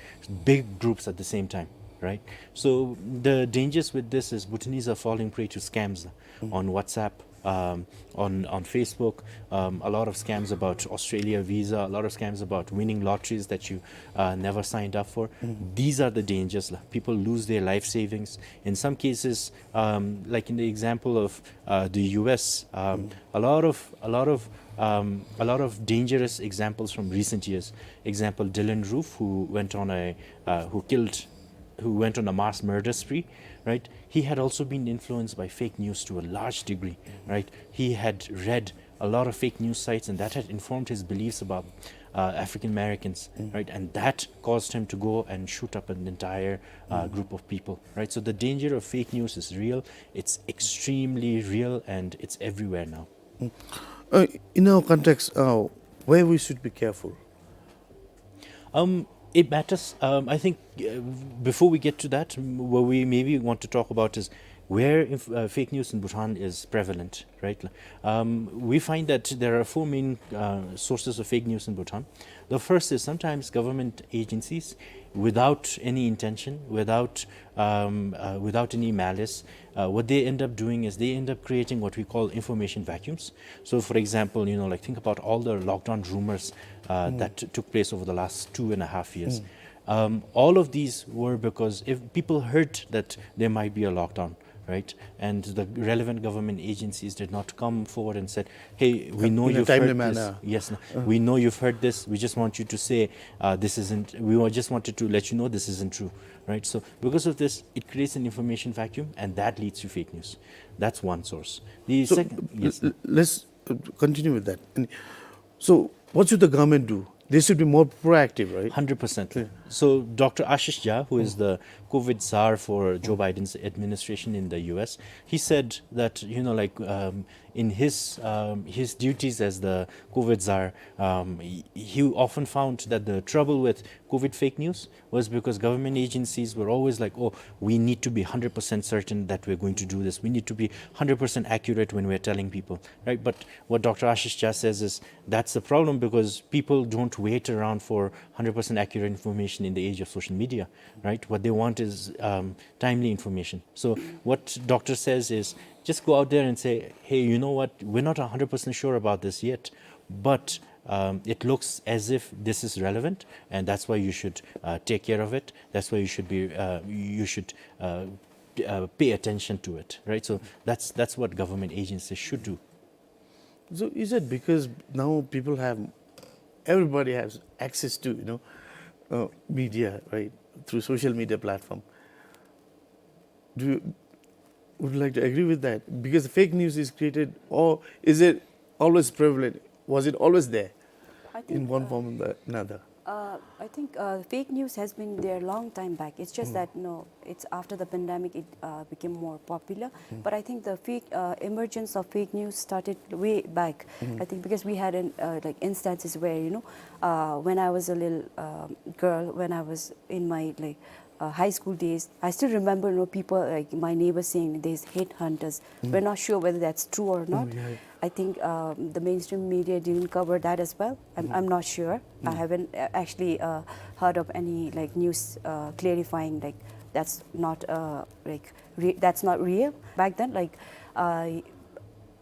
big groups at the same time, right? So the dangers with this is Bhutanese are falling prey to scams on WhatsApp, um, on on Facebook, um, a lot of scams about Australia visa, a lot of scams about winning lotteries that you uh, never signed up for. These are the dangers. La. People lose their life savings. In some cases, um, like in the example of uh, the U S, um, a lot of a lot of um, a lot of dangerous examples from recent years. Example, Dylann Roof, who went on a uh, who killed who went on a mass murder spree, right? He had also been influenced by fake news to a large degree, right? He had read a lot of fake news sites, and that had informed his beliefs about uh, African Americans, right? And that caused him to go and shoot up an entire uh, group of people, right? So the danger of fake news is real. It's extremely real, and it's everywhere now. Uh, in our context, uh, where we should be careful? Um, it matters. Um, I think uh, before we get to that, m- what we maybe want to talk about is where inf- uh, fake news in Bhutan is prevalent, right? Um, we find that there are four main uh, sources of fake news in Bhutan. The first is sometimes government agencies, without any intention, without um, uh, without any malice, uh, what they end up doing is they end up creating what we call information vacuums. So, for example, you know, like, think about all the lockdown rumors uh, that t- took place over the last two and a half years. Um, all of these were because if people heard that there might be a lockdown, right? And the relevant government agencies did not come forward and said, "Hey, we know In a you've timely heard this. Manner. Yes, no. We know you've heard this. We just want you to say uh, this isn't. We wa- just wanted to let you know this isn't true, right?" So because of this, it creates an information vacuum, and that leads to fake news. That's one source. The So, second, yes, l- l- let's uh, continue with that. And so, what should the government do? They should be more proactive, right? Hundred percent. So Doctor Ashish Jha, who is the COVID czar for Joe Biden's administration in the U S, he said that, you know, like, um, in his um, his duties as the COVID czar, um, he, he often found that the trouble with COVID fake news was because government agencies were always like, "Oh, we need to be hundred percent certain that we're going to do this. We need to be hundred percent accurate when we're telling people," right? But what Doctor Ashish Jha says is that's the problem, because people don't wait around for hundred percent accurate information in the age of social media, right? What they want is um, timely information. So what doctor says is just go out there and say, "Hey, you know what? We're not hundred percent sure about this yet, but um, it looks as if this is relevant, and that's why you should uh, take care of it. That's why you should be uh, you should uh, uh, pay attention to it," right? So that's that's what government agencies should do. So is it because now people have, everybody has access to, you know, uh, media, right, through social media platform? Do you would you like to agree with that? Because fake news is created, or is it always prevalent? Was it always there I think, in one uh, form or the another? Uh, I think uh, fake news has been there a long time back. It's just that, no, it's after the pandemic it uh, became more popular. But I think the fake uh, emergence of fake news started way back. I think because we had an, uh, like, instances where, you know, uh, when I was a little um girl, when I was in my, like, uh, high school days, I still remember, you know, people, like, my neighbors saying there's hate hunters. We're not sure whether that's true or not. I think um, the mainstream media didn't cover that as well. I'm, I'm not sure. I haven't uh, actually uh, heard of any, like, news uh, clarifying, like, that's not uh, like re- that's not real. Back then, like, uh,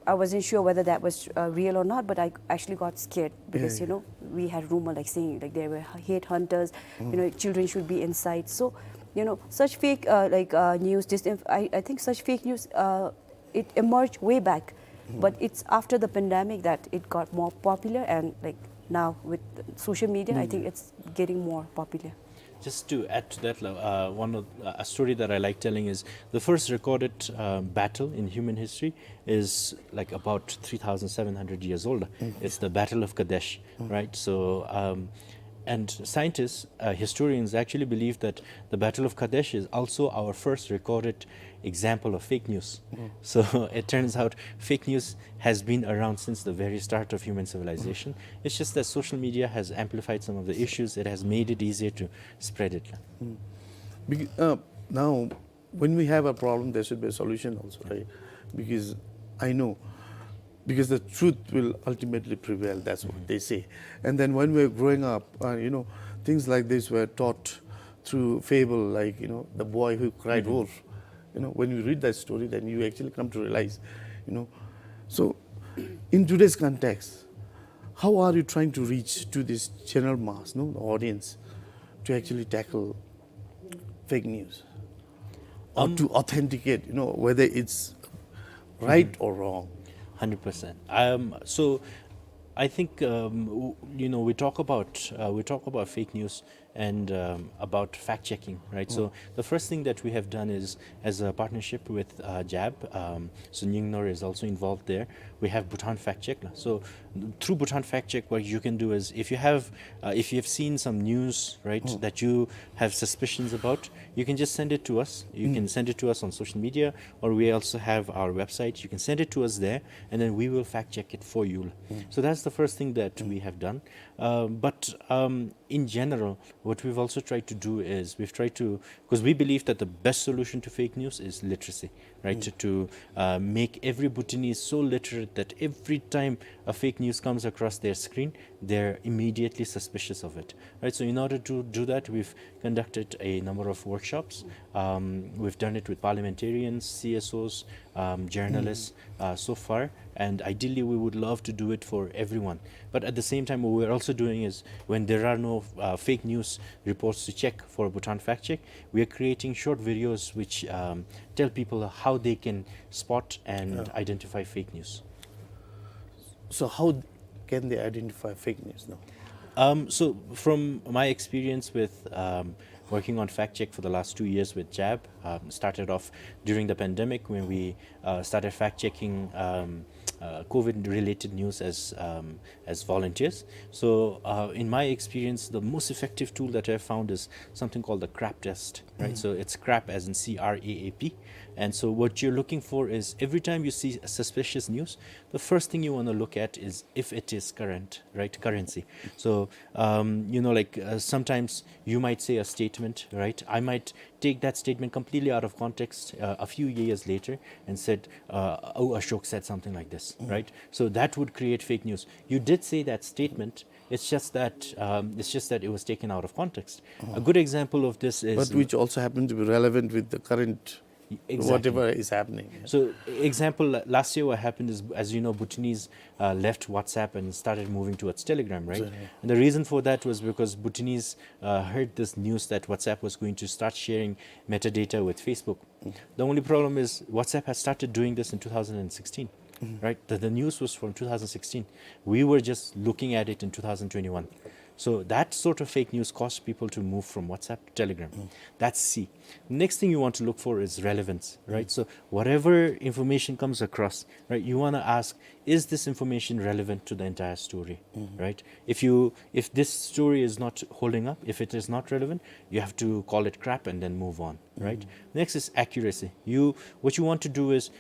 I wasn't sure whether that was uh, real or not, but I actually got scared because, you know, we had rumor, like, saying, like, there were hate hunters, you know, children should be inside. So, you know, such fake uh, like uh, news, disinf- I, I think such fake news uh, it emerged way back, but it's after the pandemic that it got more popular, and, like, now with social media, I think it's getting more popular. Just to add to that, uh, one of uh, a story that I like telling is the first recorded uh, battle in human history is, like, about three thousand seven hundred years old. It's the Battle of Kadesh, right? So, um, and scientists, uh, historians actually believe that the Battle of Kadesh is also our first recorded example of fake news. So it turns out fake news has been around since the very start of human civilization. It's just that social media has amplified some of the issues. It has made it easier to spread it. Bec- uh, now, when we have a problem, there should be a solution also, right? Because I know, because the truth will ultimately prevail. That's what they say. And then when we were growing up, uh, you know, things like this were taught through fable, like, you know, the boy who cried wolf. You know, when you read that story, then you actually come to realize, you know. So, in today's context, how are you trying to reach to this general mass, no, the audience, to actually tackle fake news, or to authenticate, you know, whether it's right or wrong? Hundred percent. Um, so, I think um, w- you know we talk about uh, we talk about fake news and um, about fact checking, right? So the first thing that we have done is as a partnership with uh, JAB. Um, so Nyingner is also involved there. We have Bhutan Fact Check. So through Bhutan Fact Check, what you can do is if you have uh, if you have seen some news, right, that you have suspicions about, you can just send it to us. You can send it to us on social media, or we also have our website. You can send it to us there, and then we will fact check it for you. So that's the first thing that we have done. Uh, but um, in general, what we've also tried to do is we've tried to, because we believe that the best solution to fake news is literacy, right? To, to uh, make every Bhutanese so literate that every time a fake news comes across their screen, they're immediately suspicious of it, right? So in order to do that, we've conducted a number of workshops. Um, we've done it with parliamentarians, C S Os, um, journalists uh, so far, and ideally we would love to do it for everyone. But at the same time, what we're also doing is when there are no uh, fake news reports to check for Bhutan Fact Check, we are creating short videos which um, tell people how they can spot and identify fake news. So how can they identify fake news now? Um, so, from my experience with um, working on fact check for the last two years with JAB, um, started off during the pandemic when we uh, started fact checking um, uh, COVID related news as um, as volunteers. So, uh, in my experience, the most effective tool that I found is something called the CRAP test, right? So it's CRAP as in C R A A P. And so what you're looking for is every time you see a suspicious news, the first thing you want to look at is if it is current, right? Currency. So, um, you know, like uh, sometimes you might say a statement, right? I might take that statement completely out of context uh, a few years later and said, uh, "Oh, Ashok said something like this," right? So that would create fake news. You did say that statement. It's just that um, it's just that it was taken out of context. A good example of this is But which also happened to be relevant with the current Exactly. Whatever is happening. So, example, last year what happened is, as you know, Bhutanese uh, left WhatsApp and started moving towards Telegram, right? Exactly. And the reason for that was because Bhutanese uh, heard this news that WhatsApp was going to start sharing metadata with Facebook. The only problem is WhatsApp has started doing this in two thousand sixteen, right? The, the news was from two thousand sixteen. We were just looking at it in two thousand twenty-one. So that sort of fake news caused people to move from WhatsApp to Telegram. That's C. Next thing you want to look for is relevance, right? So whatever information comes across, right, you wanna ask, is this information relevant to the entire story, right? If you, if this story is not holding up, if it is not relevant, you have to call it crap and then move on, right? Next is accuracy. You, what you want to do is,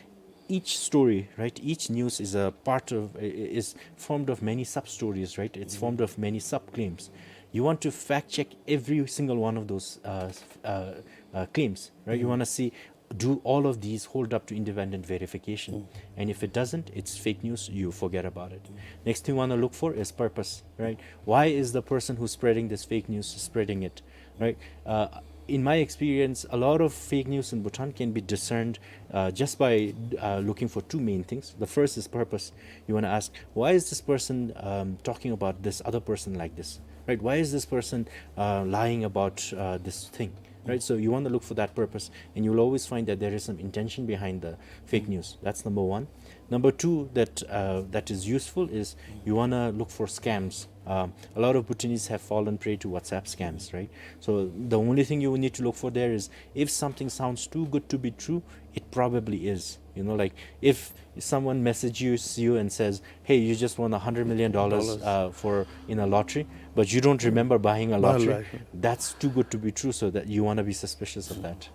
each story, right, each news is a part of, i-, i-, is formed of many sub-stories, right? It's formed of many sub-claims. You want to fact check every single one of those, uh, s-, uh, uh, claims, right? You wanna see, do all of these hold up to independent verification? And if it doesn't, it's fake news, you forget about it. Next thing you wanna look for is purpose, right? Why is the person who's spreading this fake news spreading it, right? Uh, in my experience, a lot of fake news in Bhutan can be discerned, uh, just by, uh, looking for two main things. The first is purpose. You wanna ask, why is this person, um, talking about this other person like this, right? Why is this person, uh, lying about, uh, this thing, right? So you wanna look for that purpose, and you'll always find that there is some intention behind the fake news. That's number one. Number two that, uh, that is useful is you wanna look for scams. Um, a lot of Bhutanese have fallen prey to WhatsApp scams, right? So the only thing you need to look for there is, if something sounds too good to be true, it probably is. You know, like, if someone messages you and says, "Hey, you just won a hundred million dollars, uh, for, in a lottery, but you don't remember buying a lottery," that's too good to be true, so that you wanna be suspicious of that.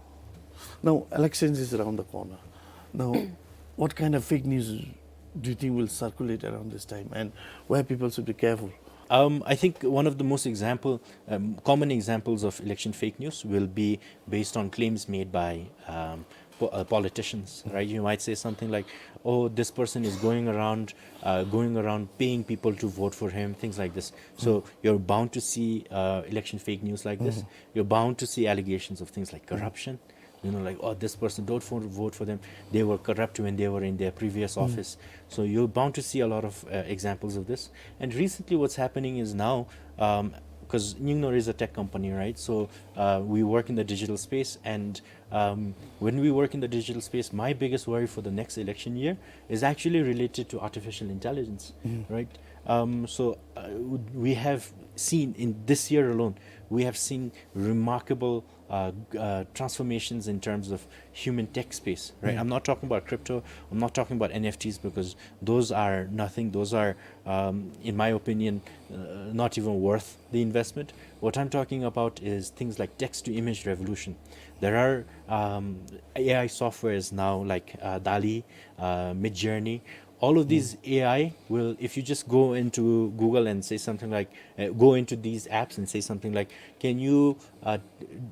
Now, elections is around the corner. Now, what kind of fake news do you think will circulate around this time, and where people should be careful? Um, I think one of the most example, um, common examples of election fake news will be based on claims made by, um, po-, uh, politicians, right? You might say something like, "Oh, this person is going around, uh, going around paying people to vote for him," things like this. So you're bound to see, uh, election fake news like this. You're bound to see allegations of things like corruption. You know, like, "Oh, this person, don't vote, vote for them. They were corrupt when they were in their previous office." So you're bound to see a lot of, uh, examples of this. And recently, what's happening is now, um, 'cause Nyingno is a tech company, right? So, uh, we work in the digital space, and, um, when we work in the digital space, my biggest worry for the next election year is actually related to artificial intelligence, right? Um, so, uh, we have seen in this year alone, we have seen remarkable, uh, g-, uh, transformations in terms of human tech space, right? I'm not talking about crypto. I'm not talking about N F Ts, because those are nothing. Those are, um, in my opinion, uh, not even worth the investment. What I'm talking about is things like text-to-image revolution. There are, um, A I softwares now like, uh, DALL-E, uh, Midjourney. All of these A I will, if you just go into Google and say something like, uh, go into these apps and say something like, "Can you, uh,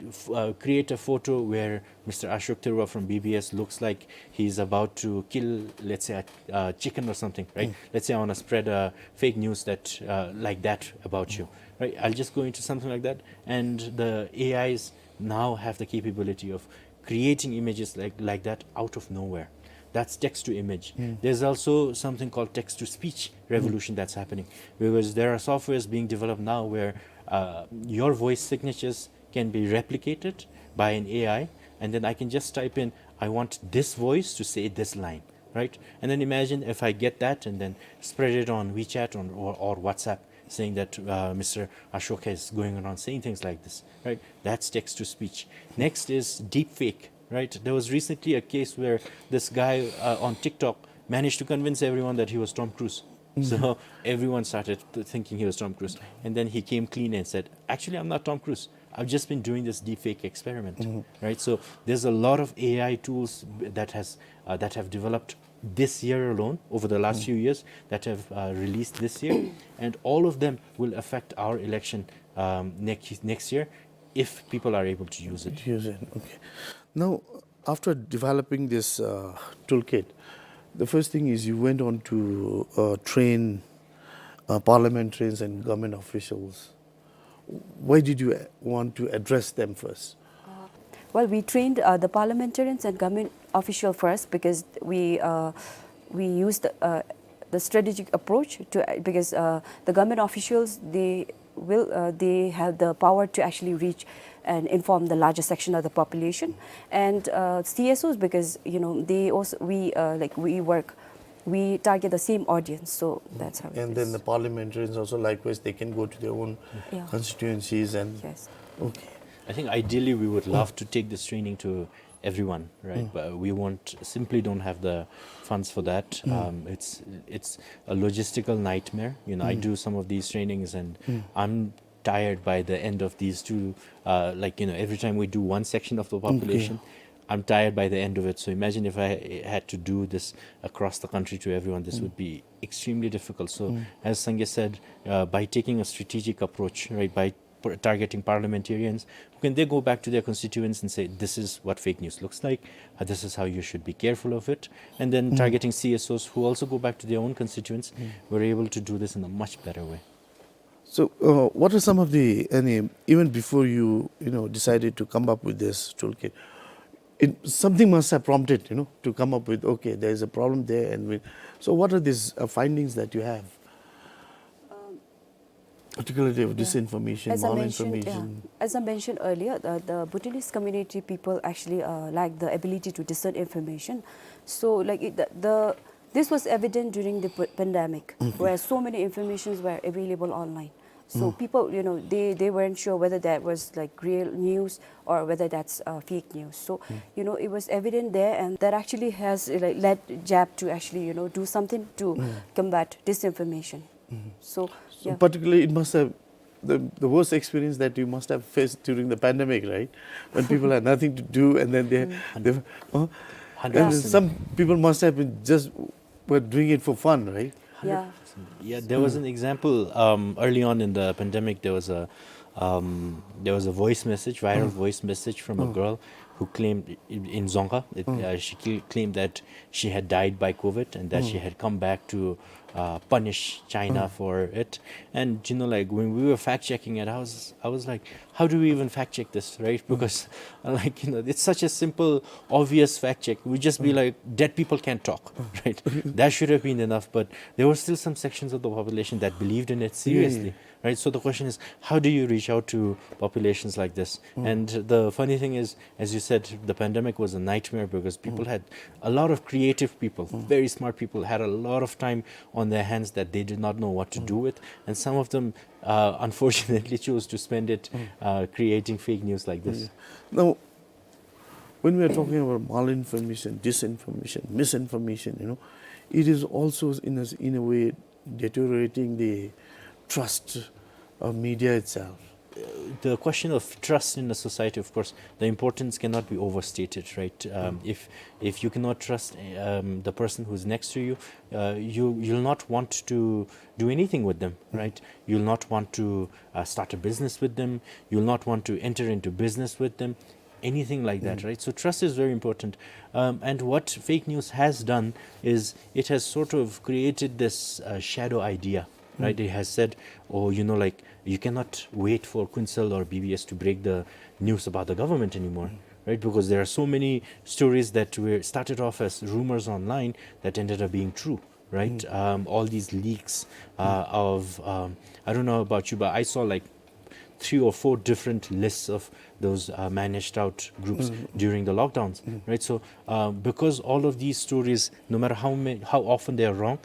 f-, uh, create a photo where Mister Ashok Tharoor from B B S looks like he's about to kill, let's say, a, a chicken or something," right? Let's say I wanna spread a fake news that, uh, like that about you, right? I'll just go into something like that, and the A Is now have the capability of creating images like, like that out of nowhere. That's text to image. There's also something called text to speech revolution that's happening, because there are softwares being developed now where, uh, your voice signatures can be replicated by an A I, and then I can just type in, "I want this voice to say this line," right? And then imagine if I get that and then spread it on WeChat or, or, or WhatsApp, saying that, uh, Mister Ashoka is going around saying things like this, right? That's text to speech. Next is deepfake, right? There was recently a case where this guy, uh, on TikTok managed to convince everyone that he was Tom Cruise. So everyone started th-, thinking he was Tom Cruise. And then he came clean and said, "Actually, I'm not Tom Cruise. I've just been doing this deepfake experiment," right? So there's a lot of A I tools b-, that has, uh, that have developed this year alone, over the last few years, that have, uh, released this year, and all of them will affect our election, um, next, next year, if people are able to use it. Use it, okay. Now, after developing this, uh, toolkit, the first thing is you went on to, uh, train, uh, parliamentarians and government officials. Why did you, uh, want to address them first? Uh, well, we trained, uh, the parliamentarians and government official first because we, uh, we used the, uh, the strategic approach to, uh, because, uh, the government officials, they will, uh, they have the power to actually reach and inform the larger section of the population. And, uh, C S Os, because, you know, they also, we, uh, like, we work We target the same audience, so that's how it is. And then the parliamentarians also, likewise, they can go to their own Yeah. constituencies and Yes. Okay. I think ideally we would love to take this training to everyone, right? But we won't, simply don't have the funds for that. Um, it's, it's a logistical nightmare. You know, I do some of these trainings and I'm tired by the end of these two. Uh, like, you know, every time we do one section of the population, I'm tired by the end of it. So imagine if I had to do this across the country to everyone, this would be extremely difficult. So as Sangay said, uh, by taking a strategic approach, right, by par-, targeting parliamentarians, who can they go back to their constituents and say, "This is what fake news looks like, uh, this is how you should be careful of it." And then targeting C S Os who also go back to their own constituents, we're able to do this in a much better way. So, uh, what are some of the, any, even before you, you know, decided to come up with this toolkit, it, something must have prompted, you know, to come up with, okay, there is a problem there, and we, so what are these, uh, findings that you have? Particularly of Yeah. disinformation, As I mentioned, yeah, malinformation. As I mentioned earlier, the, the Bhutanese community people actually, uh, lack the ability to discern information. So, like, it, the, the, this was evident during the p-, pandemic, where so many informations were available online. So people, you know, they, they weren't sure whether that was, like, real news or whether that's, uh, fake news. So, you know, it was evident there, and that actually has, uh, like, led Jap to actually, you know, do something to combat disinformation. So, So yeah. particularly, it must have, the, the worst experience that you must have faced during the pandemic, right? When people had nothing to do and then they, they, uh, and then Hundred percent. some people must have been just were doing it for fun, right? Yeah. Yeah, there was an example, um, early on in the pandemic. There was a, um, there was a voice message, viral voice message from a girl who claimed i-, in Dzongkha, it, uh, she cl-, claimed that she had died by COVID and that she had come back to, uh, punish China for it. And, you know, like, when we were fact checking it, I was, I was like, "How do we even fact check this, right?" Because, uh, like, you know, it's such a simple, obvious fact check. We just be like, "Dead people can't talk," right? That should have been enough, but there were still some sections of the population that believed in it seriously, right? So the question is, how do you reach out to populations like this? And the funny thing is, as you said, the pandemic was a nightmare because people had, a lot of creative people, very smart people, had a lot of time on their hands that they did not know what to do with, and some of them, uh, unfortunately, chose to spend it, uh, creating fake news like this. Yeah. Now, when we are talking about malinformation, disinformation, misinformation, you know, it is also in a, in a way deteriorating the trust of media itself. The question of trust in a society, of course, the importance cannot be overstated, right? Um, if, if you cannot trust, um, the person who's next to you, uh, you, you'll not want to do anything with them, right? You'll not want to, uh, start a business with them. You'll not want to enter into business with them, anything like that, right? So trust is very important. Um, and what fake news has done is it has sort of created this, uh, shadow idea, right? It has said, "Oh, you know, like, you cannot wait for Kuensel or B B S to break the news about the government anymore," right? Because there are so many stories that were started off as rumors online that ended up being true, right? Um, all these leaks, uh, of, um, I don't know about you, but I saw, like, three or four different lists of those, uh, managed out groups during the lockdowns, right? So, uh, because all of these stories, no matter how many, how often they are wrong,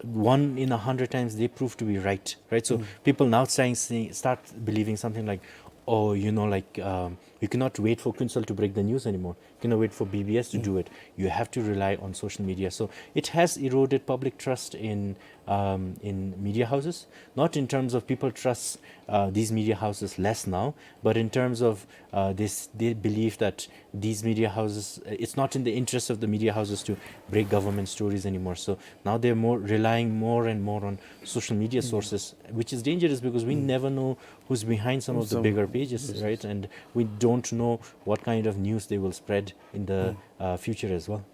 one in a hundred times they prove to be right, right? So people now saying, say, start believing something like, "Oh, you know, like, um, you cannot wait for Kuensel to break the news anymore. You cannot wait for B B S to do it. You have to rely on social media." So it has eroded public trust in, um, in media houses, not in terms of people trust, uh, these media houses less now, but in terms of, uh, this, they believe that these media houses, uh, it's not in the interest of the media houses to break government stories anymore. So now they're more relying more and more on social media sources, which is dangerous because we never know who's behind some of the bigger pages, right? And we don't know what kind of news they will spread in the, uh, future as well.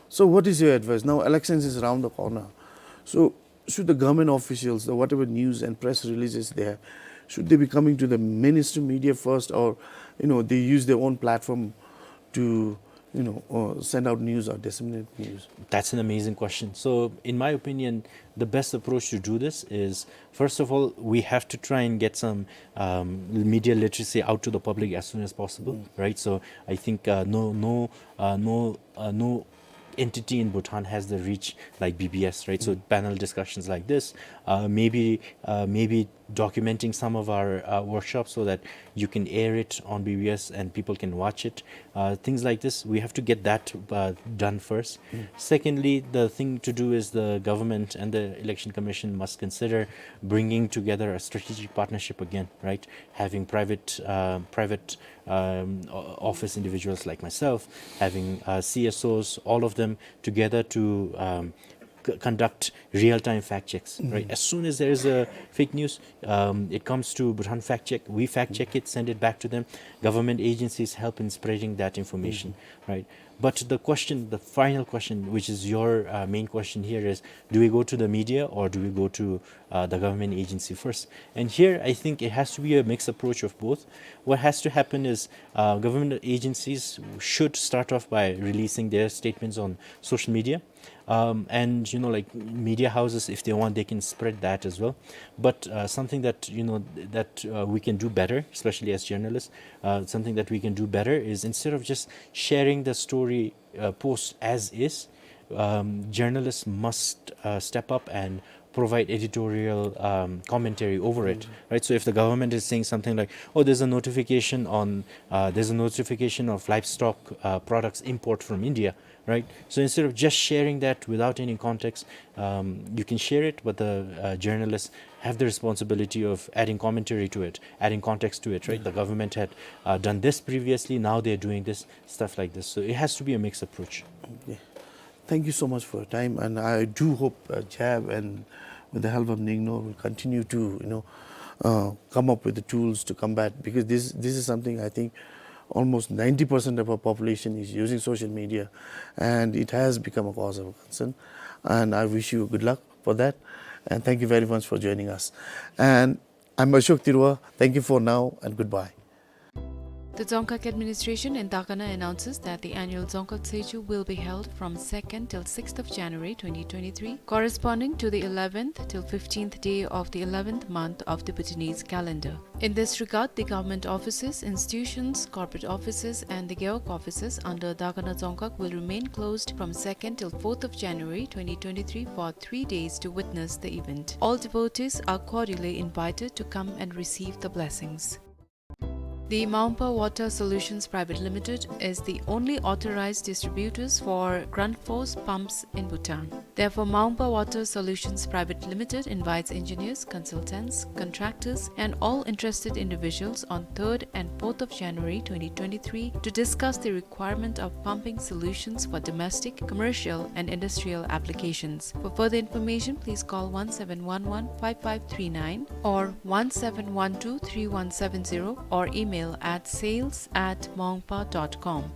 So what is your advice? Now elections is around the corner. So should the government officials, the whatever news and press releases they have, should they be coming to the mainstream media first, or, you know, they use their own platform to, you know, uh, send out news or disseminate news? That's an amazing question. So in my opinion, the best approach to do this is, first of all, we have to try and get some, um, media literacy out to the public as soon as possible, right? So I think, uh, no, no, uh, no, uh, no entity in Bhutan has the reach like B B S, right? So panel discussions like this, uh, maybe, uh, maybe documenting some of our, uh, workshops so that you can air it on B B S and people can watch it. Uh, things like this, we have to get that, uh, done first. Secondly, the thing to do is the government and the Election Commission must consider bringing together a strategic partnership again, right? Having private, uh, private, um, o-, office individuals like myself, having, uh, C S Os, all of them together to, um, c-, conduct real-time fact checks, right? As soon as there is a fake news, um, it comes to Bhutan Fact Check. We fact check it, send it back to them. Government agencies help in spreading that information, right? But the question, the final question, which is your, uh, main question here, is do we go to the media or do we go to, uh, the government agency first? And here, I think it has to be a mixed approach of both. What has to happen is, uh, government agencies should start off by releasing their statements on social media. Um, and, you know, like, media houses, if they want, they can spread that as well. But, uh, something that, you know, that, uh, we can do better, especially as journalists, uh, something that we can do better is instead of just sharing the story, uh, post as is, um, journalists must, uh, step up and provide editorial, um, commentary over it, right? So if the government is saying something like, "Oh, there's a notification on, uh, there's a notification of livestock, uh, products import from India," right? So instead of just sharing that without any context, um, you can share it, but the, uh, journalists have the responsibility of adding commentary to it, adding context to it, right? The government had, uh, done this previously, now they're doing this, stuff like this. So it has to be a mixed approach. Okay. Thank you so much for your time, and I do hope, uh, JAB and with the help of NIGNOR will continue to, you know, uh, come up with the tools to combat, because this, this is something I think almost ninety percent of our population is using social media, and it has become a cause of concern. And I wish you good luck for that, and thank you very much for joining us. And I'm Ashok Tirua. Thank you for now, and goodbye. The Dzongkhag administration in Dagana announces that the annual Dzongkhag Tshechu will be held from second till sixth of January twenty twenty-three, corresponding to the eleventh till fifteenth day of the eleventh month of the Bhutanese calendar. In this regard, the government offices, institutions, corporate offices, and the gewog offices under Dagana Dzongkhag will remain closed from second till fourth of January twenty twenty-three for three days to witness the event. All devotees are cordially invited to come and receive the blessings. The Maungpa Water Solutions Private Limited is the only authorized distributors for Grundfos pumps in Bhutan. Therefore, Maungpa Water Solutions Private Limited invites engineers, consultants, contractors, and all interested individuals on third and fourth of January twenty twenty-three to discuss the requirement of pumping solutions for domestic, commercial, and industrial applications. For further information, please call one seven one one five five three nine or one seven one two three one seven zero or email at sales at maungpa dot com.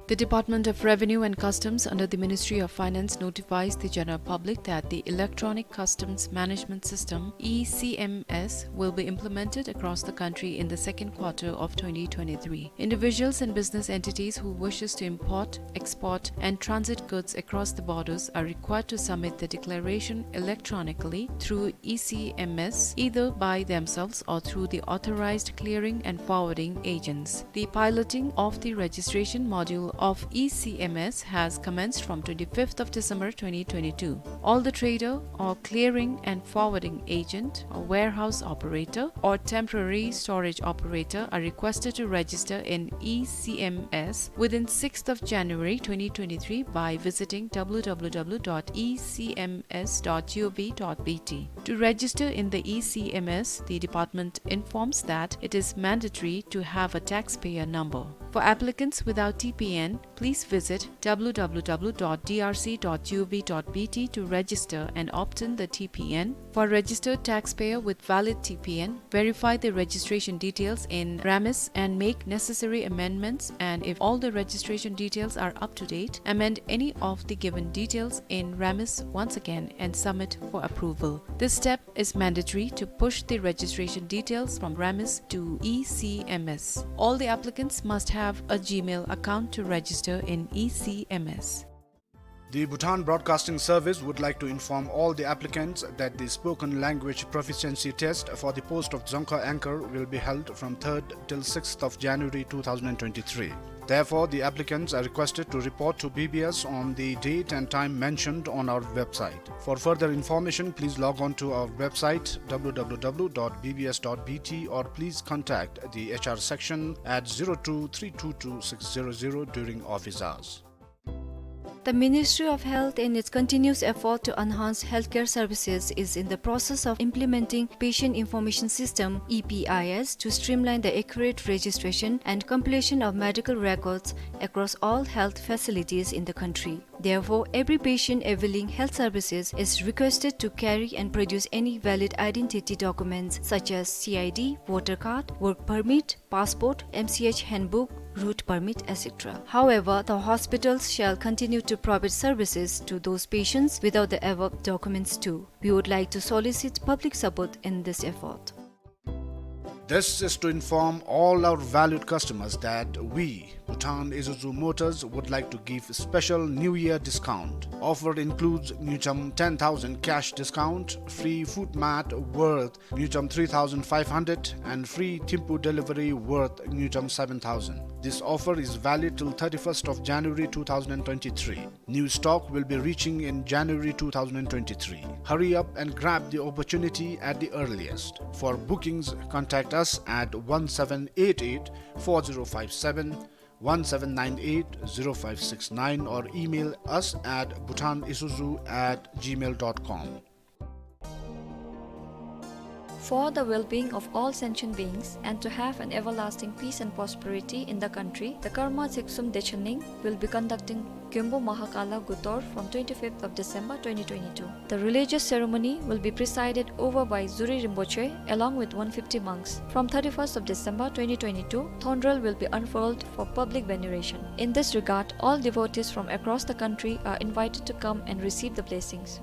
The Department of Revenue and Customs under the Ministry of Finance notifies the general public that the Electronic Customs Management System, E C M S, will be implemented across the country in the second quarter of twenty twenty-three. Individuals and business entities who wishes to import, export, and transit goods across the borders are required to submit the declaration electronically through E C M S, either by themselves or through the authorized clearing and forwarding agents. The piloting of the registration module of E C M S has commenced from twenty-fifth of December twenty twenty-two. All the trader or clearing and forwarding agent or warehouse operator or temporary storage operator are requested to register in E C M S within sixth of January twenty twenty-three by visiting W W W dot E C M S dot G O V dot B T. To register in the E C M S, the department informs that it is mandatory to have a taxpayer number. For applicants without T P N, please visit W W W dot D R C dot G O V dot B T to register and obtain the T P N. For registered taxpayer with valid T P N, verify the registration details in RAMIS and make necessary amendments, and if all the registration details are up to date, amend any of the given details in RAMIS once again and submit for approval. This step is mandatory to push the registration details from RAMIS to E C M S. All the applicants must have a Gmail account to register in E C M S. The Bhutan Broadcasting Service would like to inform all the applicants that the spoken language proficiency test for the post of Dzongkha anchor will be held from third till sixth of January two thousand twenty-three. Therefore, the applicants are requested to report to B B S on the date and time mentioned on our website. For further information, please log on to our website, w w w dot b b s dot b t, or please contact the H R section at zero two three two two six zero zero during office hours. The Ministry of Health, in its continuous effort to enhance healthcare services, is in the process of implementing Patient Information System, E P I S, to streamline the accurate registration and compilation of medical records across all health facilities in the country. Therefore, every patient availing health services is requested to carry and produce any valid identity documents such as C I D, voter card, work permit, passport, M C H handbook, route permit, et cetera. However, the hospitals shall continue to provide services to those patients without the above documents too. We would like to solicit public support in this effort. This is to inform all our valued customers that we, Bhutan Isuzu Motors, would like to give special New Year discount. Offer includes ngiucham ten thousand cash discount, free foot mat worth ngiucham three thousand five hundred and free Thimphu delivery worth ngiucham seven thousand. This offer is valid till thirty-first of January two thousand twenty-three. New stock will be reaching in January two thousand twenty-three. Hurry up and grab the opportunity at the earliest. For bookings, contact us at one seven eight eight four zero five seven, one seven nine eight zero five six nine, or email us at bhutanisuzu at gmail dot com. For the well-being of all sentient beings and to have an everlasting peace and prosperity in the country, the Karma Thegsum Decheling will be conducting Gyönpo Mahakala Gutor from twenty-fifth of December twenty twenty-two. The religious ceremony will be presided over by Zuri Rinpoche along with one fifty monks. From thirty-first of December twenty twenty-two, Thondrail will be unfurled for public veneration. In this regard, all devotees from across the country are invited to come and receive the blessings.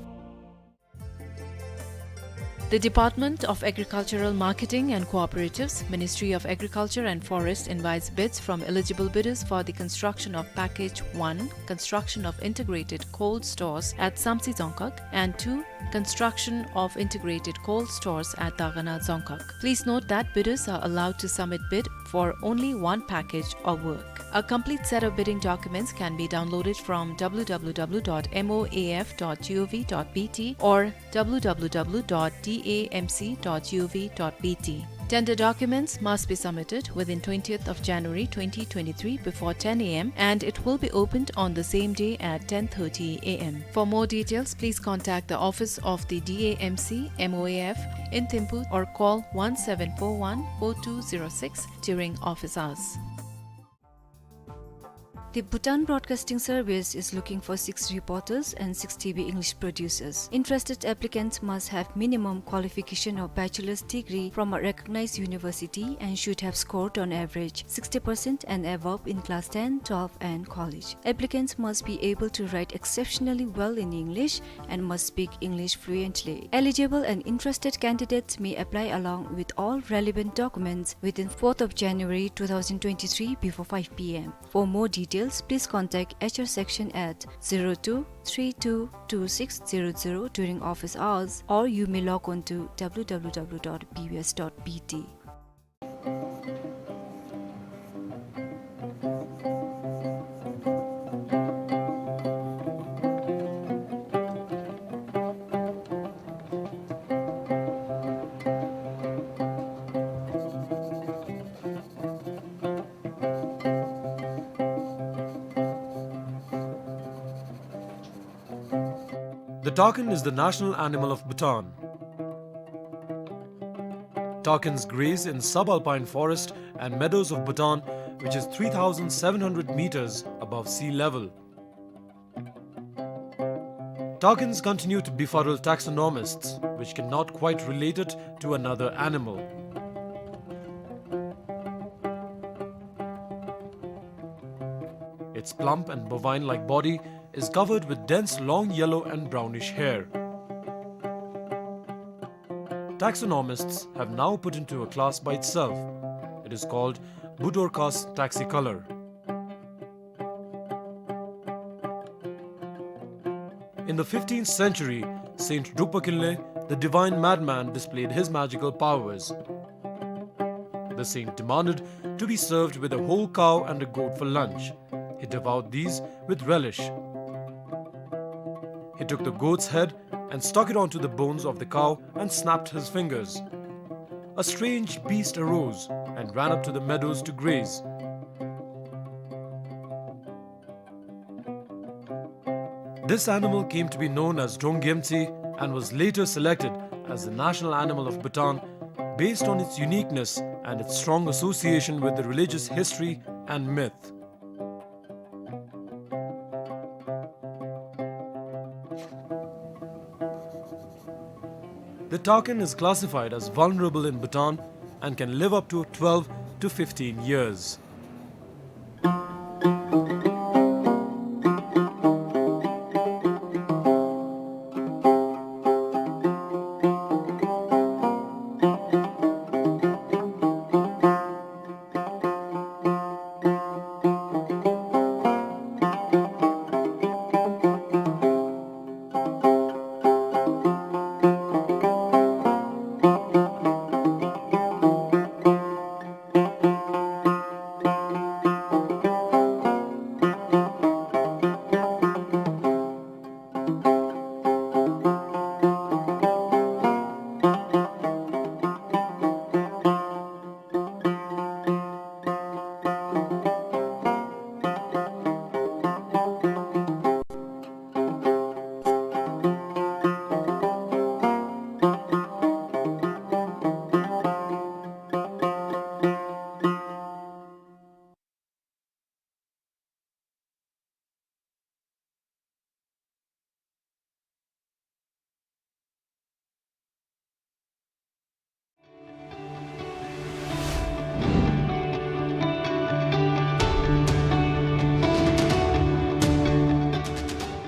The Department of Agricultural Marketing and Cooperatives, Ministry of Agriculture and Forest invites bids from eligible bidders for the construction of Package one, construction of integrated cold stores at Samtse Dzongkhag, and two, construction of integrated cold stores at Dagana Dzongkhag. Please note that bidders are allowed to submit bid for only one package of work. A complete set of bidding documents can be downloaded from w w w dot m o a f dot g o v dot b t or w w w dot d a m c dot g o v dot b t. Tender documents must be submitted within twentieth of January twenty twenty-three before ten a m and it will be opened on the same day at ten thirty a m. For more details, please contact the office of the D A M C M O A F in Thimphu or call one seven four one four two zero six during office hours. The Bhutan Broadcasting Service is looking for six reporters and six T V English producers. Interested applicants must have minimum qualification of bachelor's degree from a recognized university and should have scored on average sixty percent and above in class ten, twelve and college. Applicants must be able to write exceptionally well in English and must speak English fluently. Eligible and interested candidates may apply along with all relevant documents within fourth of January two thousand twenty-three before five p m. For more details, please contact H R section at zero two three two two six zero zero during office hours, or you may log on to w w w dot b b s dot b t. The takin is the national animal of Bhutan. Takins graze in subalpine forest and meadows of Bhutan, which is three thousand seven hundred meters above sea level. Takins continue to befuddle taxonomists, which cannot quite relate it to another animal. Its plump and bovine-like body is covered with dense long yellow and brownish hair. Taxonomists have now put into a class by itself. It is called Budorcas taxicolor. In the fifteenth century, Saint Drukpa Kinley, the divine madman, displayed his magical powers. The saint demanded to be served with a whole cow and a goat for lunch. He devoured these with relish. He took the goat's head and stuck it onto the bones of the cow and snapped his fingers. A strange beast arose and ran up to the meadows to graze. This animal came to be known as Donggyemtsi and was later selected as the national animal of Bhutan based on its uniqueness and its strong association with the religious history and myth. The takin is classified as vulnerable in Bhutan and can live up to twelve to fifteen years.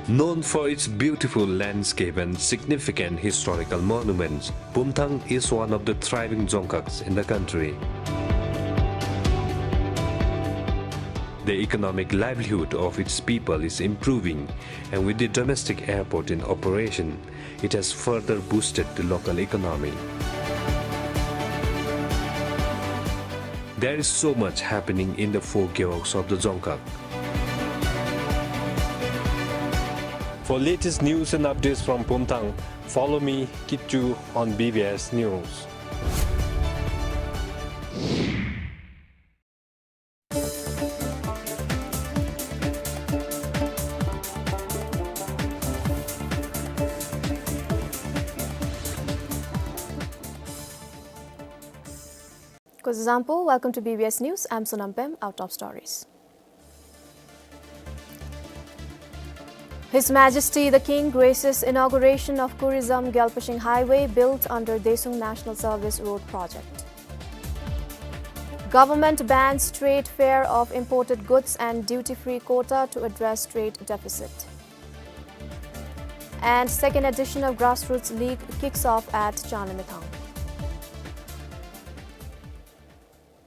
Known for its beautiful landscape and significant historical monuments, Pumthang is one of the thriving dzongkhags in the country. The economic livelihood of its people is improving, and with the domestic airport in operation, it has further boosted the local economy. There is so much happening in the four gewogs of the dzongkhag. For latest news and updates from Pumthang, follow me, Kitchu, on B B S News. Kuzuzangpo, welcome to B B S News. I'm Sonam Pem. Our top stories. His Majesty the King graces inauguration of Kurizam Gyalpashing Highway built under Desung National Service Road Project. Government bans trade fare of imported goods and duty-free quota to address trade deficit. And second edition of Grassroots League kicks off at Chanamethang.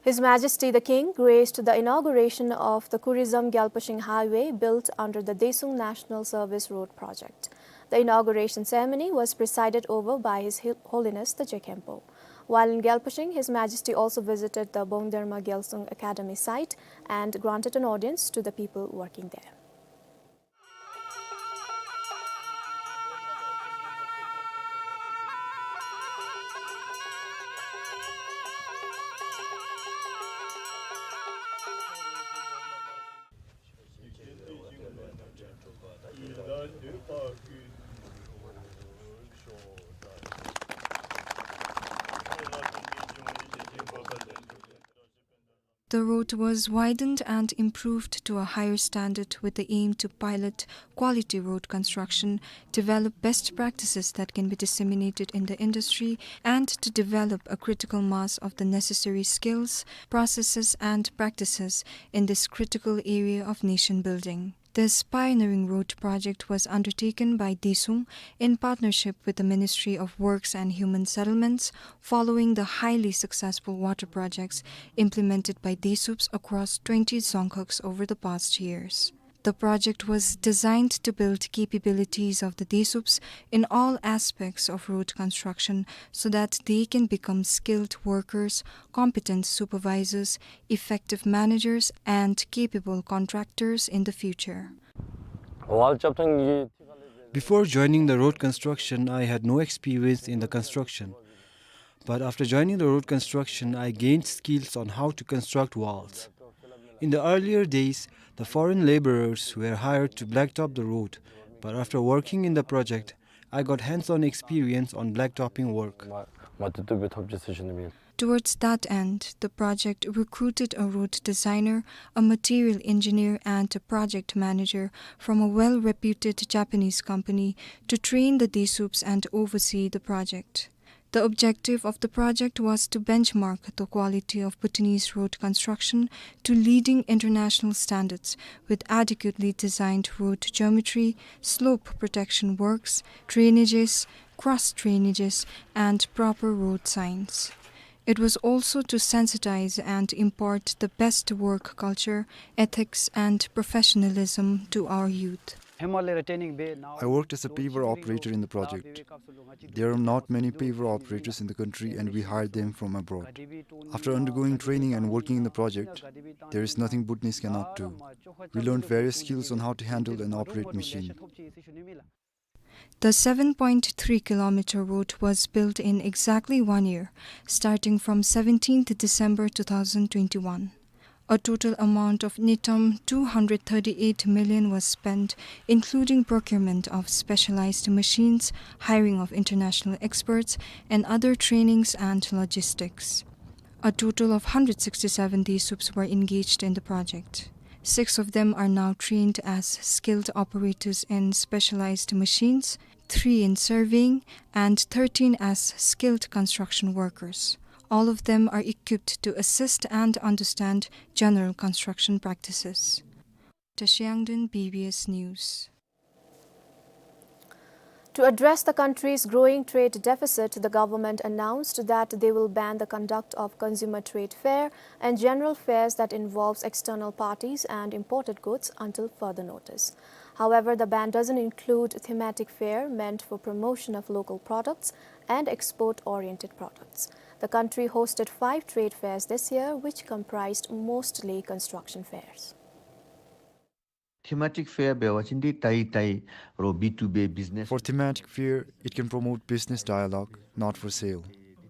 His Majesty the King graced the inauguration of the Kurizam Gyalpashing Highway built under the Desung National Service Road Project. The inauguration ceremony was presided over by His Hil-, Holiness the Je Khenpo. While in Gyalpashing, His Majesty also visited the Bongderma Gyalsung Academy site and granted an audience to the people working there. The road was widened and improved to a higher standard with the aim to pilot quality road construction, develop best practices that can be disseminated in the industry, and to develop a critical mass of the necessary skills, processes, and practices in this critical area of nation building. This pioneering road project was undertaken by Desung in partnership with the Ministry of Works and Human Settlements, following the highly successful water projects implemented by Desups across twenty dzongkhags over the past years. The project was designed to build capabilities of the Desuups in all aspects of road construction so that they can become skilled workers, competent supervisors, effective managers, and capable contractors in the future. Before joining the road construction, I had no experience in the construction. But after joining the road construction, I gained skills on how to construct walls. In the earlier days, the foreign laborers were hired to blacktop the road, but after working in the project, I got hands-on experience on blacktopping work. Towards that end, the project recruited a road designer, a material engineer, and a project manager from a well-reputed Japanese company to train the Desuups and oversee the project. The objective of the project was to benchmark the quality of Bhutanese road construction to leading international standards with adequately designed road geometry, slope protection works, drainages, cross drainages, and proper road signs. It was also to sensitize and impart the best work culture, ethics, and professionalism to our youth. I worked as a paver operator in the project. There are not many paver operators in the country, and we hired them from abroad. After undergoing training and working in the project, there is nothing Bhutanese cannot do. We learned various skills on how to handle and operate machine. The seven point three kilometer road was built in exactly one year, starting from seventeenth December two thousand twenty-one. A total amount of ngultrum two hundred thirty-eight million was spent, including procurement of specialized machines, hiring of international experts, and other trainings and logistics. A total of hundred sixty-seven Desuups were engaged in the project. Six of them are now trained as skilled operators in specialized machines, three in surveying, and thirteen as skilled construction workers. All of them are equipped to assist and understand general construction practices. Tashi Yangden, B B S News. To address the country's growing trade deficit, the government announced that they will ban the conduct of consumer trade fair and general fairs that involves external parties and imported goods until further notice. However, the ban doesn't include thematic fair meant for promotion of local products and export-oriented products. The country hosted five trade fairs this year, which comprised mostly construction fairs. Thematic fair འབད་བ་ཅིན་འདི་ཏའི་ཏའི་རོགས་B two B business. For thematic fair, it can promote business dialogue, not for sale.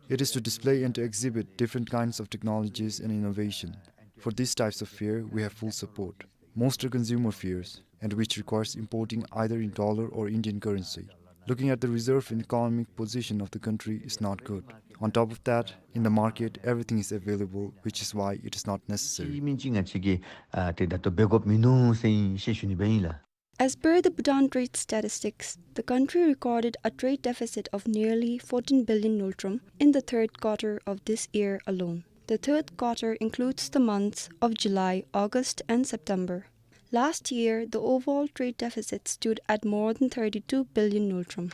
It is to display and to exhibit different kinds of technologies and innovation. For these types of fair, we have full support. Most are consumer fairs, and which requires importing either in dollar or Indian currency. Looking at the reserve and economic position of the country is not good. On top of that, in the market, everything is available, which is why it is not necessary. ཅིག་མིན་ཅིག་ང་བཅས་ཀྱིས་ཨ་ཏེ་ད་ལྟོ་འབད་དགོཔ་མིན་ནུག་ཟེར་ཞུ་ནི་སྦེ་ཨིན་ལགས། As per the Bhutan Trade Statistics, the country recorded a trade deficit of nearly fourteen billion ngultrum in the third quarter of this year alone. The third quarter includes the months of July, August, and September. Last year, the overall trade deficit stood at more than thirty-two billion ngultrum.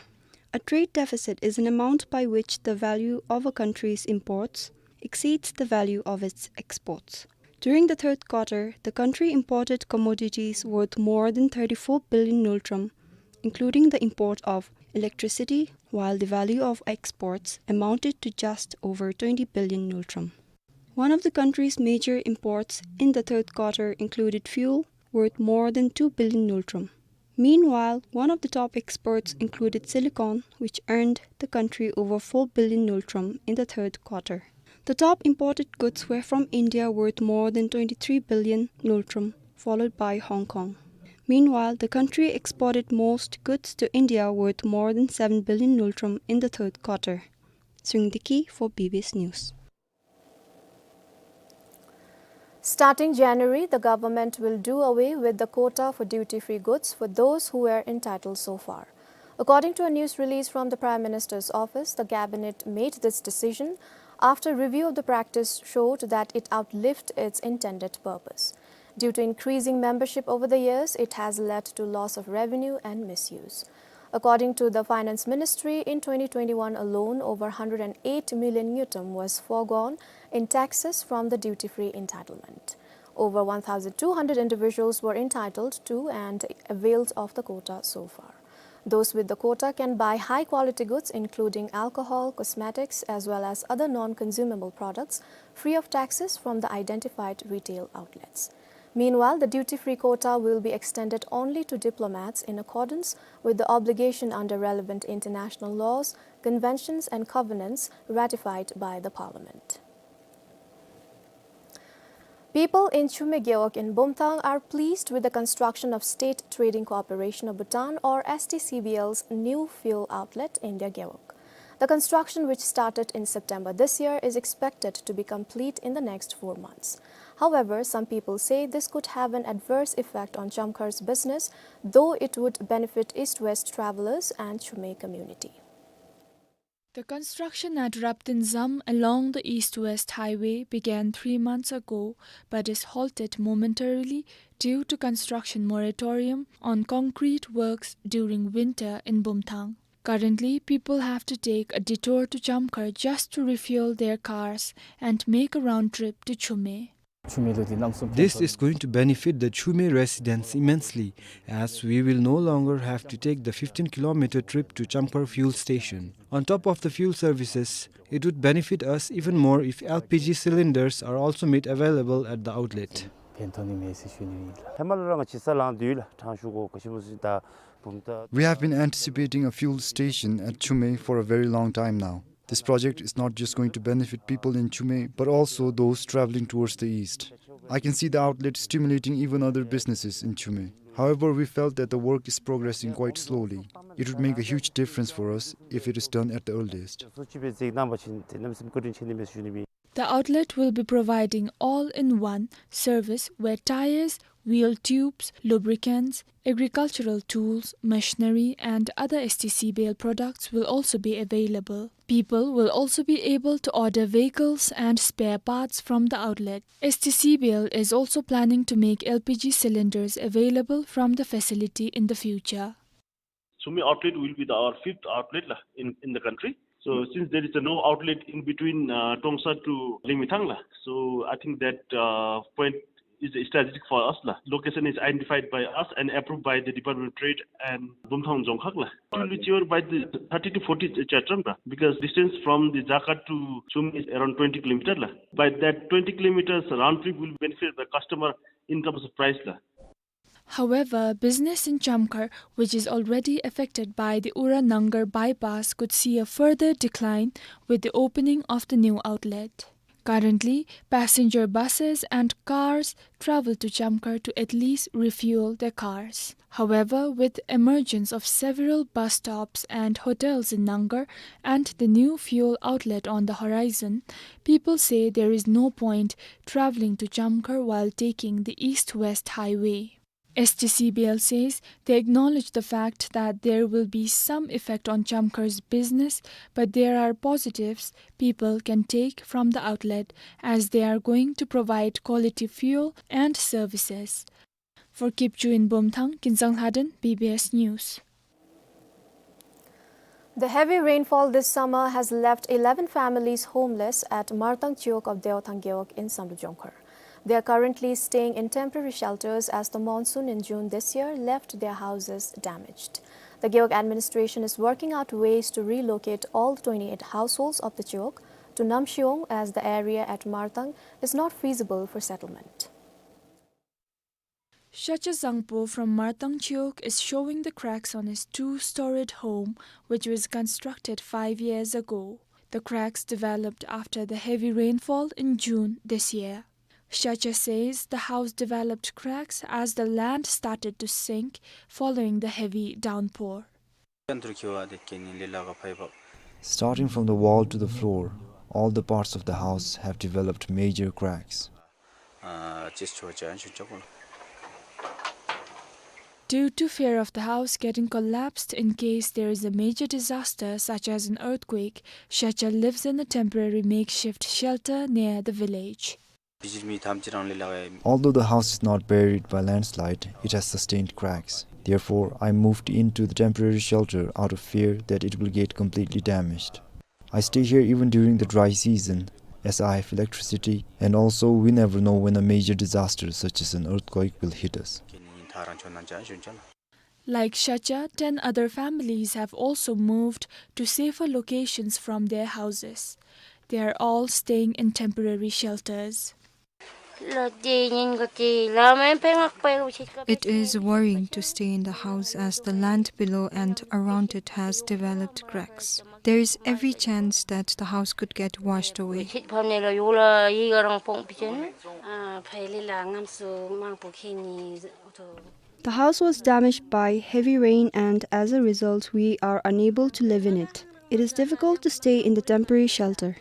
A trade deficit is an amount by which the value of a country's imports exceeds the value of its exports. During the third quarter, the country imported commodities worth more than thirty-four billion ngultrum, including the import of electricity, while the value of exports amounted to just over twenty billion ngultrum. One of the country's major imports in the third quarter included fuel, worth more than two billion ngultrum. Meanwhile, one of the top exports included silicon, which earned the country over four billion ngultrum in the third quarter. The top imported goods were from India, worth more than twenty-three billion ngultrum, followed by Hong Kong. Meanwhile, the country exported most goods to India, worth more than seven billion ngultrum in the third quarter. Sungdi Ki for B B S News. Starting January, the government will do away with the quota for duty-free goods for those who were entitled so far. According to a news release from the Prime Minister's office, the cabinet made this decision after review of the practice showed that it outlived its intended purpose. Due to increasing membership over the years, it has led to loss of revenue and misuse. According to the Finance Ministry, in twenty twenty-one alone, over hundred and eight million ngultrum was foregone in taxes from the duty-free entitlement. Over one thousand two hundred individuals were entitled to and availed of the quota so far. Those with the quota can buy high-quality goods, including alcohol, cosmetics, as well as other non-consumable products, free of taxes from the identified retail outlets. Meanwhile, the duty-free quota will be extended only to diplomats in accordance with the obligation under relevant international laws, conventions, and covenants ratified by the Parliament. People in Chumey Gewog in Bumthang are pleased with the construction of State Trading Corporation of Bhutan, or S T C B L's, new fuel outlet in their gewog. The construction, which started in September this year, is expected to be complete in the next four months. However, some people say this could have an adverse effect on Chamkhar's business, though it would benefit east-west travelers and Chumey community. The construction at Raptinzam along the east-west highway began three months ago, but is halted momentarily due to construction moratorium on concrete works during winter in Bumthang. Currently, people have to take a detour to Chamkhar just to refuel their cars and make a round trip to Chumey. This is going to benefit the Chumey residents immensely, as we will no longer have to take the fifteen kilometer trip to Chamkhar fuel station. On top of the fuel services, it would benefit us even more if L P G cylinders are also made available at the outlet. We have been anticipating a fuel station at Chumey for a very long time now. This project is not just going to benefit people in Chumey, but also those traveling towards the east. I can see the outlet stimulating even other businesses in Chumey. However, we felt that the work is progressing quite slowly. It would make a huge difference for us if it is done at the earliest. The outlet will be providing all-in-one service where tires, wheel tubes, lubricants, agricultural tools, machinery, and other S T C B L products will also be available. People will also be able to order vehicles and spare parts from the outlet. S T C B L is also planning to make L P G cylinders available from the facility in the future. Chumey outlet will be the, our fifth outlet la, in, in the country. So since there is a no outlet in between, uh, Tongsa to Lingmithang la, so I think that, uh, point is strategic for us la. Location is identified by us and approved by the Department of Trade and Bumthang Dzongkhag la. It will be cheaper by the thirty to forty kyatram la, because distance from the Jagat to Chumey is around twenty kilometer la. By that twenty kilometers round trip will benefit the customer in terms of price la. However, business in Chamkhar, which is already affected by the Ura Nangar bypass, could see a further decline with the opening of the new outlet. Currently, passenger buses and cars travel to Chamkhar to at least refuel their cars. However, with emergence of several bus stops and hotels in Nangar and the new fuel outlet on the horizon, people say there is no point traveling to Chamkhar while taking the east-west highway. S T C B L says they acknowledge the fact that there will be some effect on Chamkhar's business, but there are positives people can take from the outlet, as they are going to provide quality fuel and services. For Kipchoo in Bumthang, Kinzang Lhaden, B B S News. The heavy rainfall this summer has left eleven families homeless at Martang Chiwog of Deothang Gewog in Samdrup Jongkhar. They are currently staying in temporary shelters as the monsoon in June this year left their houses damaged. The Gewog administration is working out ways to relocate all twenty-eight households of the Chiwog to Namshiwong, as the area at Martang is not feasible for settlement. Shacha Zangpo from Martang Chiwog is showing the cracks on his two-storied home, which was constructed five years ago. The cracks developed after the heavy rainfall in June this year. Shacha says the house developed cracks as the land started to sink following the heavy downpour. Starting from the wall to the floor, all the parts of the house have developed major cracks. Due to fear of the house getting collapsed in case there is a major disaster such as an earthquake, Shacha lives in a temporary makeshift shelter near the village. Although the house is not buried by landslide, it has sustained cracks. Therefore, I moved into the temporary shelter out of fear that it will get completely damaged. I stay here even during the dry season. S I F electricity, and also we never know when a major disaster such as an earthquake will hit us. Like Shacha, ten other families have also moved to safer locations from their houses. They are all staying in temporary shelters. It is worrying to stay in the house as the land below and around it has developed cracks. There is every chance that the house could get washed away. The house was damaged by heavy rain, and as a result, we are unable to live in it. It is difficult to stay in the temporary shelter.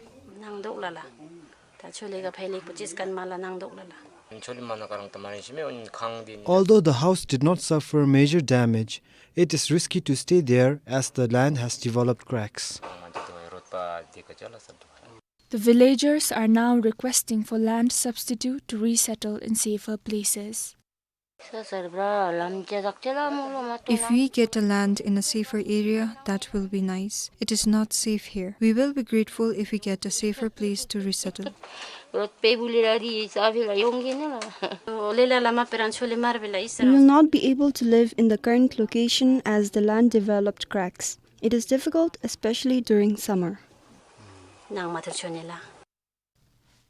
Although the house did not suffer major damage, it is risky to stay there as the land has developed cracks. The villagers are now requesting for land substitute to resettle in safer places. If we get a land in a safer area, that will be nice. It is not safe here. We will be grateful if we get a safer place to resettle. We will not be able to live in the current location as the land developed cracks. It is difficult, especially during summer.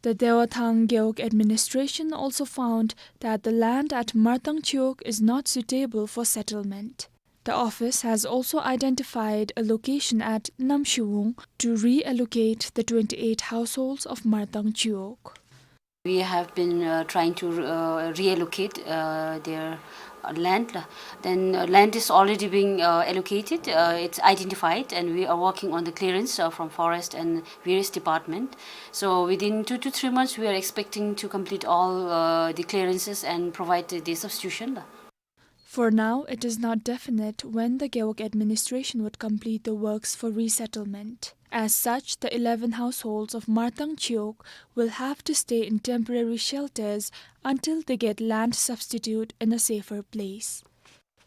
The Dewathang Gewog administration also found that the land at Martang Chiwog is not suitable for settlement. The office has also identified a location at Namshiwung to reallocate the twenty-eight households of Martang Chiwog. We have been, uh, trying to, uh, reallocate, uh, their, uh, land. Then, uh, land is already being, uh, allocated. Uh, it's identified, and we are working on the clearance, uh, from forest and various department. So within two to three months, we are expecting to complete all, uh, the clearances and provide the, the substitution. For now, it is not definite when the Gewog administration would complete the works for resettlement. As such, the eleven households of Martang Chiwog will have to stay in temporary shelters until they get land substitute in a safer place.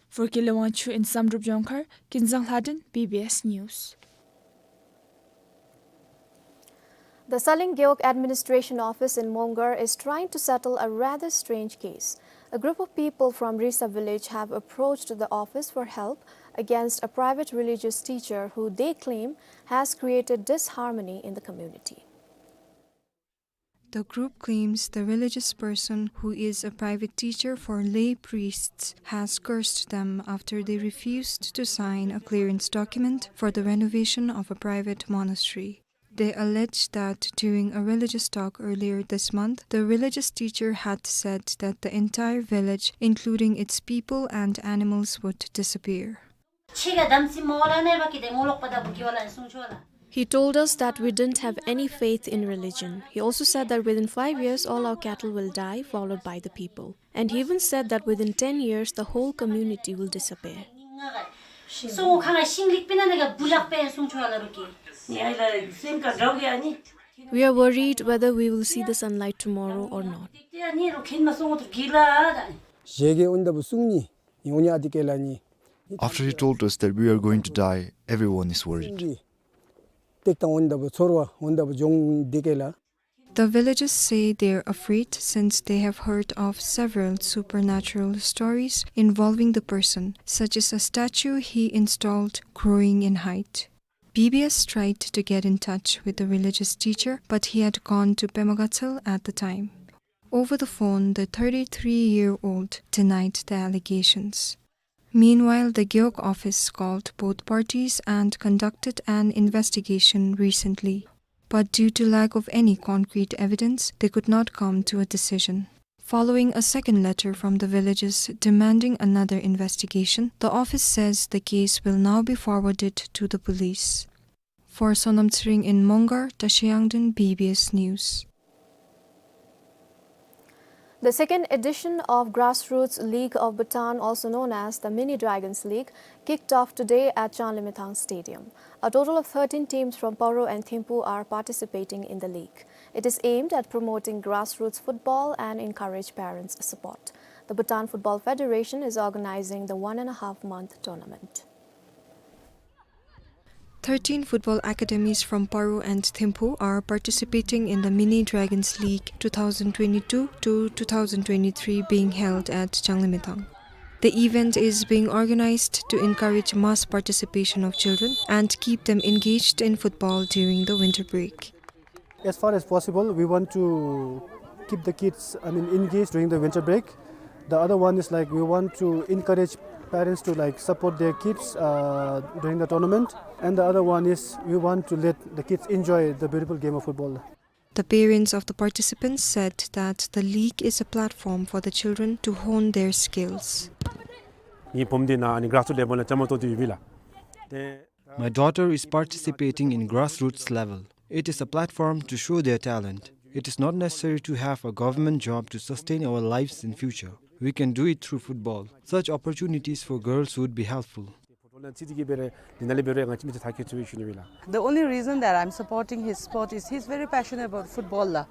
For Gile Wangchuk in Samdrup Jongkhar, Kinzang Lhaden, B B S News. The Saling Gewog Administration Office in Mongar is trying to settle a rather strange case. A group of people from Risa village have approached the office for help against a private religious teacher who they claim has created disharmony in the community. The group claims the religious person, who is a private teacher for lay priests, has cursed them after they refused to sign a clearance document for the renovation of a private monastery. They allege that during a religious talk earlier this month, the religious teacher had said that the entire village, including its people and animals, would disappear. He told us that we didn't have any faith in religion. He also said that within five years, all our cattle will die, followed by the people. And he even said that within ten years, the whole community will disappear. We are worried whether we will see the sunlight tomorrow or not. After he told us that we are going to die, everyone is worried. The villagers say they're afraid since they have heard of several supernatural stories involving the person, such as a statue he installed growing in height. B B S tried to get in touch with the religious teacher, but he had gone to Pema Gatshel at the time. Over the phone, the thirty-three-year-old denied the allegations. Meanwhile, the Gewog office called both parties and conducted an investigation recently. But due to lack of any concrete evidence, they could not come to a decision. Following a second letter from the villagers demanding another investigation, the office says the case will now be forwarded to the police. For Sonam Tsering in Mongar, Tashi Yangden, B B S News. The second edition of Grassroots League of Bhutan, also known as the Mini Dragons League, kicked off today at Changlimithang Stadium. A total of thirteen teams from Paro and Thimphu are participating in the league. It is aimed at promoting grassroots football and encourage parents' support. The Bhutan Football Federation is organizing the one and a half month tournament. Thirteen football academies from Paro and Thimphu are participating in the Mini Dragons League two thousand twenty-two to two thousand twenty-three being held at Changlimithang. The event is being organized to encourage mass participation of children and keep them engaged in football during the winter break. As far as possible, we want to keep the kids, I mean, engaged during the winter break. The other one is, like, we want to encourage parents to, like, support their kids, uh, during the tournament. And the other one is we want to let the kids enjoy the beautiful game of football. The parents of the participants said that the league is a platform for the children to hone their skills. ངེའི་བུམོ་འདི་ནཱ་ཨ་ནི་གྷ་རཱསི་རུཊ་ལེ་བཱལ་ནང་བཅའ་མར་གཏོགས་ཏེ་ཡོད་པས་ལགས། ཏེ། My daughter is participating in grassroots level. It is a platform to show their talent. It is not necessary to have a government job to sustain our lives in future. We can do it through football. Such opportunities for girls would be helpful. ཕུཊ་བཱོལ་ནང་རྩིས་ཏེ་གིས་འབད་རུང་འདི་ནང་ལས་འབད་རུང་ང་བཅས་མི་ཚུ་ཐར་ཁེ་ཚུ་ཡོད་ཞུ་ནི་ཨིན་ལགས། The only reason that I'm supporting his sport is he's very passionate about football, la.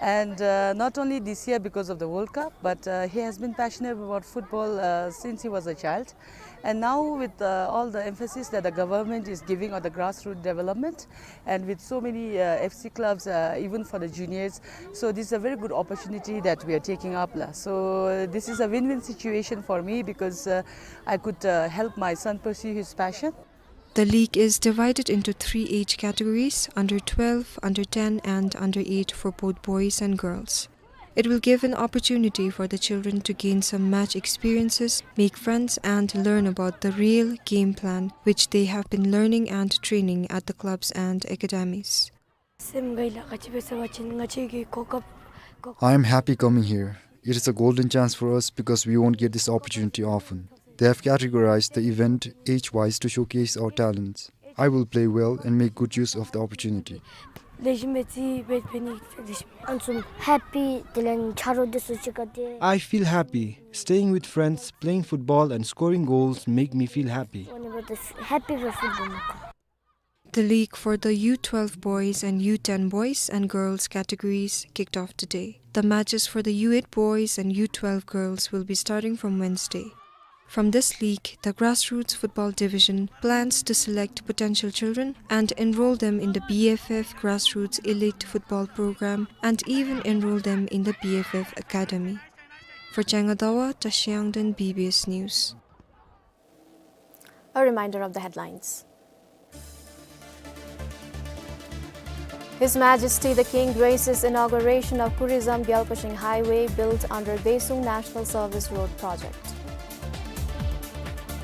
And, uh, not only this year because of the World Cup, but, uh, he has been passionate about football, uh, since he was a child. And now with, uh, all the emphasis that the government is giving on the grassroots development, and with so many, uh, F C clubs, uh, even for the juniors, so this is a very good opportunity that we are taking up, la. So, uh, this is a win-win situation for me because, uh, I could, uh, help my son pursue his passion. The league is divided into three age categories: under twelve, under ten, and under eight for both boys and girls. It will give an opportunity for the children to gain some match experiences, make friends, and learn about the real game plan, which they have been learning and training at the clubs and academies. སེམས་དགའ་ཡི་ལགས། ག་ཅི་འབད་ཟེར་བ་ཅིན་ང་བཅས་ཀྱི་གོ་སྐབས་གོ- I am happy coming here. It is a golden chance for us because we won't get this opportunity often. They have categorized the event age-wise to showcase our talents. I will play well and make good use of the opportunity. ལེགས་ཤོམ་སྦེ་རྩིས་འབད་འབད་ནི་ལེགས་ཤོམ། ཨ་ནི་ཚུ་ཧེ་པི་དེ་ལས་ཆ་རོགས་འདི་ཚུ་གཅིག་ཁར་ཏེ། I feel happy. Staying with friends, playing football and scoring goals make me feel happy. ཧེ་པི་སྦེ་ཕུཊ་བཱོལ་མ་ཁ- The league for the U twelve boys and U ten boys and girls categories kicked off today. The matches for the U eight boys and U twelve girls will be starting from Wednesday. From this league, the Grassroots Football Division plans to select potential children and enroll them in the B F F Grassroots Elite Football Program and even enroll them in the B F F Academy. For Changadawa, Tashi Yangden, B B S News. A reminder of the headlines. His Majesty the King graces inauguration of Puri-Zam Gyalpashing Highway built under Daesung National Service Road Project.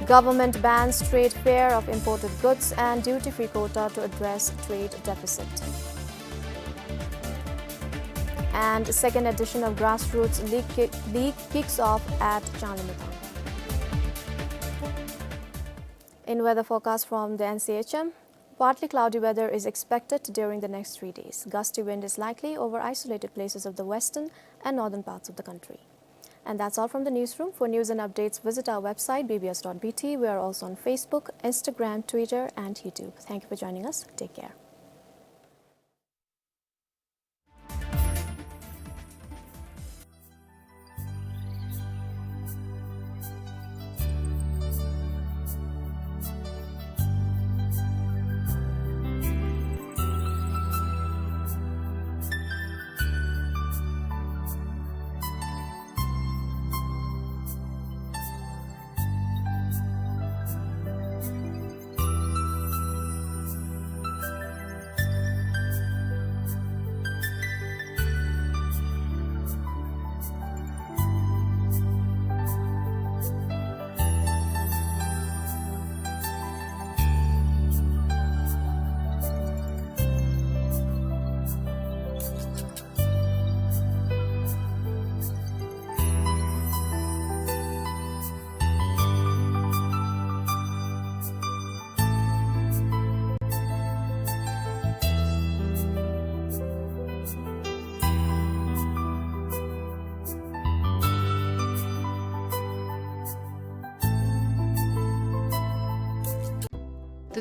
Government bans trade fare of imported goods and duty-free quota to address trade deficit. And second edition of Grassroots League, ki- League kicks off at Changlimithang. In weather forecast from the N C H M, partly cloudy weather is expected during the next three days. Gusty wind is likely over isolated places of the western and northern parts of the country. And that's all from the newsroom. For news and updates, visit our website, B B S dot B T. We are also on Facebook, Instagram, Twitter, and YouTube. Thank you for joining us. Take care.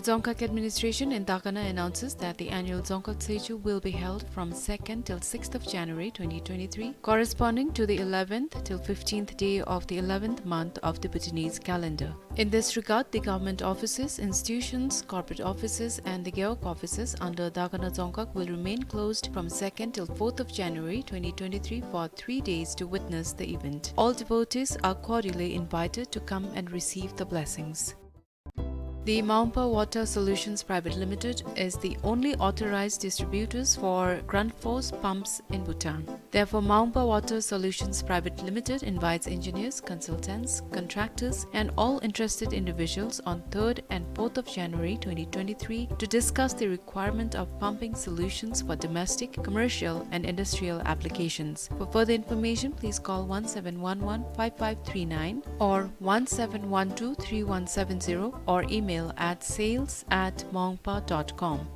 Dzongkhag Administration in Dagana announces that the annual Dzongkhag Tshechu will be held from second till sixth of January twenty twenty-three, corresponding to the eleventh till fifteenth day of the eleventh month of the Bhutanese calendar. In this regard, the government offices, institutions, corporate offices, and the gewog offices under Dagana Dzongkhag will remain closed from second till fourth of January twenty twenty-three for three days to witness the event. All devotees are cordially invited to come and receive the blessings. The Maungpa Water Solutions Private Limited is the only authorized distributors for Grundfos pumps in Bhutan. Therefore, Maungpa Water Solutions Private Limited invites engineers, consultants, contractors, and all interested individuals on third and fourth of January twenty twenty-three to discuss the requirement of pumping solutions for domestic, commercial, and industrial applications. For further information, please call one seven one one five five three nine or one seven one two three one seven zero or email at sales at maungpa dot com.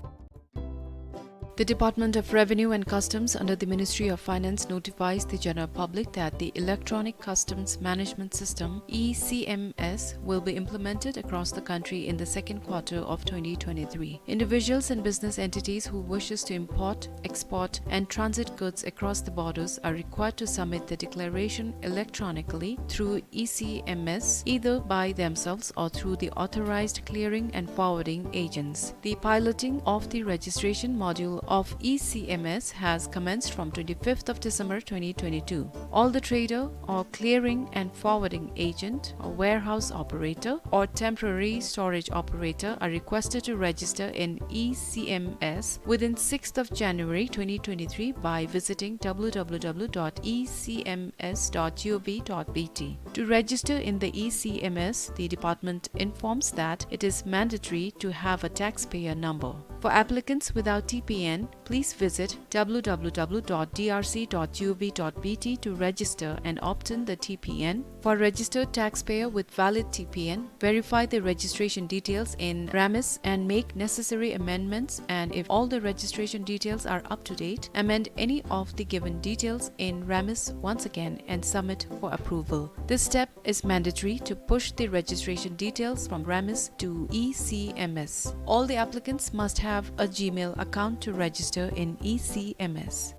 The Department of Revenue and Customs under the Ministry of Finance notifies the general public that the Electronic Customs Management System, E C M S, will be implemented across the country in the second quarter of twenty twenty-three. Individuals and business entities who wishes to import, export, and transit goods across the borders are required to submit the declaration electronically through E C M S, either by themselves or through the authorized clearing and forwarding agents. The piloting of the registration module of E C M S has commenced from twenty-fifth of December twenty twenty-two. All the trader or clearing and forwarding agent or warehouse operator or temporary storage operator are requested to register in E C M S within sixth of January twenty twenty-three by visiting W W W dot E C M S dot G O V dot B T. To register in the E C M S, the department informs that it is mandatory to have a taxpayer number. For applicants without T P N, please visit W W W dot D R C dot G O V dot B T to register and obtain the T P N. For registered taxpayer with valid T P N, verify the registration details in RAMIS and make necessary amendments, and if all the registration details are up to date, amend any of the given details in RAMIS once again and submit for approval. This step is mandatory to push the registration details from RAMIS to E C M S. All the applicants must have a Gmail account to register in E C M S.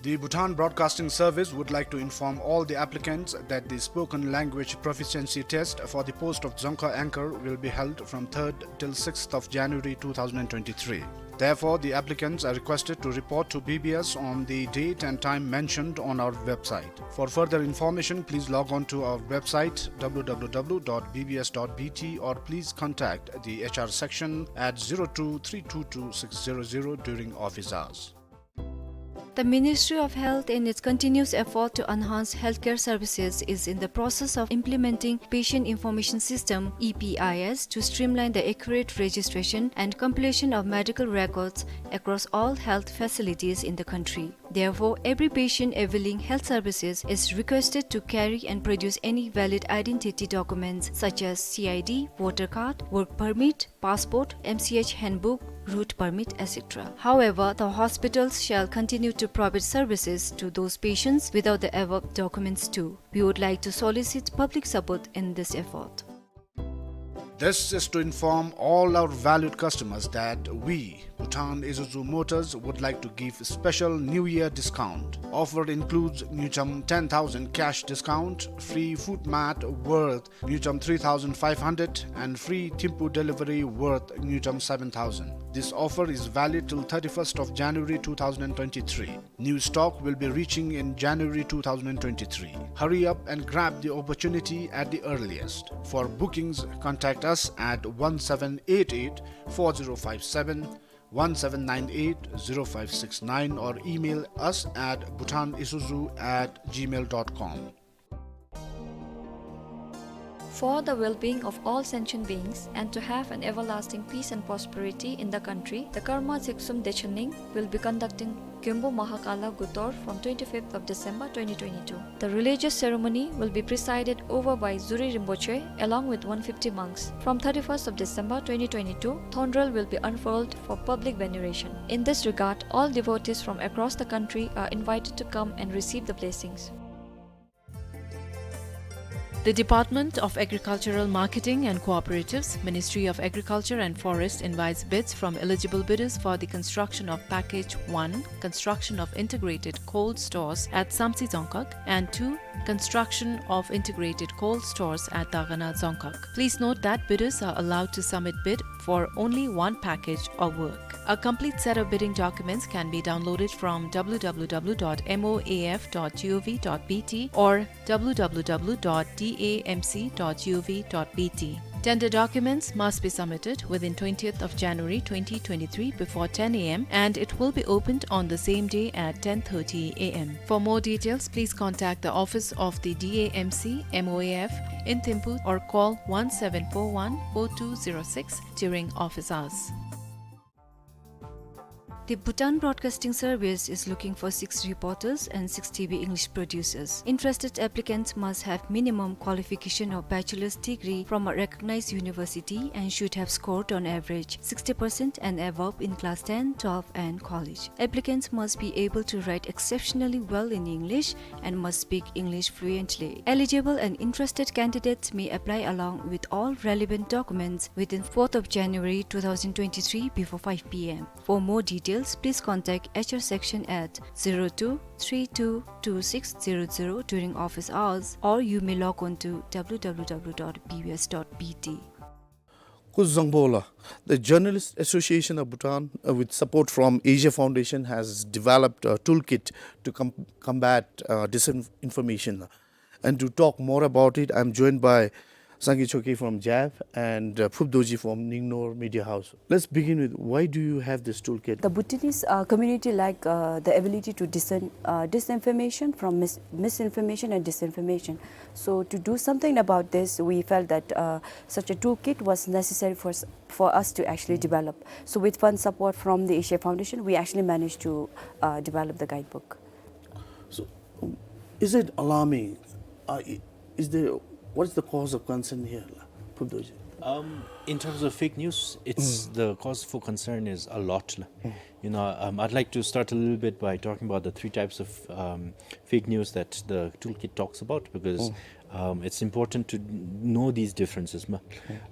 The Bhutan Broadcasting Service would like to inform all the applicants that the spoken language proficiency test for the post of Dzongkha anchor will be held from third till sixth of January two thousand twenty-three. Therefore, the applicants are requested to report to B B S on the date and time mentioned on our website. For further information, please log on to our website, W W W dot B B S dot B T, or please contact the H R section at zero two three two two six zero zero during office hours. The Ministry of Health, in its continuous effort to enhance healthcare services, is in the process of implementing Patient Information System, E P I S, to streamline the accurate registration and compilation of medical records across all health facilities in the country. Therefore, every patient availing health services is requested to carry and produce any valid identity documents such as C I D, voter card, work permit, passport, M C H handbook, route permit, et cetera. However, the hospitals shall continue to provide services to those patients without the above documents too. We would like to solicit public support in this effort. This is to inform all our valued customers that we, Bhutan Isuzu Motors, would like to give special New Year discount. Offer includes ngiucham ten thousand cash discount, free foot mat worth ngiucham three thousand five hundred, and free Thimphu delivery worth ngiucham seven thousand. This offer is valid till thirty-first of January two thousand twenty-three. New stock will be reaching in January two thousand twenty-three. Hurry up and grab the opportunity at the earliest. For bookings, contact us at one seven eight eight four zero five seven, one seven nine eight zero five six nine, or email us at bhutanisuzu at gmail dot com. For the well-being of all sentient beings and to have an everlasting peace and prosperity in the country, the Karma Thegsum Dechaning will be conducting Gyönpo Mahakala Gutor from twenty-fifth of December twenty twenty-two. The religious ceremony will be presided over by Zuri Rinpoche along with one fifty monks. From thirty-first of December twenty twenty-two, Thondrel will be unfurled for public veneration. In this regard, all devotees from across the country are invited to come and receive the blessings. The Department of Agricultural Marketing and Cooperatives, Ministry of Agriculture and Forest invites bids from eligible bidders for the construction of Package one, construction of integrated cold stores at Samtse Dzongkhag, and two, construction of integrated cold stores at Dagana Dzongkhag. Please note that bidders are allowed to submit bid for only one package of work. A complete set of bidding documents can be downloaded from w w w dot m o a f dot g o v dot b t or w w w dot d a m c dot g o v dot b t. Tender documents must be submitted within twentieth of January twenty twenty-three before ten a m and it will be opened on the same day at ten thirty a m. For more details, please contact the office of the D A M C M O A F in Thimphu or call one seven four one four two zero six during office hours. The Bhutan Broadcasting Service is looking for six reporters and six T V English producers. Interested applicants must have minimum qualification of bachelor's degree from a recognized university and should have scored on average sixty percent and above in class ten, twelve and college. Applicants must be able to write exceptionally well in English and must speak English fluently. Eligible and interested candidates may apply along with all relevant documents within fourth of January two thousand twenty-three before five p m. For more details, please contact H R section at zero two three two two six zero zero during office hours, or you may log on to w w w dot b b s dot b t. Kuzuzangpo la, the Journalist Association of Bhutan, uh, with support from Asia Foundation, has developed a toolkit to com-, combat, uh, disinformation. And to talk more about it, I'm joined by Sangay Choekyi from JAV and, uh, Phup Dorji from Ningnor Media House. Let's begin with, why do you have this toolkit? The Bhutanese, uh, community lack, uh, the ability to discern, uh, disinformation from mis-, misinformation and disinformation. So to do something about this, we felt that, uh, such a toolkit was necessary for s-, for us to actually develop. So with fund support from the Asia Foundation, we actually managed to, uh, develop the guidebook. So, is it alarming? Uh, i-, is there, what is the cause of concern here, la, Phup Dorji? Um, in terms of fake news, it's, the cause for concern is a lot, la. You know, um, I'd like to start a little bit by talking about the three types of, um, fake news that the toolkit talks about, because, um, it's important to know these differences, ma.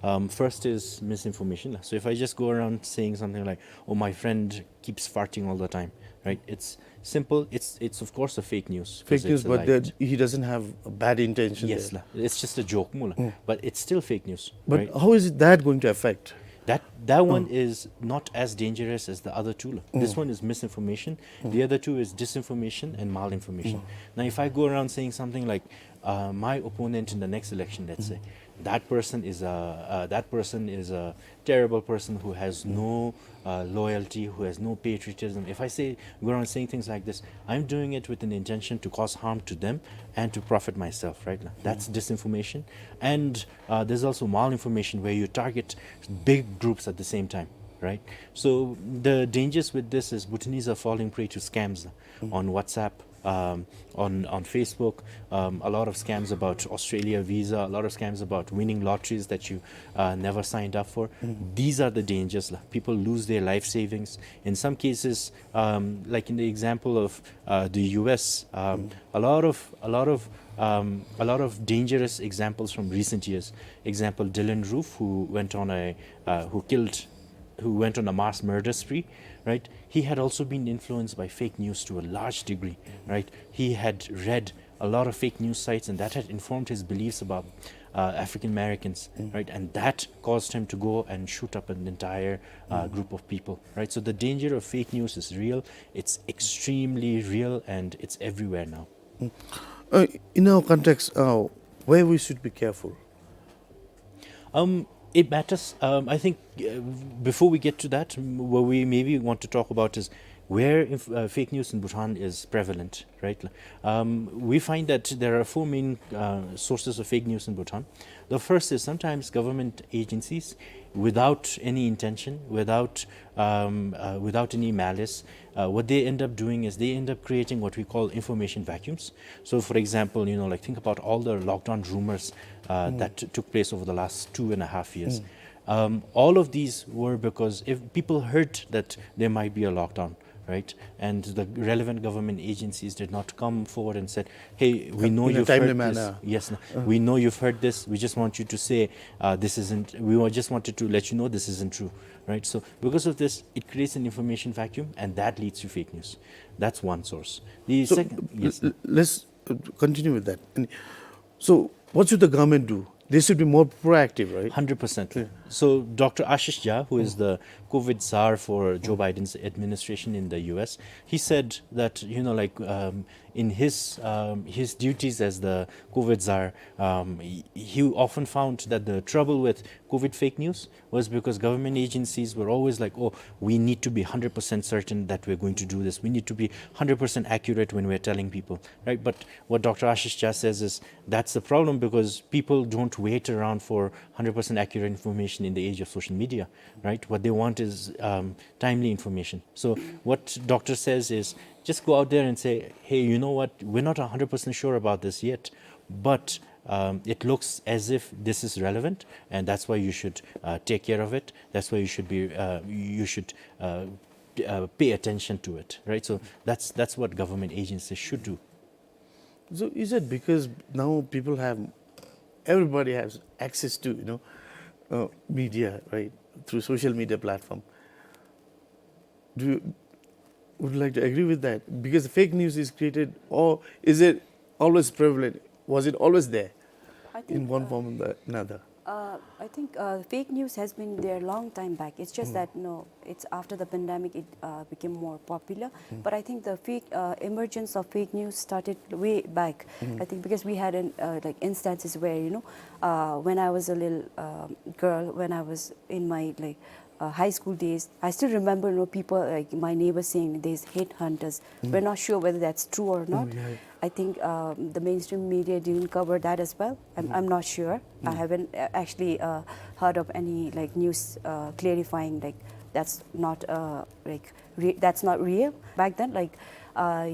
Um, first is misinformation, la. So if I just go around saying something like, "Oh, my friend keeps farting all the time," right? It's simple. It's, it's of course a fake news, 'cause fake news, it's a but lie. That he doesn't have a bad intention. Yes, there, la. It's just a joke, mo la. But it's still fake news, but right? How is it that going to affect? That, that one is not as dangerous as the other two, la. This one is misinformation. The other two is disinformation and malinformation. Now, if I go around saying something like, uh, "My opponent in the next election," let's say, "that person is a, uh, that person is a terrible person who has no, uh, loyalty, who has no patriotism." If I say, go around saying things like this, I'm doing it with an intention to cause harm to them and to profit myself, right? That's disinformation. And, uh, there's also malinformation, where you target big groups at the same time, right? So the dangers with this is Bhutanese are falling prey to scams on WhatsApp, um, on, on Facebook, um, a lot of scams about Australia visa, a lot of scams about winning lotteries that you, uh, never signed up for. These are the dangers, la. People lose their life savings. In some cases, um, like in the example of, uh, the U S, um, a lot of, a lot of, um, a lot of dangerous examples from recent years. Example, Dylann Roof, who went on a, uh, who killed who went on a mass murder spree, right? He had also been influenced by fake news to a large degree, right? He had read a lot of fake news sites, and that had informed his beliefs about, uh, African Americans, right? And that caused him to go and shoot up an entire, uh, group of people, right? So the danger of fake news is real. It's extremely real, and it's everywhere now. Uh, in our context, uh, where we should be careful? Um, it matters. Um, I think, uh, before we get to that, m-, what we maybe want to talk about is where inf-, uh, fake news in Bhutan is prevalent, right? Um, we find that there are four main, uh, sources of fake news in Bhutan. The first is sometimes government agencies, without any intention, without, um, uh, without any malice, uh, what they end up doing is they end up creating what we call information vacuums. So, for example, you know, like, think about all the lockdown rumors, uh, that t-, took place over the last two and a half years. Um, all of these were because if people heard that there might be a lockdown, right? And the relevant government agencies did not come forward and said, "Hey, we know you've heard this. Yes, no, we know you've heard this. We just want you to say, uh, this isn't, we wa-, just wanted to let you know this isn't true," right? So because of this, it creates an information vacuum, and that leads to fake news. That's one source. The second, yes, l-, l-, let's, uh, continue with that. And so what should the government do? They should be more proactive, right? Hundred percent. So Doctor Ashish Jha, who is the COVID czar for Joe Biden's administration in the U S, he said that, you know, like, um, in his, um, his duties as the COVID czar, um, he, he often found that the trouble with COVID fake news was because government agencies were always like, "Oh, we need to be hundred percent certain that we're going to do this. We need to be hundred percent accurate when we're telling people," right? But what Doctor Ashish Jha says is that's the problem because people don't wait around for hundred percent accurate information in the age of social media, right? What they want is, um, timely information. So what doctor says is just go out there and say, "Hey, you know what? We're not hundred percent sure about this yet, but, um, it looks as if this is relevant, and that's why you should, uh, take care of it. That's why you should be, uh, you should, uh, p-, uh, pay attention to it," right? So that's, that's what government agencies should do. So is it because now people have, everybody has access to, you know, uh, media, right? Through social media platform. Do you would like to agree with that? Because fake news is created, or is it always prevalent? Was it always there I in think, one uh, form or the another? Uh, I think, uh, fake news has been there long time back. It's just that, no, it's after the pandemic it, uh, became more popular. But I think the fake, uh, emergence of fake news started way back. I think because we had an, uh, like, instances where, you know, uh, when I was a little, um, girl, when I was in my, like, uh, high school days, I still remember, you know, people, like, my neighbors saying there's headhunters. We're not sure whether that's true or not. I think, um, the mainstream media didn't cover that as well. I'm, I'm not sure. I haven't, uh, actually, uh, heard of any, like, news, uh, clarifying, like, that's not, uh, like, re-, that's not real. Back then, like, uh,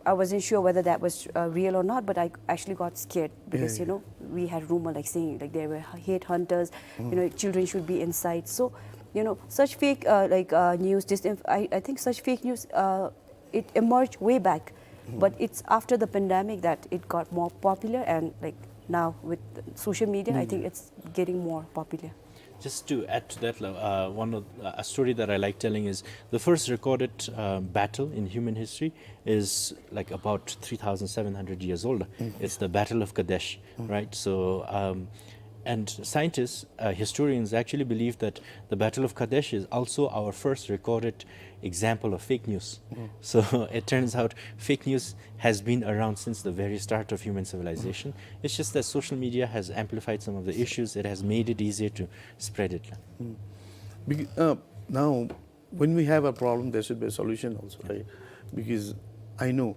I wasn't sure whether that was, uh, real or not, but I actually got scared because, you know, we had rumor, like, saying, like, there were headhunters, you know, children should be inside. So, you know, such fake, uh, like, uh, news, disinf-, I, I think such fake news, uh, it emerged way back, but it's after the pandemic that it got more popular, and, like, now with social media, I think it's getting more popular. Just to add to that, uh, one of, uh, a story that I like telling is the first recorded, uh, battle in human history is, like, about three thousand seven hundred years old. It's the Battle of Kadesh, right? So, um, and scientists, uh, historians actually believe that the Battle of Kadesh is also our first recorded example of fake news. So it turns out fake news has been around since the very start of human civilization. It's just that social media has amplified some of the issues. It has made it easier to spread it. Bec-, uh, now, when we have a problem, there should be a solution also, right? Because I know,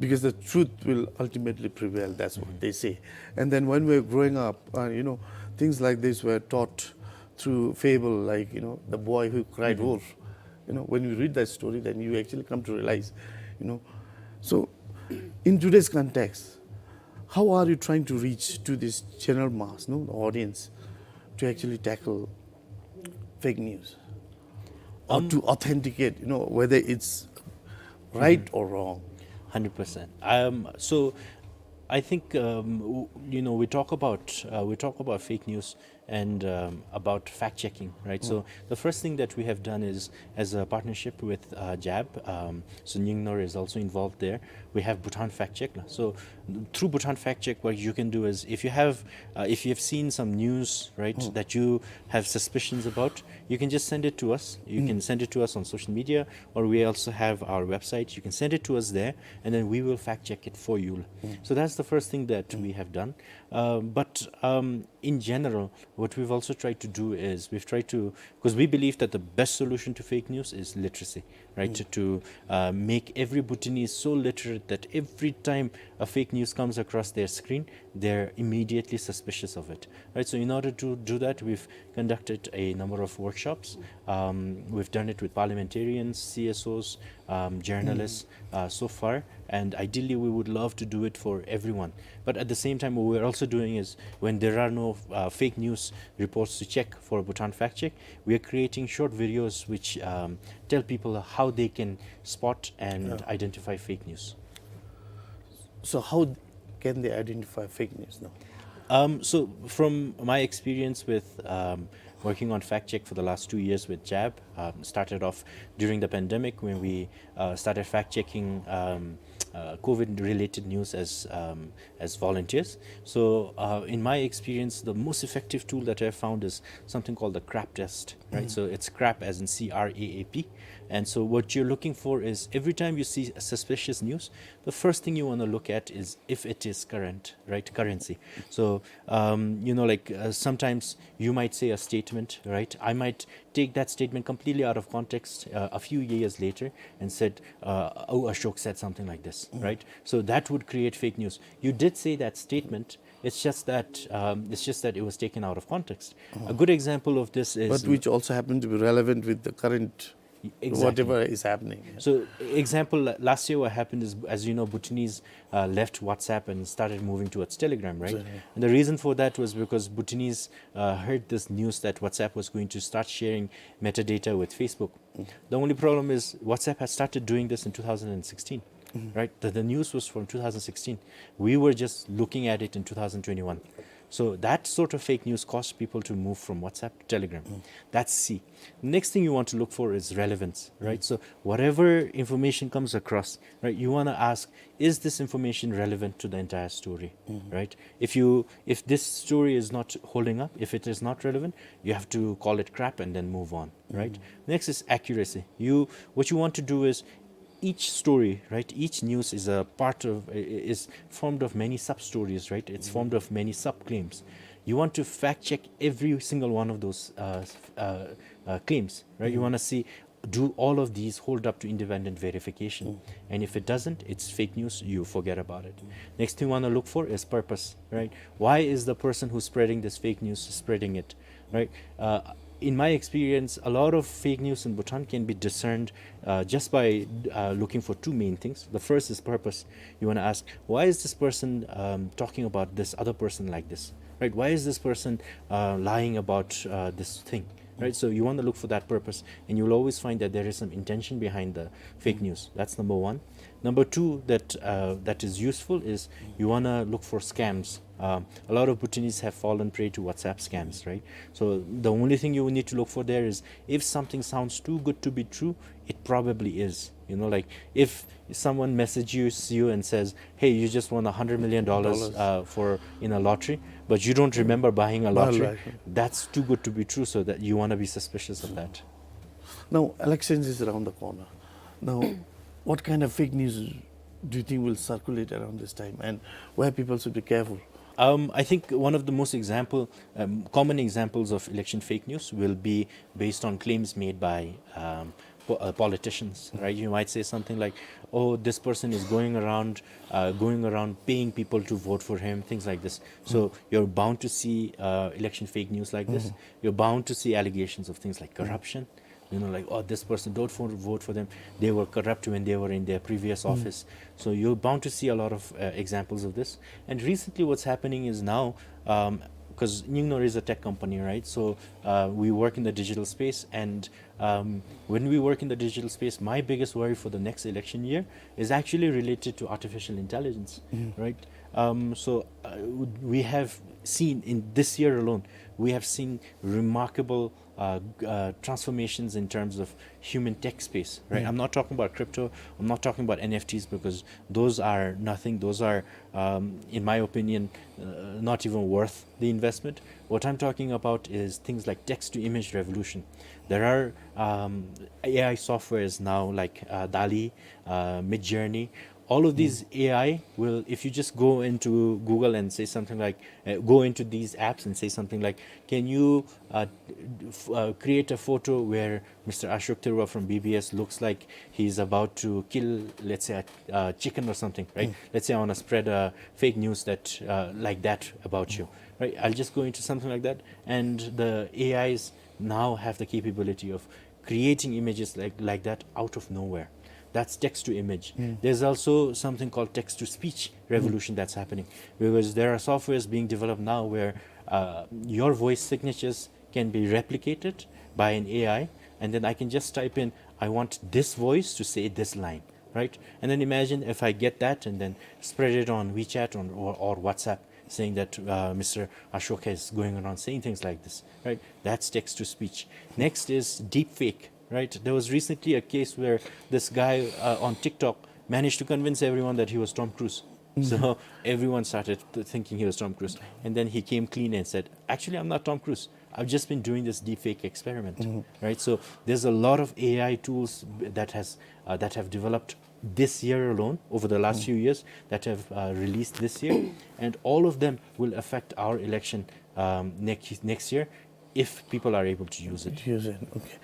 because the truth will ultimately prevail, that's what they say. And then when we're growing up, uh, you know, things like this were taught through fable, like, you know, the boy who cried wolf. You know, when we read that story, then you actually come to realize, you know. So, in today's context, how are you trying to reach to this general mass, no, the audience, to actually tackle fake news? Or to authenticate, you know, whether it's right or wrong? Hundred percent. Um, so I think, um, w-, you know, we talk about, uh, we talk about fake news and, um, about fact checking, right? So the first thing that we have done is, as a partnership with, uh, JAB, um, so Nyingner is also involved there. We have Bhutan Fact Check. So through Bhutan Fact Check, what you can do is, if you have, uh, if you have seen some news, right, that you have suspicions about, you can just send it to us. You can send it to us on social media, or we also have our website. You can send it to us there, and then we will fact check it for you. So that's the first thing that we have done. Uh, but, um, in general, what we've also tried to do is we've tried to, 'cause we believe that the best solution to fake news is literacy, right? To, to, uh, make every Bhutanese so literate that every time a fake news comes across their screen, they're immediately suspicious of it, right? So in order to do that, we've conducted a number of workshops. Um, we've done it with parliamentarians, C S Os, um, journalists, uh, so far, and ideally we would love to do it for everyone. But at the same time, what we're also doing is, when there are no, uh, fake news reports to check for Bhutan Fact Check, we are creating short videos which, um, tell people how they can spot and, yeah, identify fake news. So how can they identify fake news now? Um, so from my experience with, um, working on fact check for the last two years with JAB, um, started off during the pandemic when we, uh, started fact checking, um, uh, COVID related news as, um, as volunteers. So, uh, in my experience, the most effective tool that I found is something called the CRAP test, right? Mm. So it's CRAP as in C R A A P. And so what you're looking for is, every time you see a suspicious news, the first thing you wanna look at is if it is current, right? Currency. So, um, you know, like, uh, sometimes you might say a statement, right? I might take that statement completely out of context, uh, a few years later and said, uh, "Oh, Ashok said something like this," mm, right? So that would create fake news. You did say that statement. It's just that, um, it's just that it was taken out of context. Mm. A good example of this is, but which also happened to be relevant with the current, exactly, whatever is happening. So, example, la-, last year what happened is, as you know, Bhutanese, uh, left WhatsApp and started moving towards Telegram, right? Exactly. And the reason for that was because Bhutanese, uh, heard this news that WhatsApp was going to start sharing metadata with Facebook. Mm. The only problem is WhatsApp has started doing this in two thousand sixteen, mm, right? The, the news was from two thousand sixteen. We were just looking at it in two thousand twenty-one. So that sort of fake news caused people to move from WhatsApp to Telegram. Mm. That's C. Next thing you want to look for is relevance, right? Mm. So whatever information comes across, right, you wanna ask, is this information relevant to the entire story, mm, right? If you, if this story is not holding up, if it is not relevant, you have to call it crap and then move on, right? Mm. Next is accuracy. You, what you want to do is, each story, right, each news is a part of, i-, i-, is formed of many sub-stories, right? It's, mm, formed of many sub-claims. You want to fact check every single one of those, uh, s-, uh, uh, claims, right? You, mm, wanna see, do all of these hold up to independent verification? Mm. And if it doesn't, it's fake news, you forget about it. Mm. Next thing you wanna look for is purpose, right? Why is the person who's spreading this fake news spreading it, right? Uh, in my experience, a lot of fake news in Bhutan can be discerned, uh, just by, uh, looking for two main things. The first is purpose. You wanna ask, "Why is this person, um, talking about this other person like this?" Right? "Why is this person, uh, lying about, uh, this thing?" Right? So you wanna look for that purpose, and you'll always find that there is some intention behind the fake news. That's number one. Number two that, uh, that is useful is you wanna look for scams. Um, a lot of Bhutanese have fallen prey to WhatsApp scams, right? So the only thing you need to look for there is, if something sounds too good to be true, it probably is. You know, like, if someone messages you and says, "Hey, you just won a hundred million dollars, dollars, uh, for, in a lottery," but you don't remember buying a lottery, lottery, that's too good to be true, so that you wanna be suspicious of that. Now, elections is around the corner. Now, what kind of fake news do you think will circulate around this time, and where people should be careful? Um, I think one of the most example, um, common examples of election fake news will be based on claims made by, um, po-, uh, politicians, right? You might say something like, "Oh, this person is going around, uh, going around paying people to vote for him," things like this. So you're bound to see, uh, election fake news like this. You're bound to see allegations of things like corruption. You know, like, "Oh, this person, don't vote, vote for them. They were corrupt when they were in their previous office." So you're bound to see a lot of, uh, examples of this. And recently, what's happening is now, um, 'cause Nyingno is a tech company, right? So, uh, we work in the digital space, and, um, when we work in the digital space, my biggest worry for the next election year is actually related to artificial intelligence, right? Um, so, uh, we have seen in this year alone, we have seen remarkable, uh, g-, uh, transformations in terms of human tech space, right? I'm not talking about crypto. I'm not talking about N F Ts, because those are nothing. Those are, um, in my opinion, uh, not even worth the investment. What I'm talking about is things like text-to-image revolution. There are, um, A I softwares now like, uh, DALL-E, uh, Midjourney, All of these A I will, if you just go into Google and say something like, uh, go into these apps and say something like, "Can you, uh, d-, f-, uh, create a photo where Mister Ashok Tharoor from B B S looks like he's about to kill, let's say, a, a chicken or something," right? Let's say I wanna spread a fake news that, uh, like that about you, right? I'll just go into something like that, and the A Is now have the capability of creating images like, like that out of nowhere. That's text to image. There's also something called text to speech revolution that's happening, because there are softwares being developed now where, uh, your voice signatures can be replicated by an A I, and then I can just type in, "I want this voice to say this line," right? And then imagine if I get that and then spread it on WeChat on, or, or WhatsApp, saying that, uh, Mister Ashok is going around saying things like this, right? That's text to speech. Next is deepfake, right? There was recently a case where this guy, uh, on TikTok managed to convince everyone that he was Tom Cruise. So everyone started th-, thinking he was Tom Cruise. And then he came clean and said, "Actually, I'm not Tom Cruise. I've just been doing this deepfake experiment," right? So there's a lot of A I tools that has, uh, that have developed this year alone, over the last few years, that have, uh, released this year, and all of them will affect our election, um, next, next year, if people are able to use it. Use it, okay.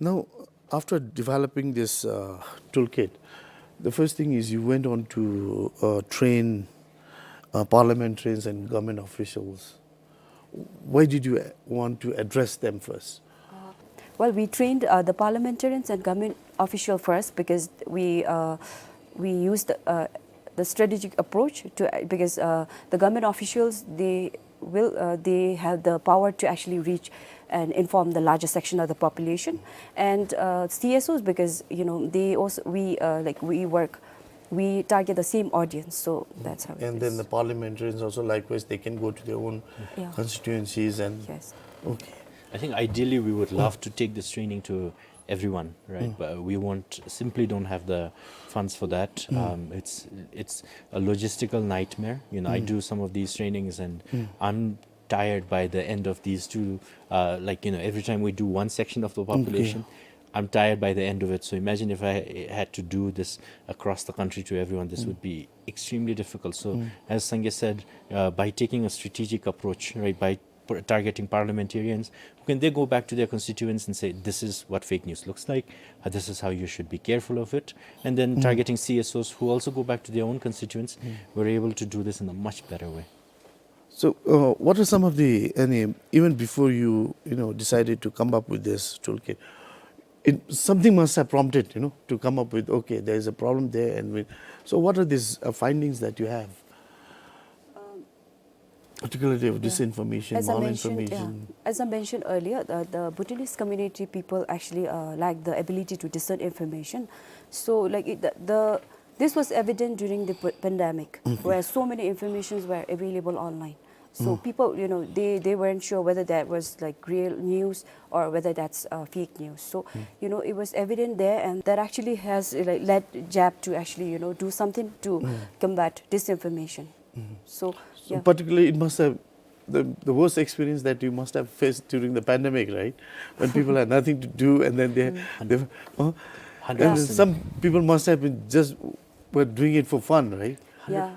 Now, after developing this, uh, toolkit, the first thing is you went on to, uh, train, uh, parliamentarians and government officials. Why did you, uh, want to address them first? Uh, well, we trained, uh, the parliamentarians and government official first because we, uh, we used, uh, the strategic approach to, uh, because, uh, the government officials, they will, uh, they have the power to actually reach and inform the larger section of the population, and, uh, C S Os, because, you know, they also, we, uh, like, we work, we target the same audience, so that's how it is. And then the parliamentarians also, likewise, they can go to their own constituencies and... Yes. Okay. I think ideally we would love to take this training to everyone, right? But we won't, simply don't have the funds for that. Um, it's, it's a logistical nightmare. You know, I do some of these trainings and I'm tired by the end of these two. Uh, like, you know, every time we do one section of the population, I'm tired by the end of it. So imagine if I had to do this across the country to everyone, this would be extremely difficult. So as Sangay said, uh, by taking a strategic approach, right, by p-, targeting parliamentarians, who can they go back to their constituents and say, "This is what fake news looks like, uh, this is how you should be careful of it." And then targeting C S Os, who also go back to their own constituents, we're able to do this in a much better way. So, uh, what are some of the, any, even before you, you know, decided to come up with this toolkit, it, something must have prompted, you know, to come up with, "Okay, there is a problem there," and we, so what are these, uh, findings that you have? Particularly of disinformation, malinformation. As I mentioned, yeah. As I mentioned earlier, the, the Bhutanese community people actually, uh, lack the ability to discern information. So, like, it, the, the, this was evident during the p-, pandemic, where so many informations were available online. So people, you know, they, they weren't sure whether that was, like, real news or whether that's, uh, fake news. So, you know, it was evident there, and that actually has, uh, like, led JAP to actually, you know, do something to combat disinformation. So, so yeah. Particularly, it must have, the, the worst experience that you must have faced during the pandemic, right? When people had nothing to do, and then they, they, uh, and then some people must have been just were doing it for fun, right? Yeah.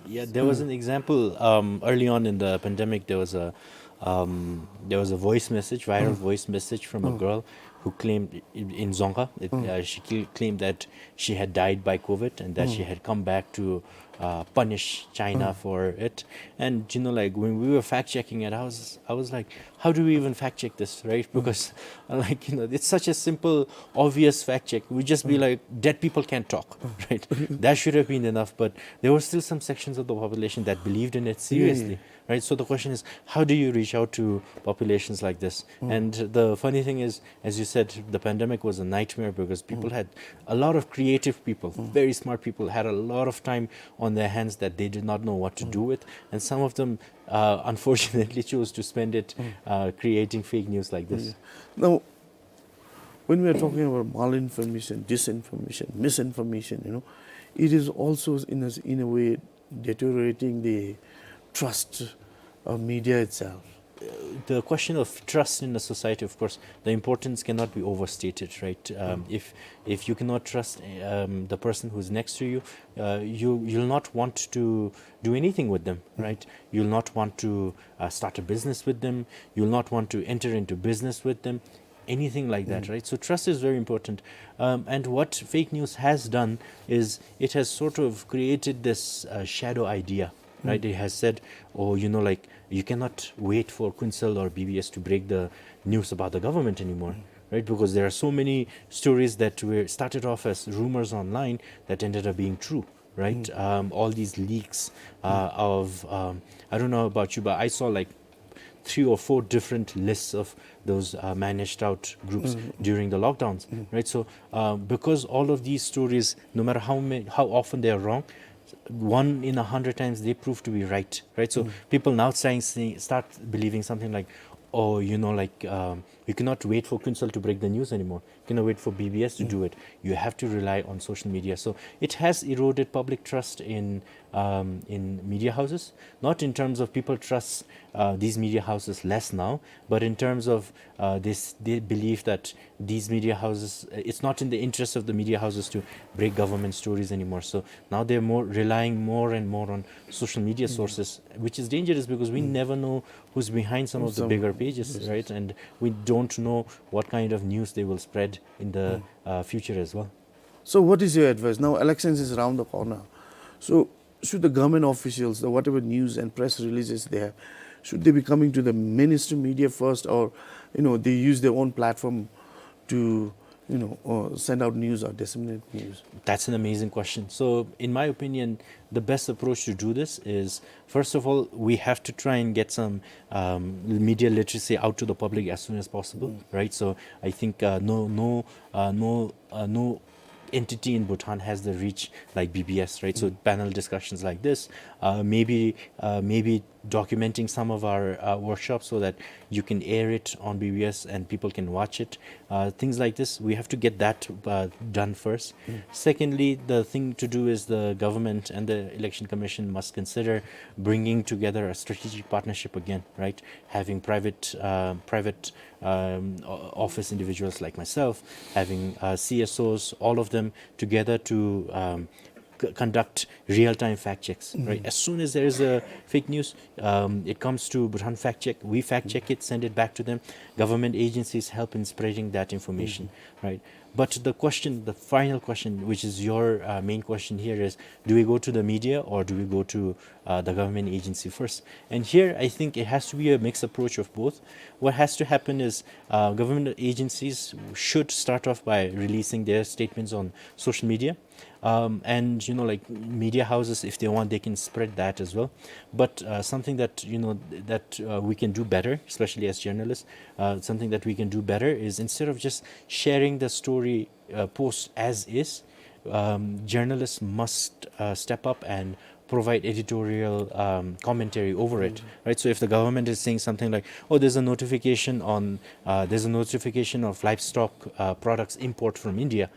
Yeah, there was an example, um, early on in the pandemic. There was a, um, there was a voice message, viral voice message from a girl who claimed in, in Dzongkha, it, uh, she cl-, claimed that she had died by COVID and that she had come back to, uh, punish China for it. And, you know, like, when we were fact checking it, I was, I was like, "How do we even fact check this, right?" Because, uh, like, you know, it's such a simple, obvious fact check. We'd just be like, "Dead people can't talk," right? That should have been enough, but there were still some sections of the population that believed in it seriously. Right? So the question is, how do you reach out to populations like this? And the funny thing is, as you said, the pandemic was a nightmare because people had a lot of creative people, very smart people, had a lot of time on their hands that they did not know what to do with, and some of them, uh, unfortunately chose to spend it, uh, creating fake news like this. Yeah. Now, when we are talking about malinformation, disinformation, misinformation, you know, it is also in a, in a way deteriorating the trust of media itself. the question of trust in a society, of course, the importance cannot be overstated, right? Um, if if you cannot trust um, the person who's next to you, uh, you you'll not want to do anything with them, right? You'll not want to uh, start a business with them. You'll not want to enter into business with them, anything like that, right? So trust is very important. Um, and what fake news has done is it has sort of created this uh, shadow idea, right? It has said, oh, you know, like, you cannot wait for Kuensel or B B S to break the news about the government anymore, right? Because there are so many stories that were started off as rumors online that ended up being true, right? Um, all these leaks uh, of, um, I don't know about you, but I saw like three or four different lists of those uh, managed out groups during the lockdowns, right? So uh, because all of these stories, no matter how many, how often they are wrong, one in a hundred times they prove to be right, right? So people now starting saying, start believing something like, oh, you know, like um, you cannot wait for Kuensel to break the news anymore. You cannot wait for B B S to do it. You have to rely on social media. So it has eroded public trust in um, in media houses. Not in terms of people trust uh, these media houses less now, but in terms of uh, this, they believe that these media houses, uh, it's not in the interest of the media houses to break government stories anymore. So now they're more relying more and more on social media sources, which is dangerous because we never know who's behind some of the bigger pages, right? And we don't know what kind of news they will spread in the uh, future as well. So what is your advice? Now elections is around the corner. So should the government officials, the whatever news and press releases they have, should they be coming to the mainstream media first, or you know, they use their own platform to you know, uh, send out news or disseminate news? That's an amazing question. So in my opinion, the best approach to do this is, first of all, we have to try and get some um, media literacy out to the public as soon as possible, right? So I think uh, no, no, uh, no, uh, no entity in Bhutan has the reach like B B S, right? So panel discussions like this, uh, maybe uh, maybe documenting some of our uh, workshops so that you can air it on B B S and people can watch it. Uh, things like this, we have to get that uh, done first. Secondly, the thing to do is the government and the Election Commission must consider bringing together a strategic partnership again, right? Having private uh, private um, office individuals like myself, having uh, C S Os, all of them together to um, conduct real-time fact checks, mm-hmm, right? As soon as there is a fake news, um, it comes to Bhutan Fact Check. We fact check it, send it back to them. Government agencies help in spreading that information, mm-hmm, right? But the question, the final question, which is your uh, main question here, is do we go to the media or do we go to uh, the government agency first? And here, I think it has to be a mixed approach of both. What has to happen is uh, government agencies should start off by releasing their statements on social media. Um, and you know, like, media houses, if they want, they can spread that as well. But uh, something that, you know, that uh, we can do better, especially as journalists, uh, something that we can do better is, instead of just sharing the story uh, post as is, um, journalists must uh, step up and provide editorial um, commentary over it, right? So if the government is saying something like, oh, there's a notification on uh, there's a notification of livestock uh, products import from India,